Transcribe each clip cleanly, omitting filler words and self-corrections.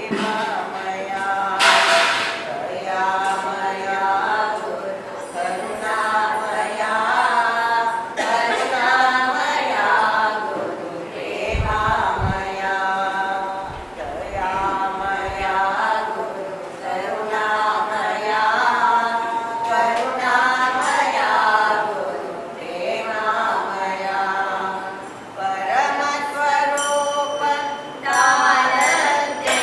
प्रेममया, दयामया गुरु करुणामया, करुणामया गुरु प्रेममया, दयामया गुरु करुणामया, करुणामया गुरु प्रेममया. परमस्वरूप तारते,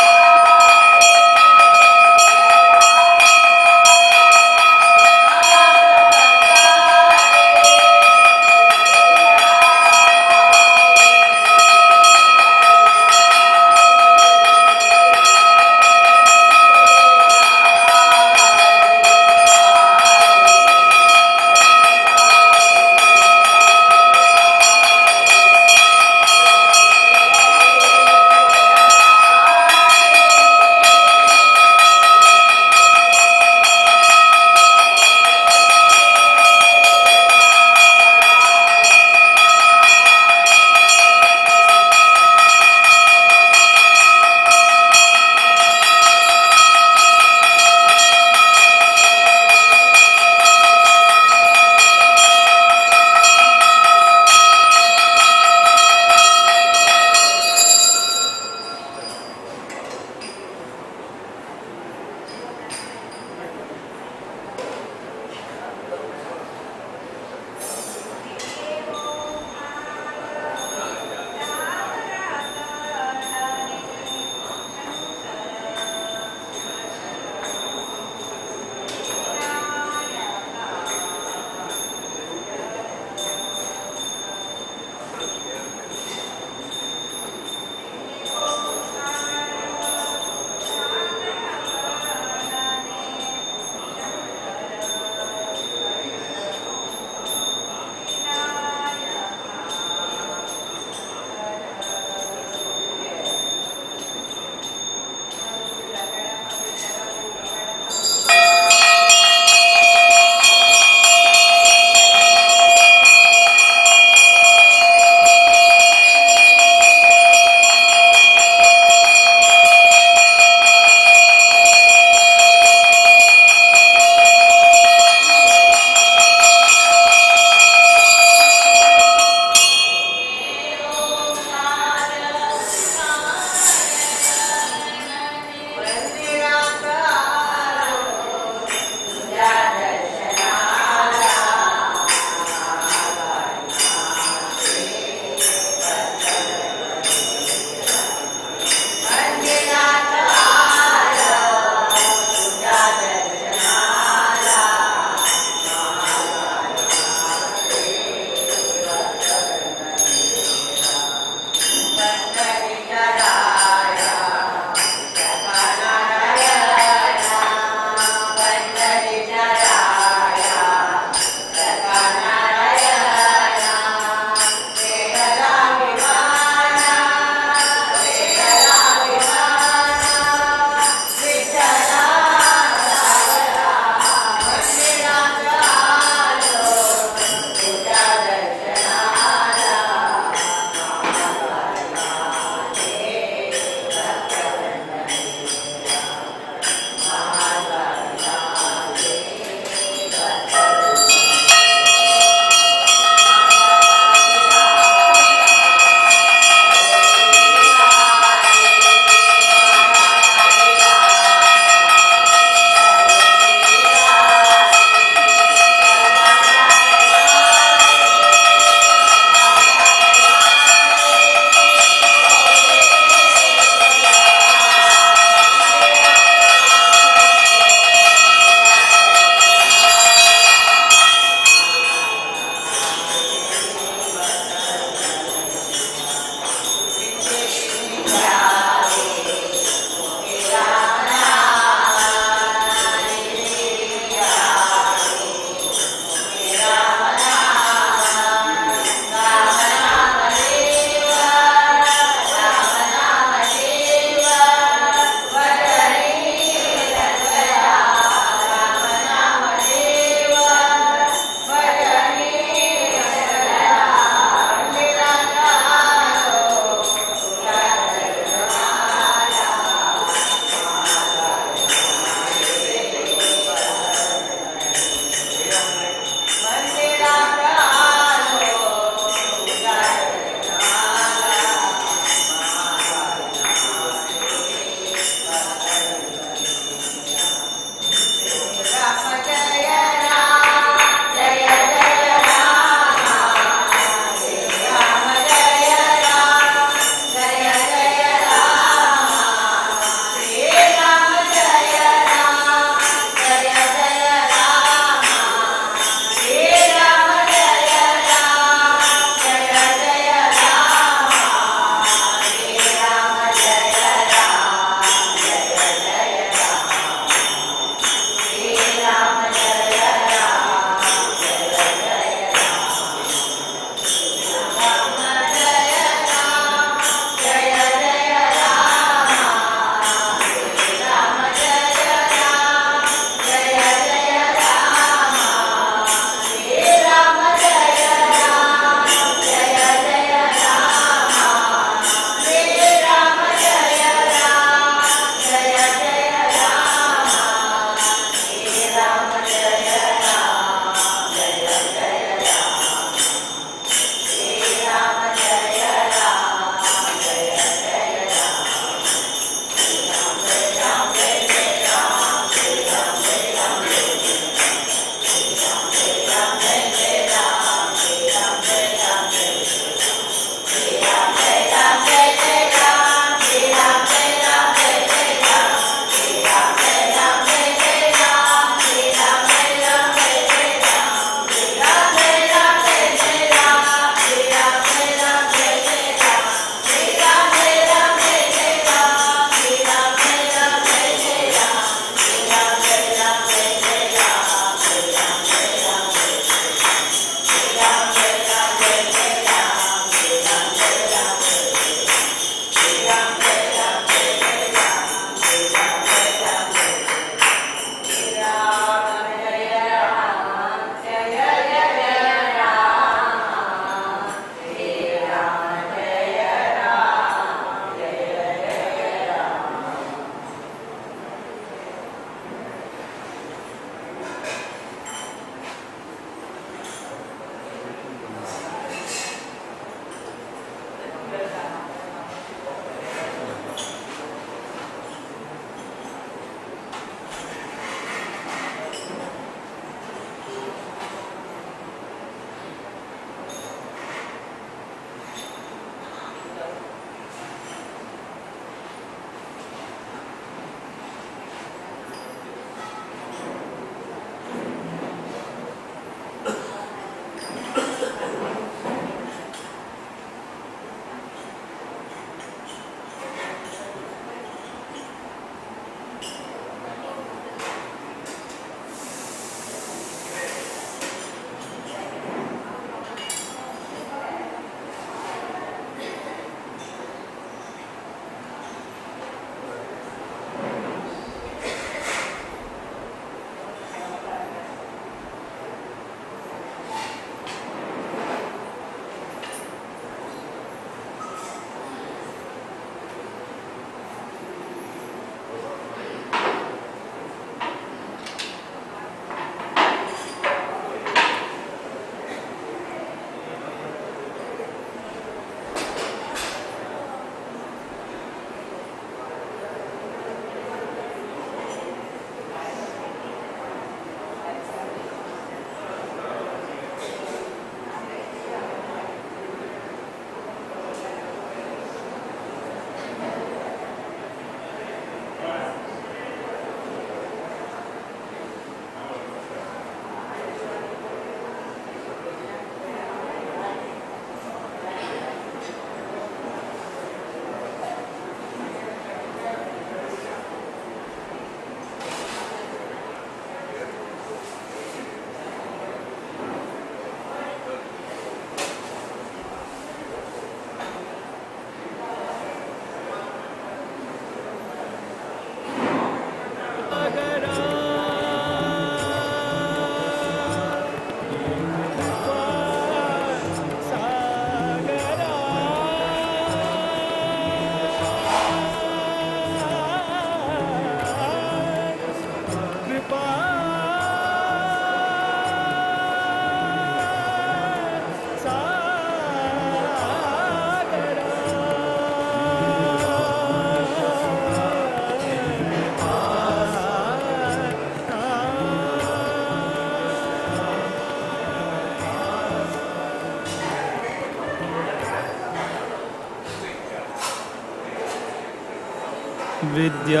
विद्याधिराजतीर्थानां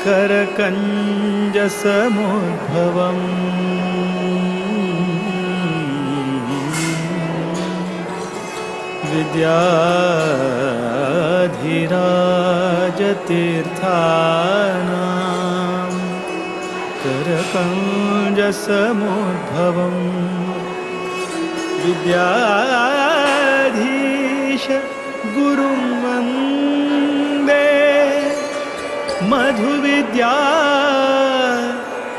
करकञ्जसमुद्भवम् विद्याधिराजतीर्थानां करकञ्जसमुद्भवम् विद्याधीश गुरुं वन्दे मधुविद्या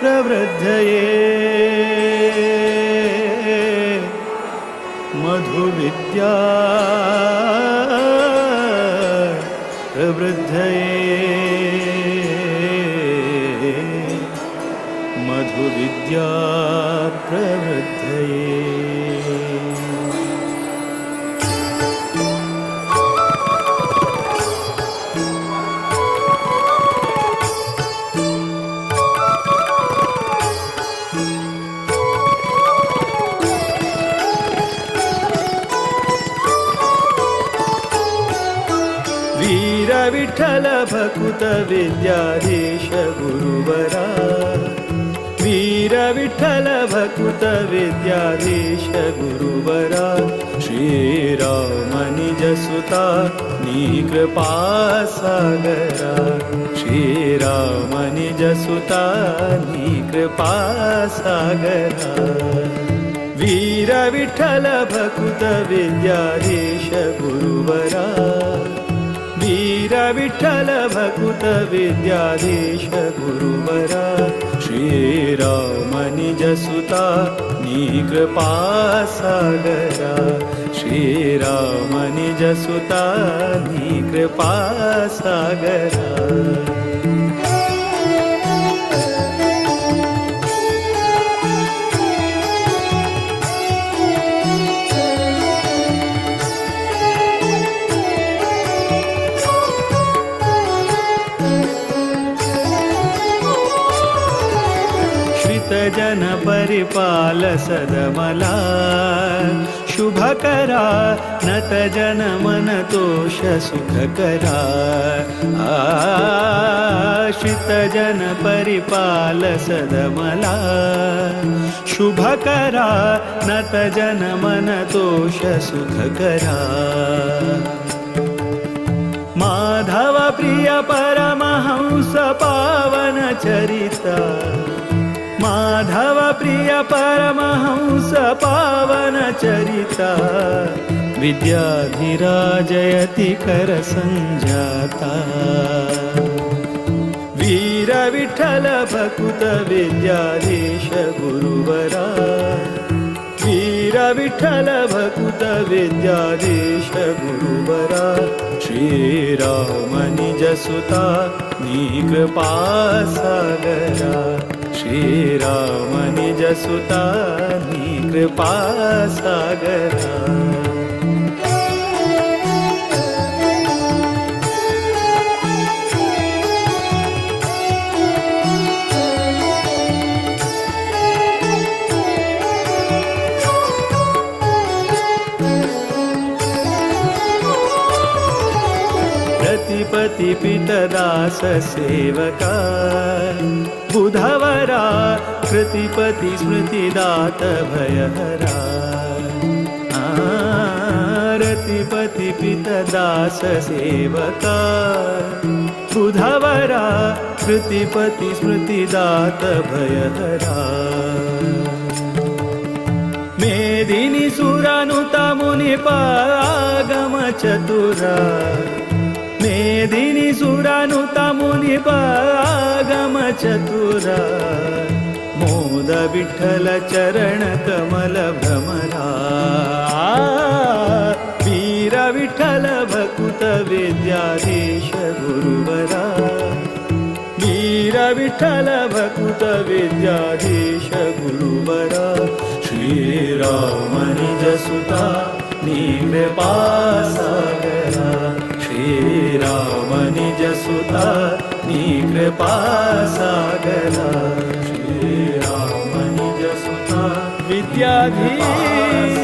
प्रवृद्धये मधुविद्या प्रवृद्धये मधुविद्या प्रवृद्धये। वीर विठ्ठल भकुत विद्याधीश गुरुवरा वीर विठ्ठल भकुत विद्याधीश गुरुवरा श्रीराम निज सुता नी कृपा सागरा श्रीराम निज सुता नी कृपा सागरा वीर विठ्ठल भकुत विद्याधीश गुरुवरा वीर विठ्ठल भकुत विद्याधीश गुरुवरा श्रीराम निज सुता नी कृपा सागरा श्रीराम निज सुता नी कृपा सागरा। जन परिपाल सदमला शुभकरा नत जन मन तोष सुखकरा आश्रित जन परिपाल सदमला शुभकरा नत जन मन तोष सुखकरा माधव प्रिय परमहंस पावन चरिता माधव प्रिय परमहंस पावन चरिता विद्याधिराजयति कर संजाता वीर विठ्ठल भकुत विद्याधीश गुरुवरा वीर विठ्ठल भकुत विद्याधीश गुरुवरा श्रीराम निज सुता नी कृपा सागरा श्रीराम निज सुता नी कृपा सागरा। रतिपति पितदास सेवका बुधवरा कृतिपति स्मृतिदात भयहरा रतिपति पितदास सेवका बुधवरा कृतिपति स्मृतिदात भयहरा मेदिनी सुरानुता मुनिपागम चतुरा मेदिनी सुरानुता मुनिपागम चतुरा मोद विठ्ठल चरण कमल भ्रमरा वीर विठ्ठल भकुत विद्याधीश गुरुवरा वीर विठ्ठल भकुत विद्याधीश गुरुवरा श्रीराम निज सुता नी कृपा सागरा श्रीराम निज सुता नी कृपा सागरा श्रीराम निज सुता विद्याधीश।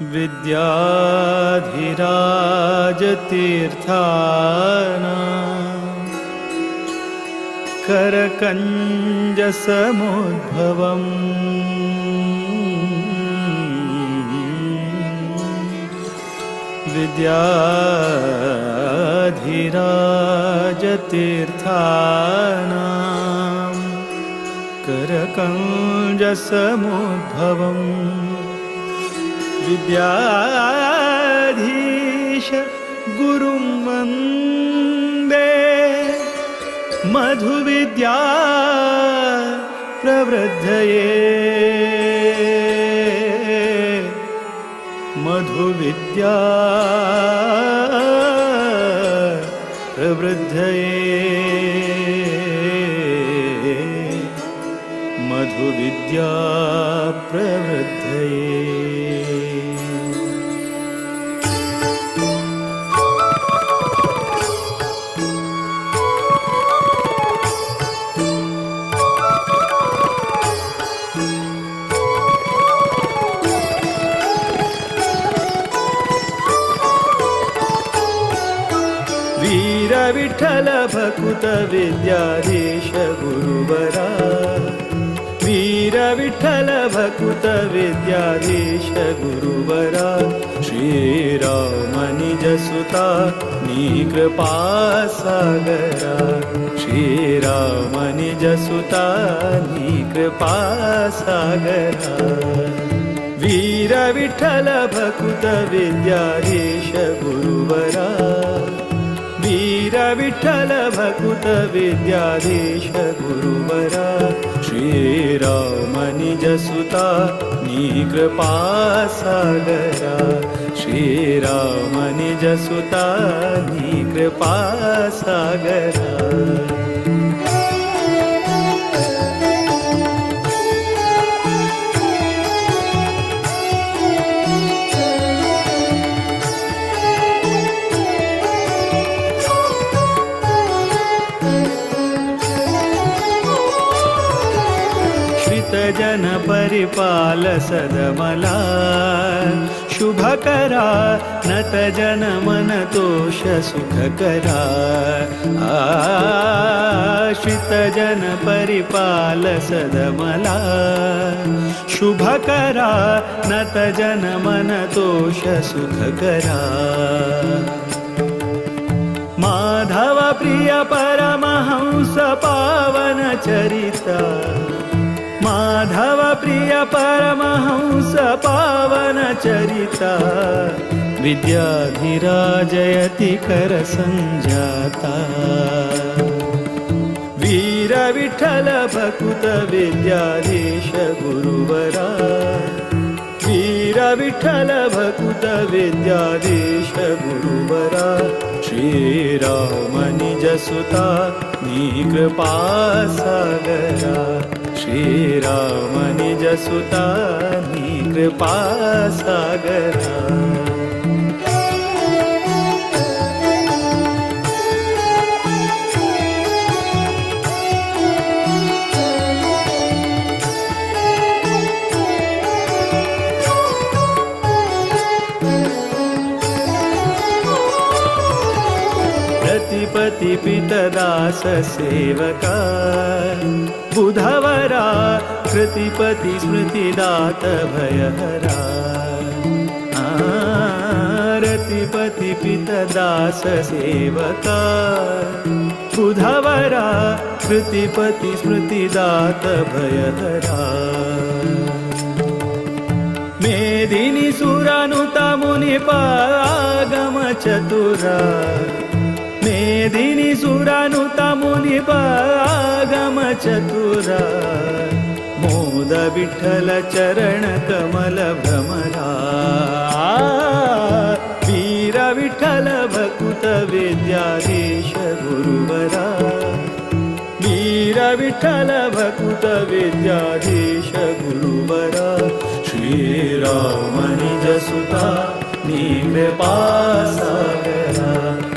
विद्याधिराजतीर्थाना करकञ्जसमुद्भवम् विद्याधिराजतीर्थानां करकञ्जसमुद्भवम् विद्याधीश गुरुं वन्दे मधुविद्या प्रवृद्धये मधुविद्या प्रवृद्धये मधुविद्या प्रवृद्धये। विठ्ठल भकुत विद्याधीश गुरुवरा वीर विठ्ठल भकुत विद्याधीश गुरुवरा श्रीराम निजसुता नी कृपा सागरा श्रीराम निजसुता नी कृपा सागरा वीर विठ्ठल भकुत विद्याधीश गुरुवरा वीर विठ्ठल भकुत विद्याधीश गुरुवरा श्रीराम निजसुता नी कृपा सागरा श्रीराम निजसुता नी कृपा सागरा। जन परिपाल सदमला शुभकरा नत जन मन तोष सुखकरा आश्रित जन परिपाल सदमला शुभकरा नत जन मन तोष सुखकरा माधव प्रिय परमहंस पावन चरिता माधव प्रिय परमहंस पावन चरिता विद्याधिराजयति कर संजाता वीर विठ्ठल भकुत विद्याधीश गुरुवरा वीर विठ्ठल भकुत विद्याधीश गुरुवरा श्रीराम निजसुता नी कृपा सागरा श्रीराम निजसुता नी कृपा सागरा। प्रतिपति पितदास सेवका बुधवरा कृतिपति स्मृतिदात भयहरा रतिपति पितदास सेवका बुधवरा कृतिपति स्मृतिदात भयहरा मेदिनी सुरानुता मुनिपागम चतुरा मेदिनी सुरानुता मुनिपागम चतुरा मोद विठ्ठल चरण कमल भ्रमरा वीर विठ्ठल भकुत विद्याधीश गुरुवरा वीर विठ्ठल भकुत विद्याधीश गुरुवरा श्रीराम निजसुता नी कृपा सागरा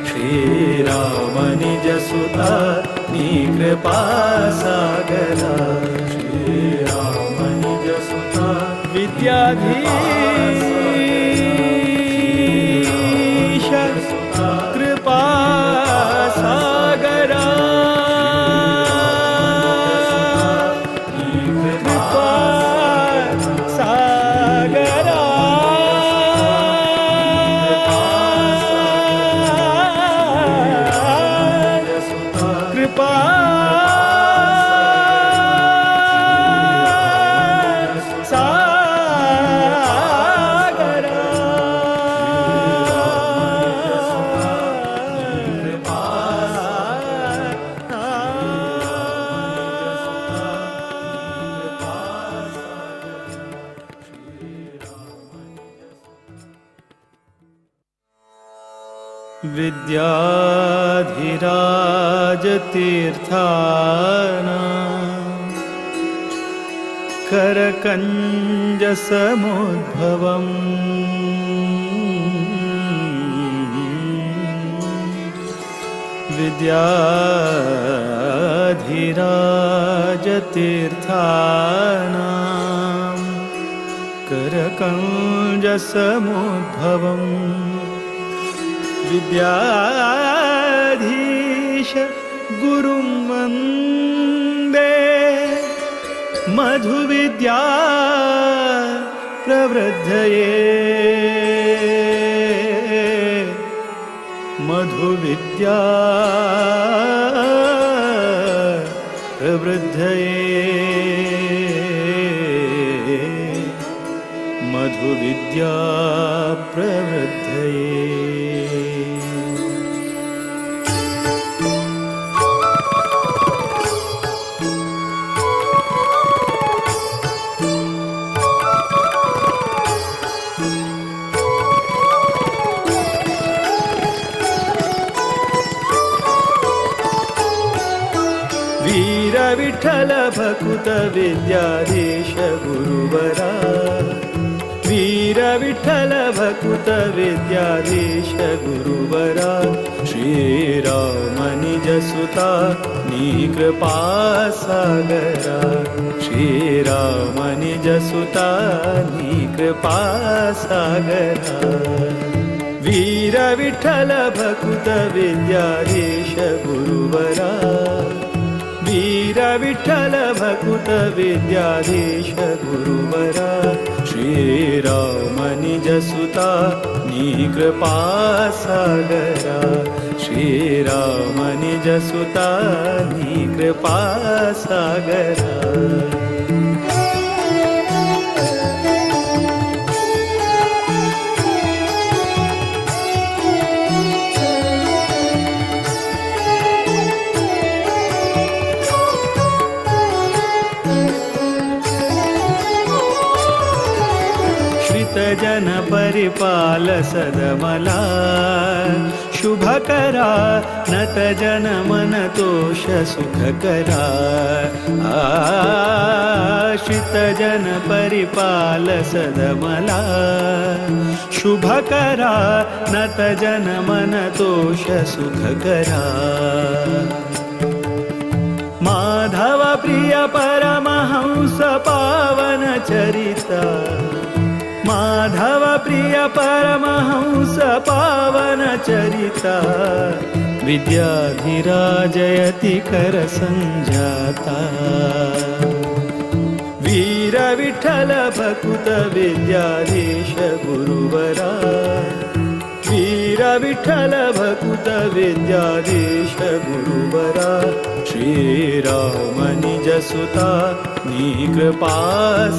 श्रीराम निजसुता नी कृपा सागरा श्रीराम निजसुता विद्याधीश। विद्याधिराजतीर्थाना करकञ्जसमुद्भवम् विद्याधिराजतीर्थानां करकञ्जसमुद्भवम् विद्याधीश गुरुं वन्दे मधुविद्या प्रवृद्धये मधुविद्या प्रवृद्धये मधुविद्या प्रवृद्धये। विठ्ठल भकुत विद्याधीश गुरुवरा वीर विठ्ठल भकुत विद्याधीश गुरुवरा श्रीराम निज सुता नी कृपा सागरा श्रीराम निज सुता नी कृपा सागरा वीर विठ्ठल भकुत विद्याधीश गुरुवरा वीर विठ्ठल भकुत विद्याधीश गुरुवरा श्रीराम निज सुता नी कृपा सागरा श्रीराम निज सुता नी कृपा सागरा। जन परिपाल सदमला शुभकरा नत जन मन तोष सुखकरा आश्रित जन परिपाल सदमला शुभकरा नत जन मन तोष सुखकरा माधव प्रिय परमहंस पावन चरिता माधव प्रिय परमहंस पावन चरिता विद्याधिराजयति कर संजाता वीर विठ्ठल भकुत विद्याधीश गुरुवरा वीर विठ्ठल भकुत विद्याधीश गुरुवरा श्रीराम निज सुता नी कृपा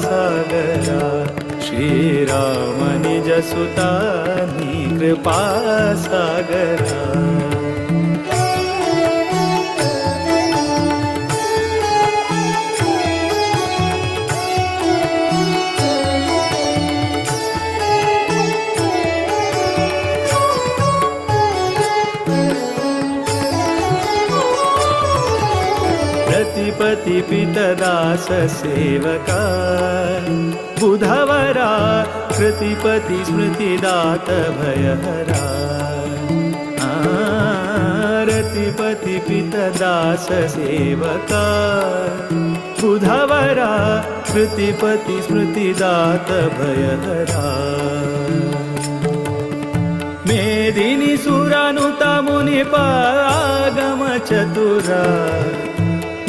सागरा श्रीराम निज सुता नी कृपा सागरा। प्रतिपति पितदास सेवका बुधवरा कृतिपति स्मृतिदात भयहरा रतिपति पितदास सेवका बुधवरा कृतिपति स्मृतिदात भयहरा मेदिनी सुरानुता मुनिपागम चतुरा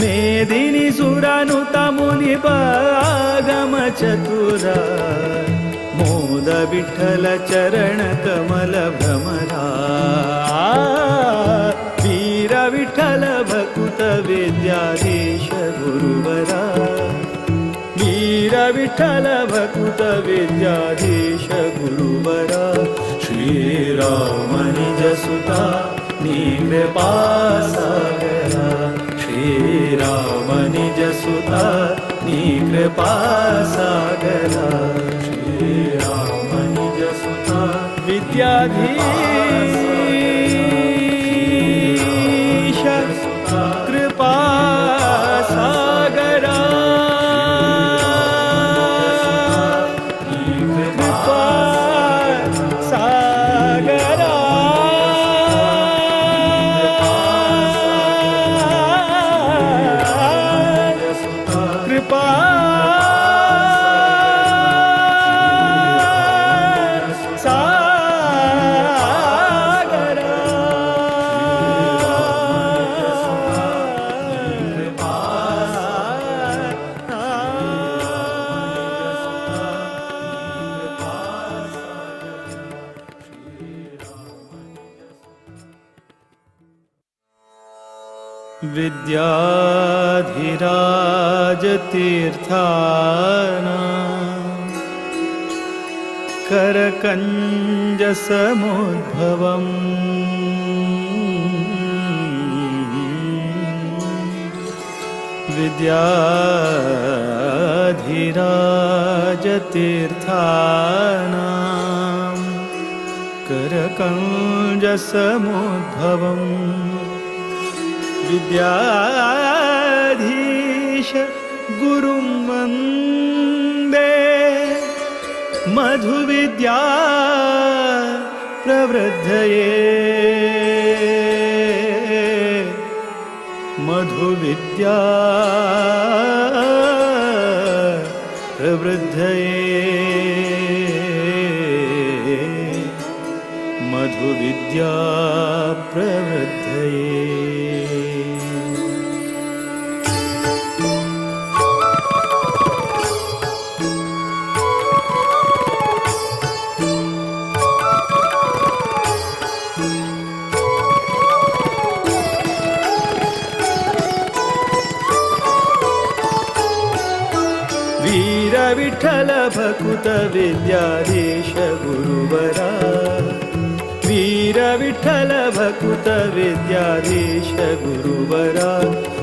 मेदिनी सुरानुता मुनिपागम चतुरा मोद विठ्ठल चरण कमल भ्रमरा वीर विठ्ठल भकुत विद्याधीश गुरुवरा वीर विठ्ठल भकुत विद्याधीश गुरुवरा श्रीराम निज सुता नी कृपा सागरा श्रीराम निज सुता नी कृपा सागरा श्रीराम निज सुता विद्याधीश। विद्याधिराजतीर्थाना करकञ्जसमुद्भवम्। विद्याधिराजतीर्थानां करकञ्जसमुद्भवम्। विद्याधीश गुरुं वन्दे मधुविद्या प्रवृद्धये। मधुविद्या प्रवृद्धये। मधुविद्या प्रवृद्धये। वीर विठ्ठल भकुत विद्याधीश गुरुवरा। वीर विठ्ठल भकुत विद्याधीश गुरुवरा।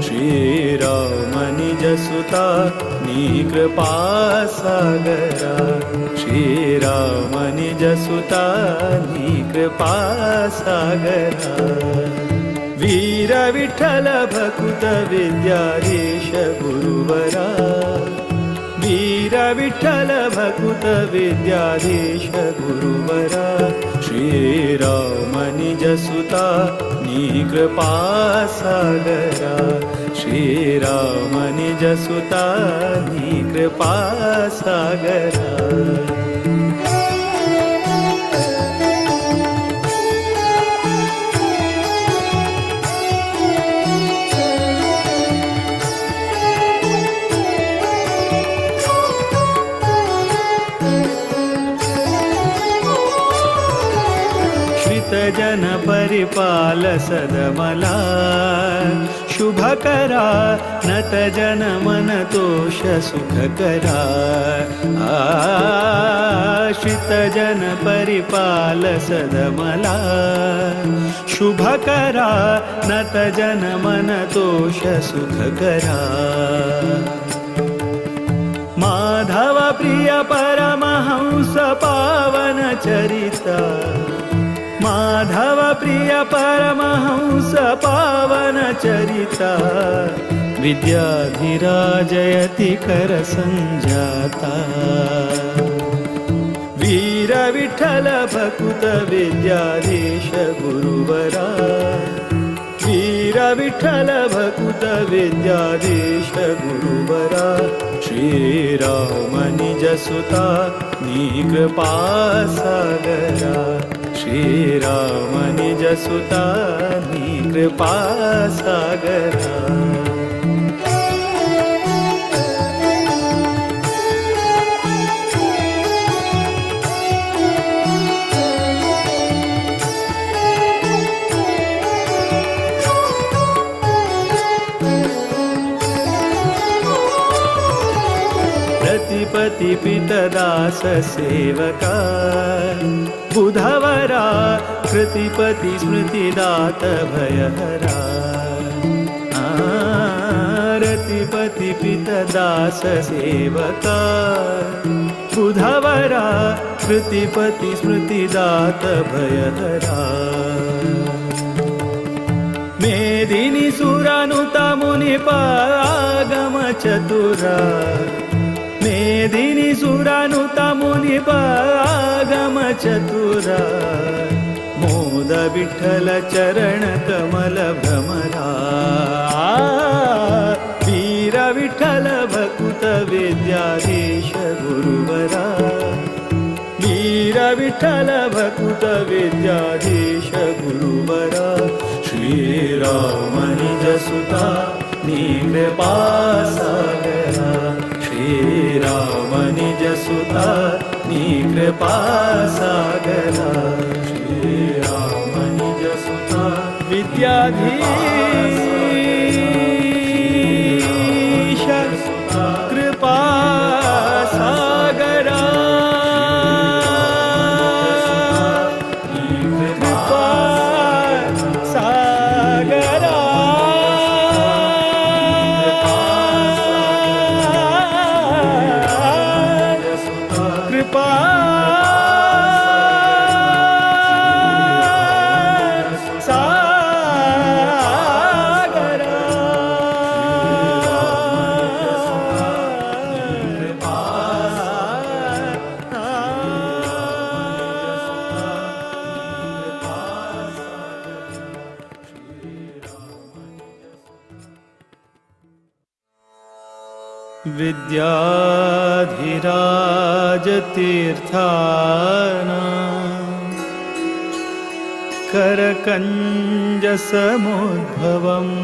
श्रीराम निज सुता नी कृपा सागरा। श्रीराम निज सुता नी कृपा सागरा। वीर विठ्ठल भकुत विद्याधीश गुरुवरा। वीर विठ्ठल भकुत विद्याधीश गुरुवरा। श्रीराम निज सुता नी कृपा सागरा। श्रीराम निज सुता नी कृपा सागरा। जन परिपाल सदमला शुभकरा। नत जन मन तोष सुखकरा। आश्रित जन परिपाल सदमला शुभकरा। नत जन मन तोष सुखकरा। माधव प्रिय परमहंस पावन चरिता। माधव प्रिय परमहंस पावन चरिता। विद्याधिराजयति कर संजाता। वीर विठ्ठल भकुत विद्याधीश गुरुवरा। वीर विठ्ठल भकुत विद्याधीश गुरुवरा। श्रीराम निज सुता नी कृपा सागरा। श्रीराम निज सुता नी कृपा सागरा। प्रतिपति पितदास सेवका बुधवरा। कृतिपति स्मृतिदात भयहरा। रतिपति पितदास सेवका बुधवरा। कृतिपति स्मृतिदात भयहरा। मेदिनी सुरानुता मुनिपागम चतुरा। मेदिनी सुरानुता मुनिपागम चतुरा। मोद विठ्ठल चरण कमल भ्रमरा। वीर विठ्ठल भकुत विद्याधीश गुरुवरा। वीर विठ्ठल भकुत विद्याधीश गुरुवरा। श्रीराम निज सुता नी कृपा सागरा। श्रीराम निज सुता नी कृपा सागरा। श्रीराम निज सुता विद्याधीश। विद्याधिराजतीर्थाना करकञ्जसमुद्भवम्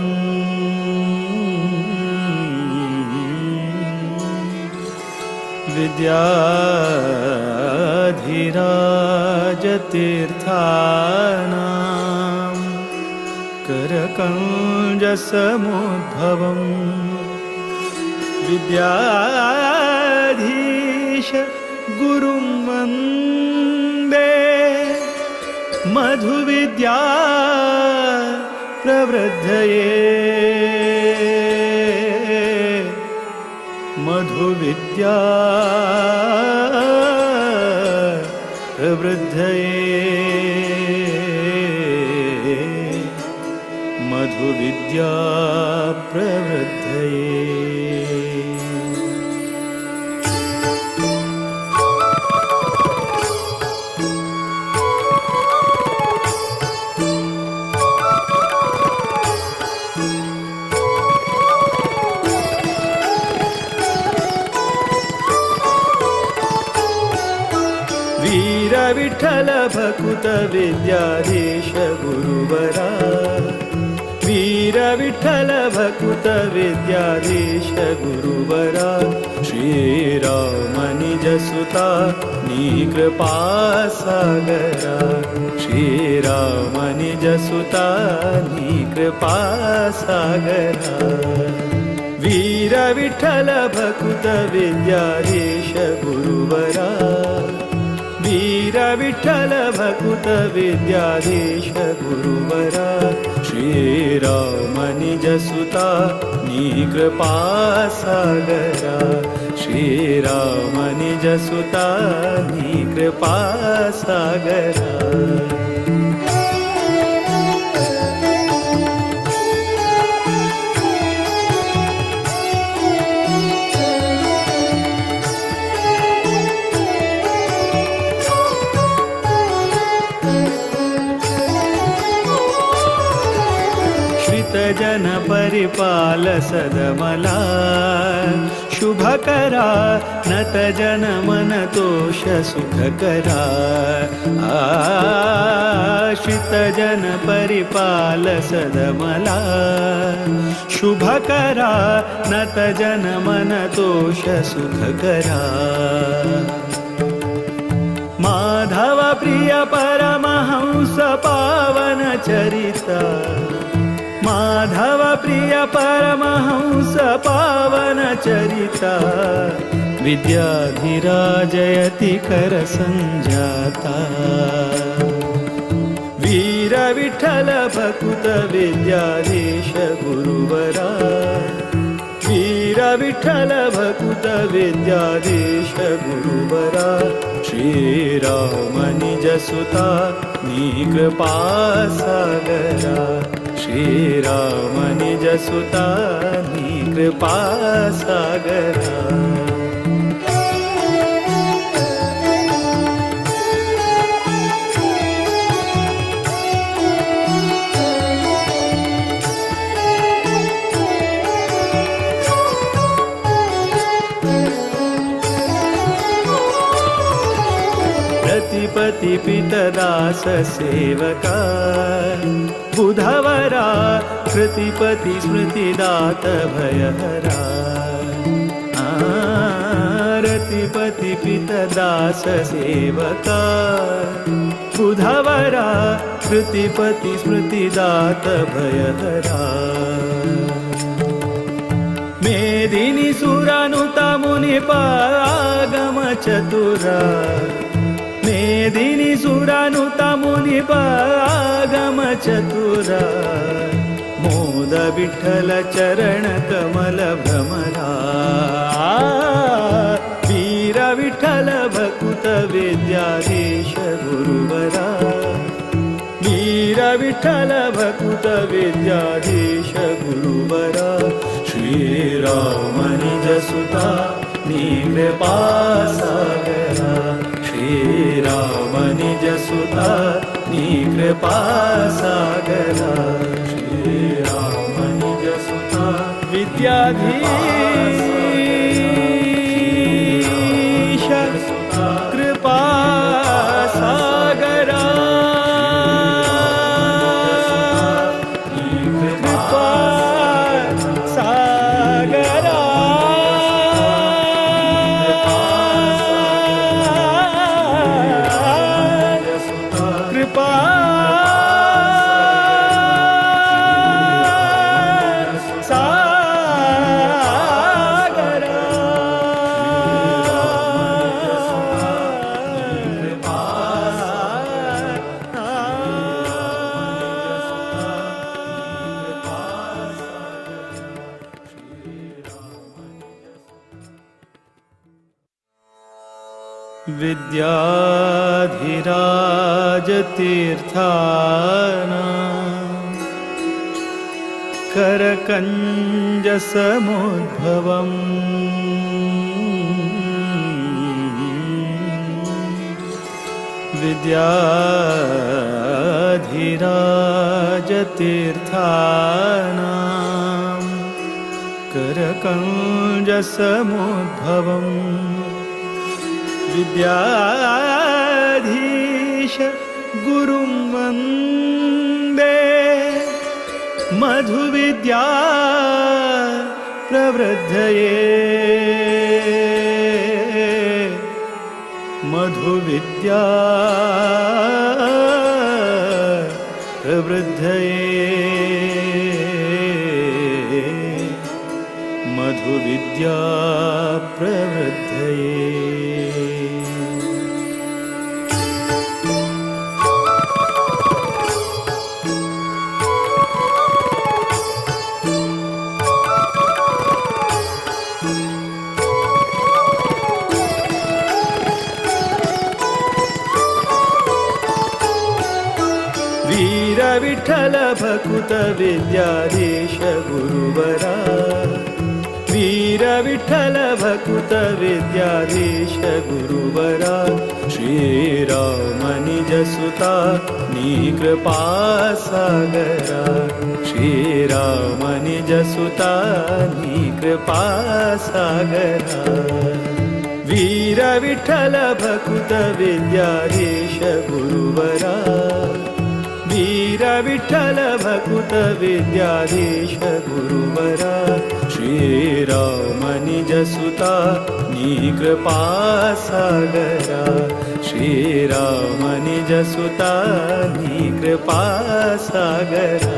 विद्याधिराजतीर्थानां करकञ्जसमुद्भवम् विद्याधीश गुरुं वन्दे मधुविद्या प्रवृद्धये मधुविद्या प्रवृद्धये मधुविद्या प्रवृद्धये। वीर विठ्ठल भकुत विद्याधीश गुरुवरा वीर विठ्ठल भकुत विद्याधीश गुरुवरा श्रीराम निजसुता नी कृपा सागरा श्रीराम निजसुता नी कृपा सागरा वीर विठ्ठल भकुत विद्याधीश गुरुवरा वीर विठ्ठल भकुत विद्याधीश गुरुवरा श्रीराम निजसुता नी कृपा सागरा श्रीराम निजसुता नी कृपा सागरा। जन परिपाल सदमला शुभकरा नत जन मन तोष सुखकरा आश्रित जन परिपाल सदमला शुभकरा नत जन मन तोष सुखकरा माधव प्रिय परमहंस पावन चरिता माधव प्रिय परमहंस पावन चरिता विद्याधिराजयति कर संजाता वीर विठ्ठल भकुत विद्याधीश गुरुवरा वीर विठ्ठल भकुत विद्याधीश गुरुवरा श्रीराम निजसुता नी कृपा सागरा श्रीराम निजसुता नी कृपा सागरा। रतिपति पितदास सेवका बुधवरा कृतिपति स्मृतिदात भयहरा रतिपति पितदास सेवका बुधवरा कृतिपति स्मृतिदात भयहरा मेदिनी सुरानुता मुनिपागम चतुरा मेदिनी सुरानुता मुनिपागम चतुरा मोद विठ्ठल चरण कमल भ्रमरा वीर विठ्ठल भकुत विद्याधीश गुरुवरा वीर विठ्ठल भकुत विद्याधीश गुरुवरा श्रीराम निजसुता नी कृपा सागरा श्रीराम निजसुता नी कृपा सागरा श्रीराम निजसुता विद्याधीश। विद्याधिराजतीर्थानां करकञ्जसमुद्भवम् विद्याधिराजतीर्थानां करकञ्जसमुद्भवम् विद्याधीश गुरुं वन्दे मधुविद्या प्रवृद्धये मधुविद्या प्रवृद्धये मधुविद्या प्रवृद्धये। वीर विठ्ठल भकुत विद्याधीश गुरुवरा वीर विठ्ठल भकुत विद्याधीश गुरुवरा श्रीराम निज सुता नी कृपा सागरा श्रीराम निज सुता नी कृपा सागरा वीर विठ्ठल भकुत विद्याधीश गुरुवरा वीर विठ्ठल भकुत विद्याधीश गुरुवरा श्रीराम निज सुता नी कृपा सागरा श्रीराम निज सुता नी कृपा सागरा।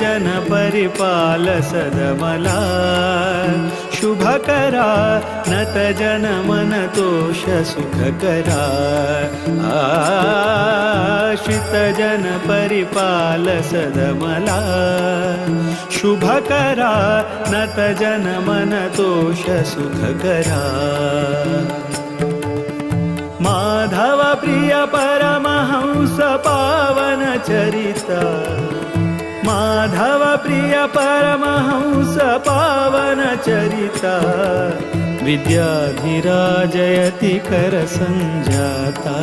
जन परिपाल सदमला शुभकरा नत जन मन तोष सुखकरा आश्रित जन परिपाल सदमला शुभकरा नत जन मन तोष सुखकरा माधव प्रिय परमहंस पावन चरिता माधव प्रिय परमहंस पावन चरिता विद्याधिराजयति कर संजाता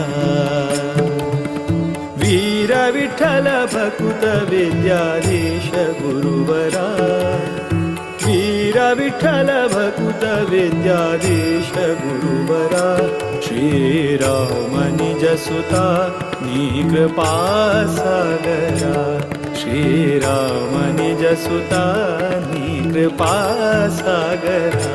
वीर विठ्ठल भकुत विद्याधीश गुरुवरा वीर विठ्ठल भकुत विद्याधीश गुरुवरा श्रीराम निज सुता नी कृपा सागरा श्रीराम निज सुता नी कृपा सागरा।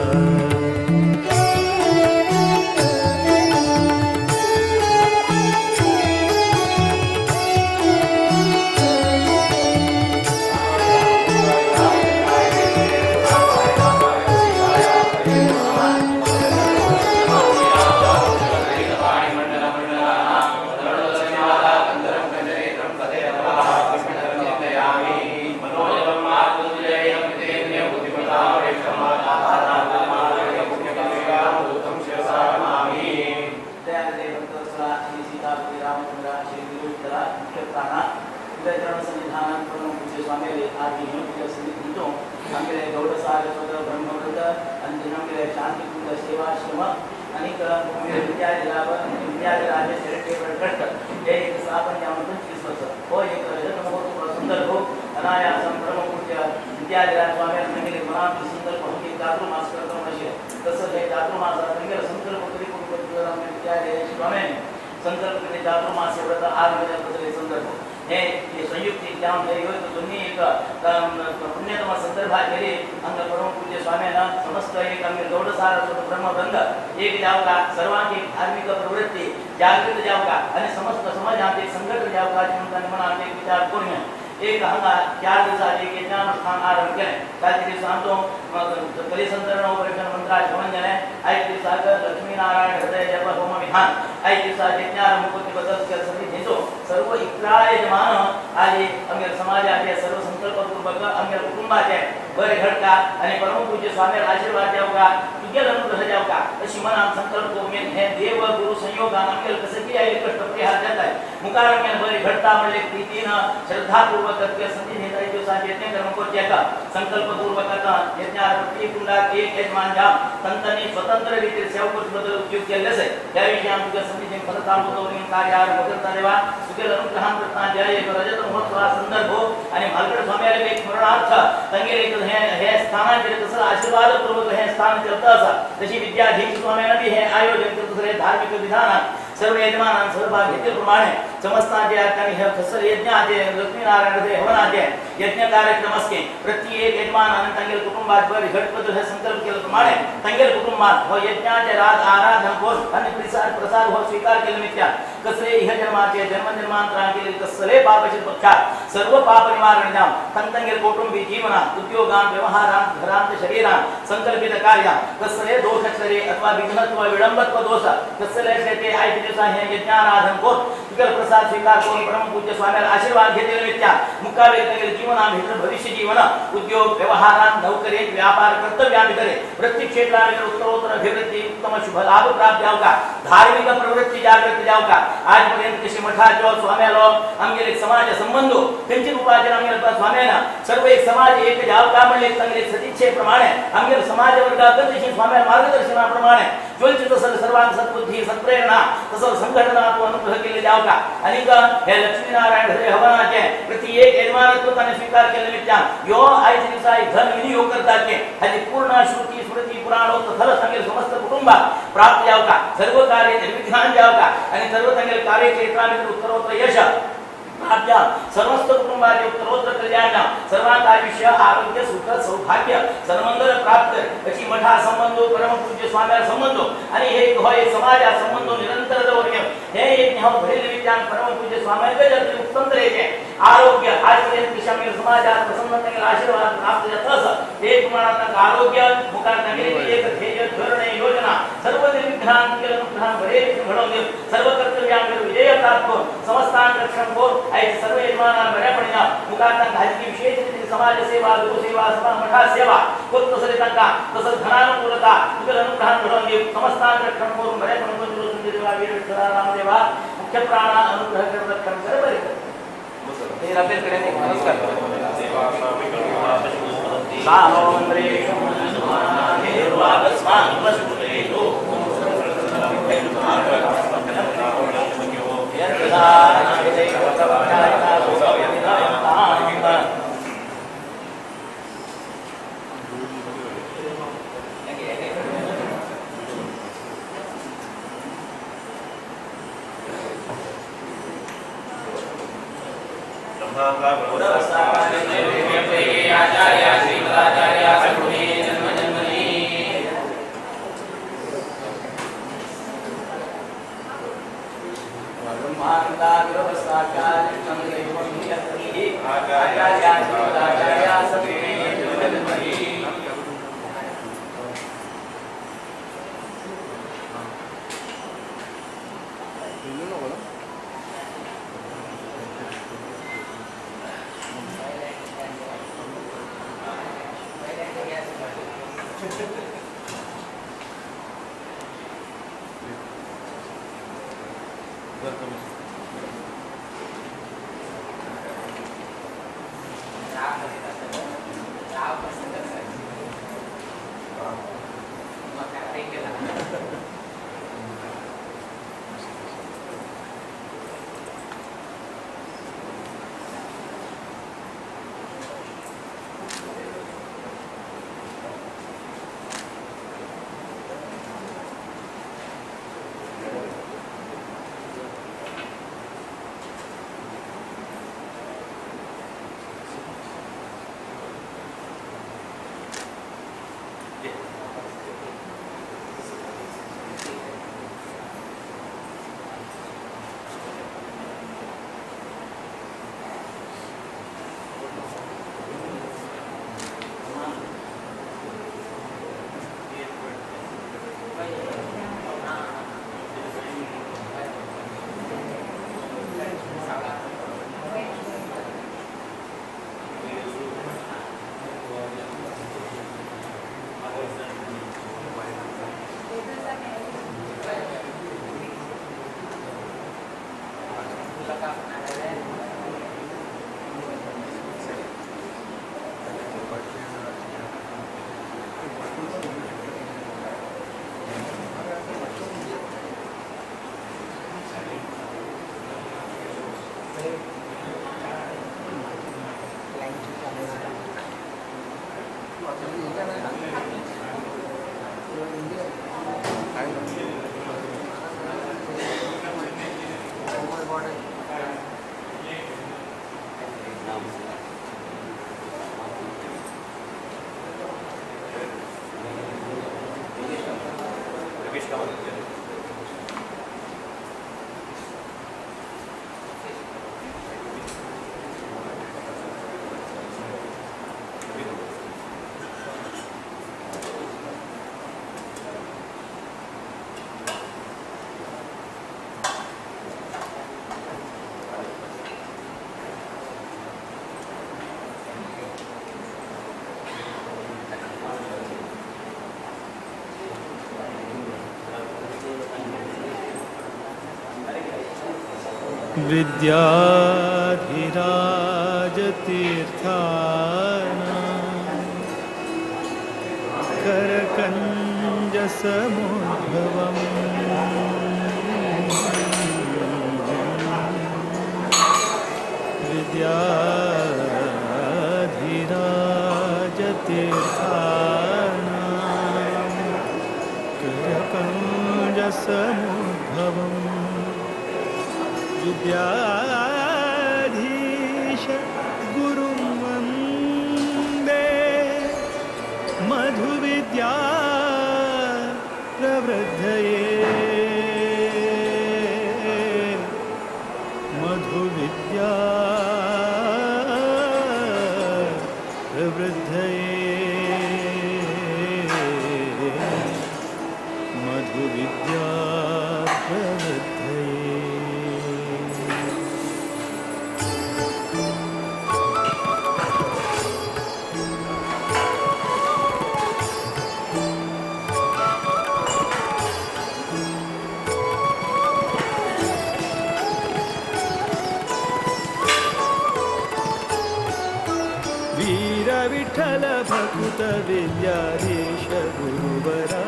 जागृत जावका आणि समस्त समाज आमचे संघटन जावका मनात एक विचार करूया। एक हांगा 4 दिसांचे यज्ञानुष्ठान आरंभ केलें. ताचे दिसा आमचो कलिसंतरण उपरेशन मंत्राचें हवन जालें. आयज दिसाक लक्ष्मीनारायण हृदय जप होम विधान आयज दिसा यज्ञारंभ करचे बद्दल समितीचो सर्व 11 यजमान आज आमगे समाजाचे सर्व संकल्पपूर्वक आमगे कुटुंबाचे बरे घडका आणि परमपूज्य स्वामी आशीर्वाद जावका तुगेल अनुग्रह जावका अशी मनान संकल्प करून हे देव गुरु संयोगान आमगेल कसं की आयिल्ले कश्ट परिहार जाताय. मुखार आमगेल बरे घडता म्हणले प्रितीन श्रद्धापूर्वक संधी घेता दिवसाचे यज्ञ कर्म करचे संकल्पपूर्वक यज्ञार कुंडाक एक यजमान जाव संतांनी स्वतंत्र रीतीर सेवा करचे बद्दल उद्योग केल्ले आसा. त्या विषयी आम तुगे संधीचे खरं चालू दवरून कार्यार करता देवा तुगेल अनुग्रहान करता जय एक रजत महोत्सवा संदर्भ आणि म्हालगड स्वाम्याले एक स्मरणार्थ तांगेले एक हे स्थानाचेर कसं आशीर्वादपूर्वक हे स्थान चलता आसा तशी विद्याधीश स्वाम्यान बी हे आयोजन करता हे धार्मिक विधानात सर्व यजमानान सहभाग घेतल्याप्रमाणे समस्तांचे आणि हे खसर यज्ञाचे लक्ष्मीनारायण हवनाचे यज्ञ कार्यक्रम असते प्रत्येक यजमानान तांगेल कुटुंबात बरे घटबद्दल हे संकल्प केल्याप्रमाणे तांगेल कुटुंबात हो यज्ञाचे राज आराधन करून आणि प्रसाद हो स्वीकार केले निमित्त कसले इह जन्माचे जन्म जन्मांतरान केले कसले पापाचे पक्षात सर्व पाप निवारण जावन तांगेल कौटुंबिक जीवनात उद्योगान व्यवहारान घरांत शरीरान संकल्पित कार्यात कसले दोष असले अथवा विघ्नत्व विलंबत्व दोष कसले असले ते आयचे दिवसा हे यज्ञाराधन करून तुगेल प्रसाद स्वीकार करून परमपूज्य स्वाम्याला आशीर्वाद घेतलेले निमित्त मुखावेल तांगेल जीवना भितर भविष्य जीवन उद्योग व्यवहारान नोकरेत व्यापार कर्तव्या भितर प्रत्येक क्षेत्रा भितर उत्तरोत्तर अभिवृद्धी उत्तम शुभ लाभ प्राप्त जावका धार्मिक प्रवृत्ती जागृत जावका. आजपर्यंत कशी मठाचो स्वाम्यालो आमगेले समाज संबंध खंयचे रूपाचेर आमगेले स्वाम्यान सर्व एक समाज एक जावका म्हणले तांगेले सदिच्छेप्रमाणे आमगेले समाज वर्गाक तशी स्वाम्या मार्गदर्शनाप्रमाणे ज्वलचे तसं सर्वांक सद्बुद्धी सत्प्रेरणा तसं संघटनात्व अनुग्रह केले जावका. आणि हे लक्ष्मीनारायण हृदय हवनाचे प्रति एक यजमानत्व ताणें स्वीकार केले निमित्तान यो आयच्या दिसा एक धन विनियोग करतात ते हाची पूर्ण श्रुती स्मृती पुराणोक्त फल तांगेले समस्त कुटुंबाक प्राप्त जावका सर्व कार्य निर्विघ्नान जावका आणि सर्व तांगेले कार्यक्षेत्रा भितर उत्तरोत्तर यश प्राप्त समस्त कुटुंबाचे उत्तरोत्तर कल्याण सर्वांक आयुष्य आरोग्य सुख सौभाग्य सर्वमंगल प्राप्त अशी मठा संबंध परमपूज्य स्वाम्या संबंध आणि हे हो एक समाजा संबंध निरंतर दवरून हे एक हो भरेल विज्ञान परमपूज्य स्वाम्यांकडे उत्तम तरेचे आरोग्य आजपर्यंत कशी समाजात प्रसन्न आशीर्वाद प्राप्त जाता आसा ते प्रमाणात आरोग्य मुखार तांगेली एक ध्येय धोरण योजना सर्व निर्विघ्नान अनुग्रहान बरे घडोवन दिवन सर्व कर्तव्यांवर विजय प्राप्त करून समस्तांक रक्षण करून आयज सर्व यजमानान बऱ्यापणान मुखार तांकां हाजी विशेष रीतीन समाज सेवा गुरु सेवा मठा सेवा करून तसले तांकां तसंच धनानुकूलता तुगेल अनुग्रहान घडोवन दिवन समस्तांक रक्षण करून बऱ्यापणान देवा वीर विठ्ठला रामदेवा मुख्य प्राणा अनुग्रह कर रक्षण कर बरे कर. नमस्कार. विद्याधिराजतीर्थानां करकञ्जसमुद्भवम् विद्याधिराजतीर्थानां करकञ्जसमुद्भवम् विद्याधीश गुरुं वन्दे मधुविद्या प्रवृद्धये मधुविद्या प्रवृद्धये मधुविद्या प्रवृद्धये। विठ्ठल भकुत विद्याधीश गुरुवरा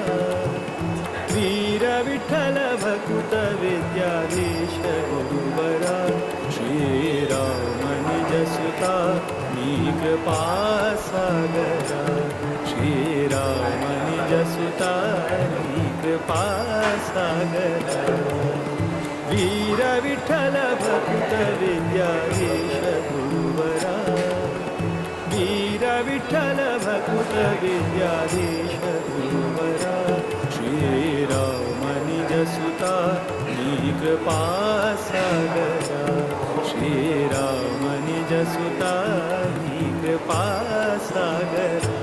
वीर विठ्ठल भकुत विद्याधीश गुरुवरा श्रीराम निज सुता नी कृपा सागरा श्रीराम निज सुता नी कृपा सागरा वीर विठ्ठल भकुत विद्याधीश गुरुवरा वीर विठ्ठल भकुत विद्याधीश गुरुवरा श्रीराम निज सुता नी कृपा सागरा श्रीराम निज सुता नी कृपा सागरा।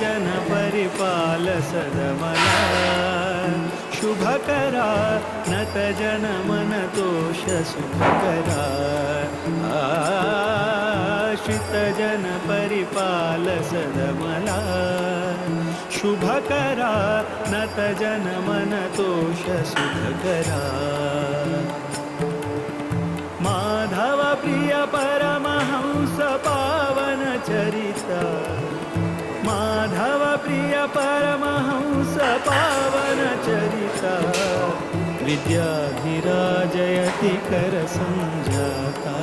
जन परिपाल सदमला शुभकरा नत जन मन तोष सुखकरा श्रित जन परिपाल सदमला शुभकरा नत जन मन तोष सुखकरा माधव प्रिय परमहंस पावन चरिता माधव प्रिय परमहंस पावन चरिता विद्याधिराजयति कर संजाता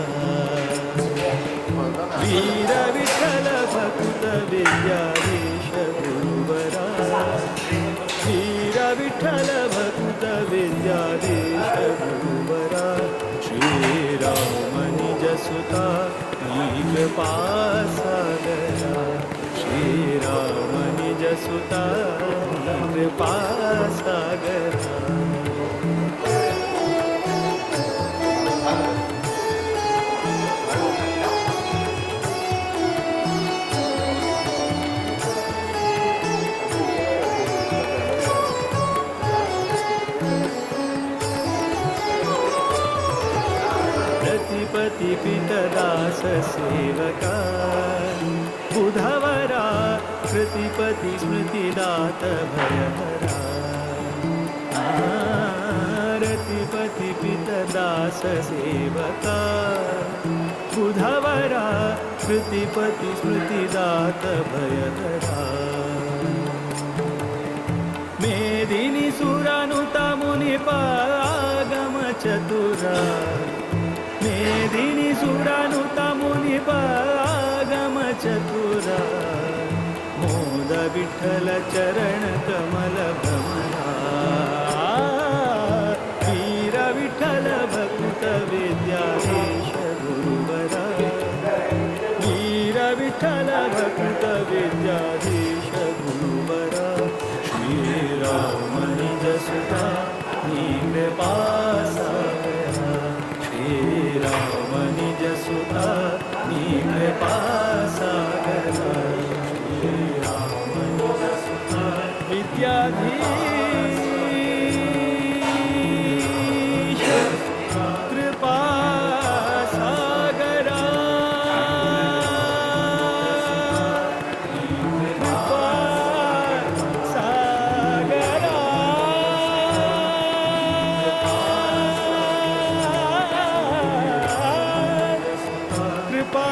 वीर विठ्ठल भकुत विद्याधीश गुरुवरा वीर विठ्ठल भकुत विद्याधीश गुरुवरा श्रीराम निज सुता नी कृपा सागरा श्रीराम निज सुता कृपा सागरा। प्रतिपति पितदास सेवका बुधवरा प्रतिपति स्मृतिदात भयहरा पतिपति पितदास सेवका बुधवरा श्रुतिपति स्मृतिदात भयहरा। मेदिनी सुरानुता मुनिपागम चतुरा मेदिनी सुरानुता मुनिपागम चतुरा मोद विठ्ठल चरण कमल भ्रमरा वीर विठ्ठल भक्त विद्याधीश गुरुवरा वीर विठ्ठल भक्त विद्याधीश गुरुवरा। श्री राम निज सुता कृपा सागरा श्री राम निज सुता कृपा सागरा श्री राम निज सुता विद्याधीश कृपा सागरा कृपा सागरा। कृपा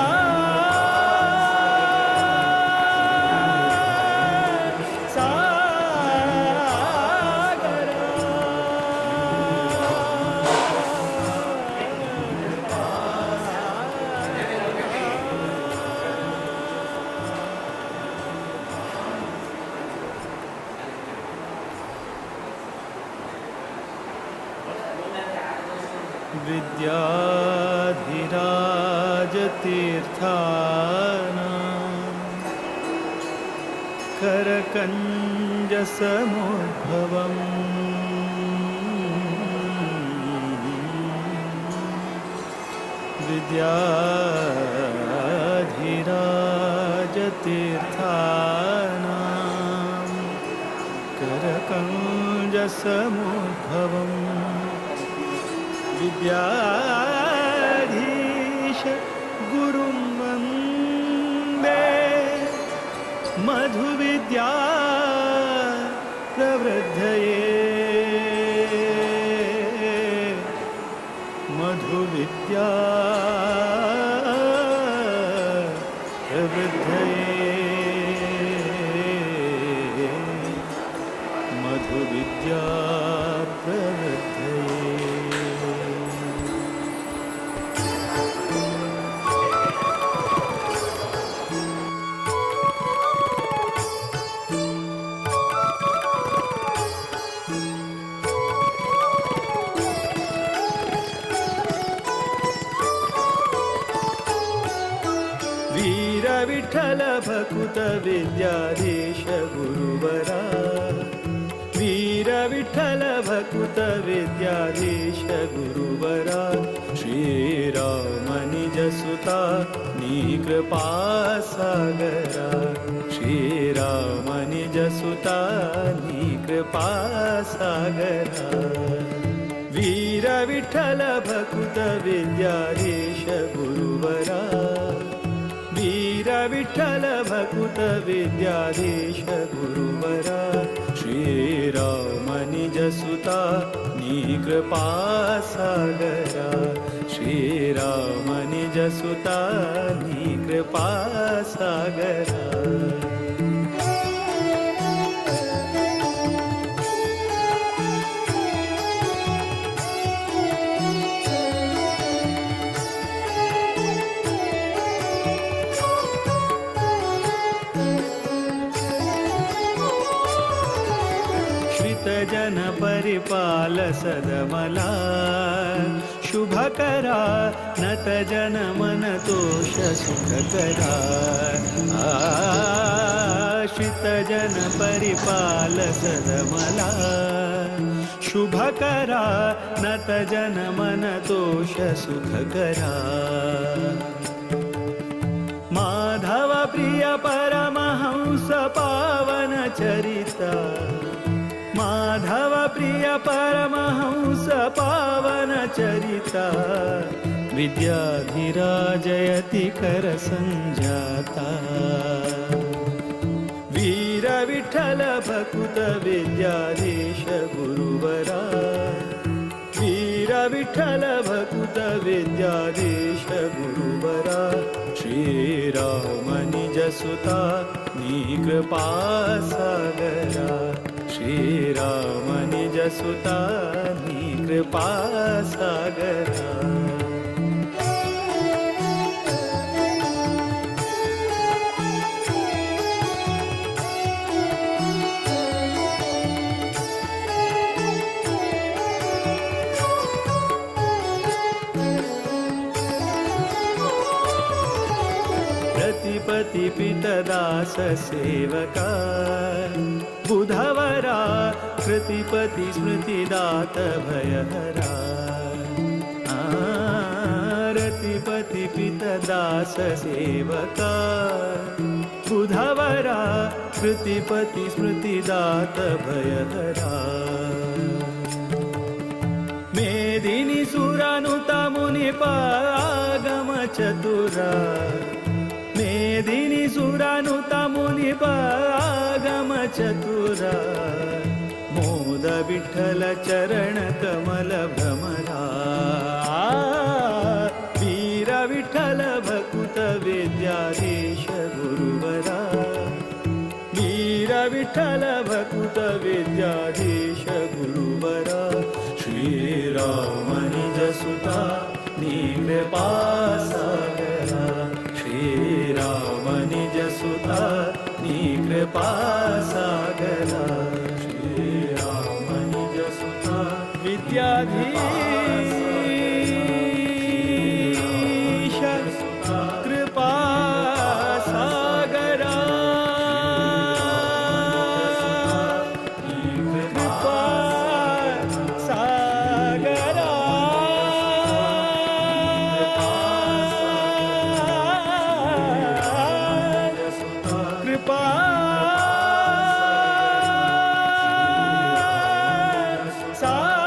विद्याधिराजतीर्थानां करकञ्जसमुद्भवम् विद्याधिराजतीर्थानां करकञ्जसमुद्भवम् विद्याधीश गुरुं वन्दे मधुविद्या प्रवृद्धये मधुविद्या प्रवृद्धये मधुविद्या प्रवृद्धये। वीर विठ्ठल भकुत विद्याधीश गुरुवरा वीर विठ्ठल भकुत विद्याधीश गुरुवरा। श्री राम निज सुता कृपा सागरा श्री राम निज सुता कृपा सागरा। वीर विठ्ठल भकुत विद्याधीश गुरुवरा वीर विठ्ठल भकुत विद्याधीश गुरुवरा। श्री राम निज सुता कृपा सागरा श्री राम निज सुता कृपा सागरा। जन परिपाल सदमला शुभकरा नत जन मन तोष सुखकरा आश्रित जन परिपाल सदमला शुभकरा नत जन मन तोष सुखकरा। माधव प्रिय परमहंस पावन चरिता माधव प्रिय परमहंस पावन चरिता विद्याधिराजयति कर संजाता वीर विठ्ठल भकुत विद्याधीश गुरुवरा। वीर विठ्ठल भकुत विद्याधीश गुरुवरा श्रीराम निज सुता नी कृपा सागरा श्रीराम निज सुता नी कृपा सागरा। पति पितदास सेवका बुधवरा कृतिपति स्मृतिदात भयहरा रतिपति पितदास सेवका बुधवरा कृतिपति स्मृतिदात भयहरा। मेदिनी सुरानुता मुनिप आगम चतुरा मेदिनी सुरानुता मुनिप आगम चतुरा मोद विठ्ठल चरण कमल भ्रमरा वीर विठ्ठल भकुत विद्याधीश गुरुवरा वीर विठ्ठल भकुत विद्याधीश गुरुवरा श्रीराम निज सुता नी कृपा सागरा श्रीराम निज सुता नी कृपा सागरा श्रीराम निज सुता विद्याधीश कृपा सागरा कृपा सागरा। कृपा सागरा।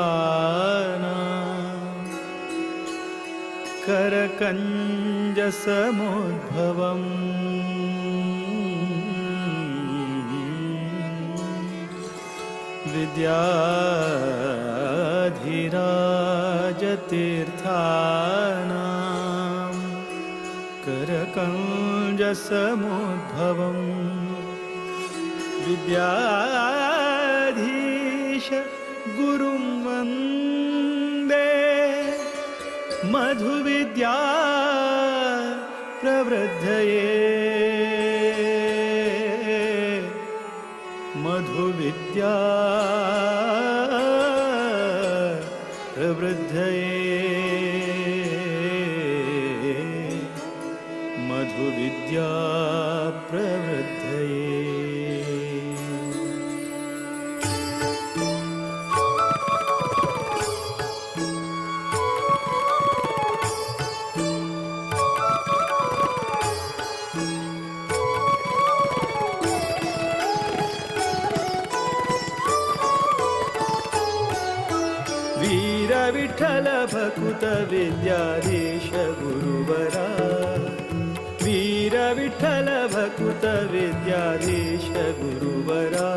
विद्याधिराजतीर्थानां करकञ्जसमुद्भवम् विद्याधिराजतीर्थानां करकञ्जसमुद्भवम् विद्याधीश गुरुं वन्दे मधुविद्या प्रवृद्धये मधुविद्या प्रवृद्धये मधुविद्या प्रवृद्धये। वीर विठ्ठल भकुत विद्याधीश गुरुवरा वीर विठ्ठल भकुत विद्याधीश गुरुवरा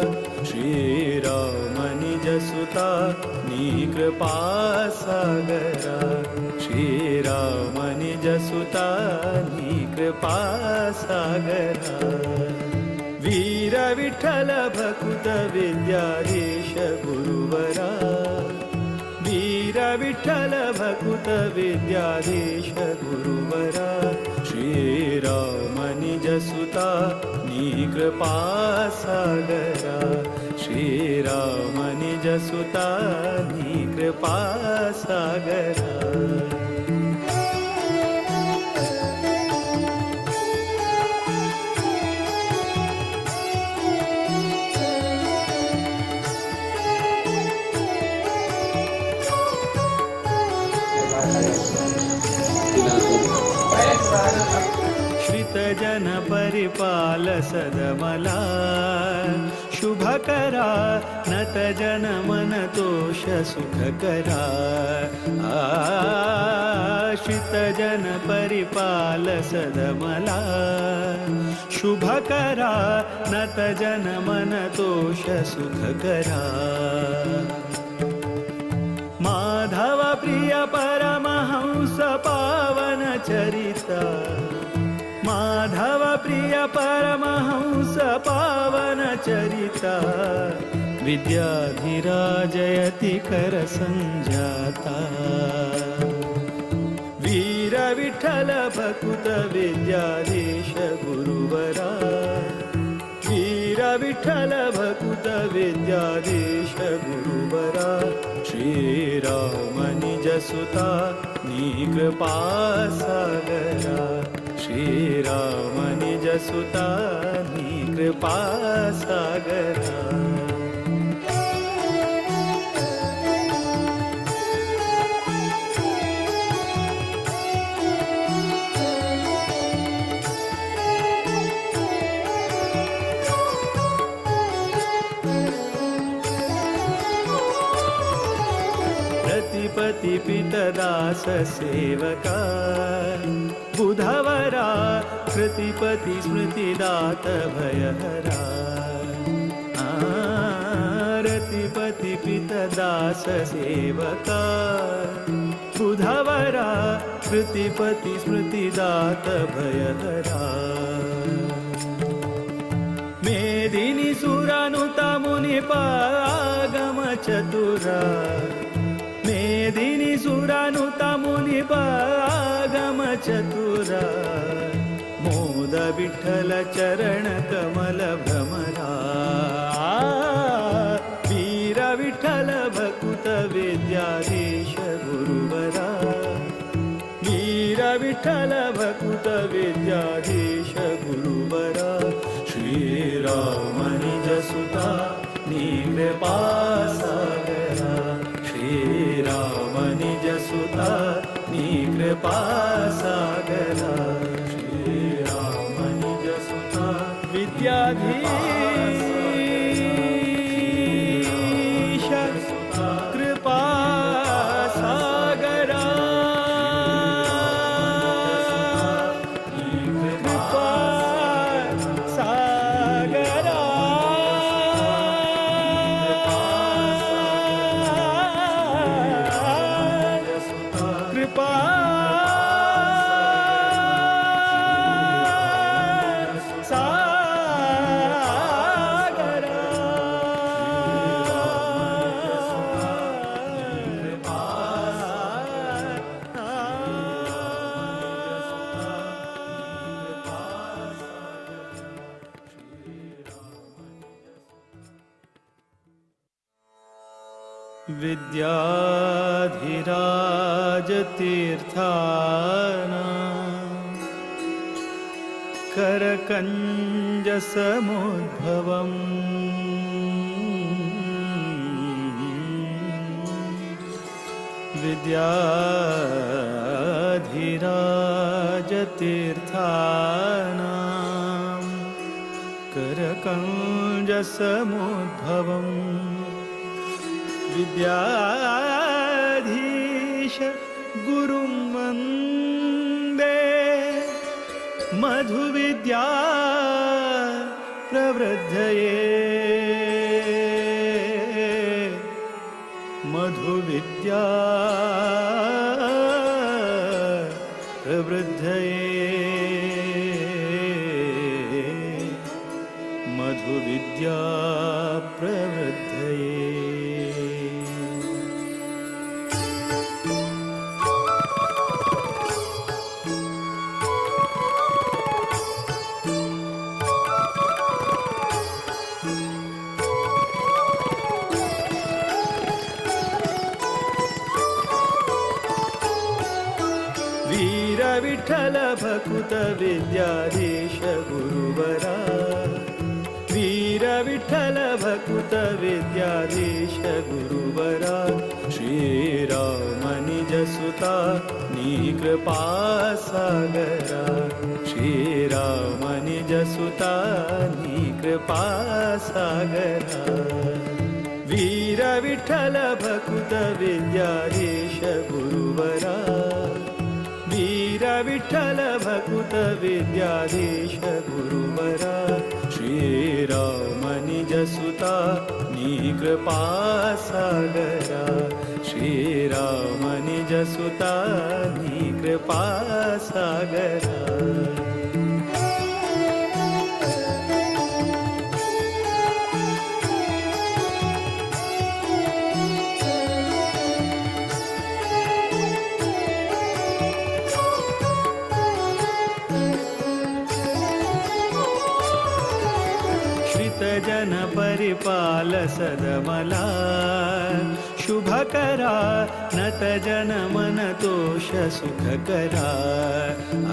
श्रीराम निज सुता नी कृपा सागरा श्रीराम निज सुता नी कृपा सागरा। वीर विठ्ठल भकुत विद्याधीश गुरुवरा वीर विठ्ठल भकुत विद्याधीश गुरुवरा श्रीराम निज सुता नी कृपा सागरा श्रीराम निज सुता नी कृपा सागरा। जन परिपाल सदमला शुभकरा नत जन मन तोष सुखकरा आश्रित जन परिपाल सदमला शुभकरा नत जन मन तोष सुखकरा माधव प्रिय परमहंस पावन चरिता माधव प्रिय परमहंस पावन चरिता विद्याधिराजयति कर संजाता वीर विठ्ठल भकुत विद्याधीश गुरुवरा वीर विठ्ठल भकुत विद्याधीश गुरुवरा श्रीराम निज सुता नी कृपा सागरा श्रीराम निज सुता नी कृपा सागरा। पति पितदास सेवका बुधवरा कृतिपति स्मृतिदात भयहरा रतिपति पितदास सेवका बुधवरा कृतिपति स्मृतिदात भयहरा मेदिनी सुरानुता मुनिपागम चतुरा मेदिनी सुरानुता मुनिपागम चतुरा मोद विठ्ठल चरण कमल भ्रमरा वीर विठ्ठल भकुत विद्याधीश गुरुवरा वीर विठ्ठल भकुत विद्याधीश गुरुवरा श्रीराम निज सुता नी कृपा सागरा श्रीराम निज सुता नी कृपा सागरा श्रीराम निज सुता विद्याधीश कृपा सागरा कृपा सागरा। कृपा सागरा। विद्याधिराजतीर्थानां करकञ्जसमुद्भवम् विद्याधिराजतीर्थानां करकञ्जसमुद्भवम् विद्याधीश गुरुं वन्दे मधुविद्या प्रवृद्धये मधुविद्या प्रवृद्धये मधुविद्या प्रवृद्धये। वीर विठ्ठल भकुत विद्याधीश गुरुवरा वीर विठ्ठल भकुत विद्याधीश गुरुवरा श्रीराम निज सुता नी कृपा सागरा, श्रीराम निज सुता नी कृपा सागरा। वीर विठ्ठल भकुत विद्याधीश गुरुवरा, वीर विठ्ठल भकुत विद्याधीश गुरुवरा, श्रीराम निज सुता नी कृपा सागरा, श्रीराम निज सुता नी कृपा सागरा। जन परिपाल सदमला शुभकरा, नत जन मन तोष सुखकरा।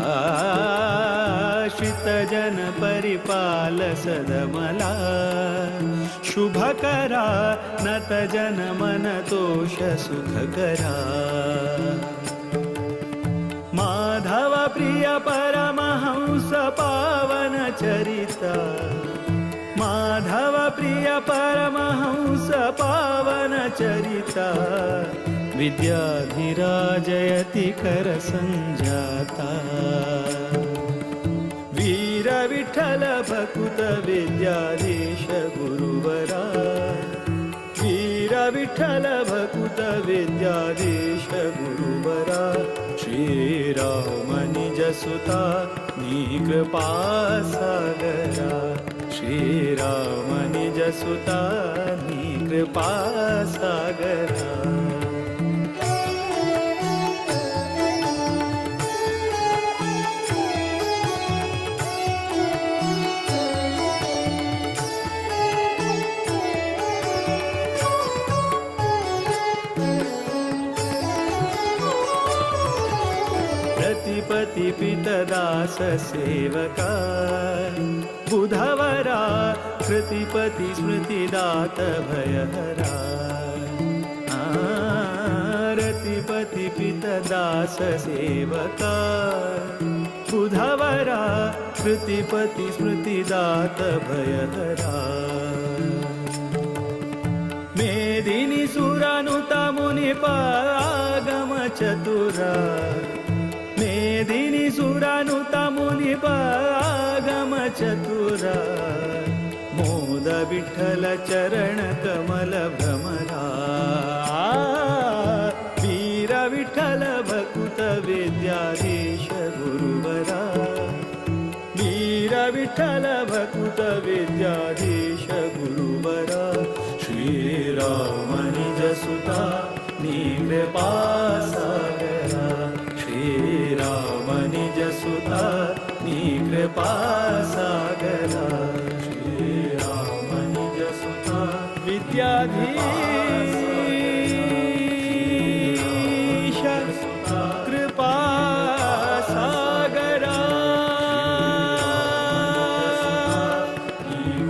आश्रित जन परिपाल सदमला शुभकरा, नत जन मन तोष सुखकरा। माधव प्रिय परमहंस पावन चरिता, माधव प्रिय परमहंस पावन चरिता, विद्याधिराजयति कर संजाता। वीर विठ्ठल भकुत विद्याधीश गुरुवरा, वीर विठ्ठल भकुत विद्याधीश गुरुवरा, श्रीराम निज सुता नी कृपा सागरा, श्रीराम निज सुता नी कृपा सागरा। प्रतिपति पितदास सेवका बुधवरा, कृतिपति स्मृतिदात भयहरा। रतिपति पितदास सेवका बुधवरा, कृतिपति स्मृतिदात भयहरा। मेदिनी सुरानुता मुनिप आगम चतुरा, मेदिनी सुरानुता मुनिप आगम चतुरा, मोद विठ्ठल चरण कमल भ्रमरा। वीर विठ्ठल भकुत विद्याधीश गुरुवरा, वीर विठ्ठल भकुत विद्याधीश गुरुवरा, श्रीराम निज सुता नी कृपा सागरा, श्रीराम निज सुता नी कृपा सागरा, श्रीराम निज सुता विद्याधीश कृपा सागरा,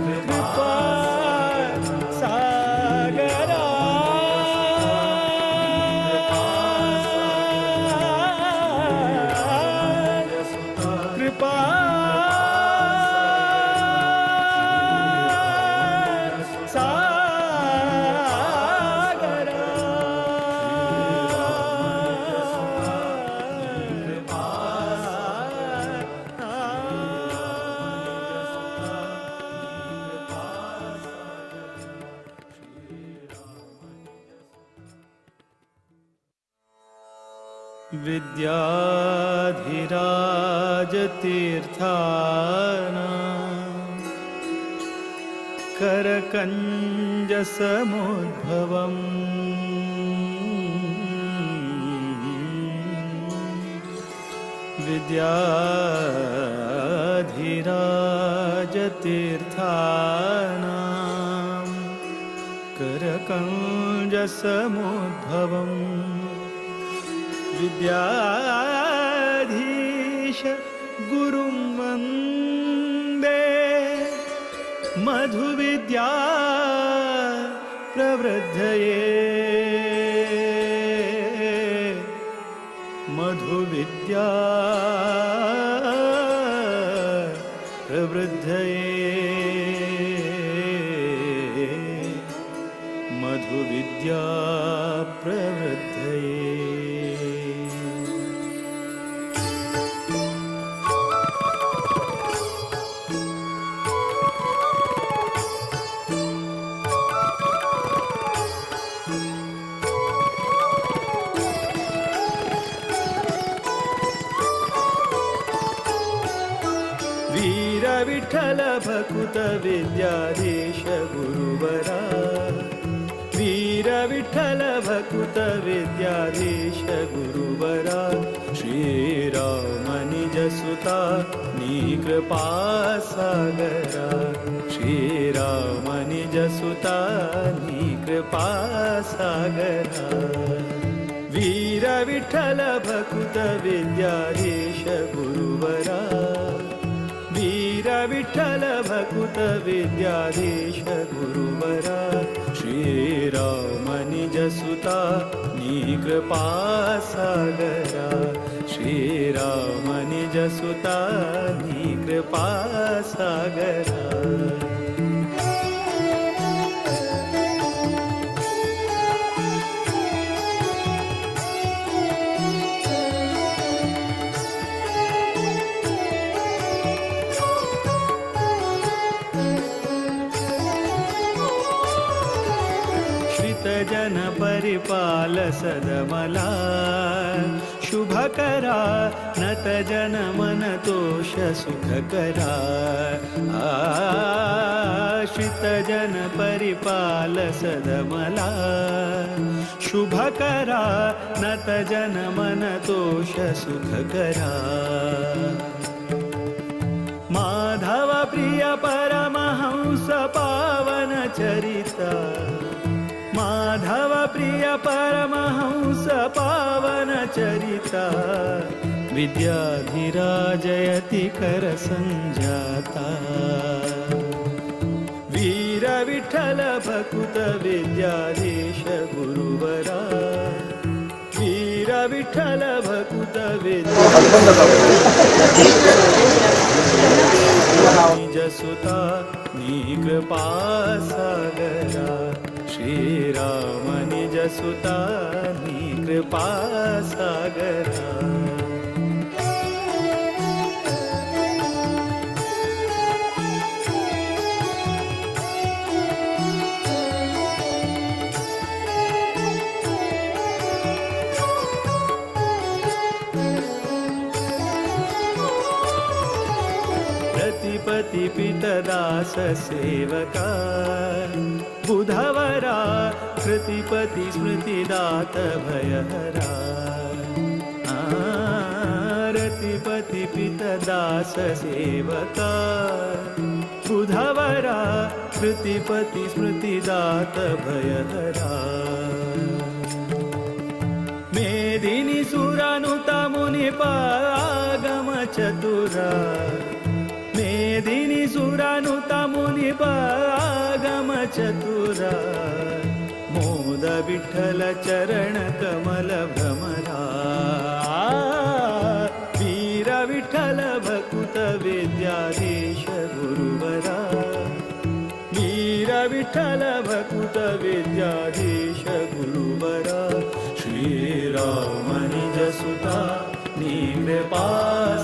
कृपा सागरा। कृपा सागरा। विद्याधिराजतीर्थानां करकञ्जसमुद्भवम् विद्याधिराजतीर्थानां करकञ्जसमुद्भवम् विद्याधीश गुरुं वन्दे मधुविद्या प्रवृद्धये। मधुविद्या प्रवृद्धये मधुविद्या प्रवृद्धये। वीर विठ्ठल भकुत विद्याधीश गुरुवरा वीर विठ्ठल भकुत विद्याधीश गुरुवरा श्रीराम निज सुता नी कृपा सागरा श्रीराम निज सुता नी कृपा सागरा वीर विठ्ठल भकुत विद्याधीश गुरुवरा वीर विठ्ठल भकुत विद्याधीश गुरुवरा श्रीराम निज सुता नी कृपा सागरा श्रीराम निज सुता नी कृपा सागरा। जन परिपाल सदमला शुभकरा नत जन मन तोष सुख करा आश्रित जन परिपाल सदमला शुभकरा नत जन मन तोष सुख करा माधव प्रिय परमहंस पावन चरिता माधव प्रिय परमहंस पावन चरिता विद्याधिराजयति कर संजाता वीर विठ्ठल भकुत विद्याधीश गुरुवरा वीर विठ्ठल भकुत विद्याधीश सुता नी कृपा सागरा श्रीराम निज सुता नी कृपा सागरा। रतिपति पितदास सेवका बुधवरा कृतिपति स्मृतिदात भयहरा रतिपति पितदास सेवका बुधवरा कृतिपति स्मृतिदात भयहरा मेदिनी सुरानुता मुनिपागम चतुरा मेदिनी सुरानुता मुनिपागम चतुरा मोद विठ्ठल चरण कमल भ्रमरा वीर विठ्ठल भकुत विद्याधीश गुरुवरा वीर विठ्ठल भकुत विद्याधीश गुरुवरा श्रीराम निज सुता नी कृपा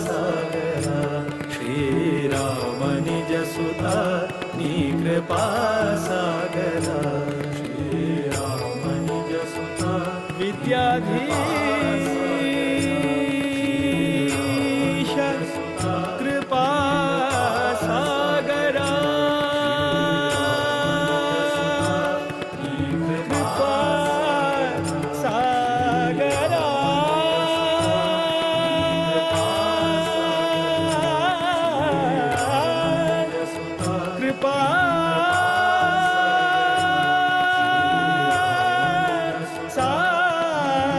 सागरा श्रीराम निज सुता नी कृपा सागरा श्रीराम निज सुता विद्याधीश कृपा सागरा कृपा सागरा कृपा सागरा।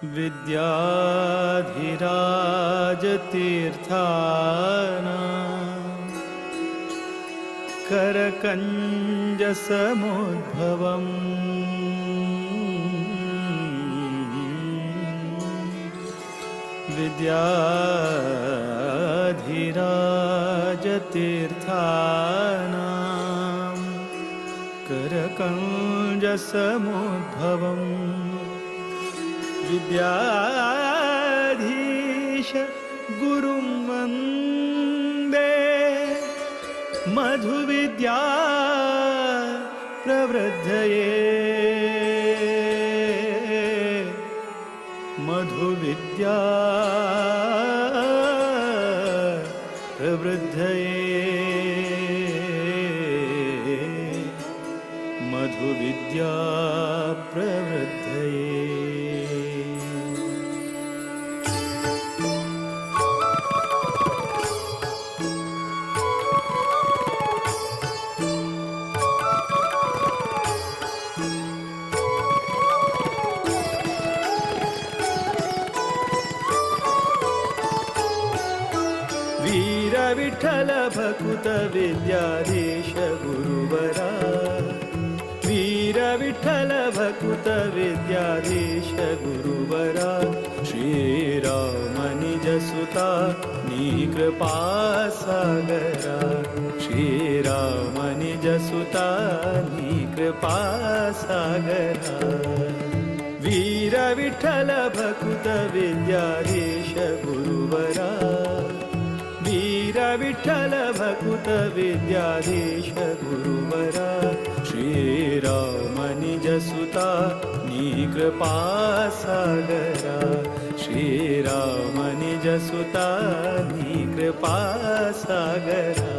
विद्याधिराजतीर्थाना करकञ्जसमुद्भवम् विद्याधिराजतीर्थानां करकञ्जसमुद्भवम् विद्याधीश गुरुं वन्दे मधुविद्या प्रवृद्धये मधुविद्या प्रवृद्धये मधुविद्या प्रवृद्धये। विठ्ठल भकुत विद्याधीश गुरुवरा वीर विठ्ठल भकुत विद्याधीश गुरुवरा श्रीराम निज सुता नी कृपा सागरा श्रीराम निज सुता नी कृपा सागरा वीर विठ्ठल भकुत विद्याधीश गुरुवरा वीर विठ्ठल भकुत विद्याधीश गुरुवरा श्रीराम निज सुता नी कृपा सागरा श्रीराम निज सुता नी कृपा सागरा।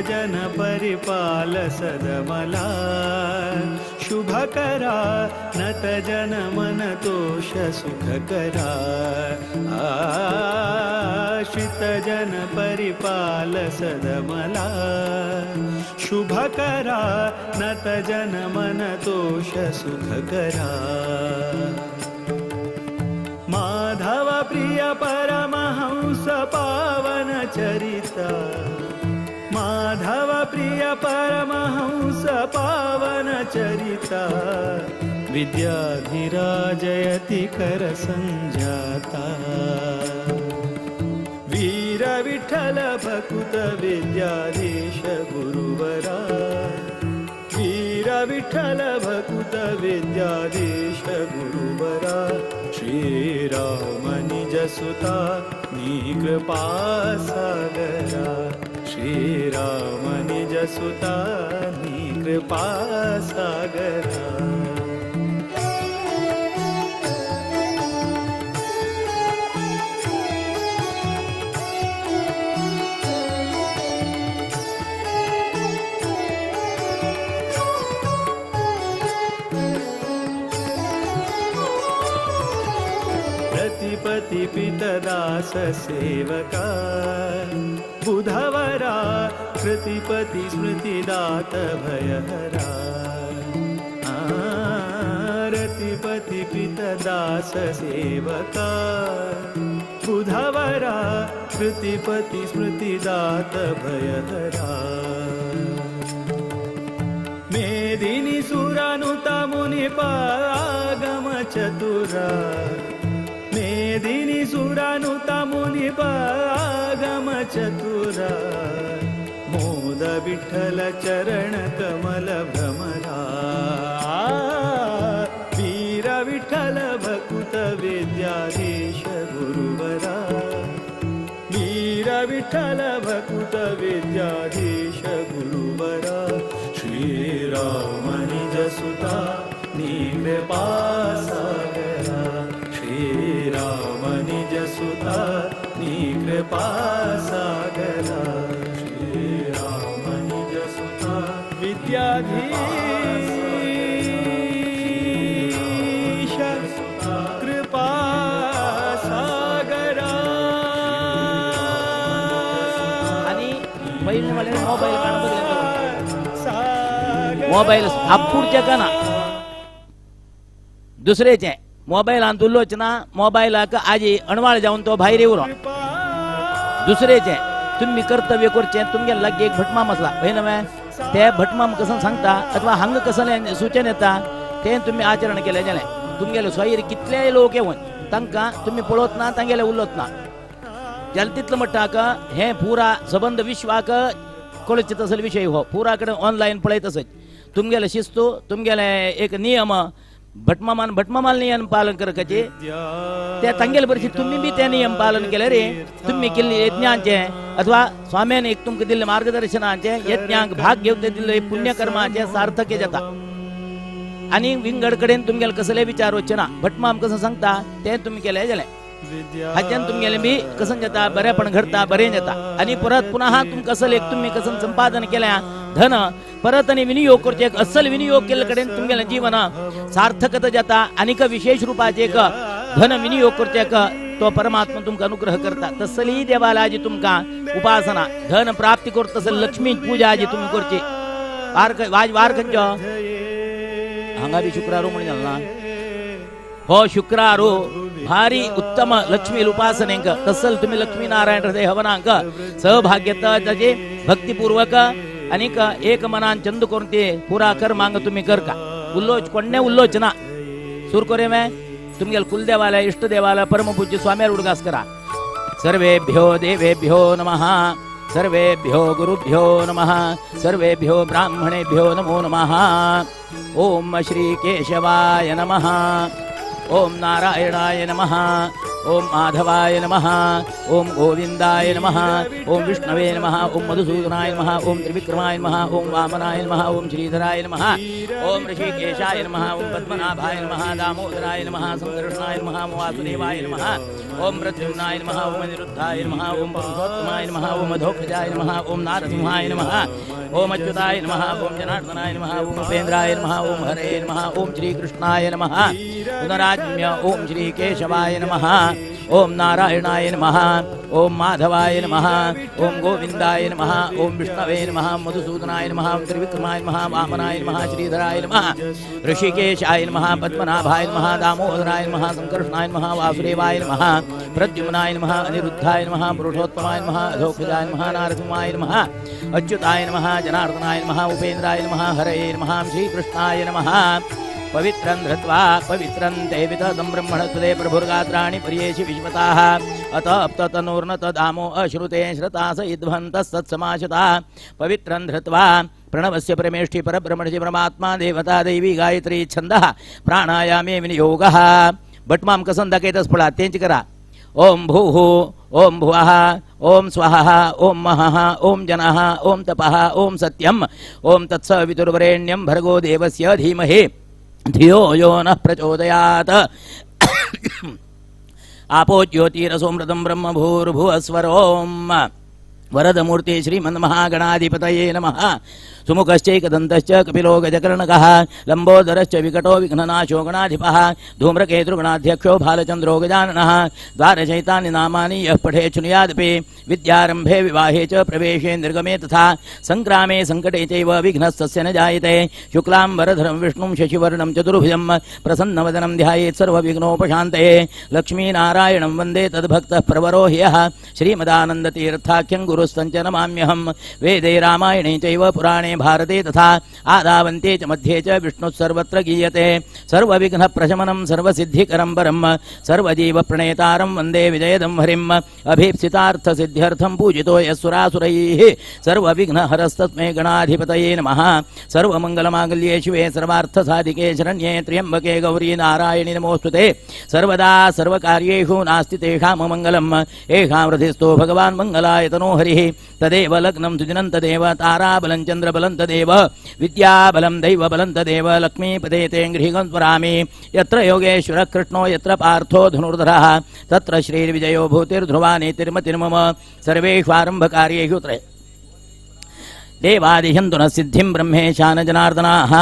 जन परिपाल सदमला शुभकरा नत जन मन तोष सुखकरा आश्रित जन परिपाल सदमला शुभकरा नत जन मन तोष सुखकरा माधव प्रिय परमहंस पावन चरिता माधव प्रिय परमहंस पावन चरिता विद्याधिराजयति कर संजाता वीर विठ्ठल भकुत विद्याधीश गुरुवरा वीर विठ्ठल भकुत विद्याधीश गुरुवरा श्रीराम निज सुता नी कृपा सागरा श्रीराम निज सुता नी कृपा सागरा। प्रतिपति पितदास सेवका बुधवरा कृतिपति स्मृतिदात भयहरा रतिपति पितदास सेवका बुधवरा कृतिपति स्मृतिदात भयहरा मेदिनी सुरानुता मुनिपागम चतुरा मेदिनी सुरानुता मुनिपागम चतुरा मोद विठ्ठल चरण कमल भ्रमरा वीर विठ्ठल भकुत विद्याधीश गुरुवरा वीर विठ्ठल भकुत विद्याधीश गुरुवरा श्रीराम निज सुता नी कृपा सागरा श्रीराम निज सुता नी कृपा सागरा श्रीराम निज सुता विद्याधीश। मोबाईल काण मोबाईल हापुडचे का ना दुसरेचे मोबायलान उल्लोच ना मोबायलाक आजी अणवाळ जावन तो भायर येवरो दुसरेचे तुम्ही कर्तव्य करचे तुमगे लागीं एक भटमाम आसला हय न्हय ते भटमाम कसं सांगता अथवा हांगा कसलें सूचन येता तें तुम्ही आचरण केलें जालें तुमगेले सोयर कितलेय लोक येवन तांकां तुमी पळोवत ना तांगेले उलोत ना जाल्यार तितलो म्हणटा हें पुरा सबंद विश्वाक कळचें तसलो विशय हो पुरा कडेन ऑनलायन पळयत आसत तुमगेले शिस्तू तुमगेले एक नियम भटमामान भटमामान नियम पालन करपाचे ते तांगेले बरशी तुमी बी ते नियम पालन केले रे तुमी केल्ले यज्ञांचे अथवा स्वाम्यान एक तुमकां दिल्ले मार्गदर्शनाचे यज्ञांक भाग घेवन ते दिल्ले पुण्यकर्माचे सार्थक जाता आनी विंगड कडेन तुमगेले कसले विचार वचचे ना भटमाम कसं सांगता ते तुमी केले जालें हाच्यान तुमगेलें बी कसं जाता बरेपण घडता बरें जाता आनी परत पुनः तुमकां असल एक तुमी कसं संपादन केलें धन परत आनी विनियोग करचें एक असल विनियोग केल्ले कडेन तुमगेलें जीवन सार्थकता जाता आनीक विशेष रुपाचें एक धन विनियोग करचें तो परमात्मा तुमकां अनुग्रह करता तसली देवाला आजी तुमकां उपासना धन प्राप्ती करता तसली लक्ष्मी पूजा आजी तुमी करची वार वाज वार खंयचो हांगा बी शुक्रारू म्हणून जालो ना हो शुक्रारू भारी उत्तम लक्ष्मी उपासनेक तसल तुम्ही लक्ष्मी नारायण हृदय हवनांक सहभाग्यता ताजे भक्तिपूर्वक आनीक एक मनान चंद करून ते पुरा कर्मांग तुम्ही कर का उल्लोच कोण्णे उल्लोच ना सुर करे में तुमगेले कुलदेवाला इष्टदेवाला परमपूज्य स्वाम्यार उडगास करा सर्वेभ्यो देवेभ्यो नमः सर्वेभ्यो गुरुभ्यो नमः सर्वेभ्यो ब्राह्मणेभ्यो नमो नमः ओम श्री केशवाय नमः ओम नारायणाय नमः ओम माधवाय नमः ओम गोविंदाय नमः ओम विष्णवे नमः ओम मधुसूदनाय नमः ओम त्रिविक्रमाय नमः ओम वामनाय नमः ओम श्रीधराय नमः ओम ऋषिकेशाय नमः ओम पद्मनाभाय नमः दामोदराय नमः संकर्षणाय नमः वासुदेवाय नमः ओम प्रद्युम्नाय नमः ओम अनिरुद्धाय नमः ओम पुरुषोत्तमाय नमः ओम अधोक्षजाय नमः ओम नारसिंहाय नमः ओम अच्युताय नमः ओम जनार्दनाय नमः ओम उपेन्द्राय नमः ओम हरे नमः ओम श्रीकृष्णाय नमः पुनराज्ञ ओम श्री केशवाय नमः ओम नारायणाय नमः ओम माधवाय नमः ओम गोविंदाय नमः ओम विष्णवे नमः मधुसूदनाय नमः त्रिविक्रमाय नमः वामनाय नमः श्रीधराय नमः ऋषिकेशाय नमः पद्मनाभाय नमः दामोदराय नमः संकर्षणाय नमः वासुदेवाय नमः प्रद्युम्नाय नमः अनिरुद्धाय नमः पुरुषोत्तमाय नमः अधोक्षजाय नमः नारसिंहाय नमः अच्युताय नमः जनार्दनाय नमः उपेन्द्राय नमः हरये नमः श्रीकृष्णाय नमः पवित्रं धृत्वा पवित्रं ते विततं ब्रह्मणस्पते प्रभुर्गात्राणि पर्येषि विश्वताः अत अप्ततनूर्न तदामो अश्रुते श्रुता स इद्ध्वन्तस्तत्समाशता पवित्रं धृत्वा प्रणवस्य परमेष्ठि परब्रह्मणि परमात्मा देवता देवी गायत्री छन्दः प्राणायामे विनियोगः भटमाम कसं दाखयतच पळा तेंच करा ओम भूः ओम भुवः ओम स्वः ओम महः ओम जनः ओम तपः ओम सत्यम ओम तत्सवितुर्वरेण्यं भर्गो देवस्य धीमहि धियो यो नः प्रचोदयात् आपो ज्योतिरसोमृतं ब्रह्म भूर्भुवस्वरोम वरदमूर्ति श्रीमन्महागणाधिपतये नमः। सुमुखश्चैकदन्तश्च कपिलो गजकर्णकः लम्बोदरश्च विकटो विघ्ननाशो गणाधिपः धूम्रकेतुर्गणाध्यक्षो भालचन्द्रो गजाननः द्वारचैतानि नामानि यः पठे शृणुयादपि विद्यारम्भे विवाहे च प्रवेशे निर्गमे तथा संग्रामे संकटे चैव विघ्नस्तस्य न जायते। शुक्लां वरधरं विष्णुं शशिवर्णं चतुर्भुजं प्रसन्नवदनं ध्यायेत् सर्वविघ्नोपशान्तये। लक्ष्मीनारायणं वन्दे तद्भक्तः प्रवरो ह्यः श्रीमदानन्दतीर्थाख्यं गुरुस्तञ्च नमाम्यहं। वेदे रामायणे चैव पुराणे भारते तथा आदावन्ते च मध्ये च विष्णुः सर्वत्र गीयते। सर्वविघ्नप्रशमनं सर्वसिद्धिकरं परं सर्वजीवप्रणेतारं वन्दे विजयदं हरिम्। अभीप्सितार्थसिद्ध्यर्थं पूजितो यः सुरासुरैः सर्वविघ्नहरस्तस्मै गणाधिपतये नमः। सर्वमङ्गलमाङ्गल्ये शिवे सर्वार्थसाधिके शरण्ये त्र्यम्बके गौरी नारायणि नमोऽस्तुते। सर्वदा सर्वकार्येषु नास्ति तेषां मङ्गलम् एषां हृदिस्थो भगवान् मङ्गलाय तनो हरिः। तदेव लग्नं सुदिनं तदेव ताराबलं चन्द्रबलं तदेव विद्याबलं दैवबलं तदेव लक्ष्मीपदे ते गृहं त्वरामि। यत्र योगेश्वरः कृष्णो यत्र पार्थो धनुर्धरः तत्र श्रीर्विजयो भूतिर्ध्रुवा नीतिर्मतिर्मम। सर्वेष्वारम्भकार्येषु देवादिहन्तु न सिद्धिं ब्रह्मेशान जनार्दनाः।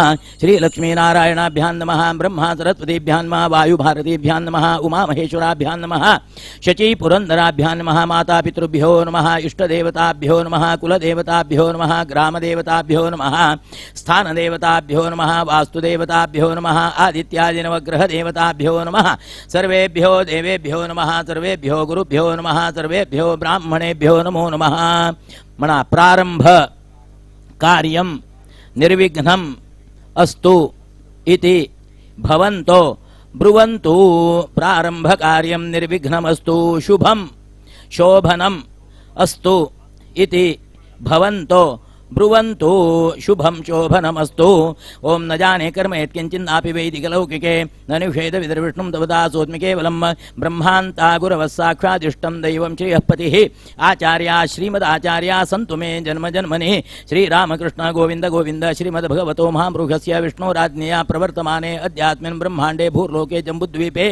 श्रीलक्ष्मीनारायणाभ्यां नमः, ब्रह्मा सरस्वतीभ्यां नमः, वायुभारतीभ्यां नमः, उमामहेश्वराभ्यां नमः, शचीपुरन्दराभ्यां नमः, मातापितृभ्यो नमः, इष्टदेवताभ्यो नमः, कुलदेवताभ्यो नमः, ग्रामदेवताभ्यो नमः, स्थानदेवताभ्यो नमः, वास्तुदेवताभ्यो नमः, आदित्यादिनवग्रहदेवताभ्यो नमः, सर्वेभ्यो देवेभ्यो नमः, सर्वेभ्यो गुरुभ्यो नमः, सर्वेभ्यो ब्राह्मणेभ्यो नमो नमः। म्हणा प्रारंभ कार्यं निर्विघ्नम् अस्तु इति भवन्तो ब्रुवन्तु। प्रारंभ कार्यं निर्विघ्नमस्तु, शुभं शोभनम् अस्तु इति भवन्तो ब्रुवन्तु, शुभं शोभनमस्तु। ओम न जाने कर्म यत्किंचिन्नापि वैदिकलौकिके न निषेध विदर्विष्णुं तव दासोऽस्मि केवलं। ब्रह्मान्ता गुरवः साक्षादिष्टं दैवं श्रियःपतिः आचार्या श्रीमदाचार्या सन्तु मे जन्म जन्मनि। श्रीरामकृष्ण गोविन्द गोविन्द। श्रीमद्भगवतो महापुरुषस्य विष्णोराज्ञया प्रवर्तमाने अध्यात्मिन् ब्रह्माण्डे भूर्लोके जम्बुद्वीपे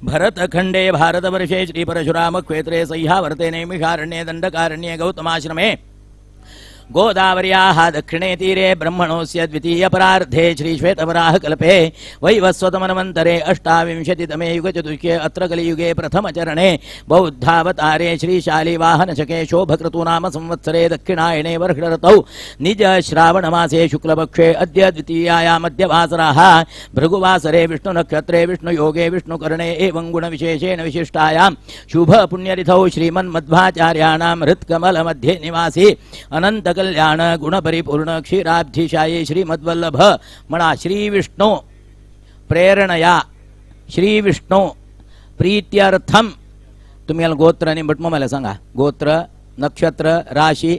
भरतखण्डे भारतवर्षे श्रीपरशुरामक्षेत्रे सह्यावर्ते नैमिषारण्ये दण्डकारण्ये गौतमाश्रमे गोदावर्याः दक्षिणे तीरे ब्रह्मणोऽस्य द्वितीयपरार्धे श्रीश्वेतवराहकल्पे वैवस्वतमन्वन्तरे अष्टाविंशतितमे युगचतुष्के अत्र कलियुगे प्रथमचरणे बौद्धावतारे श्रीशालिवाहनशके शोभक्रतुनाम संवत्सरे दक्षिणायणे वर्षऋतौ निजश्रावणमासे शुक्लपक्षे अद्य द्वितीयायामद्यवासराः भृगुवासरे विष्णुनक्षत्रे विष्णुयोगे विष्णुकरणे एवं गुणविशेषेण विशिष्टायां शुभपुण्यतिथौ श्रीमन्मध्वाचार्याणां हृत्कमलमध्ये निवासी अनंत कल्याण गुणपरिपूर्ण क्षीराब्धिशायी श्रीमद्वल्लभ म्हणा श्री विष्णु प्रेरणया श्री विष्णु प्रीत्यर्थम। तुम्ही याला गोत्र आणि बटमो मला सांगा, गोत्र नक्षत्र राशी।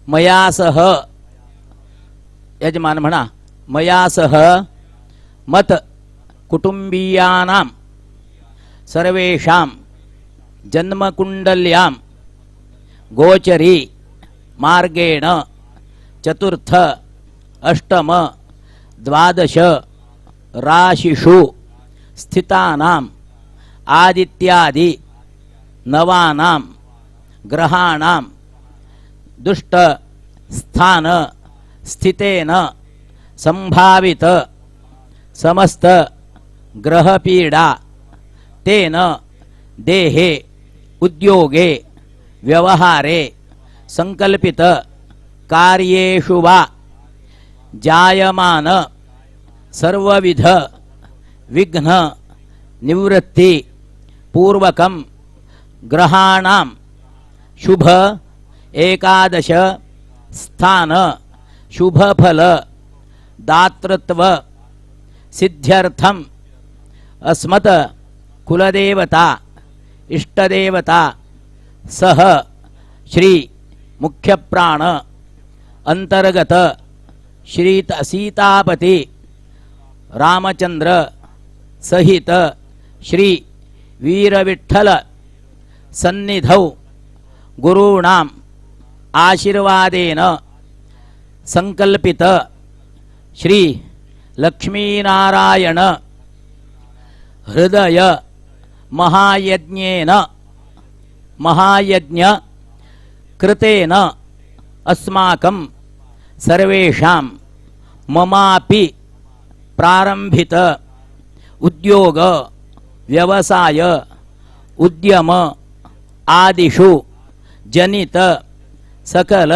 मया सह यजमान म्हणा, मया सह मत कुटुंबीयानां सर्वेषां जन्मकुंडल्यां गोचरी मार्गेण चतुर्थ अष्टम द्वादश राशिषु स्थितानां आदित्यादि नवानां ग्रहाणां दुष्ट स्थान स्थितेन संभावित समस्त ग्रहपीडा तेन देहे उद्योगे व्यवहारे संकल्पित कार्येषु वा जायमान सर्वविध विघ्न निवृत्ति पूर्वकं ग्रहाणां शुभ एकादश स्थान शुभफल दातृत्व सिद्ध्यर्थम अस्मत् कुलदेवता इष्टदेवता सह श्री मुख्यप्राण अंतर्गत श्री सीतापति रामचंद्र सहित श्री वीरविठ्ठल सन्निधौ गुरूणाम आशीर्वादेन संकल्पित श्री लक्ष्मीनारायण हृदय महायज्ञेन महायज्ञ कृतेन अस्माकं सर्वेषां ममापि प्रारंभित उद्योग व्यवसाय उद्यम आदिषु जनित सकल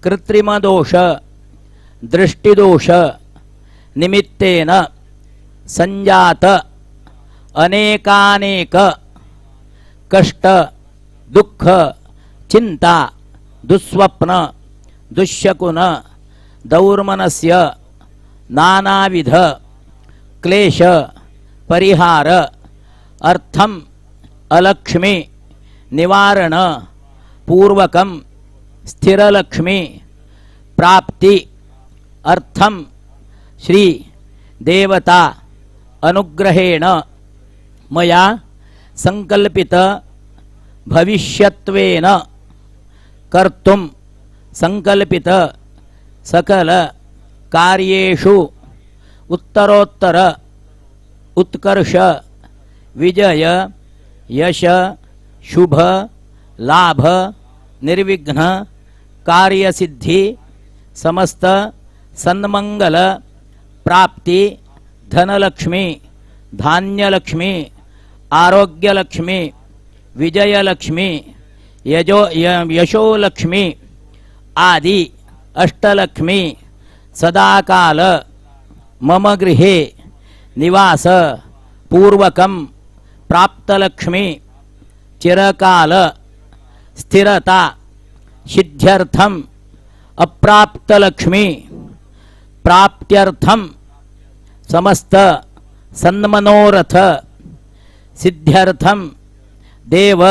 कृत्रिमदोष दृष्टिदोष निमित्तेन संजात अनेकानेक कष्ट दुःख चिंता दुस्वप्न दुश्शकुन दौर्मनस्य नानाविध क्लेश परिहार अर्थम अलक्ष्मी निवारण पूर्वकम स्थिरलक्ष्मी प्राप्ति अर्थम श्री देवता अनुग्रहेण मया संकल्पित भविष्यत्वेन कर्तुं संकल्पित सकल कार्येषु उत्तरोत्तर उत्कर्ष विजय यश शुभ लाभ निर्विघ्न कार्यसिद्धि समस्त सन्मंगल प्राप्ति धनलक्ष्मी धान्यलक्ष्मी आरोग्यलक्ष्मी विजयलक्ष्मी यशोलक्ष्मी आदि अष्टलक्ष्मी सदाकाल मम गृहे निवास पूर्वकं प्राप्तलक्ष्मी चिरकाल स्थिरता सिद्ध्यर्थम अप्राप्तलक्ष्मी प्राप्त्यर्थम समस्त सन्मनोरथ सिद्ध्यर्थम देव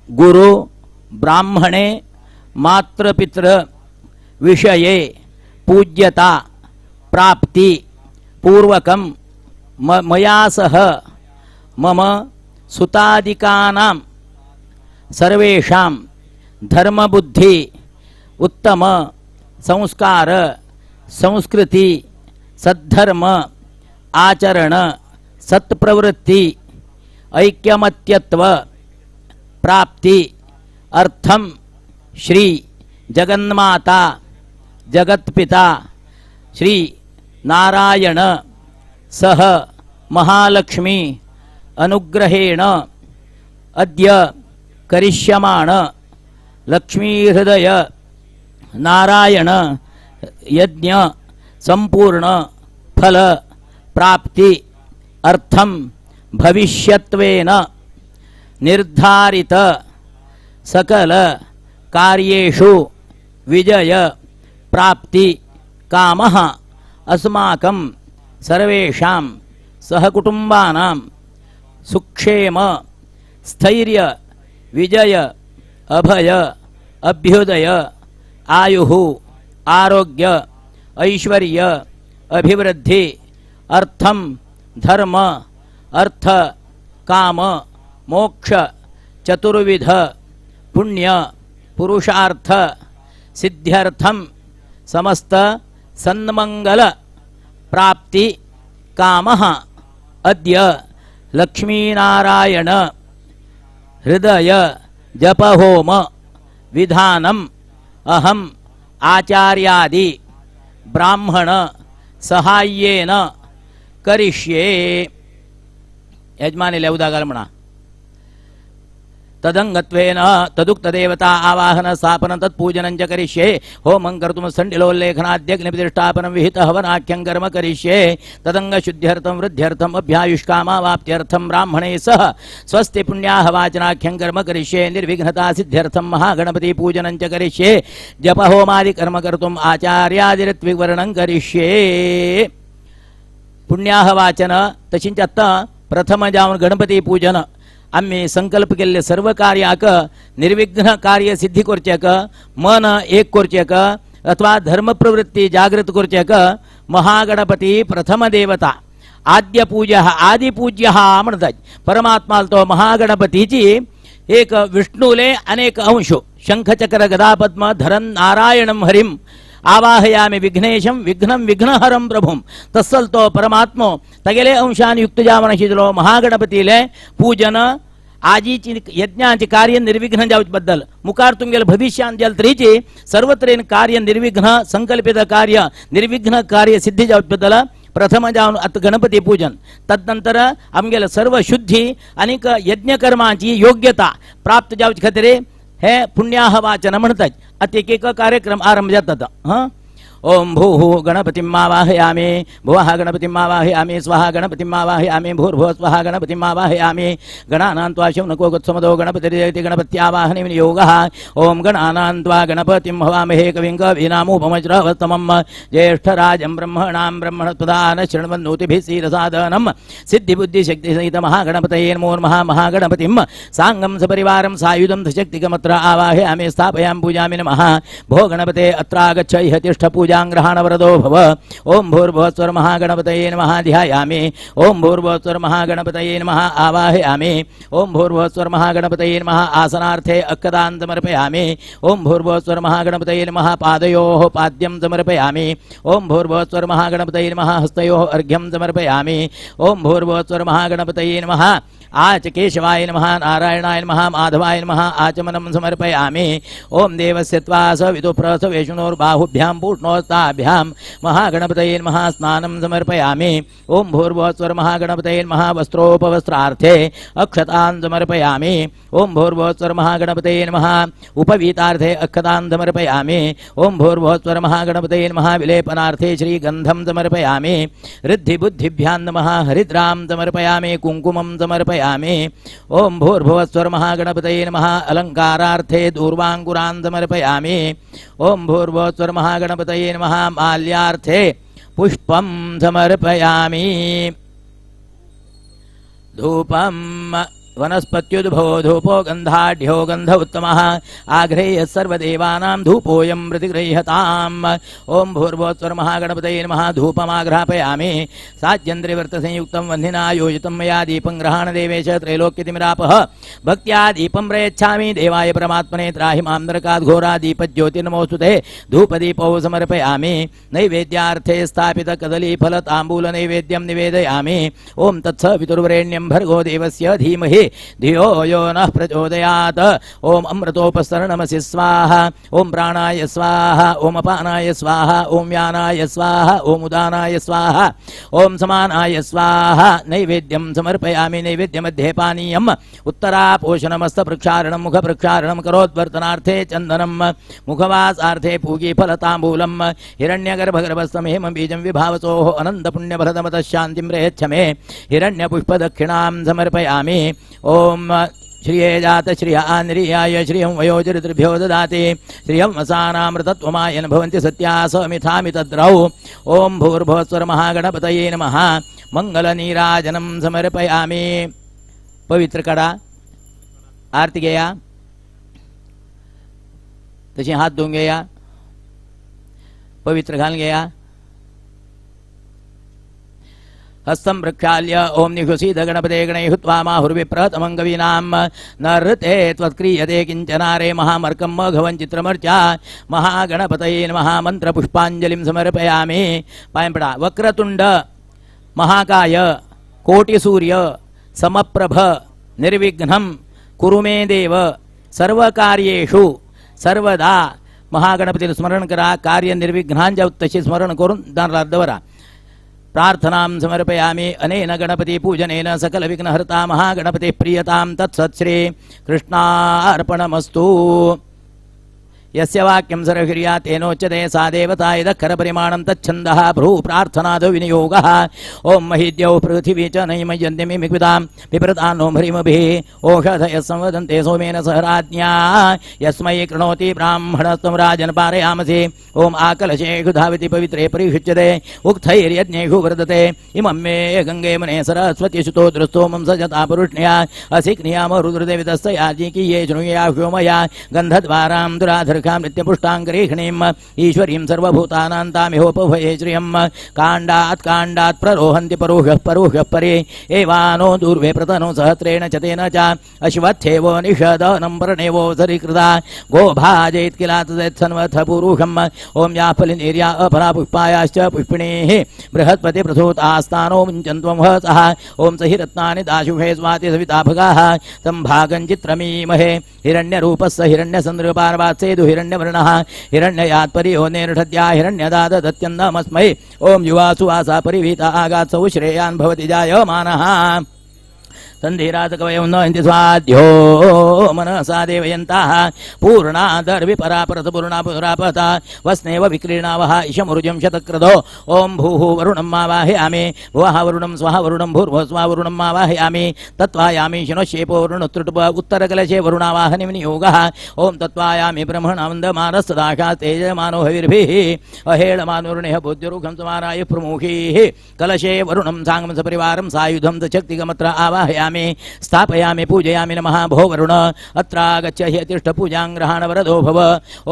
गुरु ब्राह्मणे मातृपितृ विषये पूज्यता प्राप्ति पूर्वकं मया सह मम सुतादिकानां सर्वेषां धर्मबुद्धि उत्तम संस्कार संस्कृति सद्धर्म आचरण सत्प्रवृत्ति ऐक्यमत्यत्व प्राप्ति अर्थम श्री जगन्माता जगत्पिता श्री नारायण सह महालक्ष्मी अनुग्रहेण अद्य करिष्यमाण लक्ष्मीहृदय नारायण यज्ञ संपूर्ण फल प्राप्ति अर्थम भविष्यत्वेन निर्धारित सकल कार्येषु विजय प्राप्ति कामः अस्माकं सर्वेषां सहकुटुम्बानां सुक्षेम स्थैर्य विजय अभय अभ्युदय आयुः आरोग्य ऐश्वर्य अभिवृद्धि अर्थम धर्म अर्थ काम मोक्ष चतुर्विध पुण्य पुरुषार्थ सिद्ध्यर्थम समस्त सन्मंगल प्राप्ति कामः अद्य लक्ष्मीनारायण हृदय जपहोम विधानम अहम आचार्यादि ब्राह्मण सहाय्येन करिष्ये। यजमानी उदागाल म्हणा। तदंगत्वेन तदुक्तदेवता आवाहन स्थापन तत्पूजनं च करिष्ये। होमं कर्तुं सण्डिलोल्लेखनाद्यग्निप्रतिष्ठापनं विहित हवनाख्यं कर्म करिष्ये। तदंगशुद्ध्यर्थं वृद्ध्यर्थम् अभ्यायुष्कामावाप्त्यर्थं ब्राह्मणे सह स्वस्ति पुण्याहवाचनाख्यं कर्म करिष्ये। निर्विघ्नता सिद्ध्यर्थं महागणपति पूजनं च करिष्ये। जपहोमादि कर्म कर्तुम् आचार्यादिऋत्विवर्णं करिष्ये। पुण्याहवाचन तशींच आत्तां प्रथम जावन गणपती पूजन आम्ही संकल्प केल्ले सर्व कार्याक निर्विघ्न कार्य सिद्धी करचेक, मन एक करचेक अथवा धर्म प्रवृत्ती जागृत करचेक महागणपती प्रथम देवता आद्य पूज्य आदिपूज्य म्हणतात। परमात्मा तो महागणपतीची एक विष्णुले अनेक अंश शंखचक्र गदापद्म धरन नारायणम हरिम आवाहयामि विघ्नेशं विघ्नं विघ्नहरं प्रभुं तस्सल तो परमात्मो तगेले अंशान युक्त जावन आशिल्लो महागणपतीले पूजन आजीची यज्ञांचे कार्य निर्विघ्न जावचे बद्दल मुखार तुमगेले भविष्यान जाल तरीची सर्वत्रेन कार्य निर्विघ्न संकल्पित कार्य निर्विघ्न कार्य सिद्धी जावचे बद्दल प्रथम जावन आतां गणपती पूजन तदनंतर आमगेले सर्व शुद्धी आनीक यज्ञकर्मांची योग्यता प्राप्त जावचे खातीर हे पुण्याह वाचन म्हणतात। आतां एक एक कार्यक्रम आरंभ जाता। हां, ओम भूः गणपतिं आवाहयामि, भुवः गणपतिं आवाहयामि, स्वः गणपतिं आवाहयामि, भूर्भुवः स्वः गणपतिं आवाहयामि। गणानां त्वा शौनको गत्समदो गणपतिर्जयति गणपत्यावाहने विनियोगः। ओम गणानां त्वा गणपतिं हवामहे कविं कवीनामुपमश्रवस्तमं ज्येष्ठराजं ब्रह्मणां ब्रह्मणस्पदान शृण्वन्नोतिभिः सीरसादनं सिद्धिबुद्धिशक्तिसहित महागणपतये नमो नमः। महागणपतिं साङ्गं सपरिवारं सायुधं सशक्तिकमत्र आवाहयामि, स्थापयामि, पूजामि नमः। भो गणपते अत्रागच्छ इह तिष्ठ पूजां ग्रहाणवरदो भव। ओम भूर्भुवस्वर महागणपतये नमः ध्यायामि। ओम भूर्भुवस्वर महागणपतये नमः आवाहयामि। ओम भूर्भुवस्वर महागणपतये नमः आसनार्थे अक्कदान् समर्पयामि। ओम भूर्भुवस्वर महागणपतये नमः पादयोः पाद्यं समर्पयामि। ओम भूर्भुवस्वर महागणपतये नमः हस्तयोः अर्घ्यं समर्पयामि। ओम भूर्भुवस्वर महागणपतये नमः आच केशवाय नमः, नारायणाय नमः, माधवाय नमः आचमनं समर्पयामि। ओम देवस्य त्वा सवितुप्रसवेषुणोर्बाहुभ्यां पूष्णोस्ताभ्यां महागणपतये नमः स्नानं समर्पयामि। ओम भूर्भुवस्वर महागणपतये नमः वस्त्रोपवस्त्रार्थे अक्षतान् समर्पयामि। ओम भूर्भुवस्वर महागणपतये नमः उपवीतार्थे अक्षतान् समर्पयामि। ओम भूर्भुवस्वर महागणपतये नमः विलेपनार्थे श्रीगन्धं समर्पयामि। ऋद्धिबुद्धिभ्यां नमः हरिद्रां समर्पयामि, कुङ्कुमं समर्पयामि। ओम भूर्भुवस्वर महागणपतये नमः अलंकारार्थे दूर्वांकुरान् समर्पयामि। ओम भूर्भुवस्वर महागणपतये नमः माल्यार्थे पुष्पं समर्पयामि। धूपं वनस्पत्युद्भवो धूपो गन्धाढ्यो गन्ध उत्तमः आघ्रेयः सर्वदेवानां धूपोऽयं प्रतिगृह्यताम्। ओम भूर्भुवस्वर महागणपतये नमः धूपमाघ्रापयामि। साज्यन्द्रिवर्तसंयुक्तं वह्निना योजितं मया दीपं ग्रहाण देवेश त्रैलोक्यतिमिरापह भक्त्या दीपं प्रयच्छामि देवाय परमात्मने त्राहि मां नरकाद् घोरा दीपज्योतिर्नमोऽस्तु ते। धूपदीपौ समर्पयामि। नैवेद्यार्थे स्थापित कदलीफलताम्बूलनैवेद्यं निवेदयामि। ओम तत्सवितुर्वरेण्यं भर्गो देवस्य धीमहि धियो यो नः प्रचोदयात्। ओम अमृतोपसरणमसि स्वाहा। ओम प्राणाय स्वाहा। ओम अपानाय स्वाहा। ओम यानाय स्वाहा। ओम उदानाय स्वाहा। ओम समानाय स्वाहा। नैवेद्यं समर्पयामि। नैवेद्यमध्ये पानीयम् उत्तरापोषणमस्तप्रक्षारणं मुखप्रक्षारणं करोद्वर्तनार्थे चन्दनं मुखवासार्थे पूगीफलताम्बूलं हिरण्यगर्भगर्भस्थमेमं बीजं विभावसोः अनन्तपुण्यफलदमतः शान्तिं प्रयच्छ मे। हिरण्यपुष्पदक्षिणां समर्पयामि। ओम श्रिये जात श्रिय आनिर्याय श्रियं वयोचरितृभ्यो ददाति श्रियं वसानामृतत्वमायन भवन्ति सत्या समिथामि तद्रौ। ओम भूर्भुवस्वर महागणपतये नमः मंगलनीराजनं समर्पयामि। पवित्र कडा आरती घेया, तशी हात धुवून घेया, पवित्र घालून घेया। हस्तं प्रक्षाल्य ओम निघुसीद गणपते गणैहुत्वा माहुर्विप्रतमं कवीनां न ऋते त्वत्क्रियते किञ्चनारे महामर्कं मघवं चित्रमर्चा महागणपतये नमः मंत्रपुष्पाञ्जलिं समर्पयामि। पायं पडा। वक्रतुंड महाकाय कोटिसूर्य समप्रभ निर्विघ्नं कुरु मे देव सर्वकार्येषु सर्वदा। महागणपतीला स्मरण करा, कार्य निर्विघ्नांच्या तशी स्मरण करून दानला दवरा। प्रार्थनां समर्पयामि। अनेन गणपति पूजनेन सकल विघ्नहर्ता महागणपति प्रियतां तत्सत्श्री कृष्णार्पणमस्तु। यस्य वाक्यं सर्वक्रिया तेनोच्यते सा देवता यदक्षरपरिमाणं तच्छन्दः भ्रू प्रार्थनादो विनियोगः। ओम महिद्यौ पृथिवी च नैमयन्ति मिमिक्वितां बिभ्रतानो ह्रीमभिः ओषधयः संवदन्ते सोमेन सह राज्ञा यस्मै कृणोति ब्राह्मणस्त्वं राजन् पारयामसि। ओम आकलशेषु धावति पवित्रे परिषुच्यते उक्थैर्यज्ञेषु वर्धते इमं मे गङ्गे मुने सरस्वती सुतो दृस्तोमं सजता पुरुष्ण्या असिक्नियाम रुद्रदेवितस्तयाजीकीये शृणुया व्योमया गन्धद्वारां दुराधर नित्यपुष्टाङ्गरेखणीम् ईश्वरीं सर्वभूतानां तामिहोपभये श्रियं काण्डात् काण्डात् प्ररोहन्ति परोह्यः परोह्यः परे एवानो दूर्वे प्रतनो सहस्रेण च तेन च अश्वत्थेवो निषदनं पर्णेवो सरीकृता गोभाजयेत् किलात् पुरुषम्। ॐ या फलिनीर्या अफला पुष्पायाश्च पुष्पिणीः बृहस्पति प्रसूतास्तानो मुञ्चन्त्वं हसः। ॐ स हि रत्नानि दाशुषे स्वाति सविता भगाः सम्भागं चित्रमीमहे हिरण्यरूपस्य हिरण्यसन्दृपार्वात्सेदु हिरण्यवर्णः हिरण्ययात् परियोनेर्षद्या हिरण्यदादत्यन्नमस्मै। ॐ युवा सुवासा परिवीता आगात्सौ श्रेयान् भवति जायमानः। संधिराजकवयं न इति स्वाध्यो मनसा देवयन्ताः पूर्णादर्विपरापरत पूर्णा पुरापता वस्नेव विक्रीणावः इशमुरुजं शतक्रदो ॐ भूः वरुणं मावाहयामि भुवः वरुणं स्वः वरुणं भूर्भुवः स्वः वरुणं मावाहयामि तत्त्वायामि शिनोशेपो वरुणोत्तृटुप उत्तरकलशे वरुणावाहनिविनियोगः ॐ तत्त्वायामि ब्रह्मणावन्दमानस्तदाशा तेजमानो हविर्भिः अहेळमानुर्णिह बुद्धिरुखं समानाय प्रमुखीः कलशे वरुणं साङ्गं सपरिवारं सायुधं शक्तिगमत्र आवाहयामि स्थापयामि पूजयामि नमः भो वरुण अत्रागच्छ हि अतिष्ठ पूजां ग्रहाण वरदो भव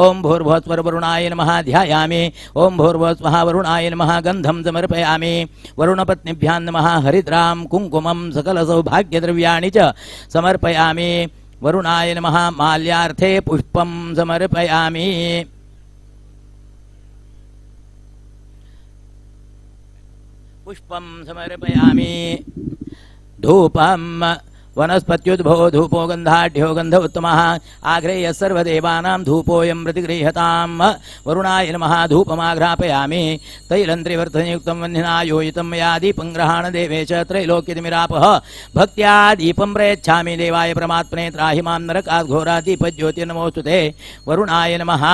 ॐ भूर्भुवस्वरुणाय नमः ध्यायामि ॐ भूर्भुवस्वः वरुणाय नमः गन्धं समर्पयामि वरुणपत्नीभ्यां नमः हरिद्रां कुङ्कुमं सकलसौभाग्यद्रव्याणि च समर्पयामि वरुणाय नमः माल्यार्थे पुष्पं समर्पयामि। पुष्पं समर्पयामि। धूपं वनस्पत्युद्भवो धूपो गन्धाढ्यो गन्ध उत्तमः आघ्रेयः सर्वदेवानां धूपोऽयं प्रतिगृह्यतां वरुणाय नमः धूपमाघ्रापयामि। तैलं त्रिवर्धनयुक्तं वह्निना योजितं मया दीपं ग्रहाण देवेश त्रैलोक्यतिमिरापः भक्त्या दीपं प्रयच्छामि देवाय परमात्मने त्राहि मां नरकात् घोरात् दीपज्योतिर्नमोऽस्तु ते। वरुणाय नमः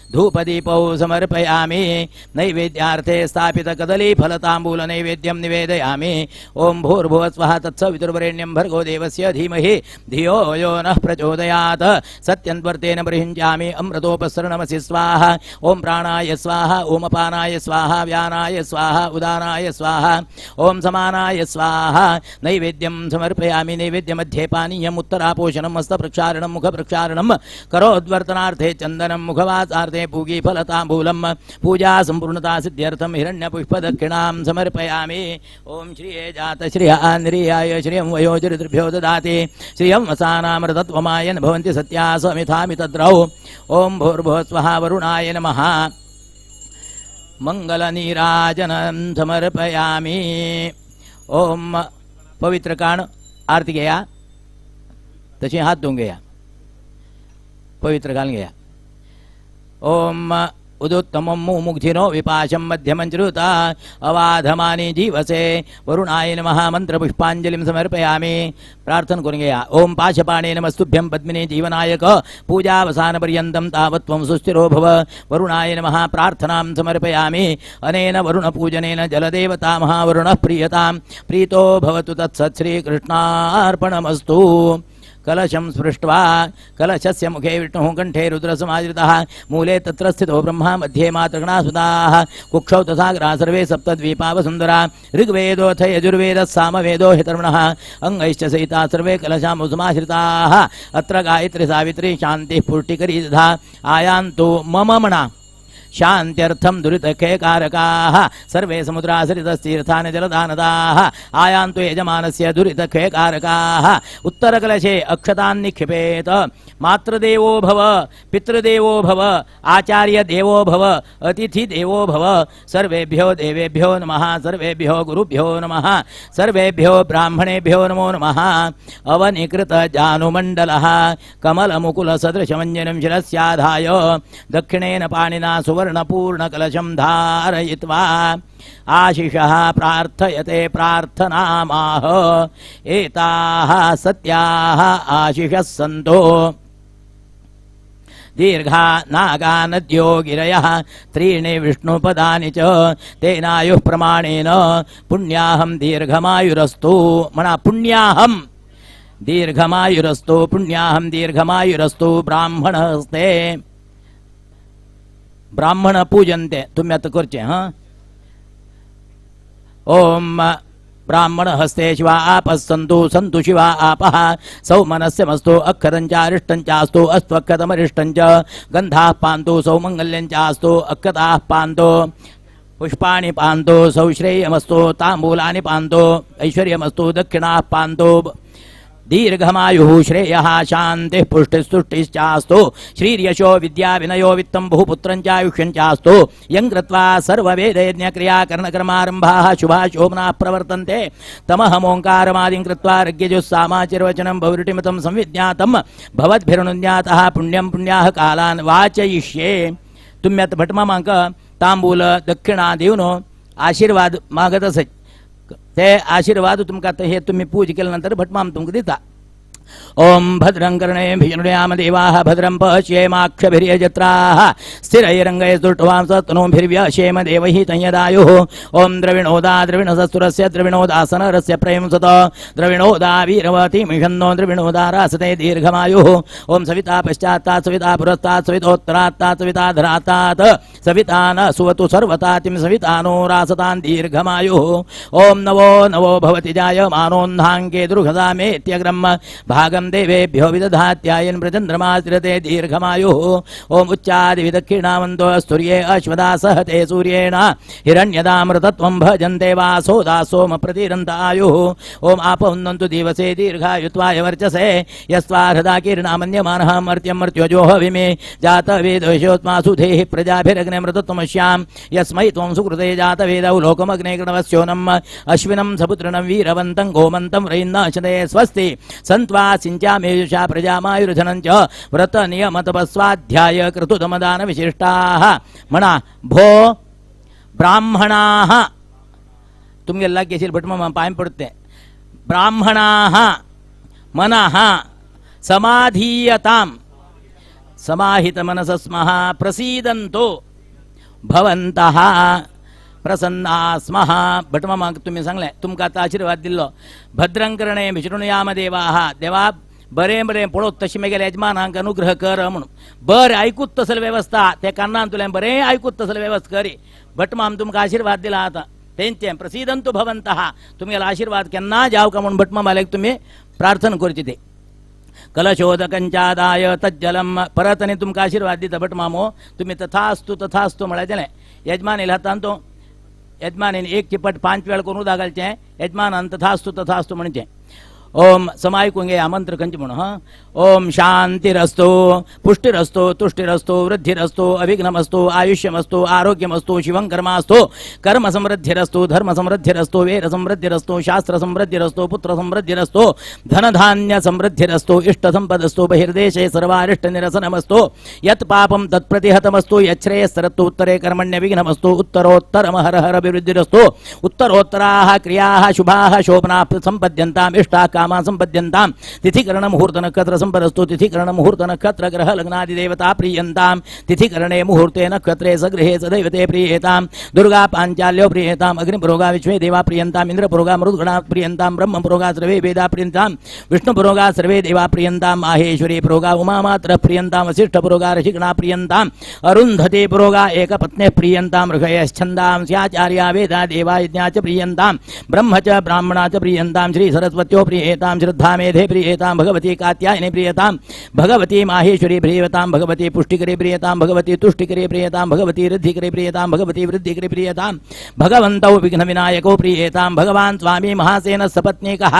धूपदीपौ समर्पयामि। नैवेद्यार्थे स्थापितकदलीफलताम्बूलनैवेद्यं निवेदयामि। ॐ भूर्भुवस्वः तत्सवितुर्वरेण्यं भर्गो देवस्य धीमहि धियो यो नः प्रचोदयात्। सत्यन्त्वर्तेन बृहिञ्चामि अमृतोपसरणमसि स्वाहा। ॐ प्राणाय स्वाहा, ॐ अपानाय स्वाहा, व्यानाय स्वाहा, उदानाय स्वाहा, ॐ समानाय स्वाहा। नैवेद्यं समर्पयामि। नैवेद्यमध्ये पानीयम् उत्तरापोषणं हस्तप्रक्षालनं मुखप्रक्षालनं करोद्वर्तनार्थे चन्दनं मुखवासार्थे पूगीफलताम्बूलं पूजा सम्पूर्णता सिद्ध्यर्थं हिरण्यपुष्पदक्षिणां समर्पयामि। ॐ श्रिये जात श्रिय आन्द्रियाय श्रियं वयोजरितृभ्यो ददाति श्रियं वसानामृतत्वमायन् भवन्ति सत्या समिथामि तद्रौ। ॐ भूर्भुवस्वः वरुणाय नमः मंगलनीराजनं समर्पयामि। ॐ पवित्र काण आरती घेया, तशी हात धुवून घेया, पवित्र घालून घेया। ॐ उदुत्तमं मुमुग्धिनो विपाशं मध्यमं श्रुता अवाधमानि जीवसे वरुणाय नमः मंत्रपुष्पांजलिं समर्पयामि। प्रार्थना करून घेया। ॐ पाशपाणे नमस्तुभ्यं पद्मिनी जीवनायक पूजावसानपर्यन्तं तावत् त्वं सुस्थिरो भव। वरुणाय नमः प्रार्थनां समर्पयामि। अनेन वरुणपूजनेन जलदेवता महावरुणः प्रीयतां प्रीतो भवतु तत्सत् श्रीकृष्णार्पणमस्तु। कलशं स्पृष्ट्वा कलशस्य मुखे विष्णुः कण्ठे रुद्रसमाश्रितः मूले तत्र स्थितो ब्रह्मा मध्ये मातृगणासुताः कुक्षौ तथाग्राः सर्वे सप्तद्वीपा वसुन्धरा ऋग्वेदोऽथ यजुर्वेदः सामवेदो हितर्मणः अङ्गैश्च सहिताः सर्वे कलशामुसमाश्रिताः। अत्र गायत्री सावित्री शान्तिः पुष्टिकरी तथा आयान्तु मम मणा शान्त्यर्थं दुरितक्षयकारकाः सर्वे समुद्राश्रितस्तीर्थानि जलदानदाः आयान्तु यजमानस्य दुरितक्षयकारकाः। उत्तरकलशे अक्षतान् निक्षिपेत। मातृदेवो भव, पितृदेवो भव, आचार्यदेवो भव, अतिथिदेवो भव। सर्वेभ्यो देवेभ्यो नमः, सर्वेभ्यो गुरुभ्यो नमः, सर्वेभ्यो ब्राह्मणेभ्यो नमो नमः। अवनिकृत जानुमण्डलः कमलमुकुलसदृशमञ्जनं शिरस्याधाय दक्षिणेन पाणिना सुवर्णपूर्णकलशं धारयित्वा आशिषः प्रार्थयते प्रार्थनामाह एताः सत्याः आशिषः सन्तो। दीर्घा नागा नद्यो गिरयः त्रीणि विष्णुपदानि च तेनायुः प्रमाणेन पुण्याहं दीर्घमायुरस्तु। मणा पुण्याहं दीर्घमायुरस्तु, पुण्याहं दीर्घमायुरस्तु। ब्राह्मणस्ते ब्राह्मण पूजन्ते तुम्ही आता करचे। हां ओम ब्राह्मण हस्ते शिवा आपः सन्तु सन्तु शिवा आपः सौमनस्यमस्तु अक्षरञ्चारिष्टं चास्तु अस्त्वक्षतमरिष्टं च गन्धाः पान्तु सौमङ्गल्यं चास्तु अक्षताः पान्तु पुष्पाणि पान्तु सौश्रेयमस्तु ताम्बूलानि पान्तु ऐश्वर्यमस्तु दक्षिणाः पान्तु दीर्घमायुः श्रेयः शान्तिः पुष्टिस्तुष्टिश्चास्तु श्रीर्यशो विद्या विनयो वित्तं बहुपुत्रं चायुष्यं चास्तु। यं कृत्वा सर्ववेदयज्ञक्रियाकरणकर्मारम्भाः शुभा शोभनाः प्रवर्तन्ते तमहमोङ्कारमादिं कृत्वा ऋग्यजुस्सामाचिर्वचनं भवृटिमतं संविज्ञातं भवद्भिरनुज्ञातः पुण्यं पुण्याः कालान् वाचयिष्ये। तुम्ही आता भटमामांक तांबूल दक्षिणा देऊन आशीर्वाद मागत असत। ते आशीर्वाद तुमकां हे तुमी पूज केले नंतर भटमाम तुमकां दिता. ओम भद्रं कर्णेभिर्याम देवाः भद्रं पश्येमाक्षभिर्यजत्राः स्थिरैरङ्गैस्तुष्ट्वां सतनूभिर्व्यशेम देवैः तंयदायुः. ओम द्रविणोदा द्रविणसस्तुरस्य द्रविणोदासनरस्य प्रयंसत द्रविणोदा वीरवती मिषन्नो द्रविणोदा रासते दीर्घमायुः. ओम सविता पश्चात्तात् सविता पुरस्तात् सवितोत्तरात्तात् सविता धरात्तात् सविता न सुवतु सर्वतातिं सविता नो रासतां दीर्घमायुः. ओम नवो नवो भवति जायमानोन्धाङ्के दुर्घदामेत्यग्रं भागं देवेभ्यो विदधात्यायन् प्रचन्द्रमाश्रिते दीर्घमायुः. ओम उच्चादिविदक्षिणावन्तो सूर्ये अश्वदा सहते सूर्येण हिरण्यदामृतत्वं भजन्ते वासो दासोम प्रतिरन्त आयुः. ओम आपहुन्नन्तु दिवसे दीर्घायुत्वाय वर्चसे यस्त्वा हृदा कीर्णामन्यमानः मर्त्यं मर्त्योजोह विमे जातवेदोषोत्मासु धेहि प्रजाभिरग्निमृतत्वमश्यां यस्मै त्वं सुकृते जातवेदौ लोकमग्ने कृणवस्योनम् अश्विनं सपुत्रिणं वीरवन्तं गोमन्तं रयिन्नाशने स्वस्ति सन्त्वा सिञ्चामेयुषा प्रजामायुर्धनं च व्रत नियमतपस्वाध्याय क्रतुदमदान विशिष्टाः. म्हणा भो ब्राह्मणाः तुमगेल्ला केशील भटमामा पांय पडते. ब्राह्मणाः मनः समाधीयतां समाहित मनसस्मः प्रसीदन्तो भवन्तः प्रसन्ना स्मः. भटमामाक तुमी सांगलें तुमकां आतां आशीर्वाद दिल्लो. भद्रं करणे विशृणुयाम देवाः देवा बरें बरें पळोवत तशें मागीर यजमानांक अनुग्रह कर म्हणून बरें आयकूत तसली वेवस्था ते कान्नान तुलें बरें आयकूत तसली वेवस्था करी. भटमाम तुमकां आशीर्वाद दिला आतां तेंचे प्रसीदंतु भवन्तः तुमगेलो आशीर्वाद केन्ना जावका का म्हणून भटमामालेक तुमी प्रार्थना करची ते. कलशोदकंचादाय तज्जलम परत आनी तुमकां आशीर्वाद दिता भटमामो तुमी तथास्तु तथास्तु म्हळ्यार यजमान येयला हातान तो यजमानीन एक चिपट 5 वेळ करून उदक घालचें यजमानान तथास्तु तथास्तु म्हणचें. ओम समायकूंक घेया मंत्र खंयचे म्हणून हां. ओम शांतिरस्तु पुष्टिरस्तु तुष्टिरस्तु वृद्धिरस्तु अविघ्नमस्तु आयुष्यमस्तु आरोग्यमस्तु शिवं कर्मास्तु कर्म समृद्धिरस्तु धर्म समृद्धिरस्तु वीर समृद्धिरस्तु शास्त्र समृद्धिरस्तु पुत्र समृद्धिरस्तु धनधान्य समृद्धिरस्तु इष्ट संपदस्तु बहिर्देशे सर्वारिष्ट निरसनमस्तु यत् पापं तत्प्रतिहतमस्तु यच्छ्रेयस्तरत्तु उत्तरे कर्मण्य विघ्नमस्तु उत्तरोत्तरम हर हर अभिवृद्धिरस्तु उत्तरोत्तराः क्रियाः शुभाः शोभनाः संपद्यन्ताम् इष्टाः कामा संपद्यन्ताम् तिथिकरण मुहूर्त नक्षत्र संपदस्तु तिथिकरण मुहूर्त नक्षत्र ग्रह लग्नादि देवता प्रीयन्ताम् तिथिकरणे मुहूर्ते नक्षत्रे सगृहे सदैवते प्रीयेताम् दुर्गा पाञ्चाल्यो प्रीयेताम् अग्निपुरोगा विश्वे देवा प्रीयन्ताम् इन्द्रपुरोगा मरुद्गणा प्रीयन्ताम् ब्रह्मपुरोगा सर्वे वेदा प्रीयन्ताम् विष्णुपुरोगा सर्वे देवा प्रीयन्ताम् माहेश्वरी पुरोगा उमामात्र प्रीयन्ताम् वसिष्ठपुरोगा ऋषिगणा प्रीयन्ताम् अरुन्धती पुरोगा एकपत्न्यः प्रीयन्ताम् ऋषयश्छन्दां स्याचार्या वेदा देवा यज्ञा च प्रीयन्ताम् ब्रह्म च ब्राह्मणा च प्रीयन्तां श्री सरस्वत्यो प्रीयेतां श्रद्धा मेधे प्रीयेतां भगवती कात्यायनी प्रीयतां भगवती माहेश्वरी प्रीयतां भगवती पुष्टिकरे प्रीयतां भगवती तुष्टिकरे प्रीयतां भगवती ऋद्धिकरे प्रीयतां भगवती वृद्धिकरे प्रीयतां भगवन्तौ विघ्नविनायकौ प्रीयेतां भगवान् स्वामी महासेन सपत्नीकः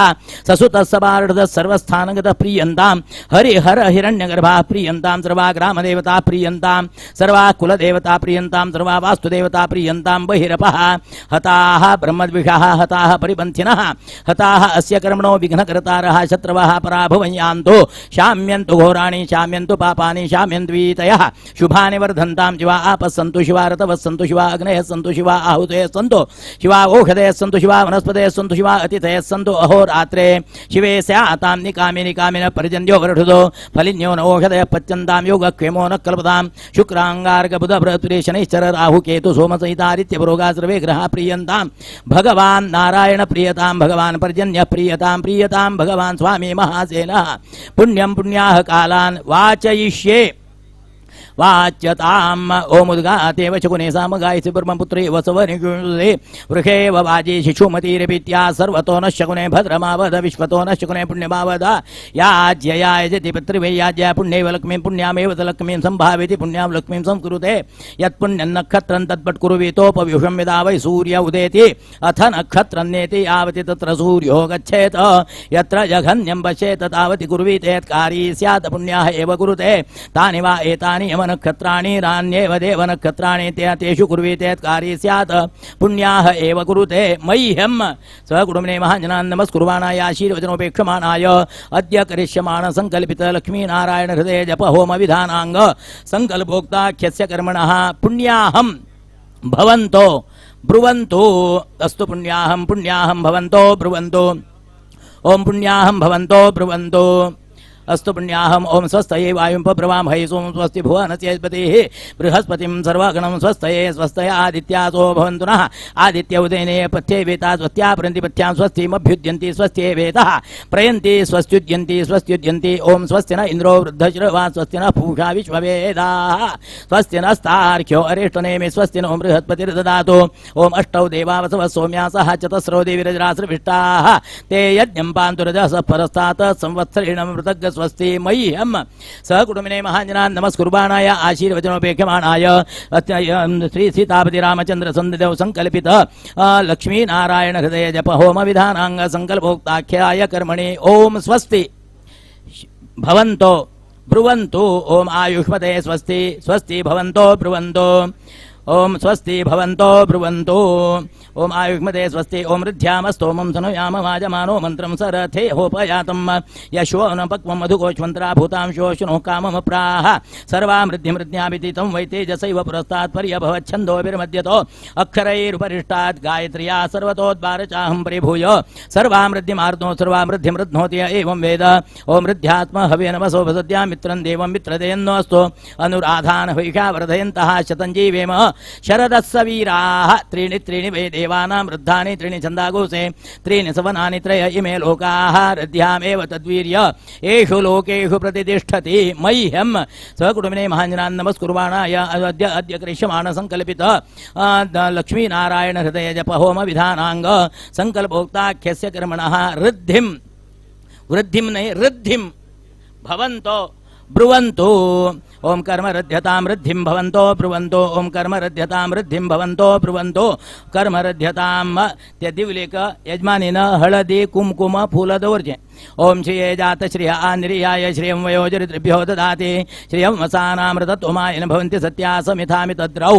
ससुतः सबार्ढः सर्वस्थानगतः प्रीयन्तां हरिहर हिरण्यगर्भाः प्रीयन्तां सर्वा ग्रामदेवता प्रीयन्तां सर्वा कुलदेवता प्रीयन्तां सर्वा वास्तुदेवता प्रीयन्तां बहिरपः हताः ब्रह्मद्विषाः हताः परिपन्थिनः हताः अस्य कर्मणो विघ्नकर्तारः शत्रवः पराभवं यान्तु शाम्यन्तु घोराणि शाम्यन्तु पापानि शाम्यन्त्वीतयः शुभानि वर्धन्तां शिवा आपः सन्तु शिवा ऋतवः सन्तु शिवा अग्नयः सन्तु शिवा आहुतयः सन्तु शिवा ओषधयः सन्तु शिवा वनस्पतयः सन्तु शिवा अतिथयः सन्तु अहोरात्रे शिवे स्यातां निकामि निकामिनः पर्जन्यो वर्षतो फलिन्यो न ओषधयः पच्यन्तां योगक्षेमो न कल्पतां शुक्रांगार्क बुध बृहस्पति शनैश्चर राहु केतु सोमसहितादित्य पुरोगा सर्वे ग्रहा प्रीयन्तां भगवान नारायण प्रियतां भगवान पर्जन्य प्रियतां प्रियतां भगवान स्वामी महासेनः पुण्यं पुण्याह कालान् वाचयिष्ये वाच्यताम्। ओम उद्गातेव शकुने सामगायसि ब्रह्मपुत्रे वसवनिषुदे वृषेव वाजे शिशुमतिरपीत्या सर्वतो न शकुने भद्रमावद विश्वतो न शकुने पुण्यमावद याज्यया यजति पितृवै याज्या पुण्यैव लक्ष्मीं पुण्यामेव च लक्ष्मीं सम्भावयति पुण्यां लक्ष्मीं संस्कुरुते यत्पुण्यं नक्षत्रं तत्पट्कुरुवीतोपव्यूषं यदा वै सूर्य उदेति अथ नक्षत्रं नेति यावति तत्र सूर्यो गच्छेत् यत्र जघन्यं पश्येत् तावति कुर्वीते यत्कारी स्यात् पुण्याः एव कुरुते तानि वा एतानि यमन नक्षत्राणि रान्येव देव नक्षत्राणि ते तेषु कुर्वीते कार्ये स्यात् पुण्याः एव कुरुते। मह्यं सकुटुम्बिने महाजनान् नमस्कुर्वाणाय आशीर्वचनोपेक्षमाणाय अद्य करिष्यमाण संकल्पित लक्ष्मीनारायण हृदय जप होम विधानांग संकल्पोक्ताख्यस्य कर्मणः पुण्याहं भवन्तो ब्रुवन्तु अस्तु पुण्याहं पुण्याहं भवन्तो ब्रुवन्तु ओम पुण्याहं भवन्तो ब्रुवन्तु अस्तु पुण्याहम् ओम स्वस्तये वायुं पब्रवामहै सोम स्वस्ति भुवनस्यपतिः बृहस्पतिं सर्वगणं स्वस्तये स्वस्तय आदित्यासो भवन्तु नः आदित्य उदयने पथ्ये वेता स्वस्त्या प्रयन्ति पथ्यां स्वस्तिमभ्युद्यन्ति स्वस्त्ये वेतः प्रयन्ति स्वस्त्युद्यन्ति स्वस्त्युद्यन्ति ओम स्वस्ति न इन्द्रो वृद्धश्रवा स्वस्ति नः पूषा विश्ववेदाः स्वस्ति नस्तार्क्ष्यो अरिष्टनेमि स्वस्ति नो बृहस्पतिर्ददातु ओम अष्टौ देवावसवः सौम्यासः चतस्रो देवीरजरासृभिष्टाः ते यज्ञं पान्तु रजसः परस्तात् संवत्सरेण मृतज्ञ स्वस्ति मह्यम सहकुटुंबिने महाजनान् नमस्कुर्बाणाय आशीर्वचनोपेक्षमाणाय श्री सीतापति रामचंद्र सन्निधौ संकल्पित लक्ष्मीनारायण हृदय जप होम विधानांग संकल्पोक्ताख्याय कर्मणि ओम स्वस्ति भवन्तो ब्रुवन्तु ओम आयुष्मते स्वस्ति स्वस्ति भवन्तो ब्रुवन्तो ओम स्वस्ति भवन्तो ब्रुवन्तु ओम आयुष्मते स्वस्ति ओम ऋध्यामस्तोमं सनुयाम वाजमानो मंत्रं सरथे होपयातं यशो न पक्वं मधुकोष्मन्त्रा भूतां शोषणो काममप्राह सर्वामृद्धिमृद्ध्यामिति तं वै तेजसैव पुरस्तात् पर्यभवच्छन्दोभिर्मध्यतो अक्षरैरुपरिष्टात् गायत्र्या सर्वतोद्वारचाहं परिभूय सर्वामृद्धिमार्नो सर्वामृद्धिमृध्नोति एवं वेद ओम ऋद्ध्यात्म हवे नमसो भसद्या मित्रं देवं मित्रदेयन्नोऽस्तु अनुराधान वैषा वर्धयन्तः शतं जीवेम शरदस्स वीराः त्रीणि त्रीणि वै देवानां वृद्धानि त्रीणि छन्दागोसे त्रीणि सवनानि त्रय इमे लोकाः हृद्यामेव तद्वीर्य एषु लोकेषु प्रतितिष्ठति मह्यं सकुटुम्बिने महाजनान् नमस्कुर्वाणाय अद्य अद्य करिष्यमाण संकल्पित लक्ष्मीनारायण हृदय जप होम विधानांग संकल्पोक्ताख्यस्य कर्मणः ऋद्धिं वृद्धिं नहि ऋद्धिं भवन्तो ब्रुवन्तु ओम कर्म रध्यतां वृद्धिं भवन्तो ब्रुवन्तो ओम कर्म रध्यतां वृद्धिं भवन्तो ब्रुवन्तो कर्म रध्यतां त्या दिवलेक यजमानीन हळदी कुमकुम फुलं दवरचें ओम श्रिये जात श्रिय आनिर्याय श्रियं वयोजरितृभ्यो ददाति श्रियं वसानामृतत्वमायन भवन्ति सत्या समिथामि तद्रौ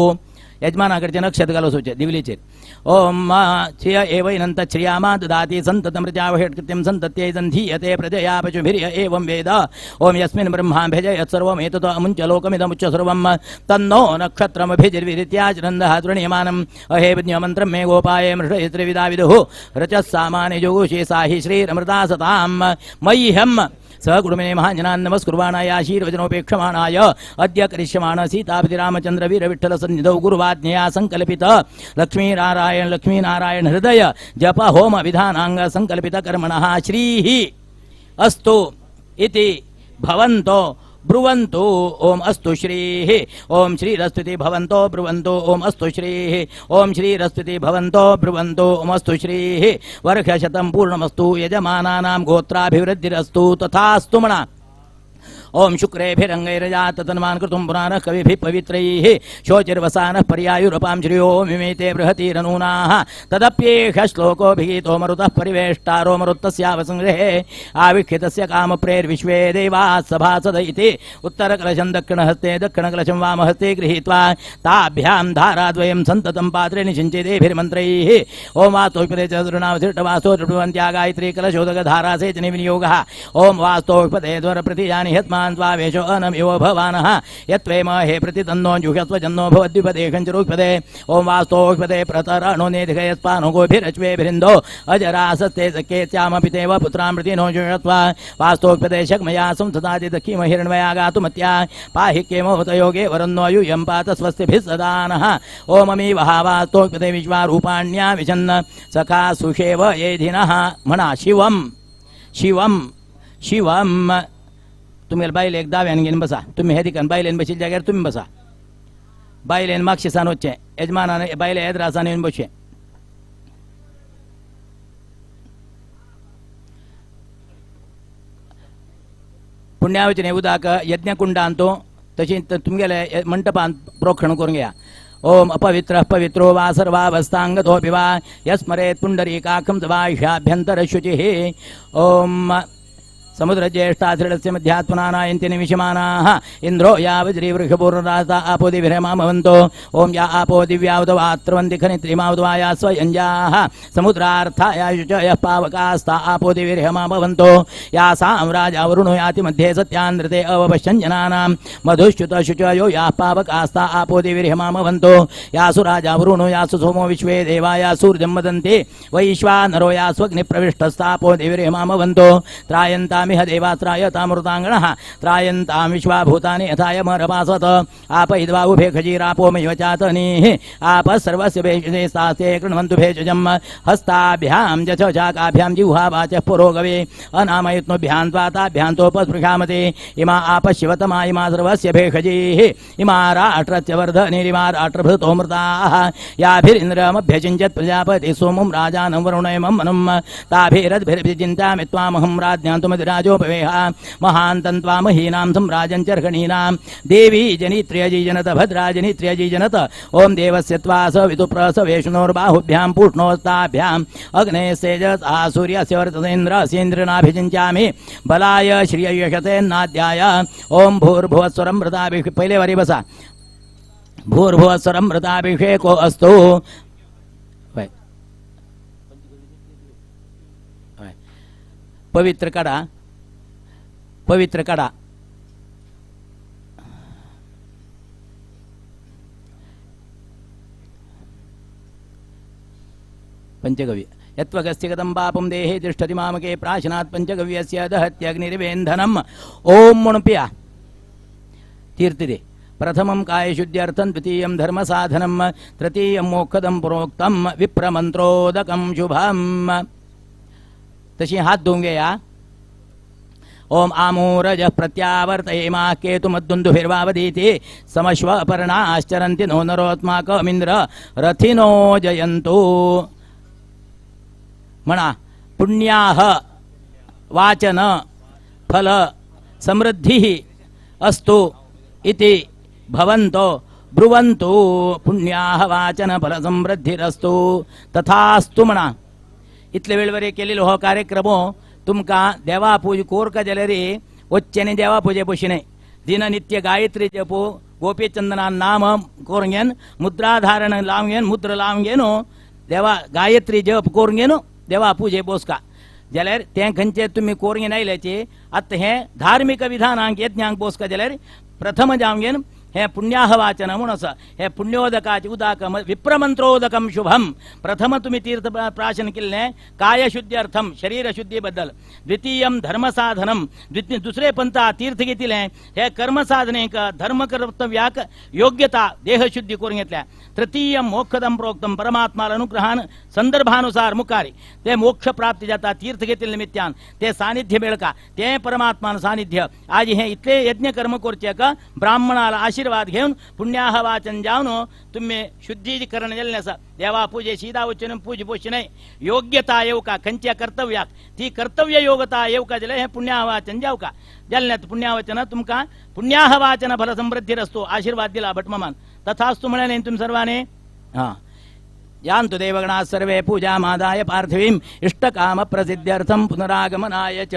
यजमानाकडचे नक्षत्र घालून वचचें दिवलीचेर ओम श्रिय एवैनंत श्रियामा ददाति संततमृचावहेट्कृत्यं संतत्यै सन्धीयते प्रजया पशुभिर्य एवं वेद ओम यस्मिन् ब्रह्माभ्यजयत् सर्वमेतत् अमुञ्च लोकमिदमुच्च सर्वं तन्नो नक्षत्रमभिजिर्विरित्याचरन्दः तृणीयमानम् अहेविज्ञमन्त्रं मे गोपाय मृषयत्रिविदा विदुः रचः सामानि जोगुषे साहि श्रीरमृता सतां मह्यं सहकुटुंबिने महाजनान् नमस्कुर्वाणाय आशीर्वचनोपेक्षमाणाय अद्य करिष्यमाण सीतापति रामचंद्र वीरविठ्ठल सन्निधौ गुरुवाज्ञया संकल्पित लक्ष्मीनारायण लक्ष्मीनारायण हृदय जप होम विधानांग संकल्पित कर्मणः श्रीः अस्तु इति भवन्तो ब्रुवन्तु ओम अस्तु श्रीः ओम श्रीरस्तुति भवन्तो ब्रुवन्तु ओम अस्तु श्रीः ओम श्रीरस्तुति भवन्तो ब्रुवन्तु ओम अस्तु श्रीः वर्षशतं पूर्णमस्तु यजमानानां गोत्राभिवृद्धिरस्तु तथास्तु मणा ओम शुक्रेभिरंगैरजात तन्वान् कृतुं पुराणः कविभिः पवित्रैः शोचिर्वसानः पर्यायुरपां श्रियो मिमेते बृहतीरनूनाः तदप्येष श्लोकोऽभिगीतो मरुतः परिवेष्टारो मरुत्तस्यावसंग्रहे आविक्षितस्य कामप्रेर्विश्वे देवाः सभासद इति उत्तरकलशं दक्षिणहस्ते दक्षिणकलशं वामहस्ते गृहीत्वा ताभ्यां धाराद्वयं सन्ततं पात्रे निषिञ्चेदेभिर्मन्त्रैः ओम वास्तोष्पदे चतुर्णावशिष्टवास्तो त्रिभुवन्त्या गायत्री कलशोदकधारासेचने विनियोगः ओम वास्तोष्पदे द्वरप्रतिजानि यत्मा स्वावेशो अनमिव भवानः यत्त्वेम हे प्रतितन्नो जुषस्वजन्नो भवद्विपदेशं च रुक्पदे ओम वास्तोष्पदे प्रतरणो नेधिगयस्पानो गोभिरश्वेभिरिन्दो अजरासस्ते सख्येत्यामपि तेव पुत्रामृतिनो जुषस्व वास्तोष्पदे शग्मया संसदाति दक्षिमहिरण्मया गातुमत्या पाहि केमोहतयोगे वरन्नो यूयं पात स्वस्तिभिः सदा नः ओममी वहा वास्तोष्पदे विश्वारूपाण्या विशन्न सखा सुषेव येधिनः म्हणा शिवं शिवं शिवं। तुम्ही बायलेक दाव्यान घेवन बसा, तुम्ही हे दिकान बायलेन बशिल्ल्या जाग्यार तुम्ही बसा, बायलेन मागशेसान वचचें, यजमानान बायले येद्रासान येवन बसचें। पुण्यावचने उदक यज्ञकुंडांत तशें तुमगेले मंटपांत प्रोक्षण करून घेया। ओम अपवित्र पवित्रो वा सर्वावस्थांगतोऽपि वा यस्मरेत् पुंडरीकाक्षं तवाह्याभ्यन्तरशुचिः। ओम समुद्रज्येष्ठाश्रिणस्य मध्यात्मनानायन्ति निमिषमानाः इन्द्रो या वज्रीवृषपूर्णरासा आपो दिभिर्मा भवन्तो ॐ या आपो दिव्यावतवात्रवन्ति खनित्रिमावतवा या स्वयञ्जाः समुद्रार्थाया शुचयः पावकास्ता आपो दिभिर्मा भवन्तो या सां राजा वरुणो याति मध्ये सत्यानृते अवपश्यन् जनानां मधुश्च्युत शुचयो याः पावकास्ता आपो दिभिर्मा भवन्तो यासु राजा वरुणो यासु सोमो विश्वे देवाया सूर्यं वदन्ति वैश्वानरो यास्वग्निप्रविष्टस्तापो देवीर्मा भवन्तो त्रायन्तामिह देवात्रायतामृताङ्गणः त्रायन्तां विश्वाभूतानि यथायमरपासत आप इद्वा उभे खजीरापो मयि चातनीः आपः सर्वस्य भेषजे सास्ते कृण्वन्तु भेषजं हस्ताभ्यां जच चाकाभ्यां जिह्वा वाचः पुरोगवे अनामयत्नुभ्यां त्वाताभ्यां तोपस्पृशामते इमा आपः शिवतमा इमा सर्वस्य भेषजीः इमा राष्ट्रस्य वर्धनिरिमा राष्ट्रभृतोऽमृताः याभिरिन्द्रमभ्यचिञ्चत् प्रजापति सोमं राजानं वरुणयमं मनुं ताभिरद्भिर्भिचिन्तामि त्वामहं राज्ञान्तुमधिराजोपवेह महान्तं त्वामहीनां सम्राजं चर्षणीनां देवी जनित्र्यजीजनत भद्रा जनित्र्यजीजनत ॐ देवस्य त्वा सवितुप्रसवेष्णोर्बाहुभ्यां पूष्णोस्ताभ्याम् अग्नेस्तेजसा सूर्यस्य वर्तसेन्द्रसेन्द्रनाभिचिञ्चामि बलाय श्रिययशतेन्नाद्याय ॐ भूर्भुवस्वरं मृताभिषे पहिले वारी बसा भूर्भुवस्वरं मृताभिषेको अस्तु। पवित्र काढा, पवित्र काढा। पंचगव्य यत्त्वगस्त्यगतं पापं देहे तिष्ठति मामके प्राशनात् पंचगव्यस्य दहत्यग्निर्वेन्धनम् ओम म्हणून पिया तीर्थ दे। प्रथमं कायशुद्ध्यर्थं द्वितीयं धर्मसाधनं तृतीयं मोक्षदं प्रोक्तं विप्रमंत्रोदकं शुभम्। तशी हात धुवून घेया। ओम आमूरज प्रत्यावर्तयेमा केतुमद्दुन्दुभिर्वावदीति समश्वपर्णाश्चरन्ति नो नरोत्माकमिन्द्र रथिनो जयन्तु। म्हणा पुण्याह वाचन फल समृद्धिः अस्तु इति भवन्तो ब्रुवन्तु। पुण्याह वाचन फल समृद्धिरस्तु तथास्तु। म्हणा इतले वेळवरे केलेलो हो कार्यक्रम तुमकां देवा पूज कोरका जाल्यार वच्चेनी देवा पुजे बशी दिन नित्य गायत्री जपो गोपीचंदना नाम करून घेन मुद्राधारण लावन घेन मुद्र लावन घेन देवा गायत्री जप करून घेन देवा पुजे बोसका जाल्यार तें खंयचें तुमी करून घेन आयल्याचे आतां हें धार्मीक विधानांक यज्ञांक बोसका जाल्यार प्रथम जावन घेन हे पुण्याह वाचन म्हणून आसा। हे पुण्योदकाचे उदक विप्रमंत्रोदकम शुभम। प्रथम तुम्ही तीर्थ प्राशन केल्लें कायशुद्ध्यर्थम शरीरशुद्धी बद्दल, द्वितीयम धर्मसाधनम द्वितीय दुसरे पंथा तीर्थ घेतिलें हे कर्मसाधनेक धर्म कर्तव्याक योग्यता देहशुद्धी करून घेतल्या, तृतीयम मोक्षदम प्रोक्तम परमात्मा अनुग्रहान संदर्भानुसार मुखारी ते मोक्ष प्राप्ती जाता तीर्थ घेतिल्ले निमित्तान ते सानिध्य मेळका ते परमात्मान सानिध्य। आज हे इतले यज्ञ कर्म करचे ब्राह्मणाला आशीर्वाद घेऊन पुण्याह वाचन जावन तुम्ही शुद्धीकरण जाल्लें आसा। देवा पुजे सीधा वचून पूज पोशी न्हय योग्यता येवका खंयच्या कर्तव्याक ती कर्तव्य योग्यता येवका जाल्यार हें पुण्याह वाचन जावका जाल्लें पुण्यावचन तुमकां पुण्याह वाचन फल समृद्धीरस्तु आशीर्वाद दिला भटमामान तथास्तु म्हळें न्ही तुमी सर्वांनी। हां यान्तु देवगणाः सर्वे पूजामादाय पार्थिवीम् इष्टकाम प्रसिद्ध्यर्थं पुनरागमनाय च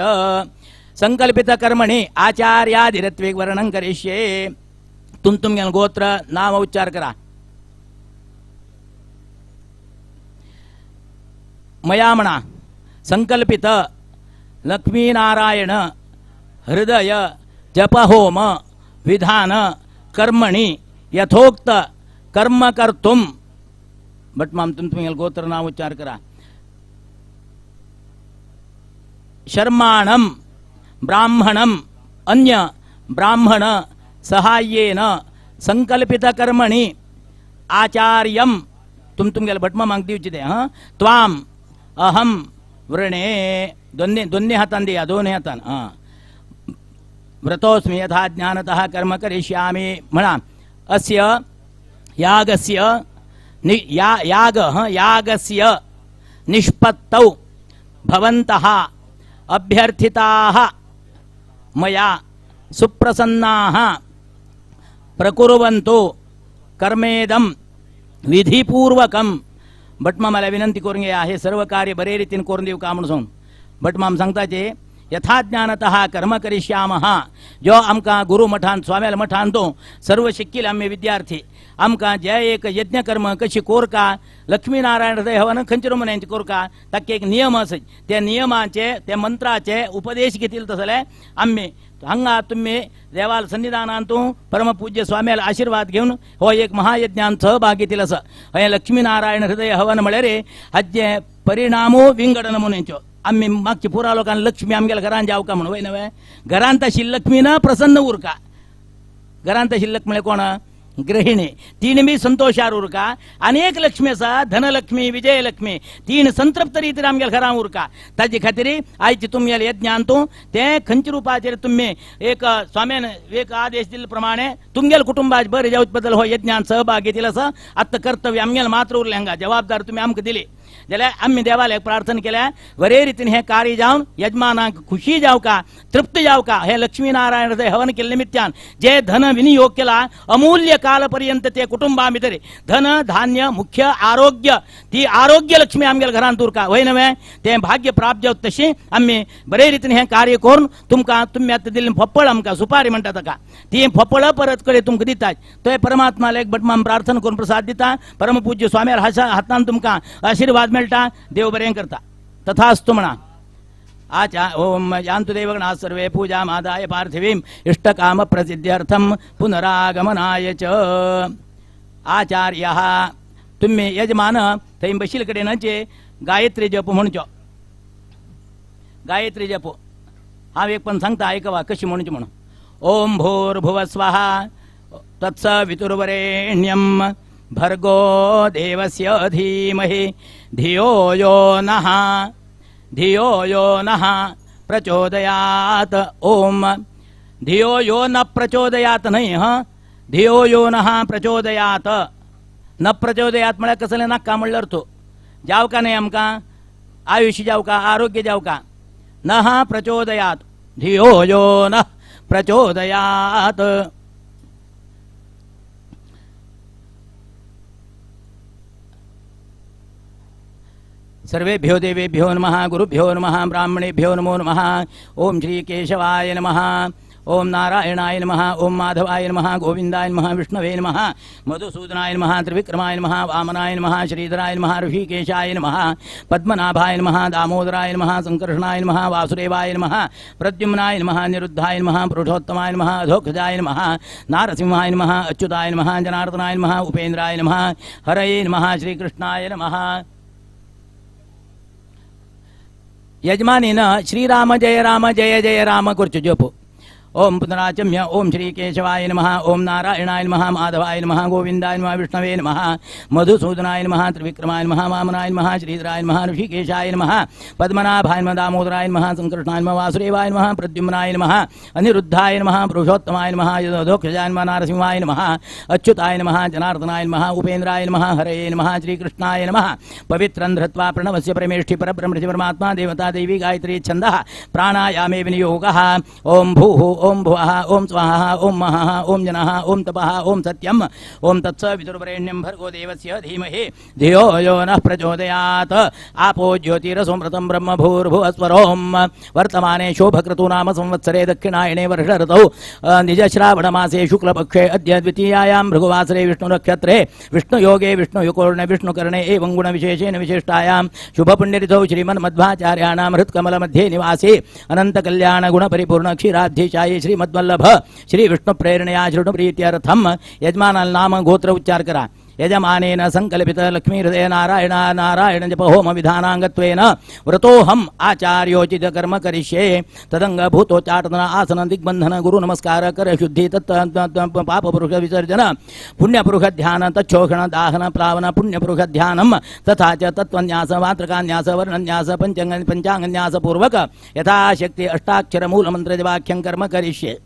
संकल्पित कर्मणि आचार्यादिरत्विक वर्णन करिष्ये। तुम तुम गोत्र नाम उच्चार करा। मया म्हणा संकल्पित लक्ष्मीनारायण हृदय जपहोम विधान कर्मणि यथोक्त कर्म कर्तुम। भटमाम तुम तुम गोत्र नाम उच्चार करा। शर्माणम ब्राह्मणम अन्य ब्राह्मण सहाय्येन संकल्पित कर्मणि आचार्यम तुम तुम गेले भटमामाक दिवचे ते हां त्वाम अहम वृणे दोन्ही दोन्ही हातान दिया दोन्ही हातान हां व्रतोस्मि यथा ज्ञानतः कर्म करिष्यामि म्हणा। अस्य यागस्य याग यागस्य निष्पत्तौ भवन्तः अभ्यर्थिताः मया सुप्रसन्नाः प्रकुर्वन्तु कर्मेदं विधिपूर्वकं। भटमामाला विनंती करून घ्या हे सर्व कार्य बरे रीतीन करून दिवका म्हणून सांगून भटमाम सांगताचे यथाज्ञानतः कर्म करिष्यामः। जो आमकां गुरु मठान स्वाम्याल मठान तो सर्व शिक्किल आमी विद्यार्थी आमकां जे एक यज्ञकर्म कशी कोरका लक्ष्मीनारायण हृदय हवन खंयचे नमुन्यांचे कोरका ताका एक नियम आसा, त्या नियमाचे त्या मंत्राचे उपदेश घेतील तसले आमी हांगा तुमी देवाल सन्निधानांतू परमपूज्य स्वाम्याल आशीर्वाद घेवन हो एक महायज्ञान सहभाग घेतील आसा। हें लक्ष्मीनारायण हृदय हवन म्हळ्यार हाजे परिणामो विंगड नमुन्यांच्यो। आमी मागची पुरा लोकांक लक्ष्मी आमगेल्या घरान जावका म्हणून वय नवे घरांत आशिल्ली लक्ष्मी ना प्रसन्न उरका। घरांत आशिल्ली लक्ष्मी म्हळ्यार कोण? गृहिणी। तीन बी संतोषार उरका। आनी एक लक्ष्मी आसा धनलक्ष्मी विजयलक्ष्मी, तीन संतृप्त रितीन आमगेल्या घरान उरका। ताजे खातीर आयचे तुमगेल्या यज्ञांतू ते खंयच्या रुपाचेर तुमी एक स्वाम्यान एक आदेश दिल्ले प्रमाणे तुमगेल्या कुटुंबाचे बरें जावचे बद्दल हो यज्ञान सहभाग घेतील आसा। आतां कर्तव्य आमगेलें मात्र उरलें हांगा, जबाबदार तुमी आमकां दिली जाल्यार आमी देवाक प्रार्थना केल्या बरे रितीन हें कार्य जावन यजमानाक खुशी जावका तृप्त जावका। हे लक्ष्मीनारायण हृदय हवन केल्ले निमित्तान जे धन विनियोग केला अमूल्य काल पर्यंत ते कुटुंबा भितर धन धान्य मुख्य आरोग्य ती आरोग्य लक्ष्मी आमगेल्या घरांत उरका वय नवे तें भाग्य प्राप्त जावं तशें आमी बरे रितीन हें कार्य करून तुमकां तुमी आतां दिल्लें फप्पळ आमकां सुपारी म्हणटा ताका ती फप्पळ परत कडेन तुमकां दितात। तो परमात्माला एक भटमाम प्रार्थना करून प्रसाद दिता। परमपूज्य स्वाम्यार हातान तुमकां आशीर्वाद मेळटा। देव बरें करता। तथास्तु म्हणा। आचा ओम यांतु देवगणाः सर्वे पूजामादाय पार्थिवीम् इष्टकाम प्रसिद्ध्यर्थं पुनरागमनाय च। आचार्यः तुम्ही यजमान थंय बशिल्ले कडेन गायत्री जप म्हणचो। गायत्री जप हांव एक पण सांगता आयकवा कशी म्हणची म्हणून। ओम भूर्भुवः स्वः तत्सवितुर्वरेण्यं भर्गो देवस्य धीमहि धियो यो नः धियो यो नः प्रचोदयात्। ओम धियो यो न प्रचोदयात् न्हय हां, धियो यो नः प्रचोदयात्। न प्रचोदयात् म्हळ्यार कसलें नाका म्हणल्यार तो जावका न्हय आमकां आयुष्य जावका आरोग्य जावका। नः प्रचोदयात् धियो यो नः प्रचोदयात्। सर्वेभ्यो देवेभ्यो नमः, गुरुभ्यो नमः, ब्राह्मणेभ्यो नमो नमः। ओम श्री केशवाय नमः, ओम नारायणाय नमः, ओम माधवाय नमः, गोविंदाय नमः, विष्णवे नमः, मधुसूदनाय नमः, त्रिविक्रमाय नमः, वामनाय नमः, श्रीधराय नमः, ऋषिकेशाय नमः, पद्मनाभाय नमः, दामोदराय नमः, संकर्षणाय नमः, वासुदेवाय नमः, प्रद्युम्नाय नमः, निरुद्धाय नमः, पुरुषोत्तमाय नमः, अधोक्षजाय नमः, नारसिंहाय नमः, अच्युताय नमः, जनार्दनाय नमः, उपेन्द्राय नमः, हरये नमः, श्रीकृष्णाय नमः। यजमानेन श्रीराम जय राम जय जय राम करचो जप। ओम पुनराचम्य ओम श्री केशवाय नमः, ओम नारायणाय नमः, माधवाय नमः, गोविंदाय नमः, विष्णवे नमः, मधुसूदनाय नमः, त्रिविक्रमाय नमः, वामनाय नमः, श्रीधराय नमः, ऋषिकेशाय नमः, पद्मनाभाय नमः, दामोदराय नमः, संकर्षणाय नमः, वासुदेवाय नमः, प्रद्युम्नाय नमः, अनिरुद्धाय नमः, पुरुषोत्तमाय नमः, अधोक्षजाय नमः, नारसिंहाय नमः, अच्युताय नमः, जनार्दनाय नमः, उपेन्द्राय नमः, हरये नमः, श्रीकृष्णाय नमः। पवित्रं धृत्वा प्रणवस्य परमेष्ठि परब्रह्मणि परमात्मा देवता देवी गायत्री छन्दः प्राणायामे विनियोगः। ओम भूः ओम भुवः ओम स्वाहा ओम महः ओम जनः ओम तपः ओम सत्यम ओम तत्सवितुर्वरेण्यं भर्गो देवस्य धीमहि धियो यो नः प्रचोदयात्। आपो ज्योतिरसोमृतं ब्रह्म भूर्भुवस्वरोम। वर्तमाने शोभक्रतु नाम संवत्सरे दक्षिणायणे वर्षऋतौ निजश्रावणमासे शुक्लपक्षे अद्य द्वितीयायां भृगुवासरे विष्णुनक्षत्रे विष्णुयोगे विष्णुयुकोर्णे विष्णुकर्णे एवं गुणविशेषेण विशिष्टायां शुभपुण्यतिथौ श्रीमन्मध्वाचार्याणां हृत्कमलमध्ये निवासे अनन्तकल्याणगुणपरिपूर्ण क्षीराधीशाय श्रीमद्वल्लभ श्री विष्णु प्रेरणया शृणुप्रीत्यर्थम यजमानाल नाम गोत्र उच्चार करा। यजमानेन संकल्पित लक्ष्मी हृदय नारायण नारायण जप होम विधानांगत्वेन व्रतोहम आचार्योचित कर्म करिष्ये। तदंग भूतोच्चाटन आसन दिग्बंधन गुरु नमस्कार कर शुद्धि तत् पाप पुरुष विसर्जन पुण्यपुरुष ध्यान तच्छोषण दाहन प्लावन पुण्यपुरुष ध्यानम तथा च तत्वन्यास मातृकान्यास वर्णन्यास पंचांग पंचांगन्यास पूर्वक यथाशक्ति अष्टाक्षर मूल मंत्र जवाख्यं कर्म करिष्ये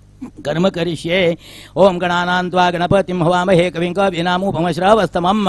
कर्म करिष्ये। ओम गणानां त्वा गणपतिं हवामहे कविं कवीनामुपमश्रवस्तमम्।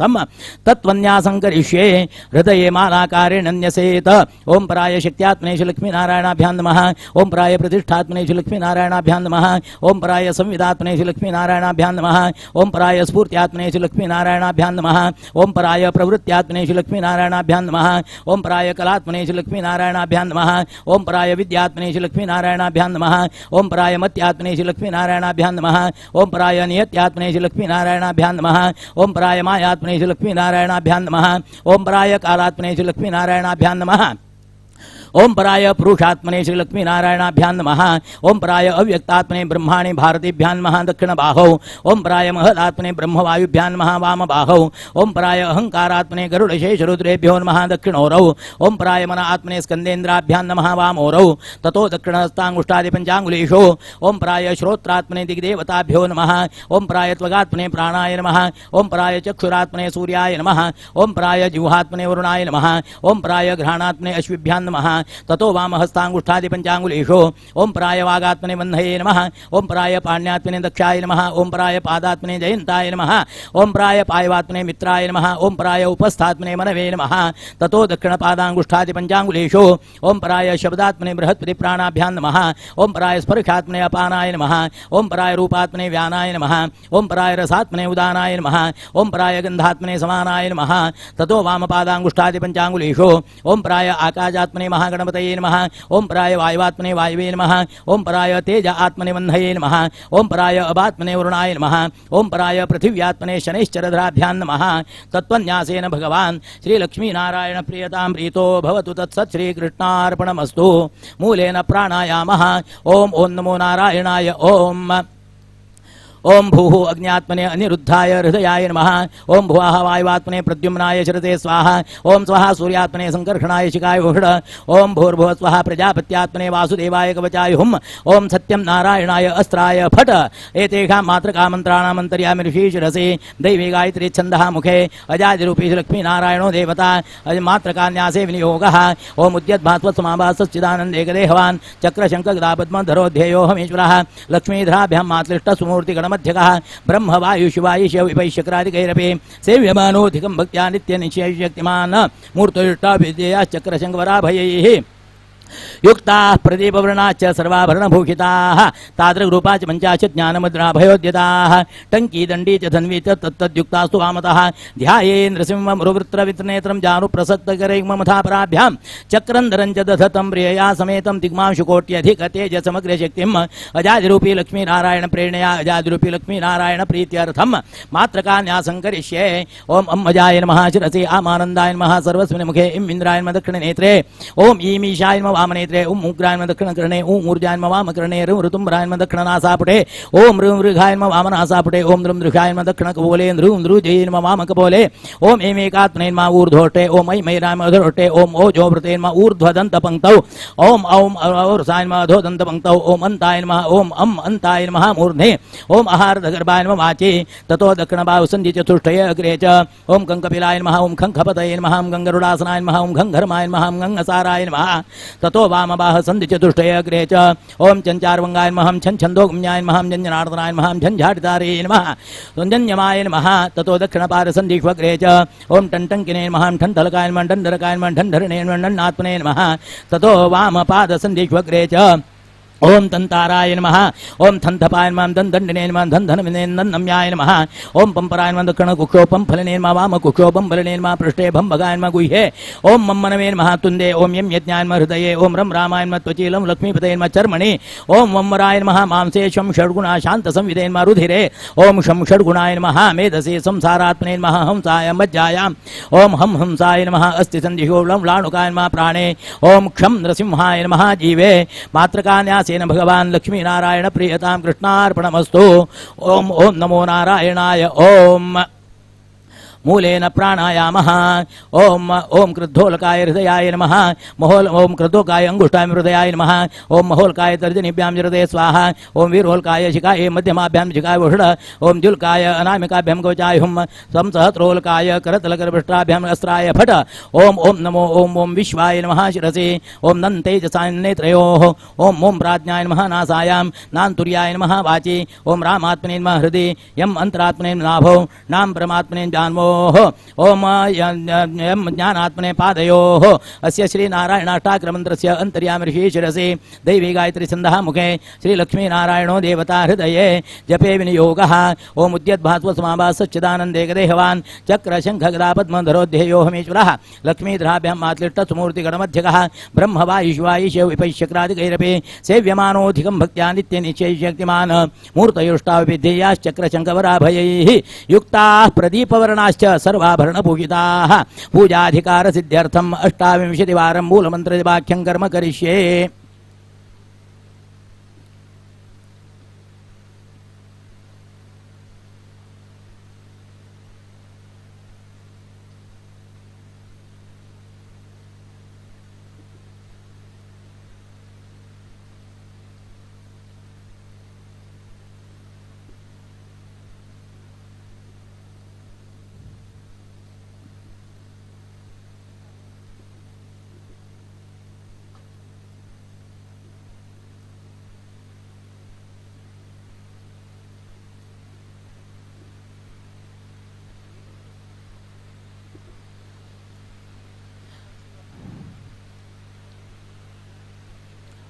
प्रीत्यर्थं तत्त्वन्यासं करिष्ये हृदये मालाकारेण न्यसेत। ओम पराय शक्त्यात्मने श्री लक्ष्मीनारायणाभ्यां नमः। ओम पराय प्रतिष्ठात्मने श्री लक्ष्मीनारायणाभ्यां नमः। ओम पराय संविदात्मने श्री लक्ष्मीनारायणाभ्यां नमः। ओम पराय स्फूर्त्यात्मने श्री लक्ष्मीनारायणाभ्यां नमः। ओम पराय प्रवृत्त्यात्मने श्री लक्ष्मीनारायणाभ्यां नमः। ओम पराय कलात्मने श्री लक्ष्मीनारायणाभ्यां नमः। ओम पराय विद्यात्मने श्री लक्ष्मीनारायणाभ्यां नमः। ओम पराय मत्यात्मने श्री लक्ष्मीनारायणाभ्यां नमः। ओम पराय नियत्यात्मने श्री लक्ष्मीनारायणाभ्यां नमः। ओम पराय मायात्मने श्री लक्ष्मीनारायणाभ्यां नमः। ओम पराय कालात्मने श्री लक्ष्मीनारायणाभ्यां नमः। ओम पराय पुरुषात्मने श्री लक्ष्मीनारायणाभ्यां नमः। ओम पराय अव्यक्तात्मने ब्रह्माणि भारतीभ्यां नमः दक्षिणबाहौ। ओम पराय महदात्मने ब्रह्मवायुभ्यां नमः वामबाहौ। ओम पराय अहंकारात्मने गरुडशेषरुद्रेभ्यो नमः दक्षिणोरौ। ओम पराय मन आत्मने स्कंदेन्द्राभ्यां नमः वामोरौ। ततो दक्षिणहस्तांगुष्ठादिपञ्चाङ्गुलीषु। ओम पराय श्रोत्रात्मने दिग्देवताभ्यो नमः। ओम पराय त्वगात्मने प्राणाय नमः। ओम पराय चक्षुरात्मने सूर्याय नमः। ओम पराय जिह्वात्मने वरुणाय नमः। ओम पराय घ्राणात्मने अश्विभ्यां नमः। ततो वामहस्तांगुष्ठादिपञ्चाङ्गुलीषु। ओम पराय वागात्मने वह्नये नमः। ओम पराय पाण्यात्मने दक्षाय नमः। ओम पराय पादात्मने जयन्ताय नमः। ओम पराय पायवात्मने मित्राय नमः। ओम पराय उपस्थात्मने मनवे नमः। ततो दक्षिणपादांगुष्ठादिपञ्चाङ्गुलीषु। ओम पराय शब्दात्मने बृहस्पतिप्राणाभ्यां नमः। ओम पराय स्पर्शात्मने अपानाय नमः। ओम पराय रूपात्मने व्यानाय नमः। ओम पराय रसात्मने उदानाय नमः। ओम पराय गंधात्मने समानाय नमः। ततो वामपादांगुष्ठादिपञ्चाङ्गुलीषु। ओम पराय आकाशात्मने महागणपतये नमः। ओम पराय वायुवात्मने वायवे नमः। ओम पराय तेज आत्मने वह्नये नमः। ओम पराय अबात्मने वरुणाय नमः। ओम पराय पृथिव्यात्मने शनैश्चरधराभ्यां नमः। तत्त्वन्यासेन भगवान् श्री लक्ष्मीनारायण प्रियतां प्रीतो भवतु। तत्सत् श्रीकृष्णार्पणमस्तु। मूलेन प्राणायामः। ओम ओं नमो नारायणाय। ओम ओम भूः अग्न्यात्मने अनिरुद्धाय हृदयाय नमः। ओम भुवः वायुवात्मने प्रद्युम्नाय शरते स्वाहा। ओम स्वाहा सूर्यात्मने संकर्षणाय शिखाय वषड। ओम भूर्भुवः स्वः प्रजापत्यात्मने वासुदेवाय कवचाय हुम। ओम सत्यं नारायणाय अस्त्राय फट। एतेषां मातृकामन्त्राणामन्तर्यामि ऋषिशिरसि दैवी गायत्री छन्दः मुखे अजादिरूपी लक्ष्मीनारायणो देवता मातृकान्यासे विनियोगः। ओम उद्यद्भास्वत्समाभासच्चिदानन्देकदेहवान् चक्रशङ्खगदापद्मधरोऽध्येयोऽहमीश्वरः लक्ष्मीधराभ्यां मातृष्टसुमूर्तिगणमध्यगः ब्रह्म वायु शिवाय शिवैशक्रादिकैरपि सेव्यमानोऽधिकं भक्त्या नित्यनिश्चयशक्तिमान् मूर्तयुष्टाभिधेयाश्चक्रशङ्कवराभयैः युक्ताः प्रदीपवर्णाश्च सर्वाभरणभूषिताः तादृग्रूपा च पञ्चाशत् ज्ञानमुद्राभयोद्यताः टङ्की दण्डी च धन्वी च तत्तद्युक्तास्तु वामतः ध्याये नृसिंहमुरुवृत्रवित्रनेत्रं जानुप्रसक्तकरैममथापराभ्यां चक्रन्दरं च दधतं प्रियया समेतं दिग्मांशुकोट्यधिकतेजसमग्रशक्तिम् अजादिरूपी लक्ष्मीनारायण प्रेरणया अजादिरूपी लक्ष्मीनारायण प्रीत्यर्थं मातृकान्यासं करिष्ये। ओम अं अजाय नमः शिरसि आमानन्दाय नमः सर्वस्मिन् मुखे इं इन्द्राय नमः दक्षिणनेत्रे ओम ईं ईशाय नमः वामनेत्रे ओम उग्राय नमः दक्षिणकर्णे ओम ऊर्जाय नमः वामकर्णे ऋं ऋतुम्बराय नमः दक्षिणनासापुटे ओम ऋं ऋघाय नमः वामनासापुटे ओम नृं दृशाय नमः दक्षिणकपोले नृं नृजये नमः वामकपोले ओम ऐं एकात्मने नमः ऊर्ध्वोष्ठे ओम ऐं ऐराय नमः अधरोष्ठे ओम ओजोवृते नमः ऊर्ध्वदन्तपङ्क्तौ ओम औं औरसाय नमः अधोदन्तपङ्क्तौ ओम अन्ताय नमः ओम अं अन्ताय नमः मूर्ध्ने ओम आहारधगर्भाय नमः वाचि ततो दक्षिणबाहुसन्धिचतुष्टये अग्रे च ओम कङ्कपिलाय नमः ओम खङ्खपतये नमः ओम गङ्गरुडासनाय नमः ओम घङ्घर्माय नमः ओम गङ्गसाराय नमः ततो वामबाह सन्धिचतुष्टये अग्रे च ओम चञ्चारवङ्गाय नमः छन्दोगम्याय नमः झञ्झनार्दनाय नमः झञ्झाटितारे नमः झञ्झमाय नमः ततो दक्षिणपारसन्धिष्वग्रे च ओम टङ्टङ्किने नमः ठण्ठलकाय नमः ढण्ढरकाय नमः ढण्ढरणे नमः ढण्णात्मने नमः ततो वामपादसन्धिष्वग्रे च ओम तंताराय नमः ओम थंथपाय नमः दंदंडिने नमः धनधनविने नन्नम्याय नमः ओम पंपराय नमः दक्षिणकुक्षो पंफलिने नमः वामकुक्षो बंबलिने नमः पृष्ठे भंभगाय नमः गुह्ये ओम मम्मनवे नमः तुंदे ओम यम यज्ञाय नमः हृदये ओम रम रामाय नमः त्वचीलं लक्ष्मीपतये नमः चर्मणि ओम वम्बराय नमः मांसे शं षड्गुणा शांत संविदे नमः रुधिरे ओम शं षड्गुणाय नमः मेधसे संसारात्मने नमः हंसाय मज्जायाम् ओम हं हंसाय नमः अस्ति सन्धिषु लं लाणुकाय नमः प्राणे ओम क्षं नृसिंहाय नमः जीवे मातृकान्यासे भगवान लक्ष्मीनारायण प्रियतां कृष्णार्पणमस्तु। ओम ओम नमो नारायणाय। ओम मूलेन प्राणायामः। ओम ओम क्रुद्धोलकाय हृदयाय नमः महोल ओम क्रुद्धोकाय अंगुष्ठाय हृदयाय नमः ओम महोलकाय तर्जनीभ्यां हृदये स्वाहा ओम वीरोलकाय शिखाय मध्यमाभ्यां शिखाय वषड ओम जुल्काय अनामिकाभ्यां कवचाय हुम संसहस्रोलकाय करतलकरपृष्ठाभ्यां अस्त्राय फट ओम ओम नमो ओम ओम विश्वाय नमः शिरसि ओम नन्तेजसाय नेत्रयोः ओम ओम प्राज्ञाय नमः नासायां नान्तुर्याय नमः वाचि ओम रामात्मने नमः हृदि यम अंतरात्मने नाभौ नाम परमात्मने जान्वोः पादयोः ओम यम ज्ञानात्मने पादयोः अस्य श्रीनारायणाष्टाग्रमन्त्रस्य अन्तर्यामि ऋषि शिरसि दैवी गायत्री छन्दः मुखे श्रीलक्ष्मीनारायणो देवता हृदये जपे विनियोगः ओम उद्यद्भास्वसमाभास सच्चिदानन्देकदेहवान् चक्रशङ्खगदापद्मधरोध्येयोऽहमीश्वरः लक्ष्मीधराभ्यां मातृष्टसुमूर्तिगणमध्यगः ब्रह्मवायुशिवायिशविपैश्चक्रादिकैरपि सेव्यमानोऽधिकं भक्त्या नित्यनिश्चयशक्तिमान् मूर्तयुष्टाविध्येयाश्चक्रशङ्खवराभयैः युक्ताः प्रदीपवर्णाश्च सर्वाभरणपूजिताः पूजाधिकारसिद्ध्यर्थम् अष्टाविंशतिवारं मूलमन्त्रवाक्यं कर्म करिष्ये।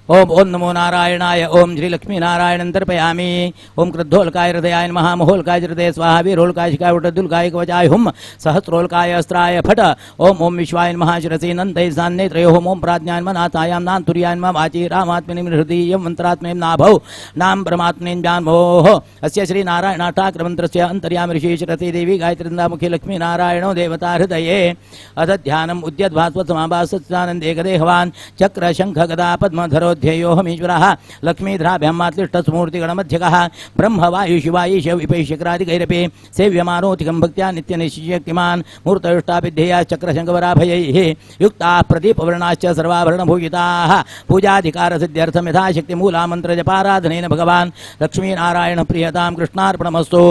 ओम ओम नमो नारायणाय ओम श्री लक्ष्मी नारायण तर्पयामि। ओम क्रुद्धोल्काय हृदयाय नमः, महोल्काय हृदय स्वाहा, वीरोल्काय शिखाय उटदुल्काय कवचाय हुम, सहस्रोल्काय अस्त्राय फट। ओम ओम विश्वाय नमः, शिरसि नन्तै सान्नेत्रयोः ओम प्राज्ञाय नमः, नाथायां नान्तुर्याय नमः, वाचि रामात्मनिं हृदयं मन्त्रात्मनिं नाभौ नाम परमात्मनिं जान्भोः। अस्य श्री नारायणाष्टाक्रमन्त्रस्य अन्तर्यामि ऋषि शिरसि देवी गायत्रीमुखी लक्ष्मी नारायणो देवता हृदये। अथ ध्यानम् उद्यद्भास्वत्समाभासच्चिदानन्देकदेहवान् चक्र शङ्ख गदा पद्मधरो ध्येयोऽहमीश्वरः लक्ष्मीधराभ्यां मातृष्टस्मूर्तिगणमध्यगः ब्रह्मवायुशिवायिश विपैशक्रादिकैरपि सेव्यमानोऽधिकं भक्त्या नित्यनिश्चयशक्तिमान् मूर्तयुष्टाभिध्येयाश्चक्रशङ्खवराभयैः युक्ताः प्रदीपवर्णाश्च सर्वाभरणभूषिताः पूजाधिकारसिद्ध्यर्थं यथाशक्तिमूलामन्त्रजपाराधनेन भगवान् लक्ष्मीनारायणप्रियतां कृष्णार्पणमस्तु।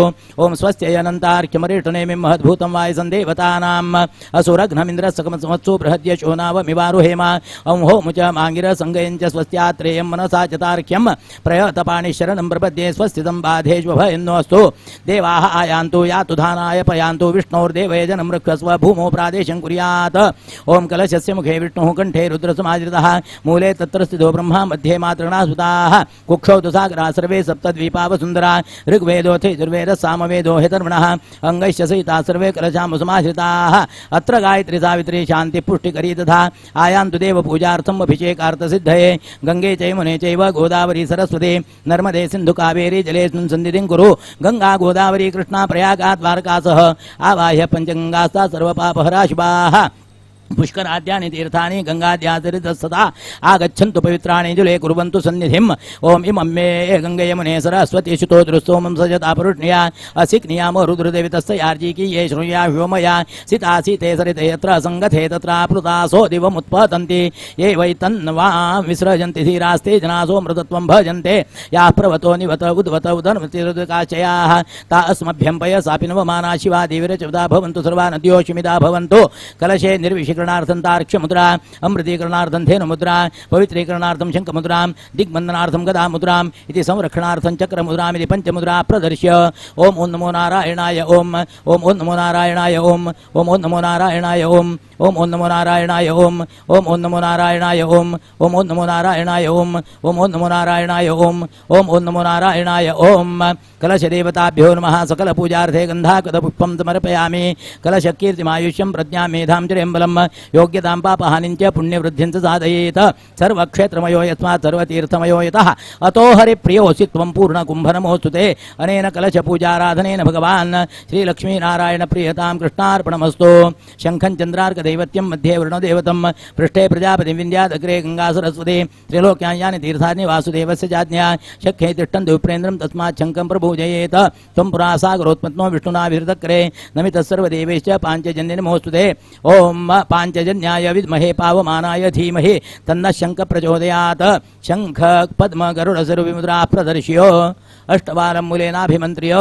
ॐ स्वस्त्ययनन्तार्क्यमरिष्टनेमिं महद्भूतं वायुसन्देवतानाम् असुरघ्नमिन्द्रसकमसमत्सु बृहद्यशो नावमिवारुहेम ॐ होमुच माङ्गिरसङ्गयञ्च स्वस्त्यात्रेयं मनसा च तार्क्यं प्रयतपाणि शरणं प्रपद्ये स्वस्तितं बाधेष्वभयन्नोऽस्तु। देवाः आयान्तु यातु धानाय पयान्तु विष्णोर्देवयजनं रक्षस्व भूमौ प्रादेशं कुर्यात्। ॐ कलशस्य मुखे विष्णुः कण्ठे रुद्रसमाश्रितः मूले तत्र स्थितो ब्रह्मा मध्ये मातृणासुताः कुक्षौ तु सागराः सर्वे सप्तद्वीपा वसुन्धरा ऋग्वेदोऽथ यजुर्वेदः सामवेदो ह्यथर्वणः अङ्गैश्च सहिताः सर्वे कलशामुसमाश्रिताः। अत्र गायत्री सावित्री शान्तिः पुष्टिकरी तथा आयान्तु देव पूजार्थम् अभिषेकार्थसिद्धये गंगे च यमुने चैव गोदावरी सरस्वती नर्मदे सिंधु कावेरी जलेऽस्मिन् सन्निधिं कुरु। गंगा गोदावरी कृष्णा प्रयागा द्वारका सह आवाह्य पंचगंगास्ता सर्वपापहरा शुभाः। पुष्कराद्यानि तीर्थानि गंगाद्याचरितसदा आगच्छन्तु पवित्राणि जुले कुर्वन्तु सन्निधिम्। ओम इमं मे गंगे यमुने सरस्वती शुतोदृस्तोमं सजतापरुष्णया असिक्नियामो रुद्रदेवितस्य यार्जीकी ये श्रूया व्योमया सिता सीते सरिते यत्र सङ्गथे तत्राप्लुतासो दिवमुत्पतन्ति ये वै तन्वा विसृजन्ति धीरास्ते जनासो मृतत्वं भजन्ते याः प्रवतो निवत उद्वत उदन्वतिरुदकाशयाः ता अस्मभ्यं पयसापि नवमाना शिवा देवीरचुदा भवन्तु सर्वा नद्यो शिमिदा भवन्तु। कलशे निर्विषिक र्थं तार्क्ष्यमुद्रा अमृतीकरणार्थं धेनुमुद्रा पवित्रीकरणार्थं शङ्खमुद्रां दिग्बन्धनार्थं गदामुद्राम् इति संरक्षणार्थं चक्रमुद्रामिति पञ्चमुद्रा प्रदर्श्य ओम ओं नमो नारायणाय ओम ओम ओं नमो नारायणाय ओम ओम ओं नमो नारायणाय ओम ओम ओं नमो नारायणाय ओम ओम ओं नमो नारायणाय ओम ओम ओं नमो नारायणाय ओम ओम ओं नमो नारायणाय ओम ओम ओं नमो नारायणाय ओम। कलशदेवताभ्यो नमः। सकलपूजार्थे गन्धाकदपुष्पं समर्पयामि। कलशकीर्तिमायुष्यं प्रज्ञां मेधां चिरेम्बलं योग्यतां पापहानिं च पुण्यवृद्धिं च साधयेत। सर्वक्षेत्रमयो यस्मात् सर्वतीर्थमयो यतः अतो हरिप्रियोऽसि त्वं पूर्णकुम्भ नमोऽस्तु ते। अनेन कलशपूजाराधनेन भगवान् श्रीलक्ष्मीनारायणप्रियतां कृष्णार्पणमस्तु। शङ्खं चन्द्रार्कदैवत्यं मध्ये वरुणदेवतं पृष्ठे प्रजापतिं विन्द्यादग्रे गङ्गा सरस्वती त्रिलोक्यां यानि तीर्थानि वासुदेवस्य चाज्ञया शख्ये तिष्ठन्ति विप्रेन्द्रं तस्मात् शङ्खं प्रभूजयेत। त्वं पुरा सागरोत्पत्नो विष्णुना विहृतक्रे नमितः सर्वदेवैश्च पाञ्चजन्य नमोऽस्तु ते। ॐ पाञ्चजन्याय विद्महे पावमानाय धीमहि तन्नः शङ्ख प्रचोदयात्। शङ्ख पद्म गरुड सर्वविमुद्रा प्रदर्श्य अष्टवारं मूलेनाभिमन्त्र्य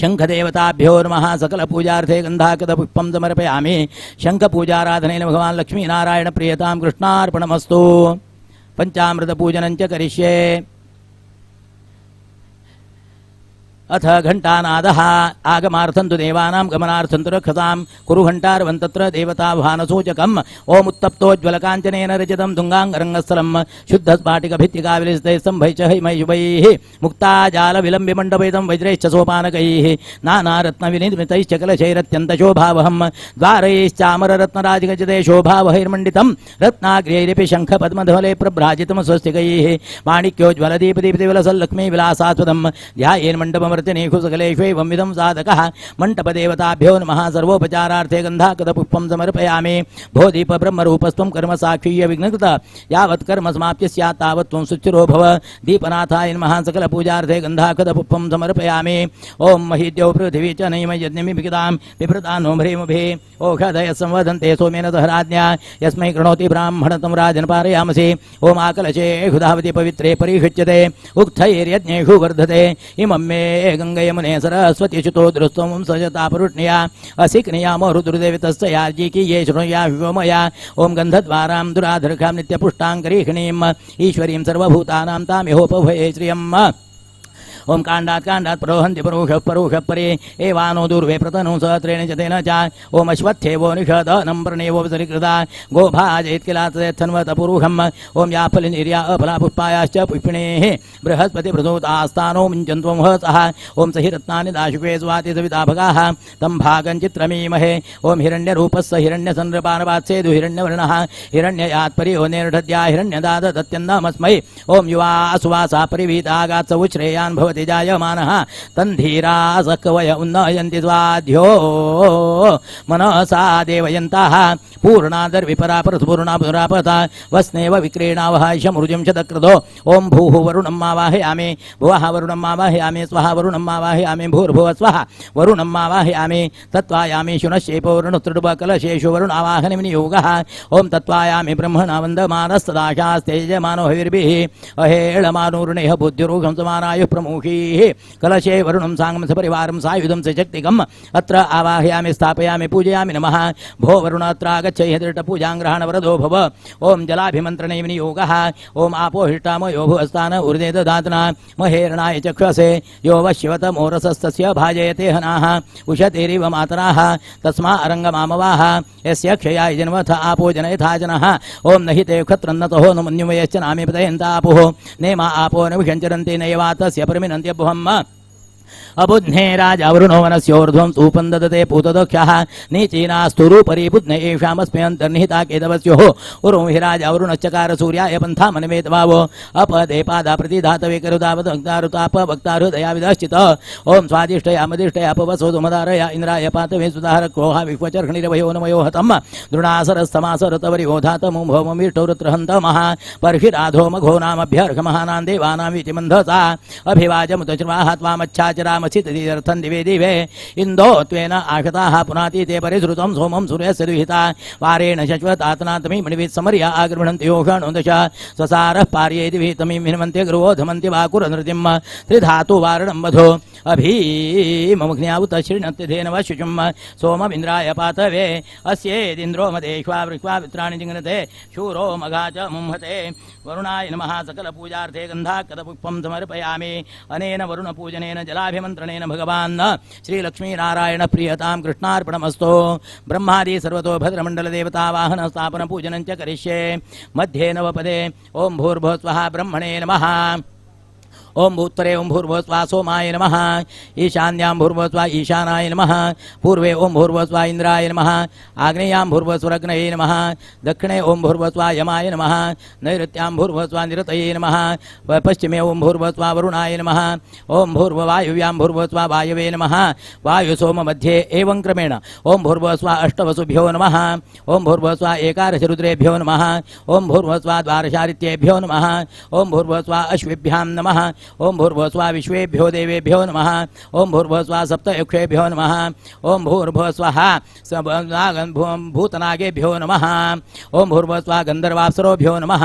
शङ्खदेवताभ्यो नमः। सकलपूजार्थे गन्धाकदपुष्पं समर्पयामि। शङ्खपूजाराधनेन भगवान् लक्ष्मीनारायणप्रियतां कृष्णार्पणमस्तु। पञ्चामृतपूजनं च करिष्ये। अथ घण्टानादः आगमार्थं तु देवानां गमनार्थं तु रक्षतां कुरु घण्टारवं तत्र देवताभानसूचकम् ॐ उत्तप्तोज्ज्वलकाञ्चनेन रचितं तुङ्गाङ्गरङ्गस्थलं शुद्धस्फाटिकभित्तिकाविलिस्तैः स्तम्भैः च हैमैः मुक्ताजालविलम्बिमण्डपैतं वज्रैश्च सोपानकैः नानारत्नविनिर्मितैश्च कलशैरत्यन्तशोभावहं द्वारैश्चामररत्नराजगजते शोभावहैर्मण्डितं रत्नाग्र्यैरपि शङ्खपद्मधवले प्रभ्राजितं स्वस्तिकैः माणिक्योज्ज्वलदीपदीप्तिविलसल्लक्ष्मीविलासास्पदं ध्यायेन्मण्डपमर्चनेषु सकलेष्वेवं विधं साधकः मण्डपदेवताभ्यो नमः सर्वोपचारार्थे गन्धाकदपुष्पं समर्पयामि भो दीप ब्रह्मरूपस्त्वं कर्म साक्षीय विघ्नकृत यावत् कर्म समाप्य स्यात् तावत् त्वं सुचिरो भव दीपनाथाय नमः सकलपूजार्थे गन्धाकदपुष्पं समर्पयामि ॐ महिद्यौ पृथिवी च नैम यज्ञमिभिदां बिभृतानो भ्रीमुभिः ओषधयः संवदन्ते सोमेन दहराज्ञा यस्मै कृणोति ब्राह्मणतं राजन् पारयामसि ॐ आकलशे क्षुधावति पवित्रे परिषुच्यते उक्थैर्यज्ञेषु वर्धते इमं मे गङ्गयमुने सरस्वती सुतो दृस्त्वं सजतापरुष्णया असिक्नियामो रुद्रदेवतस्य यार्जीकीये शृणुया व्योमया ॐ गन्धद्वारां दुराधर्षां नित्यपुष्टां करीषिणीम् ईश्वरीं सर्वभूतानां तामिहोपभये श्रियम् ॐ काण्डात् काण्डात् प्ररोहन्ति परुषः परुषः परे एवानो दूर्वे प्रतनु सहस्रेण च तेन च ॐ अश्वत्थेवो निषदनं प्रणेवो विसरिकृता गोभाजयत्किलात्सन्वत पुरुषम् ॐ या फलिनिर्या अफला पुष्पायाश्च पुष्पिणेः बृहस्पतिप्रसूतास्तानो मुञ्चन्त्वं हसः ॐ स हि रत्नानि दाशुके स्वाति सविता भगाः तं भागं चित्रमीमहे ॐ हिरण्यरूपस्य हिरण्यसनृपानवात्सेदु हिरण्यवर्णः हिरण्ययात्परि निर्ढद्या हिरण्यदाद दत्यन्नमस्मै ॐ युवा सुवासा परिवीतागात्स उच्छ्रेयान् भवति जायमानः तन्धीरा सकवय उन्नयन्ति स्वाध्यो मनसा देवयन्ताः पूर्णादर्विपरापरसुपूर्णा पुरापता वस्नेव विक्रीणावः शमृजिं शतक्रतो ॐ भूः वरुणं मावाहयामि भुवः वरुणं मावाहयामि स्वः वरुणं मावाहयामि भूर्भुवः स्वः वरुणं मावाहयामि तत्त्वायामि शुनश्चेपो वरुणस्तृडुपकलशेषु वरुणावाहनविनियोगः ॐ तत्त्वायामि ब्रह्मणा वन्दमानस्तदाशास्तेजमानो हविर्भिः अहेळमानूर्णेह बुद्धिरोगं समानायुः प्रमुखीः कलशे वरुणं साङ्गं सपरिवारं सायुधं सशक्तिकम् अत्र आवाहयामि स्थापयामि पूजयामि नमः भो वरुण अत्र आगच्छ दृष्टपूजाङ्ग्रहणवरदो भव ॐ जलाभिमन्त्रणे विनियोगः ॐ आपोहिष्टामयो भुवस्तान ऊर्जे ददातना महेरणाय चक्षसे यो वश्यवतमोरसस्तस्य भाजयते हनाः उशतिरिव मातराः तस्मा अरङ्गमामवाः यस्य क्षयाय जन्मथ आपो जनयथा जनः ॐ न हि ते क्षत्रन्नतहो न मन्युमयश्च नामे पतयन्तापुः नेमा आपो न विषञ्चरन्ति नैवातस्य परिमिनन्त्यभुवम् अबुध्ने राजा वरुणो वनस्योर्ध्वं सूपं ददते पूतदक्षः नीचीनास्तुरुपरि बुध्न येषामस्मि अन्तर्निहिता केतवस्योः उरुं हि राजा वरुणश्चकार सूर्याय पन्थामनिमेतभावो अपदे पादा प्रतिधातवे करुतावदग्धारुताप वक्ताहृदयाविदश्चित ॐ स्वादिष्टयामदिष्टया पवसोदुमदारया इन्द्राय पातवे सुधार क्रोहा विश्वचर्षणिरवयो नमयो हतम् दृणासरस्तमासरतवरिवो धातमुं भौममीष्टौरुत्रहन्तमः पर्षिराधो मघो नामभ्यर्घमहानां देवानामिति मन्धसा अभिवाजमुतश्रवाः त्वामच्छाचरामसितर्थं दिवे दिवे इन्दो त्वेन आशताः पुनातीते परिसृतं सोमं सूर्यस्य दुहिता वारेण शश्वतात्नातमी मणिवित् समर्या आगृह्णन्ति योषाणो दश स्वसारः पार्ये दिवि तमीं हिन्वन्ति गृहो धमन्ति वाकुरनृतिं त्रिधातु वारणं वधो अभीममुग्न्यावुत श्रीणत्यधेनव शुचुं सोममिन्द्राय पातवे अस्येदिन्द्रो मदेष्वा वृक्ष्वा मित्राणि जिघ्नते शूरो मघा च मुंहते वरुणाय नमः सकलपूजार्थे गन्धाकदपुष्पं समर्पयामि अनेन वरुणपूजनेन जलाभिमन्त्रणेन भगवान् श्रीलक्ष्मीनारायण प्रियतां कृष्णार्पणमस्तु ब्रह्मादि सर्वतो भद्रमण्डलदेवतावाहन स्थापन पूजनं च करिष्ये मध्ये नवपदे ॐ भूर्भुवः स्वः ब्रह्मणे नमः ॐ भूत्तरे ॐ भूर्भुवः स्वः सोमाय नमः ईशान्यां भूर्भुवः स्वः ईशानाय नमः पूर्वे ॐ भूर्भुवः स्वः इन्द्राय नमः आग्नेयां भूर्भुवः स्वरग्नये नमः दक्षिणे ॐ भूर्भुवः स्वः यमाय नमः नैऋत्यां भूर्भुवः स्वः निरतये नमः पश्चिमे ॐ भूर्भुवः स्वः वरुणाय नमः ॐ भूर्भुवायुव्यां भूर्भुवः स्वः वायवे नमः वायुसोममध्ये एवं क्रमेण ॐ भूर्भुवः स्वः अष्टवसुभ्यो नमः ॐ भूर्भुवः स्वः एकादशरुद्रेभ्यो नमः ॐ भूर्भुवः स्वः द्वादशादित्येभ्यो नमः ॐ भूर्भुवः स्वः अश्विभ्यां नमः ॐ भूर्भुवः स्वः विश्वेभ्यो देवेभ्यो नमः ॐ भूर्भुवः स्वः सप्तयक्षेभ्यो नमः ॐ भूर्भुवः स्वः भूतनागेभ्यो नमः ॐ भूर्भुवः स्वः गन्धर्वाप्सरोभ्यो नमः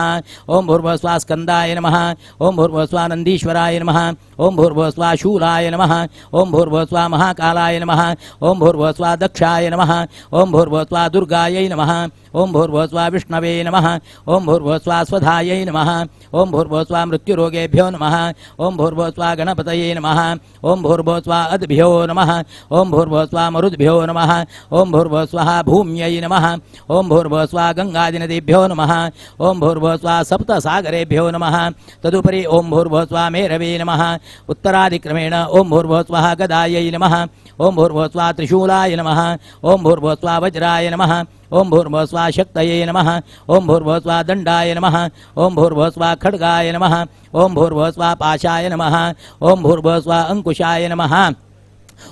ॐ भूर्भुवः स्वः स्कन्दाय नमः ॐ भूर्भुवः स्वः नन्दीश्वराय नमः ॐ भूर्भुवः स्वः शूलाय नमः ॐ भूर्भुवः स्वः महाकालाय नमः ॐ भूर्भुवः स्वः दक्षाय नमः ॐ भूर्भुवः स्वः दुर्गायै नमः ॐ भूर्भुवः स्वः विष्णवे नमः ॐ भूर्भुवः स्वः स्वधायै नमः ॐ भूर्भुवः स्वः मृत्युरोगेभ्यो नमः ओम भूर्भुवः स्वः गणपतये नमः। ओम भूर्भुवः स्वः अद्भ्यो नमः। ओम भूर्भुवः स्वः मरुद्भ्यो नमः। ओम भूर्भुवः स्वः भूम्यै नमः। ओम भूर्भुवः स्वः गंगादिनदीभ्यो नमः। ओम भूर्भुवः स्वः सप्तसागरेभ्यो नमः। तदुपरि ओम भूर्भुवः स्वः मेरवे नमः। उत्तरादिक्रमेण ओम भूर्भुवः स्वः गदायै नमः। ओम भूर्भुवः स्वः त्रिशूलाय नमः। ओम भूर्भुवः स्वः वज्राय नमः। ओम भूर्भुवः स्वः शक्तये नमः। ओम भूर्भुवः स्वः दंडाय नमः। ओम भूर्भुवः स्वः खड्गाय नमः। ओम भूर्भुवः स्वः पाशाय नमः। ओम भूर्भुवः स्वः अंकुशाय नमः।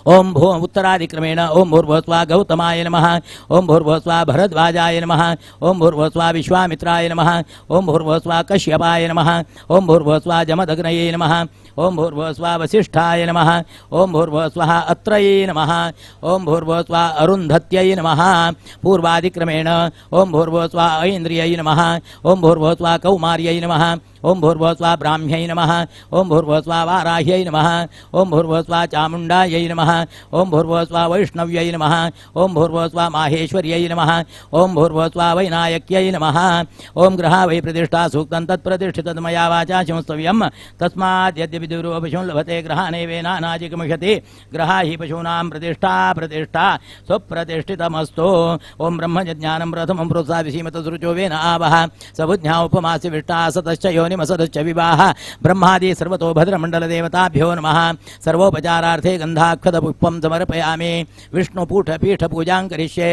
ओम भू उत्तरादिक्रमेण ओम भूर्भुवः स्वः गौतमाय नमः। ओम भूर्भुवः स्वः भरद्वाजाय नमः। ओम भूर्भुवः स्वः विश्वामित्राय नमः। ओम भूर्भुवः स्वः कश्यपाय नमः। ओम भूर्भुवः स्वः जमदग्नये नमः। ओम भूर्भुवः स्वः वसिष्ठाय नमः। ओम भूर्भुवः स्वः अत्रये नमः। ओम भूर्भुवः स्वः अरुन्धत्यै नमः। पूर्वादिक्रमेण ओम भूर्भुवः स्वः ऐन्द्रियै नमः। ओम भूर्भुवः स्वः कौमार्यै नमः। ओम भूर्भुवः स्वः ब्राह्म्यै नमः। ओम भूर्भुवः स्वः वाराह्यै नमः। ओम भूर्भुवः स्वः चामुण्डायै नमः। ओम भूर्भुवः स्वः वैष्णव्यै नमः। ओम भूर्भुवः स्वः माहेश्वर्यै नमः। ओम भूर्भुवः स्वः वैनायक्यै नमः। ओम ग्रहा वै प्रतिष्ठा सूक्तं तत्प्रतिष्ठितं मया वाचा शंस्तव्यं तस्मात् यद्यपि दूरो पशून् लभते ग्रहानेवेनानाजिगमिषति ग्रहा हि पशूनां प्रतिष्ठा प्रतिष्ठा स्वप्रतिष्ठितमस्तु। ओम ब्रह्मज्ञानं प्रथमं प्रोत्साविसीमतसृचो वेन आवह सबुज्ञा उपमासि विष्टा सतश्च योनिमसतश्च विवाह ब्रह्मादि सर्वतो भद्रमण्डलदेवताभ्यो नमः। सर्वोपचारार्थे गन्धाक्षतपुष्पं समर्पयामि। विष्णुपूठपीठपूजां करिष्ये।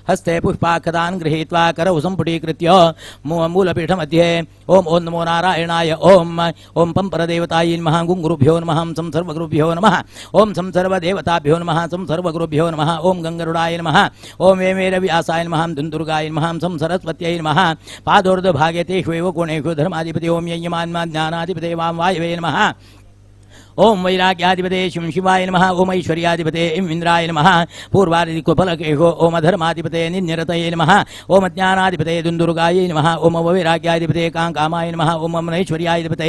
हस्ते पुष्पाक्षतान् गृहीत्वा करौ सम्पुटीकृत्य मूलपीठमध्ये ओम ओं नमो नारायणाय ओम ओम पंपरदेवतायै नमः। गुंगुरुभ्यो नमः। सं सर्वगुरुभ्यो नमः। ओम सं सर्वदेवताभ्यो नमः। सं सर्वगुरुभ्यो नमः। ओम गंगरुडाय नमः। ओम वेमेरव्यासाय नमः। दुन्दुर्गाय नमः। सं सरस्वत्यै नमः। पादोर्ध्वभागे तेष्वेव कोणेषु धर्माधिपति ओम यज्ञमान्मा ज्ञानाधिपते वां वायवे नमः। ओम वैराग्याधिपते शिं शिवाय नमः। ओम ऐश्वर्याधिपते इं इंद्राय नमः। पूर्वादिकुफलकेशो ओम धर्माधिपते निन्यरतये नमः। ओम ज्ञानाधिपते दुन्दुर्गायै नमः। ओम वैराग्याधिपते कांकामाय नमः। ओम ऐश्वर्याधिपते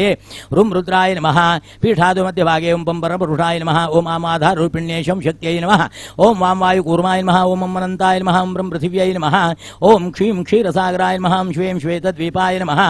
रुं रुद्राय नमः। पीठादो मध्यभागे ओम पंपरपुरुषाय नमः। ओम आमाधारूपिण्ये शं शक्त्यै नमः। ओम वां वायुकूर्माय नमः। ओम अनन्ताय नमः। ओम ब्रह्म पृथिव्यै नमः। ओम क्षीं क्षीरसागराय नमः। ओम श्वें श्वेतद्वीपाय नमः।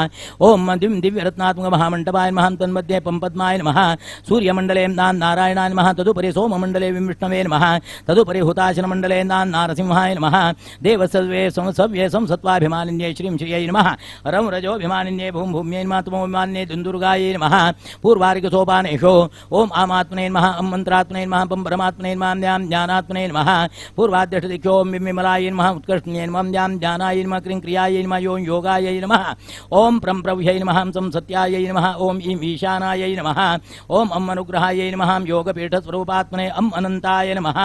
ओम दिं दिव्यरत्नात्मक महामण्डपाय नमः। तन्मध्ये पंपद्माय नमः। सूर्य मंडले नारायणाय नमः। तदुपरि सोममंडले विष्णवे नमः। तदुपरि हुताशनमंडले नारसिंहाय नमः। देवसर्वे संसव्ये संसत्वाभिमानिन्ये श्रीं श्रियै नमः। रं रजोभिमानिन्ये भूं भूम्यै नमः। तमोभिमानिन्ये दुन्दुर्गायै नमः। पूर्वार्कसोपानेषु ओम आमात्मने नमः। अं मन्त्रात्मने नमः। पं परमात्मने नमः। ज्ञां ज्ञानात्मने नमः। पूर्वाद्यष्टदिक्षो ओं विमलायै नमः। उत्कृष्णे नमः। ज्ञां ज्ञानायै नमः। क्रीं क्रियायै नमः। यों योगायै नमः। ओं प्रं प्रव्यै नमः। सं सत्यायै नमः। ओं ईं ईशानायै नमः। ओं अं अनुग्रहायै नमः। योगपीठस्वरूपात्मने अं अनन्ताय नमः।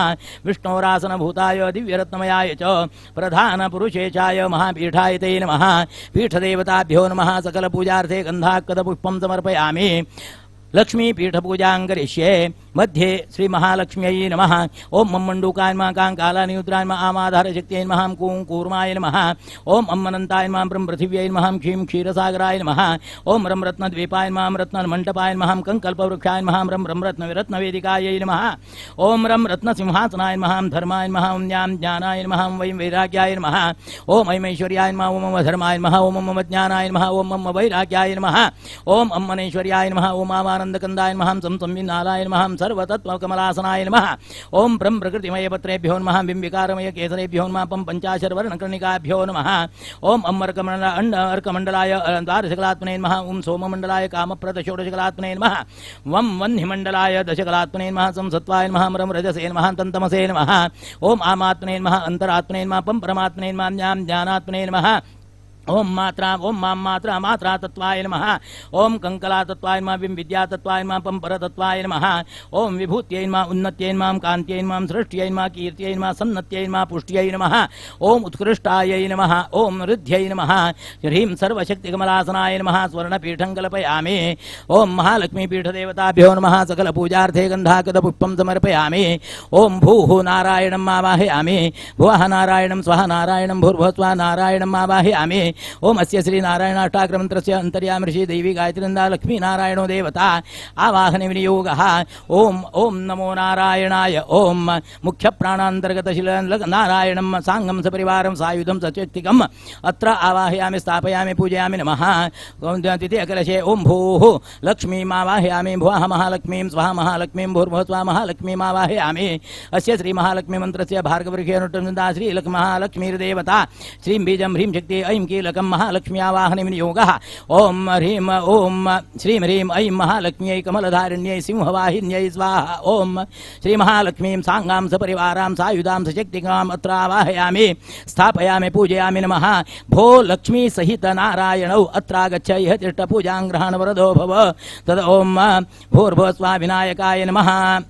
विष्णोरासनभूताय दिव्यरत्नमयाय च प्रधानपुरुषेशाय महापीठाय ते नमः। पीठदेवताभ्यो नमः। सकलपूजार्थे गन्धाक्षतपुष्पं समर्पयामि। लक्ष्मीपीठपूजां करिष्ये। मध्ये श्रीमहालक्ष्म्यै नमः। ओम मम मण्डूकाय नमः। कां कालानियुद्राय नमः। आमाधारशक्त्यै नमः। कूं कूर्माय नमः। ओम अं अनन्ताय नमः। ब्रह्म पृथिव्यै नमः। क्षीं क्षीरसागराय नमः। ओम रं रत्नद्वीपाय नमः। रत्नमण्डपाय नमः। कङ्कल्पवृक्षाय नमः। रं रं रत्नविरत्नवेदिकायै नमः। ओम रं रत्नसिंहासनाय नमः। धर्माय नमः। ओं ज्ञां ज्ञानाय नमः। वैं वैराग्याय नमः। ओम ऐं ऐश्वर्याय नमः। ओम धर्माय नमः। ओम मम ज्ञानाय नमः। ओम मम वैराग्याय नमः। ओम अं अनैश्वर्याय नमः। ओम आनन्दकन्दाय नमः। सं संविनालाय नमः। सर्वतत्त्वकमलासनाय नमः। ओम ब्रह्म प्रकृतिमय पत्रेभ्यो नमः। बिंबिकारमय केसरेभ्यो नमः। पं पञ्चाशर्वर्णकर्णिकाभ्यो नमः। ओम अर्कमण्डलाय द्वादशकलात्मने नमः। ओम सोममण्डलाय कामप्रद षोडशकलात्मने नमः। वं वह्निमण्डलाय दशकलात्मने नमः। सं सत्त्वाय नमः। रं रजसे नमः। तन्तमसे नमः। ओम आमात्मने नमः। अन्तरात्मने नमः। पं परमात्मने नमः। ज्ञां ज्ञानात्मने नमः। ओम मात्रा ओम मां मात्रा मात्रा तत्वाय नमः। ओम कंकला तत्वाय नमः। विं विद्या तत्वाय नमः। पं पर तत्वाय नमः। ओम विभूत्यै नमः। उन्नत्यै नमः। कान्त्यै नमः। सृष्ट्यै नमः। कीर्त्यै नमः। सन्नत्यै नमः। पुष्ट्यै नमः। ओम उत्कृष्टायै नमः। ओम ऋद्ध्यै नमः। ह्रीं सर्वशक्तिकमलासनाय नमः। स्वर्णपीठं कल्पयामि। ओम महालक्ष्मीपीठदेवताभ्यो नमः। सकलपूजार्थे गन्धाकदपुष्पं समर्पयामि। ओम भूः नारायणं आवाहयामि। भुवः नारायणं स्वः नारायणं भूर्भुवः स्वः नारायणं आवाहयामि। ओम अस्य श्री नारायणाष्टाग्र मंत्रस्य अंतर्यामी ऋषि दैवी गायत्री लक्ष्मी नारायणो देवता आवाहन विनियोगः। ओम ओम नमो नारायणाय। ओम मुख्य प्राणांतर्गत नारायणं सांगं सपरिवारं सायुधं सचैत्तिकम् अत्र आवाहयामि स्थापयामि पूजयामि नमः। द्वितीय कलशे ओम भूः लक्ष्मीमावाहयामि भुवः महालक्ष्मीं स्वाहा महालक्ष्मीं भूर्भुवः स्वाहा महालक्ष्मीमावाहयामि। अस्य श्री महालक्ष्मी मंत्रस्य भार्गवृक्षेऽनुष्टुप् श्री महालक्ष्मीर्देवता श्रीं बीजं ह्रीं शक्ति ऐं कीलकं महालक्ष्मी आवाहन विनियोगः। ओम ह्रीं ओम श्रीं ह्रीं ऐं महालक्ष्म्यै कमलधारिण्यै सिंहवाहिन्यै स्वाहा। ओम श्री महालक्ष्मीं सांगां सपरिवारां सायुधां सशक्तिकाम् अत्र आवाहयामि स्थापयामि पूजयामि नमः। भो लक्ष्मी सहित नारायणौ अत्रागच्छ इह तिष्ठ पूजां ग्रहण वरदो भव। तद ओम भूर्भुवः स्वः विनायकाय नमः।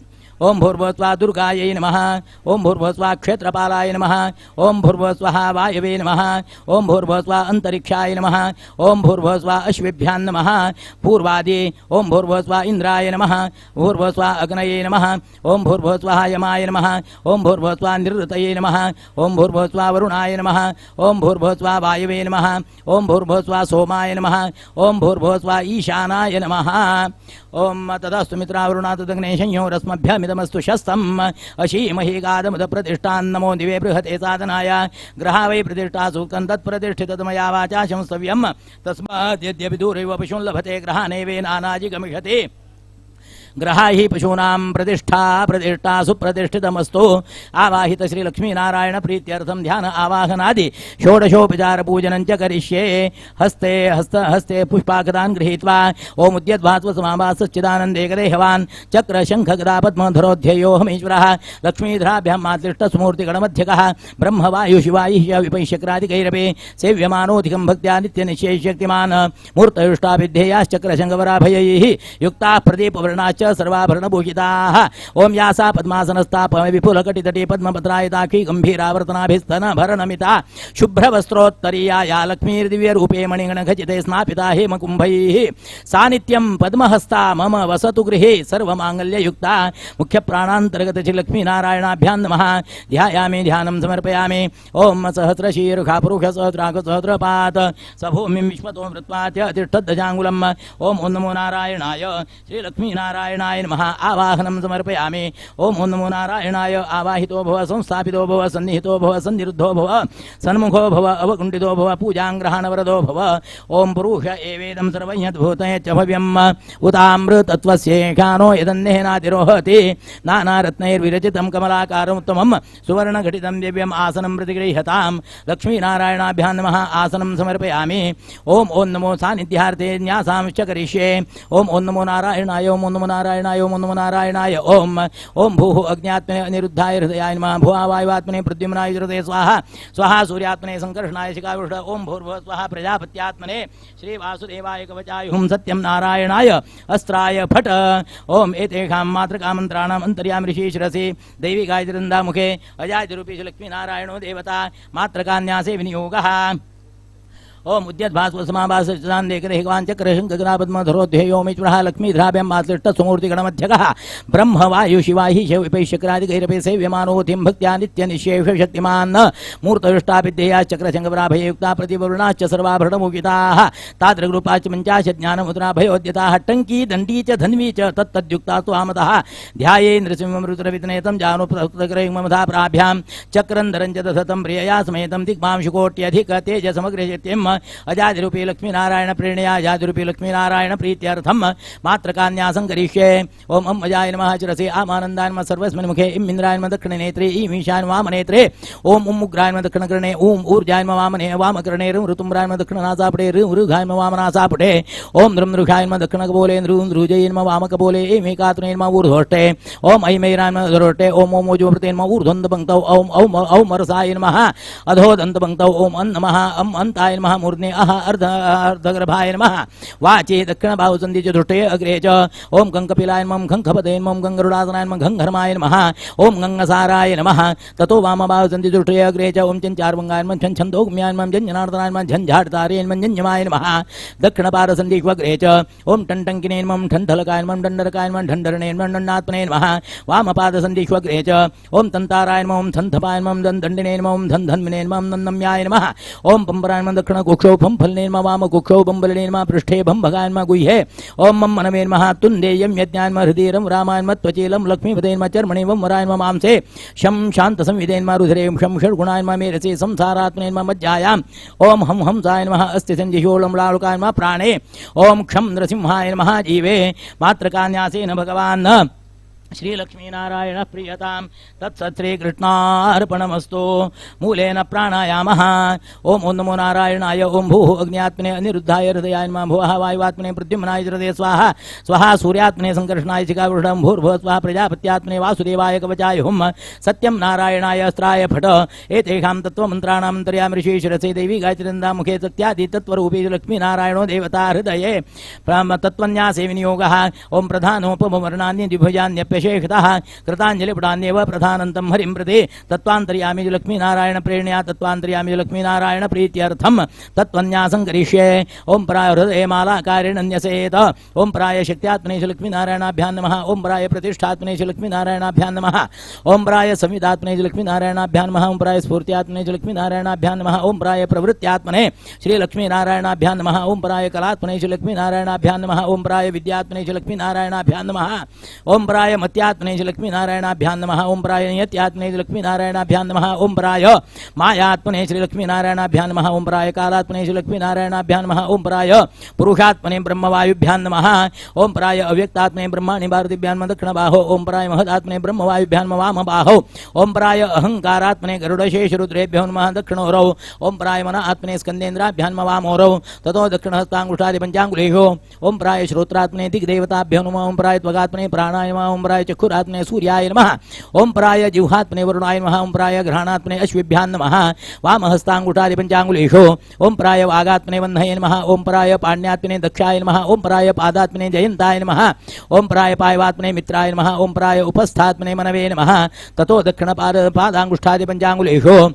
ओम भूर्भुवः स्वः दुर्गायै नमः। ओम भूर्भुवः स्वः क्षेत्रपालाय नमः। ओम भूर्भुवः स्वः वायवे नमः। ओम भूर्भुवः स्वः अंतरिक्षाय नमः। ओम भूर्भुवः स्वः अश्विभ्यां नमः। पूर्वादि ओम भूर्भुवः स्वः इंद्राय नमः। भूर्भुवः स्वः अग्नये नमः। ओम भूर्भुवः स्वः यमाय नमः। ओम भूर्भुवः स्वः निरृतये नमः। ओम भूर्भुवः स्वः वरुणाय नमः। ओम भूर्भुवः स्वः वायवे नमः। ओम भूर्भुवः स्वः सोमाय नमः। ओम भूर्भुवः स्वः ईशानाय नमः। ओम तदास्तु मित्रावरुणा तदग्ने संयोरस्मभ्यमिदमस्तु शस्तम् अशीमहि गादमुद प्रतिष्ठान् नमो दिवे बृहते साधनाय ग्रहा वै प्रतिष्ठा सूक्तं तत्प्रतिष्ठितमया वाचा शंस्तव्यम् तस्मात् यद्यपि दूरैव पशून् लभते ग्रहानेवे नानाजिगमिषति ग्रहा हि पशूनां प्रतिष्ठा प्रतिष्ठा सुप्रतिष्ठितमस्तु। आवाहित श्री लक्ष्मीनारायण प्रीत्यर्थं ध्यान आवाहनादि षोडशोपचार पूजनं च करिष्ये। हस्ते हस्त हस्ते पुष्पाकदान् गृहीत्वा ओम उद्यद्भास्वसमाभासच्चिदानन्देकदेहवान् चक्र शङ्ख गदा पद्मधरोऽध्ययोऽहमीश्वरः लक्ष्मीधराभ्यां मातृष्टस्मूर्तिगणमध्यकः ब्रह्मवायुशिवायिः विपैशक्रादिकैरपि सेव्यमानोऽधिकं भक्त्या नित्यनिश्चयशक्तिमान् मूर्तयुष्टाभिध्येयाश्चक्रशङ्खवराभयैः युक्ताः प्रदीपवर्णाश्च सर्वाभरणभूषिताः। ओम यासा पद्मासनस्था विपुलकटितटे पद्मपत्रायताक्षी गम्भीरावर्तनाभिस्तनभरणमिता शुभ्रवस्त्रोत्तरीया या लक्ष्मीर्दिव्यरूपे मणिगणखचिते स्नापिता हेमकुम्भैः सा नित्यं पद्महस्ता मम वसतु गृहे सर्वमाङ्गल्ययुक्ता। मुख्यप्राणान्तर्गत श्री लक्ष्मीनारायणाभ्यां नमः। ध्यायामि ध्यानं समर्पयामि। ओम सहस्रशीर्षा पुरुष सहस्राक्ष सहस्रपात् स भूमिं विश्वतो मृत्वात्यतिष्ठद्दशाङ्गुलम्। ओम ओं नमो नारायणाय श्री लक्ष्मीनारायणाय नमः। आवाहनं समर्पयामि। ओम ओं नमो नारायणाय आवाहितो भव संस्थापितो भव सन्निहितो भव सन्निरुद्धो भव सन्मुखो भव अवकुण्ठितो भव पूजां ग्रहणवरदो भव। ओम पुरुष एवेदं सर्वं यद्भूतं यच्च भव्यम् उतामृतत्वस्येखानो यदन्नेनातिरोहति नानारत्नैर्विरचितं कमलाकारमुत्तमं सुवर्णघटितं दिव्यम् आसनं प्रतिगृह्यतां। लक्ष्मीनारायणाभ्यां नमः। आसनं समर्पयामि। ओम ओं नमो सान्निध्यार्थे न्यासांश्च करिष्ये। ओम ओं नमो नारायणाय ओम ओं नमो नारायणाय ओम नमो नारायणाय। ओम ओम भूः अग्न्यात्मने अनिरुद्धाय हृदयाय नमः। भुवा वायुवात्मने प्रद्युम्नाय हृदये स्वाहा स्वाहा सूर्यात्मने संकर्षणाय शिखावृष। ओम भूर्भुवः स्वाहा प्रजापत्यात्मने श्री वासुदेवाय कवचाय हुं सत्यं नारायणाय अस्त्राय फट। ओम एतेषां मातृकामन्त्राणाम् अन्तर्यामी ऋषि शिरसि दैवी गायत्री मुखे अजादिरूपी लक्ष्मीनारायणो देवता मातृकान्यासे विनियोगः। ओम उद्यद्भास्वसमाभासच्चिदानन्देकदेहवान् चक्रशङ्खगदापद्मधरोऽध्ययोमीश्वरः लक्ष्मीधराभ्यां मातृष्टसुमूर्तिगणमध्यकः ब्रह्मवायुशिवाहि शिवविपैशक्रादिकैरपि सेव्यमानोऽधिं भक्त्या नित्यनिःशेषशक्तिमान् मूर्तयुष्टाभिध्येयाश्चक्रशङ्खवराभययुक्ता प्रतिवरुणाश्च सर्वाभरणमुखिताः तादृग्रूपाश्च पञ्चाश ज्ञानमुद्राभयोद्यताः टङ्की दण्डी च धन्वी च तत्तद्युक्ता त्वामतः ध्याये नृसिंहं रुद्रवितनेतं जानुप्रकृतमधा प्राभ्यां चक्रं धरं च दधतं प्रियया समेतं दिग्मांशुकोट्यधिक तेजसमग्रे अजादिरूपी लक्ष्मीनारायण प्रेरणया अजादिरूपी लक्ष्मीनारायण प्रीत्यर्थं मात्रकान्यासं करिष्ये। ओम अं अजाय नमः शिरसि आमानन्दाय नमः सर्वस्मिन् मुखे इं इन्द्राय नमः दक्षिणनेत्रे ईं ईशान वामनेत्रे ओम उं उग्राय नमः दक्षिणकर्णे ऊं ऊर्जाय नमः वामने वामकर्णे ऋं ऋतुम्राय नमः दक्षिणनासापुटे ऋं ऋघाय नमः वामनासापुटे ओम नृं नृघाय नमः दक्षिणकपोले नृं नृजये नमः वामकपोले ऐं एकात्रे नमः ऊर्ध्वष्टे ओम ऐं ऐराय नमः अधरोष्टे ओम ओं ओजोभृते नमः ऊर्ध्वन्तपङ्क्तौ ओम औं औं अरसाय नमः अधोदन्तपङ्क्तौ ओम अं नमः अं अन्ताय नमः मूर्ध्ने अह अर्ध अर्धगर्भाय नमः वाचे दक्षिणबाहुसन्धि चतुष्टये अग्रे च ओम गंकपिलाय नमः घंखपदये नमः गंगरुडासनाय नमः घंघर्माय नमः ओम गंगसाराय नमः ततो वामबाहुसन्धि चतुष्टये अग्रे च ओम चञ्चार्वङ्गाय नमः छन्दोग्म्याय नमः झञ्झनार्दनाय नमः झञ्झाटतारे नमः झञ्झमाय नमः दक्षिणपादसन्धिष्वग्रे च ओम टण्टङ्किने नमः ठण्ठलकाय नमः दण्डरकाय नमः ढण्डरणे नमः दण्डात्मने नमः वामपादसन्धिष्वग्रे च ओम तन्ताराय नमः ओम थन्थपाय नमः दण्डिने नमः ओम धन्धन्मिने नमः नन्नम्याय नमः ओम पंपराय नमः दक्षिणको कुक्षौ फं फलने नमः वाम कुक्षौ बं बलिने नमः पृष्ठे भं भगाय नमः गुह्ये ओम मम मनवे नमः तुन्देयं यज्ञाय नमः हृदयं रामाय नमः त्वचेलं लक्ष्मीपदे नमः चर्मणे वं वराय नमः मांसे शं शान्त संविदे नमः रुधिरे शं षड्गुणाय नमः मेरसे संसारात्मने नमः मज्जायां ओम हं हंसाय नमः अस्ति सञ्जिशूलं लालुकाय नमः प्राणे ओम क्षं नृसिंहाय नमः जीवे मातृकान्यासेन भगवान् श्रीलक्ष्मीनारायण प्रियतां तत्सत्श्रीकृष्णार्पणमस्तु। मूलेन प्राणायामः। ओम ओं नमो नारायणाय ओम भूः अग्न्यात्मने अनिरुद्धाय हृदयाय नमः भुवः वायुवात्मने प्रद्युम्नाय हृदये स्वाहा स्वाहा सूर्यात्मने संकर्षणाय शिखावृषं भूर्भुवः स्वाहा प्रजापत्यात्मने वासुदेवाय कवचाय हुं सत्यं नारायणाय अस्त्राय फट। एतेषां तत्त्वमन्त्राणां अन्तर्यामि ऋषि शिरसे देवी गायत्रीन्दा मुखे सत्यादि तत्त्वरूपे लक्ष्मीनारायणो देवता हृदये तत्त्वन्यासे विनियोगः। ओम प्रधानोपमवर्णान्य द्विभुजान्यप्यशेषतः कृताञ्जलिपुटान्येव प्रधानन्तं हरिं प्रति तत्त्वान्तर्यामि लक्ष्मीनारायण प्रेरणया तत्त्वान्तर्यामि लक्ष्मीनारायण प्रीत्यर्थं तत्त्वन्यासं करिष्ये। ओम पराय हृदये मालाकारेण न्यसेत। ओम पराय शक्त्यात्मने लक्ष्मीनारायणाभ्यां नमः। ओम पराय प्रतिष्ठात्मने लक्ष्मीनारायणाभ्यां नमः। ओम पराय संविदात्मने लक्ष्मीनारायणाभ्यां नमः। ओम पराय स्फूर्त्यात्मने लक्ष्मीनारायणाभ्यां नमः। ओम पराय प्रवृत्त्यात्मने श्रीलक्ष्मीनारायणाभ्यां नमः। ओम पराय कलात्मने लक्ष्मीनारायणाभ्यां नमः। ओम पराय विद्यात्मने लक्ष्मीनारायणाभ्यां नमः। ओम पराय मत्यात्मने लक्ष्मीनारायणाभ्यां नमः। ओम पराय नियत्यात्मने लक्ष्मीनारायणाभ्यां नमः। ओम पराय मायात्मने श्रीलक्ष्मीनारायणाभ्यां नमः। ओम पराय कालात्मने श्रीलक्ष्मीनारायणाभ्यां नमः। ओम पराय पुरुषात्मने ब्रह्मवायुभ्यां नमः। ओम पराय अव्यक्तात्मने ब्रह्माणि भारतीभ्यां नमः दक्षिणबाहो। ओम पराय महदात्मने ब्रह्मवायुभ्यां नमः वामबाहो। ओम पराय अहंकारात्मने गरुडशेषरुद्रेभ्यो नमः दक्षिणोरौ। ओम पराय मन आत्मने स्कंदेन्द्राभ्यां नमः वामोरौ ततो दक्षिणहस्ताङ्गुष्ठादि पञ्चाङ्गुलेषु। ओम पराय श्रोत्रात्मने दिग्देवताभ्यो नमः। ओम पराय त्वगात्मने प्राणाय नमः। ओम पराय चक्षुरात्मने सूर्याय नमः। ओम पराय जिह्वात्मने वरुणाय नमः। ओम पराय घ्राणात्मने अश्विभ्यां नमः वामहस्ताङ्गुष्ठादि पञ्चाङ्गुलेषु। ओम पराय वागात्मने वह्नये नमः। ओम पराय पाण्यात्मने दक्षाय नमः। ओम पराय पादात्मने जयन्ताय नमः। ओम पराय पायवात्मने मित्राय नमः। ओम पराय उपस्थात्मने मनवे नमः ततो दक्षिणपादाङ्गुष्ठादि पञ्चाङ्गुलेषु।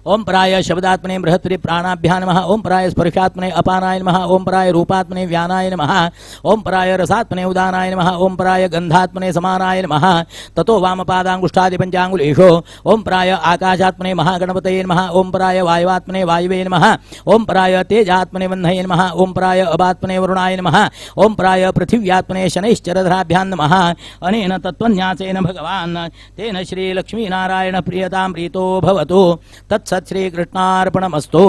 ओम पराय शब्दात्मने बृहस्पति प्राणाभ्यां नमः। ओम पराय स्पर्शात्मने अपानाय नमः। ओम पराय रूपात्मने व्यानाय नमः। ओम पराय रसात्मने उदानाय नमः। ओम पराय गंधात्मने समानाय नमः ततो वामपादाङ्गुष्ठादि पञ्चाङ्गुलेषु। ओम पराय आकाशात्मने महागणपतये नमः। ओम पराय वायुवात्मने वायुवे नमः। ओम पराय तेजात्मने वह्नये नमः। ओम पराय अबात्मने वरुणाय नमः। ओम पराय पृथिव्यात्मने शनैश्चरधराभ्यां नमः। अनेन तत्त्वन्यासेन भगवान् तेन श्रीलक्ष्मीनारायण प्रियतां प्रीतो भवतु। तत्सत् श्रीकृष्णार्पणमस्तु।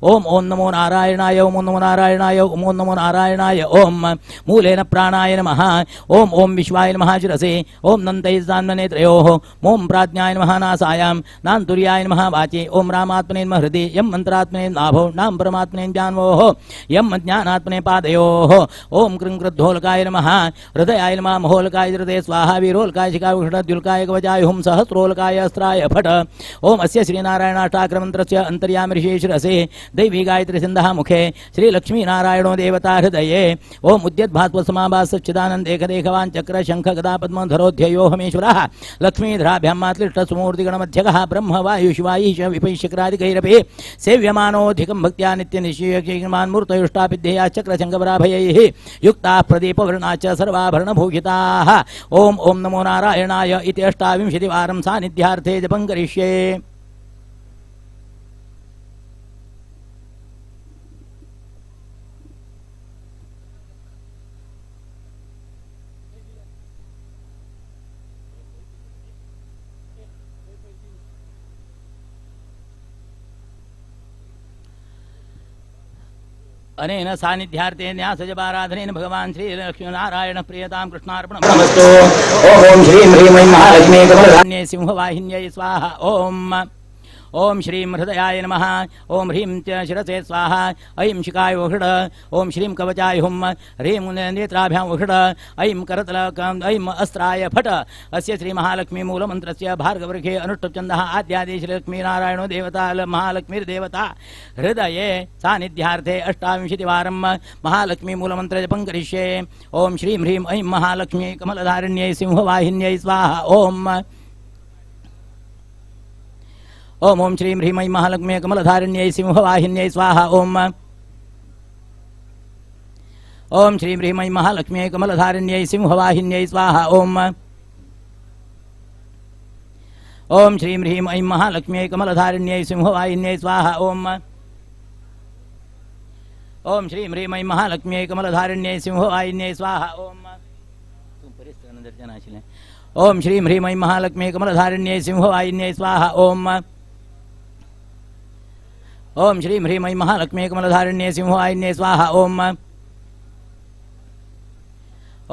ओम ओं नमो नारायणाय ओम नमो नारायणाय ओम नमो नारायणाय। ओम मूलेन प्राणाय नमः। ओम ओम विश्वाय नमः शिरसे। ओम नन्तैस्तान्मनेत्रयोः। ओम प्राज्ञाय नमः नासायां नान्तुर्याय नमः वाचे। ओम रामात्मने नमः हृदि। यम मंत्रात्मने नाभौ नाम परमात्मने जान्वोः यम ज्ञानात्मने पादयोः। ओम कृं क्रुद्धोलकाय नमः हृदयाय नमः महोलकाय हृदये स्वाहा वीरोलकाय शिखाभूषणद्युल्काय कवचाय हुं सहस्रोलकाय अस्त्राय फट। ओम अस्य श्रीनारायणाष्टाग्रमन्त्रस्य अंतर्यामि ऋषि शिरसे दैवी गायत्री छन्दः मुखे श्रीलक्ष्मीनारायणो देवता हृदये। ओम उद्यद्भास्वसमाभास सच्चिदानन्द एकदेखवान् चक्र शङ्ख गदा पद्मधरोऽध्ययोऽहमेश्वरः लक्ष्मीधराभ्यां मातृष्टसुमूर्तिगणमध्यगः ब्रह्म वायु शिवायीश विपैशक्रादिकैरपि सेव्यमानोऽधिकं भक्त्या नित्यनिशीयमान् मूर्तयुष्टापिध्येया चक्रशङ्खपराभयैः युक्ताः प्रदीपवर्णाश्च सर्वाभरणभूषिताः। ओम ओं नमो नारायणाय इति अष्टाविंशतिवारं सान्निध्यार्थे जपं करिष्ये। अनेन सान्निध्यार्थे न्यासजपाराधनेन भगवान् श्रीलक्ष्मीनारायण प्रियतां कृष्णार्पणमस्तु। ओम श्रीं ह्रीं ऐं महालक्ष्मी कमलधान्ये सिंहवाहिन्यै स्वाहा। ओम ओम श्रीं हृदयाय नमः। ओम ह्रीं च शिरसे स्वाहा। ऐं शिखाय वषड। ओम श्रीं कवचाय हुं। ह्रीं नेत्राभ्यां वषड। ऐं करतल ऐं अस्त्राय फट। अस्य श्री महालक्ष्मी मूलमन्त्रस्य भार्गवृखे अनुष्टुप्छन्दः आद्यादि श्रीलक्ष्मीनारायणो देवता महालक्ष्मीर्देवता हृदये सान्निध्यार्थे अष्टाविंशतिवारं महालक्ष्मी मूलमन्त्रजपं करिष्ये। ओम श्रीं ह्रीं ऐं महालक्ष्मी कमलधारिण्यै सिंहवाहिन्यै स्वाहा। ओम ओम ओम श्रीं ह्रीं ऐं महालक्ष्मी कमलधारिण्यै सिंहवाहिन्यै स्वाहा। ओम ओम श्रीं ह्रीं ऐं महालक्ष्मी कमलधारिण्यै सिंहवाहिन्यै स्वाहा। ओम ओम श्रीं ह्रीं ऐं महालक्ष्मी कमलधारिण्यै सिंहवाहिन्यै स्वाहा। ओम ओम श्रीं ह्रीं ऐं महालक्ष्म्यै कमलधारिण्यै सिंहवाहिन्यै स्वाहा। ओम ओम श्रीं ह्रीं ऐं महालक्ष्म्यै कमलधारिण्यै सिंहवाहिन्यै स्वाहा। ओम ओम श्रीं ह्रीं ऐं महालक्ष्म्यै कमलधारिण्यै सिंहवाहिन्यै स्वाहा। ओम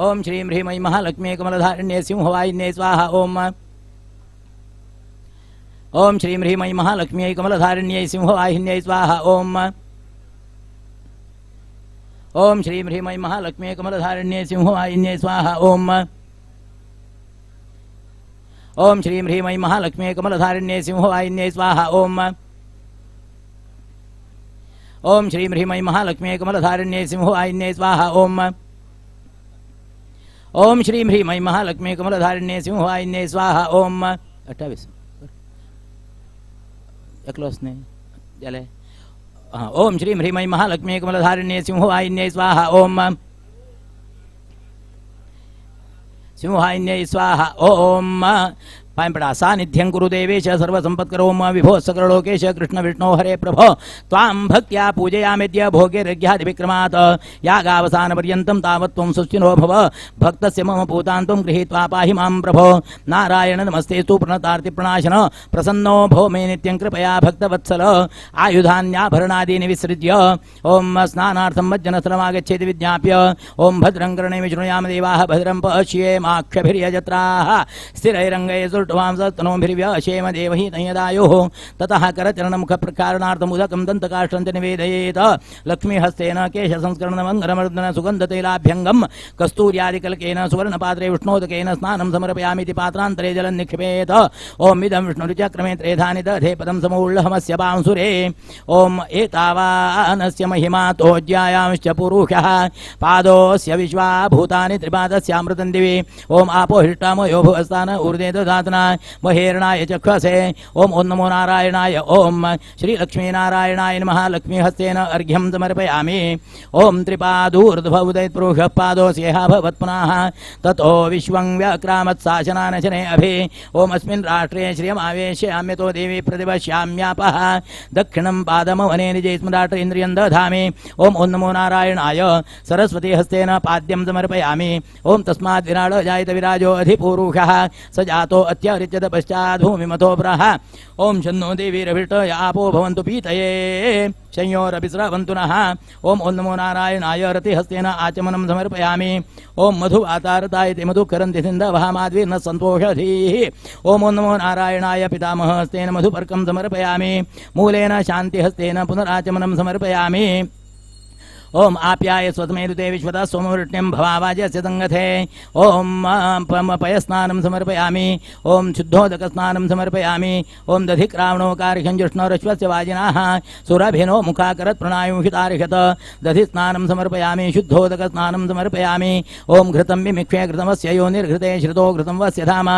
ओम श्रीं ह्रीं ऐं महालक्ष्म्यै कमलधारिण्यै सिंहवाहिन्यै स्वाहा। ओम ओम श्रीं ह्रीं ऐं महालक्ष्म्यै कमलधारिण्यै सिंहवाहिन्यै स्वाहा। ओम ओम श्रीं ह्रीं ऐं महालक्ष्म्यै कमलधारिण्यै सिंहवाहिन्यै स्वाहा। ओम ओम श्रीं ह्रीं ऐं महालक्ष्म्यै कमलधारिण्यै सिंहवाहिन्यै स्वाहा। ओम ओम श्रीं ह्रीं ऐं महालक्ष्म्यै कमलधारिण्यै सिंहवाहिन्यै स्वाहा। ओम ओम श्रीं ह्रीं ऐं महालक्ष्म्यै कमलधारिण्यै सिंहवाहिन्यै स्वाहा। ओम 28 एकलोच न्ही जालें। ओम श्रीं ह्रीं ऐं महालक्ष्म्यै कमलधारिण्यै सिंहवाहिन्यै स्वाहा। ओम सिंहवाहिन्यै स्वाहा। ओम पायंपड़ा सानिध्यं कुरु देवेश सर्वसंपत्करो विभो सकललोकेश कृष्ण विष्णो हरे प्रभो त्वां भक्त्या पूजयामिद्य भोगैर्यज्ञादिविक्रमात् यागावसानपर्यन्तं तावत् त्वं सुस्थिनो भव भक्तस्य मम पूतां त्वं गृहीत्वा पाहि मां प्रभो। नारायण नमस्तेस्तु प्रणतार्तिप्रणाशन प्रसन्नो भो मे नित्यं कृपया भक्तवत्सल। आयुधान्याभरणादीनि विसृज्य ॐ स्नानार्थं मज्जनस्थलमागच्छेति विज्ञाप्य ॐ भद्रं कर्णे विशृणुयाम देवाः भद्रं पश्येमाक्षभिर्यजत्राः स्थिरैरङ्गैः तनोभिर्व्यशेम देवहि तयदायोः ततः करचरणमुखप्रकारणार्थम् उदकं दन्तकाष्ठं च निवेदयेत। लक्ष्मीहस्तेन केशसंस्करणमङ्गलमर्दन सुगन्धतैलाभ्यङ्गं कस्तूर्यादिकलकेन सुवर्णपात्रे विष्णोदकेन स्नानं समर्पयामीति पात्रान्तरे जलं निक्षिपेत। ॐ इदं विष्णुरुचक्रमे त्रेधानि दधे पदं समूल्लहमस्य बांसुरे। ॐ एतावानस्य महिमा तोज्यायांश्च पुरुषः पादोऽस्य विश्वा भूतानि त्रिपादस्यामृतं दिवि। ॐ आपो हिष्टामयो भुवस्तान ऊर्जे ददातना महेरणाय चक्षसे। ओम ओं नमो नारायणाय। ओम श्री लक्ष्मीनारायणाय नमः। लक्ष्मीहस्तेन अर्घ्यं समर्पयामि। ओम त्रिपादूर्ध्व उदयत् पुरुषः पादोऽस्येह भवत् पुनः ततो विश्वं व्यक्रामत् शासनानशने अभि। ओम अस्मिन् राष्ट्रे श्रियमावेशयाम्यतो देवी प्रतिपश्याम्यापः दक्षिणं पादमवने निजैस्मदाट्र इन्द्रियं दधामि। ओम ओं नमो नारायणाय। सरस्वती हस्तेन पाद्यं समर्पयामि। ओम तस्माद् विराड जायत विराजो अधिपुरुषः स जातो अत्यरिच्यत पश्चात् भूमिमतो प्रः। ओम शन्नो देवीरभिष्ट आपो भवन्तु पीतये संयोरभिस्रवन्तु नः। ओम ओं नमो नारायणाय। रतिहस्तेन आचमनं समर्पयामि। ओम मधुवातारतायते मधुकरन्ति सिन्धवः माध्वीर्न सन्तोषधीः। ओम ओं नमो नारायणाय। पितामहस्तेन मधुपर्कं समर्पयामि। मूलेन शान्तिहस्तेन पुनराचमनं समर्पयामि। ओम आप्याय स्वतमेरुते विश्वतः सोमवृष्ण्यं भवावाजस्य संगथे। ओम पयस्नानं समर्पयामि। ओम शुद्धोदकस्नानं समर्पयामि। ओम दधिक्रावणोकार्षञ्जुष्णोरश्वस्य वाजिनाः सुरभिनो मुखाकरत् प्रणायुषितार्षत। दधिस्नानं समर्पयामि। शुद्धोदकस्नानं समर्पयामि। ओम घृतं विमिक्षे घृतमस्य योनिर्घृते श्रुतो घृतं वस्य धाम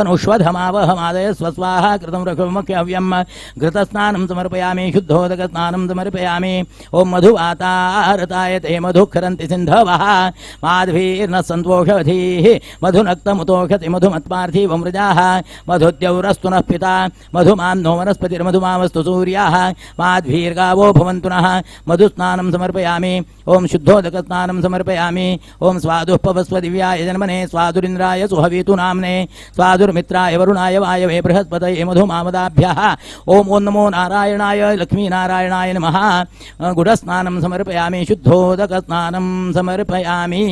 अनुष्वधमावहमादय स्वस्वाहा कृतं रघुमख्यव्यं। घृतस्नानं समर्पयामि। शुद्धोदकस्नानं समर्पयामि। ओम मधुवाता रतायते मधुखरन्ति सिन्धवः माध्वीर्न सन्तोषधीः मधुनक्तमुतोषति मधुमत्पार्थिवमृजाः मधुद्यौरस्तु नः पिता मधुमान्नो वनस्पतिर्मधुमावस्तु सूर्याः माध्वीर्गावो भवन्तु नः। मधुस्नानं समर्पयामि। ओम शुद्धोदकस्नानं समर्पयामि। ओम स्वादुः पवस्व दिव्याय जन्मने स्वादुरिन्द्राय सुहवीतु नाम्ने स्वादुर्मित्राय वरुणाय वायवे बृहस्पतये मधुमामदाभ्यः। ओम ओं नमो नारायणाय लक्ष्मीनारायणाय नमः। गुडस्नानं समर्पयामि। शुद्धोदकस्नानं समर्पयामि।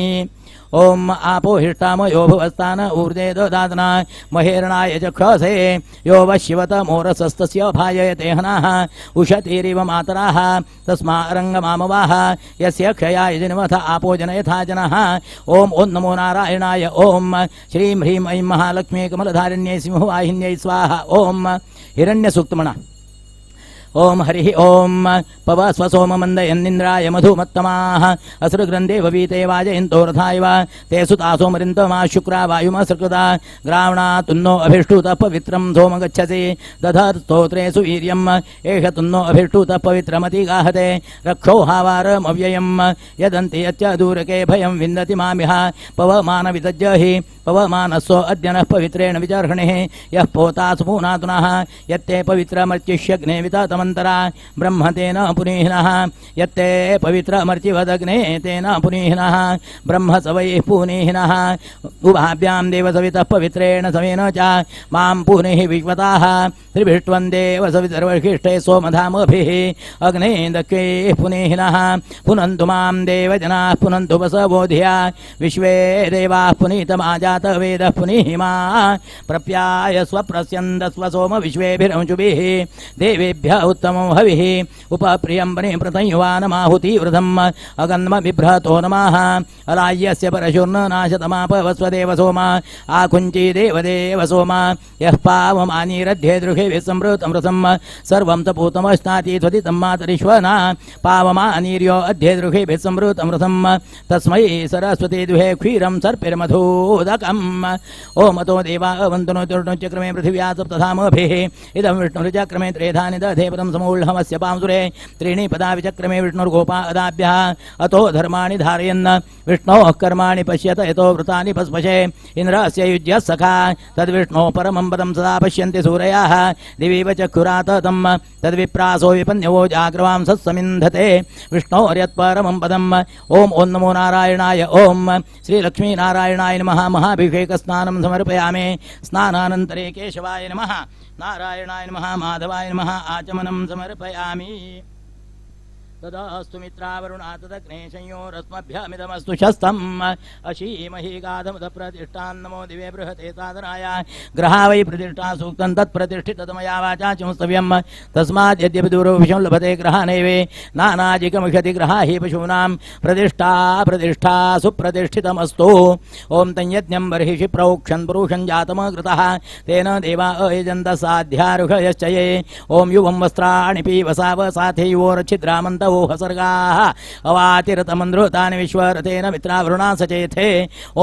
ओम आपो हिष्टामयो भुवस्तान ऊर्जे ददातना महेरणाय चक्षसे यो वशिवतमोरसस्तस्य भाययते हनाः उषतीरिव मातराः तस्मा रङ्गमामवाः यस्य क्षयाय जन्मथ आपो जनयथा जनः। ओम ओं नमो नारायणाय। ओम श्रीं ह्रीं ऐं महालक्ष्मी कमलधारिण्यै सिंहवाहिन्यै स्वाहा। ओम हिरण्यसूक्तमणा ओम हरिः ओम पवस्व सोममन्दयन्निन्द्राय मधुमत्तमाः असृग्रन्धे भवीते वाजयन्तो रथायव ते सुतासो मरिन्तमा शुक्रा वायुमसृकृता ग्रावणा तुन्नो अभिष्टुतः पवित्रं सोम गच्छसि दधत् स्तोत्रे सुवीर्यम् एष तुन्नो अभिष्टुतः पवित्रमतिगाहते रक्षोहावारमव्ययं यदन्ति यच्च दूरके भयं विन्दति मामिह पवमानविदज्जहि पवमानस्सो अद्य नः पवित्रेण विचर्षणिः यः पोता सुपूनातुनः यत्ते पवित्रमर्चिष्यग्ने विततमन्ति। अन्तरा ब्रह्म तेन पुनीहिनः यत्ते पवित्रमर्चिवदग्ने तेन पुनीहिनः ब्रह्म स वै पुनीहिनः उभाभ्यां देवसवितः पवित्रेण समेन च मां पुनीः विश्वताः त्रिभिष्ट्वं देव सवितर्वशिष्ठे सोमधामभिः अग्ने दक्षैः पुनीहिनः पुनन्तु मां देवजनाः पुनन्तु वसवोधिया विश्वे देवाः पुनीतमाजातवेदः पुनीहि मा प्रप्याय स्वप्रस्यन्दस्व सोम विश्वेभिरंशुभिः देवेभ्य उत्तमं हविः उपप्रियं बलिप्रतयुवानमाहुतिवृधम् अगन्म बिभ्रतो नमः अलाय्यस्य परशुर्न नाशतमापवस्व देव सोम आकुञ्ची देवदेव सोम यः पावमानीरध्ये दृषिभिः संवृतमृतं सर्वं तपूतमश्नाति त्वदितं मातरिश्वना पावमानीर्यो अध्ये दृषिभिः संवृतमृतं तस्मै सरस्वती दुहे क्षीरं सर्पिर्मधूदकम् ओम अतो देवा अवन्तनो चक्रमे पृथिव्या सप्तधामभिः इदं विष्णुरुचक्रमे त्रेधानि दधे पदं समूढमस्य पांसुरे त्रीणि पदा विचक्रमे विष्णुर्गोपा अदाभ्यः अतो धर्माणि धारयन् विष्णोः कर्माणि पश्यत यतो वृतानि पस्पशे इन्द्रस्य युज्यः सखा तद्विष्णोः परमं पदं सदा पश्यन्ति सूरयाः दिवीव चक्षुरात तं तद्विप्रासो विपन्यवो जाग्रवां सत्समिन्धते विष्णोर्यत्परमं पदम् ॐ ॐ नमो नारायणाय ॐ श्रीलक्ष्मीनारायणाय नमः महाभिषेकस्नानं समर्पयामि स्नानानन्तरे केशवाय नमः नारायणाय नमः माधवाय नमः आचमनं समर्पयामि तदास्तु मित्रावरुणा तदग्ने संयोरस्मभ्यमिदमस्तु शस्तम् अशीमहि गाधमुद प्रतिष्ठान् नमो दिवे बृहते साधनाय ग्रहा वै प्रतिष्ठा सूक्तं तत्प्रतिष्ठितमया वाचा चंस्तव्यं तस्मात् यद्यपि दूरविषं लभते ग्रहाणैवे नानाजिकमुषति ग्रहा हि पशूनां प्रतिष्ठा प्रतिष्ठा सुप्रतिष्ठितमस्तु ॐ तं यज्ञं बर्हिषि प्रोक्षन् पुरुषं जातमकृतः तेन देवा अयजन्त साध्यारुषयश्च ये ॐ युवं वस्त्राणि पीवसावसाथे युवोरच्छिद्रामन्तौ सर्गाः अवातिरतमन्द्रुतानि विश्वरथेन मित्रावरुणा सचेथे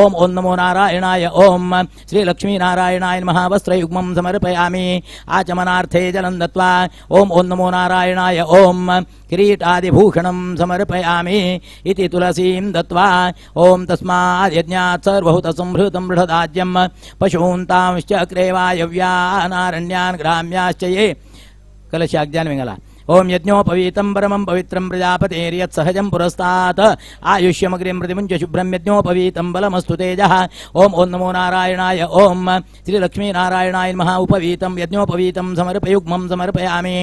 ॐ ॐ नमो नारायणाय ॐ श्रीलक्ष्मीनारायणाय नमः वस्त्रयुग्मं समर्पयामि आचमनार्थे जलं दत्त्वा ॐ ॐ नमो नारायणाय ॐ किरीटादिभूषणं समर्पयामि इति तुलसीं दत्त्वा ॐ तस्माद् यज्ञात् सर्वहुतसंभृतं बृहदाज्यं पशून् तांश्च वायव्यानारण्यान् ग्राम्याश्च ये कलशाज्ञान विंगला ओम यज्ञोपवीतं परमं पवित्रं प्रजापतेर्यत् सहजं पुरस्तात् आयुष्यमग्रिं प्रतिमुञ्च शुभ्रं यज्ञोपवीतं बलमस्तु तेजः ॐ ॐ नमो नारायणाय ॐ श्रीलक्ष्मीनारायणाय नमः उपवीतं यज्ञोपवीतं समर्पयुग्मं समर्पयामि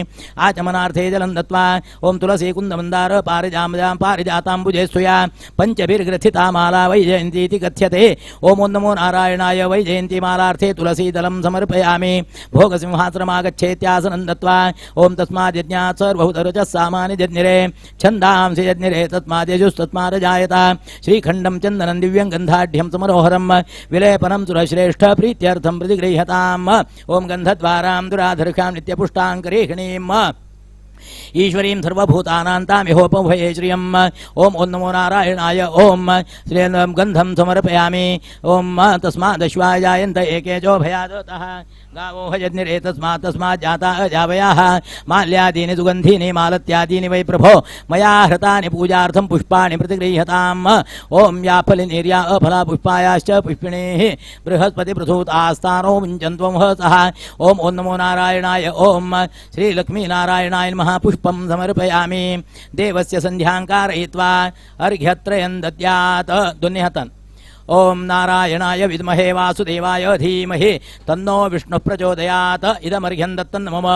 आचमनार्थे जलं दत्त्वा ॐ तुलसीकुन्दमन्दार पारिजामजां पारिजाताम्बुजे स्तुया पञ्चभिर्ग्रथिता माला वैजयन्तीति कथ्यते ॐ ॐ नमो नारायणाय वैजयन्ती मालार्थे तुलसीदलं समर्पयामि भोगसिंहासनमागच्छेत्यासनं दत्त्वा ॐ तस्माद् यज्ञात् सर्वभूतरुचः सामानि जज्ञिरे छन्दांसि जज्ञिरे तस्माद्यजुस्तस्मादजायत श्रीखण्डं चन्दनं दिव्यं गन्धाढ्यं समरोहरं विलेपनं सुरश्रेष्ठ प्रीत्यर्थं प्रतिगृह्यताम् ॐ गन्धद्वारां दुराधर्षां नित्यपुष्टां करीहिणीम् ईश्वरीं सर्वभूतानां तामिहोपभये श्रियम् ॐ ॐ नमो नारायणाय ॐ श्रीं गन्धं समर्पयामि ॐ तस्मादश्वाय जायन्त एके चोभयादतः गावो हजज्ञिरे तस्मात् तस्मात् जाता अजावयाः माल्यादीनि सुगन्धीनि मालत्यादीनि वै प्रभो मया हृतानि पूजार्थं पुष्पाणि प्रतिगृह्यताम् ॐ या फलिनीर्या अफला पुष्पायाश्च पुष्पिणीः बृहस्पतिपृथूतास्तानो मुञ्चन्त्वं हसः ॐ ॐ नमो नारायणाय ॐ श्रीलक्ष्मीनारायणाय नमः पुष्पं समर्पयामि देवस्य सन्ध्यां कारयित्वा अर्घ्यत्रयं दद्यात् दोन्ही हातान ॐ नारायणाय विद्महे वासुदेवाय धीमहि तन्नो विष्णुः प्रचोदयात् इदमर्घ्यं दत्तं मम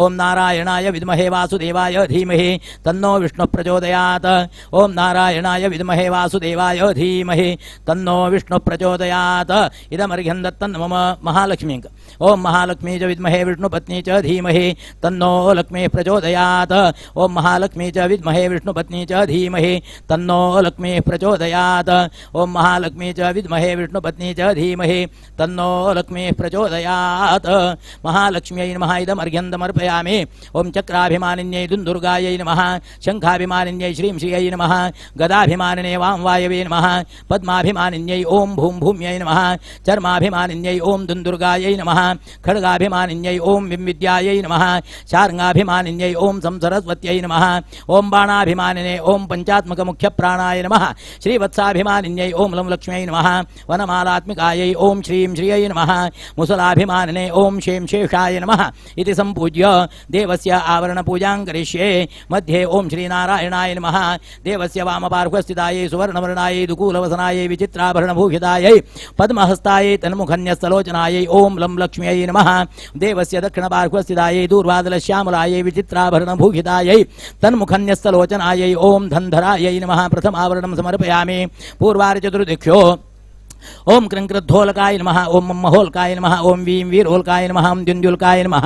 ॐ नारायणाय विद्महे वासुदेवाय धीमहि तन्नो विष्णुः प्रचोदयात् ॐ नारायणाय विद्महे वासुदेवाय धीमहि तन्नो विष्णुः प्रचोदयात् इदमर्घ्यं दत्तं मम महालक्ष्मीं ॐ महालक्ष्मी च विद्महे विष्णुपत्नी च धीमहि तन्नो लक्ष्मीः प्रचोदयात् ॐ महालक्ष्मी च विद्महे विष्णुपत्नी च धीमहि तन्नो लक्ष्मीः प्रचोदयात् ॐ महालक्ष्मी च विद्महे विष्णुपत्नी च धीमहि तन्नो लक्ष्मीः प्रचोदयात् महालक्ष्म्यै नमः इदमर्घ्यं समर्पयामि ॐ चक्राभिमानिन्यै दुन्दुर्गायै नमः शङ्खाभिमानिन्यै श्रीं श्रियै नमः गदाभिमानिने वां वायवे नमः पद्माभिमानिन्यै ॐ भूं भूम्यै नमः चर्माभिमानिन्यै ॐ दुन्दुर्गायै नमः खड्गाभिमानिन्यै ॐ विं विद्यायै नमः शार्ङ्गाभिमानिन्यै ॐ संसरस्वत्यै नमः ॐ बाणाभिमानिने ॐ पञ्चात्मकमुख्यप्राणाय नमः श्रीवत्साभिमानिन्यै ॐ लं लक्ष्म्यै नमः वनमालात्मिकायै ओम श्रीं श्रियै नमः मुसलाभिमानिने ओम शें शेषाय नमः इति संपूज्य देवस्य आवरणपूजां करिष्ये। मध्ये ओम श्रीनारायणाय नमः देवस्य वामपार्श्वस्थितायै सुवर्णवर्णायै दुकूलवसनायै विचित्राभरणभूषितायै पद्महस्तायै तन्मुखन्यस्तलोचनायै ओम लं लक्ष्म्यै नमः देवस्य दक्षिणपार्श्वस्थितायै दूर्वादलश्यामलायै विचित्राभरणभूषितायै तन्मुखन्यस्तलोचनायै ओम धन्धरायै नमः प्रथमावरणं समर्पयामि। पूर्वार्चतुर्दिक्षो ओम कृंकृद्धोलकाय नमः ओम महोलकाय नमः ओम वीं वीरोलकाय नमः ओम द्युन्द्युलकाय नमः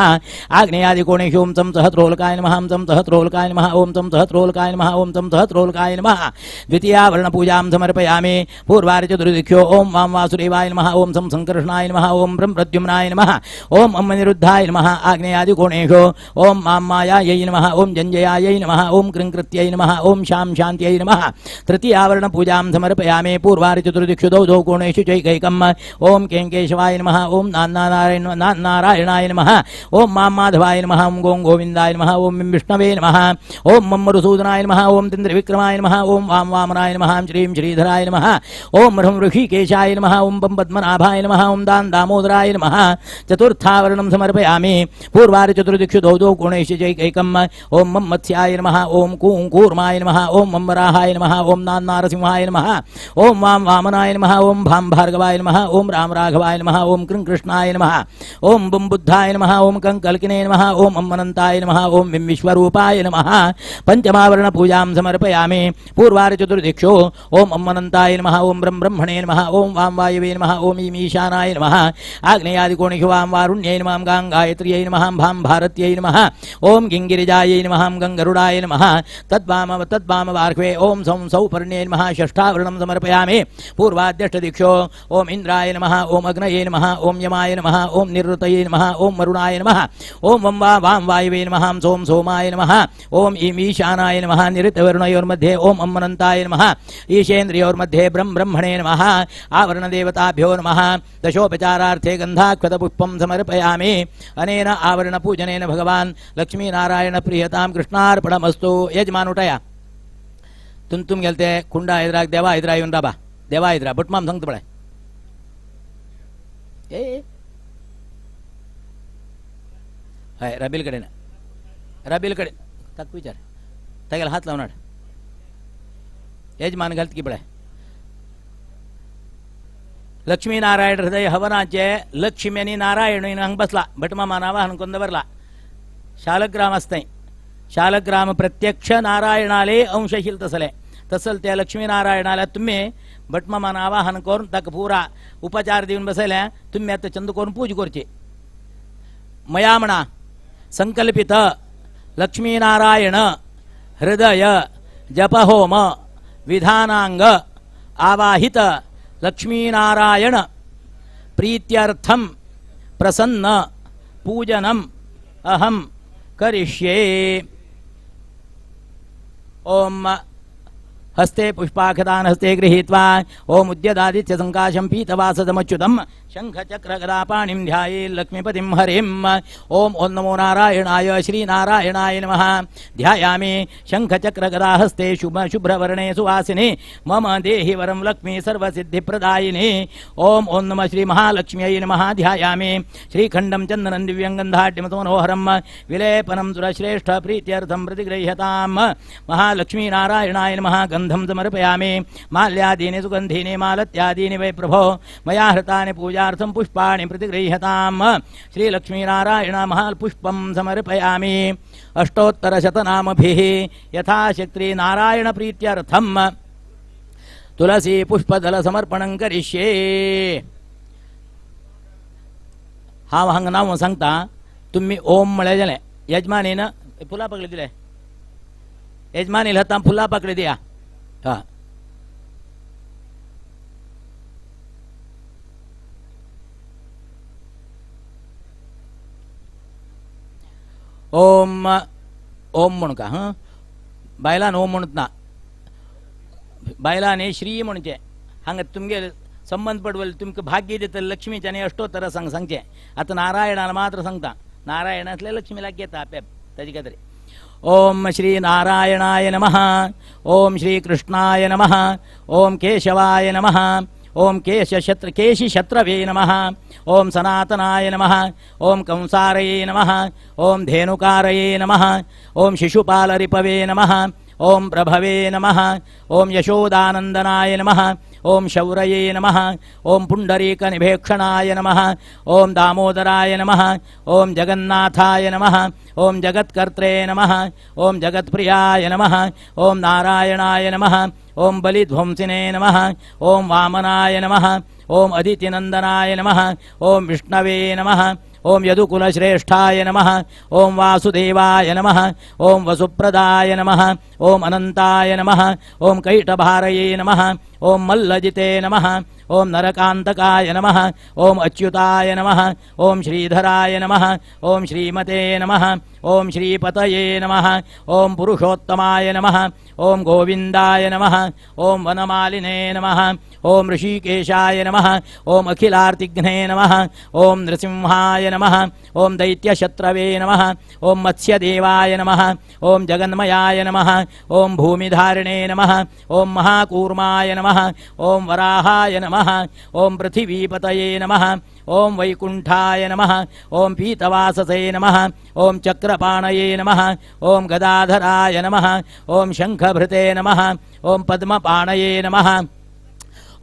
आग्नेयादिकोणेषु ओम तं सहस्रोलकाय नमः ओम तं सहस्रोलकाय नमः ओम तं सहस्रोलकाय नमः ओम तं सहस्रोलकाय नमः द्वितीयावरणपूजां समर्पयामि। पूर्वार्चतुर्दिक्षो ओम वां वासुदेवाय नमः ओम सं संकर्षणाय नमः ओम ब्रह्म प्रद्युम्नाय नमः ओम अम्मनिरुद्धाय नमः आग्नेयादिकोणेषु ओम मां मायायै नमः ओम जञ्जयायै नमः ओम कृंकृत्यै नमः ओम शां शान्त्यै नमः तृतीयावरणपूजां समर्पयामि। पूर्वार्चतुर्दिक्षु द्वौ द्वौ कोणेषु चैकैकम् ओम केंकेशवाय नमः ओम नारायणाय नमः ओम मां माधवाय नमः ओम गों गोविंदाय नमः ओम विष्णवे नमः ओम मम्मरुसूदनाय नमः ओम तिन्द्रविक्रमाय नमः ओम वाम वामनाय नमः श्रीं श्रीधराय नमः ओम ह्रं ऋषिकेशाय नमः ओम पं पद्मनाभाय नमः ओम दां दामोदराय नमः चतुर्थावरणं समर्पयामि। पूर्वार्चतुर्दिक्षु द्वौ द्वौ कोणेषु चैकैकम् ओम मं मत्स्याय नमः ओम कूं कूर्माय नमः ओम मं वराहाय नमः ओम नान्नारसिंहाय नमः ओम वां वामनाय नमः ओम भां भार्गवाय नमः ओम राम राघवाय नमः ओम कृं कृष्णाय नमः ओम बुं बुद्धाय नमः ओम कं कल्किने नमः ओम अम्मनंताय नमः ओम विं विश्वरूपाय नमः पंचमावरण पूजां समर्पयामि। पूर्वार्चतुर्दिक्षो ओम अम्मनंताय नमः ओम ब्रह्म ब्रह्मणे नमः ओम वां वायवे नमः ओम ईं ईशानाय नमः आग्नेयादिकोणेषु वां वारुण्यै नमः गां गायत्र्यै नमः भां भारत्यै नमः ओम गिङ्गिरिजायै नमः गङ्गरुडाय नमः तद्वाम तद्वामबार्ह्वे ओम सौं सौपर्ण्यै नमः षष्ठावरणं समर्पयामि। पूर्वाद्यष्टदिक्षो ओम इंद्राय नमः ओम अग्नये नमः ओम यमाय नमः ओम निरुतये नमः ओम वरुणाय नमः ओम वं वा वां वायवे नमः सोम सोमाय नमः ओम ईं ईशानाय नमः निरुतवरुणयोर्मध्ये ओम अम्मनंताय नमः ईशेन्द्रियोर्मध्ये ब्रह्म ब्रह्मणे नमः आवरणदेवताभ्यो नमः दशोपचारार्थे गन्धाक्षतपुष्पं समर्पयामि। अनेन आवरणपूजनेन भगवान् लक्ष्मीनारायण प्रियतां कृष्णार्पणमस्तु। यजमान उठया तुम गेलते कुंडा हैदराक देवा हैदरा येवन राबा देवा हैदरा भटमाम सांगता पळय ए हय राबील कडेन राबील कडेन ताका विचार तागेलो हात लावन हाड यजमान घालत की पळय लक्ष्मीनारायण हृदय हवनाचे लक्ष्मी आनी नारायण हांगा बसला भटमामान आवाहन करून दवरला शालग्राम आसताय शालग्राम प्रत्यक्ष नारायणाले अंशशील तसले तसल त्या लक्ष्मीनारायणाला तुम्ही भटमामान आवाहन करून ताका पुरा उपचार दिवन बसयले तुम्ही आतां चंद करून पूज करची। मया म्हणा संकल्पित लक्ष्मीनारायण हृदय जपहोम विधानांग आवाहित लक्ष्मीनारायण प्रीत्यर्थं प्रसन्न पूजनम अहं करिष्ये। ओम हस्ते पुष्पाखदान हस्ते गृहीत्वा ओम उद्यदादित्य संकाशं पीतवासदमच्युतं शङ्खचक्रगदापाणिं ध्याये लक्ष्मीपतिं हरिं। ओम ओं नमो नारायणाय श्रीनारायणाय नमः। ध्यायामि शङ्खचक्रगदाहस्ते शुभ शुभ्रवर्णे सुवासिने मम देहि वरं लक्ष्मी सर्वसिद्धिप्रदायिने। ओम ओं नमः श्री महालक्ष्म्यै नमः। ध्यायामि श्रीखण्डं चन्दनं दिव्यं गन्धाढ्यमतमनोहरं विलेपनं सुरश्रेष्ठ प्रीत्यर्थं प्रतिगृह्यतां महालक्ष्मीनारायणाय नमः। गन्धं समर्पयामि माल्यादीनि सुगन्धीनि मालत्यादीनि वै प्रभो मया हृतानि पूजार्थं पुष्पाणि प्रतिगृह्यतां श्रीलक्ष्मीनारायण महापुष्पं समर्पयामि। अष्टोत्तरशतनामभिः यथाशक्ति नारायण प्रीत्यर्थं तुलसी पुष्पदल समर्पणं करिष्ये। हांव हांगा नांव सांगता तुमी ओम म्हळ्यार जालें यजमानीन फुलां पाकळी दिले यजमानील हातान फुलां पाकळी दिया। हा ओम ओम म्हणूका हां बायलान ओम म्हणत ना बायलांनी श्री म्हणचें हांगा तुमगे संबंद पडवल तुमकां भाग्य दितलें लक्ष्मीचें आनी अष्टोत्तर सांगचें। आतां नारायणान मात्र सांगता नारायणांतलें लक्ष्मी लागीं येता आपेप ताजे खातीर। ओम श्री नारायणाय नमः। ओम श्री कृष्णाय नमः। ओम केशवाय नमः। ओम केशिशत्रवे नमः। ओम सनातनाय नमः। ओम कंसारये नमः। ओम धेनुकारये नमः। ओम शिशुपालरिपवे नमः। ओम प्रभवे नमः। ओम यशोदानंदनाय नमः। ओम शौरये नमः। ओम पुंडरीकनिभेक्षणाय नमः। ओम दामोदराय नमः। ओम जगन्नाथाय नमः। ओम जगत्कर्त्रे नमः। ओम जगत्प्रियाय नमः। ओम नारायणाय नमः। ओम बलिध्वंसिने नमः। ओम वामनाय नमः। ओम अदितिनंदनाय नमः। ओम विष्णवे नमः। ओम यदुकुलश्रेष्ठाय नमः। ओम वासुदेवाय नमः। ओम वसुप्रदाय नमः। ओम अनंताय नमः। ओम कैटभारये नमः। ओम मल्लजिते नमः। ओम नरकांतकाय नमः। ओम अच्युताय नमः। ओम श्रीधराय नमः। ओम श्रीमते नमः। ओम श्रीपतये नमः। ओम पुरुषोत्तमाय नमः। ओम गोविंदाय नमः। ओम वनमालिने नमः। ओम ऋषिकेशाय नमः। ओम अखिलार्तिघ्ने नमः। ओम नृसिंहाय नमः। ओम दैत्यशत्रवे नमः। ओम मत्स्यदेवाय नमः। ओम जगन्मयाय नमः। ओम भूमिधारिणे नमः। ओम महाकूर्माय नमः। ओम वराहाय नमः। ओम पृथिवीपतये नमः। ओम वैकुंठाय नमः। ओम पीतवाससे नमः। ओम चक्रपाणये नमः। ओम गदाधराय नमः। ओम शंखभृते नमः। ओम पद्मपाणये नमः।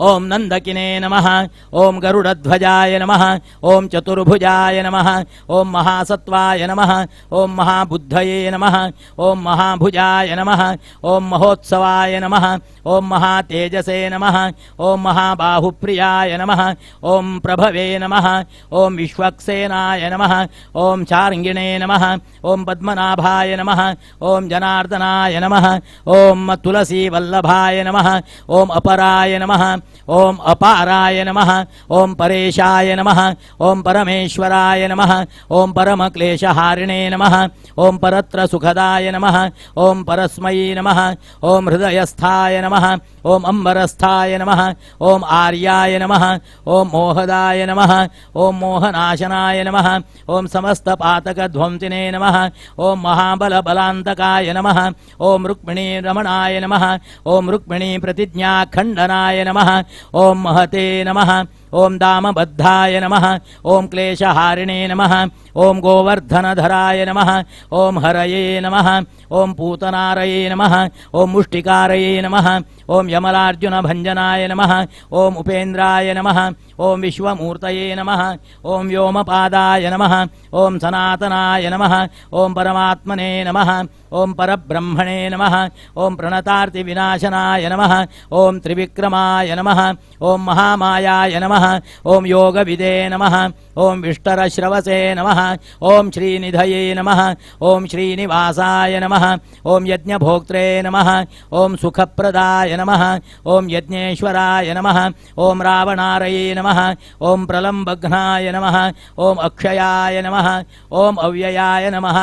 ओम नंदकिने नमः। ओम गरुड़ध्वजाय नमः। ओम चतुर्भुजाय नमः। ओम महासत्वाय नमः। ओम महाबुद्धये नमः। ओम महाभुजाय नमः। ओम महोत्सवाय नमः। ओम महातेजसे नमः। ओम महाबाहुप्रियाय नमः। ओम प्रभवे नमः। ओम विश्वक्सेनाय नमः। ओम चार्ंगिणे नमः। ओम पद्मनाभाय नमः। ओम जनार्दनाय नमः। ओम तुलसीवल्लभाय नमः। ओम अपराय नमः। ओम अपाराय नमः। ओम परेशाय नमः। ओम परमेश्वराय नमः। ओम परमक्लेशहारिणे नमः। ओम परत्र सुखदाय नमः। ओम परस्मयी नमः। ओम हृदयस्थाय नमः। ओम अंबरस्थाय नमः। ओम आर्याय नमः। ओम मोहदाय नमः। ओम मोहनाशनाय नमः। ओम समस्तपातकध्वंसिने नमः। ओम महाबलबलांतकाय नमः। ओम रुक्मिणी रमणाय नमः। ओम रुक्मिणी प्रतिज्ञाखंडनाय नमः। ओम महते नमः। ओम दामबद्धाय नमः। ओम क्लेशहारिणे नमः। ओम गोवर्धनधराय नमः। ओम हरये नमः। ओम पूतनारये नमः। ओम मुष्टिकारये नमः। ओम यमलार्जुनभंजनाय नमः। ओम उपेन्द्राय नमः। ओम विश्वमूर्तये नमः। ओम व्योमपादाय नमः। ओम सनातनाय नमः। ओम परमात्मने नमः। ओम परब्रह्मणे नमः। ओम प्रणतार्तिविनाशनाय नमः। ओम त्रिविक्रमाय नमः। ओम महामायाय नमः। ओम योगविदे नमः। ओम विष्टरश्रवसे नमः। ओम श्रीनिधये नमः। ओम श्रीनिवासाय नमः। ओम यज्ञभोक्त्रे नमः। ओम सुखप्रदाय नमः। ओम यज्ञेश्वराय नमः। ओम रावणारये नमः। ओम प्रलम्बघ्नाय नमः। ओम अक्षयाय नमः। ओम अव्ययाय नमः।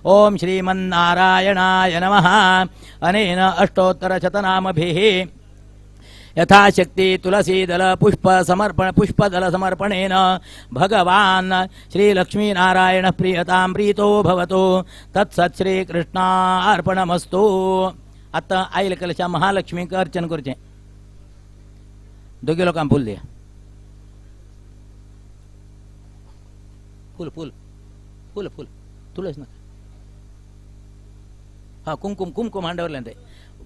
ओम श्रीमन्नारायणाय नमः। अनेन अष्टोत्तरशतनामभिः यथाशक्ति तुलसीदल पुष्प समर्पण पुष्पदल समर्पणेन भगवान् श्री लक्ष्मीनारायण प्रियतां प्रीतो भवतु। तत्सत् श्री कृष्णार्पणमस्तु। आतां आयल कलशा महालक्ष्मीक अर्चन करचें। दोगी लोकांक फूल दिया। फूल फूल फूल फूल तुळस नाका। हां कुमकुम कुमकुम हाण दवरलें तें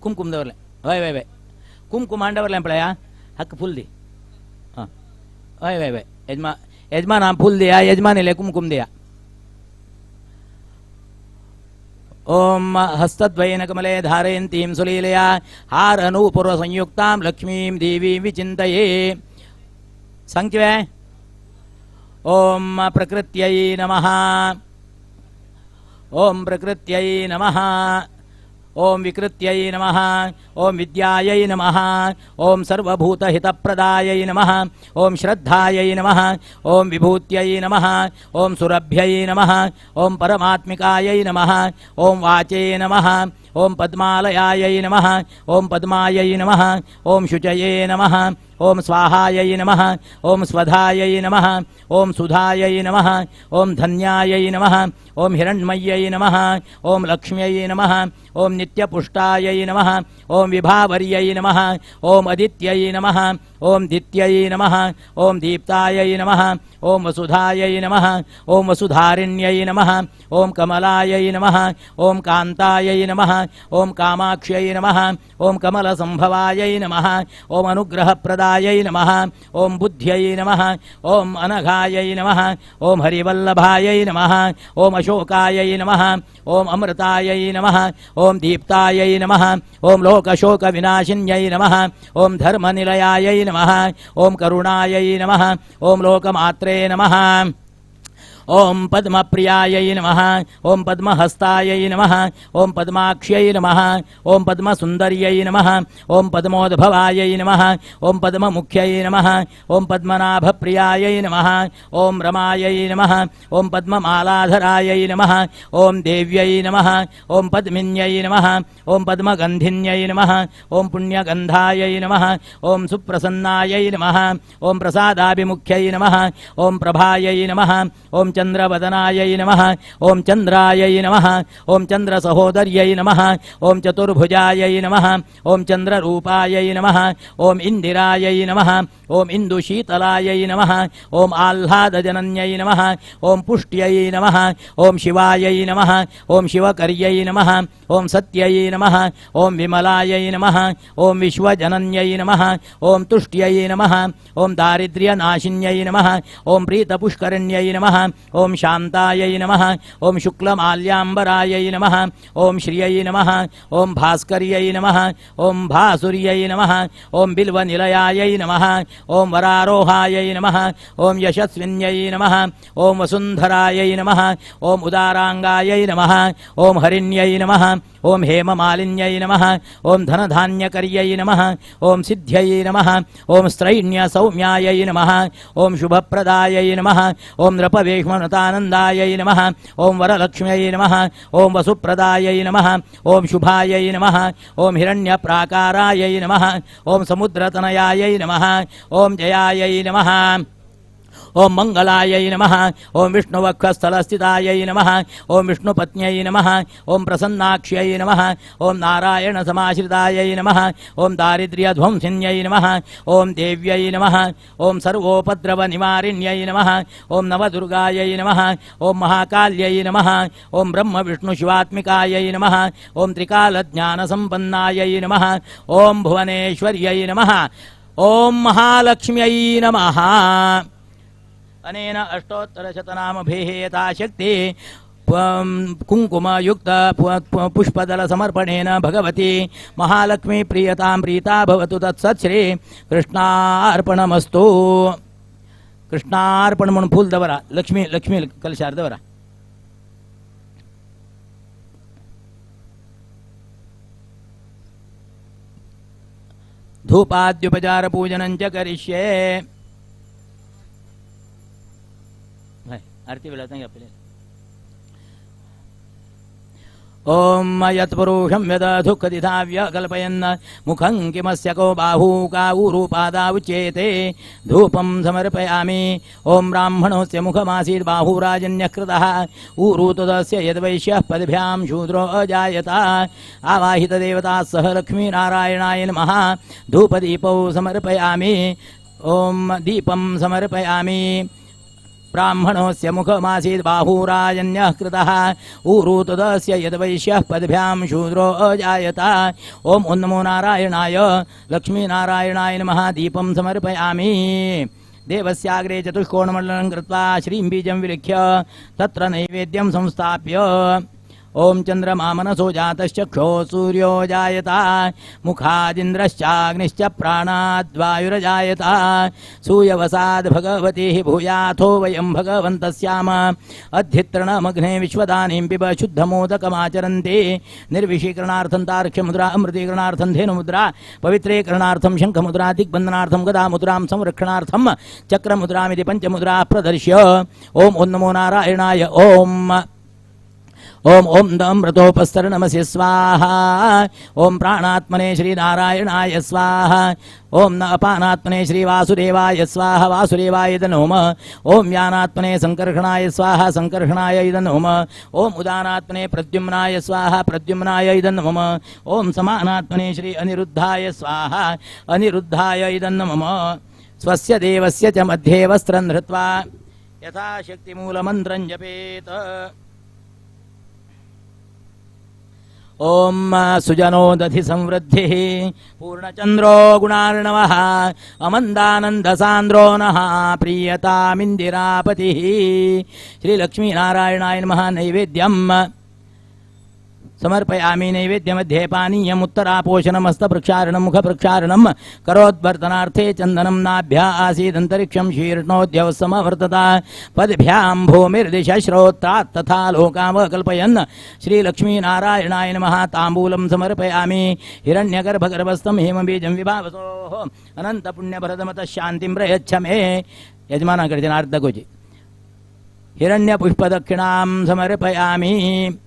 कुमकुम दवरलें। हय हय हय कुमकुम हाण दवरलें पळया हाका फूल दी। हां हय हय हय यजमान यजमान फूल दिया यजमानीले कुमकुम दिया। ओम हस्तद्वयेन कमले धारयन्तीं सुलीलया हारनूपुरसंयुक्तां लक्ष्मीं देवीं विचिन्तये। सांगचे। ओम प्रकृत्यै नमः। ओम प्रकृत्यै नमः। ओम विकृत्यै नमः। ओम विद्यायै नमः। ओम सर्वभूतहितप्रदायै नमः। ओम श्रद्धायै नमः। ओम विभूत्यै नमः। ओम सुरभ्यै नमः। ओम परमात्मिकायै नमः। ओम वाचे नमः। ओम पद्मालयायै नमः। ओम पद्मायै नमः। ओम शुचये नमः। ओम स्वाहायै नमः। ओम स्वधायै नमः। ओम सुधायै नमः। ओम धन्यायै नमः। ओम हिरण्मय्यै नमः। ओम लक्ष्म्यै नमः। ओम नित्यपुष्टायै नमः। ओम विभावर्यै नमः। ओम अदित्यै नमः। ओम दित्यै नमः। ओम दीप्तायै नमः। ओम वसुधायै नमः। ओम वसुधारिण्यै नमः। ओम कमलायै नमः। ओम कान्तायै नमः। ओम कामाक्ष्यै नमः। ओम कमलसंभवायै नमः। ओम अनुग्रहप्रदायै नमः। ओम बुद्ध्यै नमः। ओम अनघायै नमः। ओम हरिवल्लभायै नमः। ओम अशोकायै नमः। ओम अमृतायै नमः। ओम दीप्तायै नमः। ओम लोकशोकविनाशिन्यै नमः। ओम धर्मनिलयायै नमः। ओम करुणायै नमः। ओम लोकमात्रे नमः। ओम पद्मप्रियायै नमः। ओम पद्महस्तायै नमः। ओम पद्माक्ष्यै नमः। ओम पद्मसुंदर्यै नमः। ओम पद्मोद्भवायै नमः। ओम पद्ममुख्यै नमः। ओम पद्मनाभप्रियायै नमः। ओम रमायै नमः। ओम पद्ममालाधरायै नमः। ओम देव्यै नमः। ओम पद्मिन्यै नमः। ओम पद्मगन्धिन्यै नमः। ओम पुण्यगन्धायै नमः। ओम सुप्रसन्नायै नमः। ओम प्रसादाभिमुख्यै नमः। ओम प्रभायै नमः। ओम चंद्रवदनायै नमः। ओम चंद्रायै नमः। ओम चंद्रसहोदर्यै नमः। ओम चतुर्भुजायै नमः। ओम चंद्ररूपायै नमः। ओम इंदिरायै नमः। ओम इंदुशीतलायै नमः। ओम आह्लादजनन्यै नमः। ओम पुष्ट्यै नमः। ओम शिवायै नमः। ओम शिवकर्यै नमः। ओम सत्यै नमः। ओम विमलायै नमः। ओम विश्वजनन्यै नमः। ओम तुष्ट्यै नमः। ओम दारिद्र्यनाशिन्यै नमः। ओम प्रीतपुष्करिण्यै नमः। ओम शांतायै नमः। ओम शुक्लमाल्याम्बरायै नमः। ओम श्रियै नमः। ओम भास्कर्यै नमः। ओम भासुर्यै नमः। ओम बिल्वनिलयायै नमः। ओम वरारोहायै नमः। ओम यशस्विन्यै नमः। ओम वसुंधरायै नमः। ओम उदारांगायै नमः। ओम हरिण्यै नमः। ओम हेममालिन्यै नमः। ओम धनधान्यकर्यै नमः। ओम सिद्ध्यै नमः। ओम स्त्रैण्यसौम्यायै नमः। ओम शुभप्रदायै नमः। ओम नृपवेश्मनतानन्दायै नमः। ओम वरलक्ष्म्यै नमः। ओम वसुप्रदायै नमः। ओम शुभायै नमः। ओम हिरण्यप्राकारायै नमः। ओम समुद्रतनयायै नमः। ओम जयायै नमः। ओम मंगलायै नमः। ओम विष्णुवक्षस्थलस्थितायै नमः। ओम विष्णुपत्न्यै नमः। ओम प्रसन्नाक्ष्यै नमः। ओम नारायण समाश्रितायै नमः। ओम दारिद्र्यध्वंसिन्यै नमः। ओम देव्यै नमः। ओम सर्वोपद्रवनिवारिण्यै नमः। ओम नवदुर्गायै नमः। ओम महाकाल्यै नमः। ओम ब्रह्म विष्णु शिवात्मिकायै नमः। ओम त्रिकालज्ञानसम्पन्नायै नमः। ओम भुवनेश्वर्यै नमः। ओम महालक्ष्म्यै नमः। अनेन अष्टोत्तरशतनामभिः यथाशक्ति कुंकुमयुक्त पुष्पदल समर्पणेन भगवती महालक्ष्मी प्रियतां प्रीता भवतु। तत्सत् श्री कृष्णार्पणमस्तु। कृष्णार्पण म्हणून फूल दवरा, लक्ष्मी लक्ष्मी कलशार दवरा। धूपाद्युपचार पूजनं च करिष्ये। आरती वेळा सांग आपल्याला। ओम यत्पुरुषं यदधुःखदिधाव्य कल्पयन् मुखं किमस्य को बाहू काऊरूपादावुच्येते। धूपं समर्पयामि। ओम ब्राह्मणोऽस्य मुखमासीत् बाहुराजन्यः कृतः ऊरुतदस्य यद्वैश्यः पद्भ्यां शूद्रो अजायत। आवाहितदेवता सह लक्ष्मीनारायणाय नमः। धूपदीपौ समर्पयामि। ओम दीपं समर्पयामि। ब्राह्मणोऽस्य मुखमासीत् बाहुराजन्यः कृतः ऊरुतदस्य यद्वैश्यः पद्भ्यां शूद्रो अजायत। ओम नमो नारायणाय लक्ष्मीनारायणाय नमः। दीपं समर्पयामि। देवस्याग्रे चतुष्कोणमण्डलं कृत्वा श्रीं बीजं विलिख्य तत्र नैवेद्यं संस्थाप्य ओम चंद्रमा मनसो जातश्चक्षो सूर्यो जायत मुखादिन्द्रश्चाग्निश्च प्राणाद्वायुरजायत सूयवसाद् भगवती भूयाथो वयं भगवन्तस्याम अध्यित्रणमग्ने विश्वदानीं पिब शुद्धमोदकमाचरन्ति निर्विषीकरणार्थं तार्क्ष्यमुद्रा अमृतीकरणार्थं धेनुमुद्रा पवित्रीकरणार्थं शङ्खमुद्रा दिग्बन्धनार्थं गदामुद्रां संरक्षणार्थं चक्रमुद्रामिति पञ्चमुद्राः प्रदर्श्य ओम ॐ नमो नारायणाय ओम ओम ओम अमृतोपस्तरणमसि स्वाहा। ओम प्राणात्मने श्री नारायणाय स्वाहा। ओम न अपानात्मने श्री वासुदेवाय स्वाहा। वासुदेवाय नमः। ओम यानात्मने संकर्षणाय स्वाहा। संकर्षणाय नमः। ओम उदानात्मने प्रद्युम्नाय स्वाहा। प्रद्युम्नाय नमः। ओम समानात्मने श्री अनिरुद्धाय स्वाहा। अनिरुद्धाय नमः। स्वस्य देवस्य च मध्ये वस्त्रं धृत्वा यथाशक्तिमूलमन्त्रं जपेत। ओम सुजनो दधि संवृद्धिः पूर्णचंद्रो गुणार्णवः अमन्दानन्दसान्द्रो नः प्रीयतामिन्दिरापतिः। श्रीलक्ष्मीनारायणाय नमः। नैवेद्यं समर्पयामि। नैवेद्यमध्ये पानीयम् उत्तरापोषणं हस्तप्रक्षालनं मुखप्रक्षालनं करोद्वर्तनार्थे चन्दनं नाभ्या आसीदन्तरिक्षं शीर्णोद्यव समवर्तता पद्भ्यां भूमिर्दिश श्रोत्रात् तथा लोकामकल्पयन्। श्रीलक्ष्मीनारायणाय नमः। ताम्बूलं समर्पयामि। हिरण्यगर्भगर्भस्थं हेमबीजं विभावसोः अनन्तपुण्यभरतमतः शान्तिं प्रयच्छ मे। यजमानाकडे आर्धकोची हिरण्यपुष्पदक्षिणां समर्पयामि।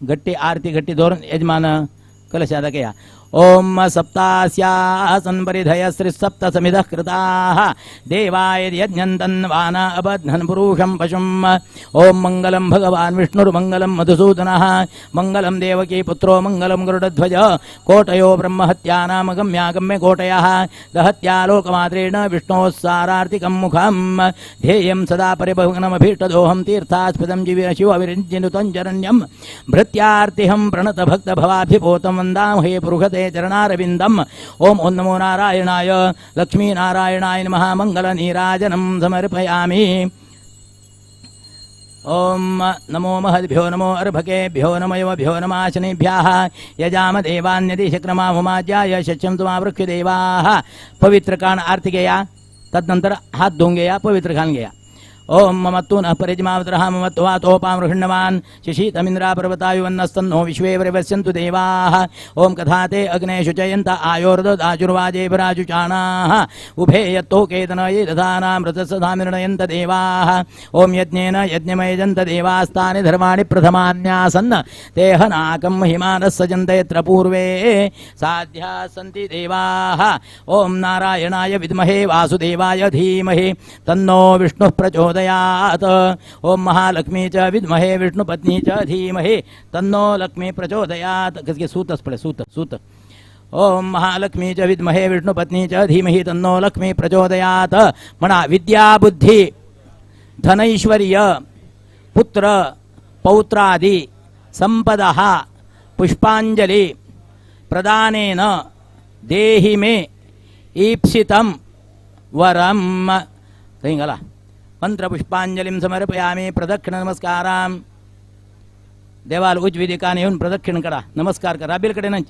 गट्टी आरती गट्टी धरून यजमान कलशादकया। ओम सप्तास्यासन परिधय सप्त समिधः कृताः देवाय यज्ञं तन्वाना अबध्नन् पुरुषं पशुम्। ओम मंगलं भगवान् विष्णुर्मंगलं मधुसूदनः मंगलं देवकी पुत्रो मंगलं गरुडध्वज। कोटयो ब्रह्महत्यानामगम्यागम्य कोटयः दहत्या लोकमात्रेण विष्णोः सारार्तिकं मुखं ध्येयं सदा परिभवनमभीष्टदोहं तीर्थास्पदं जीव शिवविरिञ्चिनुतं चरण्यं भृत्यार्तिहं प्रणतभक्तभवाभिपोतं वन्दामहे पुरुषते चरणारविन्दम्। ओम ओं नमो नारायणाय लक्ष्मी नारायणाय नमः। मंगल नीराजनं समर्पयामि। ओम नमो महद्भ्यो नमो अर्भकेभ्यो नमयोभ्यो नमाशनेभ्यः यजाम देवान्यदि शक्रमाहुमाज्याय शच्यं तुमावृक्ष देवाः। पवित्र कान आरती घेया, तदनंतर हात धुवून घेया, पवित्र खान घेया। ओम ममत्तु नः परिजमावतरः ममत्तु वातोपामृषण्णवान् शिशीतमिन्द्रा पर्वतायुवन्नस्तन्नो विश्वे वरिवस्यन्तु देवाः। ओम कथा ते अग्ने शुचयन्त आयोर्ददाजुर्वाजेभराजुचाणाः उभे यत्तोकेतनये दधानामृतसधामिर्णयन्त देवाः। ओम यज्ञेन यज्ञमयजन्त देवास्तानि धर्माणि प्रथमान्यासन् ते हनाकं महिमानः सजन्त यत्र पूर्वे साध्याः सन्ति देवाः। ओम नारायणाय विद्महे वासुदेवाय धीमहि तन्नो विष्णुः प्रचोदयात्। ओम महालक्ष्मी च विद्महे विष्णुपत्नी च धीमहि तन्नो लक्ष्मी प्रचोदयात्। सूतस पडे सूत सूत। ओम महालक्ष्मी च विद्महे विष्णुपत्नी च धीमहि तन्नो लक्ष्मी प्रचोदयात्। म्हणा विद्या बुद्धी धनैश्वर्य पुत्र पौत्रादि संपदः पुष्पांजलि प्रदानेन देहि मे ईप्सितं वरम। कहीं मंत्रपुष्पांजलिं समर्पयामि। प्रदक्षिण नमस्कारां देवाल उजवी दिकाने येऊन प्रदक्षिण करा, नमस्कार करा। राबीलकडे नाही,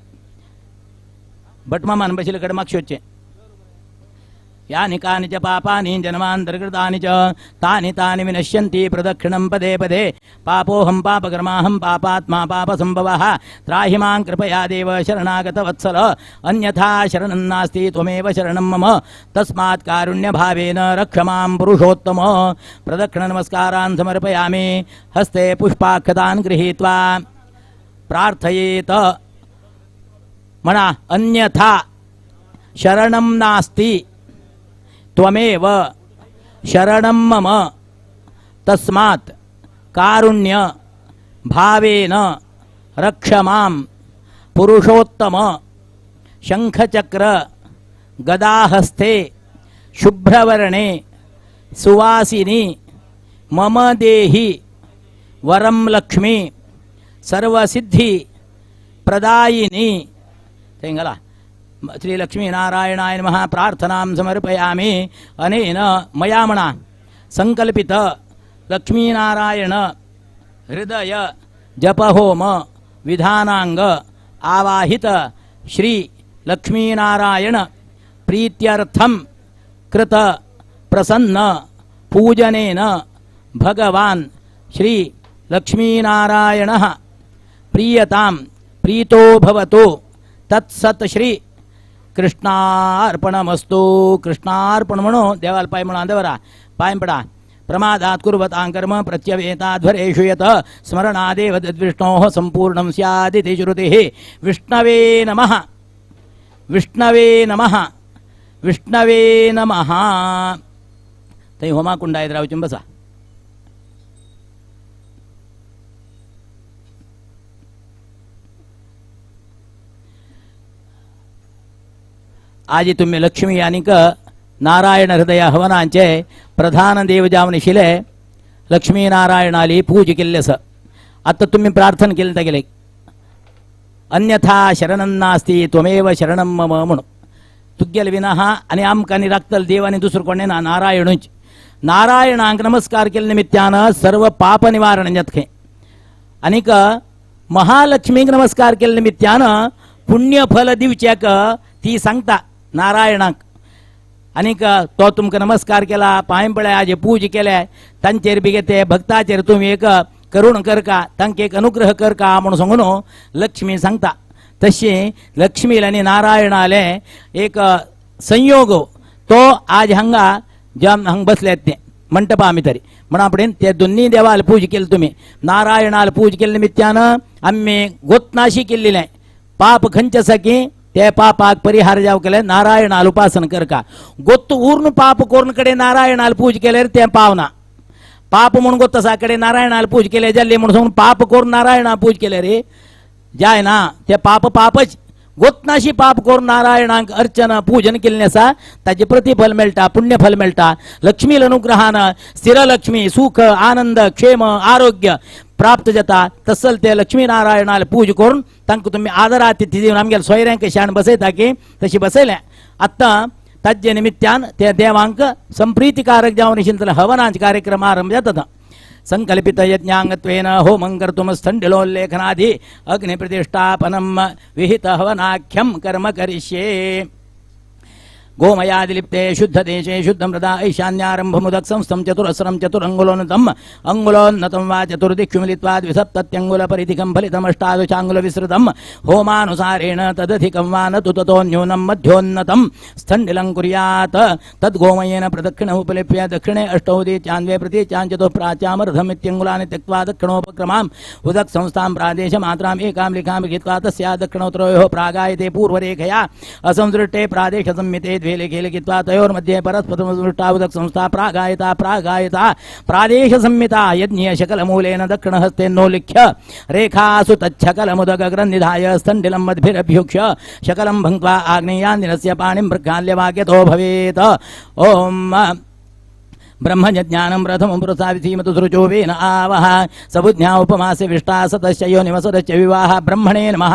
भटमामान बशिलकडे मागशोचे। यानि कानि च पापानि जन्मान्तर्कृतानि च तानि तानि विनश्यन्ति प्रदक्षिणं पदे पदे। पापोऽहं पापकर्माहं पापात्मा पापसंभवः त्राहि मां कृपया देव शरणागतवत्सल। अन्यथा शरणं नास्ति त्वमेव शरणं मम तस्मात् कारुण्यभावेन रक्ष मां पुरुषोत्तम। प्रदक्षिणनमस्कारान् समर्पयामि। हस्ते पुष्पाक्षतान् गृहीत्वा प्रार्थयेत। म्हणा अन्यथा शरणं नास्ति त्वमेव शरणं मम तस्मात् कारुण्य भावेन रक्ष मां पुरुषोत्तम। शंखचक्र गदाहस्ते शुभ्रवर्णे सुवासिनी मम देहि वरं लक्ष्मी सर्वसिद्धि प्रदायिनी। तेंगला श्री लक्ष्मी नारायणाय नमः। प्रार्थनां समर्पयामि। अनेन मया मणा संकल्पित लक्ष्मीनारायण हृदय जपहोम विधानांग आवाहित श्री लक्ष्मीनारायण प्रीत्यर्थं कृत प्रसन्न पूजनेन भगवान श्री लक्ष्मीनारायणः प्रीयतां प्रीतो भवतु। तत्सत् श्री कृष्णार्पणमस्तु। कृष्णार्पण म्हणून देवाला पाय म्हणून देवरा पाय पडा। प्रमादात् कुर्वतां कर्म प्रत्यवेताध्वरेषु यत् स्मरणादेव तद्विष्णोः संपूर्णं स्यादिति श्रुतिः। विष्णवे नमः, विष्णवे नमः, विष्णवे नमः। थंय होमाकुंडा येत रावचून बसा। आज तुम्ही लक्ष्मी आनीक नारायण हृदय हवनांचे प्रधान देव जावन आशिल्ले लक्ष्मी नारायणाली पूज केल्ले आसा। आतां तुमी प्रार्थना केली तागेले, अन्यथा शरणं नास्ति त्वमेव शरणं मम म्हणून। तुगेले विना आनी आमकां आनी राखतलो देव आनी दुसरो कोण ना, नारायणूच। नारायणांक नमस्कार केल्ले निमित्तान सर्व पाप निवारण जाता खंय। आनीक महालक्ष्मीक नमस्कार केल्ले निमित्तान पुण्यफल दिवच्याक ती सांगता नारायणाक। आनीक तो तुमकां नमस्कार केला, पांय पळय जे पूज केले तांचेर बी ते भक्ताचेर तुमी एक करुण करका, तांकां एक अनुग्रह करका म्हणून सांगून लक्ष्मी सांगता। तशी लक्ष्मी आनी नारायणाले एक संयोग तो आज हांगा ज्या हांगा बसल्यात ते मंटपा आमी तरी म्हणून आपणेन ते दोन्ही देवाल पूज केली तुमी। नारायणाल पूज केल्ले निमित्तान आमी गोतनाशी केल्लें पाप खंयचें आसा की ते पापाक परिहार जाव केले नारायणाल उपासन करका। गोत्त उर्ण पाप करून कडेन नारायणाल पूज केल्यार तें पावना। पाप म्हूण गोत्त आसा कडेन नारायणाल पूज केले जाल्ले म्हणून सांगून पाप करून नारायणा पूज केले रे जायना, ते पाप पापच। गोतनाशी पाप करून नारायणाक अर्चना पूजन केल्लें आसा ताजें प्रतिफल मेळटा, पुण्यफल मेळटा। लक्ष्मी अनुग्रहान स्थिरलक्ष्मी सुख आनंद क्षेम आरोग्य प्राप्त जाता। तसल ते लक्ष्मी नारायणाल पूज करून तांकां तुमी आदरातिथ्य दिवन आमगेले सोयऱ्यांक शाण बसयता की तशी बसयलें। आतां ताजे निमित्तान ते देवांक संप्रीतिकारक जावन आशिल्ले हवनाचे कार्यक्रम आरंभ जाता। संकल्पित यज्ञांगत्वेन होमं कर्तुं स्थंडिलोल्लेखनादि अग्निप्रतिष्ठापनं विहित हवनाख्यं कर्म करिष्ये। गोमयादिलिप्ते शुद्धदेशे शुद्धमृदा ऐशान्यारंभमुदक संस्थं चतुरस्रं चतुरंगुलोन्नतम् अंगुलोन्नतं वा चतुर्दिक्षु मिलित्वा द्विसप्तत्यंगुलपरिधिकं फलितमष्टादशांगुलविसृतं होमानुसारेण तदधिकं वा न तु ततो न्यूनं मध्योन्नतं स्थंडिलं कुर्यात्। तद्गोमयेन प्रदक्षिणमुपलिप्य दक्षिणे अष्टौ चान्वे प्रतीचाञ्चतुः प्राच्यामर्धमित्यंगुलानि त्यक्त्वा दक्षिणोपक्रमाम् उदक संस्थां प्रादेशमात्राम् एकां लिखां लिखित्वा तस्या दक्षिणोत्तरयोः प्रागायते पूर्वरेखया असंसृष्टे प्रादेशसंमिते द्वे लेखे लिखित्वा तयोर्मध्ये परस्परमसृष्टा उदक संस्था प्रागायता प्रागायता प्रादेशसंमिता यज्ञीय शकलमूलेन दक्षिणहस्तेन्नोल्लिख्य रेखासु तच्छकलमुदकग्रन्निधाय स्थण्डिलं मद्भिरभ्युक्ष्य शकलं भुङ्क्त्वा आग्नेयान्दिनस्य पाणिं प्रक्षाल्य वाक्यतो भवेत्। ॐ ब्रह्मज्ञानं प्रथमं प्रसाविधीमतु सृचो वेन आवह सबुज्ञा उपमासे विष्टा सतस्य योनिवसरस्य विवाह ब्रह्मणे नमः।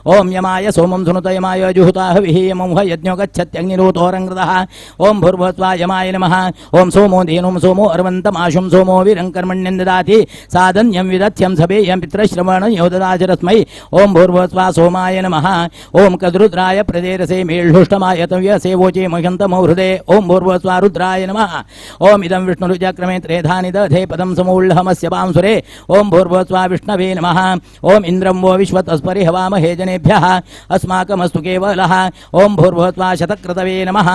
ॐ यमाय सोमं सुनुत यमाय जुहुता हविः यमं ह यज्ञो गच्छत्यग्निरोतोरङ्कृतः। ॐ भूर्भुवस्वा यमाय नमः। ॐ सोमो धेनुं सोमो अर्वन्तमाशुं सोमो वीरं कर्मण्यं ददाति साधन्यं विदथ्यं सभेयं पितृश्रवणयो ददाचरस्मै। ॐ भूर्भुवस्वा सोमाय नमः। ॐ कद्रुद्राय प्रदेरसे मेळ्हुष्टमाय तव्यसे वोचे मह्यन्तमो हृदे। ॐ भूर्भुवस्वा रुद्राय नमः। ॐ इदं विष्णुरुजक्रमे त्रेधानि दधे पदं समूल्हमस्य बांसुरे। ॐ भूर्भुवस्वा विष्णवे नमः। ॐ इन्द्रं वो विश्वतस्परि हवामहे जनेभ्यः अस्माकमस्तु केवलः। ॐ भूर्भुवस्वा शतक्रतवे नमः।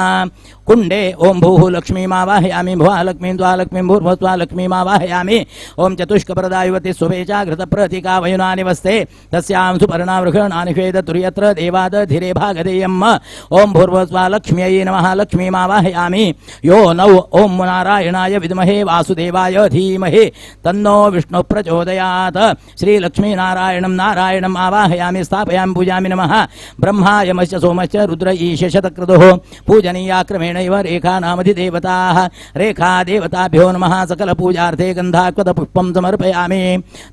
कुण्डे ॐ भूः लक्ष्मीमावाहयामि भुवा लक्ष्मीं त्वा लक्ष्मीं भूर्भुवस्वा लक्ष्मीमावाहयामि। ॐ चतुष्कप्रदायुवति सुवेचा घृतप्रतीका वयुनानि वस्ते तस्यां सुपर्णावृषणानि श्वेदतुर्यत्र देवादधिरे भागधेयम्। ॐ भूर्भुवस्वा लक्ष्म्यै नमः। लक्ष्मीमावाहयामि। यो नौ ॐ नारायणाय विद्महे वासुदेवाय धीमहि तन्नो विष्णु प्रचोदयात्। श्री लक्ष्मीनारायणं नारायणम् आवाहयामि स्थापयामि पूजामि नमः। ब्रह्मा यमश्च सोमश्च रुद्र ईश शतक्रतुः पूजनीया क्रमेणैव रेखा नामधिदेवताः रेखा देवताभ्यो नमः। सकल पूजार्थे गन्धाक्वत पुष्पं समर्पयामि।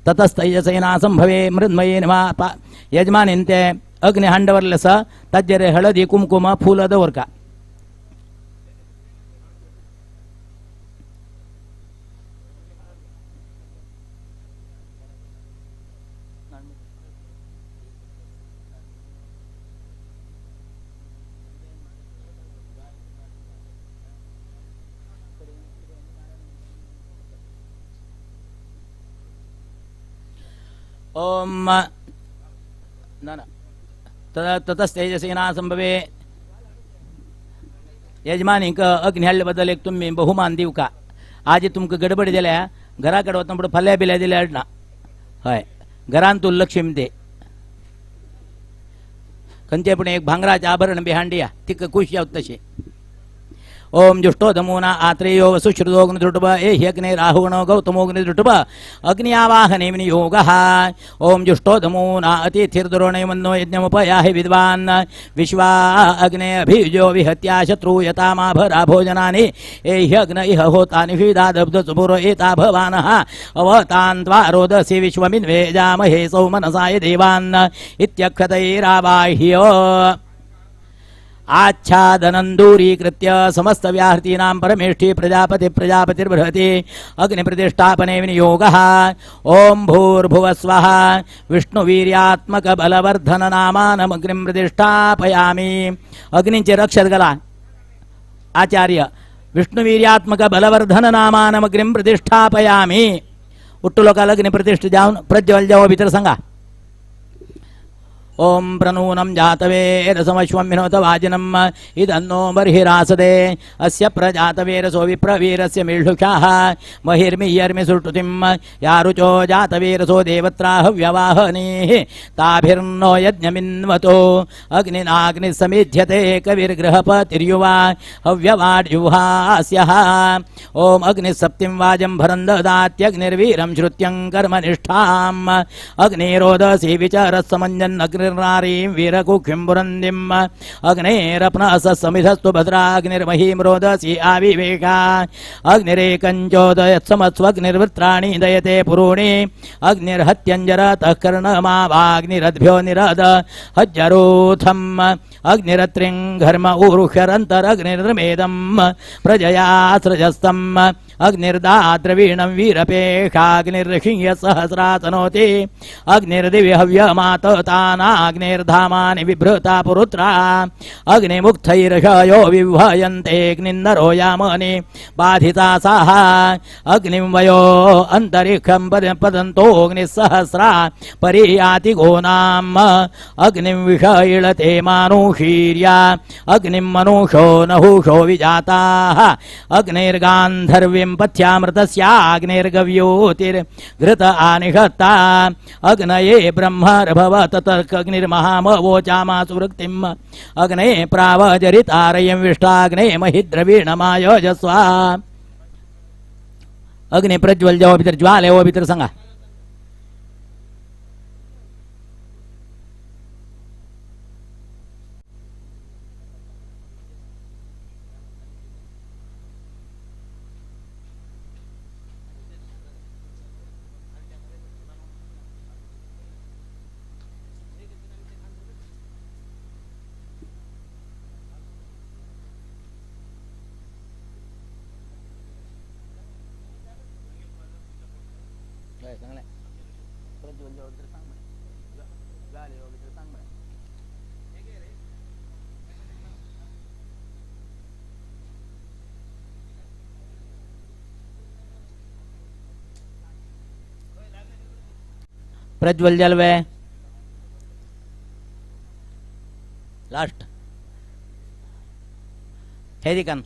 ततस्तैजसेना संभवे मृन्मये नमः। यजमानिन्ते अग्निहांडवरलस ताजेर हळदी कुमकुम फुल दवरका। ओम न ततस्तेजसेना संभवे यजमानीक अग्नि हाडले बद्दल एक तुम्ही बहुमान दिवका। आज तुमकां गडबड जाल्या घरा कडेन वतना म्हणून फाल्यां बिल्या दिल्यार ना. हय घरान तूं लक्ष्मी ते खंयचे पूण एक भांगराचें आभरण बी हांडिया तिका खुश जावत तशें. ओम जुष्टो दमूना आत्रेयो वसुश्रुतोऽग्निदृटुभ ए ह्यग्ने राहुगणो गौतमोऽग्निदृटुभ अग्नि आवाहने विनियोगः. ओम जुष्टो दमूना अतिथिर्द्रोणयमन्नो यज्ञमुपयाहि विद्वान् विश्वा अग्ने अभियुजो विहत्या शत्रूयतामाभरा भोजनानि ए ह्यग्न इह होतानि विदादब्धसुपुरो एता भवानः अवतान् त्वा रोदसी विश्वमिन्वेजामहे सौमनसाय देवान् इत्यक्षतैरावाह्य आच्छादनं दूरीकृत्य समस्तव्याहृतीनां परमेष्ठी प्रजापति प्रजापतिर्बृहति अग्निप्रतिष्ठापने विनियोगः. ॐ भूर्भुवस्वः विष्णुवीर्यात्मक बलवर्धननामानमग्निं प्रतिष्ठापयामि. अग्निंचे रक्षत गला आचार्य विष्णुवीर्यात्मक बलवर्धननामानमग्निं प्रतिष्ठापयामि. उट्टू लोकाल अग्निप्रतिष्ठा जाऊन प्रज्वल जावो भितर सांगा. ओम प्रनूनं जातवेरसमश्वं विनोत वाजिनम् इदन्नो बर्हिरासदे अस्य प्रजातवीरसो विप्रवीरस्य मीढुषाः महिर्मियर्मि सुष्ठुतिं यारुचो जातवीरसो देवत्राह व्यवाहनीः ताभिर्नो यज्ञमिन्वतो अग्निनाग्निः समिध्यते कविर्गृहपतिर्युवा हव्यवाड्युहास्यः. ओम अग्निः सप्तिं वाजं भरं ददात्यग्निर्वीरं श्रुत्यं कर्मनिष्ठाम् अग्निरोदसी विचारस्समञ्जन् अग्निर्नारीं वीरकुक्षिं पुरन्दिम् अग्नेरप्नसः समिधस्तु भद्राग्निर्महीं रोदसी आविवेका अग्निरेकञ्चोदयत्समत्स्वग्निर्वृत्राणि दयते पुरूणि अग्निर्हत्यञ्जरतः कर्णमावाग्निरद्भ्यो निरद हज्जरूथम् अग्निरत्रिं घर्म ऊरुह्यरन्तरग्निर्मेदं प्रजया सृजस्तम् अग्निर्दाद्रवीणं वीरपेक्षाग्निर्षिंह सहस्रातनोति अग्निर्दिव्यहव्यमाततानाग्निर्धामानि बिभ्रता पुरुत्रा अग्निमुक्थैर्षयो विह्वयन्तेऽग्निन्नरो यामनि बाधिता साः अग्निं वयो अन्तरिक्षं पदन्तोऽग्निसहस्रा परियाति गोनाम् अग्निं विष इळते मानुषीर्या अग्निं मनुषो नहुषो विजाताः अग्निर्गान्धर्वीं पथ्यामृतस्याग्निर्गव्योतिर्घृत आनिषत्ता अग्नये ब्रह्मर्भव ततर्कग्निर्महामवोचामा सुवृत्तिम् अग्ने प्रावजरितारयं विष्टाग्ने महिद्रवीणमायोजस्वा. अग्नि प्रज्वल जाओ भितर ज्वाल हो भितर सांगा. प्रज्वल जलवे लास्ट हे दिकन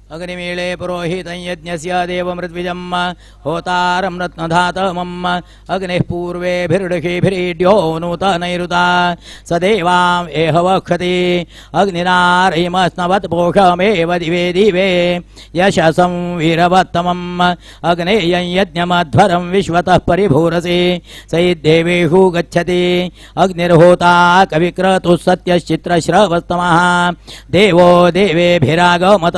अग्निमीळे पुरोहितं यज्ञस्य देवमृत्विजं होतारं रत्नधातमम् अग्निः पूर्वेभिर्ऋषिभिरीड्यो नूतनैरुता स देवां एह वक्षति अग्निनारयिमस्नवत् पोषमेव दिवे दिवे यशसं वीरवत्तमम् अग्नेयं यज्ञमध्वरं विश्वतः परिभूरसि सैद्देवेषु गच्छति अग्निर्होता कविक्रतुः सत्यश्चित्रश्रवस्तमः देवो देवेभिरागमत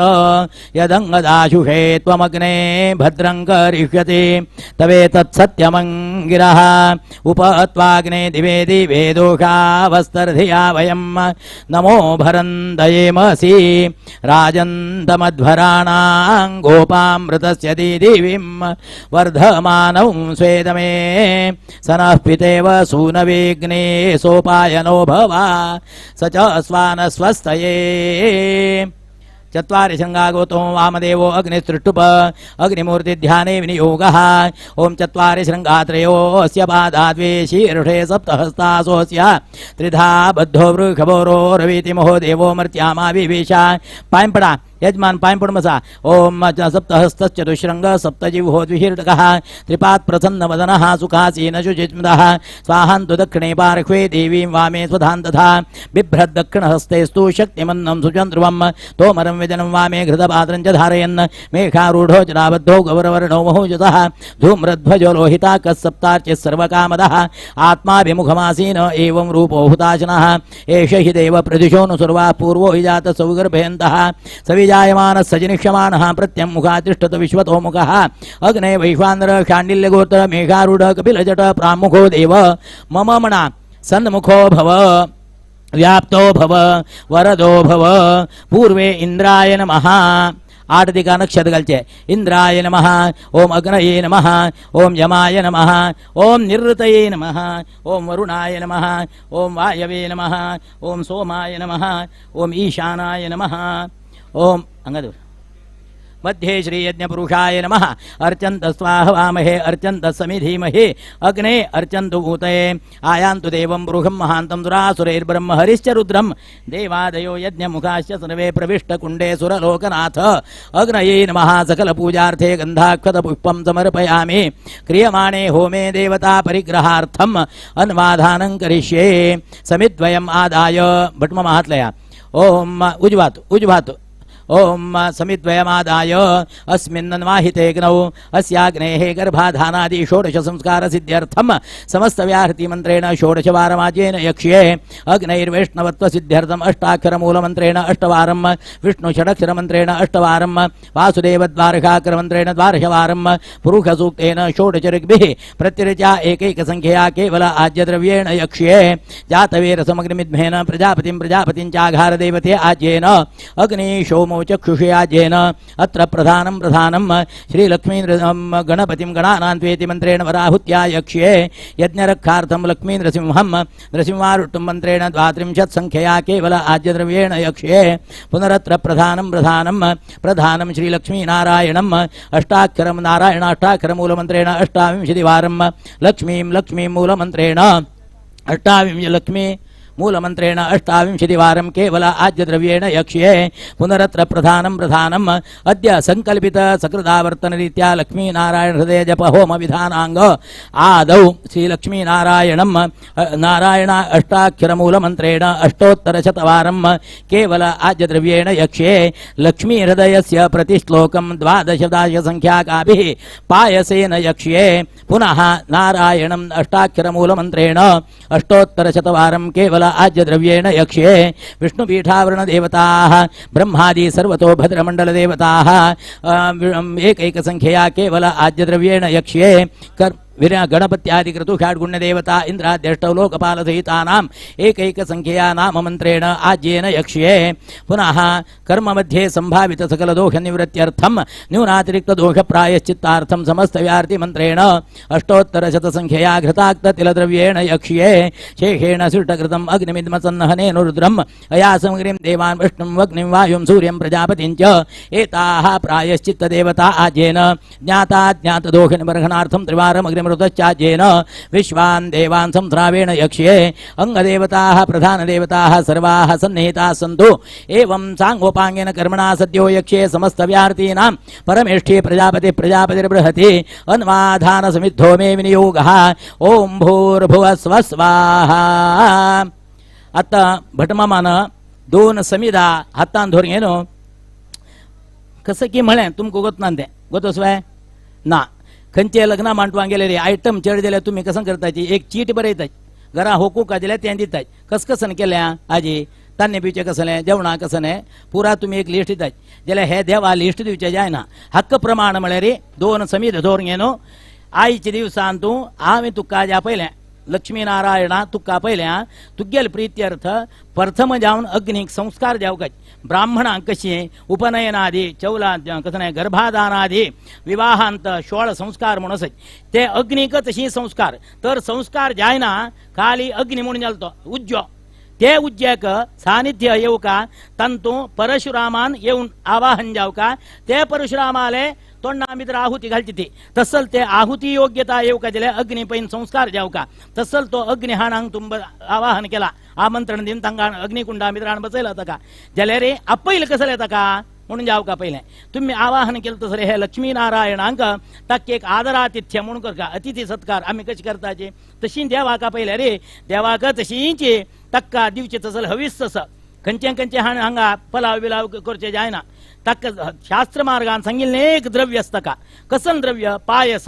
यदङ्गदाशुषे त्वमग्ने भद्रं करिष्यति तवेतत्सत्यमङ्गिरः उपत्वाग्ने दिवे दिवे दोषावस्तर्धिया वयं नमो भरन्दयेमसि राजन्तमध्वराणां गोपामृतस्य दिदिवीं वर्धमानौ स्वेदमे स नः पितेव सूनविघ्ने सोपायनो भव स च स्वानस्वस्तये। चत्वारि शृङ्गागोतो वामदेवो अग्निस्तृष्टुप अग्निमूर्तिध्याने विनियोगः। ओम चत्वारि शृङ्गात्रयोऽस्य पादा द्वे शीर्षे सप्तहस्तासोऽस्य त्रिधा बद्धो वृषभोरो रवीति महो देवो मर्त्यामाविवेश। पायं पडा यजमान पायं पडून बसा। ओम सप्तहस्तश्चतुशृङ्ग सप्तजिह्वो द्विशीर्षकः त्रिपात् प्रसन्नवदनः सुखासीन शुचिस्मितः स्वाहान्तु दक्षिणे पार्श्वे देवीं वामे स्वधां तथा बिभ्रद्दक्षिणहस्तेस्तु शक्तिमन्नं सुचन्द्रुवं तोमरं व्यजनं वामे घृतपात्रं च धारयन् मेघारूढो जनाबद्धो गौरवर्णो महोजसः धूम्रध्वजो लोहिताकः सप्तार्चिः सर्वकामदः आत्माभिमुखमासीन एवं रूपो हुताशनः एष हि देव प्रदिशोऽनुसर्वाः पूर्वो हि जातः सौगर्भयन्तः सविजायमानः सजनिष्यमाणः प्रत्यमुखातिष्ठत विश्वतोमुखः अग्ने वैश्वानर शाण्डिल्यगोत्र मेघारूढ कपिलजट प्रामुखो देव मम मणा सन्मुखो भव व्याप्तो भव वरदो भव। पूर्वे इंद्राय नमः। आठ दिका नक्षत्र घालचे। इंद्राय नमः, ओम अग्नये नमः, ओम यमाय नमः, ओम निर्ऋतये नमः, ओम वरुणाय नमः, ओम वायवे नमः, ओम सोमाय नमः, ओम ईशानाय नमः, ओम अंगद मध्ये श्री यज्ञपुरुषाय नमः। अर्चन्त स्वाहवामहे अर्चन्त समिधीमहि अग्ने अर्चन्तु भूतये आयान्तु देवं पुरुषं महान्तं दुरासुरैर्ब्रह्म हरिश्च रुद्रं देवादयो यज्ञमुखाश्च सर्वे प्रविष्टकुण्डे सुरलोकनाथ अग्नये नमः। सकलपूजार्थे गन्धाक्षतपुष्पं समर्पयामि। क्रियमाणे होमे देवता परिग्रहार्थम् अन्वाधानं करिष्ये। समिद्वयम् आदाय भट्ममहात्लया ओम उज्वातु उज्वातु ओम समिद्वयमादाय अस्मिन्नन्वाहितेऽग्नौ अस्याग्नेः गर्भाधानादि षोडश संस्कार सिद्ध्यर्थं समस्तव्याहृति मन्त्रेण षोडशवारमाज्येन यक्ष्ये। अग्नैर्वैष्णवत्व सिद्ध्यर्थम् अष्टाक्षरमूलमन्त्रेण अष्टवारं विष्णुषडक्षरमन्त्रेण अष्टवारं वासुदेवद्वारकाक्रमन्त्रेण द्वादशवारं पुरुषसूक्तेन षोडश ऋग्भिः प्रत्यर्चा एकैकसङ्ख्यया केवल आज्यद्रव्येण यक्ष्ये। जातवेरसमग्निमिध्मेन प्रजापतिं प्रजापतिं चाघारदेवते आज्येन अग्निशोमो चक्षुषयाज्येन अत्र प्रधानं प्रधानं श्रीलक्ष्मी गणपतिं गणानान्त्वेति मन्त्रेण वराहुत्या यक्ष्ये। यज्ञरक्षार्थं लक्ष्मी नृसिंहं नृसिंहारुष्टुं मन्त्रेण द्वात्रिंशत् संख्यया केवल आज्यद्रव्येण यक्ष्ये। पुनरत्र प्रधानं प्रधानं प्रधानं श्रीलक्ष्मीनारायणम् अष्टाक्षरं नारायणाष्टाक्षरमूलमन्त्रेण अष्टाविंशतिवारं लक्ष्मीं लक्ष्मीं मूलमन्त्रेण अष्टाविंश लक्ष्मी मूलमन्त्रेण अष्टाविंशतिवारं केवल आज्यद्रव्येण यक्ष्ये। पुनरत्र प्रधानं प्रधानम् अद्य संकल्पित सकृदावर्तनरीत्या लक्ष्मीनारायण हृदय जप होम विधानांग आदौ श्रीलक्ष्मीनारायणं नारायण अष्टाक्षरमूलमन्त्रेण अष्टोत्तरशतवारं केवल आज्यद्रव्येण यक्ष्ये। लक्ष्मीहृदयस्य प्रतिश्लोकं द्वादशदाशसङ्ख्याकाभिः पायसेन यक्ष्ये। पुनः नारायणम् अष्टाक्षरमूलमन्त्रेण अष्टोत्तरशतवारं केवल आज्यद्रव्येण यक्ष्ये। विष्णुपीठावरणदेवताः ब्रह्मादि सर्वतो भद्रमण्डलदेवताः एकैकसङ्ख्यया केवल आज्यद्रव्येण यक्ष्ये। गणपत्यादिक्रतु षाड्गुण्यदेवता इन्द्राद्यष्टौ लोकपालसहितानाम् एकैकसङ्ख्यया नाममन्त्रेण आज्येन यक्ष्ये। पुनः कर्ममध्ये सम्भावितसकलदोषनिवृत्त्यर्थं न्यूनातिरिक्तदोषप्रायश्चित्तार्थं समस्तव्यार्तिमन्त्रेण अष्टोत्तरशतसङ्ख्यया घृताक्ततिलद्रव्येण यक्ष्ये। शेषेण सृष्टकृतम् अग्निमिद्मसन्नहनेन रुद्रम् अयासमग्निं देवान् विष्णुं अग्निं वायुं सूर्यं प्रजापतिं च एताः प्रायश्चित्तदेवता आज्येन ज्ञाताज्ञातदोषनिबर्हणार्थं त्रिवारम् अग्निमृतश्चाज्येन विश्वान् देवान् संस्रावेण यक्ष्ये। अङ्गदेवताः प्रधानदेवताः सर्वाः सन्निहिताः सन्तु। एवं साङ्गोपाङ्गेन कर्मणा सद्यो यक्ष्ये समस्तव्यार्तीनां परमेष्ठी प्रजापति प्रजापतिर्बृहति अन्वाधानसमिद्धो मे विनियोगः। ॐ भूर्भुवः स्वः स्वाहा। आता भटमामानं दोन समिधा हातान धरून घेवन कसं की म्हळें तुमकां गोत ना तें गोत वय ना खंयचे लग्न मांडवांक गेले आयटम चड जाल्यार तुमी कसं करताची एक चीट बरयताची घरा होकू का दिल्यार तें दिताय कस कसन केल्या आजी तान्ने पिवचें कसलें जेवणां कसलें पुरा तुमी एक लिस्ट दितात जाल्यार हे देवा लिस्ट दिवचें जायना. हक्क प्रमाण म्हळ्यार दोन समीद दवरून न्हू आयच्या दिवसान तूं हांवें तुका ज्या पयलें लक्ष्मीनारायणा तुका पयलें आं तुगेल प्रित्यर्थ प्रथम जावन अग्नीक संस्कार जावकाच ब्राह्मणांक कशी उपनयनादी चवला कसलें गर्भाधानादी विवाहांत 16 संस्कार म्हणून आसत ते अग्नीक तशी संस्कार तर संस्कार जायना खाली अग्नी म्हणून जालो तो उज्जो ते उज्ज्याक सानिध्य येवका तांतू परशुरामान येवन आवाहन जावका ते परशुरामाले तोंडा भितर आहुती घालची ती तसल ते आहुती योग्यता येवका जाल्यार अग्नी पैन संस्कार जावका तसल तो अग्नी हाणांक तुम आवाहन केला आमंत्रण दिवन तांकां अग्निकुंडा भितर हाडून बसयला ताका जाल्यार रे आपयल कसलें ताका म्हणून जावका पयलें तुमी आवाहन केलें तसलें हे लक्ष्मीनारायणांक ताका एक आदरातिथ्य म्हणून करका अतिथी सत्कार आमी कशें करताचे तशी देवाका पयलें रे देवाक तशींच ताका दिवचें तसलें हवीस तसं खंयचें खंयचें हाण हांगा पलाव बिलाव करचें जायना ताका शास्त्र मार्गान सांगिल्लें एक द्रव्य आसता ताका कसन द्रव्य पायस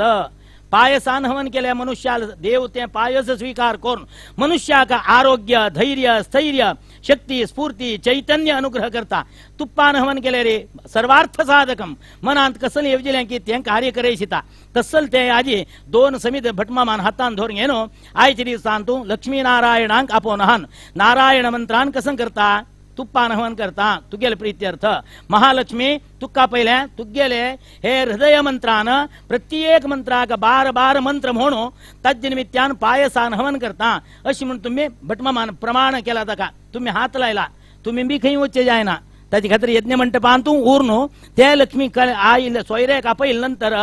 पायसान हवन केल्या मनुष्याल देव तें पायस स्वीकार करून मनुष्याक आरोग्य धैर्य स्थैर्य शक्ती स्फूर्ती चैतन्य अनुग्रह करता. तुप्पान हवन केले रे सर्वार्थ साधकम मनांत कसलें येवजिलें की तें कार्य करयशिता तसल तें आजी दोन समीत भटमामान हातान धरून घेनो आयच्या दिसान तूं लक्ष्मीनारायणांक आपोवन हान नारायण मंत्रान कसं करता तुप्पान हवन करता तुगेले प्रित्यर्थ महालक्ष्मी तुका पयलें तुगेले हे हृदय मंत्रान प्रत्येक मंत्राक बार बार मंत्र म्हणू ताजे निमित्यान पायसान हवन करता अशी म्हूण तुमी भटमामान प्रमाण केला ताका तुमी हात लायला तुमी बी खंय वचचें जायना ताजे खातीर यज्ञ मंटपान तूं उर न्हू ते लक्ष्मी आयिल्ले सोयऱ्याक आपयले नंतर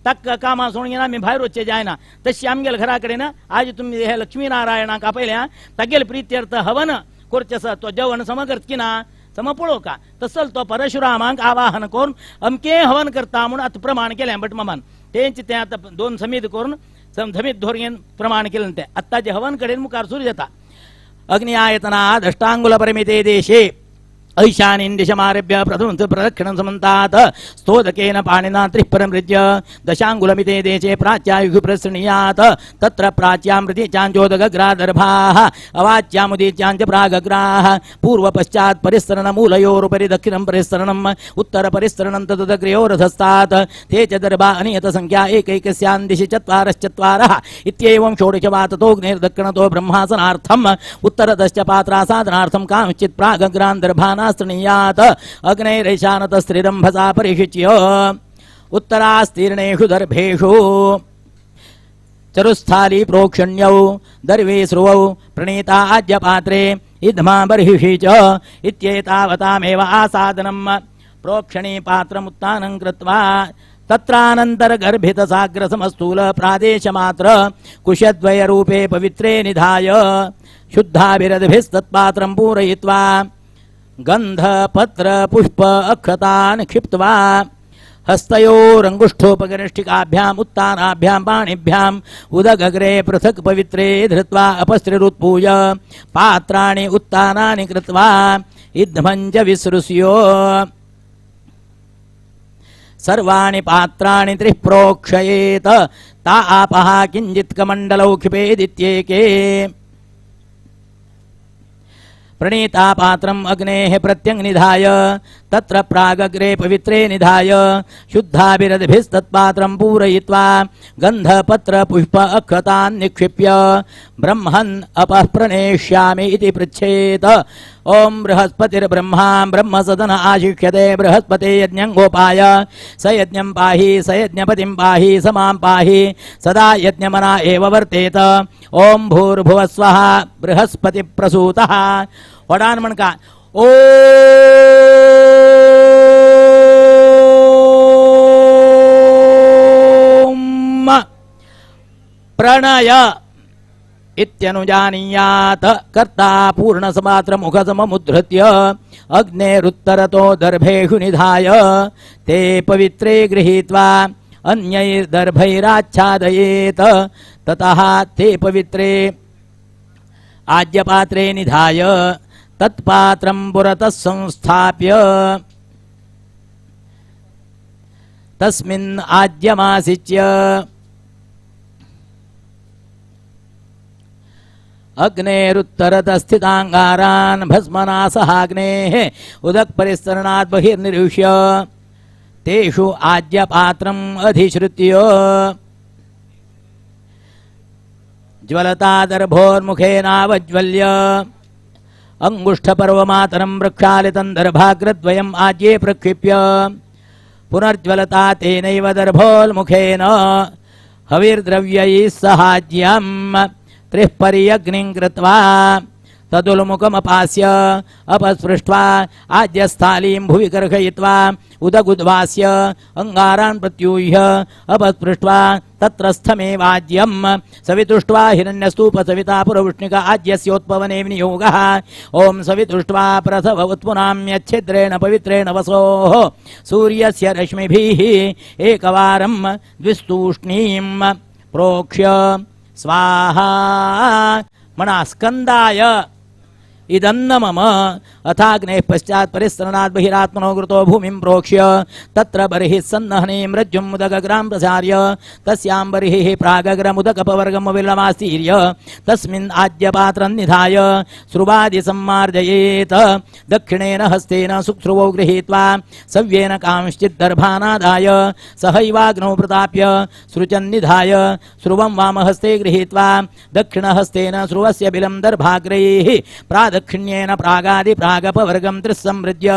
ताका कामां सोडून घेवन आमी भायर वचचें जायना. तशी आमगेल्या घरा कडेन आज तुमी हे लक्ष्मीनारायणाक आपयले तागेले प्रित्यर्थ हवन करचें आसा तो जेवण सम करत की ना सम पळोवका तसल तो परशुरामाक आवाहन करून अमकें हवन करता म्हूण आतां प्रमाण केलें भटमामान तेंच तें आतां दोन समीद करून समीद धरून प्रमाण केलें तें आतांचें हवन कडेन मुखार सुरू जाता. अग्नि आयतनाद अष्टांगुल परिमिते देशे ऐशानीं दिशमारभ्य प्रथमं प्रदक्षिणं समन्तात् स्तोदकेन पाणिना त्रिः परमृज्य दशाङ्गुलमिते देशे प्राच्यायुः प्रसृणीयात् तत्र प्राच्यां प्रतीचाञ्चोदगग्रादर्भाः अवाच्यामुदीच्याञ्च प्रागग्राः पूर्वपश्चात् परिसरणमूलयोरुपरि दक्षिणं परिसरणम् उत्तरपरिसरणं तदग्रयोरधस्तात् ते च दर्भा अनियतसङ्ख्या एकैकस्यां दिशि चत्वारश्चत्वारः इत्येवं षोडशवाततोऽग्निर्दक्षिणतो ब्रह्मासनार्थम् उत्तरतश्च पात्रासाधनार्थं कांश्चित् प्रागग्रान् दर्भान् स्त्रीयात अग्नैरैशानतस्त्रिरंभसा परिषिच्य उत्तरास्तीर्णेषु दर्भेषु चरुस्थाली प्रोक्षण्यौ दर्वे स्रुवौ प्रणीता आद्यपात्रे इद्मा बर्हिषि च इत्येतावतामेव आसादनं प्रोक्षणी पात्रमुत्थानं कृत्वा तत्रानन्तरगर्भितसाग्रसमस्थूल प्रादेशमात्र कुशद्वयरूपे पवित्रे निधाय शुद्धाभिरद्भिस्तत्पात्रं पूरयित्वा गंध पत्र पुष्प अक्षतान् क्षिप्त्वा हस्तयोरङ्गुष्ठोपकनिष्ठिकाभ्याम् उत्तानाभ्यां पाणिभ्याम् उदगग्रे पृथक् पवित्रे धृत्वा अपस्त्रिरुत्पूय पात्राणि उत्तानानि कृत्वा इध्मं च विसृष्यो सर्वाणि पात्राणि त्रिः प्रोक्षयेत ता आपः किञ्चित् कमण्डलौ क्षिपेदित्येके प्रणीता पात्रम् अग्नेः प्रत्यङ्निधाय तत्र प्रागग्रे पवित्रे निधाय शुद्धाभिरद्भिस्तत्पात्रं पूरयित्वा गन्धपत्रपुष्प अक्षतान् निक्षिप्य ब्रह्मन् अपः प्रणेष्यामि इति पृच्छेत्। ॐ बृहस्पतिर्ब्रह्मा ब्रह्मसदन आशिष्यते बृहस्पते यज्ञं गोपाय स यज्ञं पाहि स यज्ञपतिं पाहि स मां पाहि सदा यज्ञमना एव वर्तेत। ॐ भूर्भुवस्वः बृहस्पतिप्रसूतः। वडान म्हणका ॐ प्रणय इत्यनुजानीयात् कर्ता पूर्णसमात्रमुखसममुद्धृत्य अग्नेरुत्तरतो दर्भेषु निधाय ते पवित्रे गृहीत्वा अन्यैर्दर्भैराच्छादयेत् ततः ते पवित्रे आद्यपात्रे निधाय तत्पात्रं पुरतः संस्थाप्य तस्मिन् आद्यमासिच्य अग्नेरुत्तरतस्थिताङ्गारान् भस्मना सहाग्नेः उदकपरिस्तरणात् बहिर्निरूह्य तेषु आज्यपात्रम् अधिश्रुत्य ज्वलता दर्भोर्मुखेनावज्वल्य अंगुष्ठपर्वमातरं प्रक्षालितं दर्भाग्रद्वयम् आज्ये प्रक्षिप्य पुनर्ज्वलता तेनैव दर्भोन्मुखेन हविर्द्रव्यैः सहाज्यं त्रिः पर्यग्निं कृत्वा तदुल्मुखमपास्य अपस्पृष्ट्वा आज्यस्थालीं भुवि कर्षयित्वा उदगुद्वास्य अंगारान् प्रत्यूह्य अपस्पृष्ट्वा तत्रस्थमेवाज्यं सवितुष्ट्वा हिरण्यस्तूपसविता पुरवृष्णिक आज्यस्योत्पवने विनियोगः। ॐ सवितुष्ट्वा प्रसव उत्पुनाम्यच्छिद्रेण पवित्रेण वसोः सूर्यस्य रश्मिभिः एकवारं द्विस्तूष्णीं प्रोक्ष्य स्वाहा। मना स्कन्दाय इदन्न मम अथाग्नेः पश्चात् परिस्तरणात् बहिरात्मनो कृतो भूमिं प्रोक्ष्य तत्र बर्हिः सन्नहनीं रज्जुं मुदगग्रां प्रसार्य तस्यां बर्हिः प्रागग्रमुदकपवर्गमविलमास्तीर्य तस्मिन् आद्यपात्रं निधाय स्रुवादि सम्मार्जयेत्। दक्षिणेन हस्तेन सुक्स्रुवौ गृहीत्वा सव्येन कांश्चित् दर्भानादाय सहैवाग्नौ प्रताप्य सृचन्निधाय स्रुवं वामहस्ते गृहीत्वा दक्षिणहस्तेन स्रुवस्य बिलं दर्भाग्रैः प्रादक्षिण्येन प्रागादि प्रागपवर्गं त्रिसंवृज्य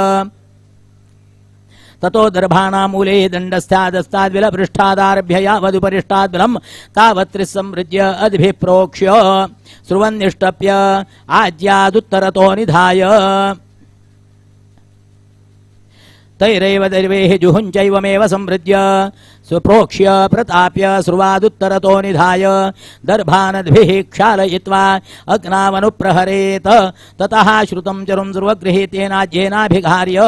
ततो दर्भाणामूले दण्डस्थादस्ताद्विलपृष्ठादारभ्य यावदुपरिष्टाद्बलं तावत् त्रिसंवृज्य अद्भिः प्रोक्ष्य स्रुवन्निष्टप्य आज्यादुत्तरतो निधाय तैरैव दैर्वैः जुहुञ्चैवमेव संवृज्य सुप्रोक्ष्य प्रताप्य स्रुवादुत्तरतो निधाय दर्भानद्भिः क्षालयित्वा अग्नावनुप्रहरेत। ततः श्रुतं चरुं स्रुवगृहीतेनाज्येनाभिघार्य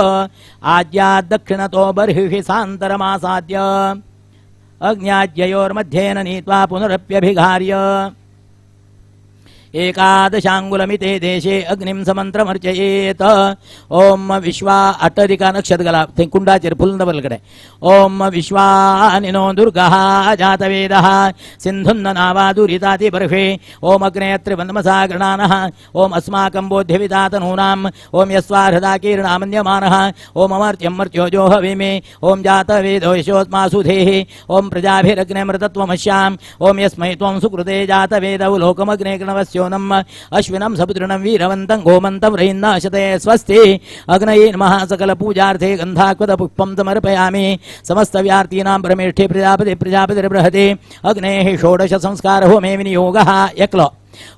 आज्याद्दक्षिणतो बर्हिः सान्तरमासाद्य अग्न्याज्ययोर्मध्येन नीत्वा पुनरप्यभिघार्य एकादशांगुलमिते देशे अग्निं समन्त्रमर्चयेत। ओम विश्वा अट्टरिका नक्षत्रगला कुंडाचेर फुल दवलकडे। ओम विश्वानिनो दुर्गः जातवेदः सिन्धुन्न नावादुरिताति बर्हे। ओम अग्नेयत्रिवन्मसा गृणानः। ओम अस्माकं बोध्यवितातनूनाम्। ओम यस्वाहृदाकीर्णामन्यमानः। ओम अमर्त्यं मर्त्योजो हविमे। ओम जातवेदो यशोऽस्मासु धेः। ओम प्रजाभिरग्नेमृतत्वमश्याम्। ओम यस्मै त्वं सुकृते जातवेदौ लोकमग्ने कृणवस्यो अश्विनं सपुत्रिणं वीरवन्तं गोमन्तं रयिन्नाशते स्वस्ति। अग्नये नमः। सकल पूजार्थे गन्धाक्वत पुष्पं समर्पयामि। समस्तव्यार्तीनां परमेष्ठे प्रजापति प्रजापतिर्बृहते अग्नेः षोडश संस्कार होमे विनियोगः। यक्लो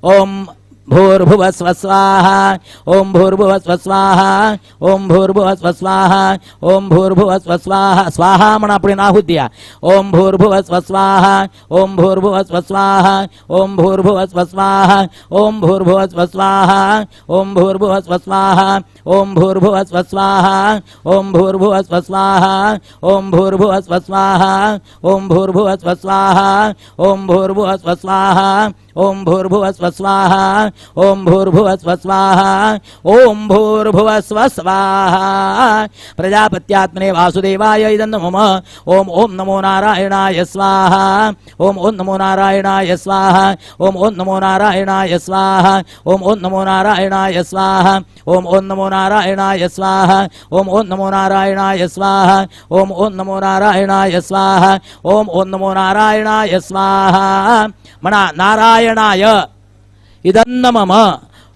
ओम भूर्भुवः स्वाहा। ओम भूर्भुवः स्वाहा। ओम भूर्भुवः स्वाहा। ओम भूर्भुवः स्वाहा। स्वाहा म्हणा आपण आहुत द्या। ओम भूर्भुवः स्वाहा। ओम भूर्भुवः स्वाहा। ओम भूर्भुवः स्वाहा। ओम भूर्भुवः स्वाहा। ओम भूर्भुवः स्वाहा। ओम भूर्भुवः स्वाहा। ओम भूर्भुवः स्वाहा। ओम भूर्भुवः स्वाहा। ओम भूर्भुवः स्वाहा। ओम भूर्भुवः स्वाहा। ओम भूर्भुवः स्वाहा। ओम भूर्भुवः स्वाहा। ओम भूर्भुवः स्वाहा। प्रजापत्यात्मने वासुदेवाय इदं मम। ओम ओम नमो नारायणाय स्वाहा। ओम ओम नमो नारायणाय स्वाहा। ओम ओम नमो नारायणाय स्वाहा। ओम ओम नमो नारायणाय स्वाहा। ओम ओम नमो नारायणाय स्वाहा। ओम ओम नमो नारायणाय स्वाहा। ओम ओम नमो नारायणाय स्वाहा। ओम ओम नमो नारायणाय स्वाहा। म्हणा नारायणाय इदन्न मम।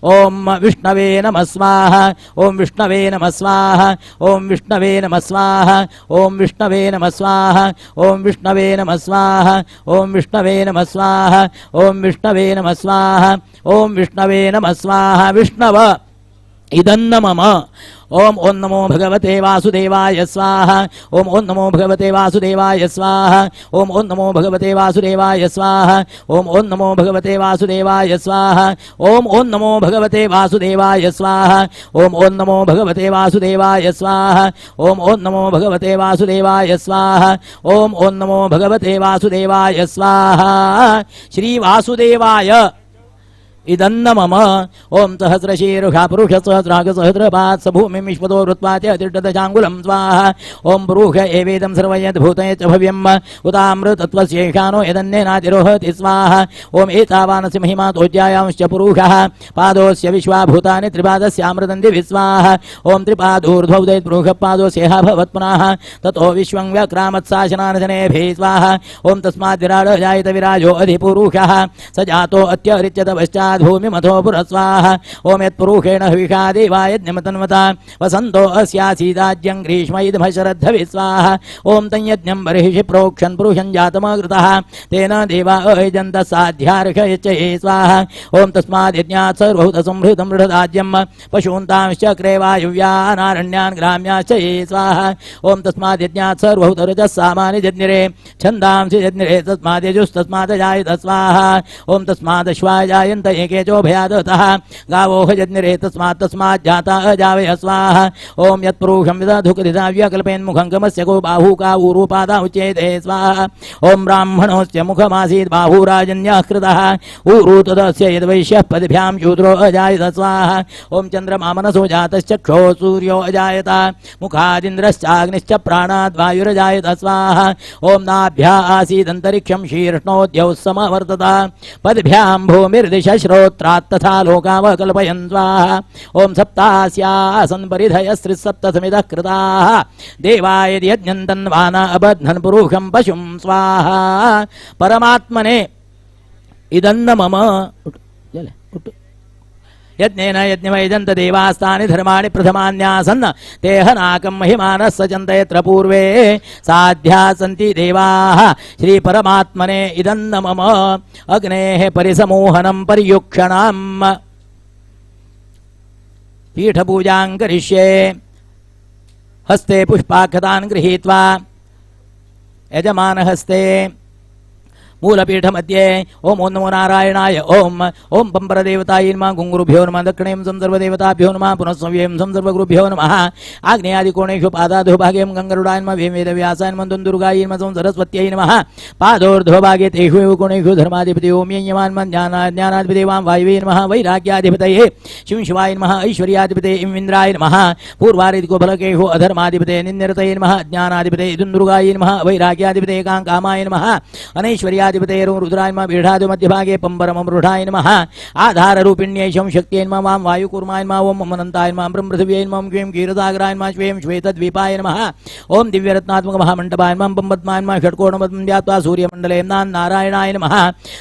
ओम विष्णवे नमः स्वाहा। ओम विष्णवे नमः स्वाहा। ओम विष्णवे नमः स्वाहा। ओम विष्णवे नमः स्वाहा। ओम विष्णवे नमः स्वाहा। ओम विष्णवे नमः स्वाहा। ओम विष्णवे नमः स्वाहा। ओम विष्णवे नमः स्वाहा। विष्णव इदन्न मम। ओम ओम नमो भगवते वासुदेवाय स्वाहा। ओम ओम नमो भगवते वासुदेवाय स्वाहा। ओम ओम नमो भगवते वासुदेवाय स्वाहा। ओम ओम नमो भगवते वासुदेवाय स्वाहा। ओम ओम नमो भगवते वासुदेवाय स्वाहा। ओम ओम नमो भगवते वासुदेवाय स्वाहा। ओम ओम नमो भगवते वासुदेवाय स्वाहा। ओम ओम नमो भगवते वासुदेवाय स्वाहा। श्री वासुदेवाय इदन्न मम ओम सहस्रशीर्षा पुरुष सहस्राग सहस्रपात् स भूमिं विश्वतो वृत्वाति अतिष्ठदशाङ्गुलं स्वाहा। ओम पुरुष एवेदं सर्वं यद्भूतं यच्च भव्यं उतामृतत्वस्येषानो यदन्येनातिरोहति स्वाहा। ओम एतावानस्य महिमा तोज्यायांश्च पुरुषः पादोस्य विश्वाभूतानि त्रिपादस्यामृतं दिवि स्वाहा। ओम त्रिपादूर्ध्वौदयत् पुरुषः पादोस्येह भवत् पुनः ततो विश्वं व्यक्रामत्साशनानशनेभिः स्वाहा। ओम तस्माद्विराड जायत विराजो अधिपुरुषः स जातो अत्यरिच्यत पश्चात् भूमिमथो पुरः स्वाहा। ओम यत्पुरुषेण हविषा देवा यज्ञमतन्वता वसन्तो अस्यासीदाज्यं ग्रीष्म इदमः शरद्धवि स्वाहा। ओम तं यज्ञं बर्हिषि प्रोक्षन् पुरुषं जातमकृतः तेन देवा अयजन्त साध्यार्हयच्च ये स्वाहा। ओम तस्माद् यज्ञात् सर्वभूतसंभृतं दृढदाज्यं पशून्तांश्चक्रे वायुव्यानारण्यान् ग्राम्याश्च ये स्वाहा। ओम तस्माद् यज्ञात् सर्वभूतरजः सामानि जज्ञिरे छन्दांसि जज्ञिरे तस्माद्यजुस्तस्माद् जायत स्वाहा। ओम तस्मादश्वाय जायन्त एके चोभयादतः गावोह जज्ञिरे तस्मात् तस्मात् जाता अजावय स्वाहा। ओम यत्पुरुषं विदधुकधिता व्यकल्पेन्मुखं गमस्य को बाहुका ऊरुपादा उच्येते स्वाहा। ओम ब्राह्मणोऽस्य मुखमासीत् बाहुराजन्यः कृतः ऊरु तदस्य यद्वैश्यः पद्भ्यां शूद्रो अजायत स्वाहा। ओम चन्द्रमा मनसो जातश्चक्षो सूर्यो अजायत मुखादिन्द्रश्चाग्निश्च प्राणाद् वायुरजायत स्वाहा। ओम नाभ्या आसीदन्तरिक्षं शीर्ष्णोद्यौः समवर्तत पद्भ्यां भूमिर्दिश श्रोत्रात् तथा लोकावकल्पयन् स्वाहा। ओम सप्तास्यासन् परिधयस्त्रिसप्तसमितः कृताः देवाय यज्ञं तन्वाना अबध्नन् पुरुषं पशुं स्वाहा। परमात्मने इदन्न मम यज्ञेन यज्ञमयजन्त देवास्तानि धर्माणि प्रथमान्यासन् तेहनाकं महिमानः सचन्त यत्र पूर्वे साध्या सन्ति देवाः। श्री परमात्मने इदन्न मम अग्नेः परिसमूहनं पर्युक्षणम् पीठपूजां करिष्ये। हस्ते पुष्पाक्षतान् गृहीत्वा यजमानहस्ते मूलपीठमध्ये ओम ओम नमो नारायणाय ओम ओम पंपरदेवतायै नमः गुंगुरुभ्यो नमः दक्षिणें सं सर्वदेवताभ्यो नमः पुनः संव्यं सं सर्वगुरुभ्यो नमः आग्नेयादिकोणेषु पादाधोभागे गंगरुडाय नमः वेदव्यासाय नमः दुर्गायै नमः सरस्वत्यै नमः पादोर्ध्वभागे तेषु एव कोणेषु धर्माधिपति ओम यमान ज्ञानाधिपते वां वायवे नमः वैराग्याधिपतये शिव शिवाय नमः ऐश्वर्याधिपतये इं इन्द्राय नमः पूर्वारिदिकोफलकेषु अधर्माधिपतये निन्निरतये नमः ज्ञानाधिपतये दुर्गायै नमः वैराग्याधिपतये कां कामाय नमः अनैश्वर्याधिपतये रुद्राय नमः पीठादि मध्यभागे पंबरमृढाय नमः आधाररूपिण्यै शं शक्त्यै नमः वां वायुकूर्माय नमः ओम अनन्ताय नमः ब्रह्मपृथिव्यै नमः क्लीं क्षीरसागराय नमः श्वें श्वेतद्वीपाय नमः ओम दिव्यरत्नात्मक महामण्डपाय नमः पद्माय नमः षट्कोणपद्मं ध्यात्वा सूर्यमण्डले नारायणाय नमः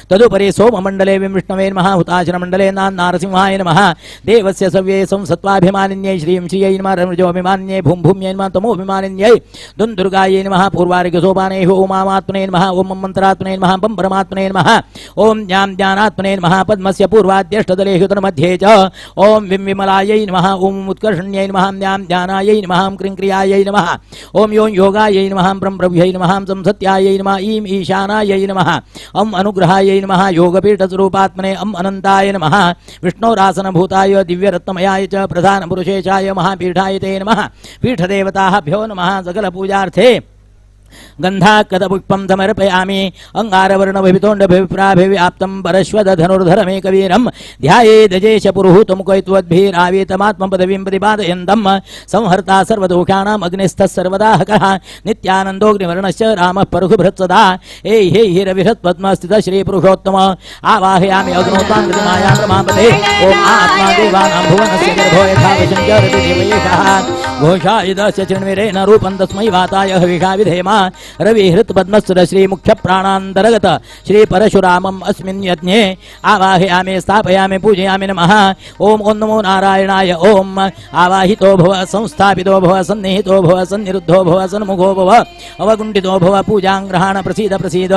तदुपरि सोममण्डले विष्णवे नमः हुताशनमण्डले नारसिंहाय नमः देवस्य सव्ये संसत्त्वाभिमानिन्यै श्रीं श्रियै नमः रमजोऽभिमानिन्यै भूं भूम्यै नमः तमोऽभिमानिन्यै दुन्दुर्गायै नमः पूर्वार्घ्यसोपानेषु उमामात्मने नमः ओम मन्त्रात्मने नमः परमात्मने नमः ओम ज्ञान ज्ञानात्मने नमः पद्मस्य पूर्वाद्यष्टदलेषु तन्मध्ये च ओम विं विमलायै नमः ओम उत्कर्षण्यै नमः ज्ञान ज्ञानायै नमः क्रीं क्रियायै नमः ओम यों योगायै नमः ब्रह्मप्रभ्यै नमः संसत्यायै नमः ईं ईशानायै नमः अं अनुग्रहायै नमः योगपीठस्वरूपात्मने अं अनन्ताय नमः विष्णोरासनभूताय दिव्यरत्नमयाय च प्रधानपुरुषेशाय महापीठाय ते नमः पीठदेवताभ्यो नमः सकलपूजार्थे गंधाकदपुष्पं समर्पयामि अंगारवर्णभितोण्डभिप्राभिव्याप्तं परश्वदधनुर्धरमेकवीरं ध्यायेदजेश पुरुहूतमुखैत्वद्भिरावीतमात्मपदवीं प्रतिपादयन्तं संहर्ता सर्वदोषाणाम् अग्निस्थः सर्वदाहकः नित्यानन्दोऽग्निवर्णश्च रामः परशुभृत्सदा एहि हिरविहत्पद्मस्थितः श्रीपुरुषोत्तम आवाहयामि अग्नोतां माया प्रमापते ॐ आत्मा देवानां भुवनस्य गर्भो यथा विशञ्चरति देवयेषः घोषायुधस्य चिण्विरेण रूपं तस्मै वाताय हविषा विधेम रविहृत पद्मस्वर श्री मुख्य प्राणांतर्गत श्री परशुरामम अस्मिन् यज्ञे आवाहयामि स्थापयामि पूजयामि नमः। ओम ओम नमो नारायणाय ओम आवाहितो भव संस्थापितो भव सन्निहितो भव सन्निरुद्धो भव सन्मुखो भव अवगुण्ठितो भव पूजां ग्रहाण प्रसीद प्रसीद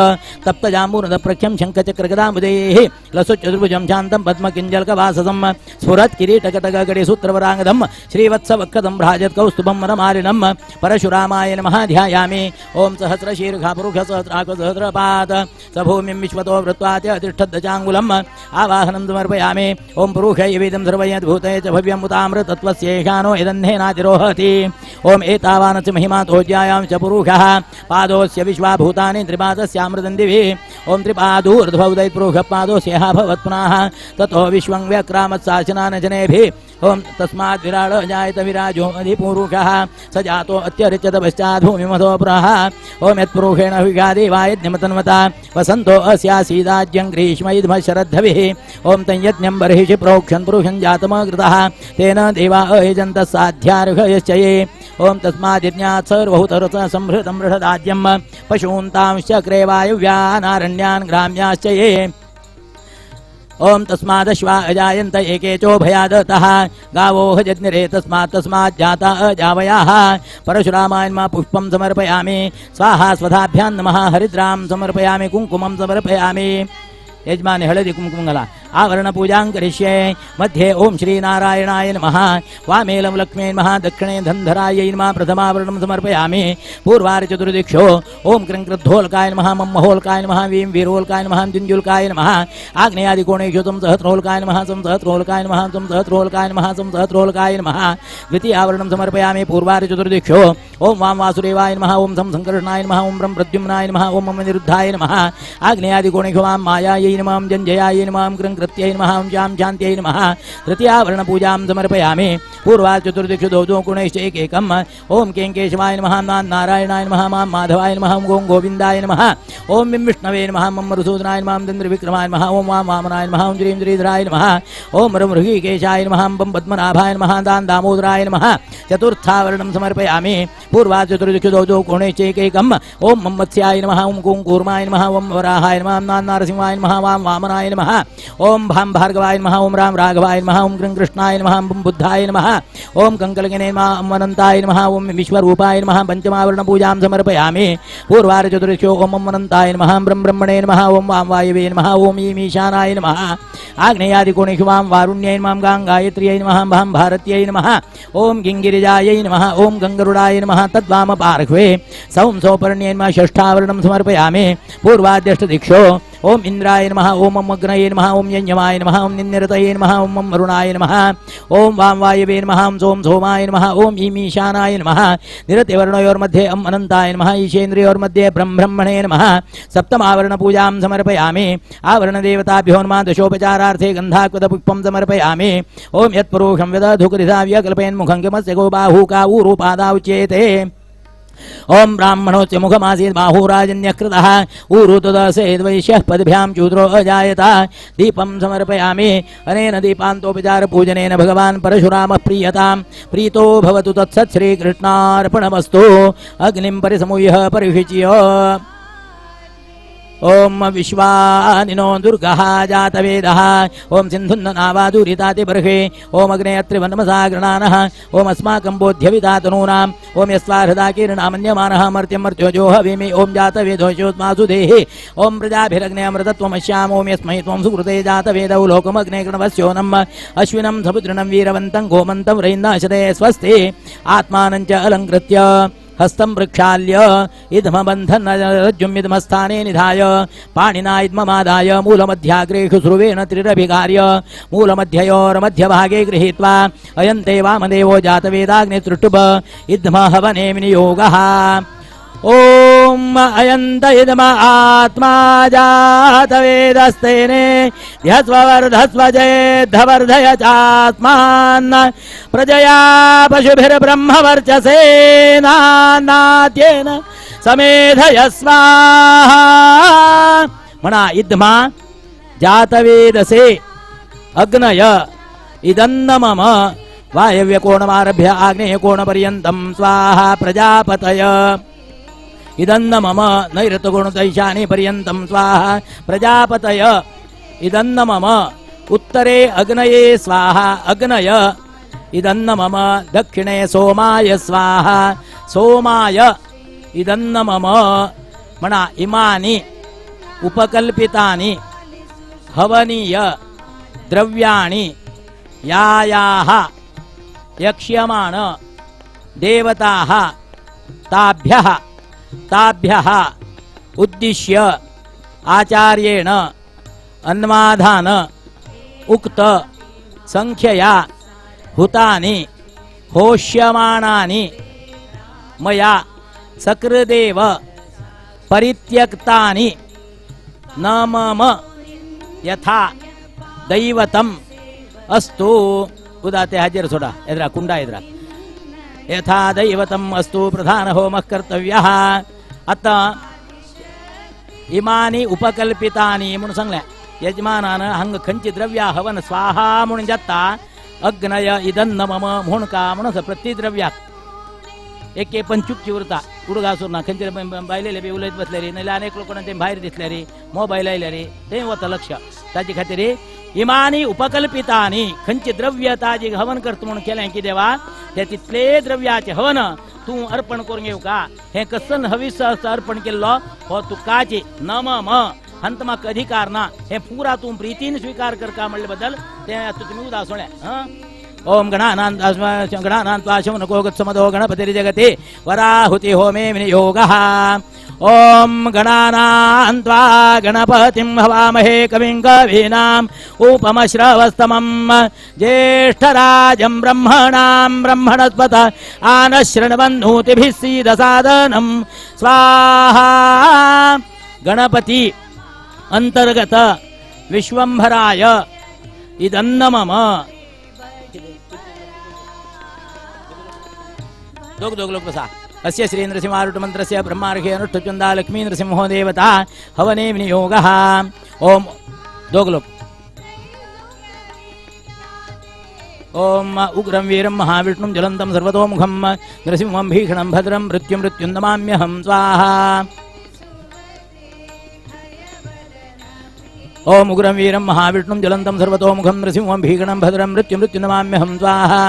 तप्त जाम्बूनद प्रख्यं शङ्खचक्रगदाम्बुजैः लसुचतुर्भुजं शान्तं पद्मकिञ्जल्कवाससं स्फुरत् किरीटकटकगडिसूत्रवराङ्गदं श्रीवत्सवक्षदं भ्राजत् कौस्तुभं वनमालिनं परशुरामाय नमः ध्यायामि। ओम सहस्रशीर्षा पुरुष सहस्राक्ष सहस्रपात् स भूमिं विश्वतो वृत्वा च तिष्ठद्दशाङ्गुलम् आवाहनं समर्पयामि। ओम पुरुष एवेदं सर्वं यद्भूते च भव्यं उतामृतत्वस्येषानो यदन्नेनातिरोहति। ओम एतावानस्य महिमा तोज्यायां च पुरुषः पादोस्य विश्वाभूतानि त्रिपादस्यामृतं दिवि ओम त्रिपादूर्ध्वौदैत्पुरुषपादो स्यः भवत्पुनः ततो विश्वं व्यक्रामत् साशनानजनेभिः ओम तस्मात् विराळो जायत विराजो अधिपुरुषः स जातो अत्यरिच्यत पश्चात् भूमिमधो पुरः ओम यत्पुरुषेण विगादेवायज्ञमतन्वता वसन्तो अस्यासीदाज्यं ग्रीष्म इद्म शरद्धभिः ओम तं यज्ञं बर्हिषि प्रोक्षन् पुरुषं जातमकृतः तेन देवा अयजन्तः साध्यार्हयश्च ये ओम तस्मात् यज्ञात् सर्वहुतरसः संहृतं बृहदाज्यं पशून्तांश्चक्रे वायव्यानारण्यान् ग्राम्याश्च ये ओम तस्मादश्वा अजायन्त एके चोभयादतः गावो हजज्ञरे तस्मात् तस्मात् जाता अजावयाः परशुरामाय नमः पुष्पं समर्पयामि स्वाहा स्वधाभ्यां नमः हरिद्रां समर्पयामि कुङ्कुमं समर्पयामि यजमाने हळदी कुंकुम घाला। आवरण पूजां करिष्ये मध्ये ओम श्री नारायणाय नमः वामे लक्ष्मी नमः दक्षिणे धनधरायै नमः प्रथमावरणं समर्पयामि पूर्वार चतुर्दिक्षो ओम कृंकृद्धोलकाय नमः मम्महोलकाय नमः वीं वीरोलकाय नमः दिंजुलकाय नमः आग्नेयादिकोणेषु तं सहस्रोलकाय नमः तं सहस्रोलकाय नमः तं सहस्रोलकाय नमः तं सहस्रोलकाय नमः द्वितीयावरणं समर्पयामि पूर्वार चतुर्दिक्षो ओम वां वासुदेवाय नमः ओम सं संकर्षणाय नमः ओम ब्रह्म प्रद्युम्नाय नमः ओम अनिरुद्धाय नमः आग्नेयादिकोणेषु वां मायायै नमः जंजयायै नमः कृंकृत्यै नमः ओम शां शान्त्यै नमः तृतीयावरण पूजां समर्पयामि पूर्वात् चतुर्दिक्षु द्वौ द्वौ कोणैश्च एकैकम् ओम कें केशवाय नमः नां नारायणाय नमः मां माधवाय नमः ओं गों गोविन्दाय नमः ओम विं विष्णवे नमः मम मधुसूदनाय नमः चन्द्रविक्रमाय नमः ओम वां वामनाय नमः ओं श्रीं श्रीधराय नमः ओम रं ऋषिकेशाय नमः बं पद्मनाभाय नमः दां दामोदराय नमः चतुर्थावरणं समर्पयामि पूर्वात् चतुर्दिक्षु द्वौ द्वौ कोणैश्च एकैकम् ओम मम मत्स्याय नमः ओं कुं कूर्माय नमः ओं वराहाय नमः नां नारसिंहाय नमः वां वामनाय नमः ओम भां भार्गवाय नमः ओम राम राघवाय नमः ओम कृं कृष्णाय नमः ओम बुद्धाय नमः ओम कंकलगिने नमः ओम अनंताय नमः ओम विश्वरूपाय नमः पंचमावरण पूजां समर्पयामि पूर्वार चतुर्दिक्षु ओम अनंताय नमः ब्रह्म ब्रह्मणे नमः ओम वां वायवे नमः ओम ईं ईशानाय नमः आग्नेयादिकोणेषु वां वारुण्यै नमः गां गायत्र्यै नमः भां भारत्यै नमः ओम गिङ्गिरिजायै नमः ओम गङ्गरुडाय नमः तद्वामपार्श्वे सौं सौपर्ण्यै नमः षष्ठावरणं समर्पयामि पूर्वाद्यष्टदिक्षो ओम इंद्राय नमः ओम अग्नये नमः ओम यज्ञमाय नमः ओम निन्निरतये नमः ओम वरुणाय नमः ओम वां वायवे नमः ओम सोम सोमाय नमः ओम ईं ईशानाय नमः निरतिवर्णयोर्मध्ये अं अनंताय नमः ईशेन्द्रियोर्मध्ये ब्रह्म ब्रह्मणे नमः सप्तमावरण पूजां समर्पयामि आवरणदेवताभ्यो नमः दशोपचारार्थे गन्धाकृतपुष्पं समर्पयामि ओम यत्पुरुषं व्यदधुकृधाव्यकल्पयन् मुखं किमस्य गोबाहुकाऊरुपादाउच्येते ओम ब्राह्मणोच्च मुखमासीत् बाहुराजन्यकृतः ऊरुतुदसेद्वैश्यः पद्भ्यां शूद्रो अजायत दीपं समर्पयामि अनेन दीपान्तोपचार पूजनेन भगवान् परशुरामः प्रीयतां प्रीतो भवतु तत्सत् श्रीकृष्णार्पणमस्तु अग्निं परिसमूह्य परिषिच्य ओम विश्वानिनो दुर्गः जातवेदः ओम सिन्धुन्नावादुरितातिबर्हे ओम अग्ने अत्रिवन्मसा गृणानः ओम अस्माकं बोध्यवितातनूनाम् ओम यस्वाहृदा कीर्णामन्यमानः मर्त्यं मर्त्योजो हविमि ओम जातवेदोषोऽस्मासु देहि ओम प्रजाभिरग्ने अमृतत्वमश्याम ओम यस्मै त्वं सुकृते जातवेदौ लोकमग्ने कृणवस्योनम् अश्विनं समुद्रिणं वीरवन्तं गोमन्तं रैन्नाशदे स्वस्ति आत्मानं च अलङ्कृत्य हस्तं प्रक्षाल्य इदमबन्धनरज्जुम् इदमस्थाने निधाय पाणिना इदममादाय मूलमध्याग्रेषु स्रुवेण त्रिरभिकार्य मूलमध्ययोर्मध्यभागे गृहीत्वा अयन्ते वामदेवो जातवेदाग्नितृष्टुभ इदमहवने विनियोगः ओम अयन्त इदम आत्मा जातवेदस्तेने ध्यस्ववर्धस्व जयेद्धवर्धय चात्मान् प्रजया पशुभिर्ब्रह्मवर्चसेनानाद्येन समेधय स्वाहा। म्हणा इद्मा जातवेदसे अग्नय इदन्न मम वायव्यकोणमारभ्य आग्नेयकोणपर्यन्तं स्वाहा प्रजापतय इदन्न मम नैऋतकोणतैशानि पर्यन्तं स्वाहा प्रजापतय इदन्न मम उत्तरे अग्नये स्वाहा अग्नय इदन्न मम दक्षिणे सोमाय स्वाहा सोमाय इदन्न मम। म्हणा इमानि उपकल्पितानि हवनीय द्रव्याणि यायाः यक्ष्यमाण देवताः ताभ्यः ताभ्यः उद्दिश्य आचार्येण अन्वाधान उक्त संख्यया हुतानि होष्यमाणानि मया सकृदेव परित्यक्तानि न मम यथा दैवतम अस्तु उदाते हाजेर सोडा एद्रा कुंडा एद्रा यथा दैवतम अस्तु प्रधान होम कर्तव्यः. आता इमानी उपकल्पितानि म्हणून सांगलें यजमानान हांग खंयची द्रव्या हवन स्वाहा म्हणून जाता अग्नय इदन्न मम म्हूण का म्हणून प्रति द्रव्याक एक एक पण चुपची उरता कुडगा ना खंयचे बायलेले बी उलयत बसले रे नाल्यार आनी एकलो कोणा ते भायर दिसले रे मोबायल आयले रे ते वता लक्ष. ताजे खातीर इमानी उपकल्पितानी खंयचे द्रव्य ताजे हवन करता म्हणून केलें की देवा ते तितले द्रव्याचे हवन तूं अर्पण करून घेवं का हें कसन हवीस अर्पण केल्लो हो तुकाचे न मम हंत म्हाका अधिकार ना हें पुरा तूं प्रितीन स्वीकार करका म्हणले बद्दल तें आतां तुमी उदा सोळें. ओम गणानान्त्वा शौनको गत्समदो गणपतिर्जगति वराहुति होमे विनियोगः. ओम गणानान्त्वा गणपतिं हवामहे कविं कवीनाम् उपमश्रवस्तमं ज्येष्ठराजं ब्रह्मणां ब्रह्मणस्पत आनशृण्वन्नोतिभिः सीदसादनं स्वाहा. गणपति अंतर्गत विश्वंभराय इदन्न मम. दोग दोग लोक बसा. अस्य श्री नृसिंहारूढ मंत्रस्य ब्रह्मार्घे अनुष्ठुचंदा लक्ष्मी नृसिंहो देवता हवने विनियोगः. ओम दोग लोक. ओम उग्रं वीरं महाविष्णुं ज्वलन्तं सर्वतोमुखं नृसिंहं भीषणं भद्रं मृत्युं मृत्युं नमाम्यहं स्वाहा. ओम उग्रं वीरं महाविष्णुं ज्वलन्तं सर्वतोमुखं नृसिंहं भीषणं भद्रं मृत्युं मृत्युं नमाम्यहं स्वाहा.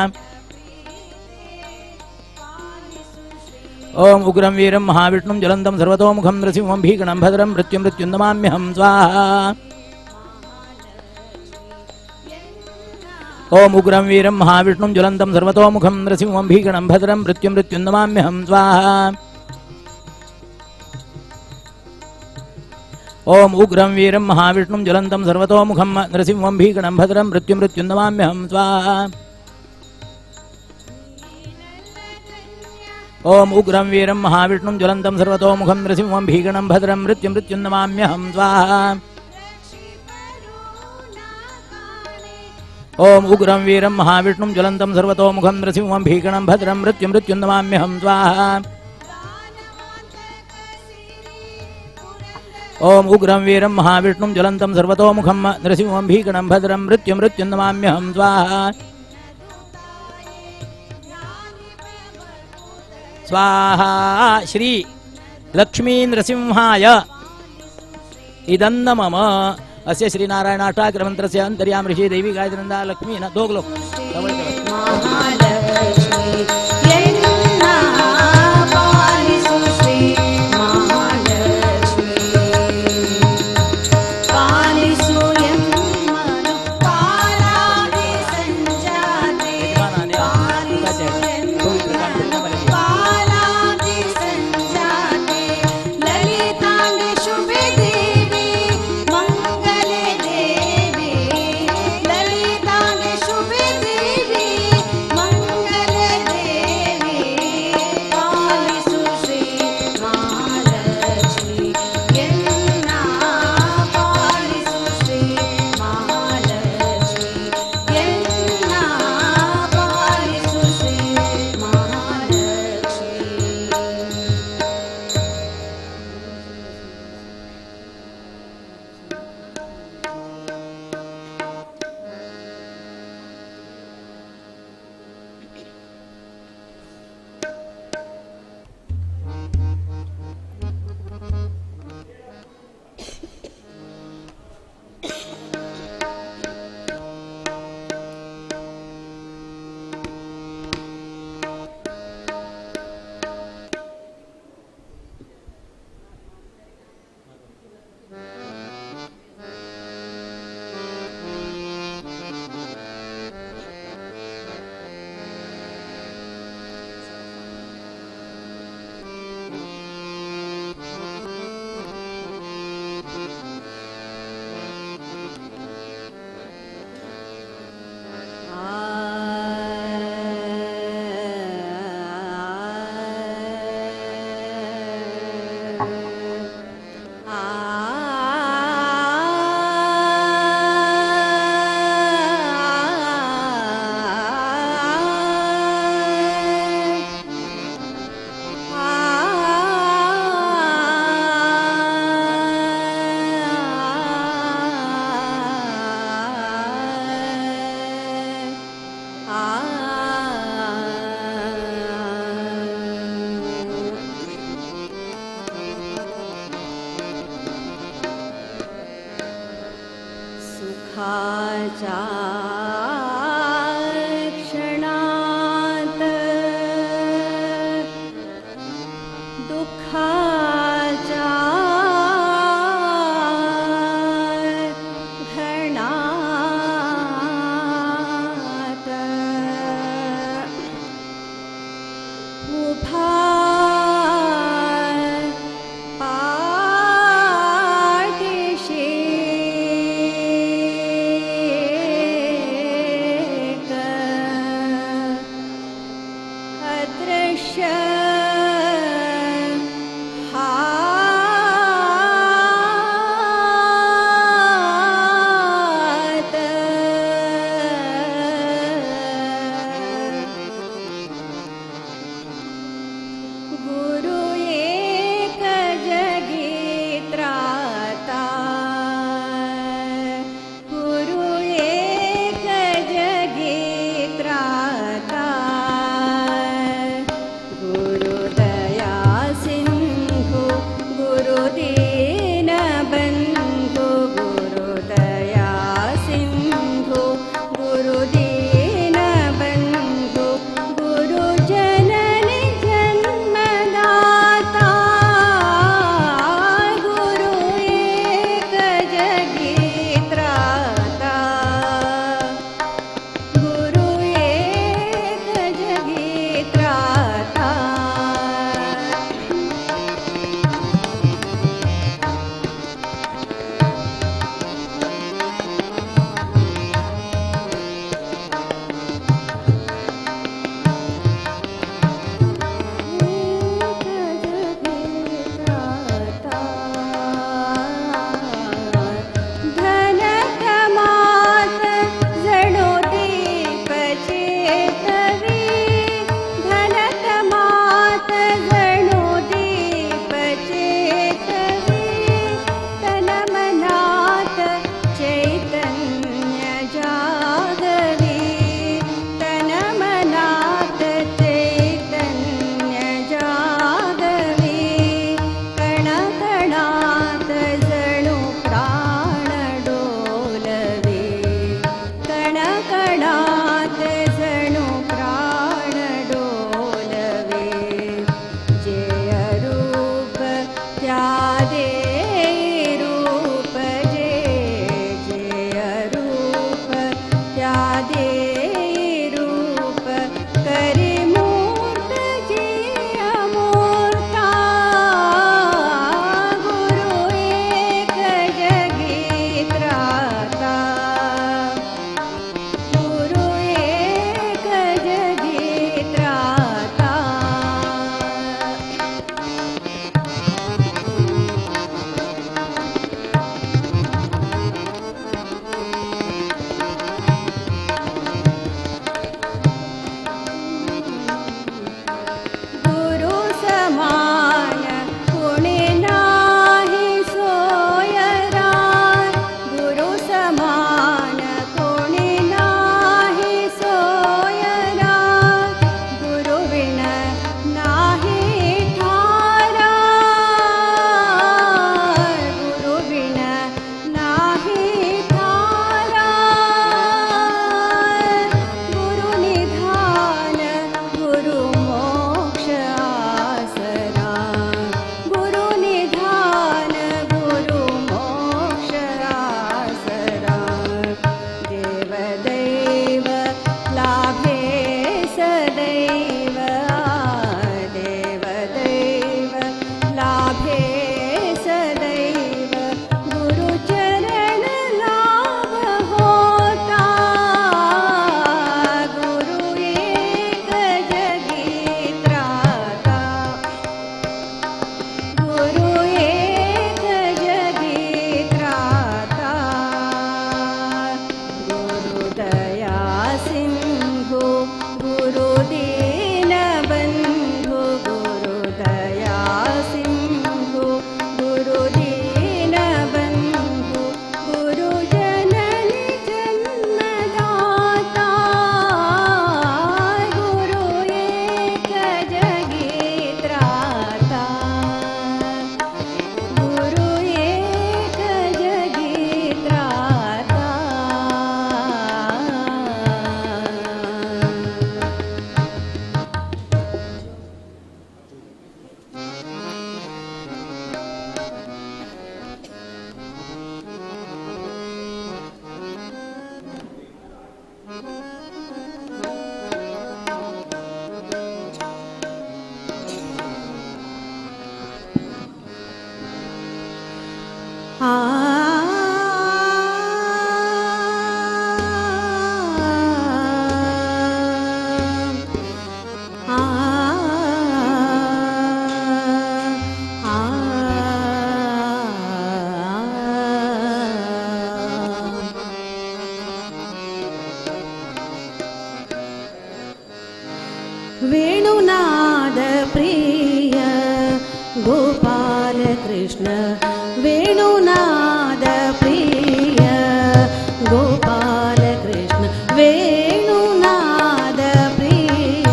ओम उग्रं वीरं महाविष्णुं ज्वलन्तं सर्वतोमुखं नृसिंहं भीषणं भद्रं मृत्युं मृत्युं नमाम्यहं स्वाहा. ओम उग्रं वीरं महाविष्णुं ज्वलन्तं सर्वतोमुखं नृसिंहं भीषणं भद्रं मृत्युं मृत्युं नमाम्यहं स्वाहा. ओम उग्रं वीरं महाविष्णुं ज्वलन्तं सर्वतोमुखं नृसिंहं भीषणं भद्रं मृत्युं मृत्युं नमाम्यहं स्वाहा. ओम उग्रं वीरं महाविष्णुं ज्वलन्तं सर्वतोमुखं नृसिंहं भीषणं भद्रं मृत्युं मृत्युं नमाम्यहं स्वाहा. ओम उग्रं वीरं महाविष्णुं ज्वलन्तं सर्वतोमुखं नृसिंहं भीषणं भद्रं मृत्युं मृत्युं नमाम्यहं स्वाहा. ओम उग्रं वीरं महाविष्णुं ज्वलन्तं सर्वतोमुखं नृसिंहं भीषणं भद्रं मृत्युं मृत्युं नमाम्यहं स्वाहा. स्वाहा. श्री लक्ष्मी नृसिंहाय इदन्न मम. अस्य श्रीनारायणाष्टाग्रमन्त्रस्य अन्तर्याम ऋषि देवी गायत्रंदा लक्ष्मी न दोग लोक. मंगल क्षणात दुःखाच्या घणात उभा पाठीशी एक अदृश्य गोपाल कृष्ण वेणुनाद प्रिय गोपाल कृष्ण वेणुनाद प्रिय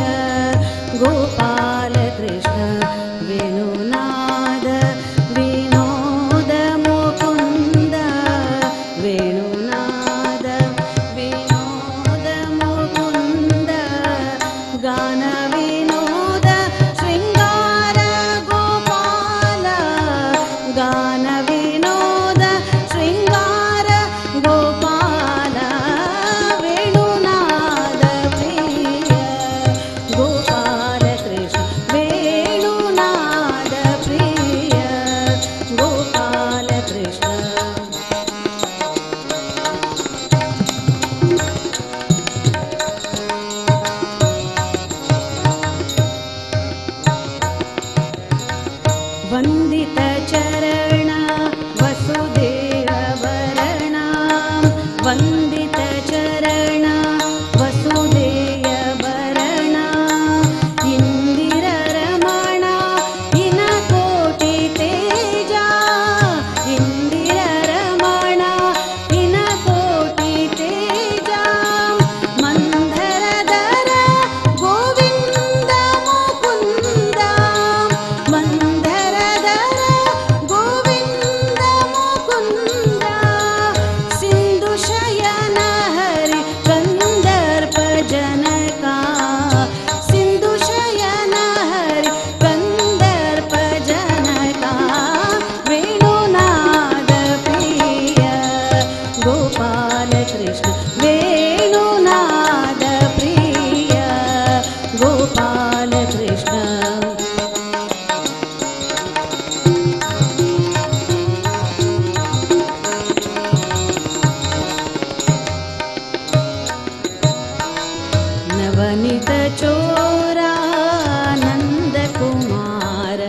गोपाल कृष्ण वेणुनाद विनोद मुकुंद वेणुनाद विनोद मुकुंद गान विनोद श्रृंगार गोपाल गान विनोद श्रृंगार गोपाल वेणुनाद प्रिय गोपाल कृष्ण वेणुनाद प्रिय गोपाल कृष्ण. वंदित चरण वसुदेव वरण वंदित चरण वसुदेव वरण इंदिर रमण इनकोटि तेजा इंदिर रमण इनकोटि तेजा मंधर दर गोविंद मुकुंद मंधर दर गोविंद मुकुंद सिंधु शयन हरि कंदर्प जनका सिंधु शयन हरि कंदर्प जनका वेणुनाद प्रिय गोपाल कृष्ण वेणुनाद प्रिय गोपाल कृष्ण. नवनीत चोरा नंद कुमार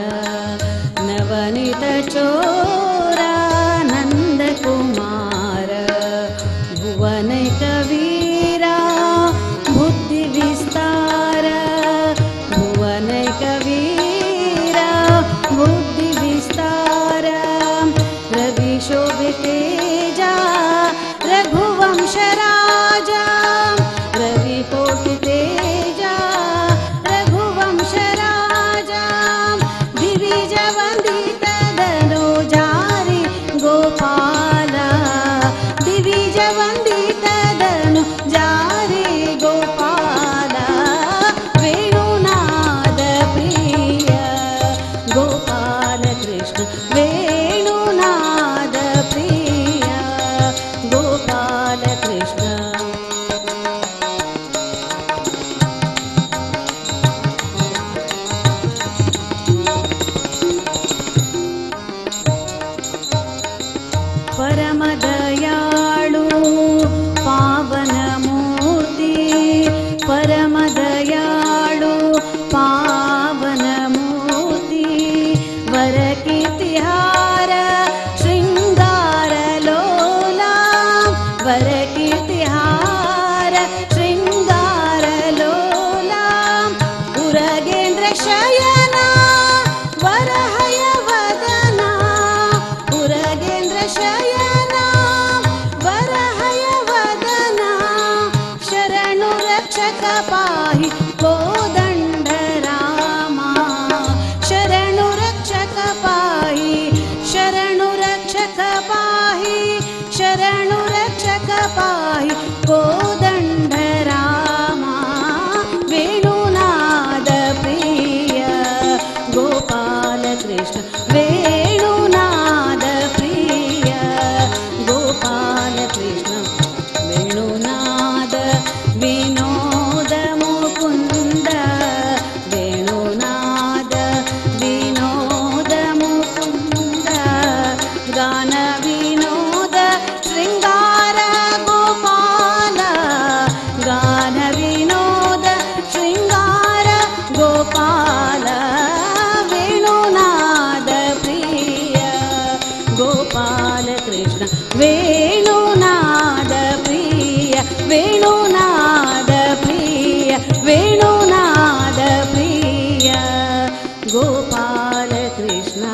नवनीत चोरा नंद कुमार भुवनैक वीरा बुद्धि विस्तार भुवनैक वीरा बुद्धि विस्तार रवि शोभितेजा रघुवंश राजा रवि कोटि तेजा रघुवंश राजा दिविज वंदित धनुजारि गोपाल दिविज वंदित धनुजारि गोपाल वेणुनाद प्रिय गोपाल कृष्ण वेणुनाद प्रिय गोपाल कृष्ण. परमदयाळु पावनमूर्ति परमदयाळु पावनमूर्ति वरकीर्तिहार शृङ्गारलोला वरकीर्तिहार शृङ्गारलोला उरगेन्द्र शयना वरहयवदना उरगेन्द्र शयना वरहयवदना शरणु रक्षक पाहि कोदण्ड रामा शरणु रक्षक पाहि शरणु रक्षक पाहि शरणु रक्षक पाहि कोदण्ड रामा वेणुनाद प्रिय गोपाल कृष्ण वेणुनाद प्रिय गोपाल कृष्ण वेणुनाद विनोद मुकुंद वेणुनाद विनोद मुकुंद गान विनोद शृंगार गोपाल गान विनोद शृंगार गोपाल वेणुनाद प्रिय गोपाल कृष्ण वेणुनाद प्रिय वेणुनाद प्रिय वेणुनाद प्रिय गोपाल कृष्ण.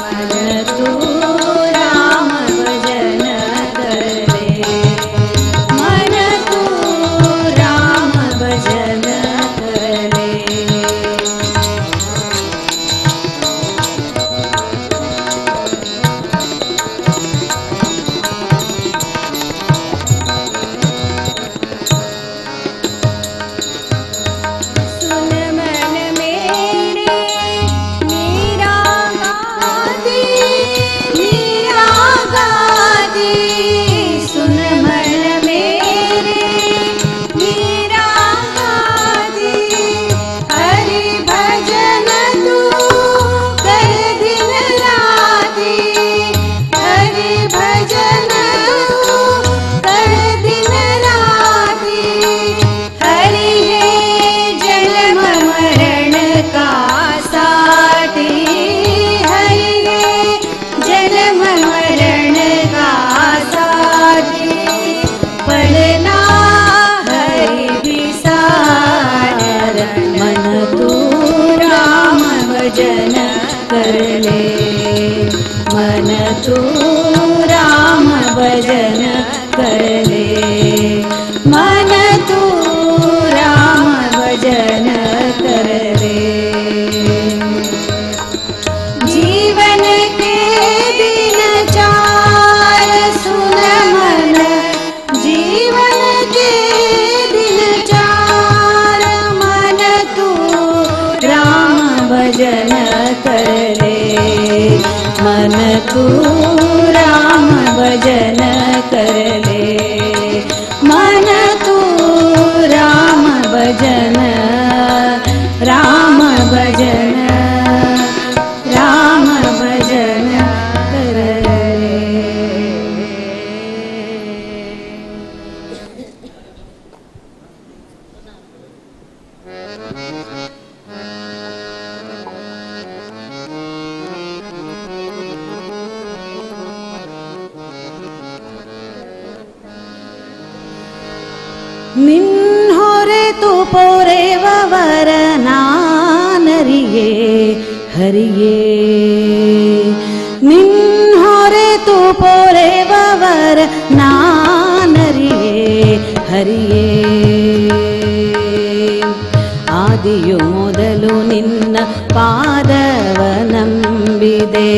मन तू राम भजन कर ले, मन तू राम भजन कर ले। सुन मन मेरे मीरा गादी, मीरा गादी। सुन मन मेरे मीरा गादी, हरि भजन तू कर दिन राती। हरि भजन तू कर दिन राती। हरि है जन्म मरण का साथी, हरि है जन्म मरण का साथी। पढ़ना हरि विसार, मन तू राम भजन कर ले, मन तू राम भजन कर ले, मन तू राम भजन कर ले। जीवन के दिन चार सुन मन, जीवन के दिन चार, मन तू राम भजन कर ले, मन तू राम भजन कर ले, मन तू राम भजन, राम भजन, राम भजन कर ले। ನಿನ್ಹೊರೆತು ಪೊರೆವವರ ನಾನರಿಯೇ ಹರಿಯೇ, ನಿನ್ಹೊರೆತು ಪೊರೆವವರ ನಾನರಿಯೇ ಹರಿಯೇ. ಆದಿಯು ಮೊದಲು ನಿನ್ನ ಪಾದವ ನಂಬಿದೆ,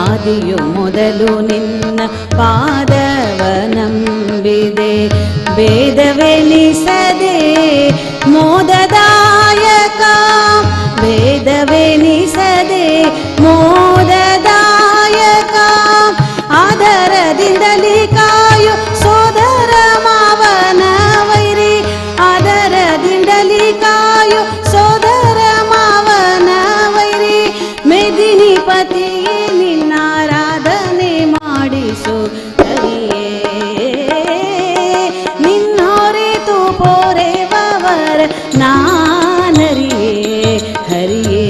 ಆದಿಯು ಮೊದಲು ನಿನ್ನ ಪಾದವ ನಂಬಿದೆ. ಭೇದವೆನಿಸದೆ ಮೋದದಾಯಕ, ಭೇದವೆನಿಸದೆ ಮೋದದಾಯಕ. ಆದರದಿಂದಲೇ ಕಾಯು ಸೋದರ ಮಾವನ ವೈರಿ, ಆದರದಿಂದಲೇ ಕಾಯು ಸೋದರ ಮಾವನ ವೈರಿ. ಮೇದಿನಿ ಪತಿಯೇ ನಿನ್ನಾರಾಧನೆ ಮಾಡಿಸು ಹರಿಯೇ, ನಿನ್ನೊರೆತು ಪೊರೆವವರ ನಾನರಿಯೇ ಹರಿಯೇ,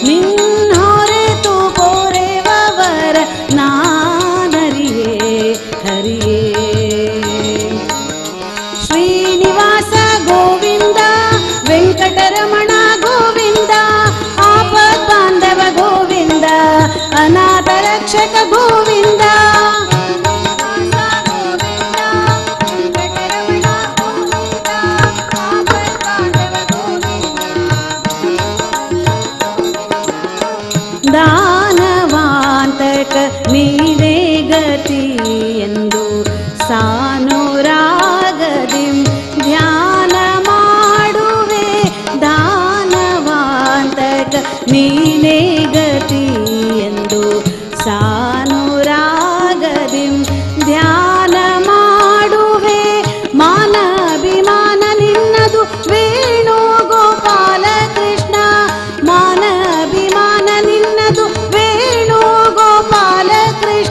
ನಿನ್ನೊರೆತು ಪೊರೆವವರ ನಾನರಿಯೇ ಹರಿಯೇ. ಶ್ರೀನಿವಾಸ ಗೋವಿಂದ ವೆಂಕಟರಮಣ ಗೋವಿಂದ, ಆಪದ್ ಬಾಂಧವ ಗೋವಿಂದ, ಅನಾಥ ರಕ್ಷಕ ಗೋವಿಂದ. ದಾನವಾಂತಕ ನೀನೇ ಗತಿ ಎಂದು ಸಾನುರಾಗದಿ ಧ್ಯಾನ ಮಾಡುವೆ, ದಾನವಾಂತಕ ನೀನೇ ಗತಿ ಎಂದು ಸಾನುರಾಗದಿ ಧ್ಯಾನ ಮಾಡುವೆ. ಮಾನ ಅಭಿಮಾನ ನಿನ್ನದು ವೇಣುಗೋಪಾಲ ಕೃಷ್ಣ, ಮಾನ ಅಭಿಮಾನ ನಿನ್ನದು ವೇಣುಗೋಪಾಲ ಕೃಷ್ಣ.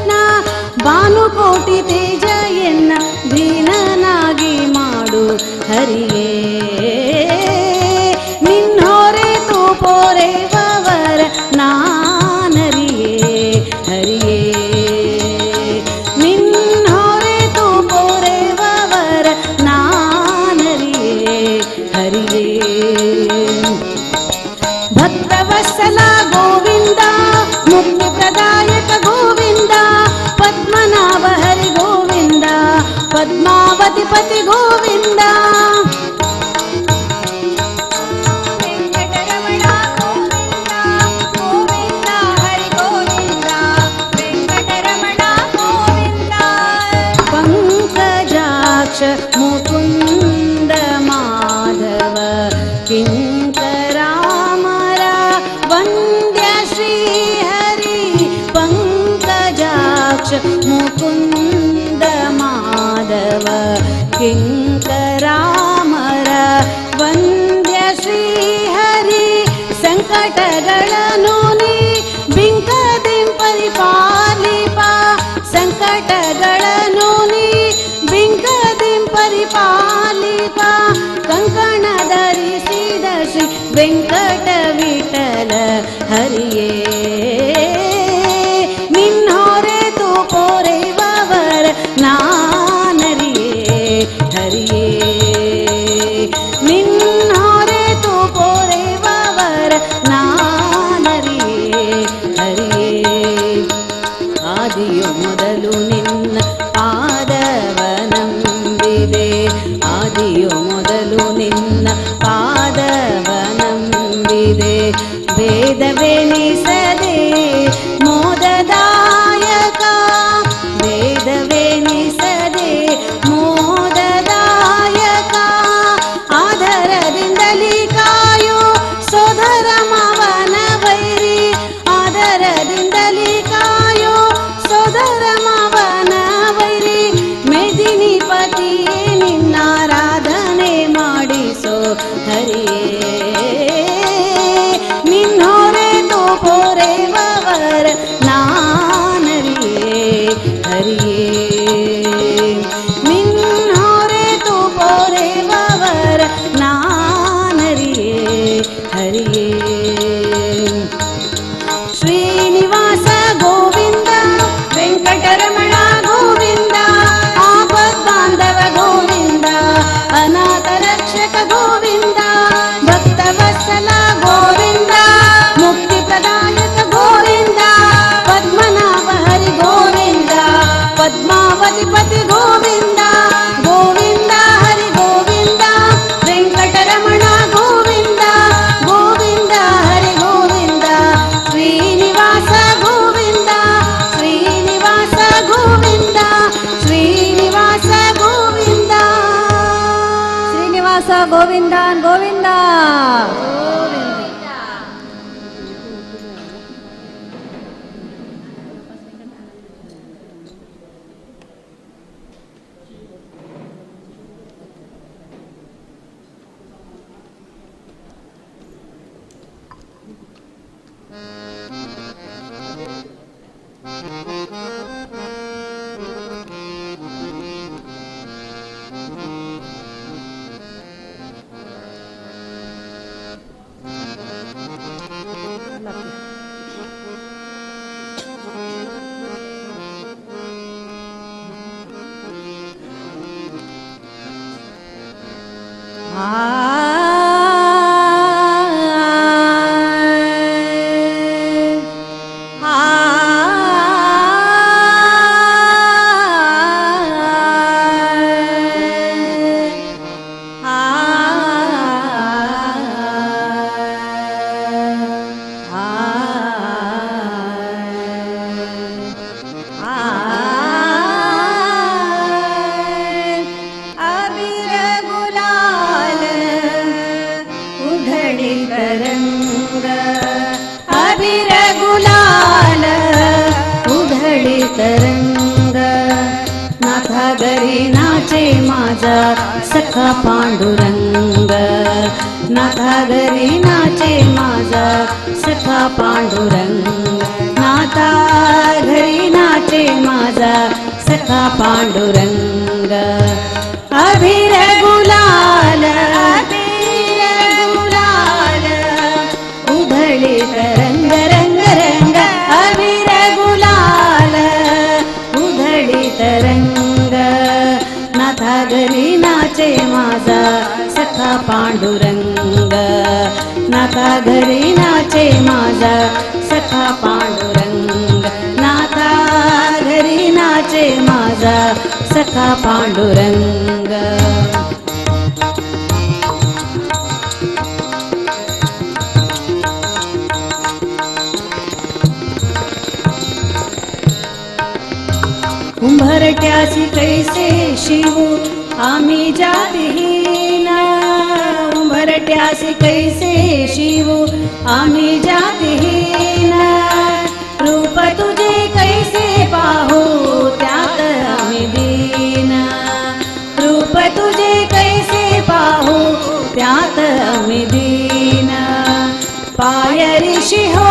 ಸಂಕಟಗಳನ್ನು ನೀ ಬಿಂಕದಿಂ ಪರಿಪಾಲಿಪ, ಸಂಕಟಗಳನ್ನು ನೀ ಬಿಂಕದಿಂ ಪರಿಪಾಲಿಪ. ಕಂಕಣ ಧರಿಸಿದ ಶ್ರೀ ವೆಂಕಟ ವಿಠಲ ಹರಿಯೇ, ನಿನ್ನೊರೆತು ಪೊರೆವವರ ನಾನರಿಯೇ ಹರಿಯೇ, ನಿನ್ನೊರೆತು ಪೊರೆವವರ ನಾನರಿಯೇ ಹರಿಯೇ. ಆದಿಯು ಮೊದಲು ನಿನ್ನ ಪಾದವನಂಬಿದೆ, ಆದಿಯು ಮೊದಲು ನಿನ್ನ ಪಾದವನಂಬಿದೆ. ವೇದವೆನಿಸದೆ ಮೋದದಾಯಕ, ವೇದವೆನಿಸದೆ ಮೋದದಾಯಕ. ಆದರದಿಂದಲಿ ಕಾಯೋ ಸೋದರ ಮಾವನ ವೈರಿ, ಆದರದಿಂದಲಿ ಕಾಯೋ ಸೋದರ ಮಾವನ ವೈರಿ. ಮೇದಿನಿ ಪತಿಯೇ ನಿನ್ನಾರಾಧನೆ ಮಾಡಿಸೋ ಹರಿಯೇ, ನಿನ್ನೊರೆತು ಪೊರೆವವರ ನಾನರಿಯೇ ಹರಿಯೇ, ನಿನ್ನೊರೆತು ಪೊರೆವವರ ನಾನರಿಯೇ ಹರಿಯೇ. ಶ್ರೀನಿವಾಸ ಗೋವಿಂದ ವೆಂಕಟರಮಣ ಗೋವಿಂದ, ಆಪದ್ಬಾಂಧವ ಗೋವಿಂದ, ಅನಾಥ ರಕ್ಷಕ ಗೋವಿಂದ, ಭಕ್ತವತ್ಸಲ ಗೋವಿಂದ, ಮುಕ್ತಿ ಪ್ರದಾಯಕ ಗೋವಿಂದ, ಪದ್ಮನಾಭ ಹರಿ ಗೋವಿಂದ, ಪದ್ಮಾವತಿ ಪತಿ ಗೋವಿಂದ, ಗೋವಿಂದ ಹರಿ ಗೋವಿಂದ, ವೆಂಕಟರಮಣ ಗೋವಿಂದ, ಗೋವಿಂದ ಹರಿ ಗೋವಿಂದ, ಶ್ರೀನಿವಾಸ ಗೋವಿಂದ, ಶ್ರೀನಿವಾಸ ಗೋವಿಂದ, ಶ್ರೀನಿವಾಸ ಗೋವಿಂದ, ಶ್ರೀನಿವಾಸ ಗೋವಿಂದ ಗೋವಿಂದ. ಅಬಿರ ಗುಲಾಲ ಉಧಳಿತ ರಂಗ, ಅಬಿರ ಗುಲಾಲ उधळीत रंग. नाथा घरी नाचे माझा सखा पांडुरंग, नाथा घरी नाचे माझा सखा पांडुरंग, नाथा घरी नाचे माझा सखा पांडुरंग. अभिर गुलाल, अभिर गुलाल उधळीत रंग रंग रंग, अभिर गुलाल उधळीत रंग. नाथा घरी नाचे माझा सखा पांडुरंग, नाथा घरी नाचे माझा सखा पांडुरंग, नाथा घरी नाचे माझा सखा पांडुरंग. उंबरठ्यासी कैसे शिवू आम्ही जातीहीन, उंबरठ्यासी कैसे शिवू आम्ही जातीहीन. रूप तुझे कैसे पाहू त्यात आम्ही दीन, रूप तुझे कैसे पाहू त्यात आम्ही दीन. पायरीशी हो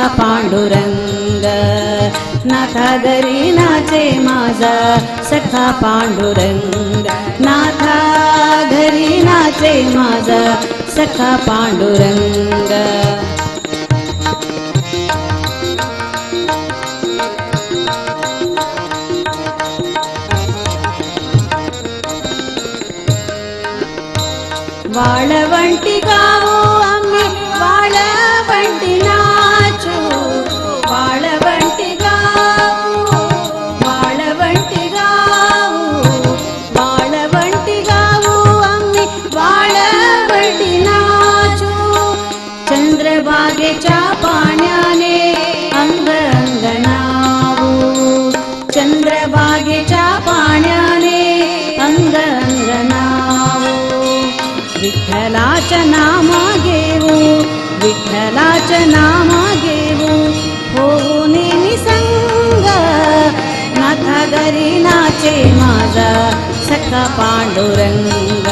सखा पांडुरंग. नाथा घरी नाचे माझा सखा पांडुरंग. नाथा घरी नाचे माझा सखा पांडुरंग. वाळवंटी गाऊ आम्ही वाळवंटी नाचू. वाळवंटी गाऊ वाळवंटी गाऊ वाळवंटी गाऊ आम्ही वाळवंटी नाचू. चंद्रभागेच्या पाण्याने अंग अंगणावू. चंद्रभागेच्या पाण्याने अंग अंगणावू. विठ्ठलाच्या नाम घेऊ विठ्ठलाच्या नाम घेऊ होऊन निसंग. नाथा घरी नाचे माझा सखा पांडुरंग.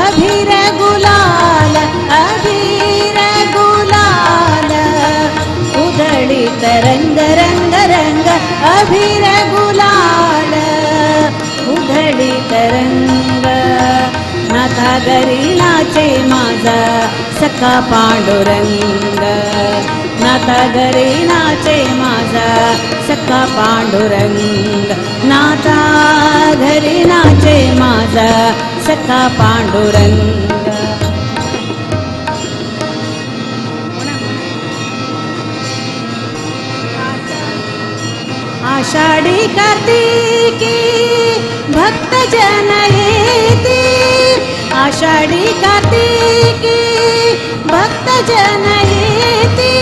अभिर गुलाल अभिर गुलाल उधळीत रंग रंग रंग. अभिर गुलाल उधळीत रंग. नाथा घरी नाचे माझा सखा पांडुरंग. नाथा घरी नाचे माझा सखा पांडुरंग. नाथा घरी नाचे माझा सखा पांडुरंग. आषाढी कार्तिकी भक्त जन येती. आषाढी कार्तिकी भक्त जन येती.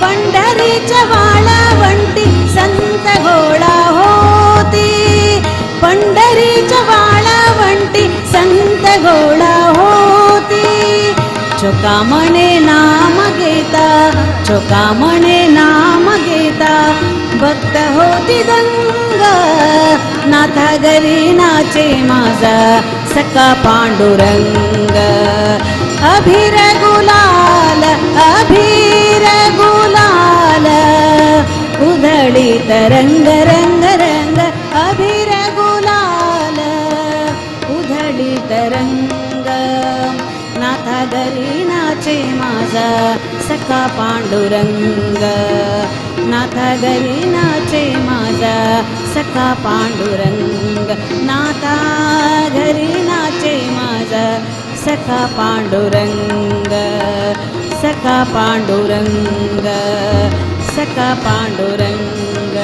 पंढरीच्या वाळवंटी संत घोळा होती. पंढरीच्या वाळवंटी संत घोळा होती. चोकामणे नाम घेता चोकामणे नाम घेता भक्त होती दंग. नाथा घरी नाचे माझा सखा पांडुरंग. अभिर गुलाल अभिर गुलाल उधळीत रंग रंग रंग. अभिर गुलाल उधळीत रंग. नाथा घरी नाचे माझा सखा पांडुरंग. नाथा घरी नाचे माझा सखा पांडुरंग. नाथा घरी नाचे माझा सखा पांडुरंग. सखा पांडुरंग सखा पांडुरंग.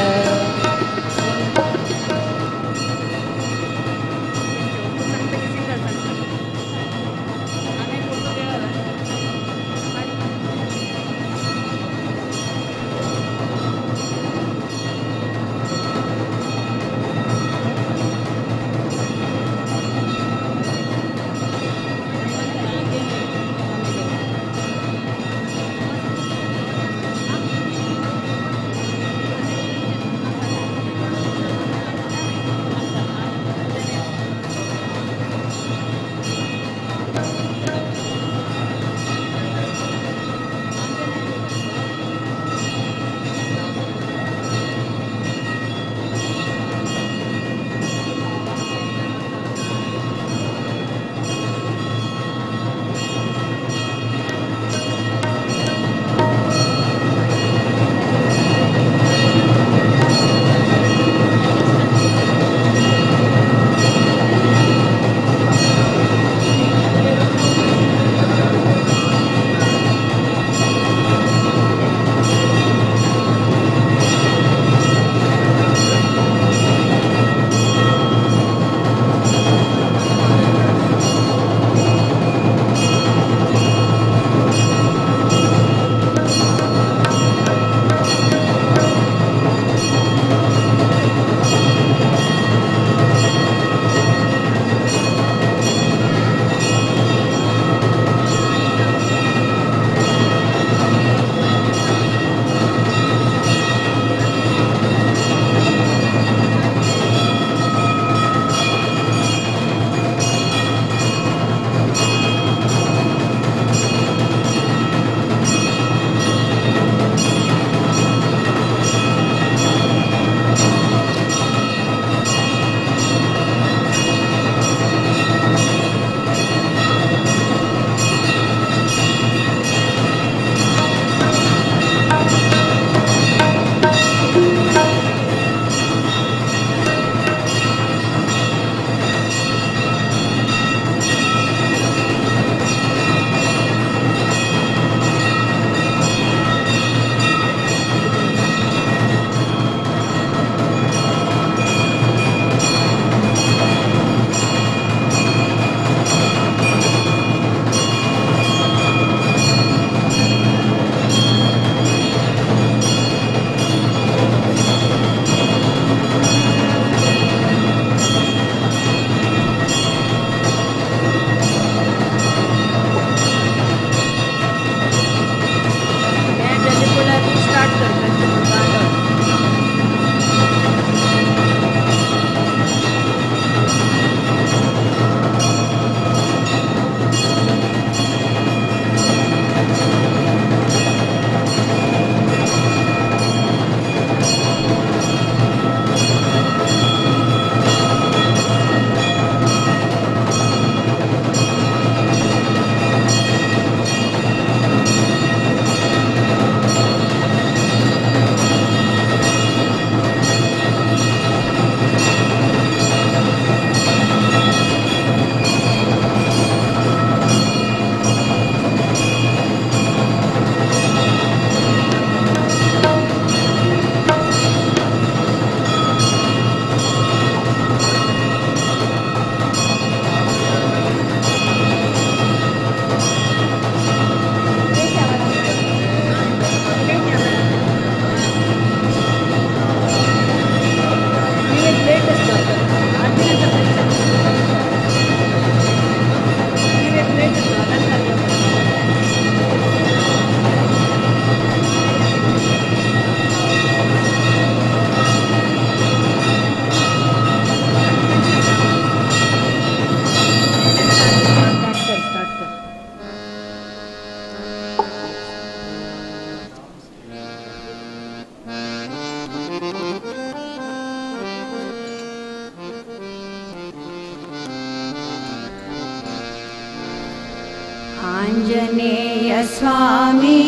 आञ्जनेय स्वामी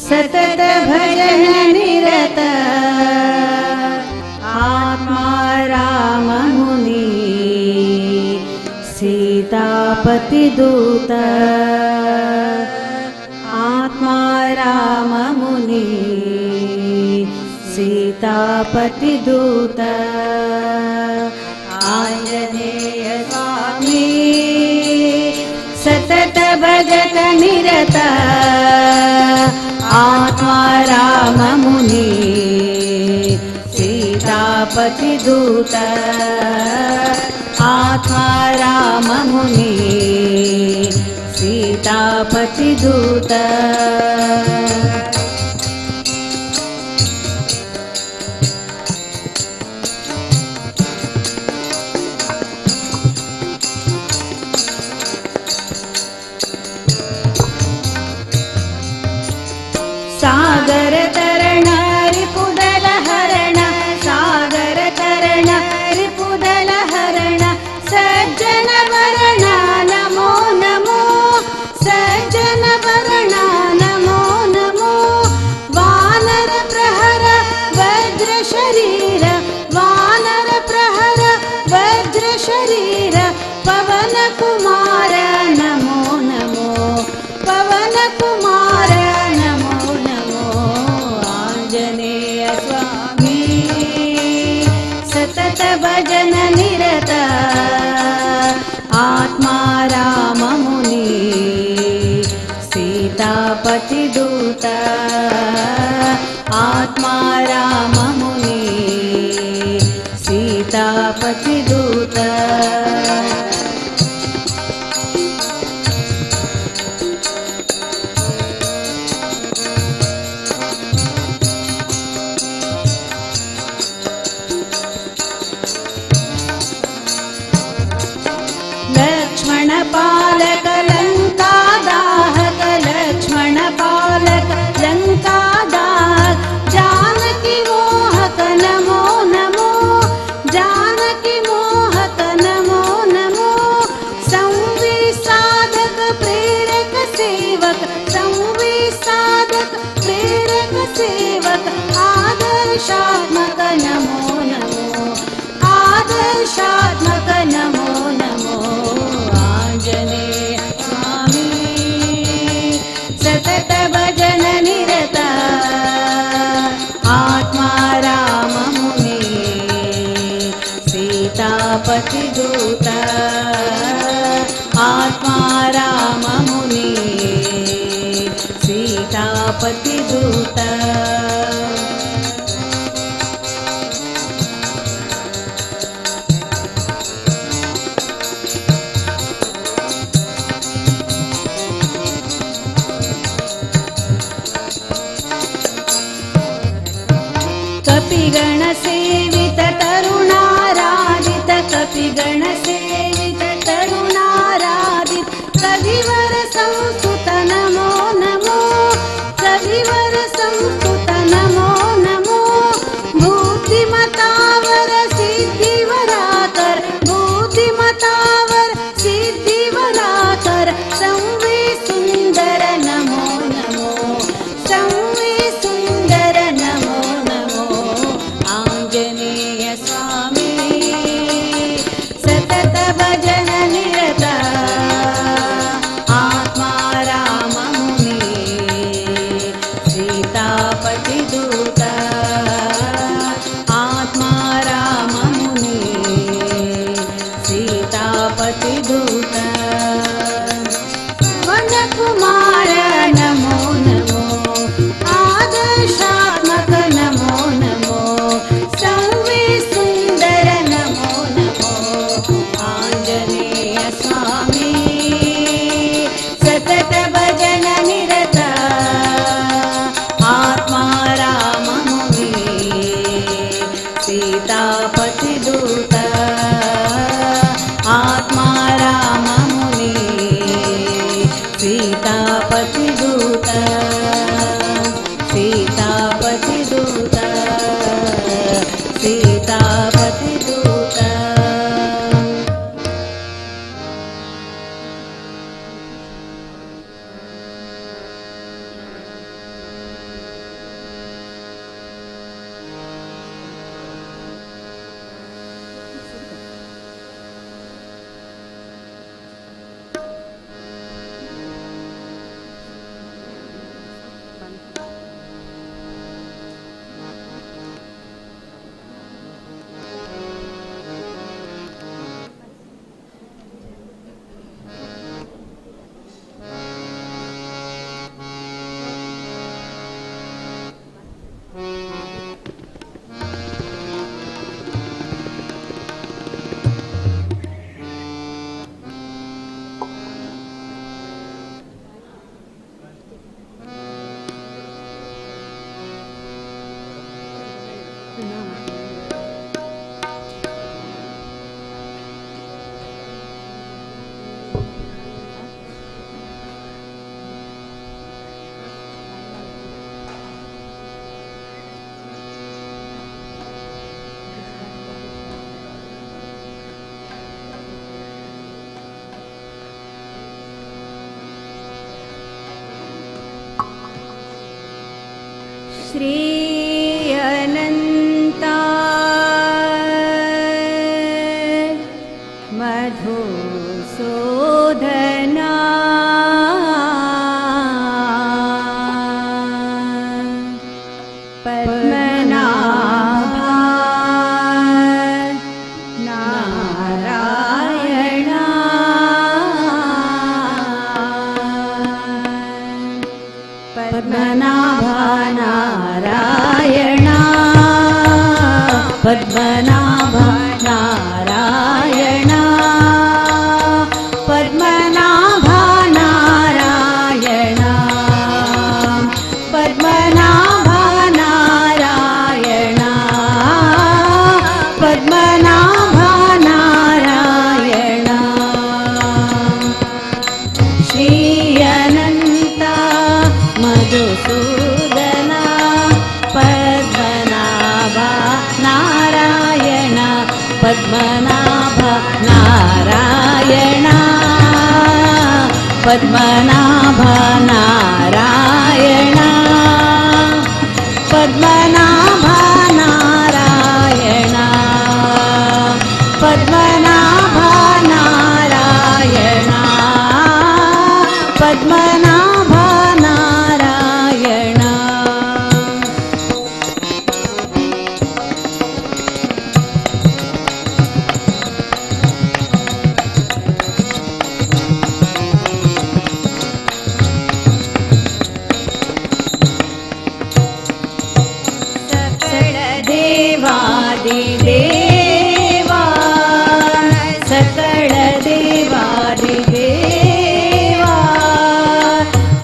सतत भजन निरत आत्मा राम मुनि सीतापति दूत आत्मा राम मुनि सीतापति दूत आञ्जनेय स्वामी सतत भजन निरत आत्मा राम मुनि सीतापति दूत आत्मा राम मुनि सीतापति दूत। सागर तरण रिपुदल हरण सागर तरण रिपुदल हरण सज्जन वरण नमो नमो सज्जन वरण नमो नमो वानर प्रहर वज्र शरीर वानर प्रहर वज्र शरीर पवन कुमार नमो नमो पवन कुमार नमो नमो आंजनेय स्वामी सतत भजन निरत आत्मा राम मुनि सीतापति दूत आत्मा राम मुनि सीतापति दूत। लक्ष्मण पालक लंका दाहक लक्ष्मण पालक लंका दाहक जानकी मोहक नमो नमो जानकी मोहक नमो नमो संविसाधक प्रेरक सेवक संविसाधक प्रेरक सेवक आदर्शात्मक नमो नमो आदर्शात्मक नमो नमो आंजनेय स्वामी सतत भजन निरत आत्मा राम मुनि सीतापति दूत आत्मा राम मुनि सीतापति दूत। कपिगण सेवित तरुणाराधित कपिगण सेवित तरुणाराधित कविवर संस्तुत नमो नमो कविवर संस्तुत नमो नमो बुद्धिमतावर सिद्धिवराकर बुद्धिमतावर सिद्धिवराकर संवे सुंदर नमो नमो संवे सुंदर नमो नमो आंजनेय स्वामी सतत भजन निरत आत्मा राम मुनि सीतापति दूत आत्मा राम मुनि सीतापति दूत। श्री अनंता मधुसूदना पद्मनाभा नारायणा पद्मनाभा नारायणा पद्मनाभा नारायणा पद्मनाभा नारायणा पद्मनाभा नारायणा पद्मनाभा नारायणा श्री अनंता मधुसूदना पद्मनाभा नारायण पद्मनाभा नारायण पद्मनाभा नारायण पद्मनाभा नारायण पद्मनाभा नारायण पद्मनाभा नारायण। सकल देवादि देवा सकल देवादि देवा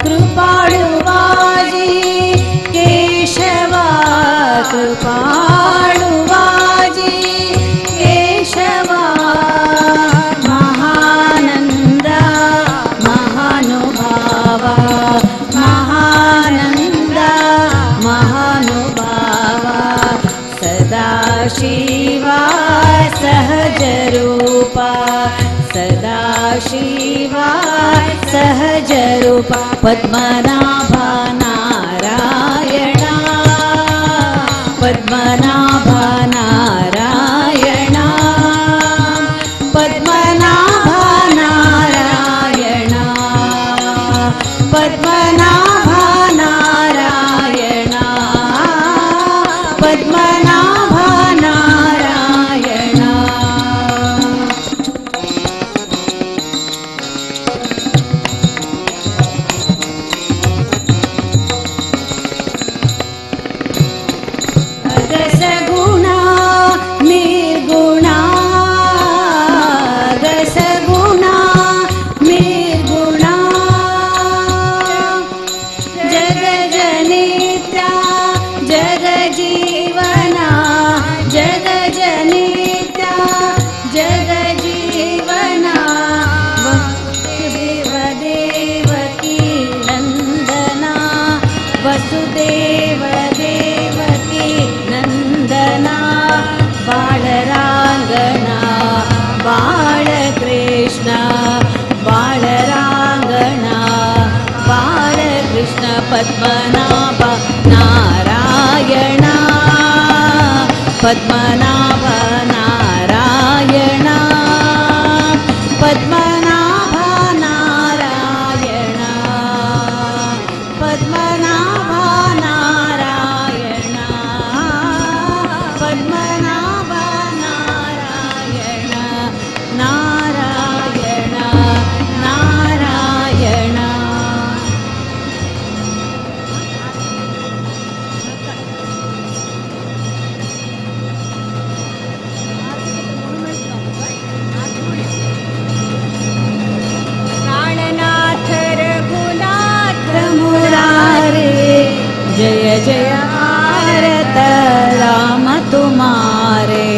कृपाळुवाजी केशवा कृपाळुवाजी केशवा महानंदा महानुभावा महानंदा महानुभावा सदाशिवा सहज रूपा सदाशिवा सहज रूपा पद्मनाभा नारायणा पद्मनाभा नारायणा पद्मनाभा नारायणा पद्मनाभा नारायणा पद्मनाभा नारायणा। रसगुणा निर्गुणा रसगुणा निर्गुणा जगजनित्या जगजीवना जगजनित्या जगजीवना वसुदेव देवकी नन्दना वसुदेव देवकी नन्दना बालराङ्गना बालकृष्ण बालराङ्गना बालकृष्ण पद्मनाभ नारायण पद्मनाभ नारायण पद्मनाभ नारायण पद्मनाभ नारायण पद्मनाभ नारायण नारायण नारायण। प्राणनाथ रघुनाथ मुरारे जय जय भारत राम तुम्हारे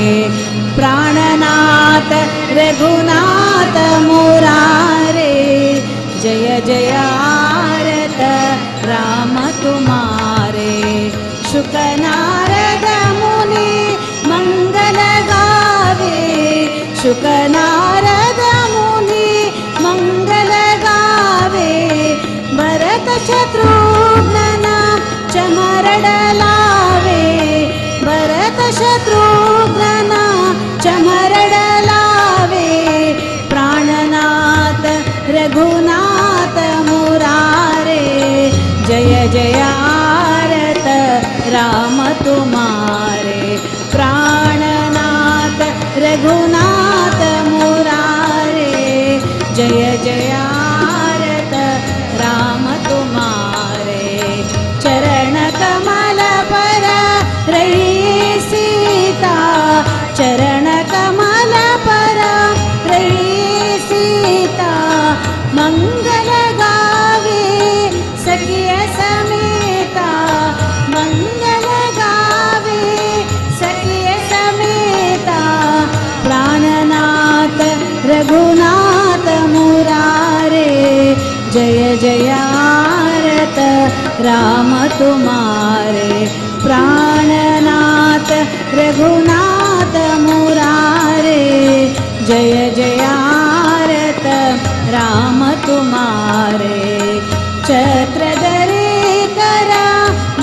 प्राणनाथ रघुनाथ मुरारे जय जय भारत राम तुम्हारे। शुक नारद मुनि मंगल गावे शुक नारद मुनि मंगल गावे भरत शत्रुघ्न चमरडला जय आरत राम तुम्हारे। प्राणनाथ रघुनाथ मुरारे, जय जय आरत राम तुम्हारे। चरण कमल पर रही सीता, चरण कमल पर रही सीता, मंगल गावे सखिय समेता, मंगल गावे सखिय समेता। प्राणनाथ रघुनाथ मुरारे, जय जय आरत राम तुम्हारे। प्राणनाथ रघुनाथ मुरारे, जय जय आरत राम तुम्हारे। छत्रधरे करा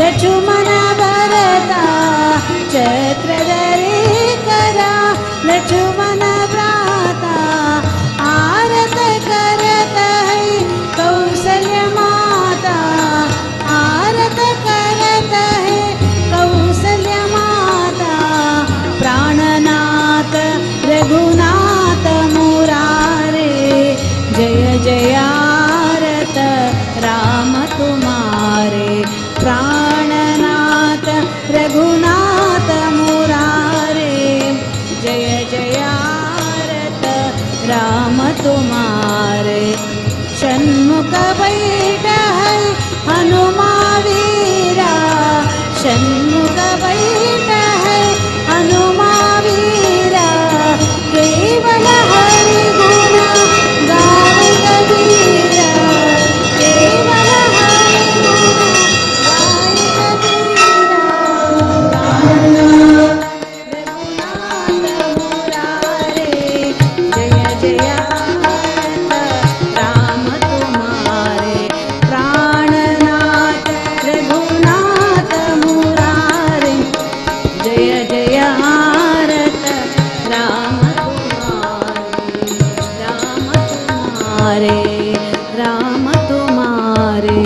लक्ष्मण भरता, छत्रधरे करा लक्ष्मण भ्राता, आरत करत है कौशल्य माता, आरत करत है कौशल्य माता। प्राणनाथ रघुनाथ मुरारे, जय जय आरत राम तुम्हारे। प्राणनाथ रघुनाथ मुरारे, जय जय आरत राम तुम्हारे। षण्मुख बैठ है हनुमा वीरा, षण्मुख बैठ है हनुमा वीरा, केवल हरि गुण गावे कबीरा, केवल हरि गुण गावे कबीरा। रघुनाथ मुरारे, जय जय आरत राम तुम्हारे। प्राणनाथ रघुनाथ मुरारे, जय जय आरत राम तुम्हारे, राम तुम्हारे, राम तुम्हारे।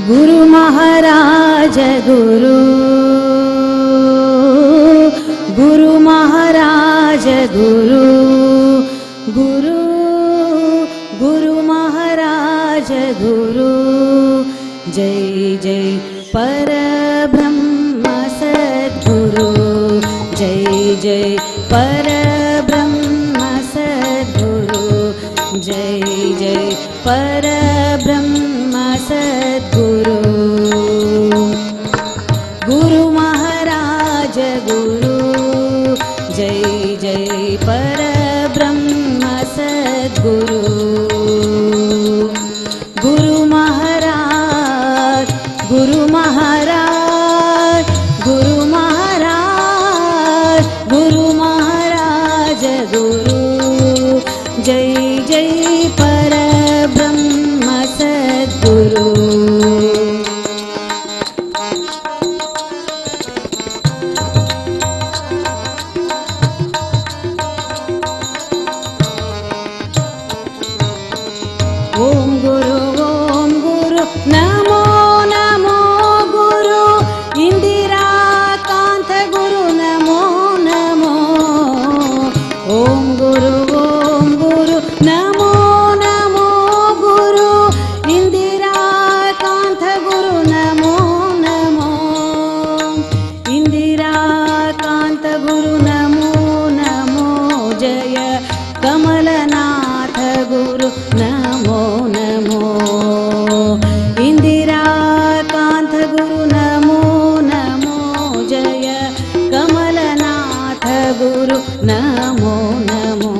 गुरु महाराज गुरु, गुरु महाराज गुरु, गुरु गुरु महाराज गुरु, जय जय परब्रह्म सद्गुरु, जय जय परब्रह्म सद्गुरु, जय जय परब्रह्म सद्गुरु। गुरु महाराज गुरु, जय जय परब्रह्म सद्गुरु। गुरु महाराज गुरु महाराज गुरु महाराज गुरु महाराज गुरु, जय जय परब्रह्म सद्गुरु। ओम गुरु नमो नमो गुरु, इंदिराकांत गुरु नमो नमो। ओम गुरु नमो नमो गुरु, इंदिराकांत गुरु नमो नमो। इंदिराकांत गुरु नमो नमो, जय कमलनाथ गुरु नमो नमो। इंदिराकांत गुरु नमो नमो, जय कमलनाथ गुरु नमो नमो।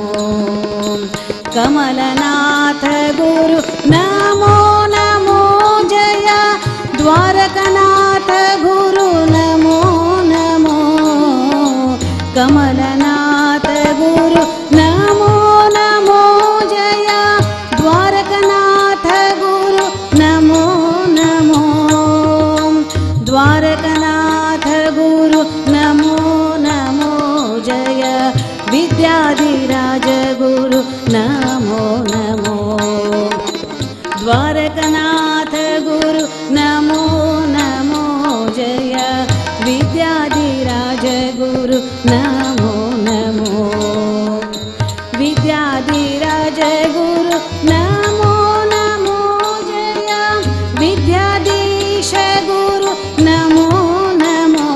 कमलनाथ गुरु नमो नमो, जय द्वारकनाथ गुरु नमो नमो। कमलनाथ गुरु नमो नमो, जय द्वारकनाथ गुरु नमो नमो। द्वारकनाथ गुरु नमो विद्याधिराज गुरु नमो नमो। द्वारकनाथ गुरु नमो नमो जय विद्याधिराज गुरु नमो नमो। विद्याधिराज गुरु नमो नमो जय विद्याधीश गुरु नमो नमो।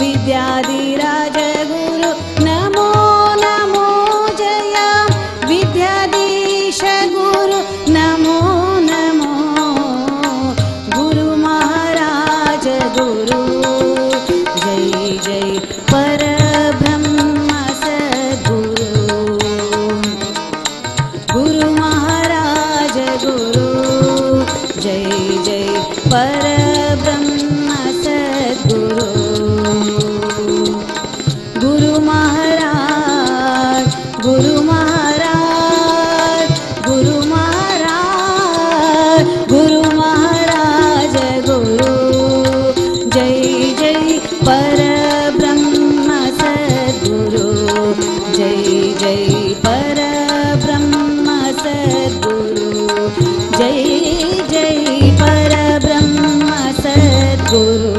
विद्याधिराज गुरु नमो नमो जय विद्याधीश गुरु नमो नमो। गुरु महाराज गुरु जय जय परब्रह्म सद्गुरु। गुरु महाराज गुरु जय जय परब्रह्म सद्गुरु। गुरु महाराज गुरु महाराज गुरु महाराज गुरु महाराज गुरु जय जय परब्रह्म सद्गुरु जय जय परब्रह्म सद्गुरु जय जय परब्रह्म सद्गुरु।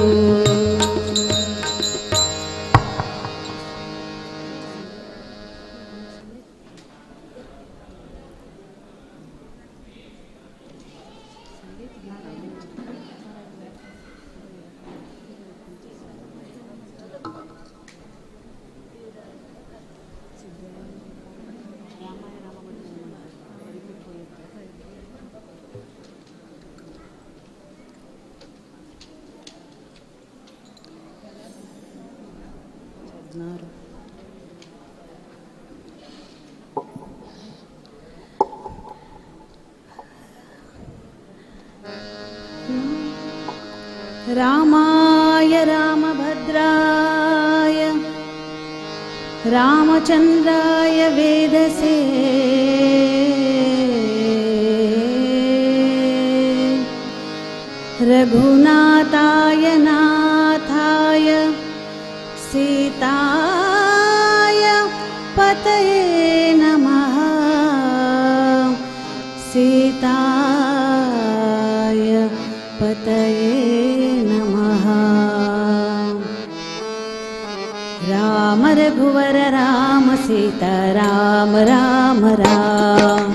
रामाय रामभद्राय रामचन्द्राय वेदसे रघुनाथाय नाथाय सीताय पतये नमः। सीताय पतये नमः। राम रघुवर राम सीता राम राम राम।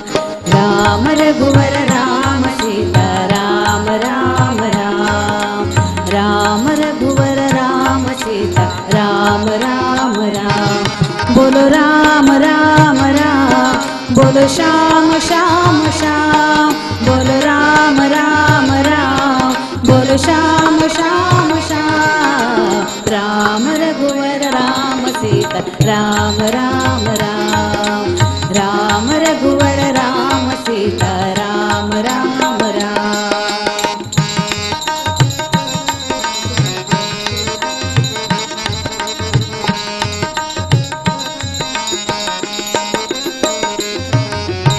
राम रघुवर राम सीता राम राम राम। राम रघुवर राम सीता राम राम राम। बोलो राम राम राम बोलो श्याम श्याम श्याम। बोलो राम राम राम बोलो श्याम श्याम श्याम। राम रघुवर राम सीता राम राम राम। राम रघुवर राम सीता राम राम राम।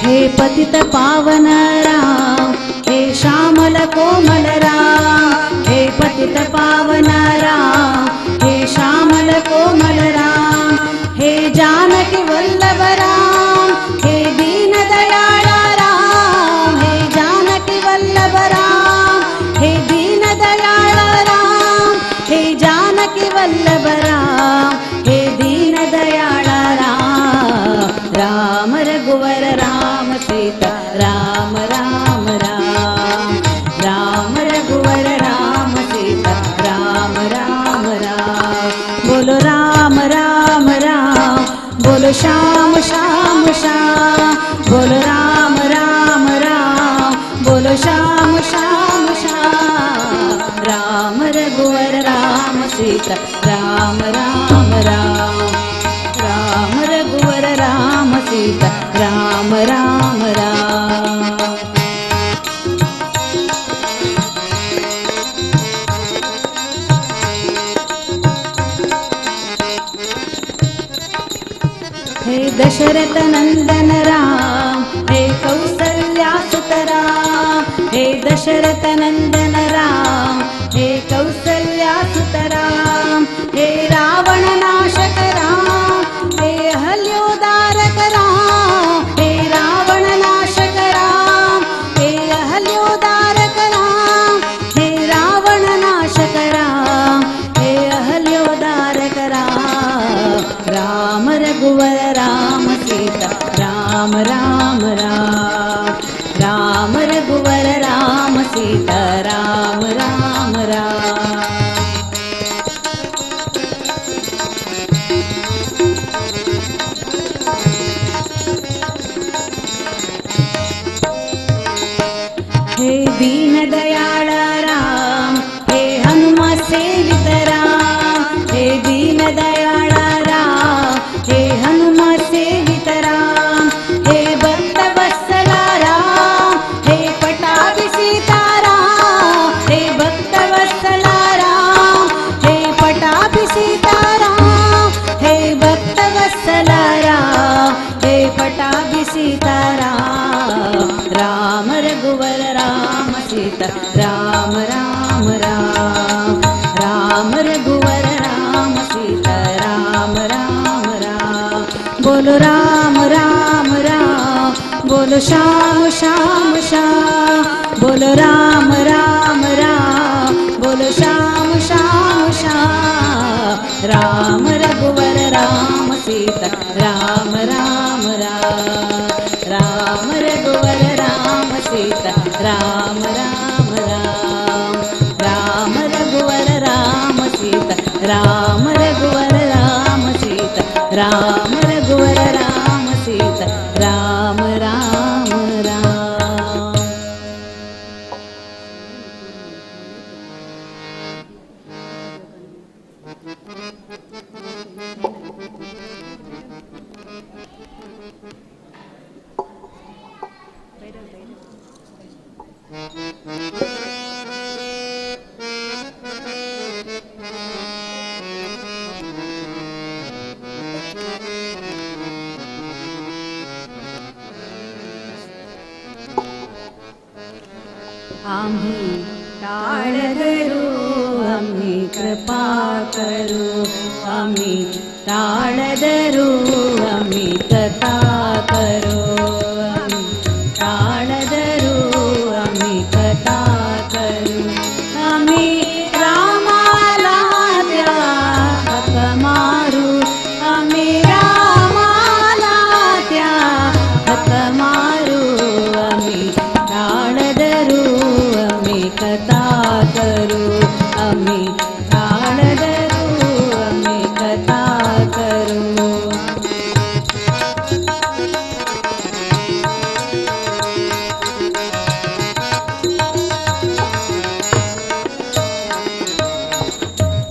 हे पतित पावन राम हे श्यामल कोमल राम। हे पतित पावन राम हे श्यामल कोमल राम। हे जानकी वल्लभ राम हे दीन दयाल राम। हे जानकी वल्लभ राम हे दीन दयाल राम। हे जानकी वल्लभ राम हे दीन दयाल राम। राम रघुवर राम सीता राम राम राम। राम रघुवर राम सीता राम राम राम। बोलो राम राम राम बोलो श्याम श्याम श्याम। बोलो राम राम राम बोलो श्याम श्याम श्याम। राम रघुवर राम सीता राम राम राम। राम रघुवर राम सीता राम राम राम। हे दशरथ नंदन राम हे कौसल्या सुत राम। हे दशरथ नंदन राम हे कौसल्या सुत राम। हे रावण नाशक राम हे बोलो राम राम राम, बोलो श्याम श्याम श्याम, बोलो राम राम राम, बोलो श्याम श्याम श्याम। राम रघुवर राम सीता राम राम राम, राम रघुवर राम सीता राम राम राम, राम रघुवर राम सीता राम रघुवर राम सीता राम रघुवर राम सीता राम राम राम। आम्ही टाळ धरू आम्ही कृपा करू, आम्ही टाळ धरू आम्ही कथा करू, आम्ही टाळ धरू आम्ही कथा करू। आम्ही रामाला त्या हाक मारू, आम्ही रामाला त्या हाक मारू, आम्ही टाळ धरू आम्ही कथा करू, आम्ही टाळ धरू आम्ही कथा करू।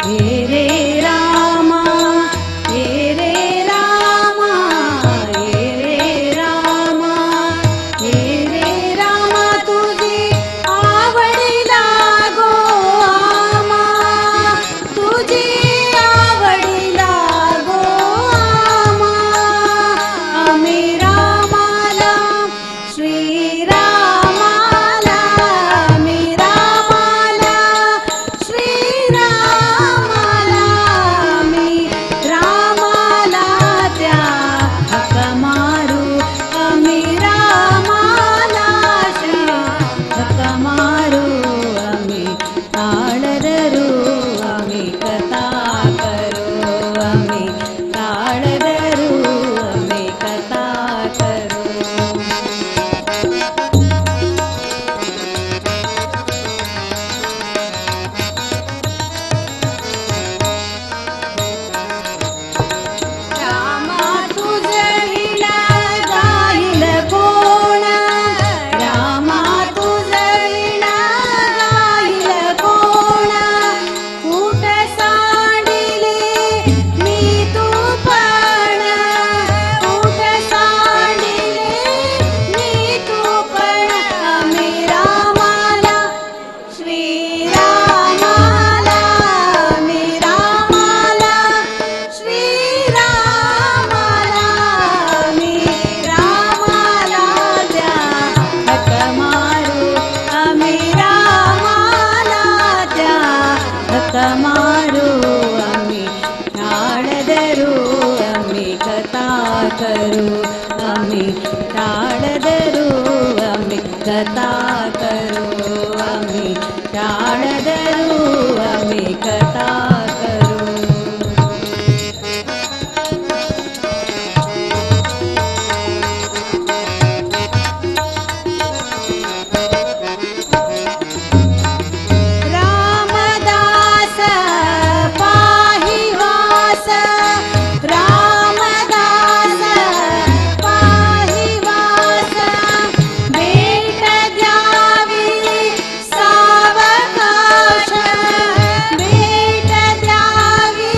हे रे रामा, हे रे रामा, हे रे रामा, हे रे रामा, तुझी आवडी लागो आमा, तुझी आवडी लागो आमा। आम्ही रामाला श्री रामाला, आम्ही रामाला श्री रामाला, आम्ही रामाला त्या हाक मारू, आम्ही रामाला श्री हाक मारू, आम्ही टाळ धरू आम्ही कथा करू, आम्ही टाळ धरू आम्ही कथा करू। रामा तुझविना जाईल कोण, रामा तुझविना जाईल कोण, कुठ सांडिले मी तू पण, कुठ सांडिले मी तू पण। आम्ही रामाला श्री रामाला, आम्ही रामाला श्री रामाला, आम्ही रामाला त्या हाक मारू, आम्ही रामाला त्या हाक मारू, आम्ही टाळ धरू आम्ही कथा करू, आम्ही टाळ धरू आम्ही कथा करू, आम्ही टाळ धरू आम्ही कथा करू। रामदास पाहि वास, रामदास पाहि वास, भेट द्यावी सावकाश, भेट द्यावी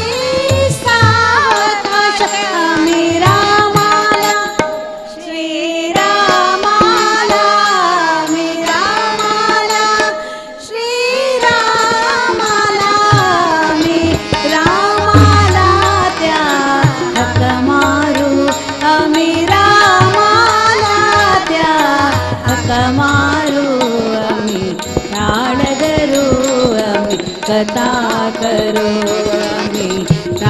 सावकाश। आम्ही रामाला श्री रामाला, आम्ही रामाला श्री रामाला, आम्ही रामाला त्या हाक मारू, आम्ही रामाला त्या हाक मारू, आम्ही टाळ धरू आम्ही कथा करू, आम्ही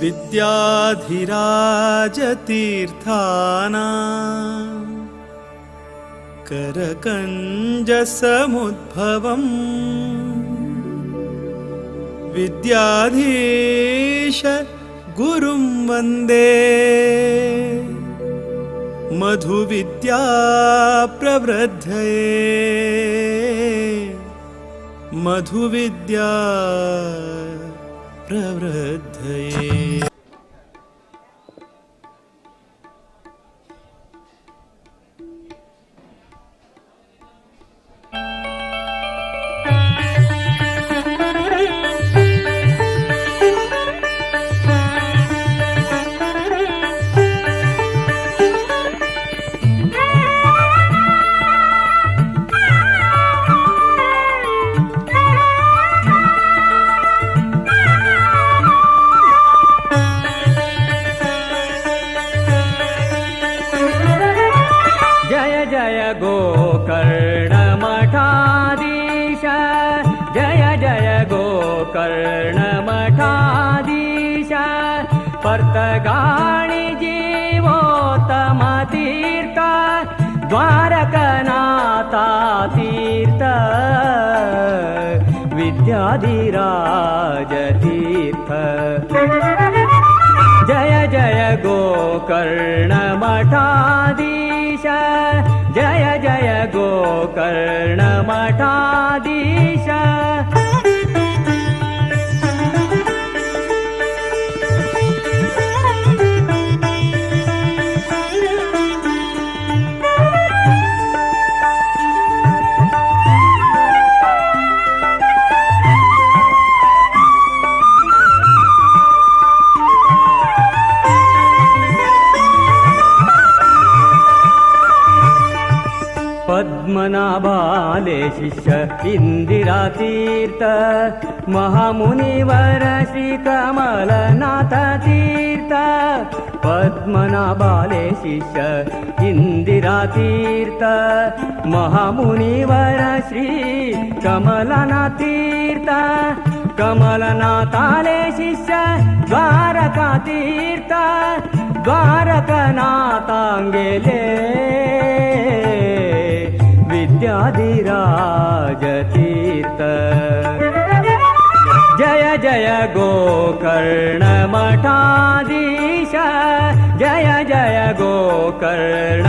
विद्याधिराजतीर्थानां करकञ्जसमुद्भवम् विद्याधीश गुरुं वन्दे मधुविद्या प्रवृद्धये मधुविद्या प्रवृद्धये। गोकर्णमठाधीश पर्तगाणि जीवोत्तम तीर्थ द्वारकनाथा तीर्थ विद्याधिराज तीर्थ। जय जय गोकर्णमठाधीश जय जय गोकर्णमठाधीश। पद्मनाभाले शिष्य इंदिरा तीर्थ महामुनिवर श्री कमलनाथ तीर्थ। पद्मनाभाले शिष्य इंदिरा तीर्थ महामुनिवर श्री कमलनाथ तीर्थ। कमलनाथाले शिष्य द्वारका तीर्थ द्वारकनाथांगेले विद्याधिराज तीर्थ। जय जय गोकर्णमठाधीश जय जय गोकर्णमठाधीश।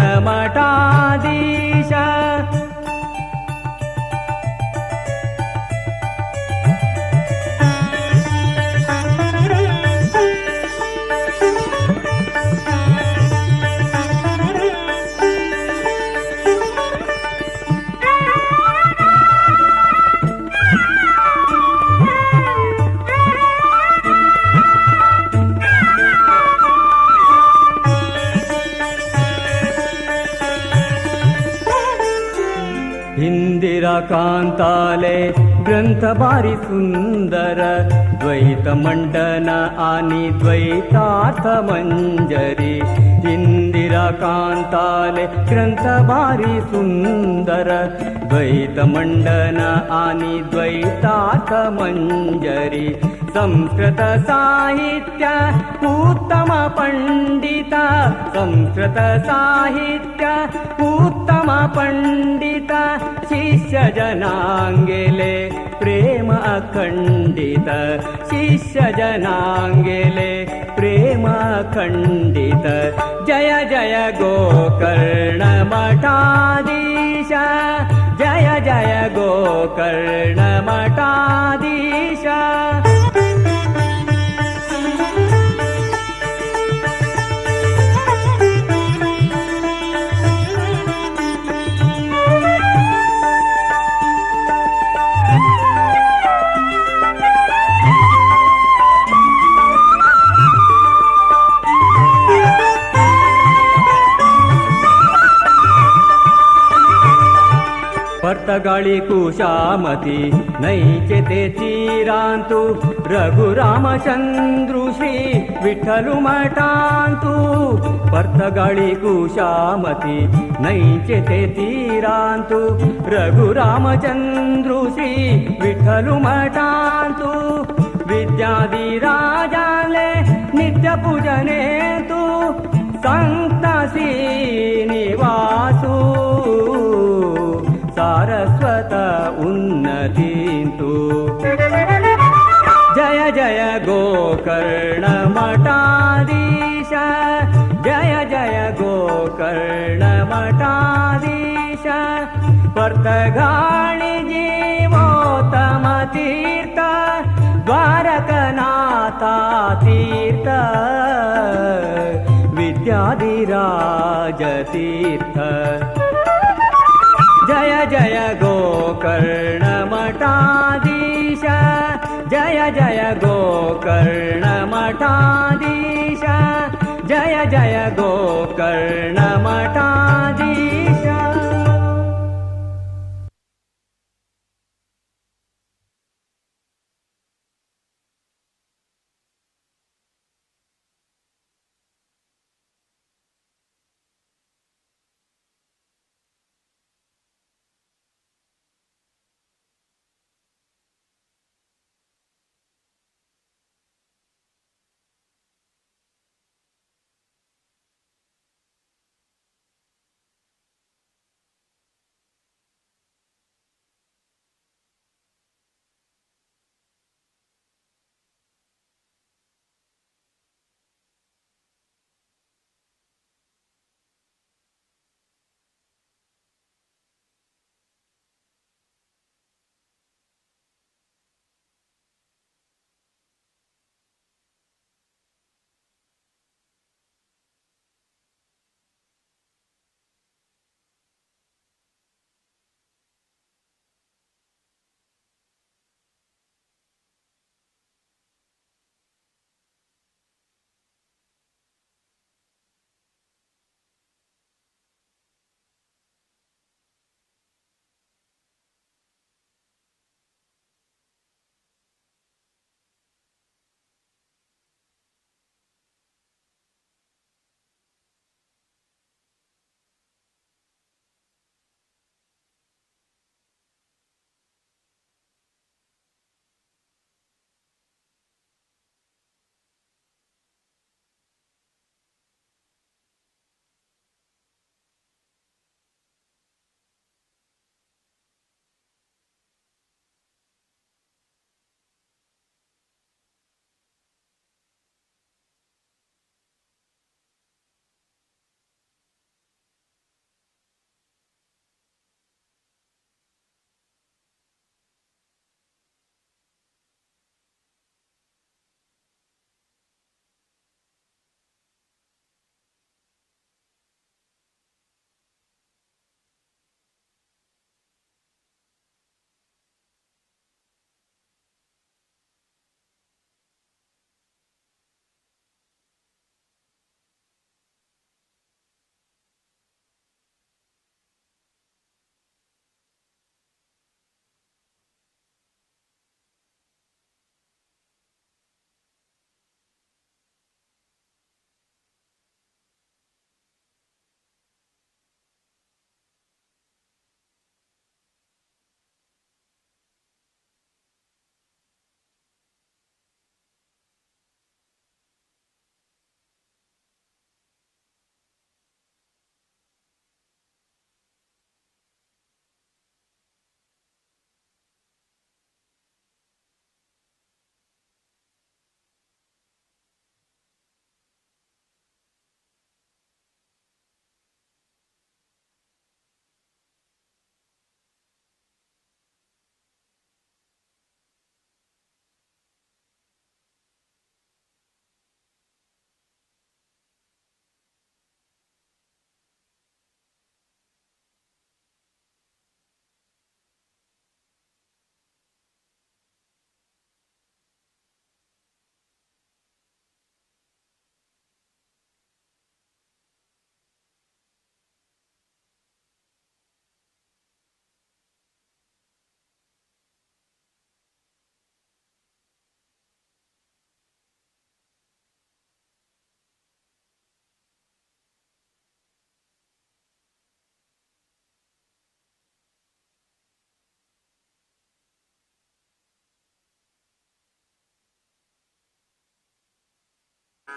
इंदिरा कांताले ग्रंथ भारी सुंदर द्वैत मंडन आणि द्वैतार्थ मंजरी। इंदिरा कांताले ग्रंथ भारी सुंदर द्वैत मंडन आणि द्वैतार्थ मंजरी। संस्कृत साहित्य उत्तम पंडित संस्कृत साहित्य उत्तम पंडित शिष्य जनांगेले प्रेम अखंडित शिष्य जनांगेले प्रेम अखंडित। जय जय गोकर्णमठाधीश जय जय गोकर्णमठाधीश। पर्तगाळी कुशामती नैचे ते तीरांतु रघुरामचंद्रु श्री विठ्ठलु मठांतु। पर्तगाळी कुशामती नैचे ते तीरांतु रघुरामचंद्रु श्री विठ्ठलु मठांतु। विद्याधिराजाले पूजने तू संतासी निवासू सारस्वत उन्नतींतु। जय जय गोकर्ण मठाधीश जय जय गोकर्ण मठाधीश पर्तगाळि जीवोत्तम तीर्थ द्वारकनाथा तीर्थ विद्याधिराज तीर्थ। जय जय गोकर्ण मठाधीश जय जय गोकर्ण मठाधीश जय जय गोकर्ण मठाधीश।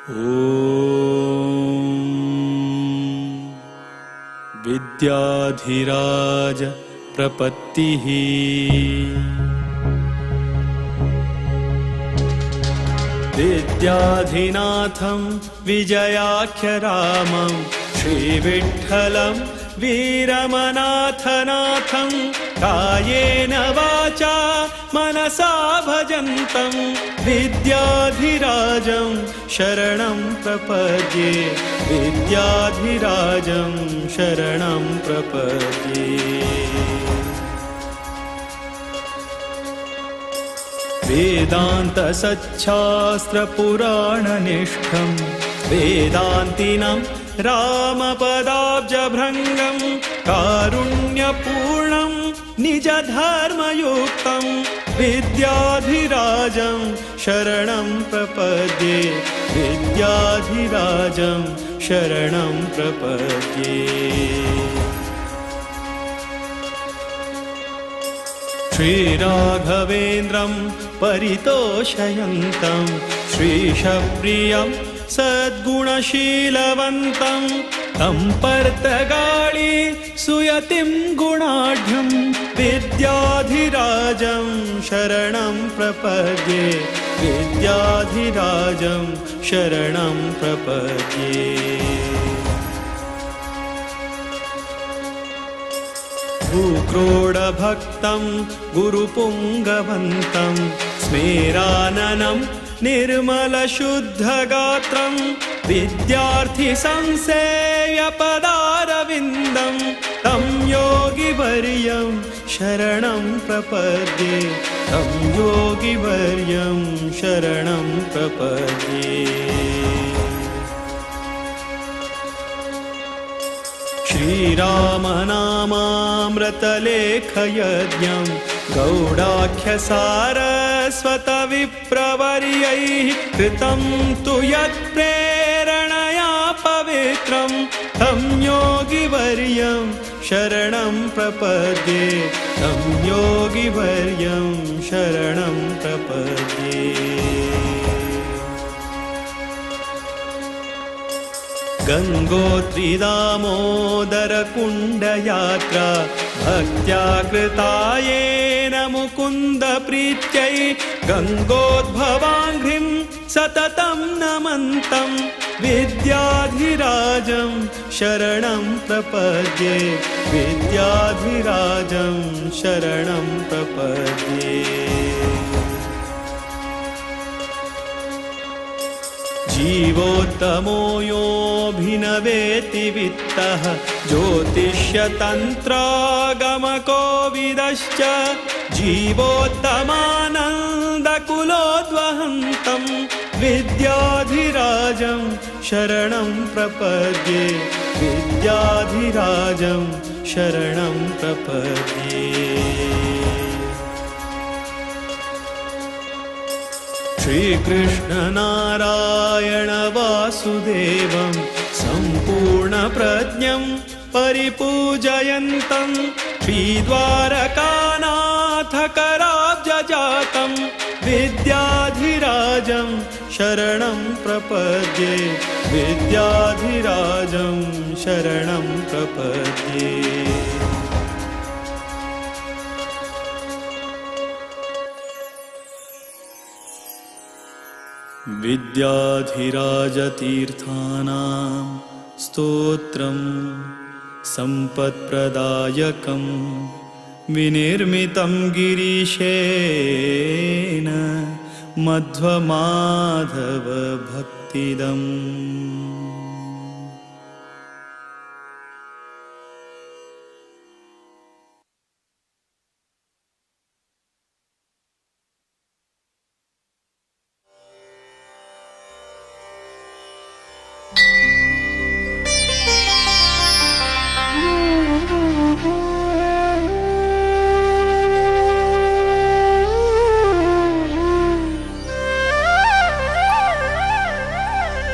ॐ विद्याधिराज प्रपत्तिः। विद्याधिनाथं विजयाख्यरामं श्रीविठ्ठलं वीरमनाथनाथं कायेन वाचा मनसा भजन्तं विद्याधिराजं शरणं प्रपद्ये। विद्याधिराजं शरणं प्रपद्ये। वेदान्तसच्छास्त्रपुराणनिष्ठं वेदान्तिनं रामपदाब्जभृङ्गं कारुण्यपूर्णं निजधर्मयुक्तं विद्याधिराजं शरणं प्रपद्ये। विद्याधिराजं शरणं प्रपद्ये। श्रीराघवेन्द्रं परितोषयन्तं श्रीशप्रियं सद्गुणशीलवन्तं तं पर्तगाळी सुयतिं गुणाढ्यं विद्याधिराजं शरणं प्रपद्ये। विद्याधिराजं शरणं प्रपद्ये। भूक्रोडभक्तं गुरुपुङ्गवन्तं स्मेराननं निर्मलशुद्धगात्रं विद्यार्थिसंसेव्यपदारविन्दं तं योगिवर्यं शरणं प्रपद्ये। तं योगिवर्यं शरणं प्रपद्ये। श्रीरामनामामृतलेखयज्ञं गौडाख्यसारस्वतविप्रवर्यैः कृतं तु यत्प्रेरणया पवित्रं तं योगिवर्यं शरणं प्रपद्ये। तं योगिवर्यं शरणं प्रपद्ये। गङ्गोत्रिदामोदरकुण्डयात्रा भक्त्या कृता येन मुकुन्दप्रीत्यै गङ्गोद्भवाङ्घ्रिं सततं नमन्तं विद्याधिराजं शरणं प्रपद्ये। विद्याधिराजं शरणं प्रपद्ये। जीवोत्तमो योऽभिनवेति वित्तः ज्योतिष्यतन्त्रागमकोविदश्च जीवोत्तमानन्दकुलोद्वहन्तं विद्याधिराजं शरणं प्रपद्ये। विद्याधिराजं शरणं प्रपद्ये। श्रीकृष्णनारायण वासुदेवं सम्पूर्णप्रज्ञं परिपूजयन्तं श्रीद्वारकानाथकराब्जजातं विद्याधिराजं शरणं प्रपद्ये। विद्याधिराजं शरणं प्रपद्ये। विद्याधिराजतीर्थानां स्तोत्रं सम्पत्प्रदायकं विनिर्मितं गिरीशेन मध्वमाधवभक्तिदम्।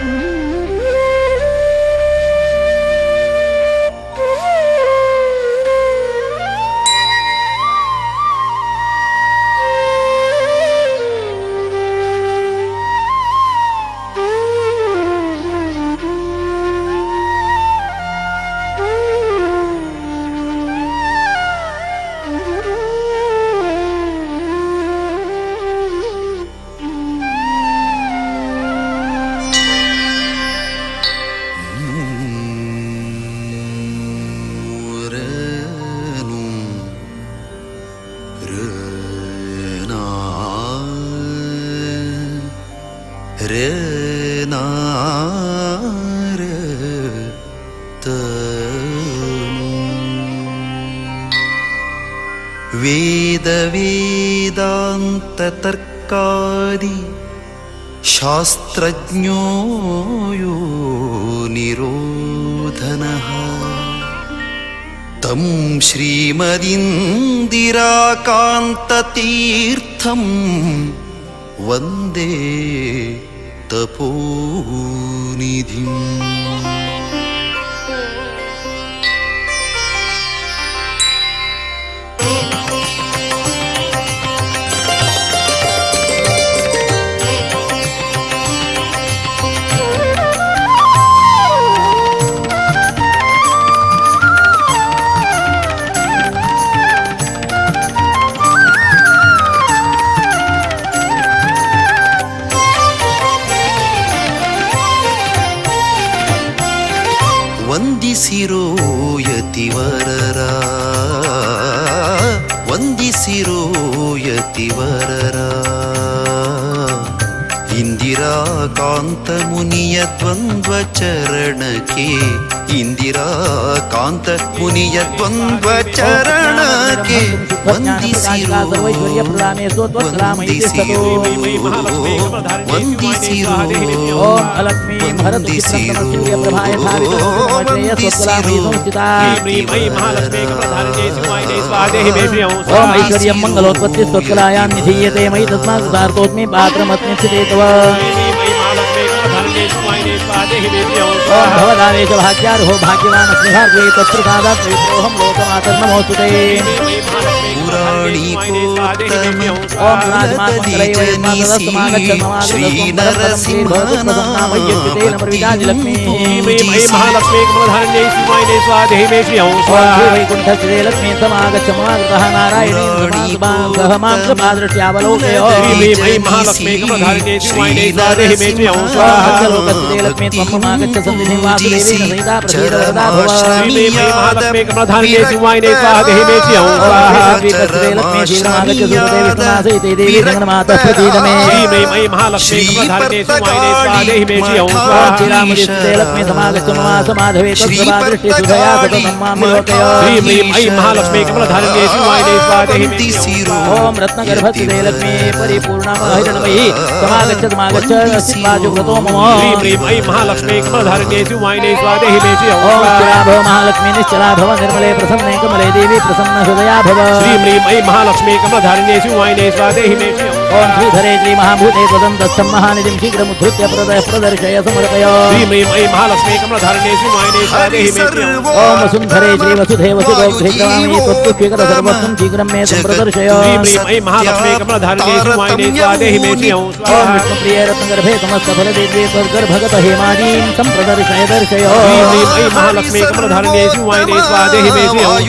Mm-hmm. रे नार तनु वेद वेदांत तर्कादि शास्त्रज्ञो यो निरोधनः तं श्रीमदिन्दिराकान्ततीर्थं वन्दे तपोनिधिम्। ವಂದಿಸಿರೋ ಯತಿವರರ, ವಂದಿಸಿರೋ ಯತಿವರರ, ಇಂದಿರಾಕಾಂತ ಮುನಿಯ ದ್ವಂದ್ವ ಚರಣಕ್ಕೆ, ಇಂದಿರಾಕಾಂತ ಮುನಿಯ ದ್ವಂದ್ವ ಚರಣಕ್ಕೆ ವಂದಿಸಿರೋ, ವಂದಿಸಿರೋ, ವಂದಿಸಿರೋ, ವಂದಿಸಿರೋ, ಓಂ ಐಶ್ವರ್ಯಂ ಮಂಗಲೋತ್ಪತ್ತಿ ಸ್ವತ್ಕಲಾಯಾಂ ನಿಧೀಯತೆ ಮಯಿ ತಸ್ಮಾತ್ ಸಾರ್ಥೋಸ್ಮಿ ಪಾತ್ರಮಸ್ಮಿ ಸ್ಥಿತೇ ತವ. ಓಂ ಭವದಾವೇಶ ಭಾಗ್ಯಾರ್ಹೋ ಭಾಗ್ಯವಾನ್ ಅಸ್ಮಿ ಭಾರ್ಗವೇ ತತ್ಪ್ರಸಾದಾತ್ ಪವಿತ್ರೋಹಂ ಲೋಕಮಾತರ್ನಮೋಸ್ತುತೇ. ಓಂ ವೈಕುಂಠಶ್ರೀಲಕ್ಷ್ಮೀ ಸಮಾಗಚ್ಚ ಮಮಾಗತಃ ನಾರಾಯಣೀ ಸಹ ಮಾಂ ಕೃಪಾದೃಷ್ಟ್ಯಾವಲೋಕಯೋ. ಲಕ್ಷ್ಮೀ ತ್ವಂ ಮಮಾಗಚ್ಚ ಸನ್ನಿಧಿಂ ವಾಸುದೇವೇನ ಸಹಿತಾ ಪ್ರಸೀದ ವರದಾ ಭವ. ಲಕ್ಷ್ಮೀ ಶೀಘ್ರಮಾಗಚ್ಚ ಸುರತೆ ವಿಷ್ಣುನಾಸಯಿತೆ ದೇವಿ ಜಗನ್ಮಾತಃ ಪ್ರಸೀದ ಮೇ. ಶ್ರೀರಾಮಜಿತೆ ಲಕ್ಷ್ಮೀ ಸಮಾಗಚ್ಚ ಮಮ ಸಮಾಧವೇ ತತ್ಕೃಪಾದೃಷ್ಟಿ ಸುಧಯಾ ಸತತಂ ಮಾಂ ವಿಲೋಕಯೋ. ಓಂ ರತ್ನಗರ್ಭಸ್ಥಿತೆ ಲಕ್ಷ್ಮೀ ಪರಿಪೂರ್ಣಮಹಿರಣಮಯಿ ಸಮಾಗಚ್ಚ ಸಮಾಗಚ್ಚ ಸಿದ್ಧಾಜುವ್ರತೋ ಮಮ. ಓಂ ಸ್ಥಿರಾ ಭವ ಮಹಾಲಕ್ಷ್ಮೀ ನಿಶ್ಚಲಾ ಭವ ನಿರ್ಮಲೆ ಪ್ರಸನ್ನೆ ಕಮಲೆ ದೇವಿ ಪ್ರಸನ್ನ ಹೃದಯಾ ಭವ. ಓಂ ಶ್ರೀಧರೇ ಶ್ರೀ ಮಹಾಭೂತೆ ತ್ವದಂತಸ್ಥಂ ಮಹಾನಿಧಿಂ ಶೀಘ್ರಮುದ್ಧೃತ್ಯ ಪ್ರದರ್ಶಯ ಸಮರ್ಪಯ. ಓಂ ವಸುಂಧರೇ ಶ್ರೀ ವಸುಧೇ ವಸುದೋಘ್ರಿ ಕ್ರಮಾಮಯಿ ತ್ವತ್ತುಷ್ಯಕರ ಸರ್ವಸ್ವಂ ಶೀಘ್ರಂ ಮೇ ಸಂಪ್ರದರ್ಶಯ. ಓಂ ವಿಷ್ಣುಪ್ರಿಯೇ ರತ್ನಗರ್ಭೇ ಸಮಸ್ತ ಫಲದೇವ್ಯೇ ತ್ವದ್ಗರ್ಭಗತ ಹೇಮಾದೀಂ ಸಂಪ್ರದರ್ಶಯ ದರ್ಶಯ.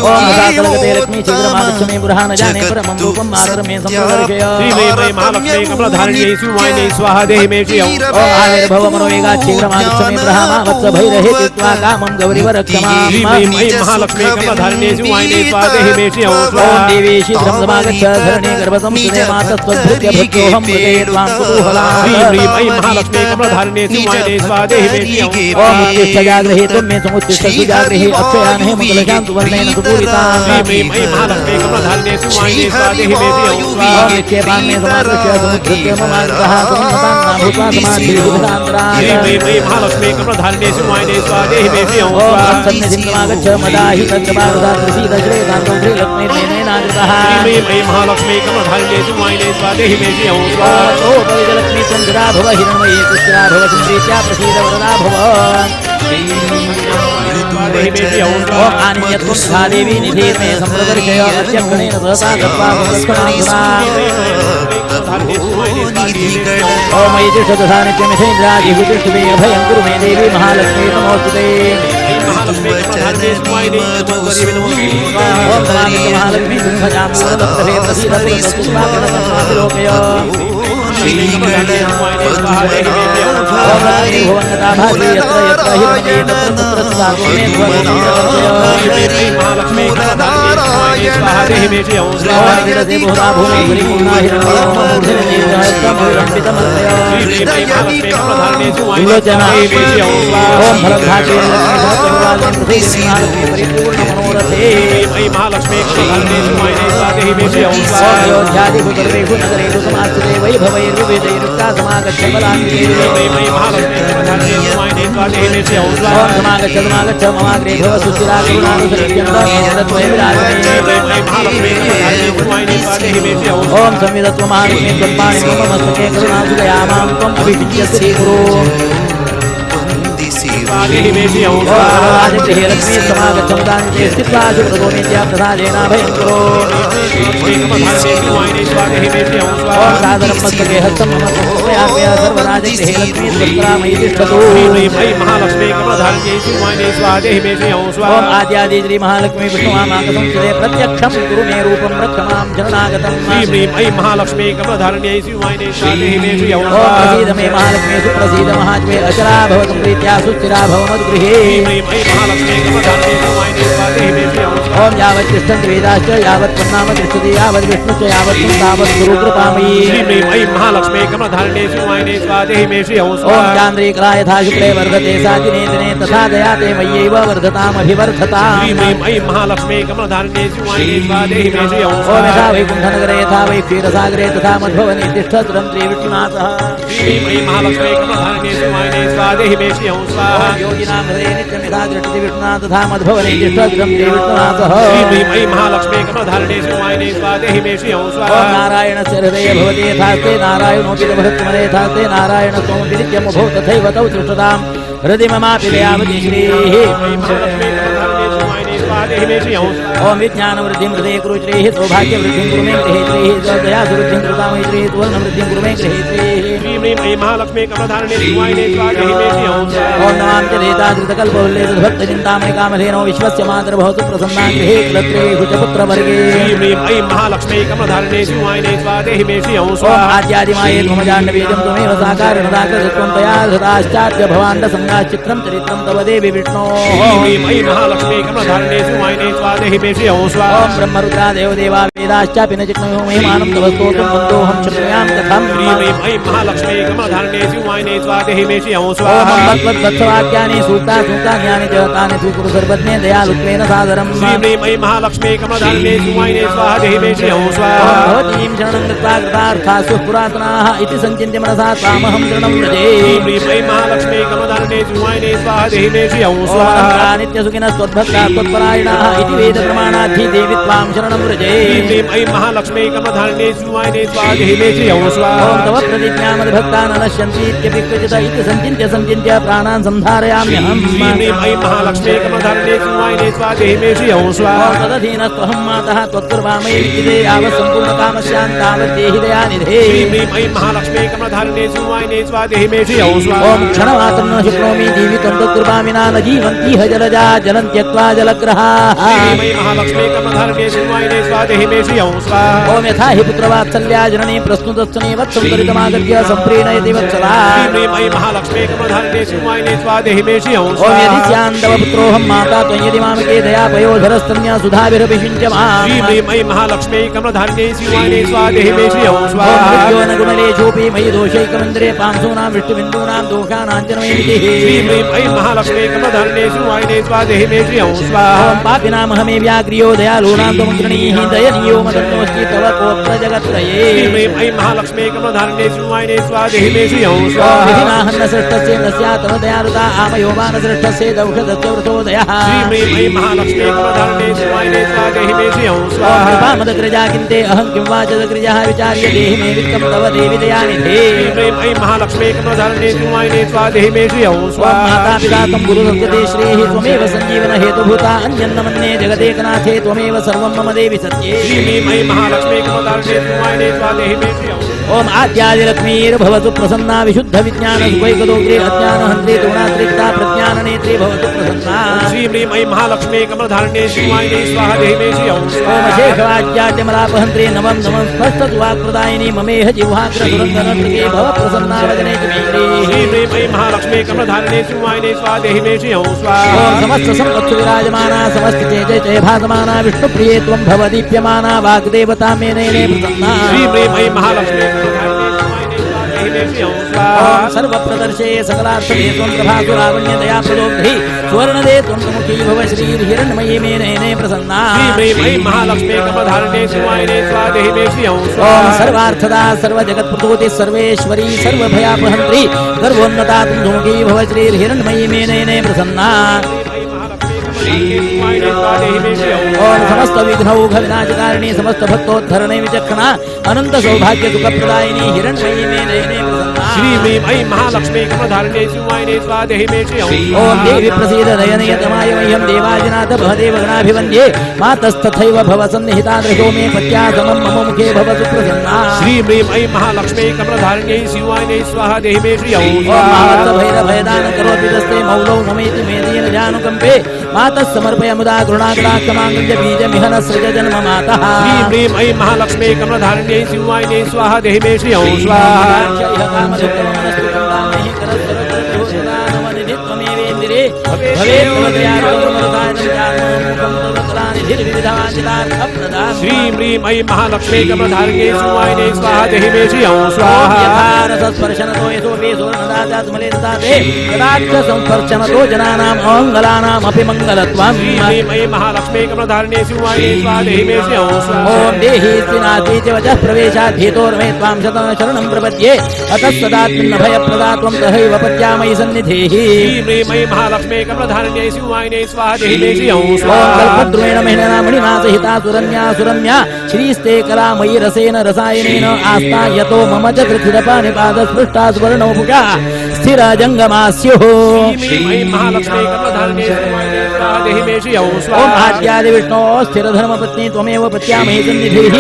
ಓಂ ರಸಾತಲಗತೆ ಲಕ್ಷ್ಮೀ ಶೀಘ್ರಮಾಗಚ್ಚ ಮೇ ಗೃಹಾನ ಜಾನೆ ಪರಮಂ ರೂಪಂ ಮಾತರಂ ಮೇ ಸಂಪ್ರದರ್ಶಯ. ಓಂ ಆವಿರ್ಭವ ಮನೋವೇಗಾತ್ ಶೀಘ್ರಮಾಗಚ್ಚ ಮೇ ಗೃಹಾಮ ವತ್ಸ ಭೈರಹೇ ಚಿತ್ವಾ ಕಾಮಂ ಗೌರಿವರ ಕ್ಷಮಾಂ. ಓಂ ದೇವಿ ಶೀಘ್ರಂ ಸಮಾಗಚ್ಚ ಧರಣಿ ಗರ್ಭಸಂ ಸುದೇ ಮಾತಸ್ತ್ವದ್ಭೃತ್ಯ ಭೃತ್ಯೋಹಂ ಮೃದೇ ತ್ವಾಂ ಕುತೂಹಲಾತ್. ಓಂ ಉತ್ತಿಷ್ಠ ಜಾಗೃಹಿ ತ್ವಂ ಮೇ ಸಮುತ್ತಿಷ್ಠ ಸುಜಾಗೃಹಿ ಅಕ್ಷಯಾನ್ ಹೇ ಮುಕಲಶಾಂ ಸುವರ್ಣೇನ ಸುಪೂರಿತಾಂ. ಓಂ ನಿಕ್ಷೇಪಾನ್ ಮೇ ಸಮಾಗಚ್ಯ ಸಮುದ್ಧೃತ್ಯ ಮಮಾಗತಃ ಸമുನ್ನತಾಂ ಭೂತ್ವಾ ಸಮಾಧಿವಿಧಾಂತರಾತ್. ಓಂ ಸನ್ನಿಧಿಂ ಸಮಾಗಚ್ಛ ಮದಾಹಿ ತದ್ಗಪಾರುಧಾ ಪ್ರಸೀದ ಶ್ರೇಯಸಾಂತೌ ಶ್ರೀಲಕ್ಷ್ಮೀರ್ನೇನಾಗತಃ. ಓ ಪವಿತ್ರಲಕ್ಷ್ಮೀ ತ್ವಂ ಗಿರಾ ಭವ ಹಿರಣ್ಮಯೀ ಸುಸ್ಥಿರಾ ಭವ ಸುಂದ್ರೀತ್ಯಾ ಪ್ರಸೀದ ವರದಾ ಭವ. ಓಂ ಆನಿಯತ್ವಂ ಸಾ ದೇವಿ ನಿಧೀರ್ಮೇ ಸಂಪ್ರದರ್ಶಯ ಪ್ರತ್ಯಕ್ಷಣೇನ ಸಹಸಾ ದತ್ವಾ ಭವತ್ಸಮಾಧುನಾ. ಓಂ ಮಯಿ ತಿಷ್ಠತು ಸಾನ್ನಿಧ್ಯಮಿಥೇಂದ್ರಾದಿಹುತಿಷ್ಠತೆ ಅಭಯಂ ಕುರು ಮೇ ದೇವಿ ಮಹಾಲಕ್ಷ್ಮೀ ನಮೋಸ್ತುತೇ. ಓಂ ಸಮಾಗತ ಮಹಾಲಕ್ಷ್ಮೀ ಸಿಂಹಜಾಂಬೂನದಪ್ತಭೇ ಪ್ರಸೀದ ಪುರತಸ್ತುತ್ವಾ ಪ್ರಣತಸ್ಮಾಭಿಲೋಕಯ. ओम संविदत्वमारुणे त्वत्पाणि मम मस्तके करुणासुदयामां त्वम् अभिषिच्यसे कुरु। आद्यादि श्री महालक्ष्मी विष्णुमाकसंस्थिते प्रत्यक्षं कुरु मे रूपं रक्ष मां शरणागतं। महालक्ष्मी प्रसीद मे महालक्ष्मी सुप्रसीद महात्मे अचला भवतु प्रीत्या सुस्थिरा भव मद्गृहे। ओम यावत् तिष्ठन्ति वेदाश्च यावत् त्वन्नाम तिष्ठति यावत् विष्णुश्च यावत् त्वं तावत् गुरु कृपामयी। ओम चान्द्रीकला यथा शुक्ले वर्धते सा दिने दिने तथा दया ते मय्यैव वर्धतामभिवर्धताम्। ओम यथा वैकुण्ठनगरे यथा वै क्षीरसागरे तथा मद्भवने तिष्ठतुरं त्रिविष्णुनाथः। योगिनां हृदये नित्यं यथा दृष्टि विष्णुना तथा मद्भवने तिष्ठतुरं त्रिविष्णुनाथः। ओम नारायणस्य हृदये भवति यथास्ते नारायणोऽपि भवत्मने यथास्ते नारायणस्त्वमपि नित्यमुभौ तथैव तौ तिष्ठतां हृदि ममापि दयावति श्रीः। ओम विज्ञानवृद्धिं हृदये कुरु श्रीः सौभाग्यवृद्धिं कुरु मे गृहे श्रीः दयासुवृद्धिं कृतामयि श्रीः सुवर्णवृद्धिं कुरु मे गृहे श्रीः। ओम नमां च देताधृतकल्पवल्ले तद्भक्तचिन्तामणि कामधेनो विश्वस्य मातर्भवतु प्रसन्ना गृहे कुलत्रेषु च पुत्रवर्गे। ओम आद्यादिमाये त्वमजाण्डबीजं त्वमेव साकारणदाकृतत्वं तया धृताश्चाद्य भवाण्डसंज्ञाश्चित्रं चरित्रं तव देवि विष्णोः। ओम ब्रह्मरुद्रा देवदेवा वेदाश्चापि न चिह्नयो महिमानं तव स्तोतुं वन्दोऽहं शृणुयां कथम्। ओम भगवद्वत्सवाक्यानि सूक्ता सूक्तान्यानि च तानि स्वीकुरु सर्वज्ञे दयालुत्वेन सादरम्। भवतीं शरणं गत्वा कृतार्थासु पुरातनाः इति सञ्चिन्त्य मनसा त्वामहं शरणं व्रजे। नित्यसुखिनस्त्वद्भक्ता त्वत्परायणाः इति वेदप्रमाणाद्धि देवि त्वां शरणं व्रजे। ओम तव प्रतिज्ञा मद्भक्ता न नश्यन्तीत्यपि क्वचित् इति सञ्चिन्त्य सञ्चिन्त्य प्राणान् संधारयाम्यहम्। तदधीनस्त्वहं मातः त्वत्कृपामयि विद्यते यावत् सम्पूर्णकामस्यां तावत् देहि दयानिधे। ओम क्षणमात्रं न शक्नोमि जीवितं त्वत्कृपां विना न जीवन्तीह जलजा जलं त्यक्त्वा जलग्रहाः। ओम यथा हि पुत्रवात्सल्या जननी प्रस्तुतस्ने वत्सं त्वरितमागत्य सम्प्रीणयति वत्सला। ओम यदि स्यां तव पुत्रोऽहं माता त्वं यदि मामके दया पयोधरस्तन्या सुधाभिरभिषिञ्च माम्। ओम न गुणलेशोऽपि मयि दोषैकमन्दिरे पांसूनां विष्णुबिन्दूनां दोषाणां च मयि विधिः। ओम पापिनामहमे व्याघ्रियो दयालूनां त्वमग्रणीः दयनीयो मदन्नोऽस्ति तव कोऽत्र जगत्त्रये। विधिनाहं न सृष्टस्य न स्यात् तव दयालुता आमयो वा न सृष्टस्य दौषधस्य वृथोदयः। कृपामदग्रजा किन्ते अहं किं वा चदग्रजः विचार्य देहि मे वित्तं तव देवि दयानिधे। माता पिता तं गुरुरर्चते श्रीः त्वमेव सञ्जीवन हेतुभूता अन्यन्न मन्ये जगदेकनाथे त्वमेव सर्वं मम देवि सत्ये। ओम आद्यादिलक्ष्मीर्भवतु प्रसन्ना विशुद्ध विज्ञान सुखैकदोग्रे अज्ञानहन्त्रे गुणात्रिक्ता प्रज्ञाननेत्रे भवतु प्रसन्ना। श्रीं ह्रीं ऐं महालक्ष्मी कमलधारिण्यै शिवाय स्वाहा देहि मे श्रियं ओम शेषवाच्याद्यमलापहन्त्रे नमं नमं अभिष्टवाक्प्रदायिनी ममेह जिह्वाग्र सुरङ्गनर्तके भव प्रसन्ना वदने श्रीं ह्रीं ऐं महालक्ष्मी कमलधारिणे शिवायने स्वाहा देहि मे श्रियं स्वाहा। ॐ समस्त सम्पत्सु विराजमाना समस्त जय जय जय भासमाना विष्णुप्रिये त्वं भव दीप्यमाना वाग्देवता मे नयने प्रसन्ना। श्रीं ह्रीं ऐं महालक्ष्मी कमलधारिणे शिवायने स्वाहा देहि मे श्रियं स्वाहा। ॐ सर्वप्रदर्शे सकलार्थदे त्वं प्रभासुरावण्य दया प्रदोग्धि सुवर्णदे त्वं सुमुखी भव श्रीर्हिरण्मयी मे नयने प्रसन्ना। श्रीं ह्रीं ऐं महालक्ष्मी कमलधारिणे शिवायने स्वाहा देहि मे श्रियं स्वाहा। ॐ सर्वार्थदा सर्वजगत्प्रतोति सर्वेश्वरी सर्वभयापहन्त्री गर्वोन्नता त्वं सुमुखी भव श्रीर्हिरण्मयी मे नयने प्रसन्ना। ॐ समस्त विघ्नौघ विनाशकारिणी समस्त भक्तोद्धरणे विचक्षणा अनंत सौभाग्य सुखप्रदायिनी हिरण्मयी मे नयने प्रसन्ना। श्रीं ह्रीं ऐं महालक्ष्मी कमलधारिणे शिवायने स्वाहा देहि मे श्रियं ॐ देवी प्रसीद दयनय तमाय मह्यं देवाजिनाथ भवदेव गणाभिवन्द्ये मातस्तथैव भव सन्निहिता दृशो मे पत्या समं मम मुखे भव सुप्रसन्ना। श्रीं ह्रीं ऐं महालक्ष्मी कमलधारिणे शिवायने स्वाहा देहि मे श्रियं ॐ महावत्सभैरभयदान करोति तस्ते मौलौ नमेति मेदीन जानुकम्पे मातः समर्पय मुदा कृणाकटाक्षमाङ्गल्य बीजमिह न सृज जन्म मातः। श्रीं ह्रीं ऐं महालक्ष्मी कमलधारिणे शिवायने स्वाहा देहि मे श्रियं स्वाहा। श्रीं ह्रीं ऐं महालक्ष्मी कमलधारिणे शिवायने स्वाहा देहि मे श्रियं स्वाहा। रसस्पर्शनतो यतोऽपि सुवर्णदातात्मले कदाच संस्पर्शनतो जनानाम् अमङ्गलानामपि मङ्गलत्वम्। श्रीं ह्रीं ऐं महालक्ष्मी कमलधारिणे शिवायने स्वाहा देहि मे श्रियं स्वाहा। ॐ देहि स्थिनाति च वचः प्रवेशात् हेतोर्मे त्वां शतं शरणं प्रपद्ये अतः सदात्मन्नभयप्रदा त्वं सहैव पत्यामयि सन्निधेहि। श्रीं ह्रीं ऐं महालक्ष्मी कमलधारिणे शिवायने स्वाहा देहि मे श्रियं ॐ स्वाहा। कल्पद्रुमेण महिना मणिना सहिता सुरम्या सुरम्या श्रीस्ते कलामयि रसेन रसायनेन आस्था यतो मम च त्रिथिरपाणिपादस्पृष्टा सुवर्णोभुजा स्थिरा जङ्गमा स्युः। श्रीं ह्रीं ऐं महालक्ष्मी कमलधारिणे शिवायने स्वाहा देहि मे श्रियं ॐ स्वाहा। आद्यादि विष्णो स्थिरधर्मपत्नी त्वमेव पत्यामयि सन्निधिः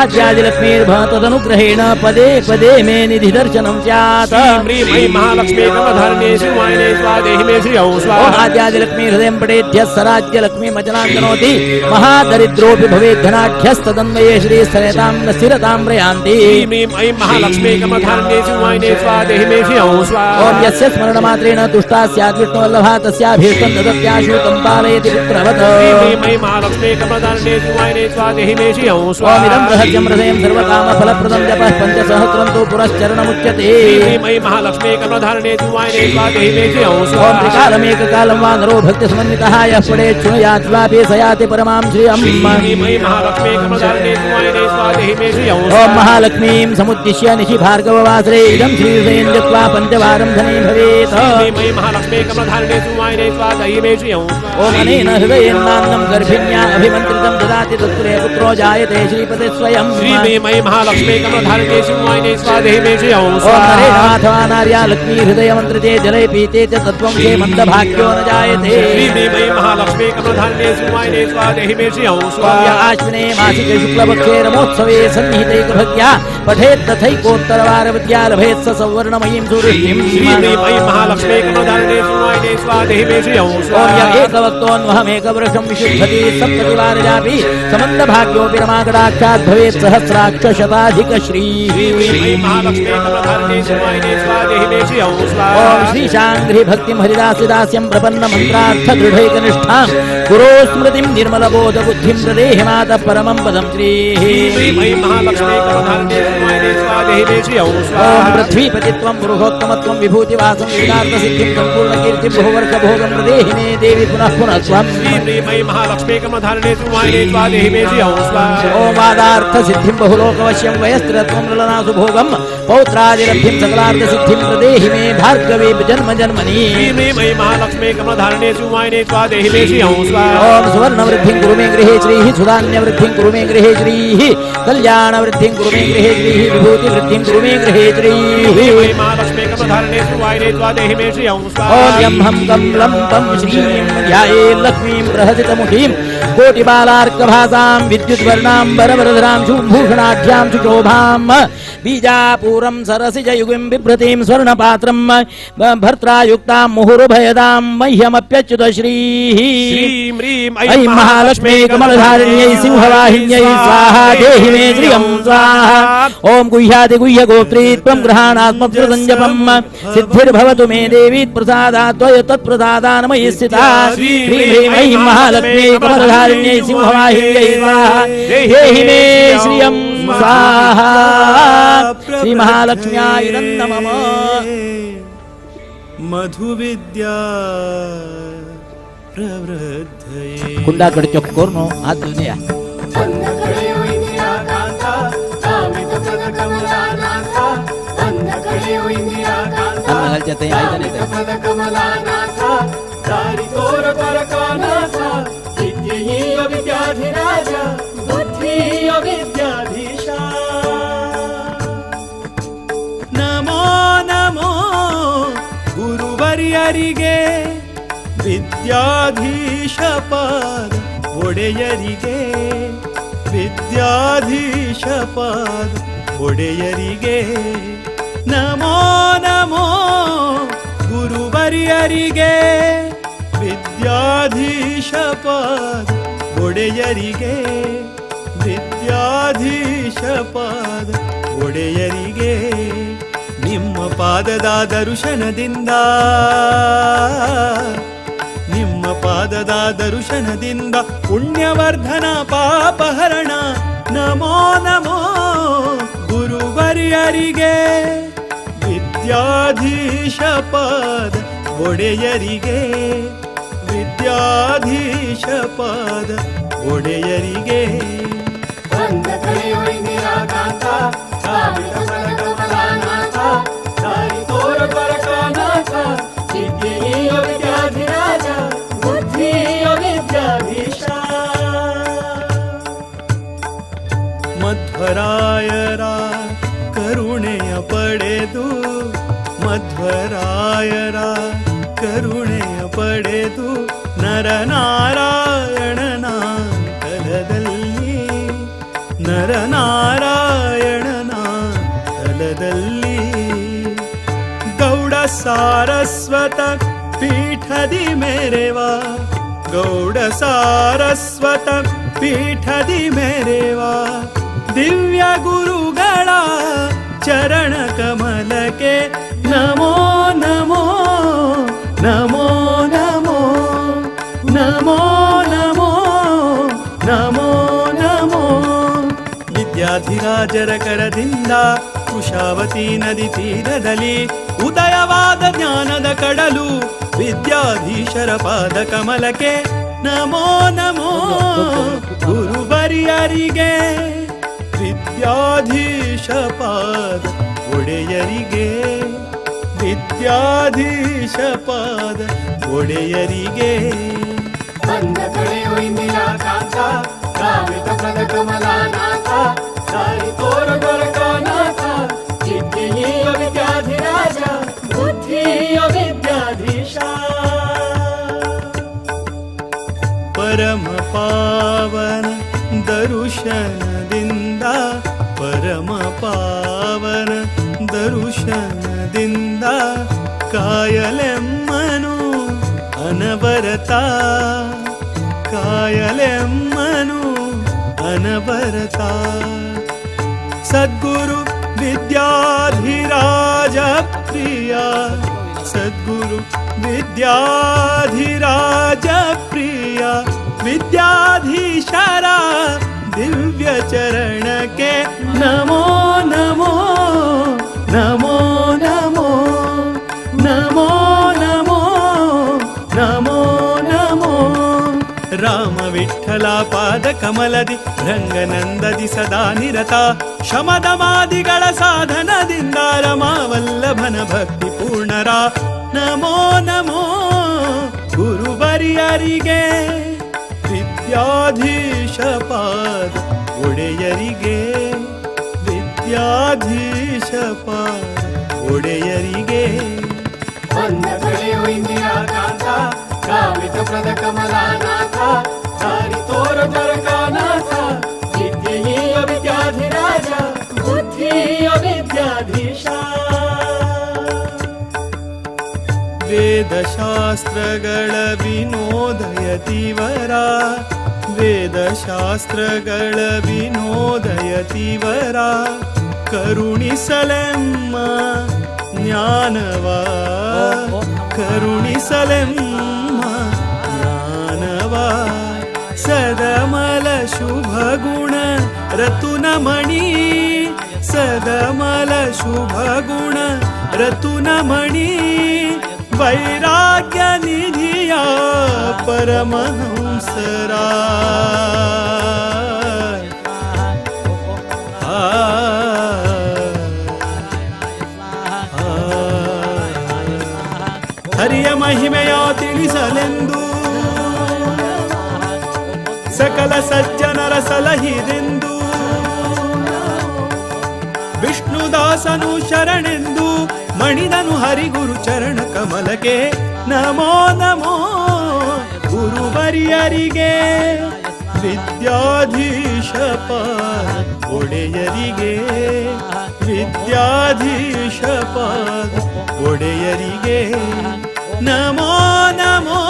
आद्यादिलक्ष्मीर्भव तदनुग्रहेण पदे पदे मे निधिदर्शनं स्यात्। श्रीं ह्रीं ऐं महालक्ष्मी कमलधारिणे शिवायने स्वाहा देहि मे श्रियं ॐ स्वाहा। आद्यादिलक्ष्मी हृदयं पठेद्यः सराज्यलक्ष्मीमचलां तनोति महादरिद्रोऽपि भवेद्धनाढ्यस्तदन्वये श्रीस्थलतां स्थिरतां प्रयान्ति। श्रीं ह्रीं ऐं महालक्ष्मी कमलधारिणे शिवायने स्वाहा देहि मे श्रियं स्वाहा। ॐ यस्य स्मरणमात्रेण तुष्टा स्यात् विष्णुवल्लभा तस्याभीष्टं ददत्याशु तं पालयति पुत्रवत्। श्रीं ह्रीं ऐं महालक्ष्मी कमलधारिणे शिवायने स्वाहा देहि मे श्रियं स्वाहा। ॐ इदं रहस्यं हृदयं सर्वकामफलप्रदं जपः पञ्चसहस्रं तु पुरश्चरणमुच्यते। श्रीं ह्रीं ऐं महालक्ष्मी कमलधारिणे शिवायने स्वाहा देहि मे श्रियं ॐ स्वाहा। त्रिकालमेककालं वा नरो भक्तिसमन्वितः यः पठेत् शृणुयात् वापि स याति परमां श्रियम्। श्रीं ह्रीं ऐं महालक्ष्मी कमलधारिणे शिवायने स्वाहा देहि मे श्रियं ॐ स्वाहा। महालक्ष्मीं समुद्दिश्य निशि भार्गववासरे इदं श्रीहृदयं जप्त्वा पञ्चवारं धनी भवेत्। श्रीं ह्रीं ऐं महालक्ष्मी कमलधारिणे शिवायने स्वाहा देहि मे श्रियं स्वाहा। ॐ अनेन हृदयेन्नान्नं गर्भिण्या अभिमन्त्रितं ददाति तत्पुरे पुत्रो जायते श्रीपते स्वयं। श्रीं ह्रीं ऐं महालक्ष्मी कमलधारिणे शिवायने स्वाहा देहि मे श्रियं ॐ स्वाहा। नरेणाथवा नार्या लक्ष्मी हृदयमन्त्रिते जले पीते च तत्त्वंशे मन्दभाग्यो न जायते। श्रीं ह्रीं ऐं महालक्ष्मी कमलधारिणे शिवायने स्वाहा देहि मे श्रियं ॐ य स्वाहा। आश्विने मासिके शुक्लपक्षे रमोत्सवे सन्निहितैकभक्त्या पठेत् तथैकोत्तरवारवत्या लभेत् स सौवर्णमयीं सुवृष्टिम्। श्रीं ह्रीं ऐं महालक्ष्मी कमलधारिणे शिवायने स्वाहा देहि मे श्रियं ॐ य स्वाहा। एकवक्तोऽन्वहमेकवृषं विशुद्धति सप्ततिवारजापि समन्तभाग्योऽपि रमाकटाक्षात् भवेत् सहस्राक्षशताधिकश्रीः। श्रीं ह्रीं ऐं महालक्ष्मी कमलधारिणे शिवायने स्वाहा देहि मे श्रियं ॐ स्वाहा। श्रीशाङ्घ्रि भक्तिं हरिदासिदास्यं प्रपन्नमन्त्रार्थदृढैकनिष्ठां गुरो स्मृतिं निर्मलबोधबुद्धिं प्रदेहि मातः परमं पदं श्रीः। श्रीं ह्रीं ऐं महालक्ष्मी कमलधारिणे शिवायने स्वाहा देहि मे श्रियं ॐ स्वाहा। पृथ्वीपतित्वं पुरुषोत्तमत्वं विभूतिवासं विदार्थसिद्धिं सम्पूर्णकीर्तिं बहुवर्षभोगं प्रदेहि मे देवि पुनः पुनः त्वम्। श्रीं ह्रीं ऐं महालक्ष्मी कमलधारिणे शिवायने स्वाहा देहि मे श्रियं स्वाहा। ॐ वादार्थसिद्धिं बहुलोकवश्यं वयस्त्रत्वं ललनासुभोगं पौत्रादिलब्धिं सकलार्थसिद्धिं प्रदेहि मे भार्गवी जन्म जन्मनि। श्रीं ह्रीं ऐं महालक्ष्मी कमलधारिणे शिवायने स्वाहा देहि मे श्रियं स्वाहा। ॐ सुवर्णवृद्धिं कुरु मे गृहे श्रीः सुधान्यवृद्धिं कुरु मे गृहे श्रीः कल्याणवृद्धिं कुरु मे गृहे श्रीः विभूतिवृद्धिं कुरु मे गृहे श्रीः। श्रीं ह्रीं महालक्ष्मी कमलधारिणे कमलधारिणे शिवायने स्वाहा देहि मे श्रियं स्वाहा। ॐ यं हं गं लं तं श्रीं ध्याये लक्ष्मीं प्रहसितमुखीं कोटिबालार्कभासां विद्युद्वर्णां वरवरधरां शुभूषणाढ्यां सुशोभां बीजापूरं सरसिजयुगिं बिभ्रतीं स्वर्णपात्रं भर्त्रायुक्तां मुहुरुभयदां मह्यमप्यच्युत श्रीः। श्रीं ह्रीं ऐं महालक्ष्मी कमलधारिण्यै सिंहवाहिन्यै स्वाहा देहि मे श्रियं स्वाहा। ॐ गुह्यादि गुह्य गोत्री त्वं गृहाणात्मप्रसञ्जपं सिद्धिर्भवतु मे देवी प्रसादात् त्वय तत्प्रसादान्मयि स्थिता। श्रीं ह्रीं ऐं महालक्ष्मी कमलधारिण्यै सिंहवाहिन्यै स्वाहा देहि मे श्रियं स्वाहा। श्री महालक्ष्म्याय नमः। मधुविद्या प्रवृद्धये कुंडाकडे चोख करून हात धुवून या। ನಮೋ ನಮೋ ಗುರುವರ್ಯರಿಗೆ ವಿದ್ಯಾಧೀಶ ಪಾದ ಒಡೆಯರಿಗೆ ವಿದ್ಯಾಧೀಶ ಪಾದ ಒಡೆಯರಿಗೆ ನಮೋ ನಮೋ ಗುರುವರ್ಯರಿಗೆ ವಿದ್ಯಾಧೀಶ ಪಾದ ಒಡೆಯರಿಗೆ ವಿದ್ಯಾಧೀಶ ಪಾದ ಒಡೆಯರಿಗೆ ನಿಮ್ಮ ಪಾದದ ದರ್ಶನದಿಂದ ನಿಮ್ಮ ಪಾದದ ದರ್ಶನದಿಂದ ಪುಣ್ಯವರ್ಧನ ಪಾಪಹರಣ ನಮೋ ನಮೋ ಗುರುವರ್ಯರಿಗೆ ವಿದ್ಯಾಧೀಶ ಪಾದ ಒಡೆಯರಿಗೆ ವಿದ್ಯಾಧೀಶ ಪಾದ ಒಡೆಯರಿಗೆ. ಮಧ್ವರಾಯರ ಕರುಣೆಯ ಪಡೆದು ಮಧ್ವರಾಯರ ಕರುಣೆಯ ಪಡೆದು ನರನಾರಾಯಣನ ತಲದಲ್ಲಿ ನರನಾರಾಯಣನ ತಲದಲ್ಲಿ ಗೌಡ ಸಾರಸ್ವತ ಪೀಠದಿ ಮೇರೆವಾ ಗೌಡ ಸಾರಸ್ವತ ಪೀಠದಿ ಮೇರೆವಾ ದಿವ್ಯ ಗುರುಗಳ ಚರಣ ಕಮಲಕ್ಕೆ ನಮೋ ನಮೋ ನಮೋ ನಮೋ ನಮೋ ನಮೋ ನಮೋ ನಮೋ. ವಿದ್ಯಾಧಿರಾಜರ ಕರದಿಂದ ಕುಶಾವತಿ ನದಿ ತೀರದಲ್ಲಿ ಉದಯವಾದ ಜ್ಞಾನದ ಕಡಲು ವಿದ್ಯಾಧೀಶರ ಪಾದ ಕಮಲಕ್ಕೆ ನಮೋ ನಮೋ ಗುರುವರ್ಯರಿಗೆ ವಿದ್ಯಾಧೀಶ ಪಾದ ಒಡೆಯರಿಗೆ ವಿದ್ಯಾಧೀಶ ಪಾದ ಒಡೆಯರಿಗೆ. ಪರಮ ಪಾವನ ದರ್ಶನದಿಂದ ಪರಮ ಪಾವನ ದರ್ಶನದಿಂದ ಕಾಯಲೆಮ್ಮನು ಅನವರತ ಕಾಯಲೆಮ್ಮನು ಅನವರತ. ಸದ್ಗುರು ವಿದ್ಯಾಧಿರಾಜ ಪ್ರಿಯ ಸದ್ಗುರು ವಿದ್ಯಾಧಿರಾಜ ಪ್ರಿಯ ವಿದ್ಯಾಧೀಶರ ದಿವ್ಯ ಚರಣಕ್ಕೆ ನಮೋ ನಮೋ ನಮೋ ನಮೋ ನಮೋ ನಮೋ ನಮೋ ನಮೋ. ರಾಮ ವಿಠಲ ಪಾದ ಕಮಲದಿ ರಂಗನಂದದಿ ಸದಾ ನಿರತ ಶಮದಮಾದಿಗಳ ಸಾಧನದಿಂದ ರಮಾವಲ್ಲಭನ ಭಕ್ತಿ ಪೂರ್ಣರ ನಮೋ ನಮೋ ಗುರುವರ್ಯರಿಗೆ ವಿದ್ಯಾಧೀಶ ಪಾದ ಒಡೆಯರಿಗೆ ವಿದ್ಯಾಧೀಶ ಪಾದ ಒಡೆಯರಿಗೆ. ಕಾಮಿತ ಪ್ರದ ಕಮಲಾನಾಥ ದಾರಿ ತೋರ ದ್ವಾರಕಾನಾಥ ವಿದ್ಯೆಯ ವಿದ್ಯಾಧಿರಾಜ ಬುದ್ಧಿಯ ವಿದ್ಯಾಧೀಶ. ವೇದಶಾಸ್ತ್ರಗಳ ವಿನೋದಯತಿವರ ವೇದಶಾಸ್ತ್ರಗಳ ವಿನೋದಯತಿವರ ಕರುಣಿಸಲೆಮ್ಮ ಜ್ಞಾನವ ಕರುಣಿಸಲೆಮ್ಮ ಜ್ಞಾನವ ಸದಮಲ ಶುಭ ಗುಣ ರತುನಮಣಿ ಸದಮಲ ಶುಭ ಗುಣ ರತುನಮಣಿ ವೈರಾಗ್ಯ ನಿಧಿಯ ಪರಮಹಂಸರಾ. ಹರಿಯ ಮಹಿಮೆಯ ತಿಳಿಸಲೆಂದು ಸಕಲ ಸಜ್ಜನರ ಸಲಹಿರೆಂದು ವಿಷ್ಣುದಾಸನು ಶರಣೆಂದು ಮಣಿದನು ಹರಿಗುರು ಚರಣ ಕಮಲಕ್ಕೆ ನಮೋ ನಮೋ ಗುರುವರಿಯರಿಗೆ ವಿದ್ಯಾಧೀಶ ಪಾದ ಒಡೆಯರಿಗೆ ವಿದ್ಯಾಧೀಶ ಪಾದ ಒಡೆಯರಿಗೆ ನಮೋ ನಮೋ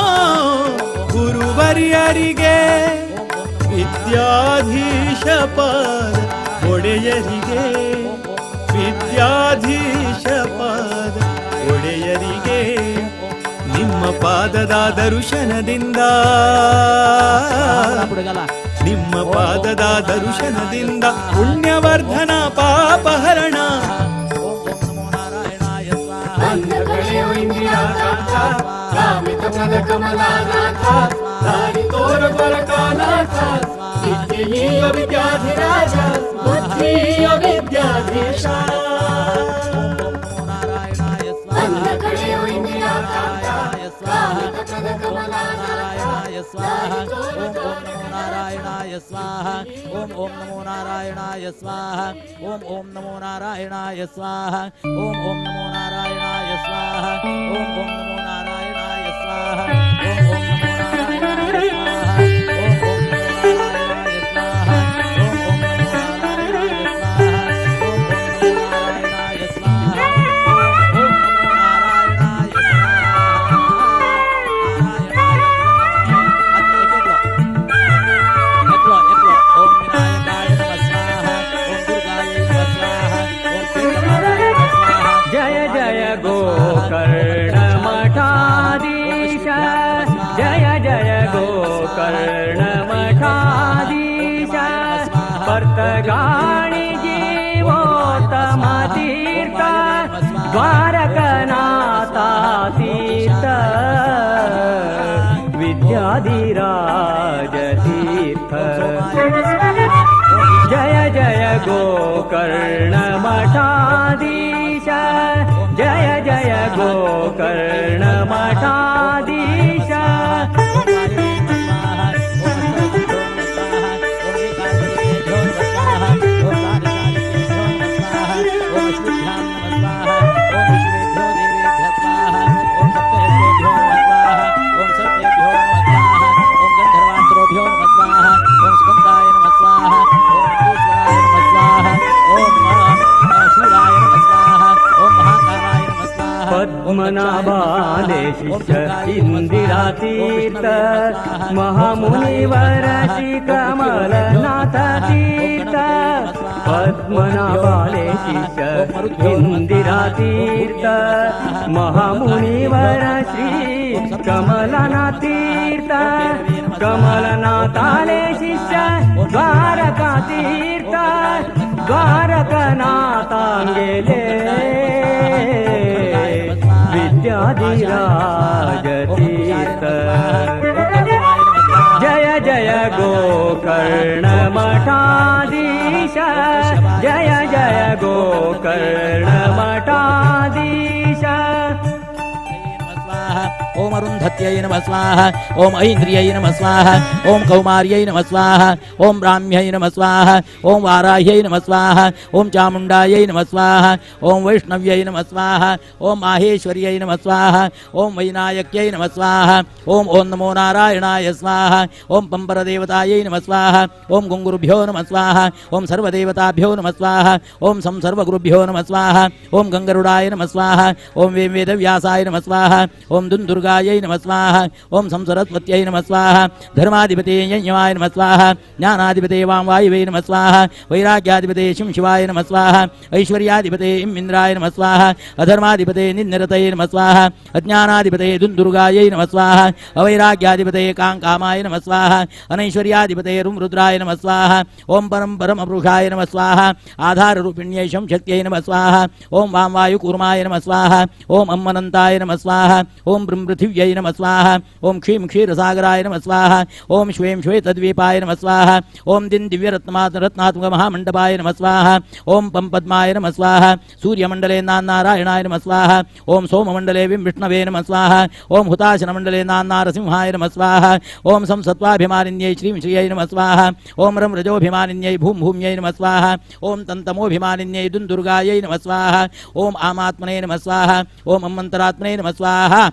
ಗುರುವರಿಯರಿಗೆ ವಿದ್ಯಾಧೀಶ ಪಾದ ಒಡೆಯರಿಗೆ ವಿದ್ಯಾಧೀಶ ಪಾದ ಒಡೆಯರಿಗೆ ನಿಮ್ಮ ಪಾದದ ದರ್ಶನದಿಂದ ನಿಮ್ಮ ಪಾದದ ದರ್ಶನದಿಂದ ಪುಣ್ಯವರ್ಧನ ಪಾಪಹರಣ. ವಿದ್ಯಾಧಿರಾಜ ಬುದ್ಧಿಯ ವಿದ್ಯಾಧೀಶ. नारायणाय स्वाहा ओम ओम नमो नारायणाय स्वाहा ओम ओम नमो नारायणाय स्वाहा ओम ओम नमो नारायणाय स्वाहा ओम ओम नमो नारायणाय स्वाहा ओम ओम नमो नारायणाय स्वाहा ओम ओम नमो नारायणाय स्वाहा ओम ओम नमो नारायणाय स्वाहा ओम ओम नमो नारायणाय स्वाहा ओम नमो नारायणाय जय जय गोकर्ण मठाधीश जय जय गोकर्ण मठाधीश पर्तगाणी जीवोत्तम तीर्थ द्वारकनाथा तीर्थ विद्याधिराज तीर्थ जय जय गोकर्ण मठाधीश जय जय गोकर्ण मठाधीश. पद्मनाभाले शिष्य इंदिरा तीर्थ महामुनिवर श्री कमलनाथ तीर्थ पद्मनाभाले शिष्य इंदिरा तीर्थ महामुनिवर श्री कमलनाथ तीर्थ कमलनाथाले शिष्य द्वारका तीर्थ द्वारकनाथांगेले विद्याधिराज तीर्थ जय जय गोकर्ण मठाधीश जय जय गोकर्ण मठाधीश. ओम अरुंधते अरुन्धत्यै नमः स्वाहा ओम ऐन्द्रियै नमः स्वाहा ओम कौमार्यै नमः स्वाहा ओम ब्राह्म्यै नमः स्वाहा ओम वाराह्यै नमः स्वाहा ओम चामुण्डायै नमः स्वाहा ओम वैष्णव्यै नमः स्वाहा ओम माहेश्वर्यै नमः स्वाहा ओम वैनायक्यै नमः स्वाहा ओम ओं नमो नारायणाय स्वाहा ओम पंपरदेवतायै नमः स्वाहा ओम गुंगुरुभ्यो नमः स्वाहा ओम सर्वदेवताभ्यो नमः स्वाहा ओम सं सर्वगुरुभ्यो नमः स्वाहा ओम गंगरुडाय नमः स्वाहा ओम वें वेदव्यासाय नमः स्वाहा ओम दुन्दुर्गायै नमः स्वाहा ओम सं सरस्वत्यै नमः स्वाहा धर्माधिपते यज्ञवाय नमः स्वाहा ज्ञानाधिपते वां वायवे नमः स्वाहा वैराग्याधिपते शिं शिवाय नमः स्वाहा ऐश्वर्याधिपते इं इन्द्राय नमः स्वाहा अधर्माधिपते निन्निरतये नमः स्वाहा अज्ञानाधिपते दुन्दुर्गायै नमः स्वाहा अवैराग्याधिपते कां कामाय नमः स्वाहा अनैश्वर्याधिपते रुं रुद्राय नमः स्वाहा ओम परं परमपुरुषाय नमः स्वाहा आधाररूपिण्यै शं शक्त्यै नमः स्वाहा ओम वां वायुकूर्माय नमः स्वाहा ओम अम्मनन्ताय नमः स्वाहा ओम बृं पृथिव्यै नमः स्वाहा ओम क्षीं क्षीरसागराय नमः स्वाहा ओम श्वें श्वेतद्वीपाय नमः स्वाहा ओम दिं दिव्यरत्नात्मक महामण्डपाय नमः स्वाहा ओम पं पद्माय नमः स्वाहा सूर्यमण्डले नान्नारायणाय नमः स्वाहा ओम सोममण्डले विं विष्णवे नमः स्वाहा ओम हुताशनमण्डले नान्नारसिंहाय नमः स्वाहा ओम सं सत्त्वाभिमानिन्यै श्रीं श्रियै नमः स्वाहा ओम रं रजोभिमानिन्यै भूं भूम्यै नमः स्वाहा ओम तन्तमोभिमानिन्यै दुन्दुर्गायै नमः स्वाहा ओम आमात्मने नमः स्वाहा ओम अम्मन्तरात्मने नमः स्वाहा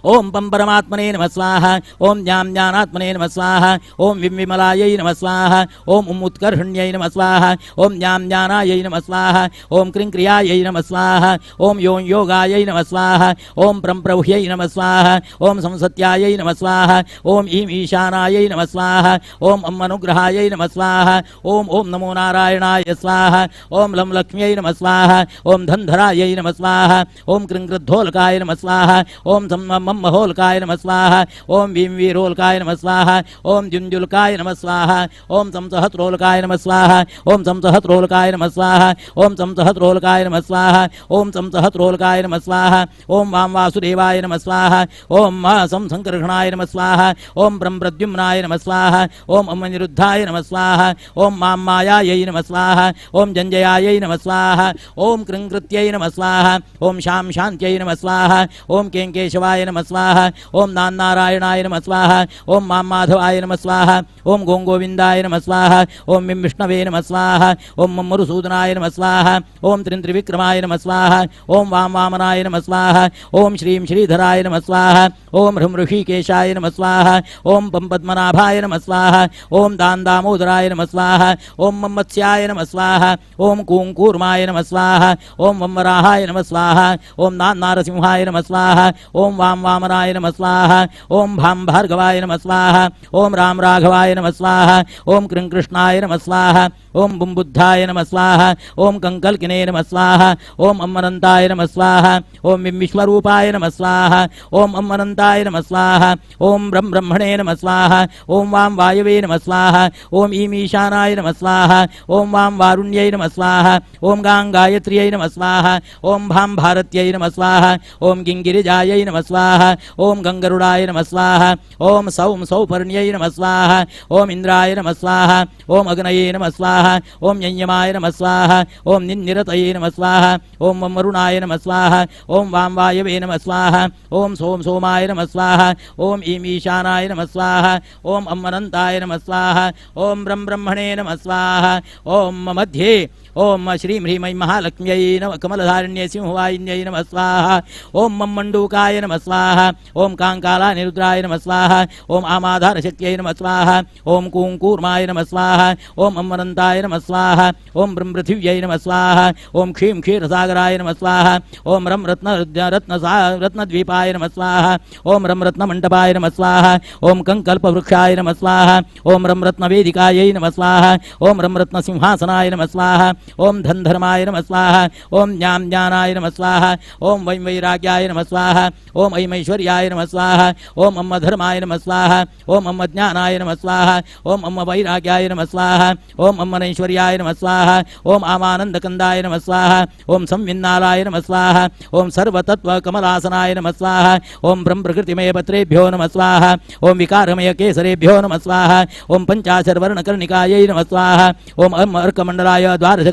ओम पं परमात्मने नमः स्वाहा ओम ज्ञां ज्ञानात्मने नमः स्वाहा ओम विं विमलायै नमः स्वाहा ओम उं उत्कर्षण्यै नमः स्वाहा ओम ज्ञां ज्ञानायै नमः स्वाहा ओम क्रीं क्रियायै नमः स्वाहा ओम यों योगायै नमः स्वाहा ओम प्रं प्रौह्यै नमः स्वाहा ओम संसत्यायै नमः स्वाहा ओम ईं ईशानायै नमः स्वाहा ओम अं अनुग्रहायै नमः स्वाहा ओम ओम नमो नारायणाय स्वाहा ओम लं लक्ष्म्यै नमः स्वाहा ओम धन्धरायै नमः स्वाहा ओम कृं क्रुद्धोलकाय नमः स्वाहा ओम सं महोलकाय नमः स्वाहा ओम वीं वीरोलकाय नमः स्वाहा ओम जुंजुलकाय नमः स्वाहा ओम सं सहस्रोलकाय नमः स्वाहा ओम सं सहस्रोलकाय नमः स्वाहा ओम सं सहस्रोलकाय नमः स्वाहा ओम सं सहस्रोलकाय नमः स्वाहा ओम वां वासुदेवाय नमः स्वाहा ओम सं संकर्षणाय नमः स्वाहा ओम ब्रह्म प्रद्युम्नाय नमः स्वाहा ओम अमनिरुद्धाय नमः स्वाहा ओम मां मायायै नमः स्वाहा ओम जंजयायै नमः स्वाहा ओम कृंकृत्यै नमः स्वाहा ओम शां शान्त्यै नमः स्वाहा ओम कें केशवाय नमः स्वाहा ओम नान्नारायणाय नमः स्वाहा ओम मां माधवाय नमः स्वाहा ओम गों गोविन्दाय नमः स्वाहा ओम विं विष्णवे नमः स्वाहा ओम मम्मरुसूदनाय नमः स्वाहा ओम त्रिं त्रिविक्रमाय नमः स्वाहा ओम वां वामनाय नमः स्वाहा ओम श्रीं श्रीधराय नमः स्वाहा ओम ह्रीं ऋषिकेशाय नमः स्वाहा ओम पं पद्मनाभाय नमः स्वाहा ओम दां दामोदराय नमः स्वाहा ओम मम्मत्स्याय नमः स्वाहा ओम कूं कूर्माय नमः स्वाहा ओम वंवराहाय नमः स्वाहा ओम नान्नारसिंहाय नमः स्वाहा ओम वां वामनाय नमः स्वाहा ओम भां भार्गवाय नमः स्वाहा ओम राम राघवाय नमः स्वाहा ओम कृं कृष्णाय नमः स्वाहा ओम बुं बुद्धाय नमः स्वाहा ओम कंकल्किने नमः स्वाहा ओम अम्मनन्ताय नमः स्वाहा ओम विं विश्वरूपाय नमः स्वाहा ओम अम्मनन्ताय नमः स्वाहा ओम ब्रह्म ब्रह्मणे नमः स्वाहा ओम वां वायवे नमः स्वाहा ओम ईं ईशानाय नमः स्वाहा ओम वां वारुण्यै नमः स्वाहा ओम गां गायत्र्यै नमः स्वाहा ओम भां भारत्यै नमः स्वाहा ओम गिङ्गिरिजायै नमः स्वाहा ओम गंगरुडाय नमः स्वाहा ओम सौं सौपर्ण्यै नमः स्वाहा ओम इंद्राय नमः स्वाहा ओम अग्नये नमः स्वाहा ओम यज्ञमाय नमः स्वाहा ओम निन्निरतये नमः स्वाहा ओम वरुणाय नमः स्वाहा ओम वां वायवे नमः स्वाहा ओम सोम सोमाय नमः स्वाहा ओम ईं ईशानाय नमः स्वाहा ओम अम्मनन्ताय नमः स्वाहा ओम ब्रह्म ब्रह्मणे नमः स्वाहा ओम मध्ये ओम श्रीं ह्रीं ऐं महालक्ष्म्यै नमः कमलधारिण्यै सिंहवाहिन्यै नमः स्वाहा ओम मम मण्डूकाय नमः स्वाहा ओम काङ्कालानिरुद्राय नमः स्वाहा ओम आमाधारशक्त्यै नमः स्वाहा ओम कूं कूर्माय नमः स्वाहा ओम अम्मनन्ताय नमः स्वाहा ओम बृं पृथिव्यै नमः स्वाहा ओम क्षीं क्षीरसागराय नमः स्वाहा ओम रं रत्न रत्न रत्नद्वीपाय नमः स्वाहा ओम रं रत्नमण्डपाय नमः स्वाहा ओम कङ्कल्पवृक्षाय नमः स्वाहा ओम रं रत्नवेदिकायै नमः स्वाहा ओम रं रत्नसिंहासनाय नमः स्वाहा ओम धनधर्माय नमः स्वाहा ओम ज्ञां ज्ञानाय नमः स्वाहा ओम वैं वैराग्याय नमः स्वाहा ओम ऐं ऐश्वर्याय नमः स्वाहा ओम अम्म धर्माय नमः स्वाहा ओम अम्म ज्ञानाय नमः स्वाहा ओम अम्म वैराग्याय नमः स्वाहा ओम अम्म नैश्वर्याय नमः स्वाहा ओम आमानन्दकन्दाय नमः स्वाहा ओम संविन्नालाय नमः स्वाहा ओम सर्वतत्त्व कमलासनाय नमः स्वाहा ओम ब्रह्म प्रकृतिमय पत्रेभ्यो नमः स्वाहा ओम विकारमय केसरेभ्यो नमः स्वाहा ओम पञ्चाशर्वर्णकर्णिकायै नमः स्वाहा ओम अम्म अर्कमण्डलाय द्वादश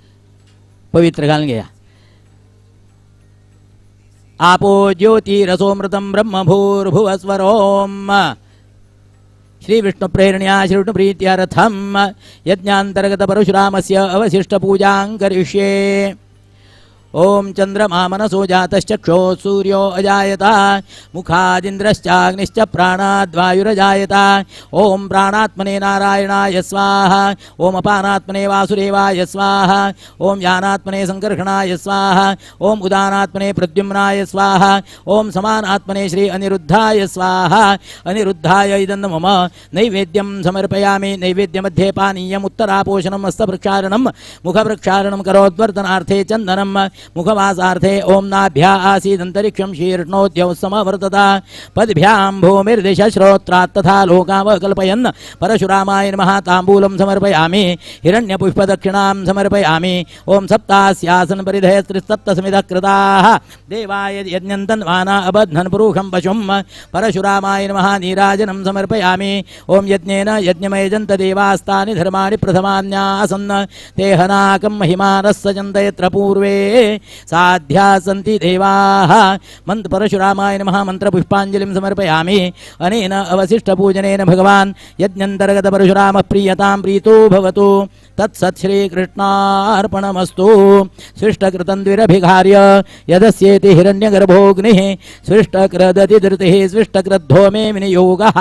पवित्र घालून घेया. आपो ज्योतिरसोमृतं ब्रह्म भूर्भुवस्वरोम श्री विष्णु प्रेरण्या श्री विष्णु प्रीत्यर्थं यज्ञांतर्गत परशुरामस्य अवशिष्ट पूजां करिष्ये. ओम चंद्रमा मनसो जातश्चक्षो सूर्यो अजायत मुखादिन्द्रश्चाग्निश्च प्राणाद्वायुरजायत. ओम प्राणात्मने नारायणाय स्वाहा. ओम अपानात्मने वासुदेवाय स्वाहा. ओम यानात्मने संकर्षणाय स्वाहा. ओम उदानात्मने प्रद्युम्नाय स्वाहा. ओम समानात्मने श्री अनिरुद्धाय स्वाहा. अनिरुद्धाय इदं मम नैवेद्यं समर्पयामि. नैवेद्यमध्ये पानीयम् उत्तरापोषणं हस्तप्रक्षालनं मुखप्रक्षालनं करोद्वर्तनार्थे चन्दनं मुखवासार्थे ओम नाभ्या आसीदन्तरिक्षं शीर्ष्णोद्यौ समवर्तत पद्भ्यां भूमिर्दिश श्रोत्रात् तथा लोकावकल्पयन् परशुरामाय नमः. ताम्बूलं समर्पयामि. हिरण्यपुष्पदक्षिणां समर्पयामि. ओम सप्तास्यासन परिधय त्रिसप्तसमिधः कृताः देवाय यज्ञं तन्वाना अबध्नन् पुरुषं पशुं परशुरामाय नमः. नीराजनं समर्पयामि. ओम यज्ञेन यज्ञमयजन्त देवास्तानि धर्माणि प्रथमान्यासन् ते हनाकं महिमानः सजन्त यत्र पूर्वे साध्या सन्ति देवाः. मंत्र परशुरामाय नमः. मंत्रपुष्पाञ्जलिं समर्पयामि. अनेन अवशिष्टपूजनेन भगवान् यज्ञन्तर्गत परशुरामः प्रीयतां प्रीतो भवतु. तत्सत् श्रीकृष्णार्पणमस्तु. सृष्टकृतं द्विरभिघार्य यदस्येति हिरण्यगर्भोऽग्निः सृष्टकृदति धृतिः सृष्टकृद्धो मे विनियोगः.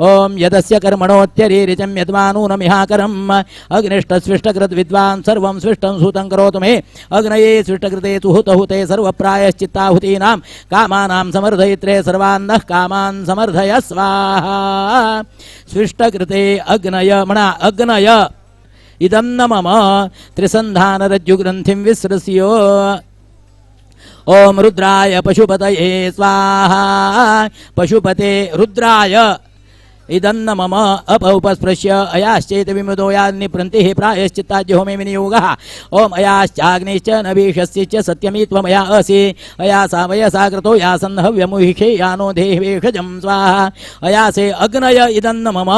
ॐ यदस्य कर्मणोत्यरीरिचं यद्वानूनमिहाकरम् अग्निष्टस्विष्टकृद् विद्वान् सर्वं सृष्टं सूतं करोतु मे. अग्नये सृष्टकृते सुहुतहुते सर्वप्रायश्चित्ताहुतीनां कामानां समर्धयित्रे सर्वान्नः कामान् समर्धय स्वाहा. सृष्टकृते अग्नय म्हणा अग्नय इदं न मम त्रिसन्धानरज्जुग्रन्थिं विसृस्य. ॐ रुद्राय पशुपतये स्वाहा. पशुपते रुद्राय इदं न मम अप उपस्पृश्य अयाश्चेत विमुदो यान्निप्रन्तिः प्रायश्चित्ताद्य होमे विनियोगः. ॐ अयाश्चाग्निश्च नभीषस्य च सत्यमी त्वमया असि अयासा वयसा कृतो यासन् हव्यमुहिषे यानो देहेषजं स्वाहा. अयासे अग्नय इदं न मम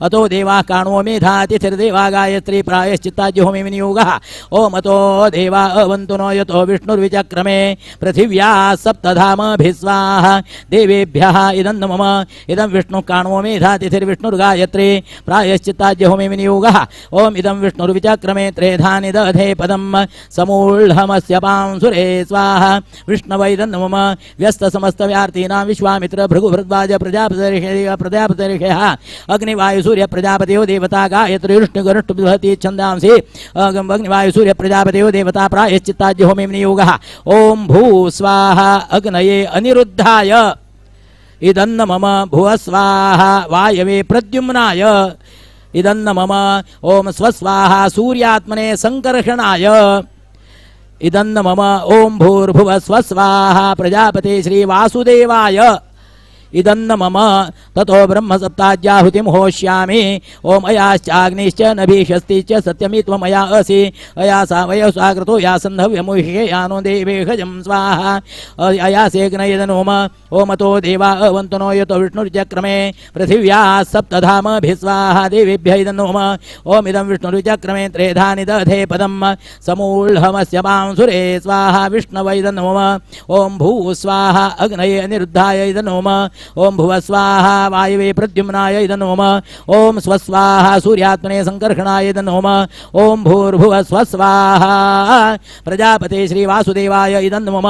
अतो देवाः काणो मेधातिथिर्देवा गायत्री प्रायश्चित्ताद्य होमे विनियोगः. ॐ अतो देवा अवन्तु नो यतो विष्णुर्विचक्रमे पृथिव्याः सप्तधामभिः स्वाहा. देवेभ्यः इदं न मम इदं विष्णुः काणो मेधा तिथिर्विष्णुर्गायत्री प्रायश्चित्ताद्य होमे विनियोगः. ॐ इदं विष्णुर्विचक्रमे त्रेधानि दधे पदं समूढमस्य पांसुरे स्वाहा. विष्णव इदं मम व्यस्तसमस्तव्यार्तीनां विश्वामित्र भृगुभृद्वाज प्रजापतिर्षयः अग्निवायुसूर्य प्रजापतयो देवता गायत्री विष्णुगरुष्टुबृहति छन्दांसि अग्निवायुसूर्य प्रजापतयो देवता प्रायश्चित्ताद्य होमे विनियोगः. ॐ भू स्वाहा अग्नये अनिरुद्धाय इदं न मम भुवः स्वाहा वायवे प्रद्युम्नाय इदं न मम ॐ स्वस्वाहा सूर्यात्मने संकर्षणाय इदं न मम ॐ भूर्भुवः स्वस्वाहा प्रजापते श्री वासुदेवाय इदं न मम ततो ब्रह्म सप्ताद्याहुतिं होष्यामि. ॐ अयाश्चाग्निश्च नभीषस्ति च सत्यमी त्वमया असि अयासा वयसा कृतो यासन्धव्यमुह्ये यानो देवेषजं स्वाहा. अयासेऽग्नयदनोम ॐ अतो देवा अवन्तु नो यतो विष्णुर्चक्रमे पृथिव्याः सप्तधामभिः स्वाहा. देवेभ्य इदं नोम ॐ इदं विष्णुर्चक्रमे त्रेधानि दधे पदं समूढमस्य पांसुरे स्वाहा. विष्णव इदं नोम ॐ भूः स्वाहा अग्नये अनिरुद्धाय इदं नोम ॐ भुवः स्वाहा वायवे प्रद्युम्नाय इदं नोम ॐ स्वस्वाहा सूर्यात्मने संकर्षणाय इदं नोम ॐ भूर्भुवः स्वस्वाहा प्रजापते श्री वासुदेवाय इदं नोम.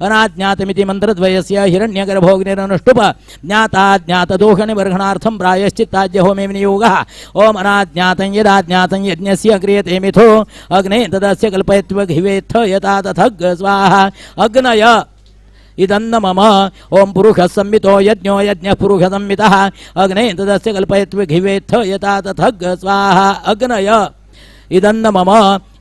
अनाज्ञातमिति मन्त्रद्वयस्य हिरण्यगर्भोऽग्निरनुष्टुप ज्ञाताज्ञातदोषनिबर्हणार्थं प्रायश्चित्ताद्य होमे विनियोगः. ॐ अनाज्ञातं यदाज्ञातं यज्ञस्य क्रियते मिथो अग्ने तदस्य कल्पयत्वघिवेत्थ यथा तथग् स्वाहा. अग्नय इदं न मम ॐ पुरुषः संमितो यज्ञो यज्ञः पुरुषः संमितः अग्ने तदस्य कल्पयत्वघिवेत्थ यथा तथग् स्वाहा. अग्नय इदं न मम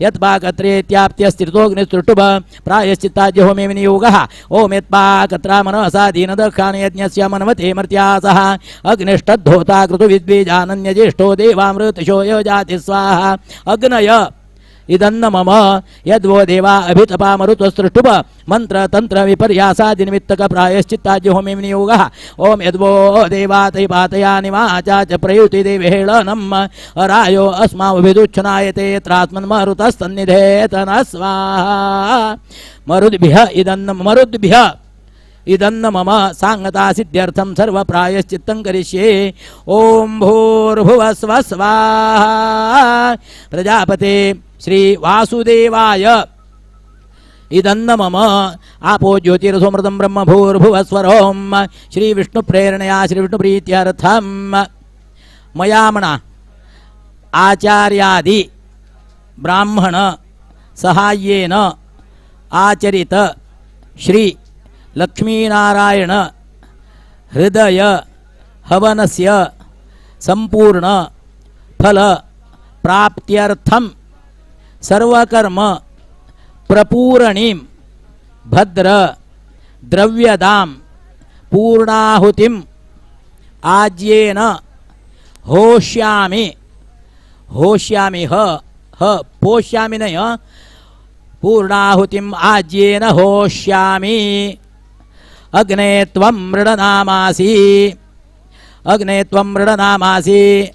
यत्पाकत्रेत्याप्त्यस्थितोऽग्निस्तृष्टुभ प्रायश्चित्ताद्य होमे विनियोगः. ॐ यत्पाकत्रा मनसा दीनदक्षान् यज्ञस्य मनवते मर्त्यासः अग्निष्टद्धोता क्रतुविद्विजानन्यज्येष्ठो देवामृतशो यजाति स्वाहा. अग्नय इदन्न मम यद्वो देवा अभितपा मरुतस्तृष्टुप मंत्र तंत्र विपर्यासादि निमित्तक प्रायश्चित्ताज्य होमे विनियोगः। ओम यद्वो देवा तैपातया निवाचा च प्रयुति देवेळनम रायो अस्माभिदुच्छनायते त्रात्मन् मरुतस्तन्निधेतन स्वाहा। मरुद्भ्य इदन्न मरुद्भ्य इदन्न मम सांगता सिद्ध्यर्थं सर्व प्रायश्चित्तं करिष्ये। ओम भूर्भुवः स्वः स्वाहा। प्रजापते श्री वासुदेवाय इदन्न मम आपो ज्योतिरसोमृतं ब्रह्म भूर्भुवः स्वरोम श्री विष्णु प्रेरणया श्री विष्णु प्रीत्यर्थं मयामणा आचार्यादि ब्राह्मण सहाय्येन आचरित श्री लक्ष्मीनारायण हृदय हवनस्य संपूर्ण फल प्राप्त्यर्थं सर्वकर्म प्रपूरणीं भद्र द्रव्यदां पूर्णाहुतिं आज्येन होष्यामि। होष्यामि ह ह पोष्यामि नय पूर्णाहुतिं आज्येन होष्यामि। अग्ने त्वं मृडनामासि अग्ने त्वं मृडनामासि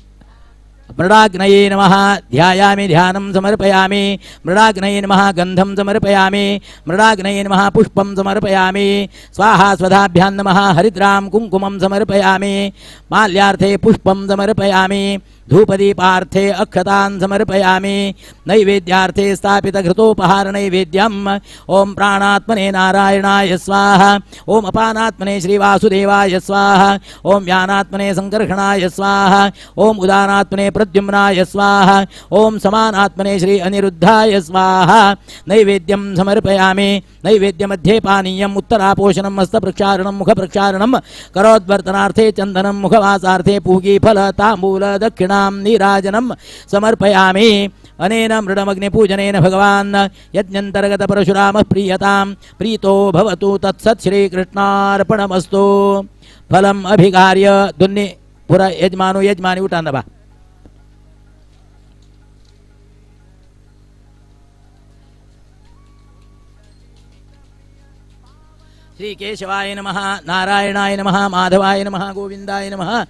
मृडाग्नये नमः ध्यायामि ध्यानं समर्पयामि। मृडाग्नये नमः गन्धं समर्पयामि। मृडाग्नये नमः पुष्पं समर्पयामि। स्वाहा स्वधाभ्यां नमः हरिद्रां कुङ्कुमं समर्पयामि। माल्यार्थे पुष्पं समर्पयामि। धूपदीपार्थे अक्षतान् समर्पयामि। नैवेद्यार्थे स्थापितघृतोपहारनैवेद्यम्। ॐ प्राणात्मने नारायणाय स्वाहा। ॐ अपानात्मने श्रीवासुदेवाय स्वाहा। ॐ व्यानात्मने संकर्षणाय स्वाहा। ॐ उदानात्मने प्रद्युम्नाय स्वाहा। ॐ समानात्मने श्री अनिरुद्धाय स्वाहा। नैवेद्यं समर्पयामि। नैवेद्यमध्ये पानीयम् उत्तरापोषणं हस्तप्रक्षालनं मुखप्रक्षालनं करोद्वर्तनार्थे चन्दनं मुखवासार्थे पूगीफल ताम्बूल दक्षिणां नीराजनं समर्पयामि। अनेन मृडमग्निपूजनेन भगवान् यज्ञन्तर्गत परशुरामः प्रीयतां प्रीतो भवतु। तत्सत् श्रीकृष्णार्पणमस्तु। फलम् अभिकार्य दुन्नि पुरा यजमानो यजमानी उठान दबा। श्री केशवाय नमः, नारायणाय नमः, माधवाय नमः, गोविंदाय नमः।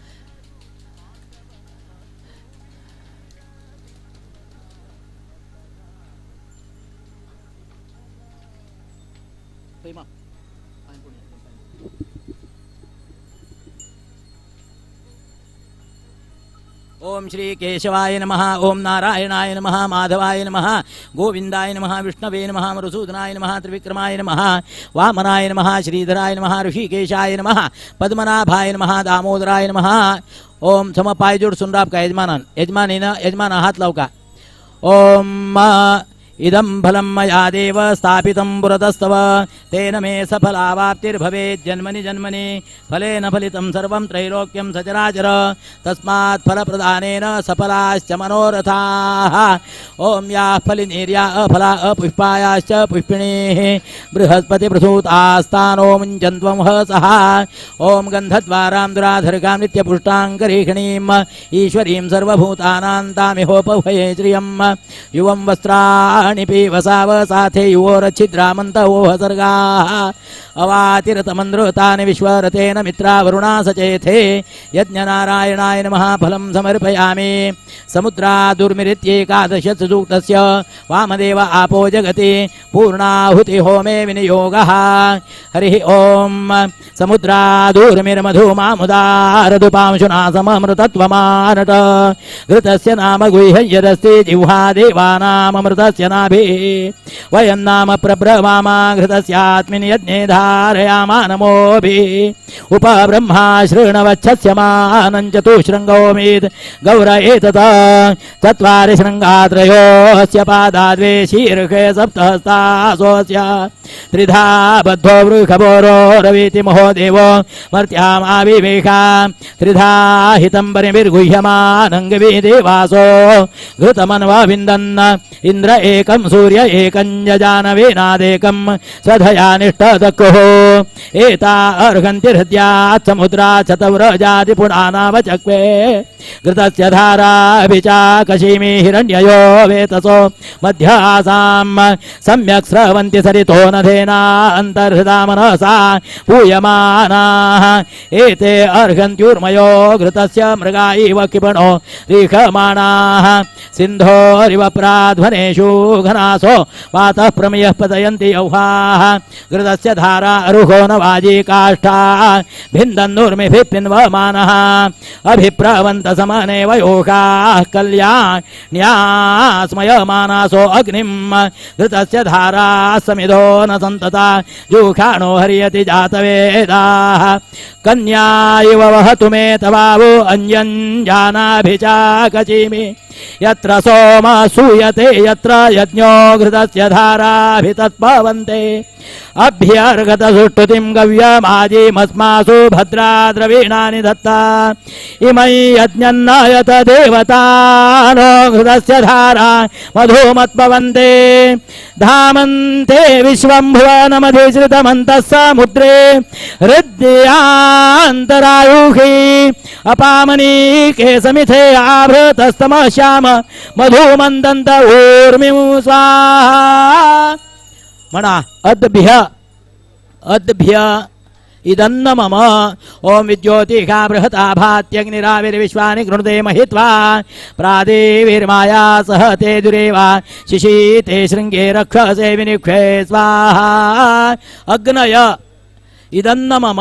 ओम श्री केशवाय नमः, ओम नारायणाय नमः, माधवाय नमः, गोविंदाय नमः, विष्णवे नमः, मधुसूदनाय नमः, त्रिविक्रमाय नमः, वामनाय नमः, श्रीधराय नमः, ऋषिकेशाय नमः, पद्मनाभाय नमः, दामोदराय नमः। ओम सम पाय जोड सुनराब का यजमानान यजमानीन यजमान हात लाव का। ओम इदं फलं मया देव स्थापितं पुरतस्तव तेन मे सफलावाप्तिर्भवेत् जन्मनि जन्मनि फलेन फलितं सर्वं त्रैलोक्यं सचराचर तस्मात् फलप्रदानेन सफलाश्च मनोरथाः। ॐ याः फलिनीर्या अफला अपुष्पायाश्च पुष्पिणीः बृहस्पतिप्रसूतास्तानो मुञ्चन्त्वं हसः। ॐ गन्धद्वारां दुराधर्गां नित्यपुष्टां करीषिणीम् ईश्वरीं सर्वभूतानां तामिहोपह्वये श्रियं युवं वस्त्राणि वसावसाथे युवोरच्छिद्रामन्त ओह सर्गाः अवातिरतमन्द्रुतानि विश्वरतेन मित्रावरुणा सचेथे यज्ञनारायणाय नमः। फलं समर्पयामि। समुद्रादुर्मिरित्येकादशस्य सूक्तस्य वामदेव आपो जगति पूर्णाहुति होमे विनियोगः। हरिः ॐ। समुद्रादुर्मिर्मधुमामुदारदुपांशुना सममृतत्वमानट घृतस्य नाम गुह्ययदस्ति जिह्वा देवानाममृतस्य नाभिः वयं नाम प्रब्रवामा घृतस्यात्मिन् यज्ञे धारयामा नमोभिः उपब्रह्मा शृणवच्छस्य मानं चतुशृङ्गोमीत् गौर एतत् चत्वारि शृङ्गात्रयोऽस्य पादाद्वे शीर्षे सप्तहस्तासोऽस्य त्रिधा बद्धो वृषभोरो रवीति महो देवो मर्त्यामाविवेशा त्रिधा हितं परिभिर्गुह्यमानं देवासो घृतमन्वविन्दन् इन्द्र एकं सूर्य एकं जजानवेनादेकं स्वधया निष्ठदक्कुः। एता अर्हन्ति हृद्यात् समुद्रात् शतव्रजाति पुणानामचक्वे घृतस्य धाराभिचाकशीमि हिरण्ययो वेतसो मध्यासां सम्यक् स्रवन्ति सरितो नधेना अन्तर्हृदा मनसा पूयमानाः एते अर्हन्त्यूर्मयो घृतस्य मृगा इव क्षिपणो रिखमाणाः सिन्धोरिव प्राध्वनेषु घनासो वातः प्रमयः पतयन्ति यौहाः घृतस्य धारा अरुहो न वाजी काष्ठा भिन्दन्नुर्मिभिः पिन्वमानः अभिप्रवन्त समनेव योगाः कल्याण्यास्मयमानासो अग्निं घृतस्य धारा समिधो न सन्तता जुखाणो हर्यति जातवेदाः कन्या इव वहतु मे तवावो अन्यञ्जानाभिचाकचीमि यत्र सोम सूयते यत्र यज्ञो घृतस्य धाराभितत्पवन्ते अभ्यर्गत सुष्ठुतिं गव्यमाजीमस्मासु भद्रा द्रवीणानि दत्ता इमै यज्ञन्नायत देवता नो घृतस्य धारा मधुमत्पवन्ते धामन्ते विश्वं भुवनमधिश्रितमन्तः समुद्रे हृदयान्तरायुषि अपामनीके समिथे आभृतस्तमश्याम मधुमन्दन्त ऊर्मिं स्वाहा। म्हणा अद्भ्य अद्भ्य इदन्न मम ओम विद्योतिषा बृहता भात्यग्निराविर्विश्वानि कृणुते महित्वा प्रादेवीर्माया सह ते दुरेवा शिशीते शृङ्गे रक्षसे विनिक्षे स्वाहा। अग्नय इदन्न मम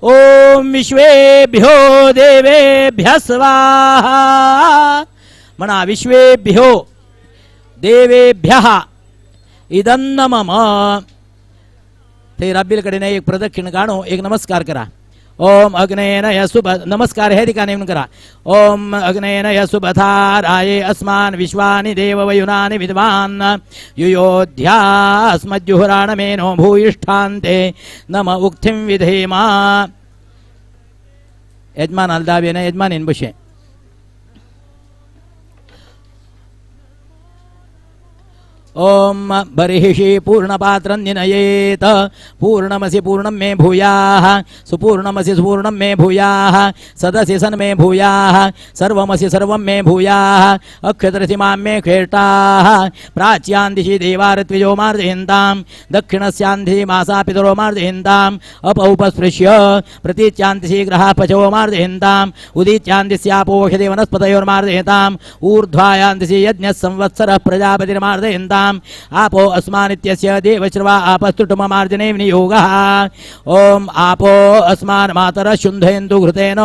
ओम विश्वेभ्यो देवेभ्यः स्वाहा। म्हणा विश्वेभ्यो देवेभ्यः इदन्न मम। ते रब्बिलकडे एक प्रदक्षिण काढू एक नमस्कार करा। ओम अग्नेन सुभ नमस्कार हे ठिकाणी म्हणून करा। ओम अग्नेन सुपथा राये अस्मान् विश्वानि देववयुनानि विद्वान् युयोध्यास्मज्जुहुराणमेनो भूयिष्ठान्ते नम उक्थिं विधेमा। यजमान अल्दावेन यजमान इनबुशे। ओम बर्हिषि पूर्णपात्रं निनयेत पूर्णमसि पूर्णं मे भूयाः सुपूर्णमसि सुपूर्णं मे भूयाः सदसि सन् मे भूयाः सर्वमसि सर्वं मे भूयाः अक्षत्रसि मां मे क्षेष्टाः प्राच्यां दिशि देवाऋत्विजो मार्जयन्तां दक्षिणस्यां दिशि मासा पितरो मार्जयन्ताम् अप उपस्पृश्य प्रतीच्यां दिशि ग्रहाः पशवो मार्जयन्ताम् उदीच्यां दिश्यापोषधे वनस्पतयोर्मार्जयताम् ऊर्ध्वायां दिशि यज्ञः संवत्सरः प्रजापतिर्मार्जयन्ताम् आपो अस्मानित्यस्य देवश्रवा आपस्तुटुममार्जने विनियोगः। ओम आपो अस्मान् मातरः शुन्धयन्तु घृतेन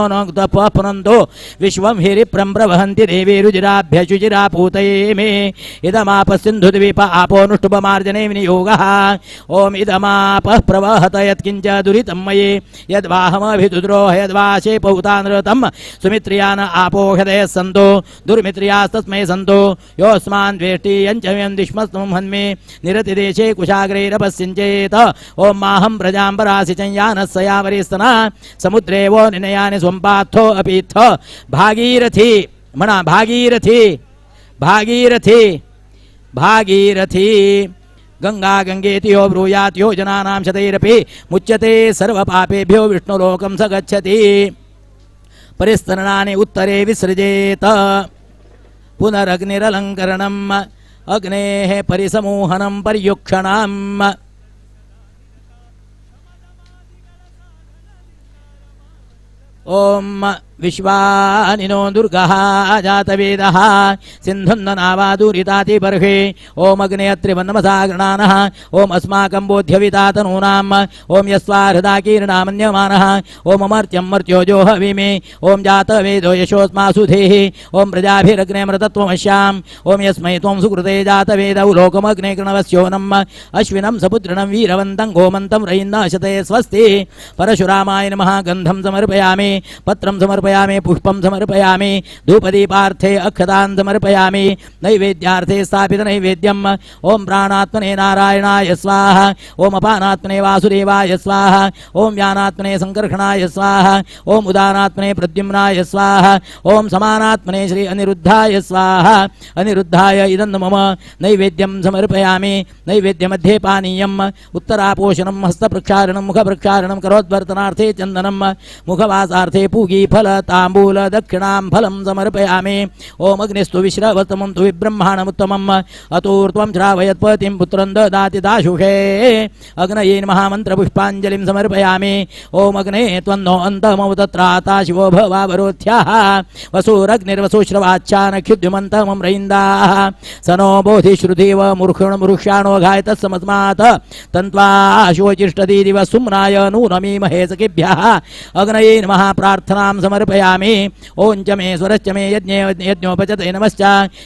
पुनन्तु विश्वं हिरिप्रं प्रवहन्ति देवी रुजिराभ्य शुचिरा पूतये मे इदमापः सिन्धुद्वीप आपोऽनुष्टुपमार्जने विनियोगः। ओम इदमापः प्रवहत यत्किञ्च दुरितं मयि यद्वाहमभिदुद्रोह यद्वाशे पौतानृतं सुमित्रियान आपोषदयः सन्तु दुर्मित्रियास्तस्मै सन्तु योऽस्मान् द्वेष्टि यञ्च यं दिश्मस्तं हन्मे निरतिदेशे कुशाग्रैरपस्यञ्चेत। ओम माहं प्रजां परासि चयानः सयावरिस्तना समुद्रे वो निनयानि स्वं पार्थो अपीत्थ। भागीरथी म्हणा भागीरथी भागीरथी भागीरथी गंगा गंगेति यो ब्रूयात् योजनानां शतैरपि मुच्यते सर्वपापेभ्यो विष्णुलोकं स गच्छति। परिस्तरणानि उत्तरे विसृजेत पुनरग्निरलङ्करणम् अग्नेः परिसमूहनं पर्युक्षणम्। ओम विश्वानिनो दुर्गः जातवेदः सिन्धुन्ननावादूरिताति बर्हे। ओम अग्नेयत्रिवन्नमसा गृणानः ओम अस्माकं बोध्यवितातनूनाम् ओम यस्वा हृदा कीर्णामन्यमानः ओम अमर्त्यं मर्त्योजो हविमे ओम जातवेदो यशोऽस्मासु धेहि ओम प्रजाभिरग्ने मृतत्वमश्याम् ओम यस्मै त्वं सुकृते जातवेदौ लोकमग्ने कृणवस्योनम् अश्विनं सपुत्रिणं वीरवन्तं गोमन्तं रयिन्नाशते स्वस्ति। परशुरामाय नमः। गन्धं समर्पयामि पत्रं समर्पयामि। समर्पयामि, पुष्पं समर्पयामि, धूपदीपार्थे अक्षतान् समर्पयामि, नैवेद्यार्थे स्थापित नैवेद्यम्। ओम प्राणात्मने नारायणाय स्वाहा, ओम अपानात्मने वासुदेवाय स्वाहा, ओम व्यानात्मने संकर्षणाय स्वाहा, ओम उदानात्मने प्रद्युम्नाय स्वाहा, ओम समानात्मने श्री अनिरुद्धाय स्वाहा। अनिरुद्धाय इदं मम नैवेद्यं समर्पयामि। नैवेद्यमध्ये पानीयम् उत्तरापोषणं हस्तप्रक्षालनं मुखप्रक्षालनं करोद्वर्तनार्थे चन्दनं मुखवासार्थे पूगी फल तांबूल दक्षिणां फलं समर्पयामि। ओम अग्निस्तु विश्रवतमं तु विब्रह्माणमुत्तमम् अतूर्त्वं श्रावयत्पतिं पुत्रं ददाति दाशुषे। अग्नये महामन्त्रपुष्पाञ्जलिं समर्पयामि। ओम अग्ने त्वन्नो अन्तमौ तत्राता शिवो भवावरोध्याः वसुरग्निर्वसुश्रवाच्चानख्युद्युमन्तमं रयिन्दाः स नो बोधिश्रुतिव मुरुक्षाणो घायतः तन्त्वा शोचिष्टदिव सुम्नाय नूनमीमहे सखिभ्यः। अग्नये नमः प्रार्थनां समर्पयामि। ओं च मे स्वरश्च मे यज्ञे यज्ञोपचते नमश्च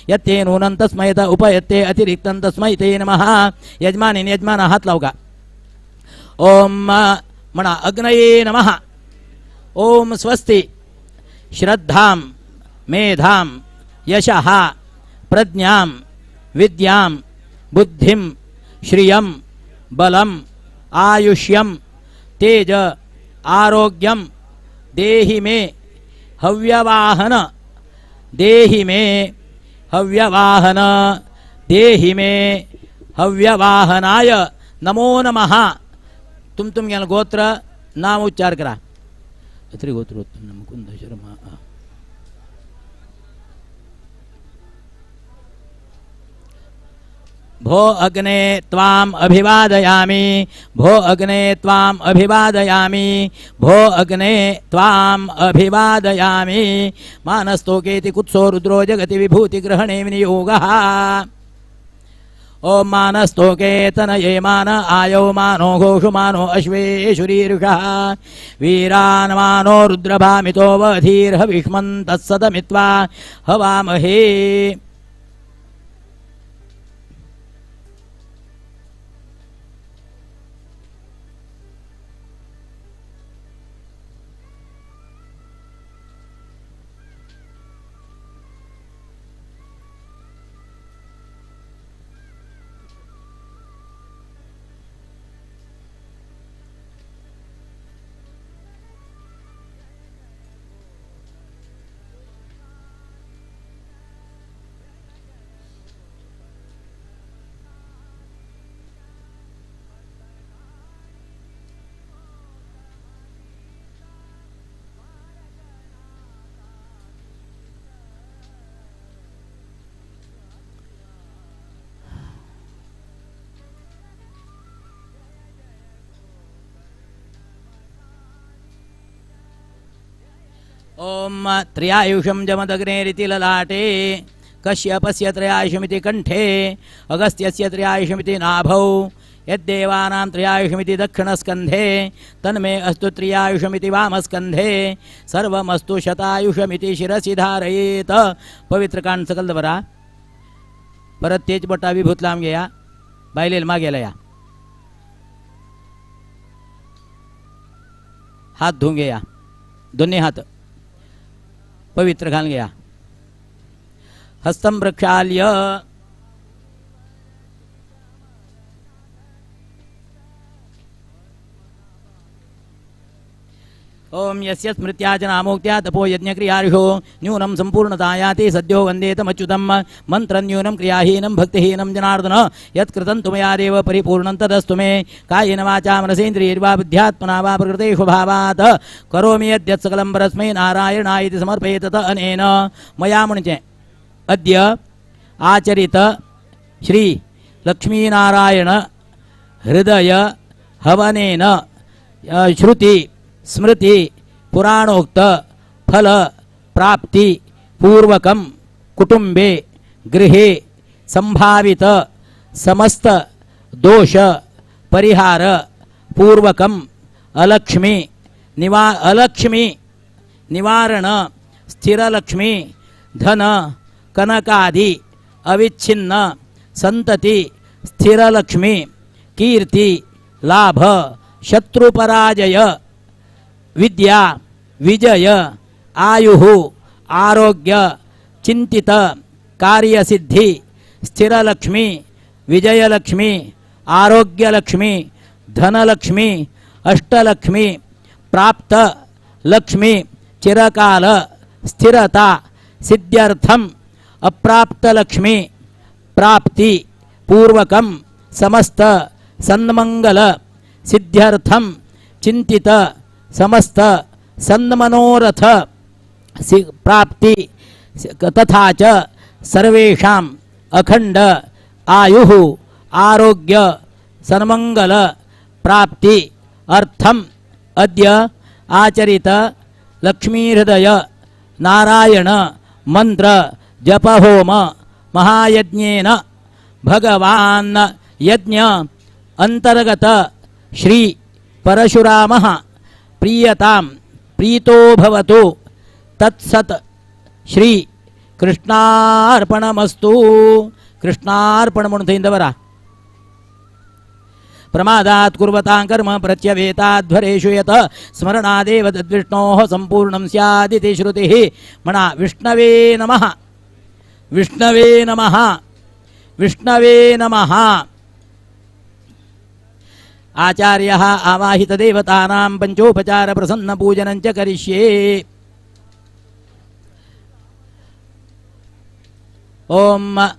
यत्ते नूनं तस्मै त उपयत्ते अतिरिक्तं तस्मै ते नमः। यजमानेन यजमान हात लावू का। ओम म्हणा अग्नये नमः। ओम स्वस्ति श्रद्धां मेधां यशः प्रज्ञां विद्यां बुद्धिं श्रियं बलम आयुष्यं तेज आरोग्यं देहि मे हव्यवाहन देहि मे हव्यवाहन देहि मे हव्यवाहनाय नमो नमः। तुम तुम ज्ञान गोत्र नाम उच्चार करा। अत्रि गोत्रोत्पन्न मुकुंद शर्मा। भो अग्ने त्वाम अभिवादयामि, भो अग्ने त्वाम अभिवादयामि, भो अग्ने त्वाम अभिवादयामि। मानस्तोकेति कुत्सो रुद्रो जगति विभूतिग्रहणे विनियोगः। ओम मानस्तोके तनये मान आयो मानो घोषु मानो अश्वेशुरीरुषः वीरान् मानो रुद्रभामितो वधीर्हविष्मन्तः हवामहे। ओम त्र्यायुषं जमदग्नेरिति ललाटे कश्यपस्य त्रयायुषमिति कंठे अगस्त्यस्य त्रयायुषमिति नाभौ यद्देवानां त्रयायुषमिति दक्षिणस्कन्धे तन्मे अस्तु त्र्यायुषमिति वामस्कन्धे सर्वमस्तु शतायुषमिति शिरसि धारयेत। पवित्र कांड सकल दवरा परत तेच बोटा विभूत लांब घेया बायलेल मागेला या हात धुवून घेया दोन्ही हात पवित्र घालून घ्या। हस्तं प्रक्षाल्य ओम यस्य स्मृत्या च नामोक्त्या तपो यज्ञक्रियार्षो न्यूनं संपूर्णतायाति सद्यो वन्देतमच्युतं मन्त्रन्यूनं क्रियाहीनं भक्तिहीनं जनार्दन यत्कृतं तु मया देव परिपूर्णं तदस्तु मे। कायेन वाचा मनसेन्द्रियैर्वा बुद्ध्यात्मना वा प्रकृतेषु भावात् करोमि यद्यत् सकलं परस्मै नारायणाय इति समर्पयेत अनेन मया मुणचे अद्य आचरित श्री लक्ष्मीनारायण हृदय हवनेन श्रुति स्मृति पुराणोक्त फल प्राप्ति पूर्वकं कुटुंबे गृहे संभावित समस्त दोष परिहार पूर्वकं अलक्ष्मी अलक्ष्मी निवारण स्थिरलक्ष्मी धन कनकादि अविच्छिन्न संतति स्थिरलक्ष्मी कीर्ति लाभ शत्रुपराजय विद्या विजय आयुः आरोग्य चिंतित कार्यसिद्धि स्थिरलक्ष्मी विजयलक्ष्मी आरोग्यलक्ष्मी धनलक्ष्मी अष्टलक्ष्मी प्राप्त लक्ष्मी चिरकाल स्थिरता सिद्ध्यर्थम अप्राप्त लक्ष्मी प्राप्ति पूर्वकम समस्त सन्मंगल सिद्ध्यर्थम चिंतित समस्त सन्मनोरथ प्राप्ति तथा च सर्वेषां अखंड आयुः आरोग्य सन्मंगल प्राप्ति अर्थम अद्य आचरित लक्ष्मीहृदय नारायण मंत्र जप होम महायज्ञेन भगवान यज्ञ अंतर्गत श्री परशुरामः प्रीयतां प्रीतो भवतु तत्सत् श्री कृष्णार्पणमस्तु. कृष्णार्पण म्हणून इंदवरा. प्रमादात् कुर्वतां कर्म प्रत्यवेताध्वरेषु यत स्मरणादेव तद्विष्णोः संपूर्णं स्यादिति श्रुतिः. म्हणा विष्णवे नमः, विष्णवे नमः, विष्णवे नमः. आचार्यः आवाहितदेवतानां पंचोपचार प्रसन्न पूजनं च करिष्ये. ओम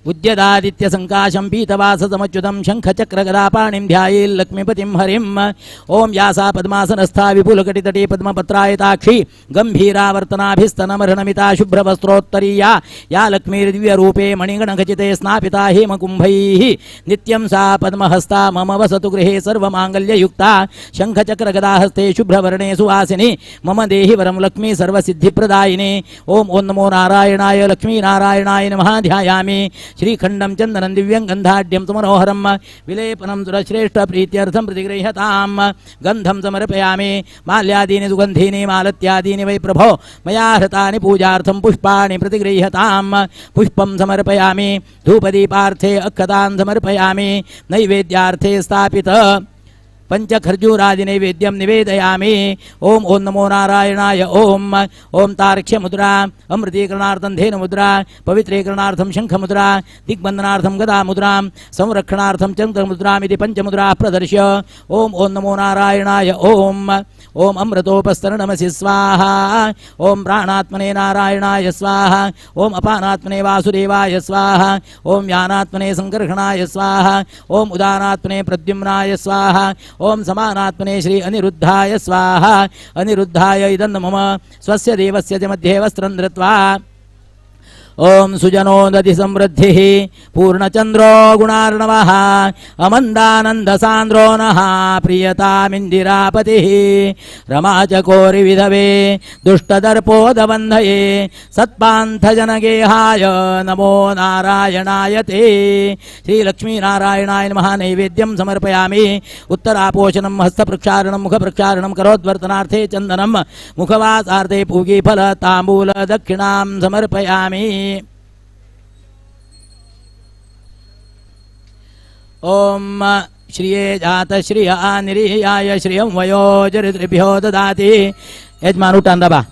उद्यदादित्य संकाशं पीतवाससमच्युतं शङ्खचक्रगदापाणिं ध्यायेल्लक्ष्मीपतिं हरिं. ओम यासा पद्मासनस्था विपुलकटितटे पद्मपत्रायताक्षी गंभीरावर्तनाभिस्तनमर्हणमिता शुभ्रवस्त्रोत्तरीया या लक्ष्मीर्दिव्यरूपे मणिगणखचिते स्नापिता हेमकुंभैः नित्यं सा पद्महस्ता मम वसतु गृहे सर्वमाङ्गल्ययुक्ता शङ्खचक्रगदाहस्ते शुभ्रवर्णे सुवासिनि मम देहि वरं लक्ष्मी सर्वसिद्धिप्रदायिने. ओम ओं नमो नारायणाय लक्ष्मीनारायणाय नमः. ध्यायामि श्रीखंडं चंदनं दिव्यं गंधाढ्यं सुमनोहरं विलेपनं सुरश्रेष्ठ प्रीत्यर्थं प्रतिगृह्यतां. गंधं समर्पयामि. माल्यादीनि सुगंधीनि मालत्यादीनि वै प्रभो मया हृतानि पूजार्थं पुष्पाणि प्रतिगृह्यतां. पुष्पं समर्पयामि. धूपदीपार्थे अक्षतान् समर्पयामि. नैवेद्यार्थे स्थापित पंचखर्जूरादि नैवेद्यं निवेदयामि. ओम ओं नमो नारायणाय. ओम ओम तार्क्ष्य मुद्रा अमृतीकरणार्थं धेनु मुद्रा पवित्रीकरणार्थं शंख मुद्रा दिग्बंधनार्थं गदा मुद्रा संरक्षणार्थं चंद्र मुद्रामिति पंचमुद्रा प्रदर्श्य. ओम ओं नमो नारायणाय. ओम ओम अमृतोपस्तरणमसि स्वाहा. ओम प्राणात्मने नारायणाय स्वाहा. ओम अपानात्मने वासुदेवाय स्वाहा. ओम यानात्मने संकर्षणाय स्वाहा. ओम उदानात्मने प्रद्युम्नाय स्वाहा. ओम समानात्मने श्री अनिरुद्धाय स्वाहा. अनिरुद्धाय इदं मम स्वस्य देवस्य च मध्ये वस्त्रं धृत्वा. ओम सुजनो दधि समृद्धिः पूर्णचंद्रो गुणार्णवः अमन्दानन्द सान्द्रो नः प्रियतामिन्दिरापतिः रमाचकोरिविधवे दुष्टदर्पोदबन्धये सत्पान्थजनगेहाय नमो नारायणाय ते. श्रीलक्ष्मीनारायणाय नमः. नैवेद्यं समर्पयामि. उत्तरापोषणं हस्तप्रक्षालनं मुखप्रक्षालनं करोद्वर्तनार्थे चन्दनं मुखवासार्थे पूगीफल ताम्बूल दक्षिणां समर्पयामि. ओम श्रिये जात श्रिय निरीयाय श्रियं वयो जरितृभ्यो ददाति. यजमान उठान दाबा.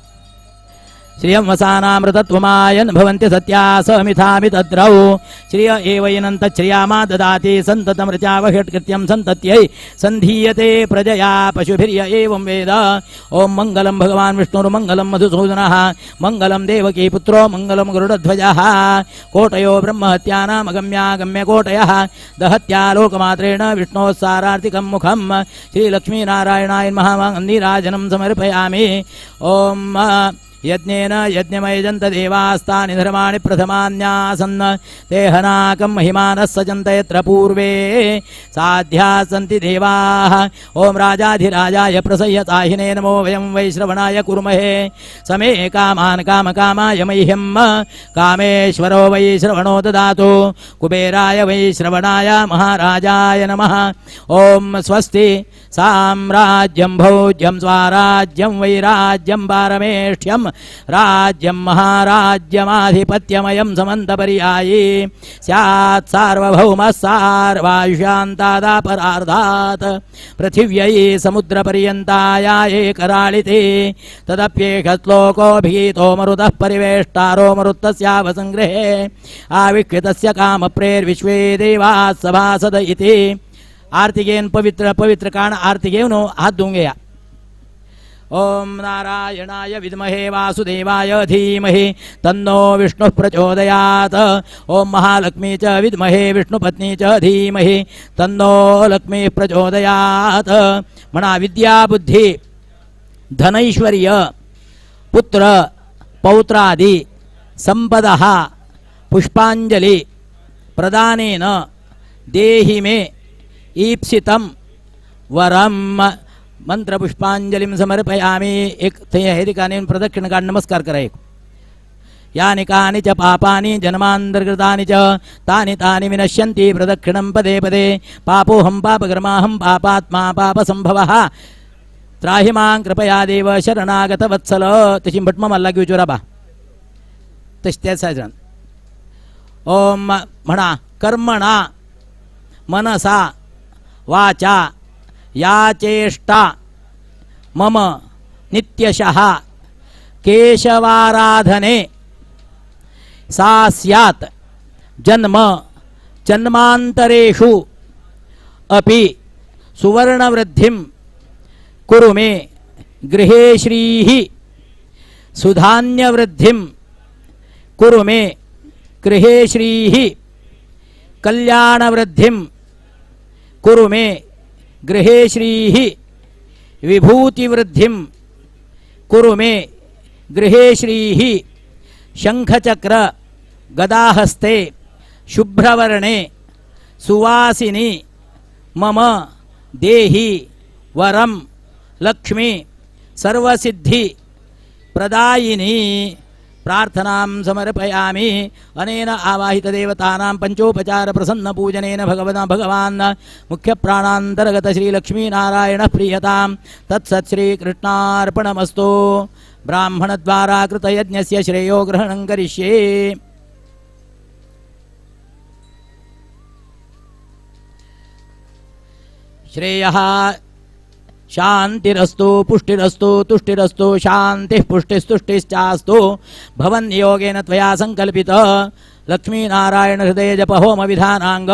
श्रियं वसानामृतत्वमायन् भवन्ति सत्या समिथामि तद्रौ. श्रिय एवैनन्त श्रियामा ददाति सन्ततमृचावषट्कृत्यं सन्तत्यै सन्धीयते प्रजया पशुभिर्य एवं वेद. ओम मंगलं भगवान् विष्णुर्मङ्गलं मधुसूदनः मङ्गलं देवकी पुत्रो मङ्गलं गरुडध्वजः. कोटयो ब्रह्महत्यानामगम्यागम्यकोटयः दहत्या लोकमात्रेण विष्णोः सारार्तिकं मुखं. श्रीलक्ष्मीनारायणाय नमः. नीराजनं समर्पयामि. ओम यज्ञेन यज्ञमयजन्त देवास्तानि धर्माणि प्रथमान्यासन् ते हनाकं महिमानः सजन्त यत्र पूर्वे साध्या सन्ति देवाः. ओम राजाधिराजाय प्रसह्यताहिने नमो वयं वैश्रवणाय कुर्महे समे कामान् कामकामाय मह्यं कामेश्वरो वैश्रवणो ददातु. कुबेराय वैश्रवणाय महाराजाय नमः. ओम स्वस्ति साम्राज्यं भोज्यं स्वाराज्यं वैराज्यं पारमेष्ठ्यं राज्यं महाराज्यमाधिपत्यमयं समन्तपर्यायी स्यात् सार्वभौमः सार्वायुष्यान्तादापरार्धात् पृथिव्यै समुद्रपर्यन्ताया एकराळिते तदप्येष श्लोकोऽभिगीतो मरुतः परिवेष्टारो मरुत्तस्यावसङ्ग्रहे आविक्षितस्य कामप्रेर्विश्वे देवाः सभासद इति। आरती घेऊन पवित्र पवित्र काण आरती घेऊन हात धुवून घ्या। ओम नारायणाय विद्महे वासुदेवाय धीमहि तन्नो विष्णुः प्रचोदयात्। ओम महालक्ष्मी च विद्महे विष्णुपत्नी च धीमहि तन्नो लक्ष्मी प्रचोदयात्। म्हणा विद्या बुद्धी धनैश्वर्य पुत्र पौत्रादि संपदः पुष्पांजलि प्रदानेन देहि मे ईप्सितं वरम। मंत्रपुष्पांजलिं समर्पयामि। एक थंय हे ठिकाणी प्रदक्षिण काढ नमस्कार करा। एक यानि कानि च पापानि जन्मान्तर्गतानि च तानि तानि विनश्यन्ति प्रदक्षिणं पदे पदे। पापोऽहं पापकर्माहं पापात्मा पापसंभवः त्राहि मां कृपया देव शरणागत वत्सल। तशी भटमा मला घेऊ बा तशी त्या साजन। ओम म्हणा कर्मणा मनसा वाचा या चेष्टा मम नित्यशः केशवाराधने सा स्यात् जन्म जन्मांतरेषु अपि सुवर्णवृद्धिं कुरु मे गृहे श्रीः सुधान्यवृद्धिं कुरु मे गृहे श्रीः कल्याणवृद्धिं कुरु मे गृहे श्रीः विभूतिवृद्धिं कुरु मे गृहे श्रीः शंखचक्र गदाहस्ते शुभ्रवर्णे सुवासिनी मम देहि वरम लक्ष्मी सर्वसिद्धि प्रदायिनी। प्रार्थनां समर्पयामि। अनेन आवाहितदेवतानां पंचोपचार प्रसन्न पूजनेन भगवता भगवान् मुख्यप्राणान्तर्गत श्रीलक्ष्मीनारायणः प्रीयतां तत्सत् श्रीकृष्णार्पणमस्तु। ब्राह्मणद्वारा कृतयज्ञस्य श्रेयो ग्रहणं करिष्ये। श्रेयः शांतिरस्तु पुष्टिरस्तु तुष्टिरस्तु शांतिः पुष्टिस्तुष्टिश्चास्तु। भवन्नियोगेन त्वया संकल्पित लक्ष्मीनारायण हृदय जप होम विधानांग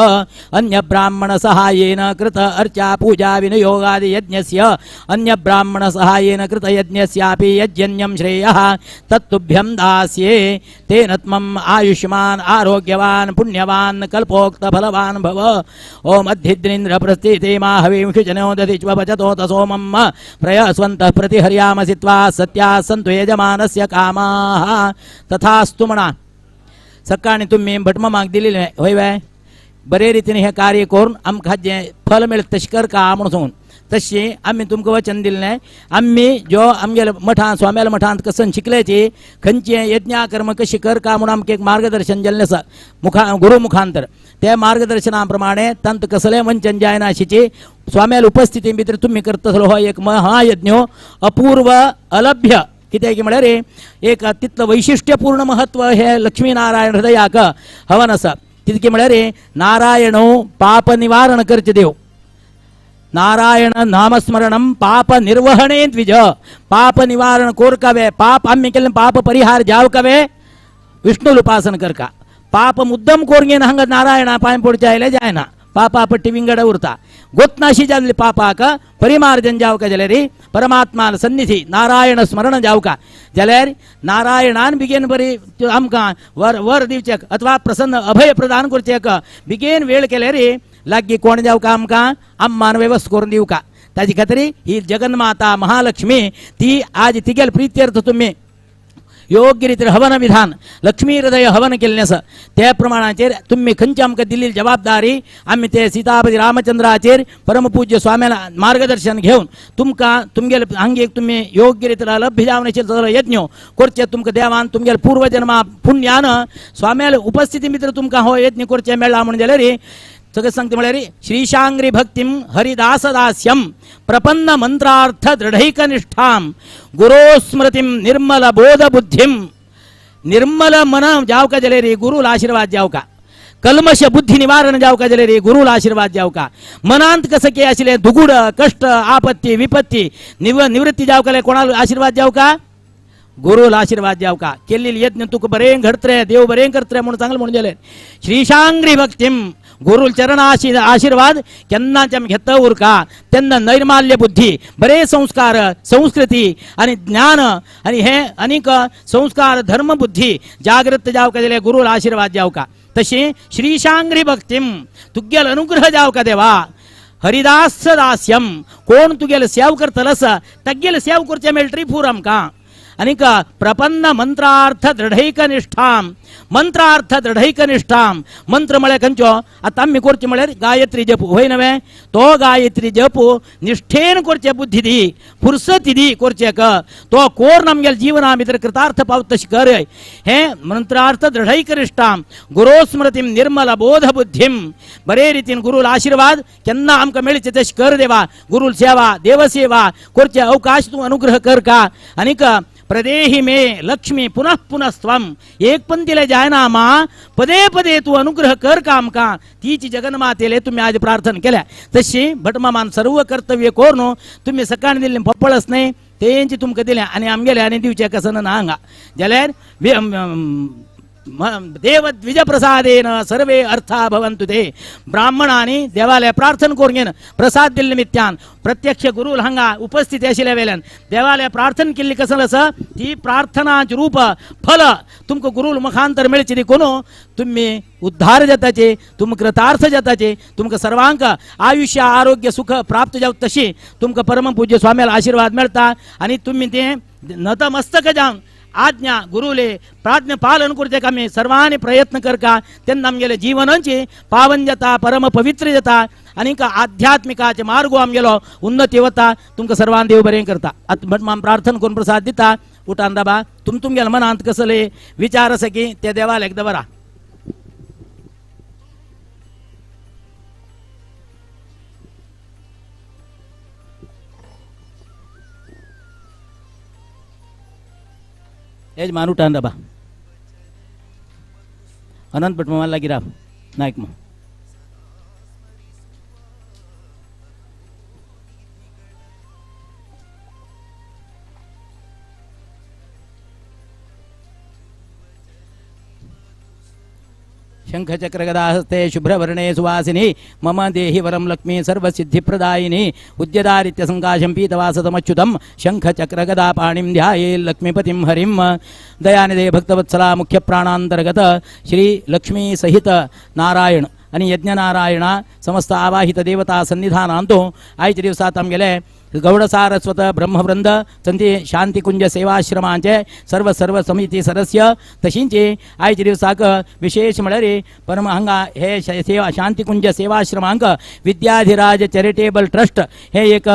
अन्य ब्राह्मण सहायेन कृत अर्चा पूजा विनियोगादि यज्ञस्य अन्य ब्राह्मण सहायेन कृत यज्ञस्यापि यज्ञन्यं श्रेयः तत्तुभ्यं दास्ये। तेन त्वम् आयुष्मान आरोग्यवान् पुण्यवान् कल्पोक्त फलवान् भव। ओम अद्धिद्रिन्द्र प्रस्थिते मा हवींषु जनो दधिच्व पचतो तसोमं प्रयस्वन्तः प्रतिहर्यामसि त्वा सत्याः सन्तु यजमानस्य कामाः तथास्तु। म्हणा सकाळी तुम्ही भटमामाक दिलेले होय वय बरे रीतीने हे कार्य करून आमकां जें फल मेळत तशें करका म्हणून सांगून तशें आमी तुमकां वचन दिलें। आमी जो आमगेले मठांत स्वाम्याल्या मठांत कसन शिकल्याची खंयचें यज्ञाकर्म कशें करका म्हणून आमकां एक मार्गदर्शन जाल्लें आसा मुखा गुरू मुखांतर। त्या मार्गदर्शना प्रमाणे तांत कसलें वंचन जायना अशीची स्वाम्याल्या उपस्थिती भितर तुमी करतलो हो एक महायज्ञ अपूर्व अलभ्य कित्याक म्हळ्यार एक तितलं वैशिष्ट्यपूर्ण महत्व हे लक्ष्मीनारायण हृदयाक हवन आसा। तितकें म्हळ्यार नारायणो पाप निवारण करचे देव। नारायण नामस्मरणम पाप निर्वहणे द्विज। पाप निवारण कोरकावे पाप आम्ही केल्लें पाप परिहार जावकावे विष्णु उपासन करका। पाप मुद्दम कोरगेन हांगा नारायणा पांय पडचे आयले जायना पापा पट्टी विंगड उरता। गोतनाशी जाल्ली पापाक परिमार्जन जावका जाल्यार परमात्मा सन्निधी नारायण स्मरण जावका जाल्यार नारायणान बेगीन बरी आमकां वर वर दिवचेक अथवा प्रसन्न अभय प्रदान करचेक बेगीन वेळ केल्यार लागीं कोण जावका आमकां अम्मान वेवस्था करून दिवका। ताजे खातीर ही जगन्माता महालक्ष्मी ती आज तिगेल प्रित्यर्थ तुमी योग्य रीतीन हवन विधान लक्ष्मी हृदय हवन केल्लें आसा त्या प्रमाणाचेर तुमी खंयची आमकां दिल्ली जबाबदारी आमी ते सीतापती रामचंद्राचेर परमपूज्य स्वाम्याला मार्गदर्शन घेवन तुमकां तुमगेले हांगे तुमी योग्य रीतीन लभ्य जावन आशिल्लो यज्ञ करचें तुमकां देवान तुमगेले पूर्वजन्मा पुण्यान स्वाम्याले उपस्थिती भितर तुमकां हो यज्ञ करचें मेळ्ळा म्हणून जाल्यार सगळें सांगता म्हळ्यार श्रीशांग्री भक्तीं हरिदासदास्यं प्रपन्न मंत्रार्थ दृढैकनिष्ठां गुरोस्मृतिं निर्मल बोध बुद्धीं. निर्मल मन जावका जाल्यार रे गुरुल आशीर्वाद जावका, कल्मश बुद्धी निवारण जावका जाल्यार रे गुरुल आशीर्वाद जावका. मनांत कसं की आशिल्लें दुगुड कष्ट आपत्ती विपत्ती निवृत्ती जावका जाल्यार कोणाक आशीर्वाद जावका? गुरुल आशीर्वाद जावका. केल्ली यज्ञ तुका बरें घडतले, देव बरें करतले म्हणून चांगलें म्हणून जालें. श्रीशांग्री भक्तीं गुरुल चरण आशीर्वाद केन्नाच आमी घेता उरका तेन्ना नैर्माल्य बुद्धी, बरे संस्कार संस्कृती आनी ज्ञान आनी हे आनीक संस्कार धर्म बुद्धी जागृत जावका जाल्यार गुरुल आशीर्वाद जावका. तशी श्रीशांग्री भक्तीं तुगेल अनुग्रह जावका देवा. हरिदास दास्यम कोण तुगेल सेव करतलस तगेल सेव करचें मेळटली फूर आमकां. आनीक प्रपन्न मंत्रार्थ दृढैकनिष्ठां, मंत्रार्थ दृढैकनिष्ठां. मंत्र म्हळ्यार खंयचो? आतां आमी करचें म्हळ्यार गायत्री जप, व्हय न्हय? तो गायत्री जप निष्ठेन करचे बुद्धी दी, फुरसती दी करचेक, तो कोर आमगेल्या जिवना भितर कृतार्थ पावत तशें कर. हें मंत्रार्थ दृढैकनिष्ठां गुरोस्मृतीं निर्मल बोध बुद्धीं. बरे रितीन गुरुल आशीर्वाद केन्ना आमकां मेळचे तशें कर देवा. गुरुल सेवा देवसेवा करचे अवकाश तूं अनुग्रह कर का. आनीक प्रदेहि मे लक्ष्मी पुनः पुनस्त्वं एक पण दिले जायना मा पदे पदे तू अनुग्रह कर का आमकां. तीची जगन्मातेले तुम्ही आज प्रार्थना केल्या. तशी भटमामान सर्व कर्तव्य करून तुम्ही सकाळी दिल्ली पप्पळच न्हय तेंची तुमकां दिलें आनी आमगेले आनी दिवचें कसं ना हांगा जाल्यार देवद्विजप्रसादेन सर्वे अर्था भवन्तु ते. ब्राह्मणांनी देवाले प्रार्थना करून घेवन प्रसाद दिल्ले निमित्तान प्रत्यक्ष गुरुल हांगा उपस्थित आशिल्ल्या वेल्यान देवाले प्रार्थना केल्ली कसं आसा ती प्रार्थनाचें रूप फल तुमकां गुरुल मुखांतर मेळचें देखून तुमी उद्धार जाताचे, तुमकां कृतार्थ जाताचे, तुमकां सर्वांक आयुष्य आरोग्य सुख प्राप्त जावं तशी तुमकां परमपूज्य स्वाम्याला आशीर्वाद मेळटा आनी तुमी तें नतमस्तक जावन आज्ञा गुरुले प्राज्ञ पालन करचे आमी सर्वांनी प्रयत्न करका तेन्ना आमगेले जीवनाची पावन जाता, परम पवित्र जाता आनीक आध्यात्मिकाचे मार्गो आमगेलो उन्नती वता. तुमकां सर्वांक देव बरें करता. आतां भटमाम प्रार्थना करून प्रसाद दिता. उठान दाबा तुमगेल्या मनांत कसले विचार आसा की ते देवाक एकदां बरा. यजमान उठान दाबा. अनंत भटमामा लागीं राव नायक मा. शंखचक्रगदाहस्ते शुभ्रवर्णे सुवासिनी मम देहि वरं लक्ष्मी सर्वसिद्धिप्रदायिनी उद्यदारित्यसङ्काशं पीतवासतमच्युतं शंखचक्रगदापाणिं ध्याये लक्ष्मीपतिं हरिं. दयानिधे भक्तवत्सला मुख्यप्राणांतर्गत श्री लक्ष्मी सहित नारायण आणि यज्ञनारायण समस्त आवाहित देवता सन्निधानांतो आयच्या दिवसात आमगेले गौडसारस्वत ब्रह्मवृंद संती शांतिकुंज सेवाश्रमांचे सर्व सर्व समिती सदस्य तशींची आयच्या दिवसाक विशेष म्हळ्यार परम हांगा हे सेवा शांतिकुंज सेवाश्रमांक विद्याधिराज चॅरिटेबल ट्रस्ट हे एक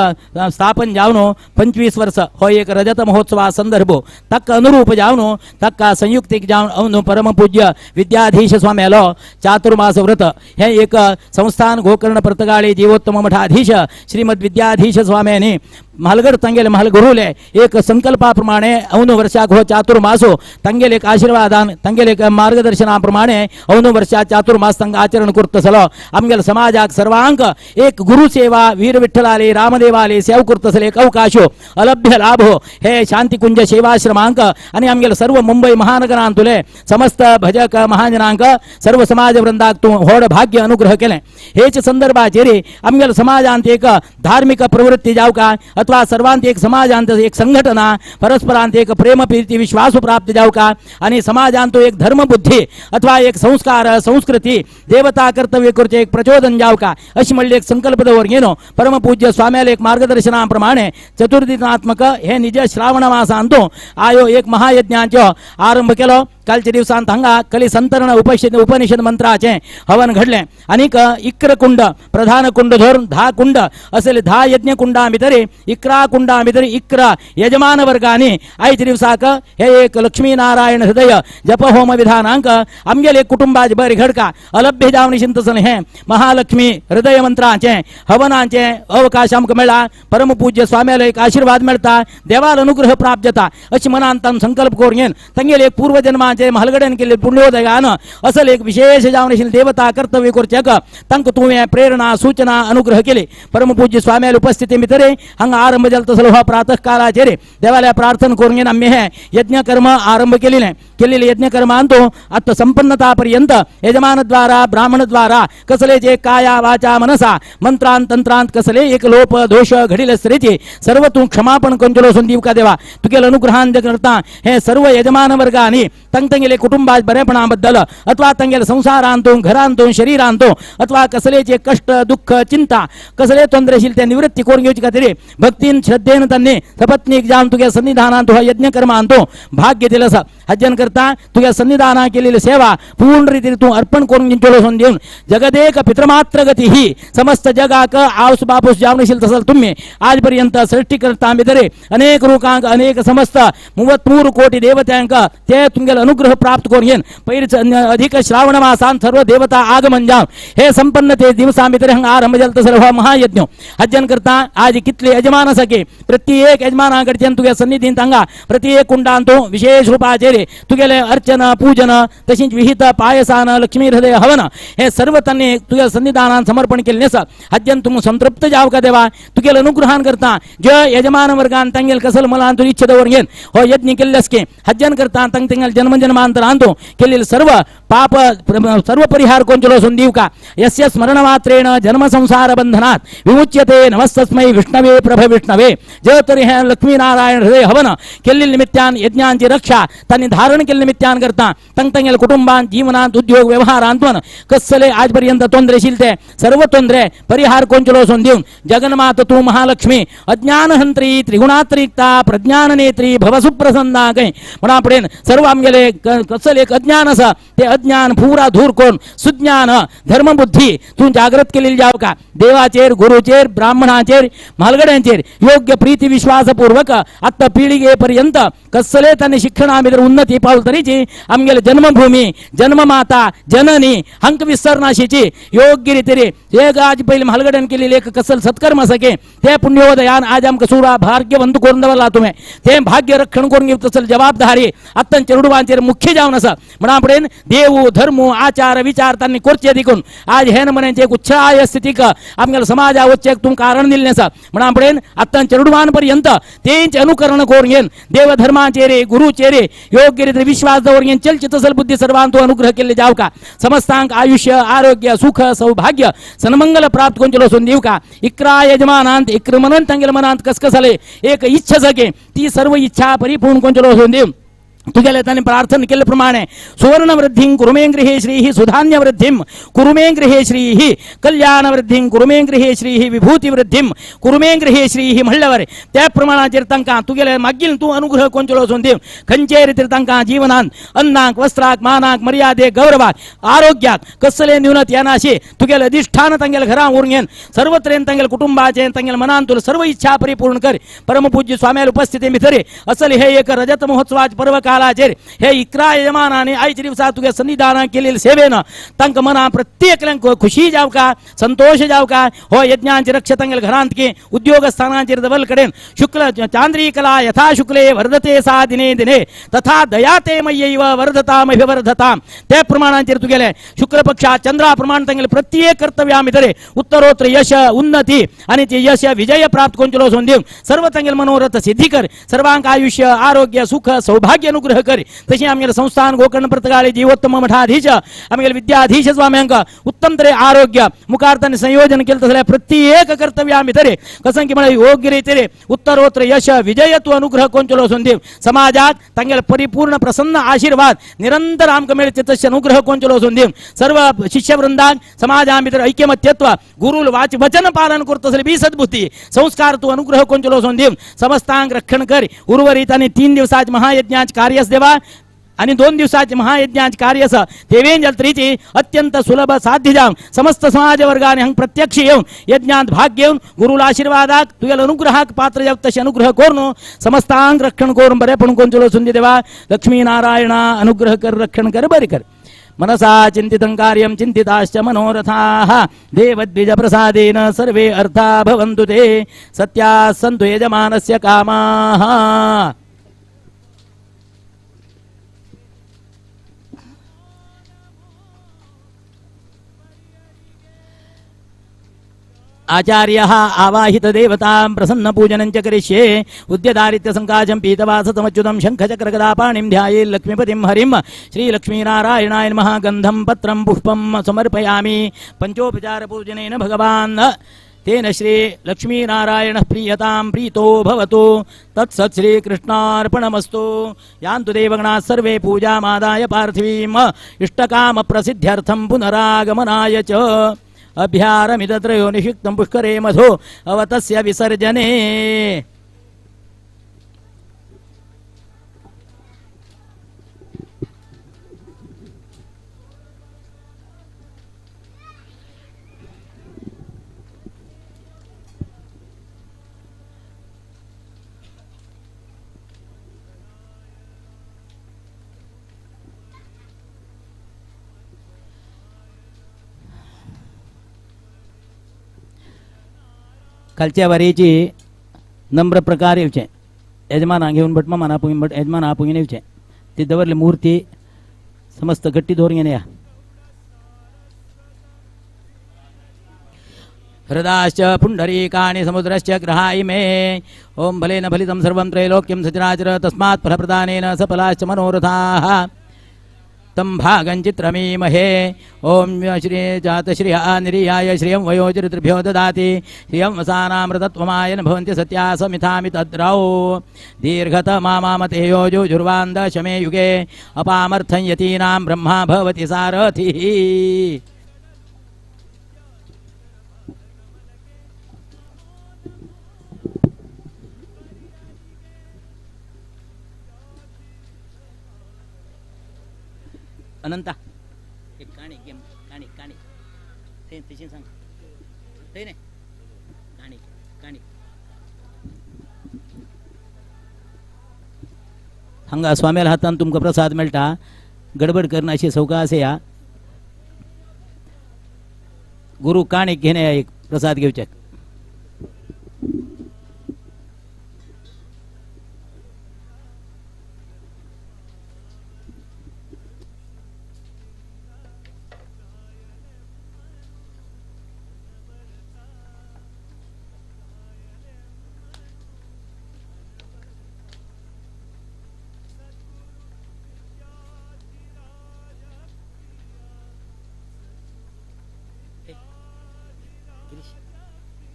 स्थापन जावन 25 वर्स हो एक रजत महोत्सवा संदर्भ ताका अनुरूप जावन ताका संयुक्तिक जावन अंदू परमपूज्य विद्याधीश स्वाम्यालो चातुर्मास व्रत हे एक संस्थान गोकर्ण पर्तगाळी जीवोत्तम मठाधीश श्रीमद विद्याधीश स्वामी म्हालगड तांगेले म्हालगुरुले एक संकल्पाप्रमाणे अवनु वर्षाक हो चातुर्मासो तांगेले एक आशीर्वादान तांगेले एक मार्गदर्शना प्रमाणे अवनु वर्षा चातुर्मास तांकां आचरण करतसलो आमगेले समाजाक सर्वांक एक गुरुसेवा वीर विठ्ठलाले रामदेवाले सेव करतसले एक अवकाशो अलभ्य लाभो हे शांतिकुंज सेवाश्रमांक आनी आमगेले सर्व मुंबई महानगरांतुले समस्त भजक महाजनांक सर्व समाज वृंदाक तूं व्हड भाग्य अनुग्रह केलें. हेच संदर्भाचेर आमगेले समाजांत एक धार्मिक प्रवृत्ती जावका अथवा सर्वांत एक समाजांत एक संघटना परस्परांत एक प्रेम प्रीती विश्वास प्राप्त जावका आणि समाजांत एक धर्मबुद्धी अथवा एक संस्कार संस्कृती देवता कर्तव्य करचे एक प्रचोदन जावका अशी म्हणली एक संकल्प दवर घेनो परमपूज्य स्वाम्याले एक मार्गदर्शनाप्रमाणे चतुर्दिनात्मक हे निज श्रावण मासांतो आयो एक महायज्ञांचो आरंभ केलो. कालच्या दिवसांत हांगा कली संतरण उपनिषद मंत्राचें हवन घडलें आनीक 11 कुंड प्रधान कुंड धरून 10 कुंड असेल 10 यज्ञ कुंडा भितर 11 कुंडा भितर 11 यजमान वर्गांनी आयच्या दिवसाक हे एक लक्ष्मीनारायण हृदय जप होम विधानांक आमगेले कुटुंबाचे बरें घडका अलभ्य जावन चिंतसन हे महालक्ष्मी हृदय मंत्राचें हवनाचें अवकाश आमकां मेळ्ळा. परमपूज्य स्वाम्यालो एक आशीर्वाद मेळटा, देवाल अनुग्रह प्राप्त जाता अशें मनान तांकां संकल्प करून घेवन तांगेले एक पूर्वजन्माचे म्हालगड्यान केल्ले पुण्योदयान असल एक विशेष जावन आशिल्ली देवता कर्तव्य करचें तांकां तुवें प्रेरणा सूचना अनुग्रह केली. परमपूज्य स्वाम्याले उपस्थिती भितर हांगा आरंभ जालो तसलो हो प्रातः कालाचेर देवाल्या प्रार्थना करून घेवन आमी हें यज्ञकर्म आरंभ केलेलें. केलेले यज्ञकर्मांतो आत्ता संपन्नता पर्यंत यजमान द्वारा ब्राह्मण द्वारा कसले जे काया वाचा मनसा मंत्रांत तंत्रांत कसले एक लोप दोष घडिले स्त्रीची सर्व तूं क्षमापण करचेलो सून दिवका देवा. तुगेले अनुग्रहान करता हे सर्व यजमान वर्गांनी तंगतंगेले कुटुंबा बरेपणा बद्दल अथवा तंगेले संसारांतून घरांतून शरीरांतून अथवा कसले जे कष्ट दुःख चिंता कसले तोंदरेशील ते निवृत्ती करून घेवचे खातीर भक्तीन श्रद्धेन तांणी सपत्नीक जावन तुगे सन्निधानांत हो यज्ञकर्मांतो भाग्य दिलं आसा. हज्जन करता तुगे सन्निधाना केलेली सेवा पूर्ण रितीन तूं अर्पण करून घेवचेलो सून दिवन जगदेक पितृमात्र गती ही समस्त जगाक आवस बापूस जावन आशिल्ले तसल तुम्ही आजपर्यंत सृष्टी करता भितर अनेक लोकांक अनेक समस्त 33 कोटी देवतांक ते तुमगेले अनुग्रह प्राप्त करून घेवन पयर अधिक श्रावण मासान सर्व देवता आगमन जावन हे संपन्न ते दिवसा भितर हांगा आरंभ जालो तसो हो महायज्ञ. हज्जन करता आज कितले यजमान आसा की प्रत्येक यजमाना कडच्यान तुगे सन्निधींत हांगा प्रत्येक कुंडांत विशेष रुपाचेर तुगेले अर्चन पूजन तशीच विहित पायसान लक्ष्मी हृदय हवन हे सर्व तांणी तुगे सन्निधानान समर्पण केल्लें आसा. हज्जन तूं संतृप्त जावका देवा. तुगेले अनुग्रहान करता जे यजमान वर्गान तांगेल कसल मलान तूं इच्छा दवर घेवन हो यज्ञ केल्ले आसके हज्जन करता तांग तेंगेल जन्म जन्मांतरांतो केल्ले सर्व पाप सर्व परिहार कोंचलो सून दिवका. यस्य स्मरणमात्रेण जन्म संसार बंधनात् विमुच्यते नमस्तस्मै विष्णवे प्रभ विष्णवे. जे तरी हे लक्ष्मीनारायण हृदय हवन केल्ले निमित्तान यज्ञांची रक्षा तांणी धारण केल्ले निमित्तान करता तंग तंगेल कुटुंबान जीवनांत उद्योग व्यवहारांतून कसले आजपर्यंत तोंदरेशील ते सर्व तोंदरे परिहार कोंचलो सून दिवन जगन्मात तूं महालक्ष्मी अज्ञानहंत्री त्रिगुणात्रिक्ता प्रज्ञाननेत्री भव सुप्रसन्ना कंय म्हणा फुडें सर्व आमगेले कसले एक अज्ञान आसा ते अज्ञान पुरा दूर करून सुज्ञान धर्मबुद्धी तूं जागृत केलेली जावका. देवाचेर गुरुचेर ब्राह्मणाचेर म्हालगड्यांचेर योग्य प्रीती विश्वासपूर्वक आत्ता पिळगे पर्यंत कसले तांणी शिक्षणा भितर उन्नती पावल तरीची आमगेले जन्मभूमी जन्ममाता जननी हांकां विसरनाशीची योग्य रितीन एक आज पयलीं म्हालगड्यान केलेली एक कसल सत्कर्म आसा की ते पुण्योदयान आज आमकां सुरा भाग्यवंत करून दवरला तुवें ते भाग्य रक्षण करून घेवचो तसल जबाबदारी आत्तां चेडवांचेर मुख्य जावन आसा. म्हणा फुडें देव धर्म आचार विचार तांणी करचे देखून आज हे नमुन्याचे एक उच्छाय स्थितीक आमगेल्या समाजा वचचें तूं कारण दिल्लें आसा. म्हणा फुडें आत्तां चेडवान पर्यंत तेंच अनुकरण करून घेवन देवधर्माचेर गुरुचेर योग्य रितीन विश्वास दवरून घेवन चलची तसल बुद्धी सर्वांत अनुग्रह केल्ले जावका. समस्तांक आयुष्य आरोग्य सुख सौभाग्य सन्मंगल प्राप्त करून सून दिवका. 11 यजमानांत 11 मनांत तांगेल्या मनांत कसकसले एक इच्छा जागे ती सर्व इच्छा परिपूर्ण करून सून दिव. तुगेले तांणी प्रार्थना केल्ले प्रमाणे सुवर्ण वृद्धिं कुरुमे गृहे श्रीः सुधान्य वृद्धिं कुरुमे गृहे श्रीः कल्याण वृद्धिं कुरुमे गृहे श्रीः विभूती वृद्धिं कुरुमे गृहे श्रीः म्हणल्यावर त्या प्रमाणाचेर तांकां तुगेले मागील तूं अनुग्रह कोंचलो वचून दिव. खंयचेय रितीर तांकां जीवनान अन्नाक वस्त्राक मानाक मर्यादेक गौरवाक आरोग्याक कसले न्यूनत येनाशी तुगेले अधिष्ठान तांगेले घरां उरून घेवन सर्वत्रेन तांगेले कुटुंबाचें तांगेले मनान तुला सर्व इच्छा परिपूर्ण कर. परमपूज्य स्वाम्याले उपस्थिती भितर असल हे एक रजत महोत्सवाचे पर्व कालाचेर हे 11 यजमानांनी आयच्या दिवसा तुगे सन्निधानान केलेले सेवेन तांकां मना प्रत्येकल्यांक खुशी जावका संतोष जावका. हो यज्ञांची रक्षा तांगेले घरांत की उद्योग स्थानांचेर दवरले कडेन शुक्ल चांद्री कला यथा शुक्ले वर्धते सा दिने दिने तथा दयाते मय्यैव वर्धतामभिवर्धताम. त्या प्रमाणांचेर तुगेले शुक्ल पक्षा चंद्रा प्रमाण तांगेले प्रत्येक कर्तव्या भितर उत्तरोत्तर यश उन्नती आनी ते यश विजय प्राप्त करून वचून दिवन सर्व तांगेले मनोरथ सिद्धी कर. सर्वांक आयुष्य आरोग्य सुख सौभाग्य अनुग्रह कर. तशी आमगेले संस्थान गोकर्ण पर्तगाळी जीवोत्तम मठाधीश आमगेले विद्याधीश स्वाम्यांक उत्तम तरे आरोग्य मुखार तांणी संयोजन केलें तसल्या प्रत्येक कर्तव्या भितर कसं की म्हळ्यार योग्य रितीन उत्तरोत्तर यश विजय तूं अनुग्रह करून वचून दिव. समाजात तांगेले परिपूर्ण प्रसन्न आशीर्वाद निरंतर आमकां मेळचे तशें अनुग्रह करून वचून दिव. सर्व शिष्यवृंदांक समाजा भितर ऐक्यमत्यत्व गुरुल वाच वचन पालन करता तसले बी सद्बुद्धी संस्कार तूं अनुग्रह करून वचून दिव. समस्तांक रक्षण कर. उर्वरित आनी 3 दिवसाचे महायज्ञाचे कार्यस देवा. आणि 2 दिवसाचे महायज्ञाचे कार्य आसा तेवेन जात्रेची अत्यंत सुलभ साध्य जावन समस्त समाज वर्गाने हंग प्रत्यक्ष येवन यज्ञांत भाग घेवन गुरुला आशीर्वादाक तुगेल्या अनुग्रहाक पात्र जावं तशें अनुग्रह करून समस्तांक रक्षण करून बरेपण करून चलो सुंदी देवा लक्ष्मी नारायणा अनुग्रह कर रक्षण कर बरे कर। मनसा चिंतितं कार्यं चिंतिताश्च मनोरथाः देवद्विज प्रसादेन सर्वे अर्था भवन्तु ते सत्याः सन्तु यजमानस्य कामाः। आचार्यः आवाहित देवतां प्रसन्न पूजनं च करिष्ये। उद्यदारित्य संकाशं पीतवासतमच्युतं शङ्खचक्रगदापाणिं ध्याये लक्ष्मीपतिं हरिं। श्रीलक्ष्मीनारायणाय नमः। गन्धं पत्रं पुष्पं समर्पयामि। पञ्चोपचार पूजनेन भगवान् तेन श्री लक्ष्मीनारायणः प्रीयतां प्रीतो भवतु। तत्सत् श्रीकृष्णार्पणमस्तु। यान्तु देवगणाः सर्वे पूजामादाय पार्थिवीम् इष्टकामप्रसिद्ध्यर्थं पुनरागमनाय च अभ्यारमिदत्रयो निषिक्तं पुष्करे मधु अवतस्य विसर्जने। कालच्या वारीची नम्र प्रकार येवचे यजमान घेवन भट मामान आपोवन भट यजमान आपोवन येवचे ती दवरली मूर्ती समस्त गट्टी दवरून घेवन या। हृदाश्च पुंडरीकाणि समुद्रश्च ग्रहा इमे ओम फलेन फलितं सर्वं त्रैलोक्यं सचराचर तस्मात् फलप्रदानेन सफलाश्च मनोरथाः तं भागं चित्रमीमहे। ओम श्री जातश्रिय निरीयाय श्रियं वयोचरितृभ्यो ददाति श्रियं वसानामृतत्वमायन भवन्ति सत्या समिथामि तद्रौ दीर्घतमामामतेयो जुजुर्वान्दशमे युगे अपामर्थं यतीनां ब्रह्मा भवति सारथिः। अनंता एक काणी गेम काणी काणी ते तशी सांग ते नाही काणी काणी हांगा स्वाम्याला हातान तुमकां प्रसाद मेळटा। गडबड करनाशी सवकास या गुरु काणी घेणे एक प्रसाद घेवच्याक।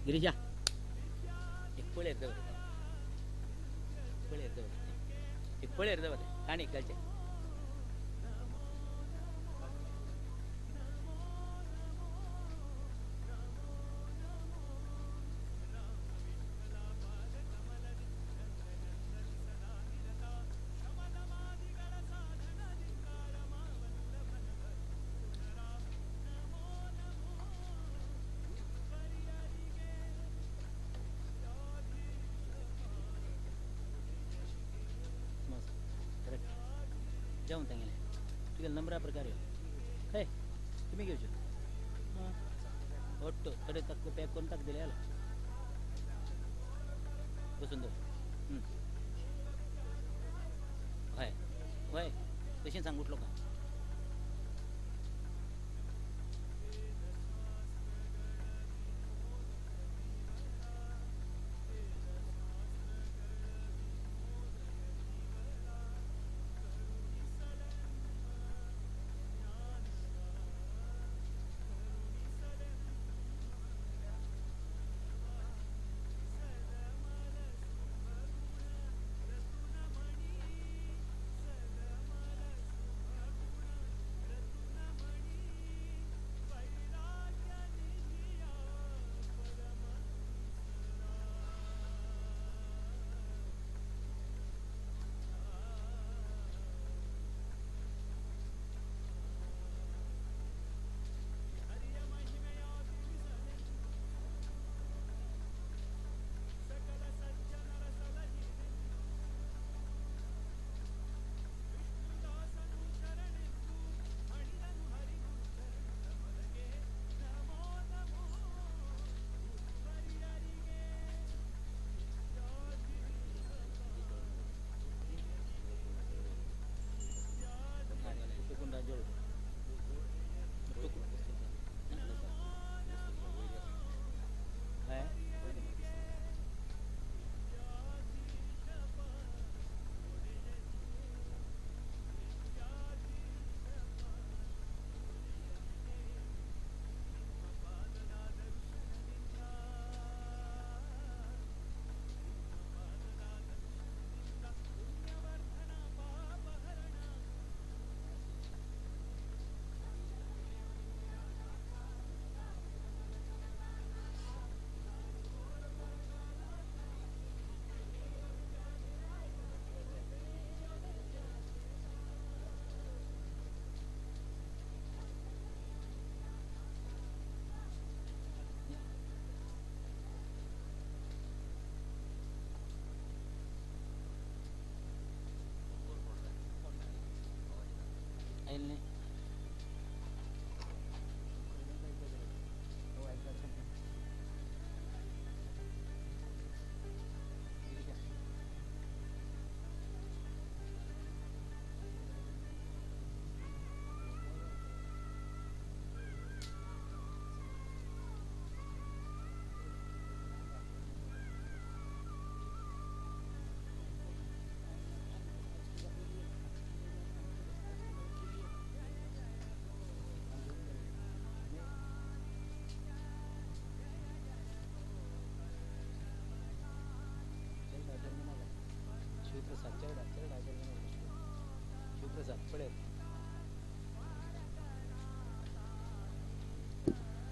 गिरिजा एक पळेर दवर पळेर दवर एक पळेर दवर काणी घालचे। जाऊन सांगेल तुगे नंबरा प्रकार हय तुम्ही घेवचे ओट्टो थोडे तक पॅक करून ताक दिले बसून दवर हय हय तशें सांग उठलो का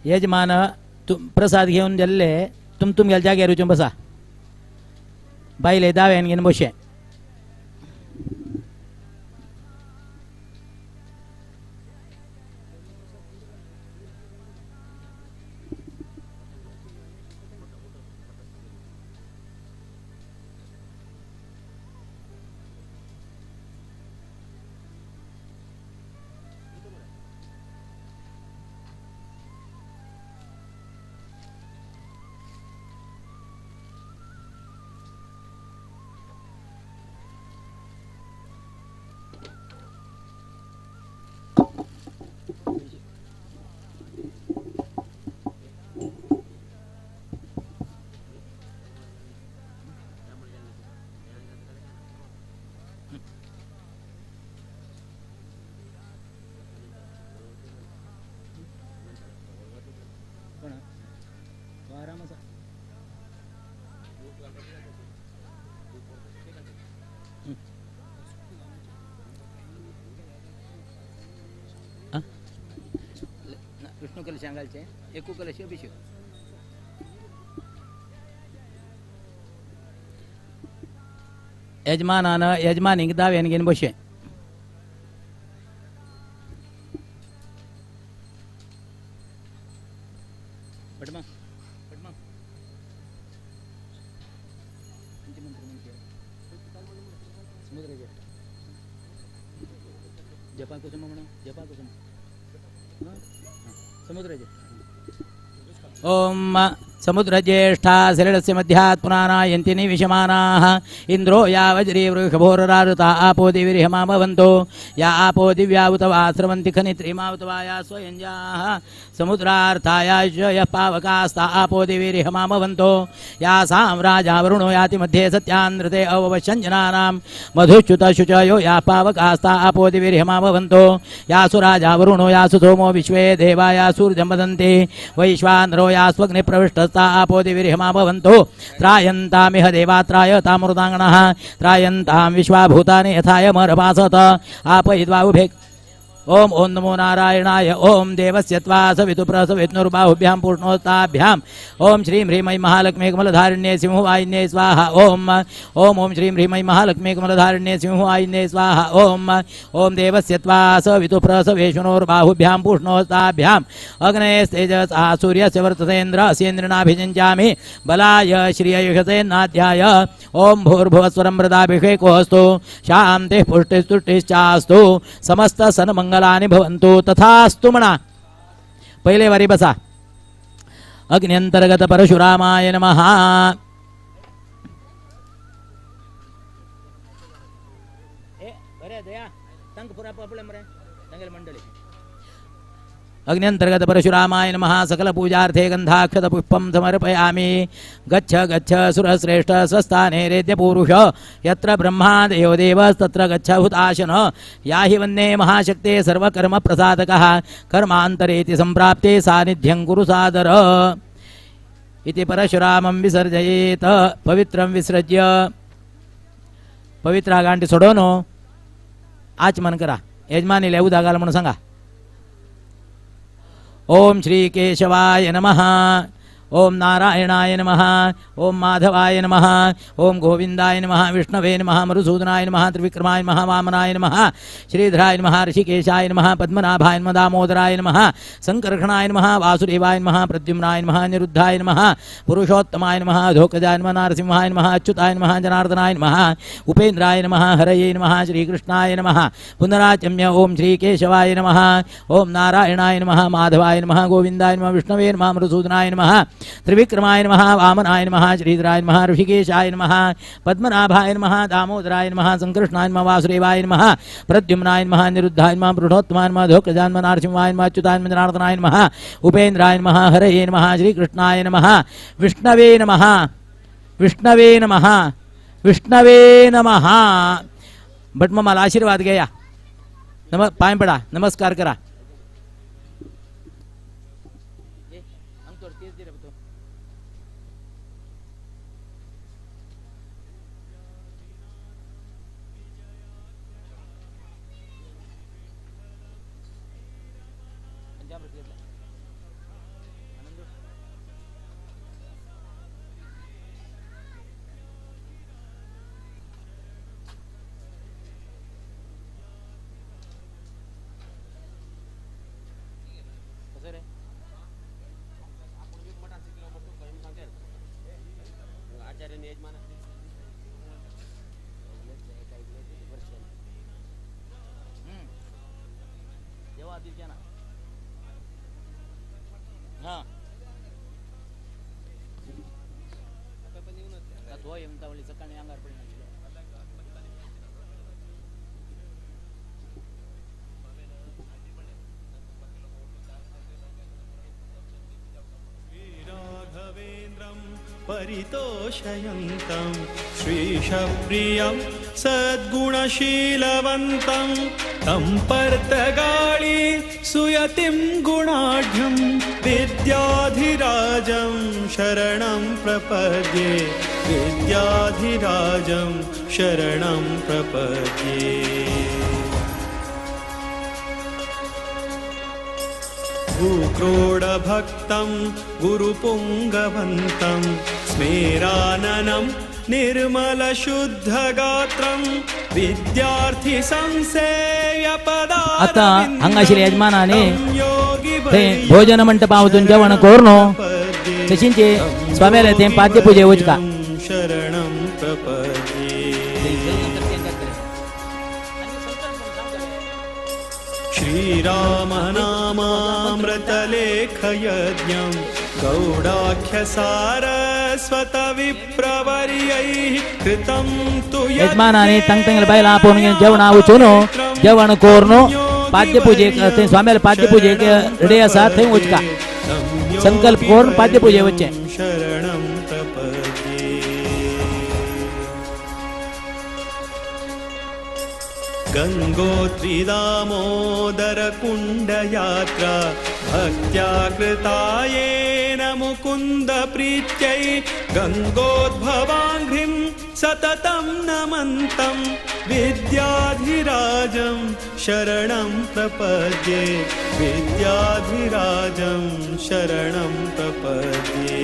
यजमान प्रसाद घेवन गेल्ले तुम तुमगेल्या जाग्यार वचून बसा. बायले दाव्यान घेवन बशे. विष्णू कलश घालचे, एकू कलश अभिषेक. यजमानान यजमानीक दाव्यान घेवन बशे. ओम समुद्रज्येष्ठा सलिलस्य मध्यात् पुनानायन्ति निविशमानाः इन्द्रो या वज्रीवृषभोररारुता आपो दिविरिहमा भवन्तो या आपो दिव्या उत वा स्रवन्ति खनित्रीमा उत वा या स्वयंजाः समुद्रार्थाया यः पावकास्ता आपो दिविरिहमा भवन्तो या साम्राजा वरुणो याति मध्ये सत्यानृते अववशञ्जनानां मधुच्युतशुचयो या पावकास्ता आपो दिविरिहमा भवन्तो या सुराजा वरुणो यासु सोमो विश्वे देवाया सूर्यं वदन्ति वैश्वानरो या स्वग्निप्रविष्टस्ता आपो दिविरिहमा भवन्तो त्रायन्तामिह देवात्राय तामृताङ्गणः त्रायन्तां विश्वाभूतानि यथायमरभासत आपयित्वा उभे. ओम ओम नमो नारायणाय. ओम देवस्य त्वा सवितुप्रसविष्णुर्बाहुभ्यां पूर्णोत्ताभ्यां. ओम श्रीं ह्रीं ऐं महालक्ष्मी कमलधारिण्ये सिंहवाहिन्ये स्वाहा. ओम ओम ओम श्रीं ह्रीं ऐं महालक्ष्मी कमलधारिण्ये सिंहवाहिन्ये स्वाहा. ओम ओम देवस्य त्वा सवितुप्रसविष्णुर्बाहुभ्यां पूर्णोत्ताभ्यां अग्नेस्तेजसा सूर्यस्य वर्तसेन्द्र अस्येन्द्रनाभिषिञ्चामि बलाय श्रिययुषसे नाध्याय. ओम भूर्भुवस्वरं मृदाभिषेकोऽस्तु शान्तिः पुष्टिस्तुष्टिश्चास्तु समस्त सन्मंगल भवन्तु तथास्तु. म्हणा पहिले वारी बसा. अग्न्यंतर्गत परशुरामाय नमः. अग्न्यंतर्गत परशुरामाय नमः. सकल पूजार्थे गंधाक्षत पुष्पं समर्पयामि. गच्छ गच्छ सुरश्रेष्ठ स्वस्थाने रेद्य पुरुष यत्र ब्रह्मा देव देवस्तत्र गच्छ हुताशन. या हि वन्दे महाशक्ते सर्वकर्म प्रसादकः कर्मान्तरेति संप्राप्ते सानिध्यं कुरु सादर इति परशुरामं विसर्जयेत. पवित्रं विसृज्य पवित्र गांठी सोडवनो आचमन करा. यजमानीला उदा घाल म्हणून सांगा. ओम श्री केशवाय नमः. ओम नारायणाय नमः ओम माधवाय नमः ओम गोविंदाय नमः विष्णवे नमः मधुसूदनाय नमः त्रिविक्रमाय नमः वामनाय नमः श्रीधराय नमः ऋषिकेशाय नमः पद्मनाभाय नमः दामोदराय नमः संकर्षणाय नमः वासुदेवाय नमः प्रद्युम्नाय नमः निरुद्धाय नमः पुरुषोत्तमाय नमः धोकजाय नमः नारसिंहाय नमः अच्युताय नमः जनार्दनाय नमः उपेन्द्राय नमः हरये नमः श्रीकृष्णाय नमः पुनराचम्य ओम श्रीकेशवाय नमः ओम नारायणाय नमः माधवाय नमः गोविंदाय नमः विष्णवे नमः मधुसूदनाय नमः त्रिविक्रमाय नमः वामनाय नमः श्रीधराय नमः ऋषिकेशाय नमः पद्मनाभाय नमः दामोदराय नमः संकृष्णाय नमः वासुदेवाय नमः प्रद्युम्नाय नमः निरुद्धाय नमः पुरुषोत्तमाय नमः धोकजाय नमः नारसिंहाय नमः अच्युताय नमः जनार्दनाय नमः उपेन्द्राय नमः हरये नमः श्रीकृष्णाय नमः विष्णवे नमः विष्णवे नमः विष्णवे नमः। भटमामाला आशीर्वाद घ्या। नम पाय पडा, नमस्कार करा। परितोषयन्तं श्रीशप्रियं सद्गुणशीलवन्तं तं पर्तगाळी सुयतिं गुणाढ्यं विद्याधिराजं शरणं प्रपद्ये विद्याधिराजं शरणं प्रपद्ये। भूक्रोडभक्तं गुरुपुङ्गवन्तं स्मेराननं निर्मलशुद्धगात्रं विद्यार्थी संसेव्यपदा। आता हांगा आशिल्ले यजमानांनी थंय भोजन मंटपा वचून जेवण करून तशींच स्वाम्याले थंय पाद्यपुजे वचका। शरणं प्रपद्ये। श्रीरामनामामृतलेखयज्ञं गौडाख्यसारस्वतविप्रवर्यैः कृतं तु यजमानांनी तांकां बायलां आपोवन जेवणा वचून जेवण करून पाद्यपुजेक थंय स्वाम्याले पाद्यपुजेक रेडी आसा थंय वचका। संकल्प करून पाद्यपुजे वचचें। शरणं प्रपद्ये। गंगोत्री दामोदर कुंड यात्रा भक्त्या कृता येन मुकुंद प्रीत्यै गंगोद्भवांघ्रिं सततं नमन्तं विद्याधिराजं शरणं प्रपद्ये विद्याधिराजं शरणं प्रपद्ये।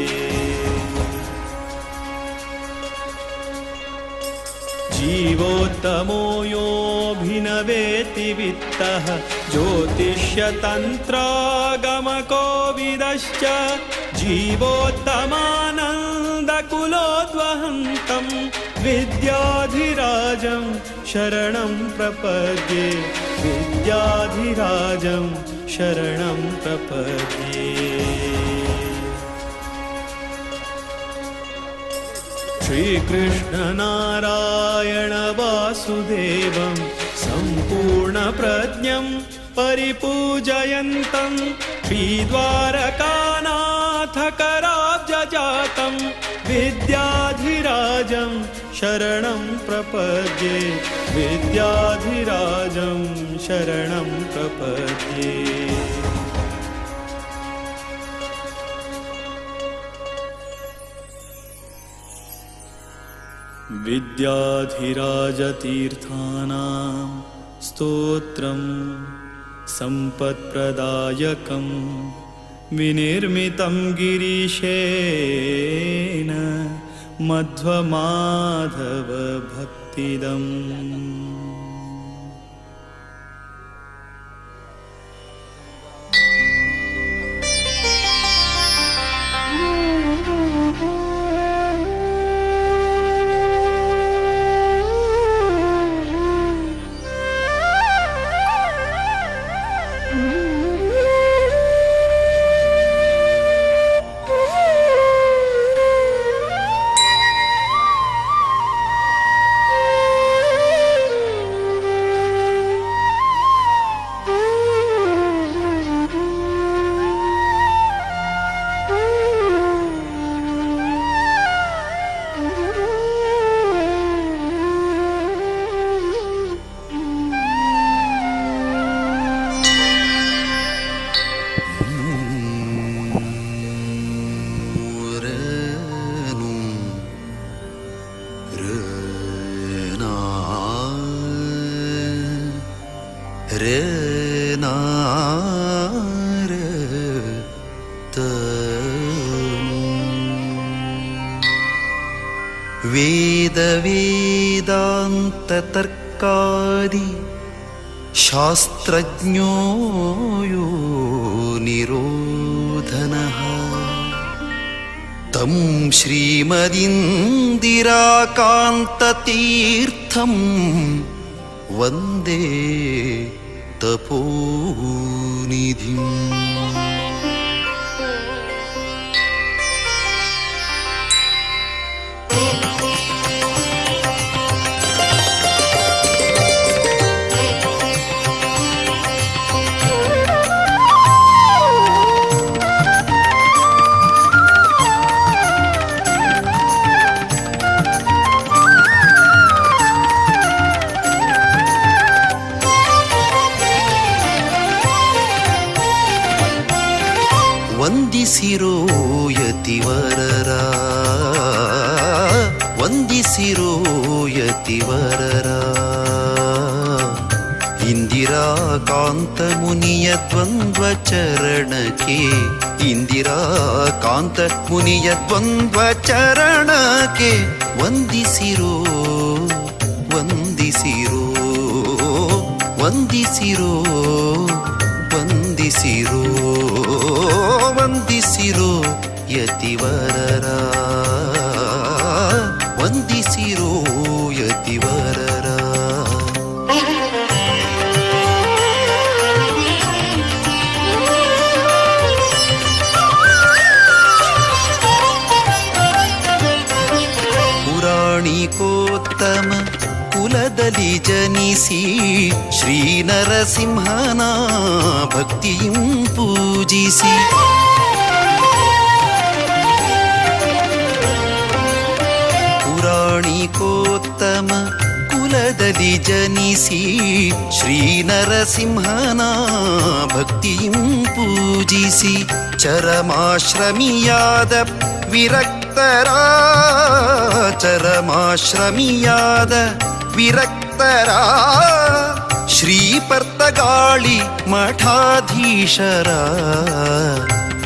जीवोत्तमो योऽभिनवेति वित्तः ज्योतिष्यतन्त्रागमकोविदश्च जीवोत्तमानन्दकुलोद्वहन्तं विद्याधिराजं शरणं प्रपद्ये विद्याधिराजं शरणं प्रपद्ये। श्रीकृष्ण नारायण वासुदेवं सम्पूर्णप्रज्ञं परिपूजयन्तं श्रीद्वारकानाथकराब्जजातं विद्याधिराजं शरणं प्रपद्ये विद्याधिराजं शरणं प्रपद्ये। विद्याधिराजतीर्थानां स्तोत्रं सम्पत्प्रदायकं विनिर्मितं गिरीशेन मध्वमाधवभक्तिदम्। वेदवेदान्ततर्कादि शास्त्रज्ञो यो निरोधनः तं श्रीमदिन्दिराकान्ततीर्थं वन्दे तपोनिधिम्। ವಂದಿಸಿರೋ ಯತಿವರರ, ವಂದಿಸಿರೋ ಯತಿವರರ, ಇಂದಿರಾಕಾಂತ ಮುನಿಯ ದ್ವಂದ್ವ ಚರಣಕ್ಕೆ, ಇಂದಿರಾಕಾಂತ ಮುನಿಯ ದ್ವಂದ್ವ ಚರಣಕ್ಕೆ ವಂದಿಸಿರೋ, ವಂದಿಸಿರೋ, ವಂದಿಸಿರೋ, ವಂದಿಸಿರೋ, ವಂದಿಸಿರೋ ಯತಿವರರ, ವಂದಿಸಿರೋ ಯತಿವರರ. ಪುರಾಣಿಕೋತ್ತಮ ಕುಲದಲ್ಲಿ ಜನಿಸಿ ಶ್ರೀ ನರಸಿಂಹನ ಭಕ್ತಿಯಂ ಪೂಜಿಸಿ, ಪುರಾಣಿಕೋತ್ತಮ ಕುಲದಲ್ಲಿ ಜನಿಸಿ ಶ್ರೀ ನರಸಿಂಹನ ಭಕ್ತಿಯಂ ಪೂಜಿಸಿ, ಚರಮಾಶ್ರಮಿಯಾದ ವಿರಕ್ತರ, ಚರಮಾಶ್ರಮಿಯಾದ ವಿರಕ್ತರ, ಶ್ರೀಪರ್ತಗಾಳಿ ಮಠಾಧೀಶರ,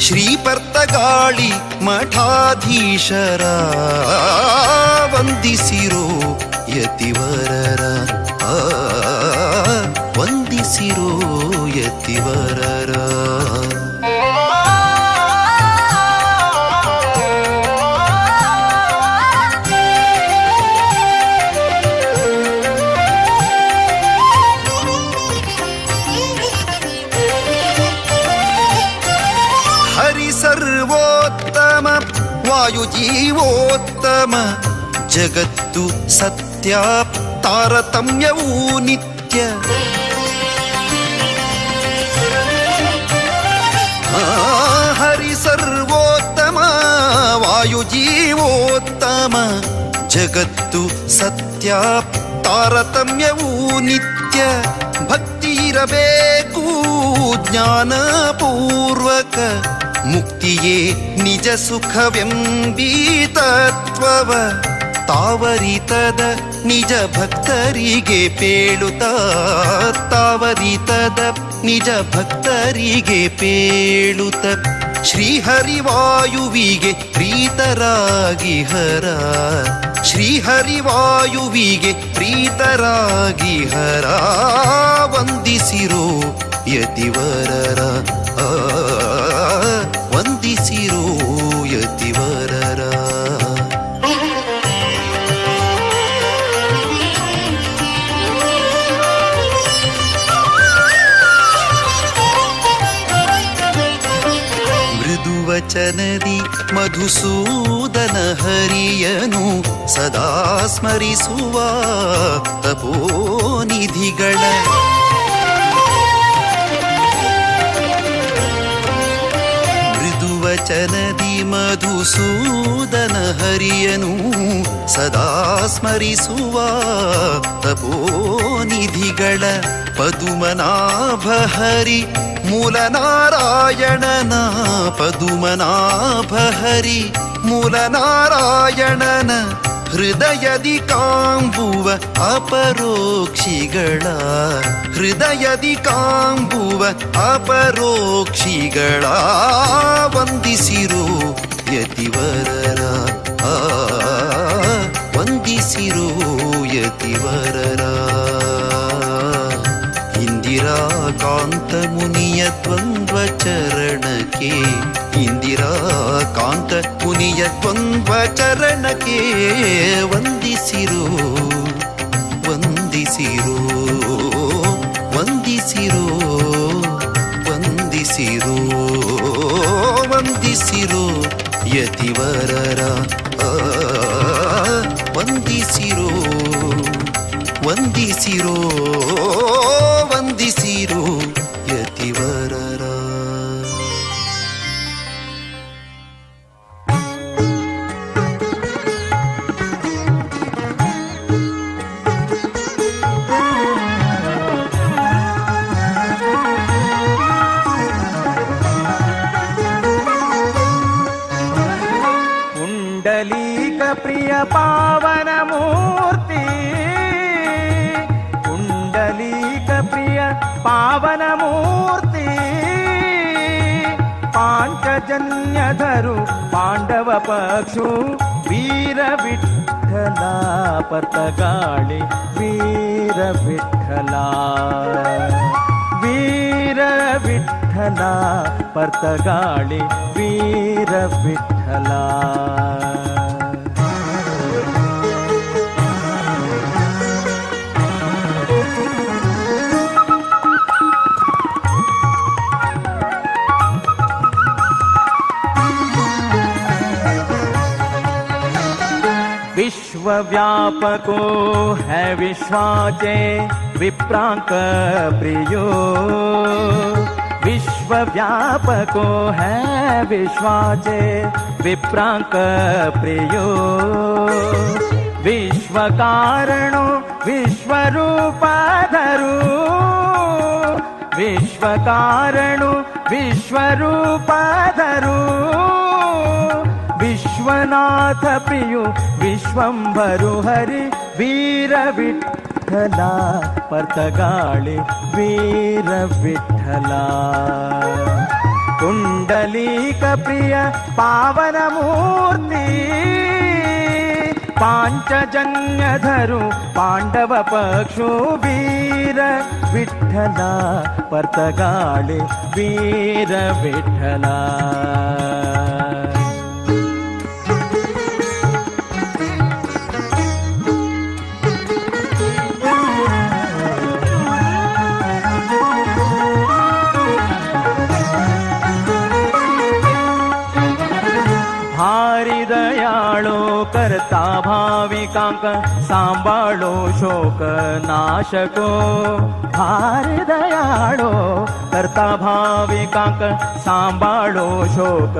ಶ್ರೀಪರ್ತಗಾಳಿ ಮಠಾಧೀಶರ, ವಂದಿಸಿರೋ ಯತಿವರರ, ವಂದಿಸಿರೋ ಯತಿವರರ. ಸರ್ವೋತ್ತಮ ವಾಯುಜೀವೋತ್ತಮ ಜಗತ್ತು ಸತ್ಯ ತಾರತಮ್ಯವೂ ನಿತ್ಯ, ಹರಿ ಸರ್ವೋತ್ತಮ ವಾಯುಜೀವೋತ್ತಮ ಜಗತ್ತು ಸತ್ಯ ತಾರತಮ್ಯವೂ ನಿತ್ಯ, ಭಕ್ತಿ ಇರಬೇಕು ಜ್ಞಾನಪೂರ್ವಕ ಮುಕ್ತಿಯೇ ನಿಜ ಸುಖವೆಂಬೀ ತತ್ವವ ತಾವರಿತದ ನಿಜ ಭಕ್ತರಿಗೆ ಪೇಳುತ್ತ, ತಾವರಿತದ ನಿಜ ಭಕ್ತರಿಗೆ ಪೇಳುತ್ತ, ಶ್ರೀಹರಿವಾಯುವಿಗೆ ಪ್ರೀತರಾಗಿ ಹರ, ಶ್ರೀಹರಿವಾಯುವಿಗೆ ಪ್ರೀತರಾಗಿ ಹರ, ವಂದಿಸಿರೋ ಯತಿವರರ, ವಂದಿಸಿರೋ ಯತಿವರರ. ಮೃದುವಚನದಿ ಮಧುಸೂದನ ಹರಿಯನು ಸದಾ ಸ್ಮರಿಸುವ ತಪೋನಿಧಿಗಳ, ಮೃದುವಚನದಿ ಮಧುಸೂದನ ಹರಿಯನು ಸದಾ ಸ್ಮರಿಸುವ ತಪೋನಿಧಿಗಳ, ಪದುಮನಾಭ ಹರಿ ಮೂಲನಾರಾಯಣನ, ಪದುಮನಾಭ ಹರಿ ಮೂಲನಾರಾಯಣನ, ಹೃದಯದಿ ಕಾಂಬುವ ಅಪರೋಕ್ಷಿಗಳ, ಹೃದಯದಿ ಕಾಂಬುವ ಅಪರೋಕ್ಷಿಗಳ, ವಂದಿಸಿರೋ ಯತಿವರರ, ವಂದಿಸಿರೋ ಯತಿವರರ. ಇಂದಿರಾಕಾಂತ ಮುನಿಯ ದ್ವಂದ್ವ ಚರಣಕ್ಕೆ, ಇಂದಿರಾಕಾಂತ ಮುನಿಯ ದ್ವಂದ್ವ ಚರಣಕ್ಕೆ, ವಂದಿಸಿರೋ ವಂದಿಸಿರೋ ವಂದಿಸಿರೋ ವಂದಿಸಿರೋ ವಂದಿಸಿರೋ ಯತಿವರರ, ವಂದಿಸಿರೋ ವಂದಿಸಿರೋ ವಂದಿಸಿರೋ ಯತಿವರರ. ಪುಂಡಲೀಕ ಪ್ರಿಯ ಪಾವನ ಮೂರ್ತಿ, ಪುಂಡಲೀಕ ಪ್ರಿಯ ಪಾವನ ಮೂರ್ತಿ, ಪಾಂಚಜನ್ಯಧರು ಪಾಂಡವ ಪಕ್ಷು, ವೀರ ವಿಠಲ ಪತಗಾಳಿ, ವೀರ ವಿಠಲ, ವೀರ ವಿಠಲ ಪರ್ತಗಾಳಿ, ವೀರ ವಿಠಲ. विश्वव्यापको है विश्वाचे विप्रांक प्रियो, विश्वव्यापको है विश्वाचे विप्रांक प्रियो, विश्वकारणो विश्वरूपाधरो, विश्वकारणो विश्वरूपाधरो, विश्वनाथ प्रियो विश्वंभरु हरि, वीर विठ्ठला पर्तगाळि, वीर विठ्ठला. पुंडलीक प्रिय पावन मूर्ती, पांचजन्यधरु पांडव पक्षु, वीर विठ्ठला पर्तगाळि, वीर विठ्ठला. भारी दयाळो करता भाविकांक, सांभाळो शोक नाशको, भारी दयाळो करता भाविकांक, सांभाळो शोक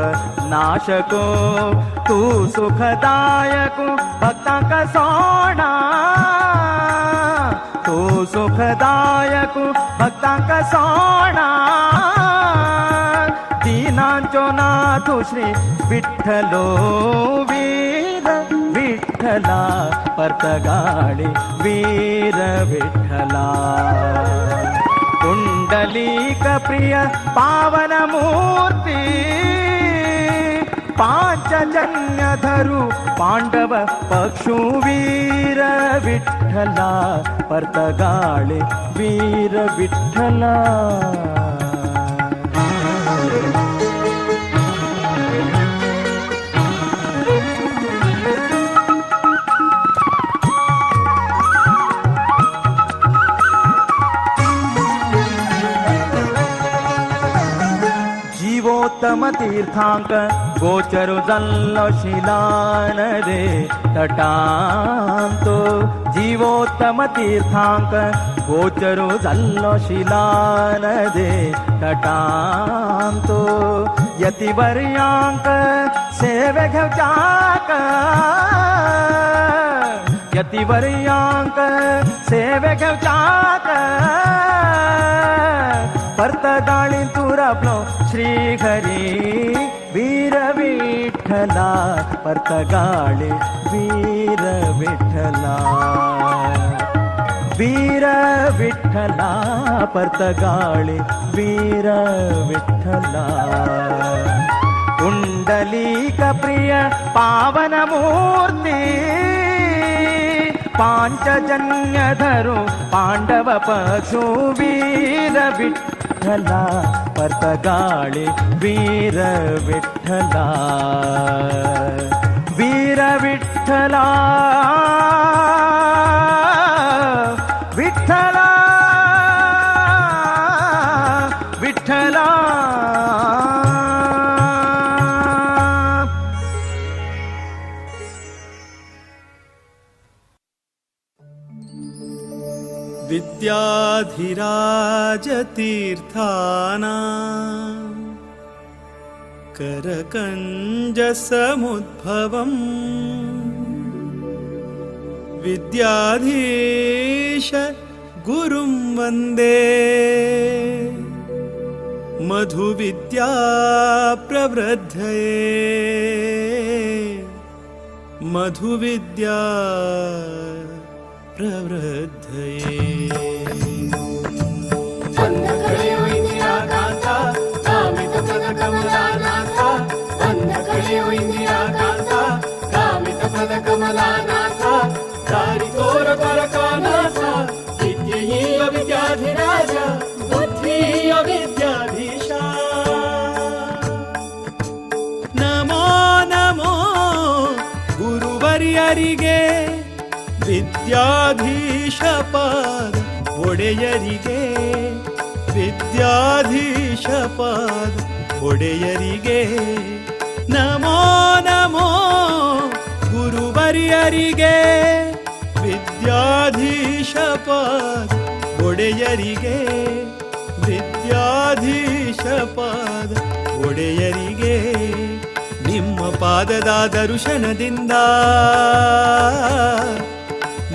नाशको, तू सुखदायक भक्तांक सोणा, तू सुखदायक भक्तांक सोणा, दीनांचो नाथ श्री विठ्ठलो, वीर विठ्ठला पर्तगाळि, वीर विठ्ठला. पुंडलीक प्रिय पावन मूर्ती, पांचजन्य धरू पांडव पक्षु वीर विठ्ठला पर्तगाळे वीर विठ्ठला. जीवोत्तम तीर्थांक गोचरु जल्लो शिलान रे तटांतो. जीवोत्तम तीर्थांक गोचरु जल्लो शिलान रे तटांतो. यतिवर्यांक सेवे घेवचाक यतिवर्यांक सेवे घेवचाक पर्तगाळी तुरपलो श्रीहरी वीर विठ्ठला पर्तगाळी वीर विठ्ठला वीर विठ्ठला पर्तगाळी वीर विठ्ठला. कुंडलीक प्रिय पावन मूर्ती पांचजन्य धरू पांडव पक्षु वीर विठ्ठला पर्तगाळे वीर विठ्ठला वीर विठ्ठला विठ्ठला विठ्ठला. विद्याधिराजतीर्थानां करकञ्जसमुद्भवम् विद्याधीश गुरुं वन्दे मधुविद्या प्रवृद्धये मधुविद्या प्रवृद्धये. ನಮೋ ನಮೋ ಗುರುವರ್ಯರಿಗೆ ವಿದ್ಯಾಧೀಶ ಪಾದ ಒಡೆಯರಿಗೆ ವಿದ್ಯಾಧೀಶ ಪಾದ ಒಡೆಯರಿಗೆ ನಮೋ ನಮೋ ಗುರುವರ್ಯರಿಗೆ ವಿದ್ಯಾಧೀಶ ಪಾದ ಒಡೆಯರಿಗೆ ವಿದ್ಯಾಧೀಶ ಪಾದ ಒಡೆಯರಿಗೆ. ನಿಮ್ಮ ಪಾದದ ದರ್ಶನದಿಂದ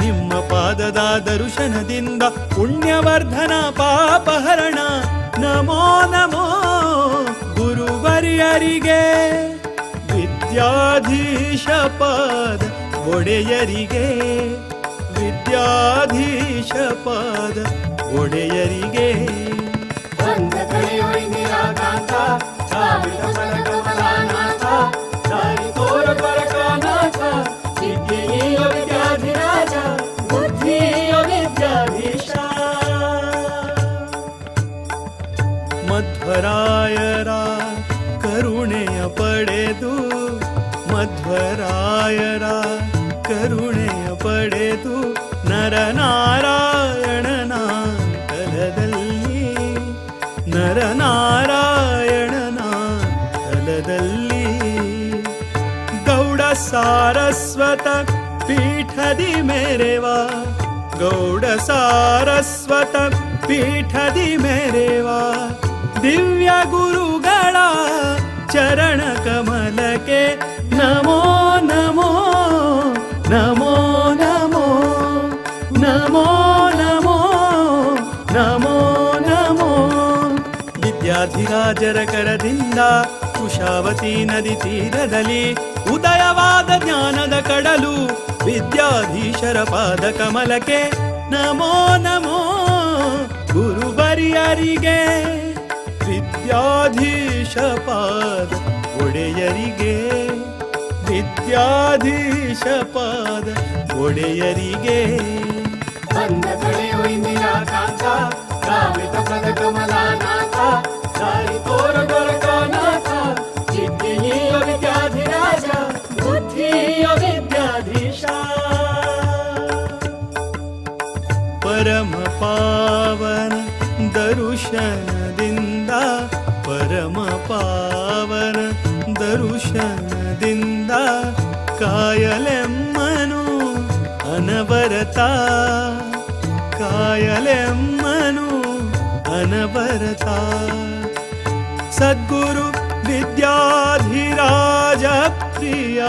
ನಿಮ್ಮ ಪಾದದ ದರ್ಶನದಿಂದ ಪುಣ್ಯವರ್ಧನ ಪಾಪಹರಣ ನಮೋ ನಮೋ ಗುರುವರ್ಯರಿಗೆ ವಿದ್ಯಾಧೀಶ ಪಾದ ಒಡೆಯರಿಗೆ ವಿದ್ಯಾಧೀಶ ಪಾದ ಒಡೆಯರಿಗೆ. ಮಧ್ವರಾಯರ ಕರುಣೆಯ ಪಡೆದು ಮಧ್ವರಾಯರ ಕರುಣೆಯ ಪಡೆದು ನರನಾರಾಯಣನ ತಲದಲ್ಲಿ ನರನಾರಾಯಣನ ತಲದಲ್ಲಿ ಗೌಡ ಸಾರಸ್ವತ ಪೀಠದಿ ಮೇರೆವಾ ಗೌಡ ಸಾರಸ್ವತ ಪೀಠದಿ ಮೇರೆವಾ ದಿವ್ಯ ಗುರುಗಳ ಚರಣ ಕಮಲಕ್ಕೆ ನಮೋ ನಮೋ ನಮೋ ನಮೋ ನಮೋ ನಮೋ ನಮೋ ನಮೋ. ವಿದ್ಯಾಧಿರಾಜರ ಕರದಿಂದ ಕುಶಾವತಿ ನದಿ ತೀರದಲ್ಲಿ ಉದಯವಾದ ಜ್ಞಾನದ ಕಡಲು ವಿದ್ಯಾಧೀಶರ ಪಾದ ಕಮಲಕ್ಕೆ ನಮೋ ನಮೋ ಗುರುವರ್ಯರಿಗೆ ವಿದ್ಯಾಧೀಶ ಪಾದ ಒಡೆಯರಿಗೆ, ವಿದ್ಯಾಧೀಶ ಪಾದ ಒಡೆಯರಿಗೆ. ಬಂದ ಕಳೆಯೋ ಇಂದಿರಾ ಕಾಂತ, ಕಾಮಿತ ಪ್ರದ ಕಮಲಾನಾಥ, ದಾರಿ ತೋರ ದ್ವಾರಕಾನಾಥ, ವಿದ್ಯೆಯ ವಿದ್ಯಾಧಿರಾಜ, ಬುದ್ಧಿಯ ವಿದ್ಯಾಧೀಶ. ಪರಮ ಪಾವನ ದರುಶನದಿಂದ, ಪರಮ ಪಾವನ ದರುಶನದಿಂದ, ಕಾಯಲೆಮ್ಮನು ಅನವರತ, ಕಾಯಲೆಮ್ಮನು ಅನವರತ. ಸದ್ಗುರು ವಿದ್ಯಾಧಿರಾಜ ಪ್ರಿಯ,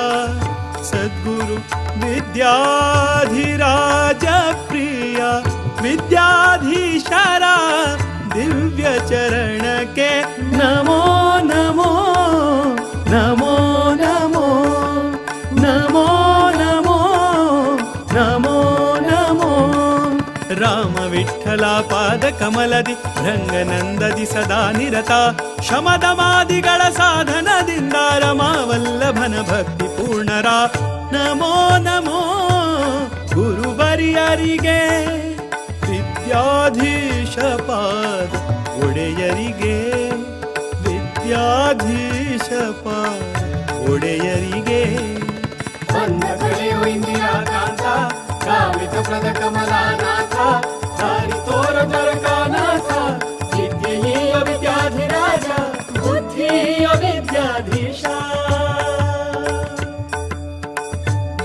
ಸದ್ಗುರು ವಿದ್ಯಾಧಿರಾಜ ಪ್ರಿಯ, ವಿದ್ಯಾಧೀಶರ ದಿವ್ಯ ಚರಣಕ್ಕೆ ನಮೋ ನಮೋ ನಮೋ ನಮೋ ನಮೋ ನಮೋ ನಮೋ ನಮೋ. ರಾಮ ವಿಠಲ ಪಾದ ಕಮಲದಿ ರಂಗನಂದದಿ ಸದಾ ನಿರತ, ಶಮದಮಾದಿಗಳ ಸಾಧನದಿಂದ ರಮಾವಲ್ಲಭನ ಭಕ್ತಿ ಪೂರ್ಣರ ನಮೋ ನಮೋ ಗುರುವರಿಯರಿಗೆ, ವಿದ್ಯಾಧೀಶ ಪಾದ ಒಡೆಯರಿಗೆ, ವಿದ್ಯಾಧೀಶ ಪಾದ ಒಡೆಯರಿಗೆ. ಬಂದ ಕಳೆಯೋ ಇಂದಿರಾ ಕಾಂತ, ಕಾಮಿತ ಪ್ರದ ಕಮಲಾನಾಥ, ದಾರಿ ತೋರ ದ್ವಾರಕಾನಾಥ, ವಿದ್ಯೆಯ ವಿದ್ಯಾಧಿರಾಜ, ಬುದ್ಧಿಯ ವಿದ್ಯಾಧೀಶ.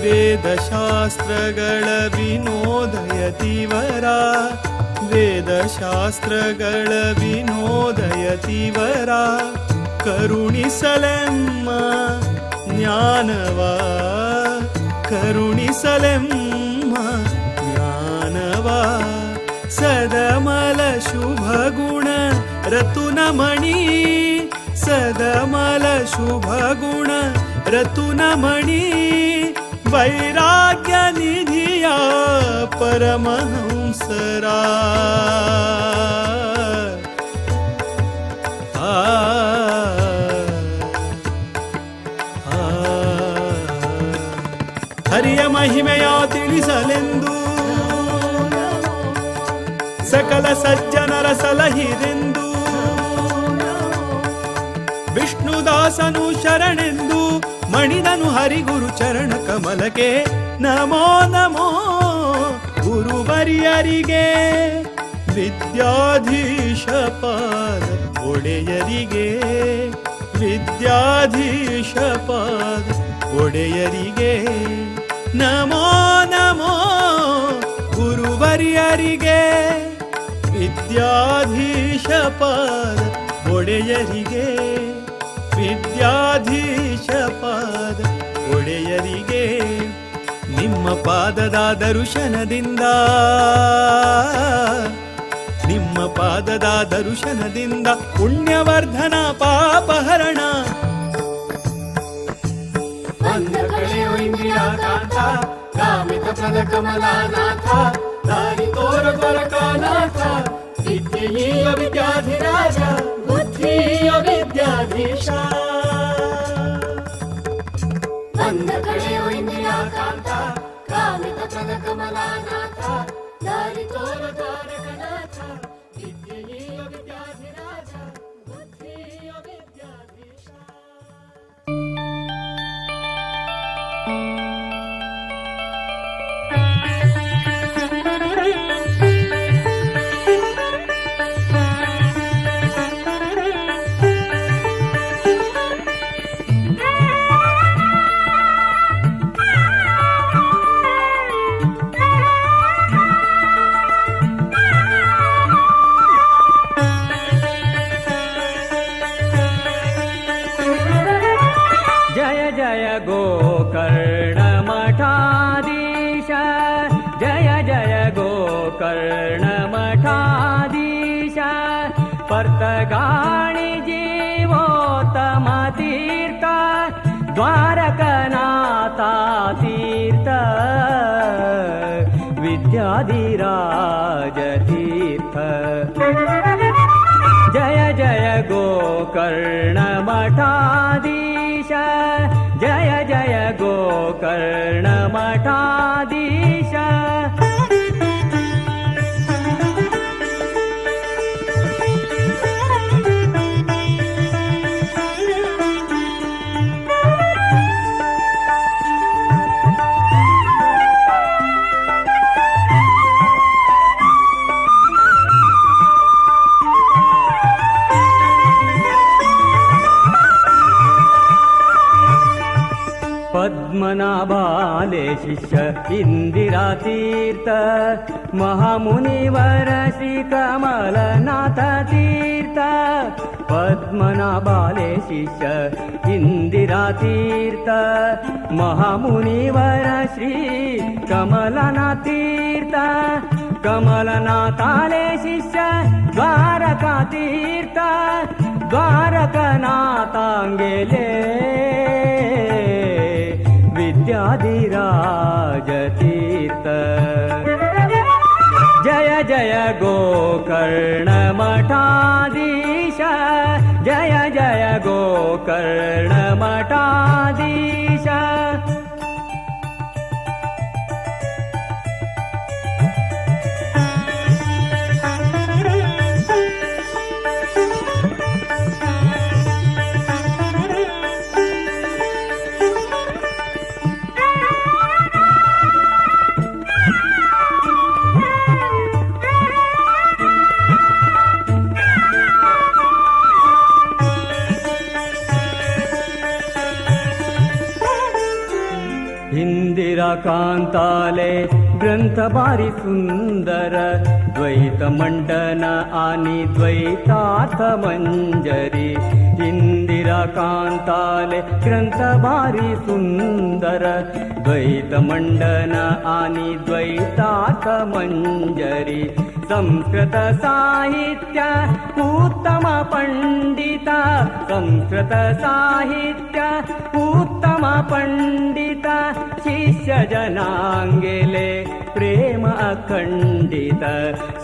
ವೇದಶಾಸ್ತ್ರಗಳ ವಿನೋದಯತಿವರ, ವೇದಶಾಸ್ತ್ರಗಳ ವಿನೋದಯತಿವರ, ಕರುಣಿಸಲೆಮ್ಮ ಜ್ಞಾನವ, ಕರುಣಿಸಲೆಮ್ಮ ಜ್ಞಾನವ. ಸದಮಲ ಶುಭಗುಣ ರತುನಮಣಿ, ಸದಮಲ ಶುಭಗುಣ ರತುನಮಣಿ, ವೈರಾಗ್ಯ ನಿಧಿಯ ಪರಮಹಂಸರ. ಆ ಹರಿಯ ಮಹಿಮೆಯ ತಿಳಿಸಲೆಂದು, ಸಕಲ ಸಜ್ಜನರ ಸಲಹಿರೆಂದು, ವಿಷ್ಣುದಾಸನು ಶರಣೆಂದು ಮಣಿದನು ಹರಿಗುರು ಚರಣ ಕಮಲಕ್ಕೆ ನಮೋ ನಮೋ ಗುರುವರಿಯರಿಗೆ, ವಿದ್ಯಾಧೀಶ ಪಾದ ಒಡೆಯರಿಗೆ, ವಿದ್ಯಾಧೀಶ ಪಾದ ಒಡೆಯರಿಗೆ ನಮೋ ನಮೋ ಗುರುವರಿಯರಿಗೆ, ವಿದ್ಯಾಧೀಶ ಪಾದ ಒಡೆಯರಿಗೆ, ವಿದ್ಯಾಧೀಶ ಪಾದ ಒಡೆಯರಿಗೆ. ನಿಮ್ಮ ಪಾದದ ದರುಶನದಿಂದ, ನಿಮ್ಮ ಪಾದದ ದರುಶನದಿಂದ ಪುಣ್ಯವರ್ಧನ ಪಾಪಹರಣ. ಬಂದ ಕಳೆಯೋ ಇಂದಿರಾ ಕಾಂತ, ಕಾಮಿತ ಪ್ರದ ಕಮಲಾನಾಥ, ದಾರಿ ತೋರ ದ್ವಾರಕಾನಾಥ, ವಿದ್ಯೆಯ ವಿದ್ಯಾಧಿರಾಜ, ಬುದ್ಧಿಯ ವಿದ್ಯಾಧೀಶ. ಬಂದ ಕಳೆಯೋ ಇಂದಿರಾ ಕಾಂತ, ಕಾಮಿತ ಪ್ರದ ಕಮಲಾನಾಥ, ದಾರಿ ತೋರ ದ್ವಾರಕನಾಥ, ವಿದ್ಯೆಯ ವಿದ್ಯಾಧಿರಾಜ, ಬುದ್ಧಿಯ ವಿದ್ಯಾಧೀಶ. गोकर्णमठाधीश, पर्तगाणि जीवोत्तम तीर्थ, द्वारकनाथा तीर्थ, विद्याधिराज तीर्थ. जय जय गोकर्णमठाधीश. गोकर्ण मठाधीश. पद्मनाभाले शिष्य इंदिरा तीर्थ महामुनिवर श्री कमलनाथ तीर्थ. पद्मनाभाले शिष्य इंदिरा तीर्थ महामुनिवर श्री कमलनाथ तीर्थ. कमलनाथाले शिष्य द्वारका तीर्थ द्वारकनाथांगेले विद्याधिराज तीर्थ. जय जय गोकर्ण मठाधीश जय जय गोकर्ण मठाधीश. इंदिरा कांताले ग्रंथ भारी सुंदर द्वैत मंडन आणि द्वैतार्थ मंजरी. इंदिरा कांताले ग्रंथ भारी सुंदर द्वैत मंडन आणि द्वैतार्थ मंजरी. संस्कृत साहित्य उत्तम पंडित संस्कृत साहित्य उत्तम पंडित. शिष्य जनांगेले प्रेम अखंडित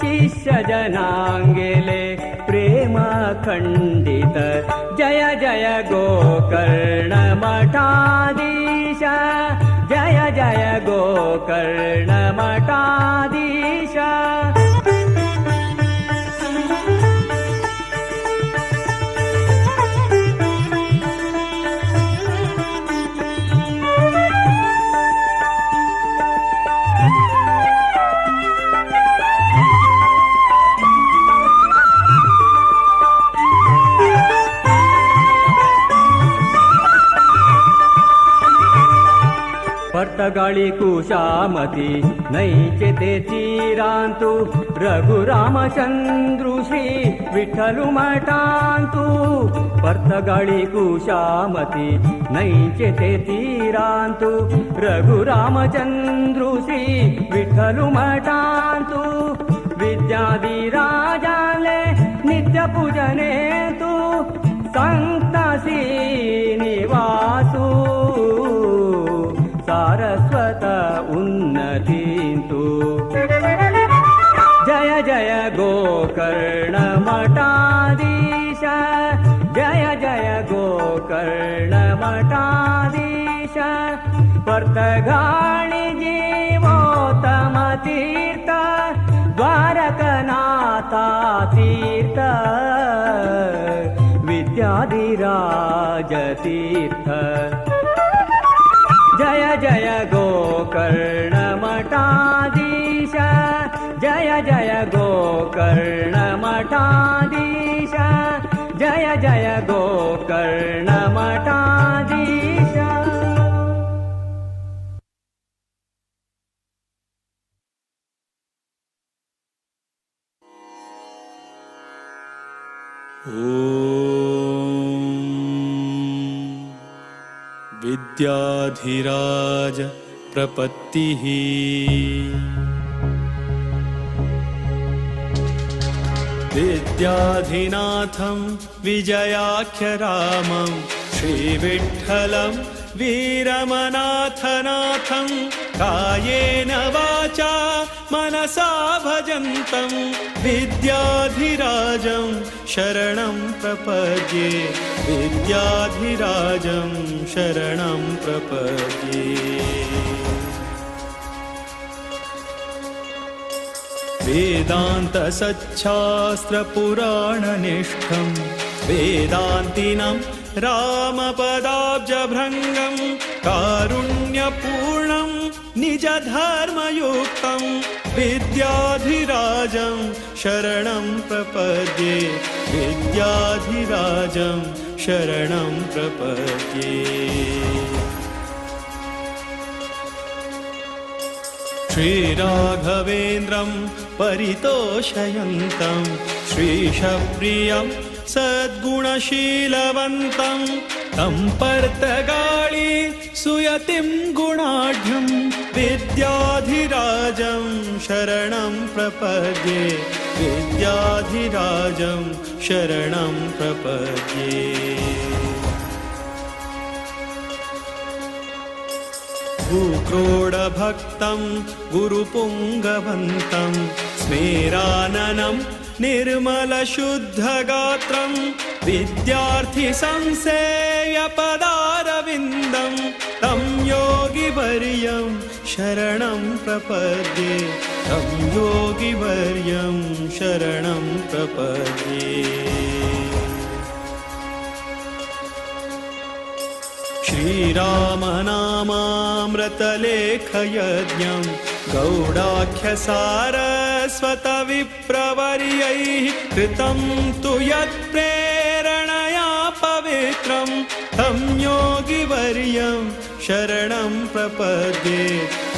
शिष्य जनांगेले प्रेम अखंडित. जय जय गोकर्ण मठाधीश जय जय गोकर्ण मठाधीश. पर्तगाळी कुशामती नैचे ते तीरांतु रघुरामचंद्रु श्री विठ्ठलु मठांतु. पर्तगाळी कुशामती नैचे ते तीरांतु रघुरामचंद्रु श्री विठ्ठलु मठांतु. विद्याधिराजाले नित्य पूजने तु संत श्रीनिवासु सारस्वत उन्नतींतु. जय जय गोकर्ण मठाधीश जय जय गोकर्ण मठाधीश. पर्तगाळी जीवोत्तम तीर्थ द्वारकनाथा तीर्थ विद्याधिराज तीर्थ. जय जय गोकर्ण मठाधीश जय जय गोकर्ण मठाधीश जय जय गोकर्ण मठाधीश. विद्याधिराज प्रपत्तिः विद्याधिनाथं विजयाख्यरामं श्रीविठ्ठलं वीरमनाथनाथं कायेन वाचा मनसा भजन्तं विद्याधिराजं शरणं प्रपद्ये विद्याधिराजं शरणं प्रपद्ये। वेदान्तसच्छास्त्रपुराणनिष्ठं वेदान्तिनं रामपदाब्जभृङ्गं कारुण्यपूर्णं निजधर्मयुक्तं विद्याधिराजं शरणं प्रपद्ये विद्याधिराजं शरणं प्रपद्ये। श्रीराघवेन्द्रं परितोषयन्तं श्रीशप्रियं सद्गुणशीलवन्तं तं पर्तगाळी सुयतिं गुणाढ्यं विद्याधिराजं शरणं प्रपद्ये विद्याधिराजं शरणं प्रपद्ये। भूक्रोडभक्तं गुरुपुङ्गवन्तं स्मेराननं निर्मलशुद्धगात्रं विद्यार्थिसंसेव्यपदारविन्दं तं योगिवर्यं शरणं प्रपद्ये तं योगिवर्यं शरणं प्रपद्ये। श्रीरामनामामृतलेखयज्ञं गौडाख्यसारस्वतविप्रवर्यैः कृतं तु यत्प्रेरणया पवित्रं तं योगिवर्यं शरणं प्रपद्ये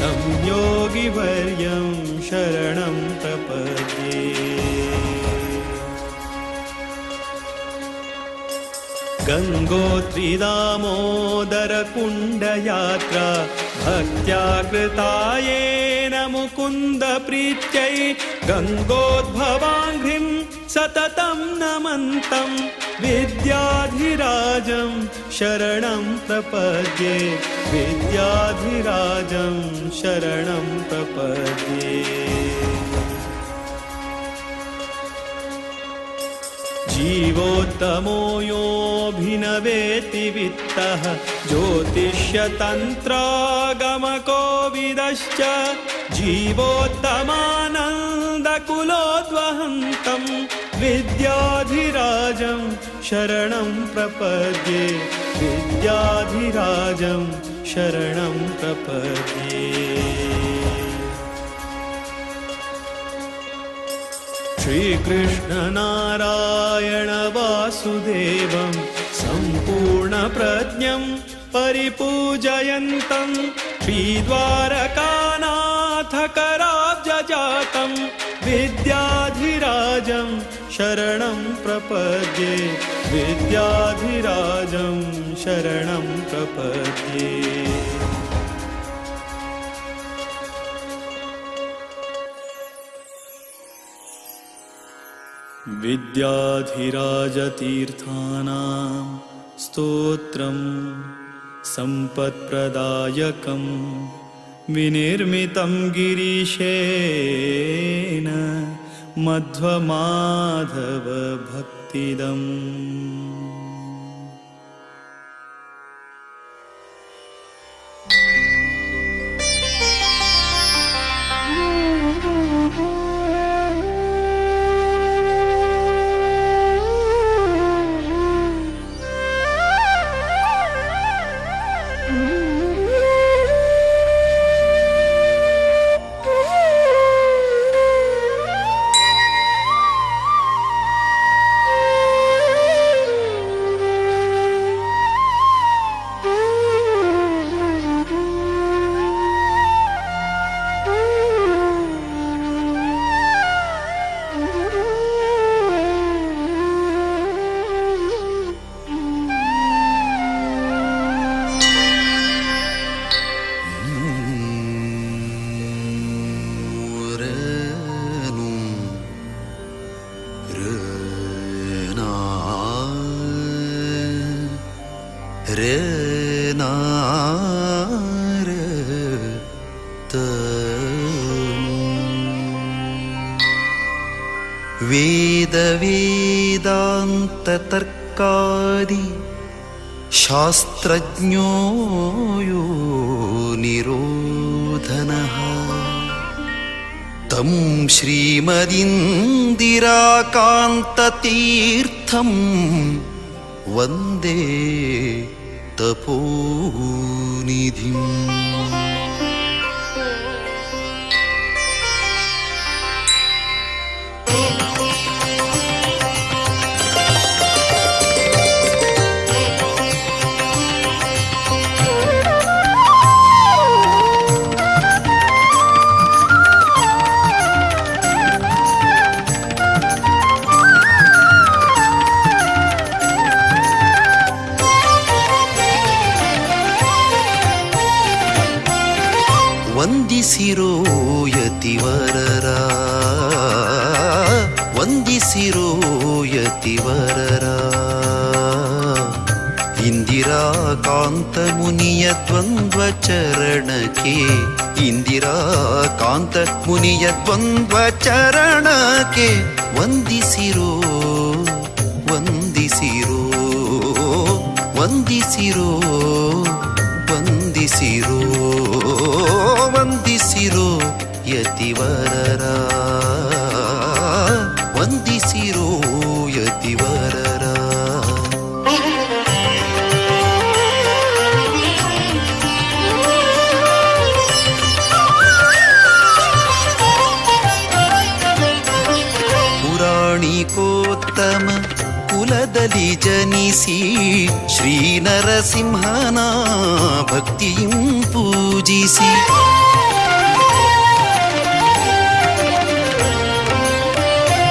तं योगिवर्यं शरणं प्रपद्ये। गंगोत्रिदामोदरकुण्डयात्रा भक्त्या कृता येन मुकुन्दप्रीत्यै गंगोद्भवाङ्घ्रिं सततं नमन्तं विद्याधिराजं शरणं प्रपद्ये विद्याधिराजं शरणं प्रपद्ये। जीवोत्तमो योऽभिनवेति वित्तः ज्योतिष्यतन्त्रागमकोविदश्च जीवोत्तमानन्दकुलोद्वहन्तं विद्याधिराजं शरणं प्रपद्ये विद्याधिराजं शरणं प्रपद्ये। श्रीकृष्णनारायण वासुदेवं सम्पूर्णप्रज्ञं परिपूजयन्तं श्रीद्वारकानाथकराब्जजातं विद्याधिराजं शरणं प्रपद्ये विद्याधिराजं शरणं प्रपद्ये। विद्याधिराजतीर्थानां स्तोत्रं सम्पत्प्रदायकं विनिर्मितं गिरीशेन मध्वमाधवभक्तिदम्। Thank you. ವೇದ ವೇದಾಂತ ತರ್ಕಾದಿ ಶಾಸ್ತ್ರಜ್ಞೋ ಯೋ ನಿರೋಧನಃ ತಂ ಶ್ರೀಮದಿಂದಿರಾಕಾಂತತೀರ್ಥಂ ವಂದೇ ತಪೋನಿಧಿಂ. ವಂದಿಸಿರೋ ಯತಿವರರ, ವಂದಿಸಿರೋ ಯತಿವರರ, ಇಂದಿರಾಕಾಂತ ಮುನಿಯ ದ್ವಂದ್ವ ಚರಣಕ್ಕೆ, ಇಂದಿರಾಕಾಂತ ಮುನಿಯ ದ್ವಂದ್ವ ಚರಣಕ್ಕೆ ವಂದಿಸಿರೋ, ವಂದಿಸಿರೋ, ವಂದಿಸಿರೋ, ವಂದಿಸಿರೋ, ವಂದಿಸಿರೋ ಯತಿವರರ, ವಂದಿಸಿರೋ ಯತಿವರರ. ಪುರಾಣಿಕೋತ್ತಮ ಕುಲದಲ್ಲಿ ಜನಿಸಿ ಶ್ರೀ ನರಸಿಂಹನ ಭಕ್ತಿಯಂ ಪೂಜಿಸಿ,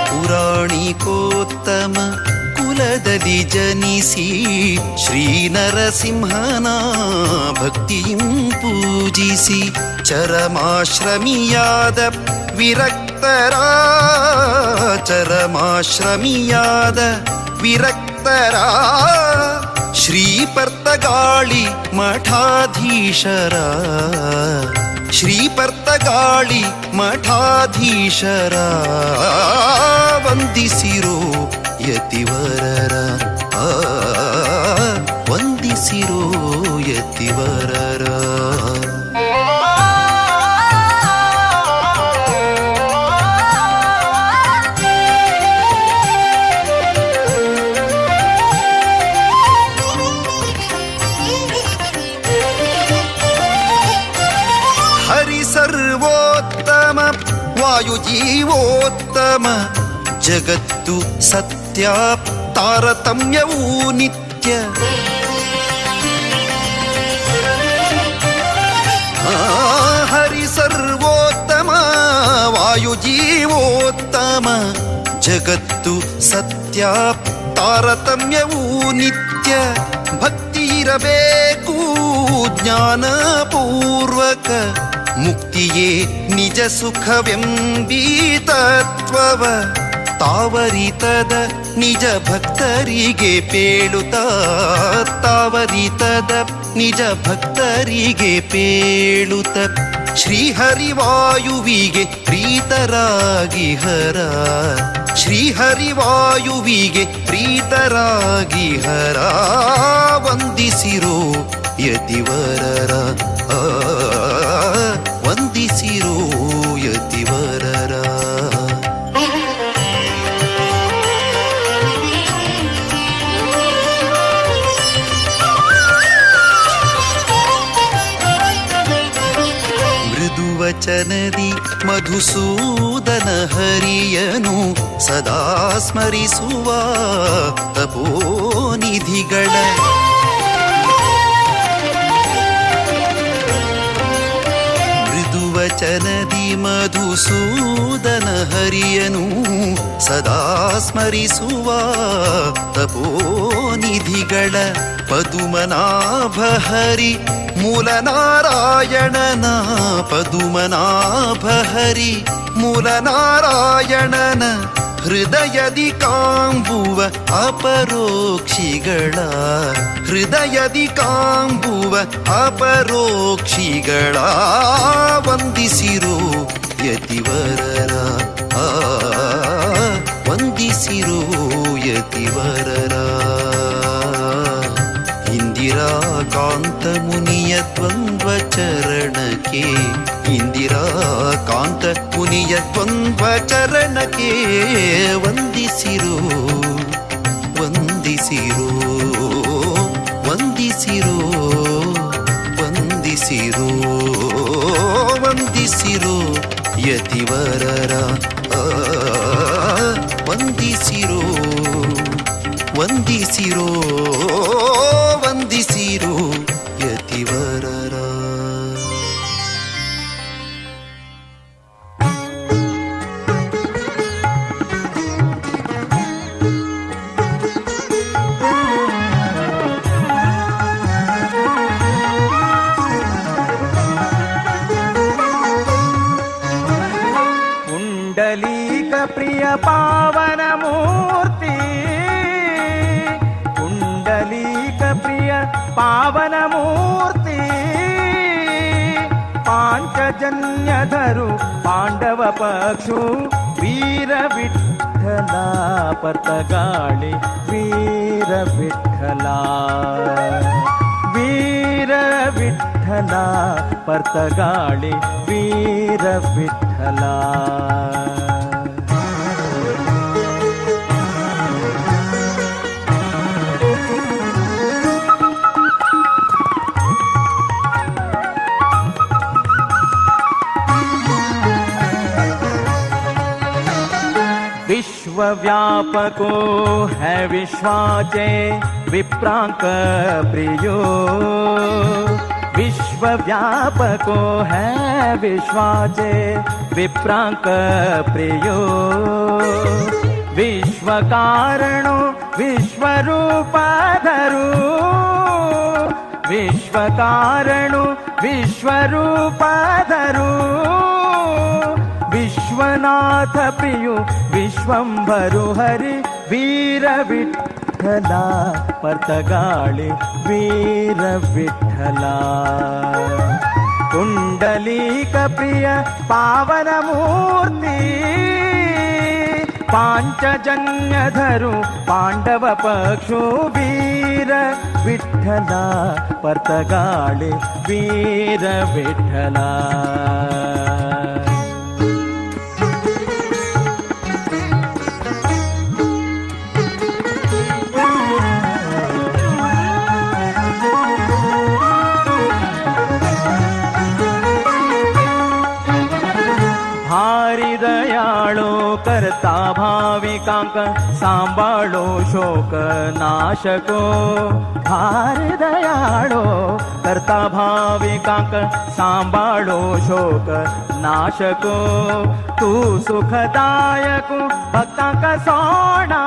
ಪುರಾಣಿಕೋತ್ತಮ ಕುಲದಲ್ಲಿ ಜನಿಸಿ ಶ್ರೀ ನರಸಿಂಹನ ಭಕ್ತಿಯಂ ಪೂಜಿಸಿ, ಚರಮಾಶ್ರಮಿಯಾದ ವಿರಕ್ತರ, ಚರಮಾಶ್ರಮಿಯಾದ ವಿರಕ್ತರ, ಶ್ರೀ ಪರ್ತಗಾಳಿ ಮಠಾಧೀಶರ, ಶ್ರೀ ಪರ್ತಗಾಳಿ ಮಠಾಧೀಶರ, ವಂದಿಸಿರೋ ಯತಿವರರ, ವಂದಿಸಿರೋ ಯತಿವರರ. ಸರ್ವೋತ್ತಮ ವಾಯುಜೀವೋತ್ತಮ ಜಗತ್ತು ಸತ್ಯ ತಾರತಮ್ಯವೂ ನಿತ್ಯ, ಹರಿ ಸರ್ವೋತ್ತಮ ವಾಯುಜೀವೋತ್ತಮ ಜಗತ್ತು ಸತ್ಯ ತಾರತಮ್ಯವೂ ನಿತ್ಯ, ಭಕ್ತಿ ಇರಬೇಕು ಜ್ಞಾನಪೂರ್ವಕ ಮುಕ್ತಿಯೇ ನಿಜ ಸುಖವೆಂಬೀ ತತ್ವವ ತಾವರಿತದ ನಿಜ ಭಕ್ತರಿಗೆ ಪೇಳುತ್ತ, ತಾವರಿತದ ನಿಜ ಭಕ್ತರಿಗೆ ಪೇಳುತ್ತ, ಶ್ರೀಹರಿವಾಯುವಿಗೆ ಪ್ರೀತರಾಗಿ ಹರ, ಶ್ರೀಹರಿವಾಯುವಿಗೆ ಪ್ರೀತರಾಗಿ ಹರ, ವಂದಿಸಿರೋ ಯತಿವರರ, ವಂದಿಸಿರೋ ಯತಿವರರ. ಮೃದುವಚನದಿ ಮಧುಸೂದನ ಹರಿಯನು ಸದಾ ಸ್ಮರಿಸುವ ತಪೋನಿಧಿಗಳ, ಮೃದುವಚನದಿ ಮಧುಸೂದನ ಹರಿಯನು ಸದಾ ಸ್ಮರಿಸುವ ತಪೋನಿಧಿಗಳ, ಪದುಮನಾಭ ಹರಿ ಮೂಲನಾರಾಯಣನ, ಪದುಮನಾಭ ಹರಿ ಮೂಲನಾರಾಯಣನ ಹೃದಯದಿ ಕಾಂಬುವ ಅಪರೋಕ್ಷಿಗಳ, ಹೃದಯದಿ ಕಾಂಬುವ ಅಪರೋಕ್ಷಿಗಳ, ವಂದಿಸಿರೋ ಯತಿವರರ, ವಂದಿಸಿರೋ ಚರಣಕ್ಕೆ ಇಂದಿರಾ ಕಾಂತ ಮುನಿಯ ದ್ವಂದ್ವ ಚರಣಕ್ಕೆ ವಂದಿಸಿರೋ ವಂದಿಸಿರೋ ವಂದಿಸಿರೋ ವಂದಿಸಿರೋ ವಂದಿಸಿರೋ ಯತಿವರರ ವಂದಿಸಿರೋ ವಂದಿಸಿರೋ ವಂದಿಸಿರೋ ಯತಿವರರ. ಪುಂಡಲೀಕ ಪ್ರಿಯ ಪಾವನ ಮೂರ್ತಿ ಪುಂಡಲೀಕ ಪ್ರಿಯ ಪಾವನ ಮೂರ್ತಿ ಪಾಂಚಜನ್ಯಧರು ಪಾಂಡವ ಪಕ್ಷು ವೀರ ವಿಠಲ ಪರ್ತಗಾಳಿ ವೀರ ವಿಠಲ ವೀರ ವಿಠಲ ಪರ್ತಗಾಳಿ ವೀರ ವಿಠಲ. विश्वव्यापको है विश्वाचे विप्रांक प्रियो विश्वव्यापको है विश्वाचे विप्रांक प्रियो विश्वकारणो विश्वरूपाधरो विश्वकारणो विश्वरूपाधरो विश्वनाथ प्रियो विश्वंभरु हरि वीर विठ्ठला पर्तगाळि वीर विठ्ठला पुंडलीक प्रिय पावन मूर्ती पांचजन्य धरु पांडव पक्षु वीर विठ्ठला पर्तगाळि वीर विठ्ठला. भारी दयाळो करता भाविकांक सांभाळो शोक नाशको भारी दयाळो करता भाविकांक सांभाळो शोक नाशको तू सुखदायक भक्तांक सोणा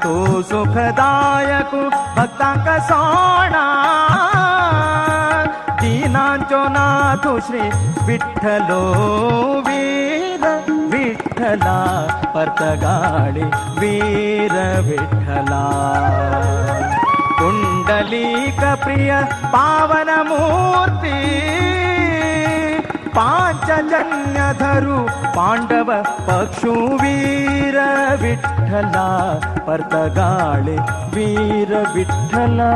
तू सुखदायक भक्तांक सोणा दीनांचो नाथ श्री विठ्ठलो वीर विठ्ठला पर्तगाळि वीर विठ्ठला पुंडलीक प्रिय पावन मूर्ती पांचजन्य धरु पांडव पक्षु वीर विठ्ठला पर्तगाळि वीर विठ्ठला.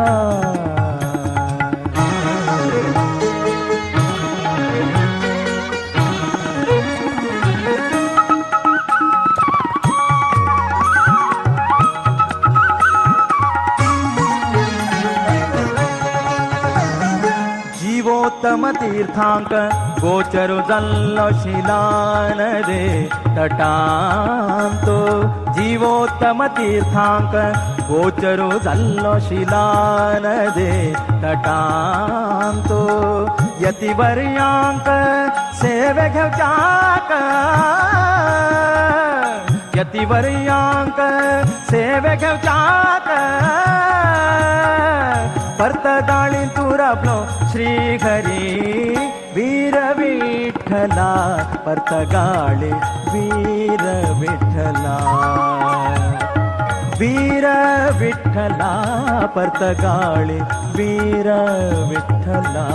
जीवोत्तम तीर्थांक गोचरु जल्लो शिलान रे तटांतो जीवोत्तम तीर्थांक गोचरु जल्लो शिलान रे तटांतो यतिवर्यांक सेवे घेवचाक यतिवर्यांक सेवे घेवचाक पर्तगाळी तू राबलो श्री हरी वीर विठ्ठला पर्तगाळी वीर विठ्ठला वीर विठ्ठला पर्तगाळी वीर विठ्ठला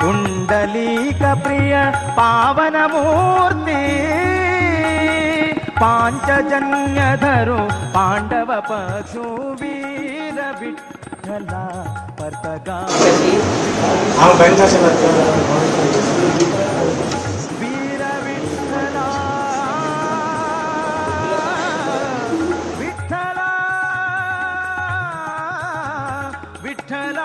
पुंडलीक प्रिय पावन मूर्ती पांचजन्य धरु पांडव पक्षु वीर विठ्ठला. ಪರ್ತಗಾ ವೀರ ವಿಠಲ ವಿಠಲ ವಿಠಲ.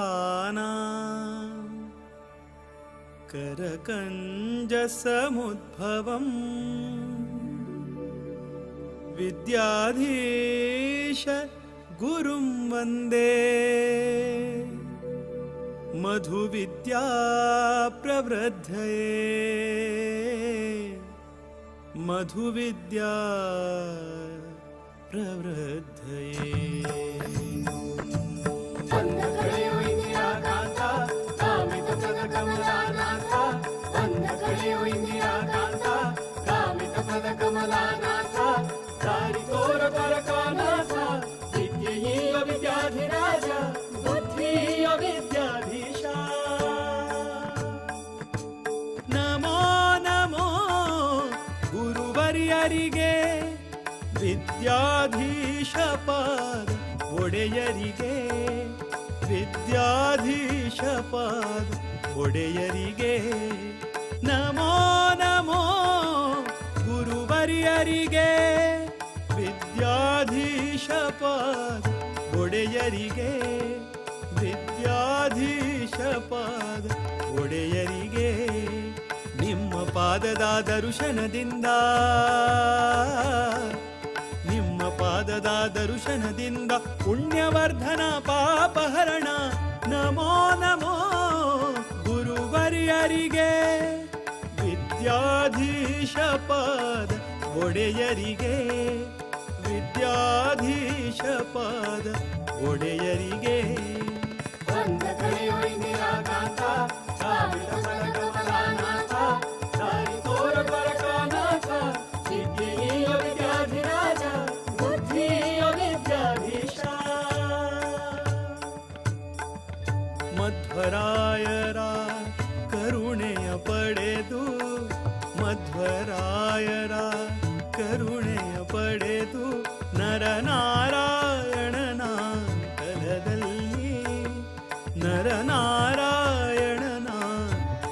विद्याधिराजतीर्थानां करकञ्जसमुद्भवम् विद्याधीश गुरुं वन्दे मधुविद्या प्रवृद्धये मधुविद्या प्रवृद्धये. ವಿದ್ಯಾಧಿರಾಜ ಬುದ್ಧಿಯ ವಿದ್ಯಾಧೀಶ. ನಮೋ ನಮೋ ಗುರುವರ್ಯರಿಗೆ ವಿದ್ಯಾಧೀಶ ಪಾದ ಒಡೆಯರಿಗೆ ವಿದ್ಯಾಧೀಶ ಪಾದ ಒಡೆಯರಿಗೆ ನಮೋ ನಮೋ ಗುರುವರ್ಯರಿಗೆ ವಿದ್ಯಾಧೀಶ ಪಾದ ಒಡೆಯರಿಗೆ ವಿದ್ಯಾಧೀಶ ಪಾದ ಒಡೆಯರಿಗೆ. ನಿಮ್ಮ ಪಾದದ ದರ್ಶನದಿಂದ ನಿಮ್ಮ ಪಾದದ ದರ್ಶನದಿಂದ ಪುಣ್ಯವರ್ಧನ ಪಾಪಹರಣ ನಮೋ ನಮೋ ಗುರುವರ್ಯರಿಗೆ ವಿದ್ಯಾಧೀಶ ಪಾದ ಒಡೆಯರಿಗೆ ವಿದ್ಯಾಧೀಶ ಪಾದ ಒಡೆಯರಿಗೆ. ವಿದ್ಯಾಧಿರಾಜ ಬುದ್ಧಿಯ ವಿದ್ಯಾಧೀಶ. ಮಧ್ವರಾಯರ ಕರುಣೆಯ ಪಡೆದು ಮಧ್ವರಾಯರ ಕರುಣೆಯ ಪಡೆದು ನರನಾರಾಯಣನ ತಲದಲ್ಲಿ ನರನಾರಾಯಣನ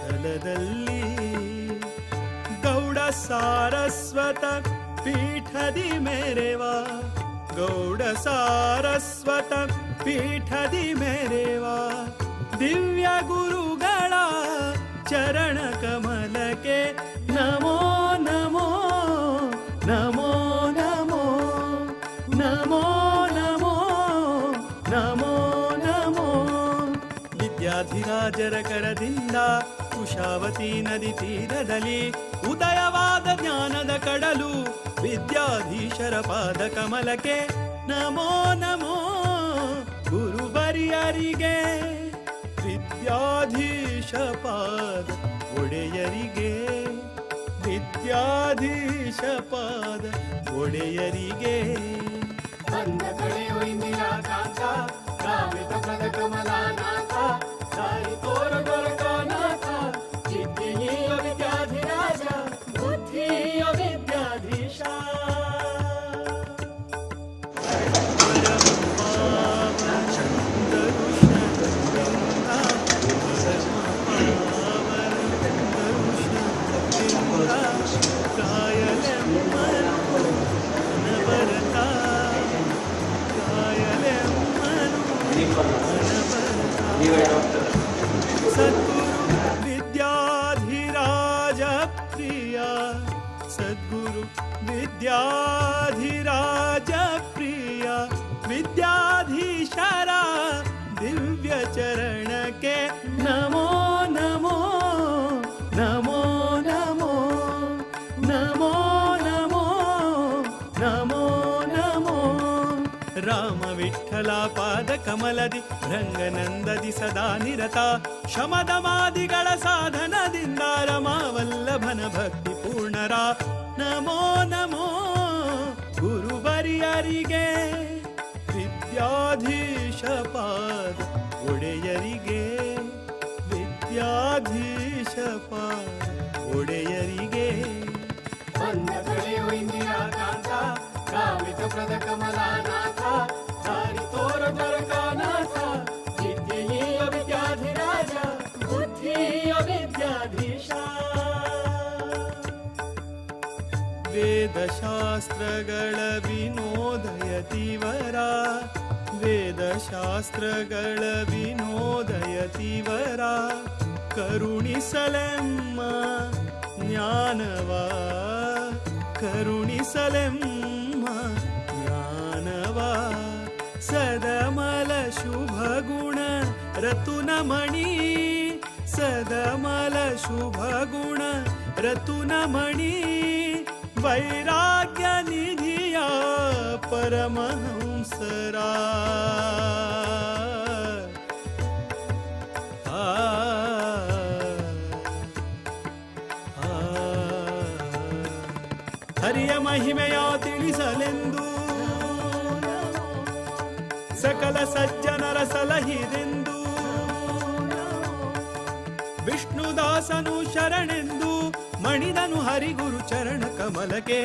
ತಲದಲ್ಲಿ ಗೌಡ ಸಾರಸ್ವತ ಪೀಠದಿ ಮೇರೆವಾ ಗೌಡ ಸಾರಸ್ವತ ಪೀಠದಿ ಮೇರೆವಾ ದಿವ್ಯ ಗುರುಗಳ ಚರಣ ಕಮಲಕ್ಕೆ ನಮೋ ನಮೋ ನಮೋ ನಮೋ ನಮೋ ನಮೋ ನಮೋ ನಮೋ. ವಿದ್ಯಾಧಿರಾಜರ ಕರದಿಂದ ಕುಶಾವತಿ ನದಿ ತೀರದಲ್ಲಿ ಉದಯವಾದ ಜ್ಞಾನದ ಕಡಲು ವಿದ್ಯಾಧೀಶರ ಪಾದ ಕಮಲಕ್ಕೆ ನಮೋ ನಮೋ ಗುರುವರ್ಯರಿಗೆ ವಿದ್ಯಾಧೀಶ ಪಾದ ಒಡೆಯರಿಗೆ ವಿದ್ಯಾಧೀಶ ಪಾದ ಒಡೆಯರಿಗೆ. ಬಂದ ಕಡೆಯು ಇಂದಿರಾಕಾಂತ ಕಾಮಿತ ಪದ ಕಮಲಾನಾಥ ದಾರಿ ತೋರ ದೊರಕನಾಥ ವಿದ್ಯೆಯ ವಿದ್ಯಾಧಿರಾಜ ಬುದ್ಧಿಯ ವಿದ್ಯಾಧೀಶ. ಸದ್ಗುರು ವಿದ್ಯಾಧಿರಾಜ ಪ್ರಿಯ ಸದ್ಗುರು ವಿದ್ಯಾಧಿರಾಜ ಪ್ರಿಯ ವಿದ್ಯಾಧೀಶರ ದಿವ್ಯ ಚರಣಕ್ಕೆ ನಮೋ ನಮೋ ನಮೋ ನಮೋ ನಮೋ ನಮೋ ನಮೋ ನಮೋ. ರಾಮ ವಿಠಲ ಪಾದ ಕಮಲದಿ ರಂಗನಂದದಿ ಸದಾ ನಿರತ ಶಮದಮಾದಿಗಳ ಸಾಧನದಿಂದ ರಮಾವಲ್ಲಭನ ಭಕ್ತಿ ಪೂರ್ಣರ ನಮೋ ನಮೋ ಗುರುವರ್ಯರಿಗೆ ವಿದ್ಯಾಧೀಶ ಪಾದ ಒಡೆಯರಿಗೆ ವಿದ್ಯಾಧೀಶ ಪಾದ ಒಡೆಯರಿಗೆ. ಬಂದ ಕಳೆಯೋ ಇಂದಿರಾ ಕಾಂತ, ಕಾಮಿತ ಪ್ರದ ಕಮಲಾನಾಥ, ದಾರಿ ತೋರ ದ್ವಾರಕಾನಾಥ, ವಿದ್ಯೆಯ ವಿದ್ಯಾಧಿರಾಜ, ಬುದ್ಧಿಯ ವಿದ್ಯಾಧೀಶ. ವೇದಶಾಸ್ತ್ರಗಳ ವಿನೋದಯತಿವರ, ವೇದಶಾಸ್ತ್ರಗಳ ವಿನೋದಯತಿವರ, ಕರುಣಿಸಲೆಮ್ಮ ಜ್ಞಾನವ, ಕರುಣಿಸಲೆಮ್ಮ ಜ್ಞಾನವ. ಸದಮಲ ಶುಭ ಗುಣ ರತುನಮಣಿ, ಸದಮಲ ಶುಭ ಗುಣ ರತುನಮಣಿ, ವೈರಾಗ್ಯ ನಿಧಿಯ ಪರಮಹಂಸರ. ಆ ಹರಿಯ ಮಹಿಮೆಯ ತಿಳಿಸಲೆಂದು, ಸಕಲ ಸಜ್ಜನರ ಸಲಹಿರೆಂದು, ವಿಷ್ಣುದಾಸನು ಶರಣೆಂದು ಮಣಿದನು ಹರಿಗುರು ಚರಣ ಕಮಲಕ್ಕೆ.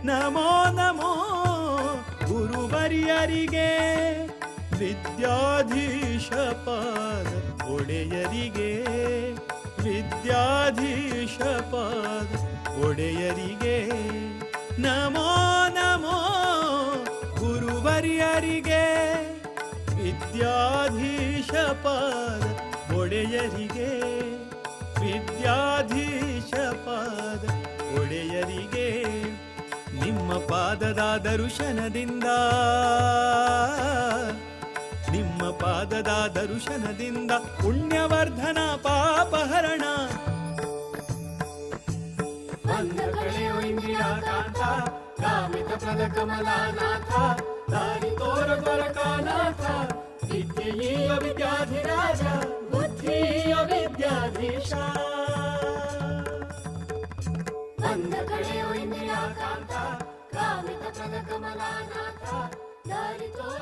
ನಮೋ ನಮೋ ಗುರುವರಿಯರಿಗೆ, ವಿದ್ಯಾಧೀಶ ಪಾದ ಒಡೆಯರಿಗೆ, ವಿದ್ಯಾಧೀಶ ಪಾದ ಒಡೆಯರಿಗೆ. ನಮೋ ನಮೋ ಗುರುವರಿಯರಿಗೆ, ವಿದ್ಯಾಧೀಶ ಪಾದ ಒಡೆಯರಿಗೆ, ವಿದ್ಯಾಧೀಶ ಪಾದ ಒಡೆಯರಿಗೆ. ನಿಮ್ಮ ಪಾದದ ದರ್ಶನದಿಂದ, ನಿಮ್ಮ ಪಾದದ ದರ್ಶನದಿಂದ ಪುಣ್ಯವರ್ಧನ ಪಾಪಹರಣ. ಬಂದ ಕಳೆಯೋ ಇಂದಿರಾ ಕಾಂತ, ಕಾಮಿತ ಪ್ರದ ಕಮಲಾನಾಥ, ದಾರಿ ತೋರ ದ್ವಾರಕಾನಾಥ, ವಿದ್ಯೆಯ ವಿದ್ಯಾಧಿರಾಜ, ಬುದ್ಧಿಯ ವಿದ್ಯಾಧೀಶ. ಬಂದ ಕಳೆಯೋ ಇಂದಿರಾ ಕಾಂತ, ಕಾಮಿತ ಪ್ರದ ಕಮಲಾನಾಥ, ದಾರಿ ತೋರ.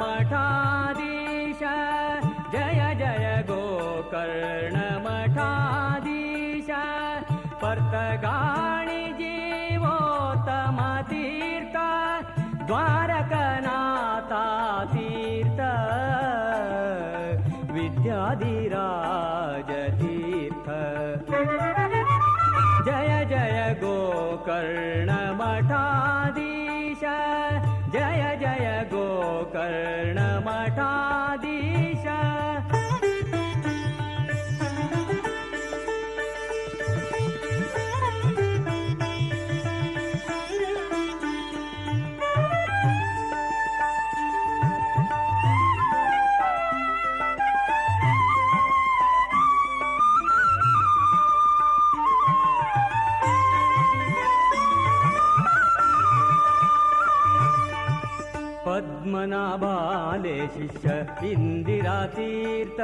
ಮಠಾಧೀಶ ಜಯ ಜಯ ಗೋಕರ್ಣ ಮಠಾಧೀಶ, ಪರ್ತಗಾಣಿ ಜೀವೋತ್ತಮ ತೀರ್ಥ, ದ್ವಾರಕನಾಥ ತೀರ್ಥ, ವಿದ್ಯಾಧಿರಾಜ ತೀರ್ಥ. ಜಯ ಜಯ ಗೋಕರ್ಣ ಮಠಾಧೀಶ, ಜಯ ಜಯ ಗೋಕರ್ಣ ಮಠಾಧೀಶ. ಪದ್ಮನಾಭಾಲೆ ಶಿಷ್ಯ ಇಂದಿರಾ ತೀರ್ಥ,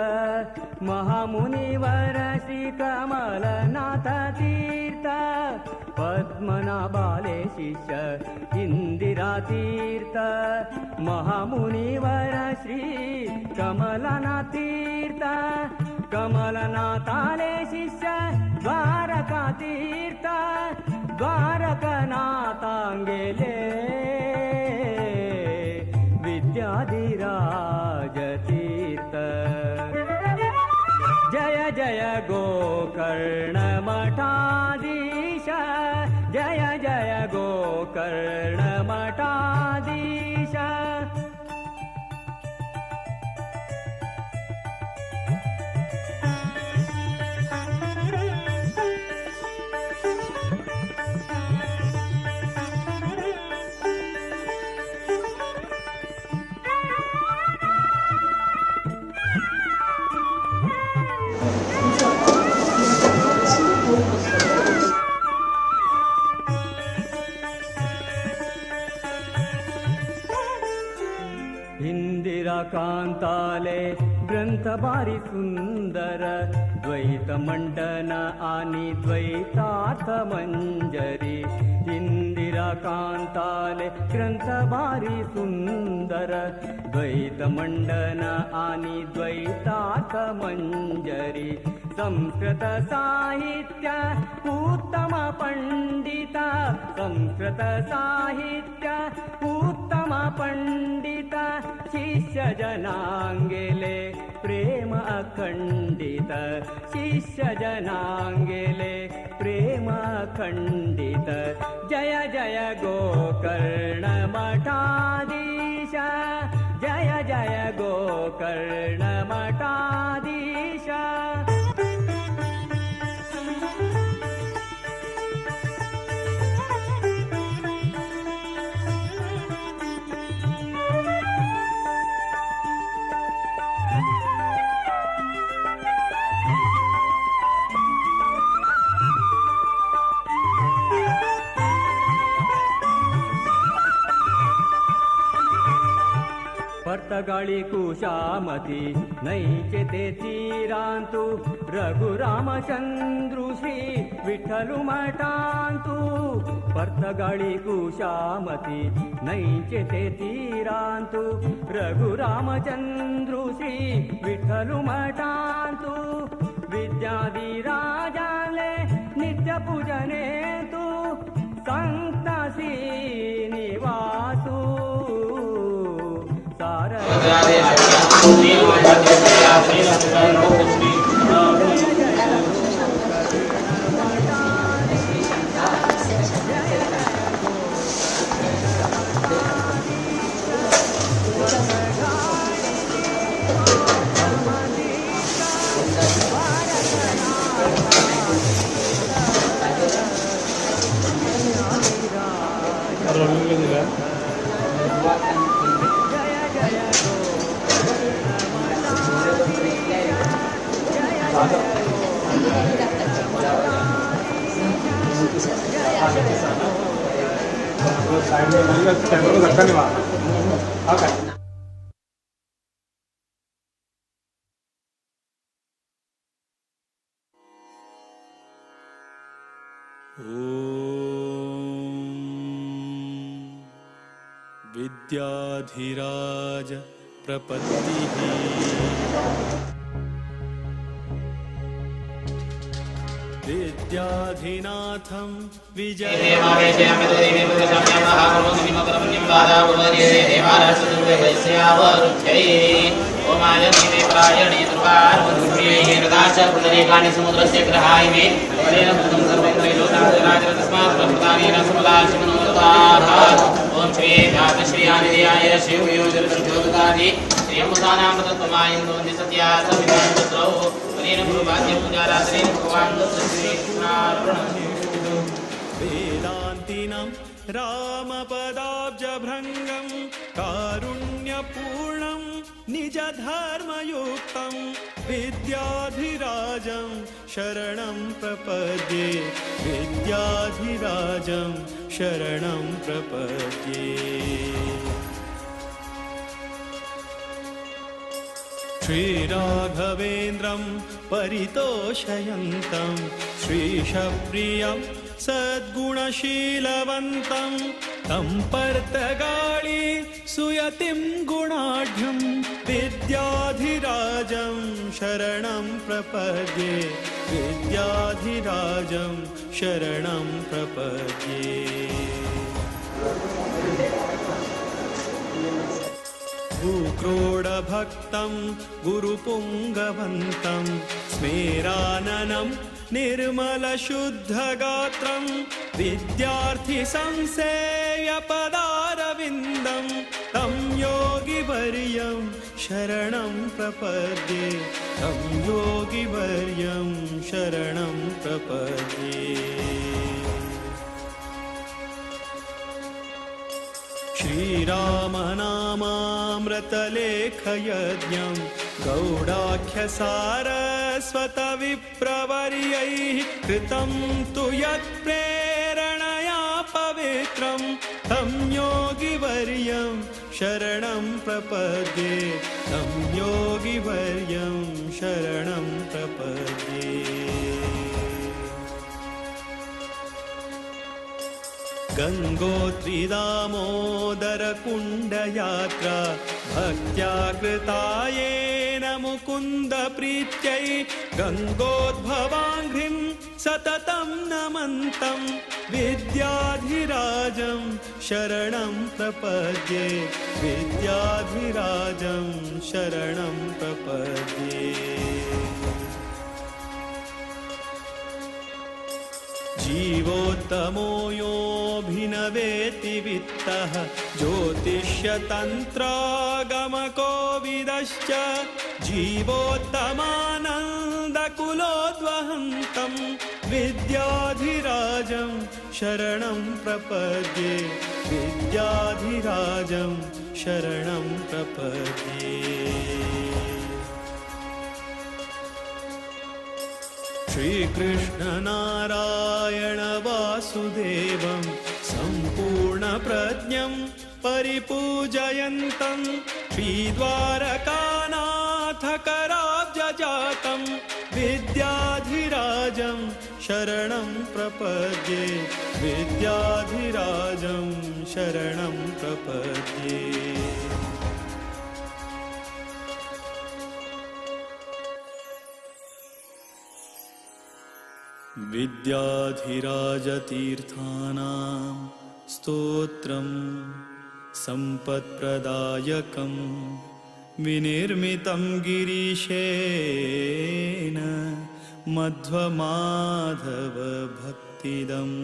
ಮಹಾಮುನಿವರ ಶ್ರೀ ಕಮಲನಾಥ ತೀರ್ಥ. ಪದ್ಮನಾಭಾಲೆ ಶಿಷ್ಯ ಇಂದಿರಾ ತೀರ್ಥ, ಮಹಾಮುನಿವರ ಶ್ರೀ ಕಮಲನಾಥ ತೀರ್ಥ. ಕಮಲನಾಥಾಲೆ ಶಿಷ್ಯ ದ್ವಾರಕಾ ತೀರ್ಥ, ದ್ವಾರಕನಾಥಾಂಗೆಲೆ ವಿದ್ಯಾಧಿರಾಜ ತೀರ್ಥ. ಜಯ ಜಯ ಗೋಕರ್ಣ ಮಠಾಧೀಶ, ಜಯ ಜಯ ಗೋಕರ್ಣ ಮಠಾಧೀಶ. इंदिरा कांताले ग्रंथ भारी सुंदर द्वैत मंडन आणि द्वैतार्थ मंजरी इंदिरा कांताले ग्रंथ भारी सुंदर द्वैत मंडन आणि द्वैतार्थ मंजरी संस्कृत साहित्य उत्तम पंडित संस्कृत साहित्य उत्तम पंडित शिष्य जनांगेले प्रेम अखंडित शिष्य जनांगेले प्रेम अखंडित जय जय गोकर्ण मठाधीश जय जय गोकर्ण मठाधीश। पर्तगाळी कुशामती नैचे ते तीरांतु रघुरामचंद्रु श्री विठ्ठलु मठांतु पर्तगाळी कुशामती नैचे ते तीरांतु रघुरामचंद्रु श्री विठ्ठलु मठांतु विद्याधिराजाले नित्य पूजनेतु संत श्रीनिवासु। विद्याधिराज प्रपत्तिः विद्याधिनाथं विजय वेदान्तिनां रामपदाब्जभृङ्गं कारुण्यपूर्णं निजधर्मयुक्तं विद्याधिराजं शरणं प्रपद्ये विद्याधिराजं शरणं प्रपद्ये। श्रीराघवेन्द्रं परितोषयन्तं श्रीशप्रियं सद्गुणशीलवन्तं तं पर्तगाळी सुयतिं गुणाढ्यं विद्याधिराजं शरणं प्रपद्ये विद्याधिराजं शरणं प्रपद्ये। भूक्रोडभक्तं गुरुपुङ्गवन्तं स्मेराननं निर्मलशुद्धगात्रं विद्यार्थिसंसेयपदारविन्दं तं योगिवर्यं शरणं प्रपद्ये तं योगिवर्यं शरणं प्रपद्ये। श्रीरामनामामृतलेखयज्ञं गौडाख्यसारस्वतविप्रवर्यैः कृतं तु यत्प्रेरणया पवित्रं तं योगिवर्यं योगिवर्यं शरणं प्रपद्ये, तं योगिवर्यं शरणं प्रपद्ये। गंगोत्री दामोदर कुण्डयात्रा भक्त्या कृता येन मुकुन्द प्रीत्यै, गंगोद्भवाङ्घ्रिं सततं नमन्तं विद्याधिराजं शरणं प्रपद्ये, विद्याधिराजं शरणं प्रपद्ये। जीवोत्तमो योऽभिनवेति वित्तः, ज्योतिष्यतन्त्रागमकोविदश्च, जीवोत्तमानन्दकुलोद्वहन्तं विद्याधिराजं शरणं प्रपद्ये, विद्याधिराजं शरणं प्रपद्ये। श्रीकृष्ण नारायण वासुदेवं सम्पूर्णप्रज्ञं परिपूजयन्तं, श्रीद्वारकानाथकराब्जजातं विद्याधिराजं शरणं प्रपद्ये, विद्याधिराजं शरणं प्रपद्ये। विद्याधिराजतीर्थानां स्तोत्रं सम्पत्प्रदायकं विनिर्मितं गिरीशेन मध्वमाधवभक्तिदम्।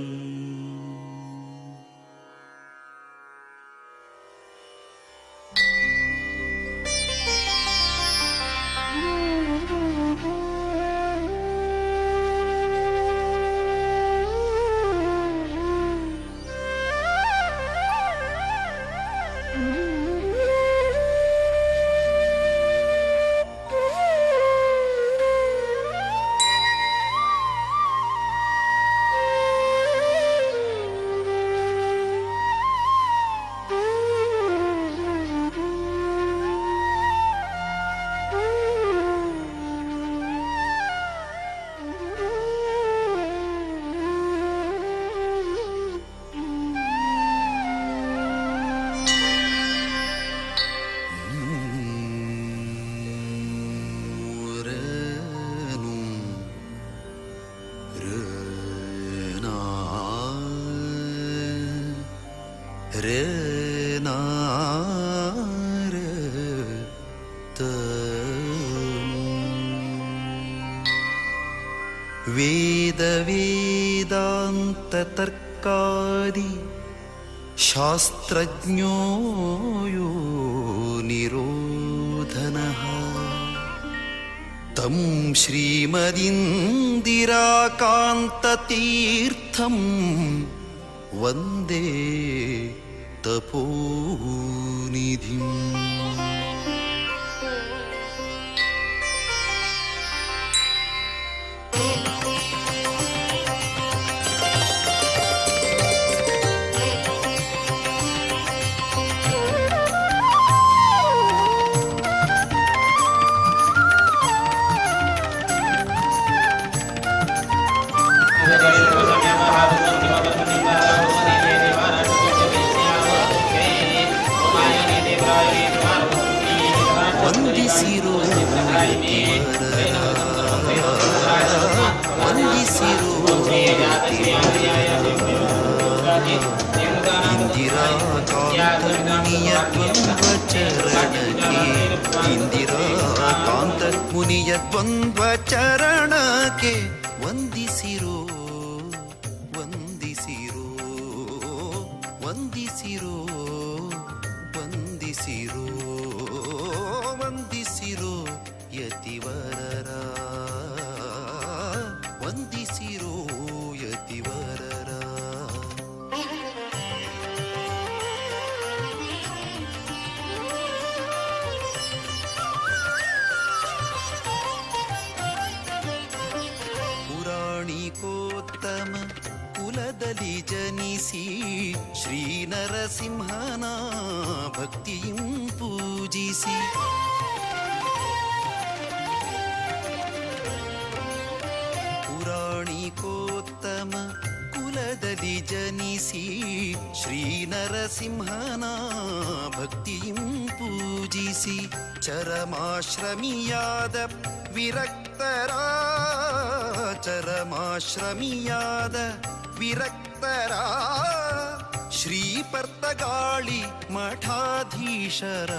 वेदवेदान्ततर्कादि शास्त्रज्ञो यो निरोधनः, तं श्रीमदिन्दिराकान्ततीर्थं वन्दे तपोनिधिम्। ವಂದಿಸಿರೋ ವಂದಿಸಿರೋ ಇಂದಿರಾಕಾಂತ ಮುನಿಯ ದ್ವಂದ್ವ ಚರಣಕ್ಕೆ, ಇಂದಿರಾಕಾಂತ ಮುನಿಯ ದ್ವಂದ್ವ ಚರಣಕ್ಕೆ ವಂದಿಸಿರೋ ವಂದಿಸಿರೋ ವಂದಿಸಿರೋ ವಂದಿಸಿರೋ ವಂದಿಸಿರೋ ಯತಿವರರ, ವಂದಿಸಿರೋ ಯತಿವರರ. ಪುರಾಣಿಕೋತ್ತಮ ಕುಲದಲ್ಲಿ ಜನಿಸಿ ಶ್ರೀ ನರಸಿಂಹನ ಭಕ್ತಿಯಂ ಪೂಜಿಸಿ ಪುರಾಣಿಕೋತ್ತಮ ಕುಲದಲ್ಲಿ ಜನಿಸಿ ಶ್ರೀ ನರಸಿಂಹನ ಭಕ್ತಿಯಂ ಪೂಜಿಸಿ ಚರಮಾಶ್ರಮಿಯಾದ ವಿರಕ್ತರ ಚರಮಾಶ್ರಮಿಯಾದ ವಿರಕ್ತರ ಶ್ರೀ ಪರ್ತಗಾಳಿ ಮಠಾಧೀಶರ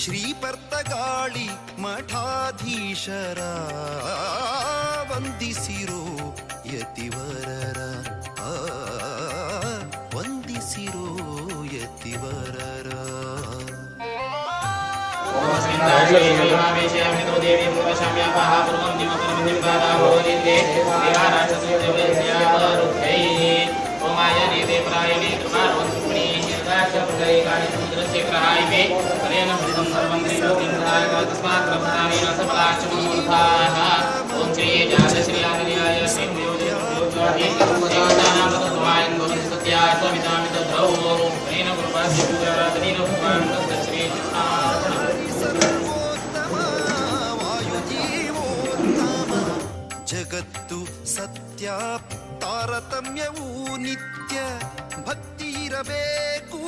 ಶ್ರೀ ಪರ್ತಗಾಳಿ ಮಠಾಧೀಶರ ವಂದಿಸಿರೋ ಯತಿವರರ ವಂದಿಸಿರೋ ಯತಿವರರ. ಜಗತ್ತು ಸತ್ಯ ತಾರತಮ್ಯವೂ ನಿತ್ಯ ಭಕ್ತಿ ಇರಬೇಕು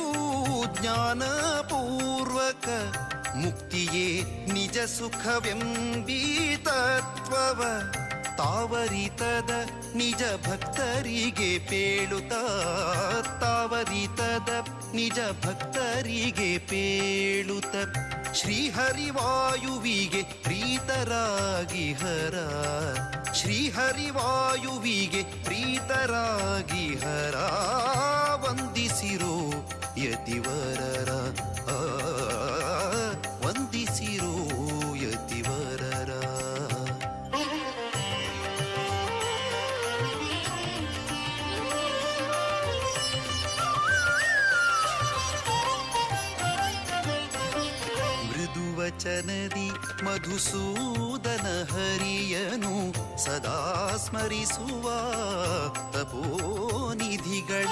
ಜ್ಞಾನಪೂರ್ವಕ ಮುಕ್ತಿಯೇ ನಿಜ ಸುಖವೆಂಬೀ ತತ್ವವ ತಾವರಿತದ ನಿಜ ಭಕ್ತರಿಗೆ ಪೇಳುತ್ತ ತಾವರಿತದ ನಿಜ ಭಕ್ತರಿಗೆ ಪೇಳುತ್ತ ಶ್ರೀಹರಿವಾಯುವಿಗೆ ಪ್ರೀತರಾಗಿ ಹರ ಶ್ರೀಹರಿವಾಯುವಿಗೆ ಪ್ರೀತರಾಗಿ ಹರ ವಂದಿಸಿರೋ ಯತಿವರರ ವಂದಿಸಿರೋ ಯತಿವರರ. ಮೃದುವಚನದಿ ಮಧುಸೂದನ ಹರಿಯನು ಸದಾ ಸ್ಮರಿಸುವ ತಪೋನಿಧಿಗಳ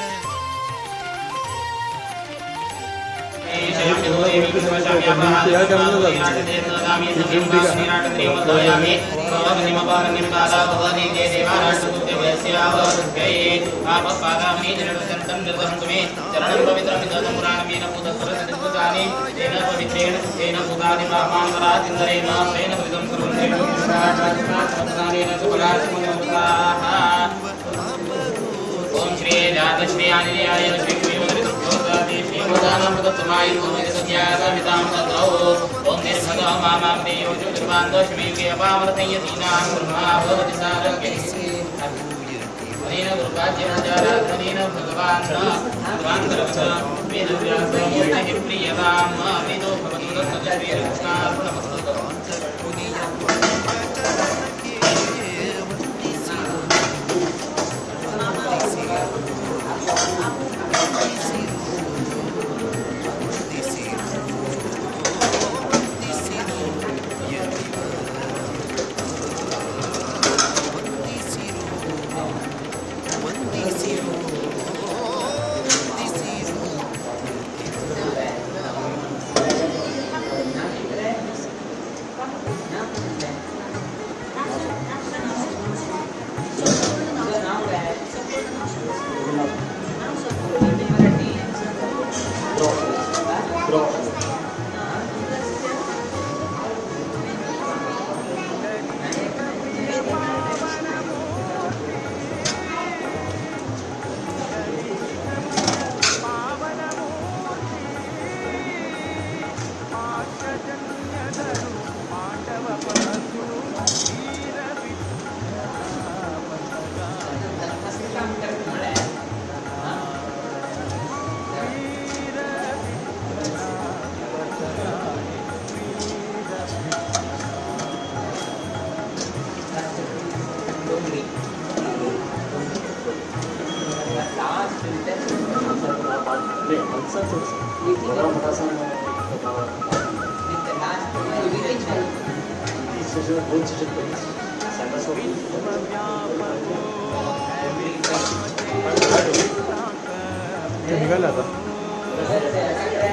निघाला आता.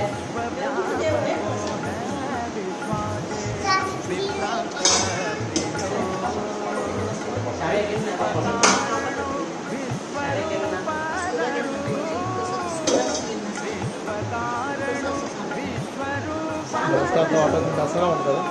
Dasara ఉంటుందా?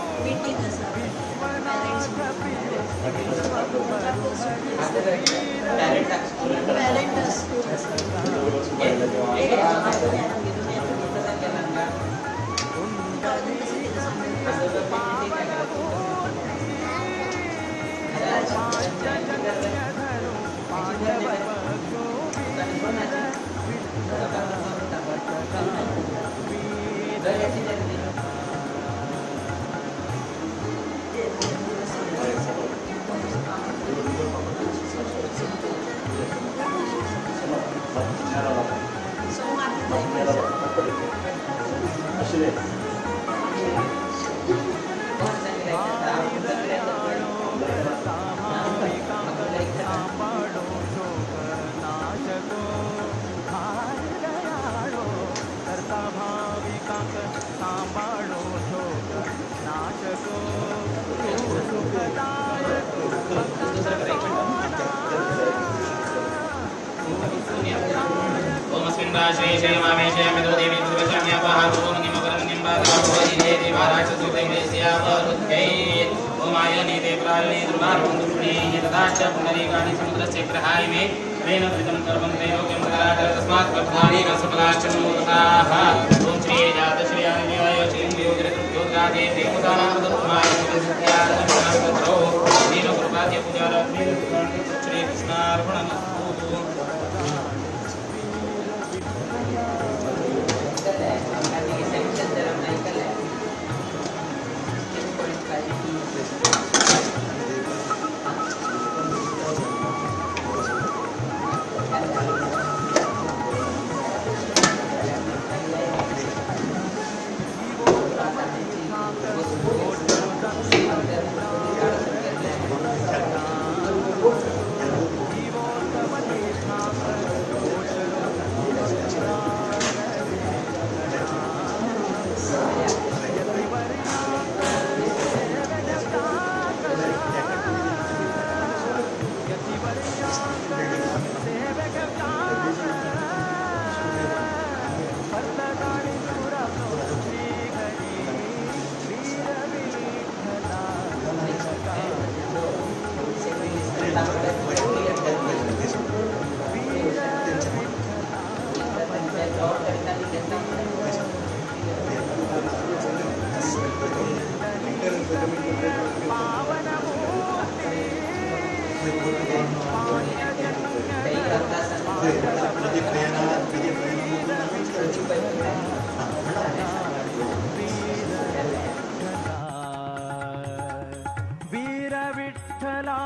वीर विठ्ठला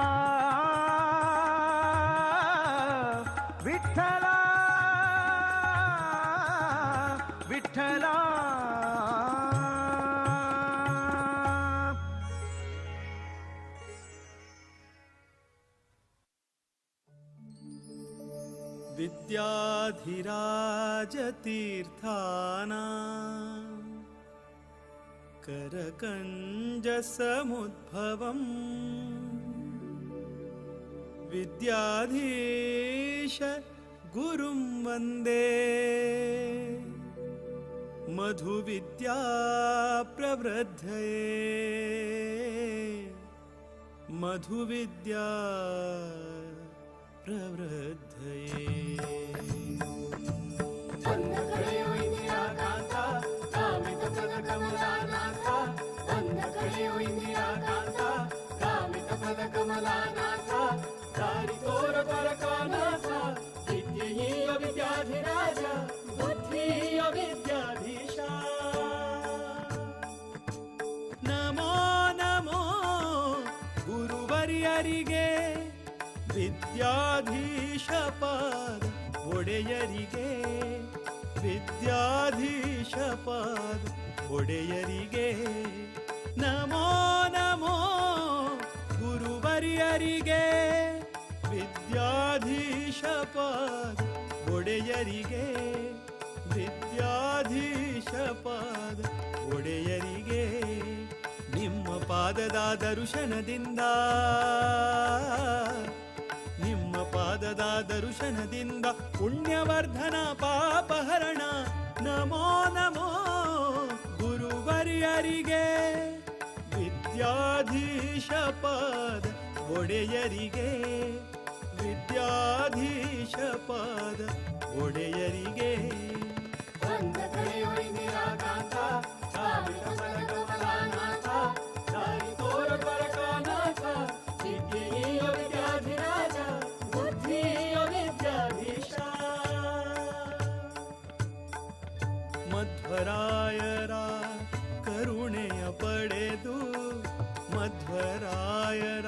विठ्ठला विठ्ठला। विद्याधिराजतीर्थाना करकञ्जसमुद्भवम् विद्याधीश गुरुं वन्दे मधुविद्या प्रवृद्धये मधुविद्या प्रवृद्धये। नमो नमो गुरुवर्यರಿಗೆ ವಿದ್ಯಾಧೀಶ ಪಾದ ಒಡೆಯರಿಗೆ ವಿದ್ಯಾಧೀಶ ಪಾದ ಒಡೆಯರಿಗೆ ನಮೋ ನಮೋ ಗುರುವರ್ಯರಿಗೆ ವಿದ್ಯಾಧೀಶ ಪಾದ ಒಡೆಯರಿಗೆ ವಿದ್ಯಾಧೀಶ ಪಾದ ಒಡೆಯರಿಗೆ ನಿಮ್ಮ ಪಾದದ ದರ್ಶನದಿಂದ ನಿಮ್ಮ ಪಾದದ ದರ್ಶನದಿಂದ ಪುಣ್ಯವರ್ಧನ ಪಾಪಹರಣ ನಮೋ ನಮೋ ಗುರುವರ್ಯರಿಗೆ ವಿದ್ಯಾಧೀಶ ಪಾದ ಒಡೆಯರಿಗೆ ವಿದ್ಯಾಧೀಶ ಪಾದ ಒಡೆಯರಿಗೆ ವಿದ್ಯಾಧಿರಾಜ ಬುದ್ಧಿಯ ವಿದ್ಯಾಧೀಶ ಮಧ್ವರಾಯರ ಕರುಣೆಯ ಪಡೆದು ಮಧ್ವರಾಯರ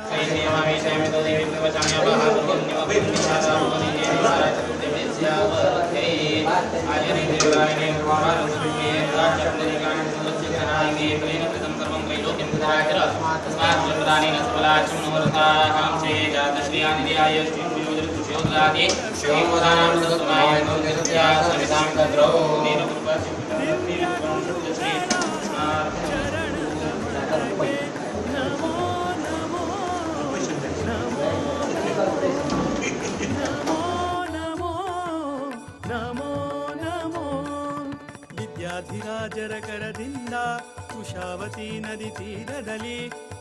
ನಮೋ ನಮೋ ವಿದ್ಯಾಧಿರಾಜರ ಕರದಿಂದ ಕುಶಾವತಿ ನದಿ ತೀರದಲ್ಲಿ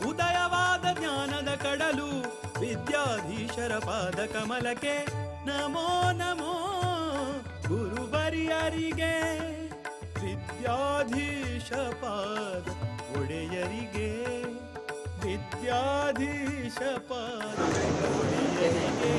ಉದಯವಾದ ಜ್ಞಾನದ ಕಡಲು ವಿದ್ಯಾಧೀಶರ ಪಾದ ಕಮಲಕ್ಕೆ ನಮೋ ನಮೋ ಗುರುವರ್ಯರಿಗೆ ವಿದ್ಯಾಧೀಶ ಪಾದ ಒಡೆಯರಿಗೆ ವಿದ್ಯಾಧೀಶ ಪಾದ ಒಡೆಯರಿಗೆ.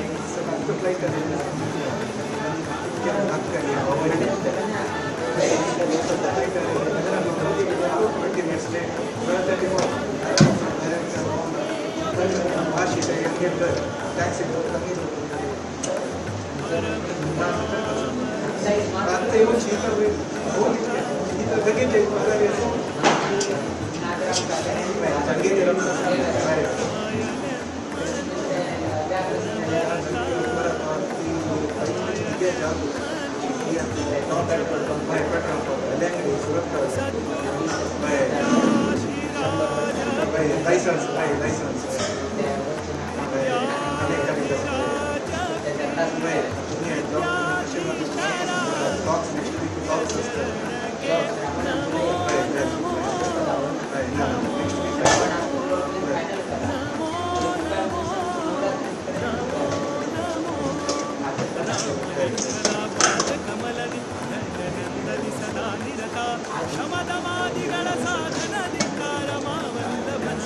ಶಮದವಾದಿಗಳ ಸಾಧನಧಿಕಾರ ಮಾವಲ್ಲಭನ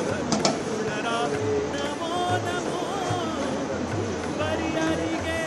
ನಮೋ ನಮೋ ಪರಿಯರಿಗೆ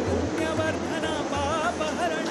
पुण्यवर्धन पापहरण.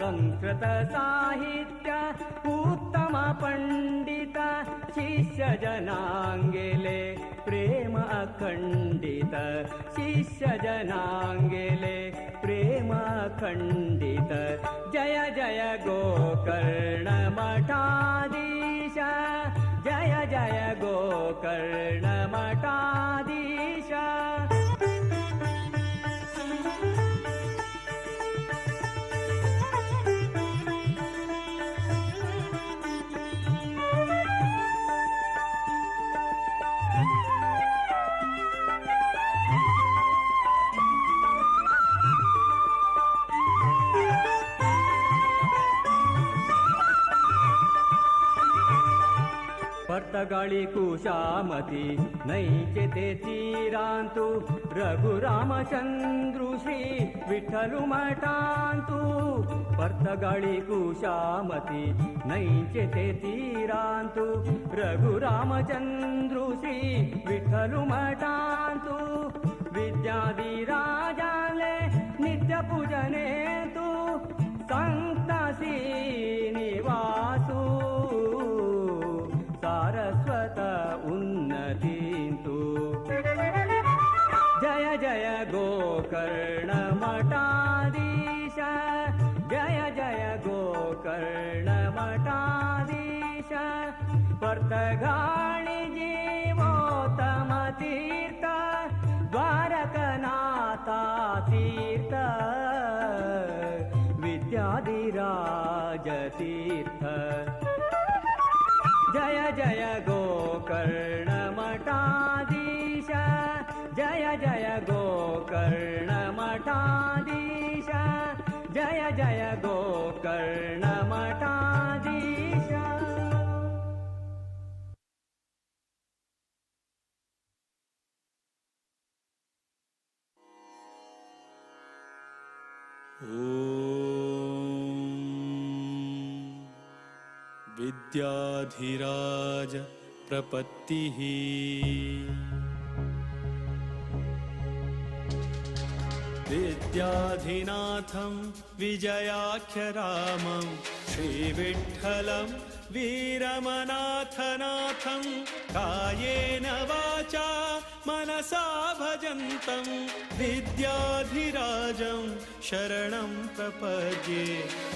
संस्कृत साहित्य उत्तम पंडित शिष्य जनांगेले प्रेम अखंडित शिष्य जनांगेले प्रेम अखंडित जय जय गोकर्ण मठाधीश जय जय गोकर्ण मठाधीश. पर्तगाळी कुशामती नैचे ते तीरांतु रघुरामचंद्रु श्री विठ्ठलु मठांतु. पर्तगाळी कुशामती नैचे ते तीरांतु रघुरामचंद्रु श्री विठ्ठलु मठांतु. विद्याधिराजाले नित्य नित्य पूजने तू संतासी निवासू सारस्वत उन्नतींतु जय जय गोकर्ण मठाधीश जय जय गोकर्ण मठाधीश पर्तगाळि जीवोत्तम तीर्थ द्वारकनाथा तीर्थ विद्याधिराज तीर्थ जय जय गोकर्ण मठाधीश जय जय गोकर्ण मठाधीश जय जय गोकर्ण मठाधीश. विद्याधिराज प्रपत्तिः विद्याधिनाथं विजयाख्यरामं श्रीविठ्ठलं वीरमनाथनाथं कायेन वाचा मनसा भजन्तं विद्याधिराजं शरणं प्रपद्ये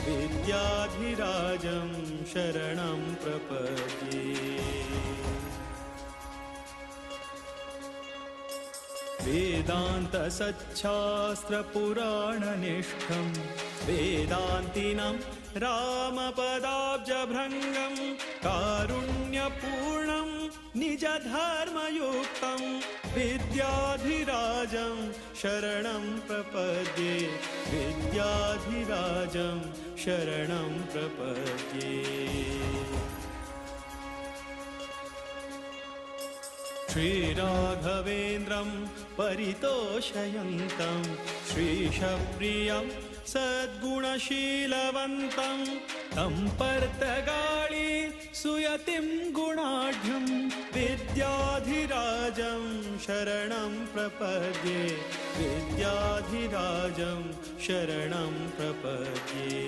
विद्याधिराजं शरणं प्रपद्ये. वेदान्तसच्छास्त्रपुराणनिष्ठं वेदान्तिनं रामपदाब्जभृङ्गं कारुण्यपूर्णं निजधर्मयुक्तं विद्याधिराजं शरणं प्रपद्ये विद्याधिराजं शरणं प्रपद्ये. श्रीराघवेन्द्रं परितोषयन्तं श्रीशप्रियं सद्गुणशीलवन्तं तं पर्तगाळि सुयतिं गुणाढ्यं विद्याधिराजं शरणं प्रपद्ये विद्याधिराजं शरणं प्रपद्ये.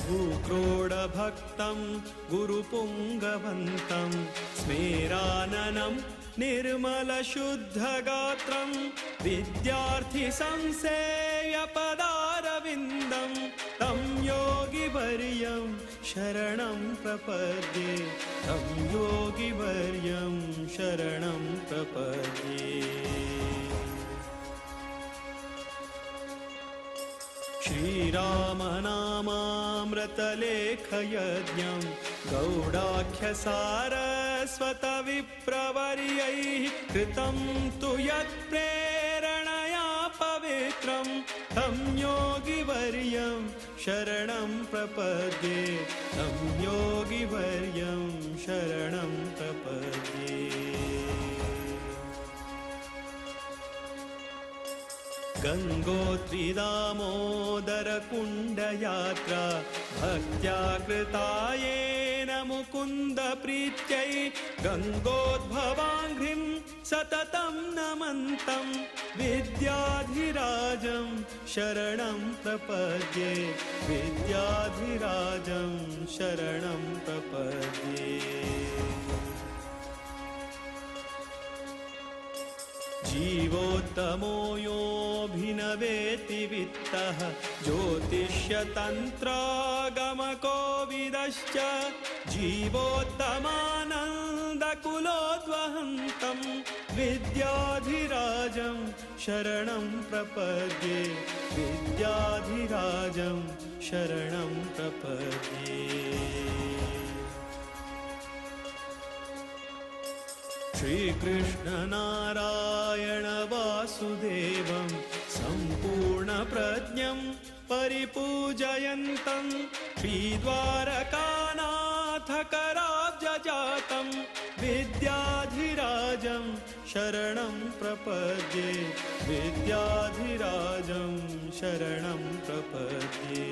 भूक्रोडभक्तं गुरुपुङ्गवन्तं स्मेराननं निर्मलशुद्धगात्रं विद्यार्थिसंसेयपदारविन्दं तं योगिवर्यं शरणं प्रपद्ये तं योगिवर्यं शरणं प्रपद्ये. श्रीरामनामामृतलेखयज्ञं गौडाख्यसारस्वतविप्रवर्यैः कृतं तु यत्प्रेरणया पवित्रं तं योगिवर्यं शरणं प्रपद्ये तं योगिवर्यं शरणं प्रपद्ये. गंगोत्रिदामोदरकुण्डयात्रा भक्त्या कृता येन मुकुन्दप्रीत्यै गंगोद्भवाङ्घ्रिं सततं नमन्तं विद्याधिराजं शरणं प्रपद्ये विद्याधिराजं शरणं प्रपद्ये. जीवोत्तमो योऽभिनवेति वित्तः ज्योतिष्यतन्त्रागमकोविदश्च जीवोत्तमानन्दकुलोद्वहन्तं विद्याधिराजं शरणं प्रपद्ये विद्याधिराजं शरणं प्रपद्ये. श्रीकृष्णनारायण वासुदेवं सम्पूर्णप्रज्ञं परिपूजयन्तं श्रीद्वारकानाथकराब्जजातं विद्याधिराजं शरणं प्रपद्ये विद्याधिराजं शरणं प्रपद्ये.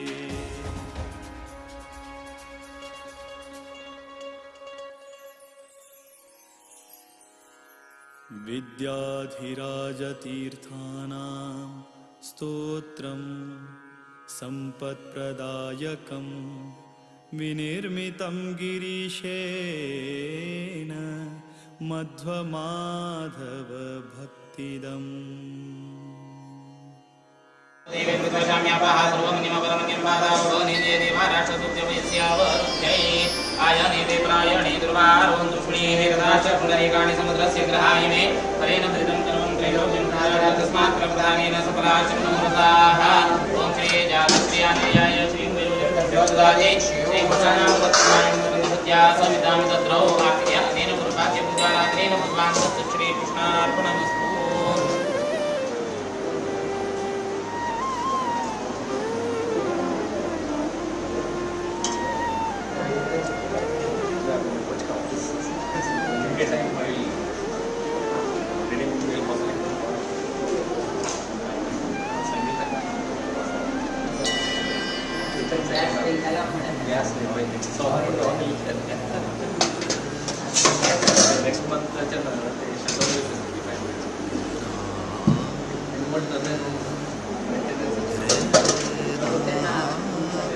विद्याधिराजतीर्थानां स्तोत्रं सम्पत्प्रदायकं विनिर्मितं गिरीशेन मध्वमाधवभक्तिदम्। श्रीकृष्णार्पणमस्तु। Next month,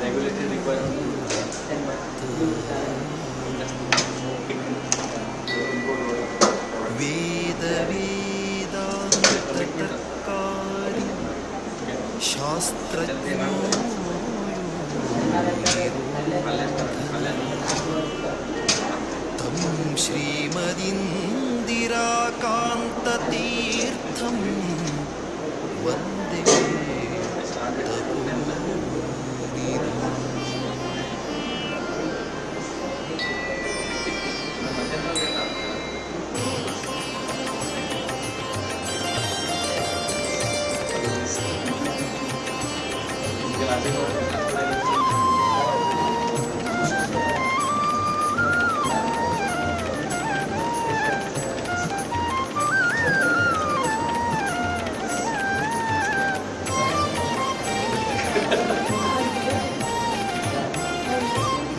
regulatory requirement. Veda वेदान्तकारी शास्त्रज्ञो तं श्रीमदिन्दिराकान्ततीर्थं वन्दे तपोनिधिम्।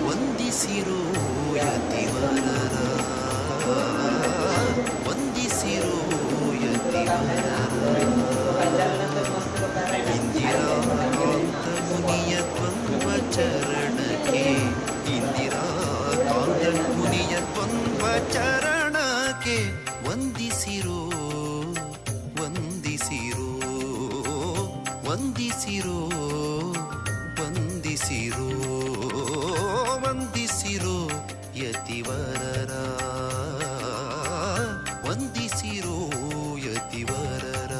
ವಂದಿಸಿರೋ ಯತಿವರರ, ವಂದಿಸಿರೋ ಯತಿವರರ, ಇಂದಿರಾಕಾಂತ ಮುನಿಯ ದ್ವಂದ್ವ ಚರಣಕ್ಕೆ, ಇಂದಿರಾಕಾಂತ ಮುನಿಯ ದ್ವಂದ್ವ ಚರಣಕ್ಕೆ ವಂದಿಸಿರೋ, ವಂದಿಸಿರೋ, ವಂದಿಸಿರೋ, ವಂದಿಸಿರೋ, ವಂದಿಸಿರೋ ಯತಿವರರ, ವಂದಿಸಿರೋ ಯತಿವರರ.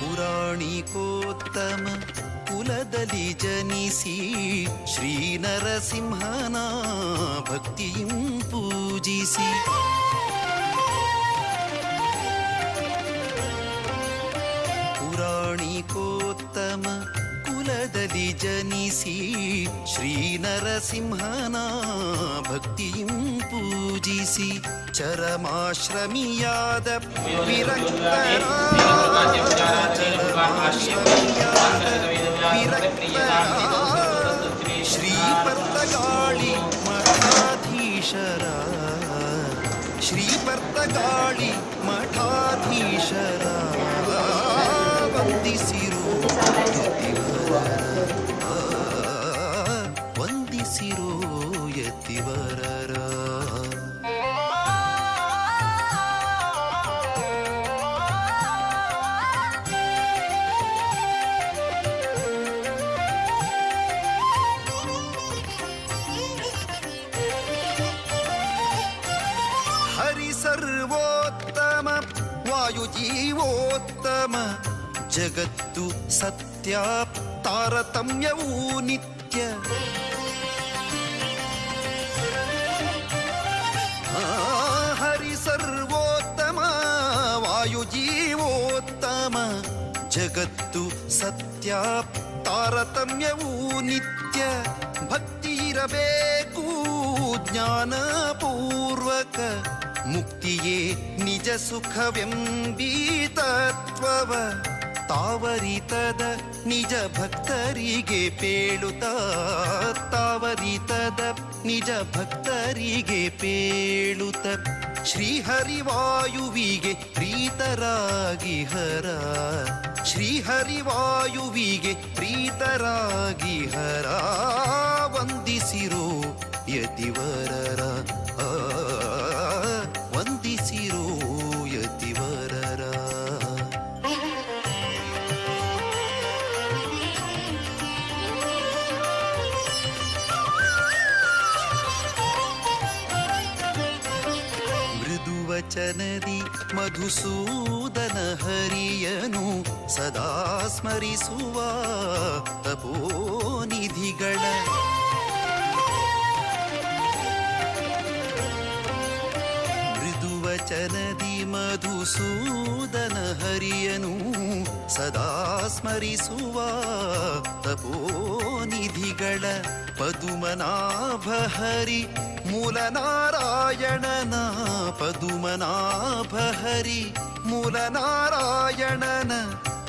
ಪುರಾಣಿಕೋತ್ತಮ ಕುಲದಲ್ಲಿ ಜನಿಸಿ ಶ್ರೀ ನರಸಿಂಹನ ಭಕ್ತಿಯಂ ಪೂಜಿಸಿ, ಪುರಾಣಿಕೋತ್ತಮ ಕುಲದಲ್ಲಿ ಜನಿಸಿ ಶ್ರೀ ನರಸಿಂಹನ ಭಕ್ತಿಯಂ ಪೂಜಿಸಿ, ಚರಮಾಶ್ರಮಿಯಾದ ವಿರಕ್ತರ, ಚರಮಾಶ್ರಮಿಯಾದ ವಿರಕ್ತರ, ಶ್ರೀ ಪರ್ತಗಾಳಿ ಮಠಾಧೀಶರ, ಶ್ರೀ ಪರ್ತಗಾಳಿ ಮಠಾಧೀಶರ, ವಂದಿಸಿರೋ ಯತಿವರರ, ವಂದಿಸಿರೋ ಯತಿವರರ. ಹರಿ ಸರ್ವೋತ್ತಮ ವಾಯುಜೀವೋತ್ತಮ, ಜಗತ್ತು ಸತ್ಯ ತಾರತಮ್ಯವೂ ನಿತ್ಯ. ಹರಿ ಸರ್ವೋತ್ತಮ ವಾಯುಜೀವೋತ್ತಮ, ಜಗತ್ತು ಸತ್ಯ ತಾರತಮ್ಯವೂ ನಿತ್ಯ. ಭಕ್ತಿ ಇರಬೇಕು ಜ್ಞಾನಪೂರ್ವಕ, ಮುಕ್ತಿಯೇ ನಿಜ ಸುಖವೆಂಬೀ ತತ್ವವ ತಾವರಿತದ ನಿಜ ಭಕ್ತರಿಗೆ ಪೇಳುತ್ತ, ತಾವರಿತದ ನಿಜ ಭಕ್ತರಿಗೆ ಪೇಳುತ್ತ, ಶ್ರೀಹರಿವಾಯುವಿಗೆ ಪ್ರೀತರಾಗಿ ಹರ, ಶ್ರೀಹರಿವಾಯುವಿಗೆ ಪ್ರೀತರಾಗಿ ಹರ, ವಂದಿಸಿರೋ ಯತಿವರರ, ವಂದಿಸಿರೋ ಯತಿವರರ. ಮೃದುವಚನದಿ ಮಧುಸೂದನ ಹರಿಯನು ಸದಾ ಸ್ಮರಿಸುವ ತಪೋನಿಧಿಗಳ, ಮೃದುವಚನದಿ ಮಧುಸೂದನ ಹರಿಯನು ಸದಾ ಸ್ಮರಿಸುವ ತಪೋನಿಧಿಗಳ, ಪದುಮನಾಭ ಹರಿ ಮೂಲನಾರಾಯಣನ, ಪದುಮನಾಭ ಹರಿ ಮೂಲನಾರಾಯಣನ,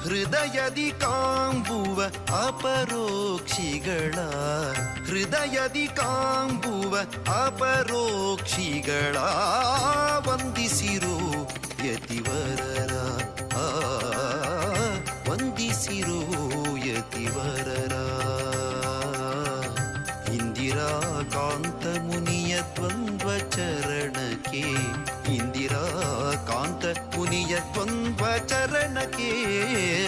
ಹೃದಯದಿ ಕಾಂಬುವ ಅಪರೋಕ್ಷಿಗಳ, ಹೃದಯದಿ ಕಾಂಬುವ ಅಪರೋಕ್ಷಿಗಳ, ವಂದಿಸಿರೋ ಯತಿವರರ, ವಂದಿಸಿರೋ ಯತಿವರರ. ಇಂದಿರಾಕಾಂತ ಮುನಿಯ ದ್ವಂದ್ವ ಚರಣಕ್ಕೆ, ಇಂದಿರಾಕಾಂತ ಮುನಿಯ ದ್ವಂದ್ವ ಚರಣಕ್ಕೆ,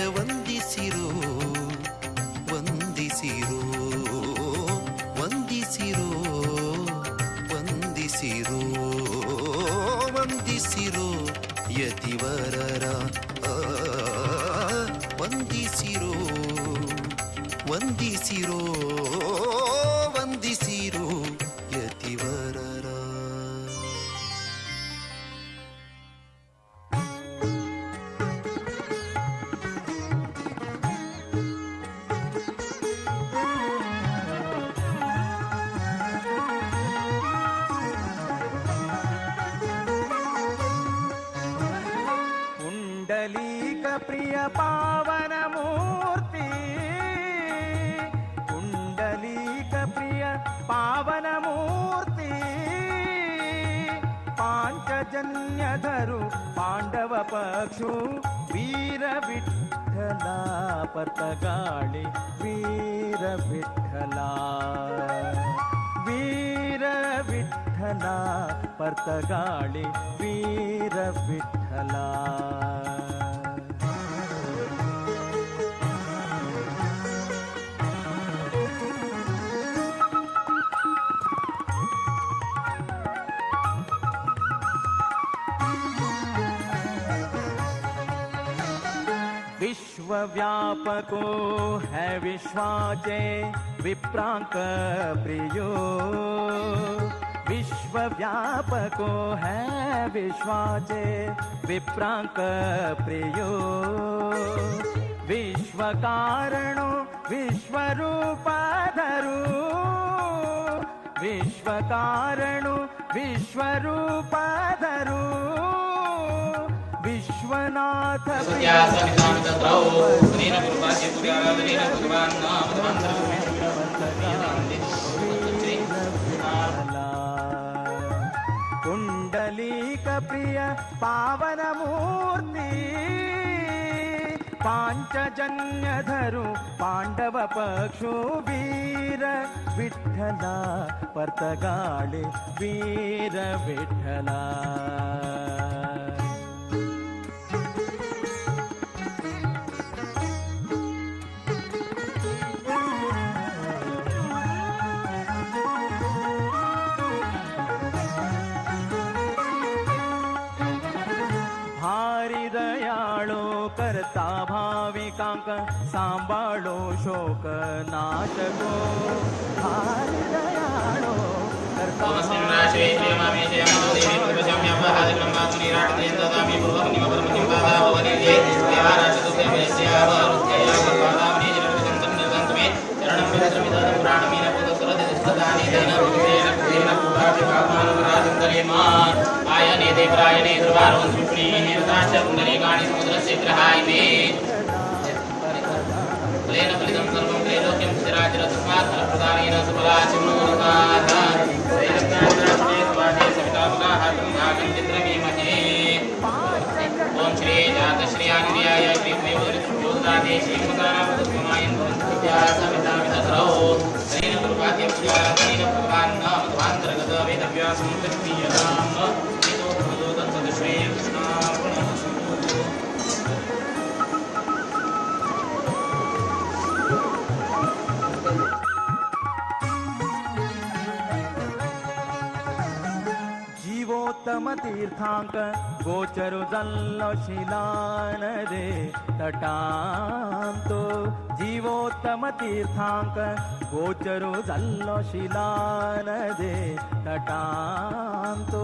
ವಂದಿಸಿರೋ ವಂದಿಸಿರೋ ವಂದಿಸಿರೋ ವಂದಿಸಿರೋ ವಂದಿಸಿರೋ ಯತಿವರರ, ವಂದಿಸಿರೋ ವಂದಿಸಿರೋ ವಂದಿಸಿರೋ ಯತಿವರರ. ಪುಂಡಲೀಕ ಪ್ರಿಯ ಪಾವನ ಮೂರ್ತಿ, ಪುಂಡಲೀಕ ಪ್ರಿಯ ಪಾವನ ಮೂರ್ತಿ, ಪಾಂಚಜನ್ಯಧರು ಪಾಂಡವ ಪಕ್ಷು, ವೀರ ವಿಠಲ ಪತಗಾಳಿ, ವೀರ ವಿಠಲ, ವೀರ ವಿಠಲ ಪರ್ತಗಾಳಿ, ವೀರ ವಿಠಲ. विश्वव्यापको है विश्वाचे विप्रांक प्रियो, विश्वव्यापको है विश्वाचे विप्रांक प्रियो, विश्वकारणो विश्वरूपाधरो, विश्वकारणो विश्वरूपाधरो, विश्वनाथ पुंडलीक प्रिय पावन मूर्ति, पांचजन्यधरु पांडव पक्षु, वीर विठ्ठल पर्तगाळे, वीर विठ्ठल. करता भाविकांक सांभाळो शोक नाशको, भारी दयाळो करता तीर्थांक गोचरु जाल्लो शिलान रे तटांतो जीवोत्तम तीर्थांक गोचरु जाल्लो शिलान रे तटांतो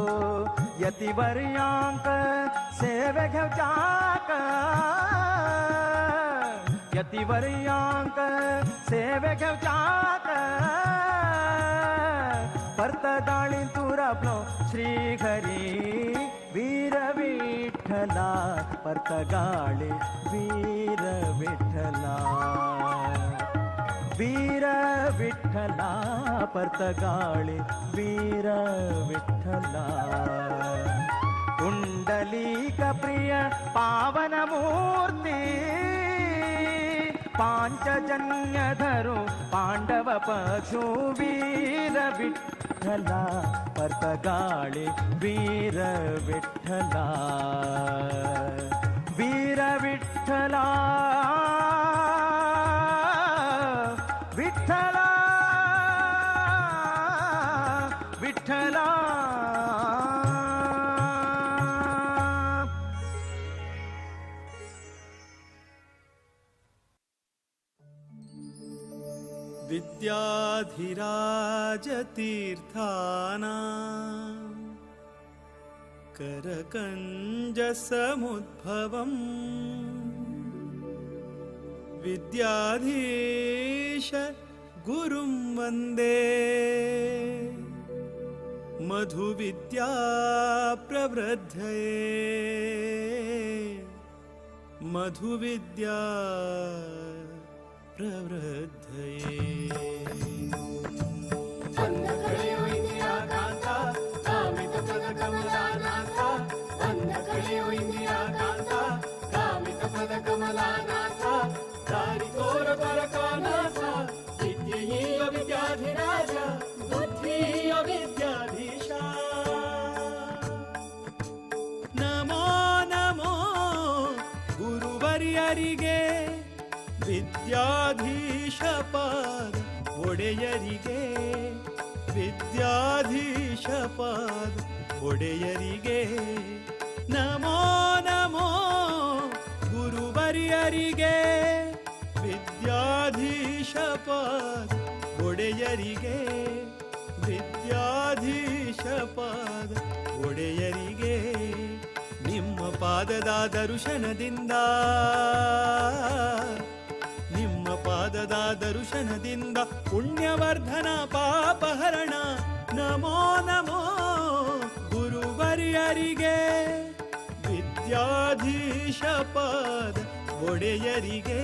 यतिवर्यांक सेवे घेवच्याक यतिवर्यांक सेवे घेवच्याक परतगाळी तुरपलो श्रीहरी वीर विठ्ठला परतगाळी वीर विठ्ठला वीर विठ्ठला परतगाळी वीर विठ्ठला कुंडलीक प्रिय पावन मूर्ती पांचजन्य धरू पांडव पक्षु वीर विठ्ठला परतगाळी वीर विठ्ठला वीर विठ्ठला विठ्ठला विठ्ठला. विद्याधिराजतीर्थानां करकञ्जसमुद्भवम् विद्याधीश गुरुं वन्दे मधुविद्या प्रवृद्धये मधुविद्या प्रवृद्धये. विद्याधिराज बुद्धिय विद्याधीश ನಮೋ ನಮೋ ಗುರುವರ್ಯರಿಗೆ ವಿದ್ಯಾಧೀಶ ಪಾದ ಒಡೆಯರಿಗೆ ವಿದ್ಯಾಧೀಶ ಪಾದ ಒಡೆಯರಿಗೆ ನಮೋ ನಮೋ ಗುರುವರ್ಯರಿಗೆ ವಿದ್ಯಾಧೀಶ ಪಾದ ಒಡೆಯರಿಗೆ ವಿದ್ಯಾಧೀಶ ಪಾದ ಒಡೆಯರಿಗೆ ನಿಮ್ಮ ಪಾದದ ದರ್ಶನದಿಂದ ನಿಮ್ಮ ಪಾದದ ದರ್ಶನದಿಂದ ಪುಣ್ಯವರ್ಧನ ಪಾಪಹರಣ ನಮೋ ನಮೋ ಗುರುವರ್ಯರಿಗೆ ವಿದ್ಯಾಧೀಶ ಪಾದ ಒಡೆಯರಿಗೆ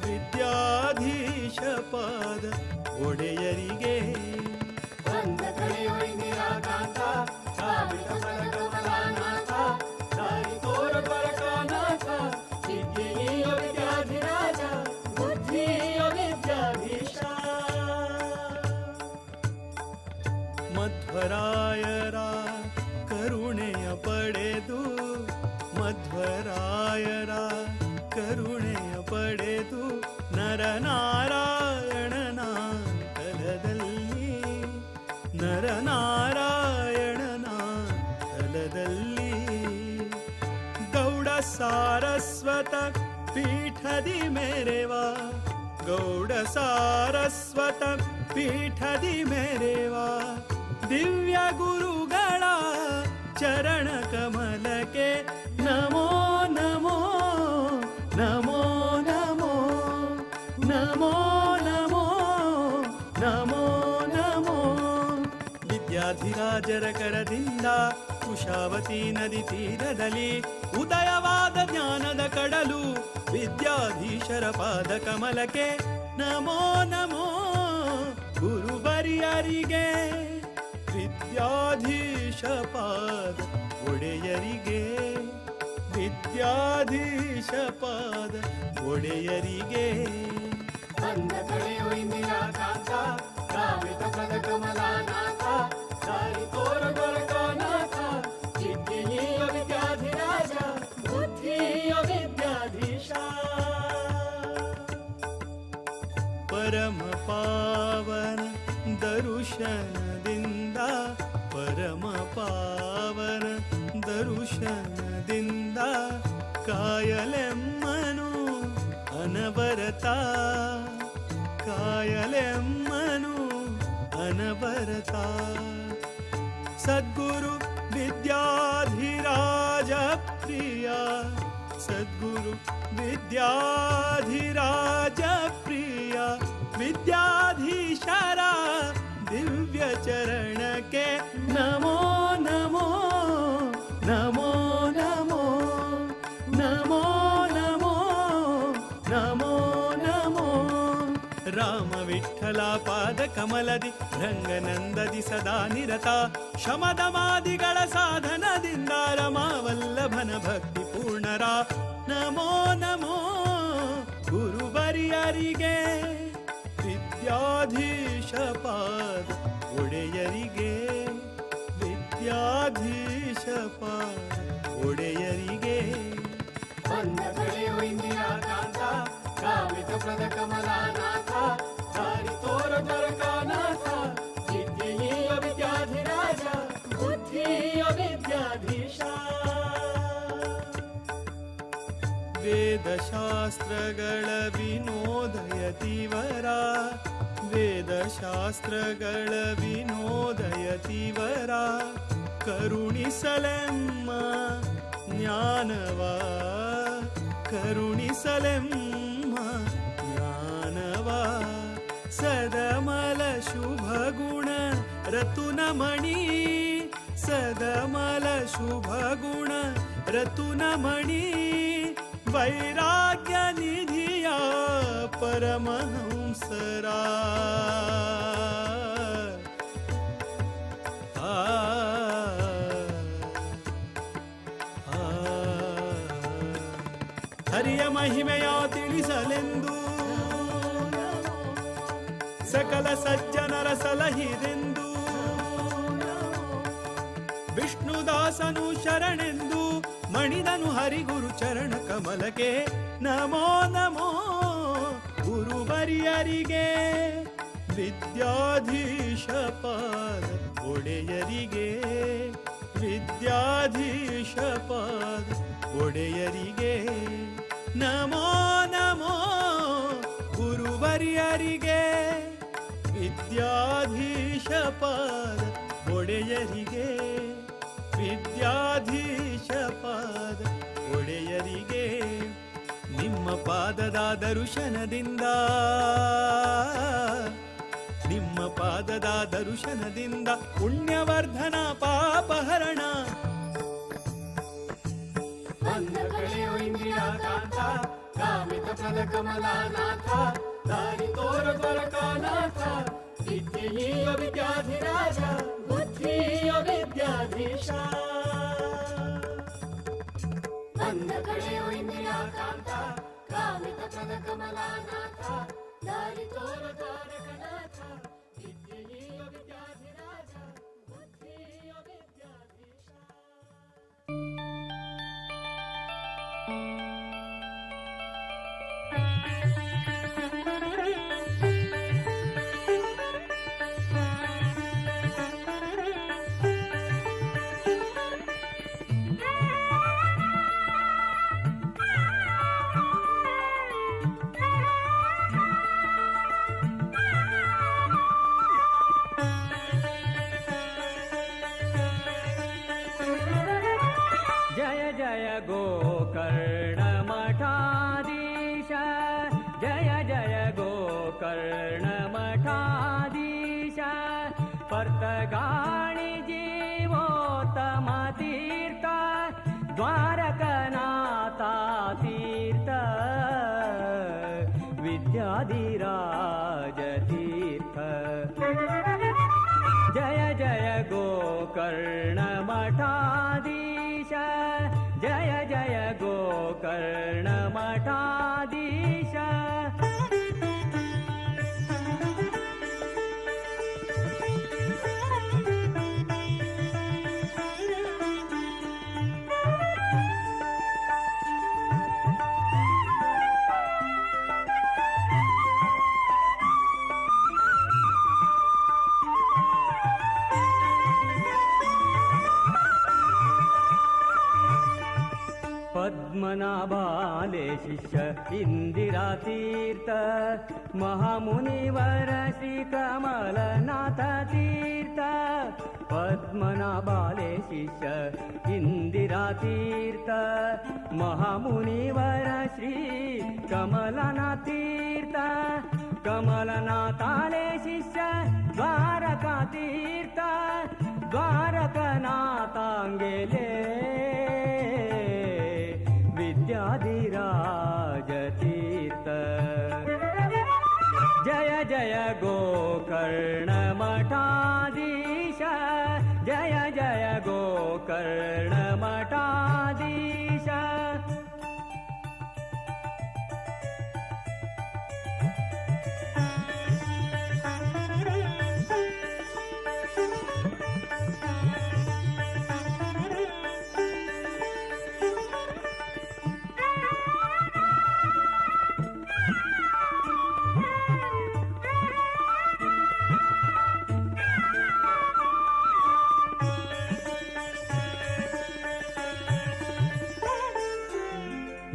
ವಿದ್ಯಾಧೀಶ ಪಾದ ಒಡೆಯರಿಗೆ. ವಿದ್ಯಾಧಿರಾಜ ಬುದ್ಧಿಯ ವಿದ್ಯಾಧೀಶ ಮಧ್ವರಾಯರ ಕರುಣೆಯ ಪಡೆದು ಮಧ್ವರಾಯರ ಕರುಣೆಯ ಪಡೆದು ನರನಾರಾಯಣನ ತಲದಲ್ಲಿ ನರನಾರಾಯಣನ ತಲದಲ್ಲಿ ಗೌಡ ಸಾರಸ್ವತ ಪೀಠದಿ ಮೇರೆವಾ ಗೌಡ ಸಾರಸ್ವತ ಪೀಠದಿ ಮೇರೆವಾ ದಿವ್ಯ ಗುರುಗಳ ಚರಣ ಕಮಲಕ್ಕೆ ನಮೋ ನಮೋ ನಮೋ ನಮೋ ನಮೋ ನಮೋ ನಮೋ ನಮೋ. ವಿದ್ಯಾಧಿರಾಜರ ಕರದಿಂದ ಕುಶಾವತಿ ನದಿ ತೀರದಲ್ಲಿ ಉದಯವಾದ ಜ್ಞಾನದ ಕಡಲು ವಿದ್ಯಾಧೀಶರ ಪಾದ ಕಮಲಕ್ಕೆ ನಮೋ ನಮೋ ಗುರುವರ್ಯರಿಗೆ ವಿದ್ಯಾಧೀಶ ಪಾದ ಒಡೆಯರಿಗೆ ವಿದ್ಯಾಧೀಶ ಪಾದ ಒಡೆಯರಿಗೆ. ವಿದ್ಯಾಧಿರಾಜ ಬುದ್ಧಿಯ ವಿದ್ಯಾಧೀಶ ಪರಮ ಪಾವನ ದರ್ಶನದಿಂದ ಪರಮ ಪಾವನ ದರುಶನದಿಂದ ಕಾಯಲೆಮ್ಮನು ಅನವರತ, ಕಾಯಲೆಮ್ಮನು ಅನವರತ. ಸದ್ಗುರು ವಿದ್ಯಾಧಿರಾಜ ಪ್ರಿಯ, ಸದ್ಗುರು ವಿದ್ಯಾಧಿರಾಜ ಪ್ರಿಯ, ವಿದ್ಯಾಧೀಶರ ದಿವ್ಯ ಚರಣಕ್ಕೆ ನಮೋ ನಮೋ ನಮೋ ನಮೋ ನಮೋ ನಮೋ ನಮೋ ನಮೋ. ರಾಮ ವಿಠಲ ಪಾದ ಕಮಲದಿ ರಂಗನಂದದಿ ಸದಾ ನಿರತ, ಶಮದಮಾದಿಗಳ ಸಾಧನದಿಂದ ರಮಾವಲ್ಲಭನ ಭಕ್ತಿ ಪೂರ್ಣರ ನಮೋ ನಮೋ ಗುರುವರಿಯರಿಗೆ, ವಿದ್ಯಾಧೀಶ ಪಾದ ಒಡೆಯರಿಗೆ, ವಿದ್ಯಾಧೀಶ ಪಾದ ಒಡೆಯರಿಗೆ. ಬಂದ ಕಳೆಯು ಇಂದಿರಾಕಾಂತ, ಕಾಮಿತ ಪ್ರದ ಕಮಲಾನಾಥ, ದಾರಿ ತೋರ ದ್ವಾರಕಾನಾಥ, ವಿದ್ಯೆಯ ವಿದ್ಯಾಧಿರಾಜ, ಬುದ್ಧಿಯ ವಿದ್ಯಾಧೀಶ. ವೇದಶಾಸ್ತ್ರಗಳ ವಿನೋದಯತಿವರ, ವೇದಶಾಸ್ತ್ರಗಳ ವಿನೋದಯತಿವರ, ಕರುಣಿಸಲೆಮ್ಮ ಜ್ಞಾನವ, ಕರುಣಿಸಲೆಮ್ಮ ಜ್ಞಾನವ. ಸದಮಲ ಶುಭ ಗುಣ ರತುನಮಣಿ, ಸದಮಲ ಶುಭ ಗುಣ ರತುನಮಣಿ, ವೈರಾಗ್ಯ ನಿಧಿಯ ಪರಮಹಂಸರ. ಆ ಹರಿಯ ಮಹಿಮೆಯ ತಿಳಿಸಲೆಂದು, ಸಕಲ ಸಜ್ಜನರ ಸಲಹಿರೆಂದು, ವಿಷ್ಣುದಾಸನು ಶರಣೆಂದು ಮಣಿದನು ಹರಿಗುರು ಚರಣ ಕಮಲಕ್ಕೆ ನಮೋ ನಮೋ ಗುರುವರಿಯರಿಗೆ, ವಿದ್ಯಾಧೀಶ ಪಾದ ಒಡೆಯರಿಗೆ, ವಿದ್ಯಾಧೀಶ ಪಾದ ಒಡೆಯರಿಗೆ ನಮೋ ನಮೋ ಗುರುವರಿಯರಿಗೆ, ವಿದ್ಯಾಧೀಶ ಪಾದ ಒಡೆಯರಿಗೆ, ವಿದ್ಯಾಧೀಶ ಪಾದ ಒಡೆಯರಿಗೆ. ನಿಮ್ಮ ಪಾದದ ದರುಶನದಿಂದ, ನಿಮ್ಮ ಪಾದದ ದರುಶನದಿಂದ ಪುಣ್ಯವರ್ಧನ ಪಾಪಹರಣ. ಬಂದ ಕಳೆಯು ಇಂದಿರಾಕಾಂತ, ಕಾಮಿತ ಪ್ರದ ಕಮಲಾನಾಥ, ದಾರಿ ತೋರ ದ್ವಾರಕಾನಾಥ, ವಿದ್ಯೆಯ ವಿದ್ಯಾಧಿರಾಜ, ಬುದ್ಧಿಯ ವಿದ್ಯಾಧೀಶ. ಬಂದ ಕಳೆಯು ಇಂದಿರಾಕಾಂತ, ಕಾಮಿತ ಪ್ರದ ಕಮಲಾನಾಥ, ದಾರಿ ತೋರ ದ್ವಾರಕನಾಥ, ವಿದ್ಯೆಯ ವಿದ್ಯಾಧಿರಾಜ, ಬುದ್ಧಿಯ ವಿದ್ಯಾಧೀಶ. ಜಯ ಜಯ ಗೋಕರ್ಣ ಮಠಾಧೀಶ, ಜಯ ಜಯ ಗೋಕರ್ಣ ಮಠಾಧೀಶ, ಪರ್ತಗಾಣಿ ಜೀವೋತ್ತಮ ತೀರ್ಥ, ದ್ವಾರಕನಾಥ ತೀರ್ಥ, ವಿದ್ಯಾಧಿರಾಜ ತೀರ್ಥ. ಜಯ ಜಯ ಗೋಕರ್ಣ ಮಠಾಧೀಶ, ಜಯ ಜಯ ಗೋಕರ್ಣ ಮಠಾಧೀಶ. पद्मनाभाले शिष्य इंदिरा तीर्थ महामुनिवर श्री कमलनाथ तीर्थ पद्मनाभाले शिष्य इंदिरा तीर्थ महामुनिवर श्री कमलनाथ तीर्थ कमलनाथाले शिष्य द्वारका तीर्थ द्वारकनाथांगेले विद्याधिराज तीर्थ। जय जय गोकर्ण मठाधीश जय जय गोकर्ण मठाधीश।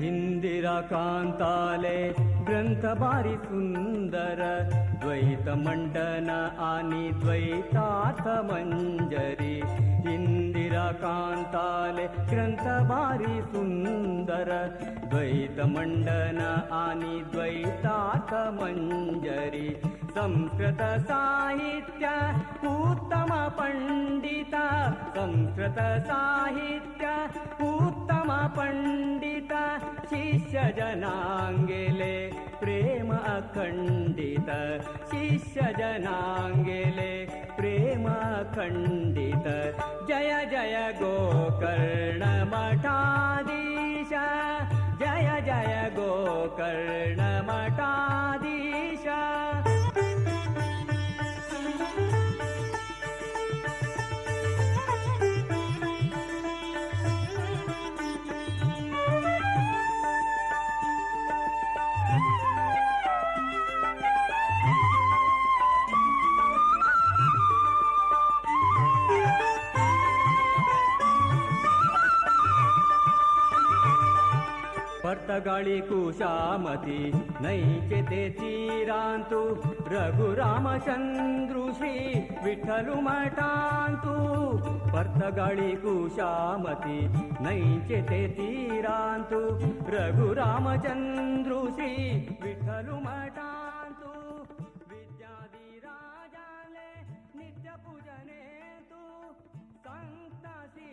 इंदिरा कांताले ग्रंथ भारी सुंदर द्वैत मंडन आणि द्वैतार्थ मंजरी। इंदिरा कांताले ग्रंथ भारी सुंदर द्वैत मंडन आणि द्वैतार्थ मंजरी। संस्कृत साहित्य उत्तम पंडित संस्कृत साहित्य उत्तम पंडित शिष्य जनांगेले प्रेम अखंडित शिष्य जनांगेले प्रेम अखंडित। जय जय गोकर्ण मठाधीश जय जय गोकर्ण मठाधीश। पर्तगाळी कुशामती नैचे ते तीरांतु रघुरामचंद्रु श्री विठ्ठलु मठांतु। पर्तगाळी कुशामती नैचे ते तीरांतु रघुरामचंद्रु श्री विठ्ठलु मठांतु। विद्याधिराजाले नित्य पूजने तु संत श्री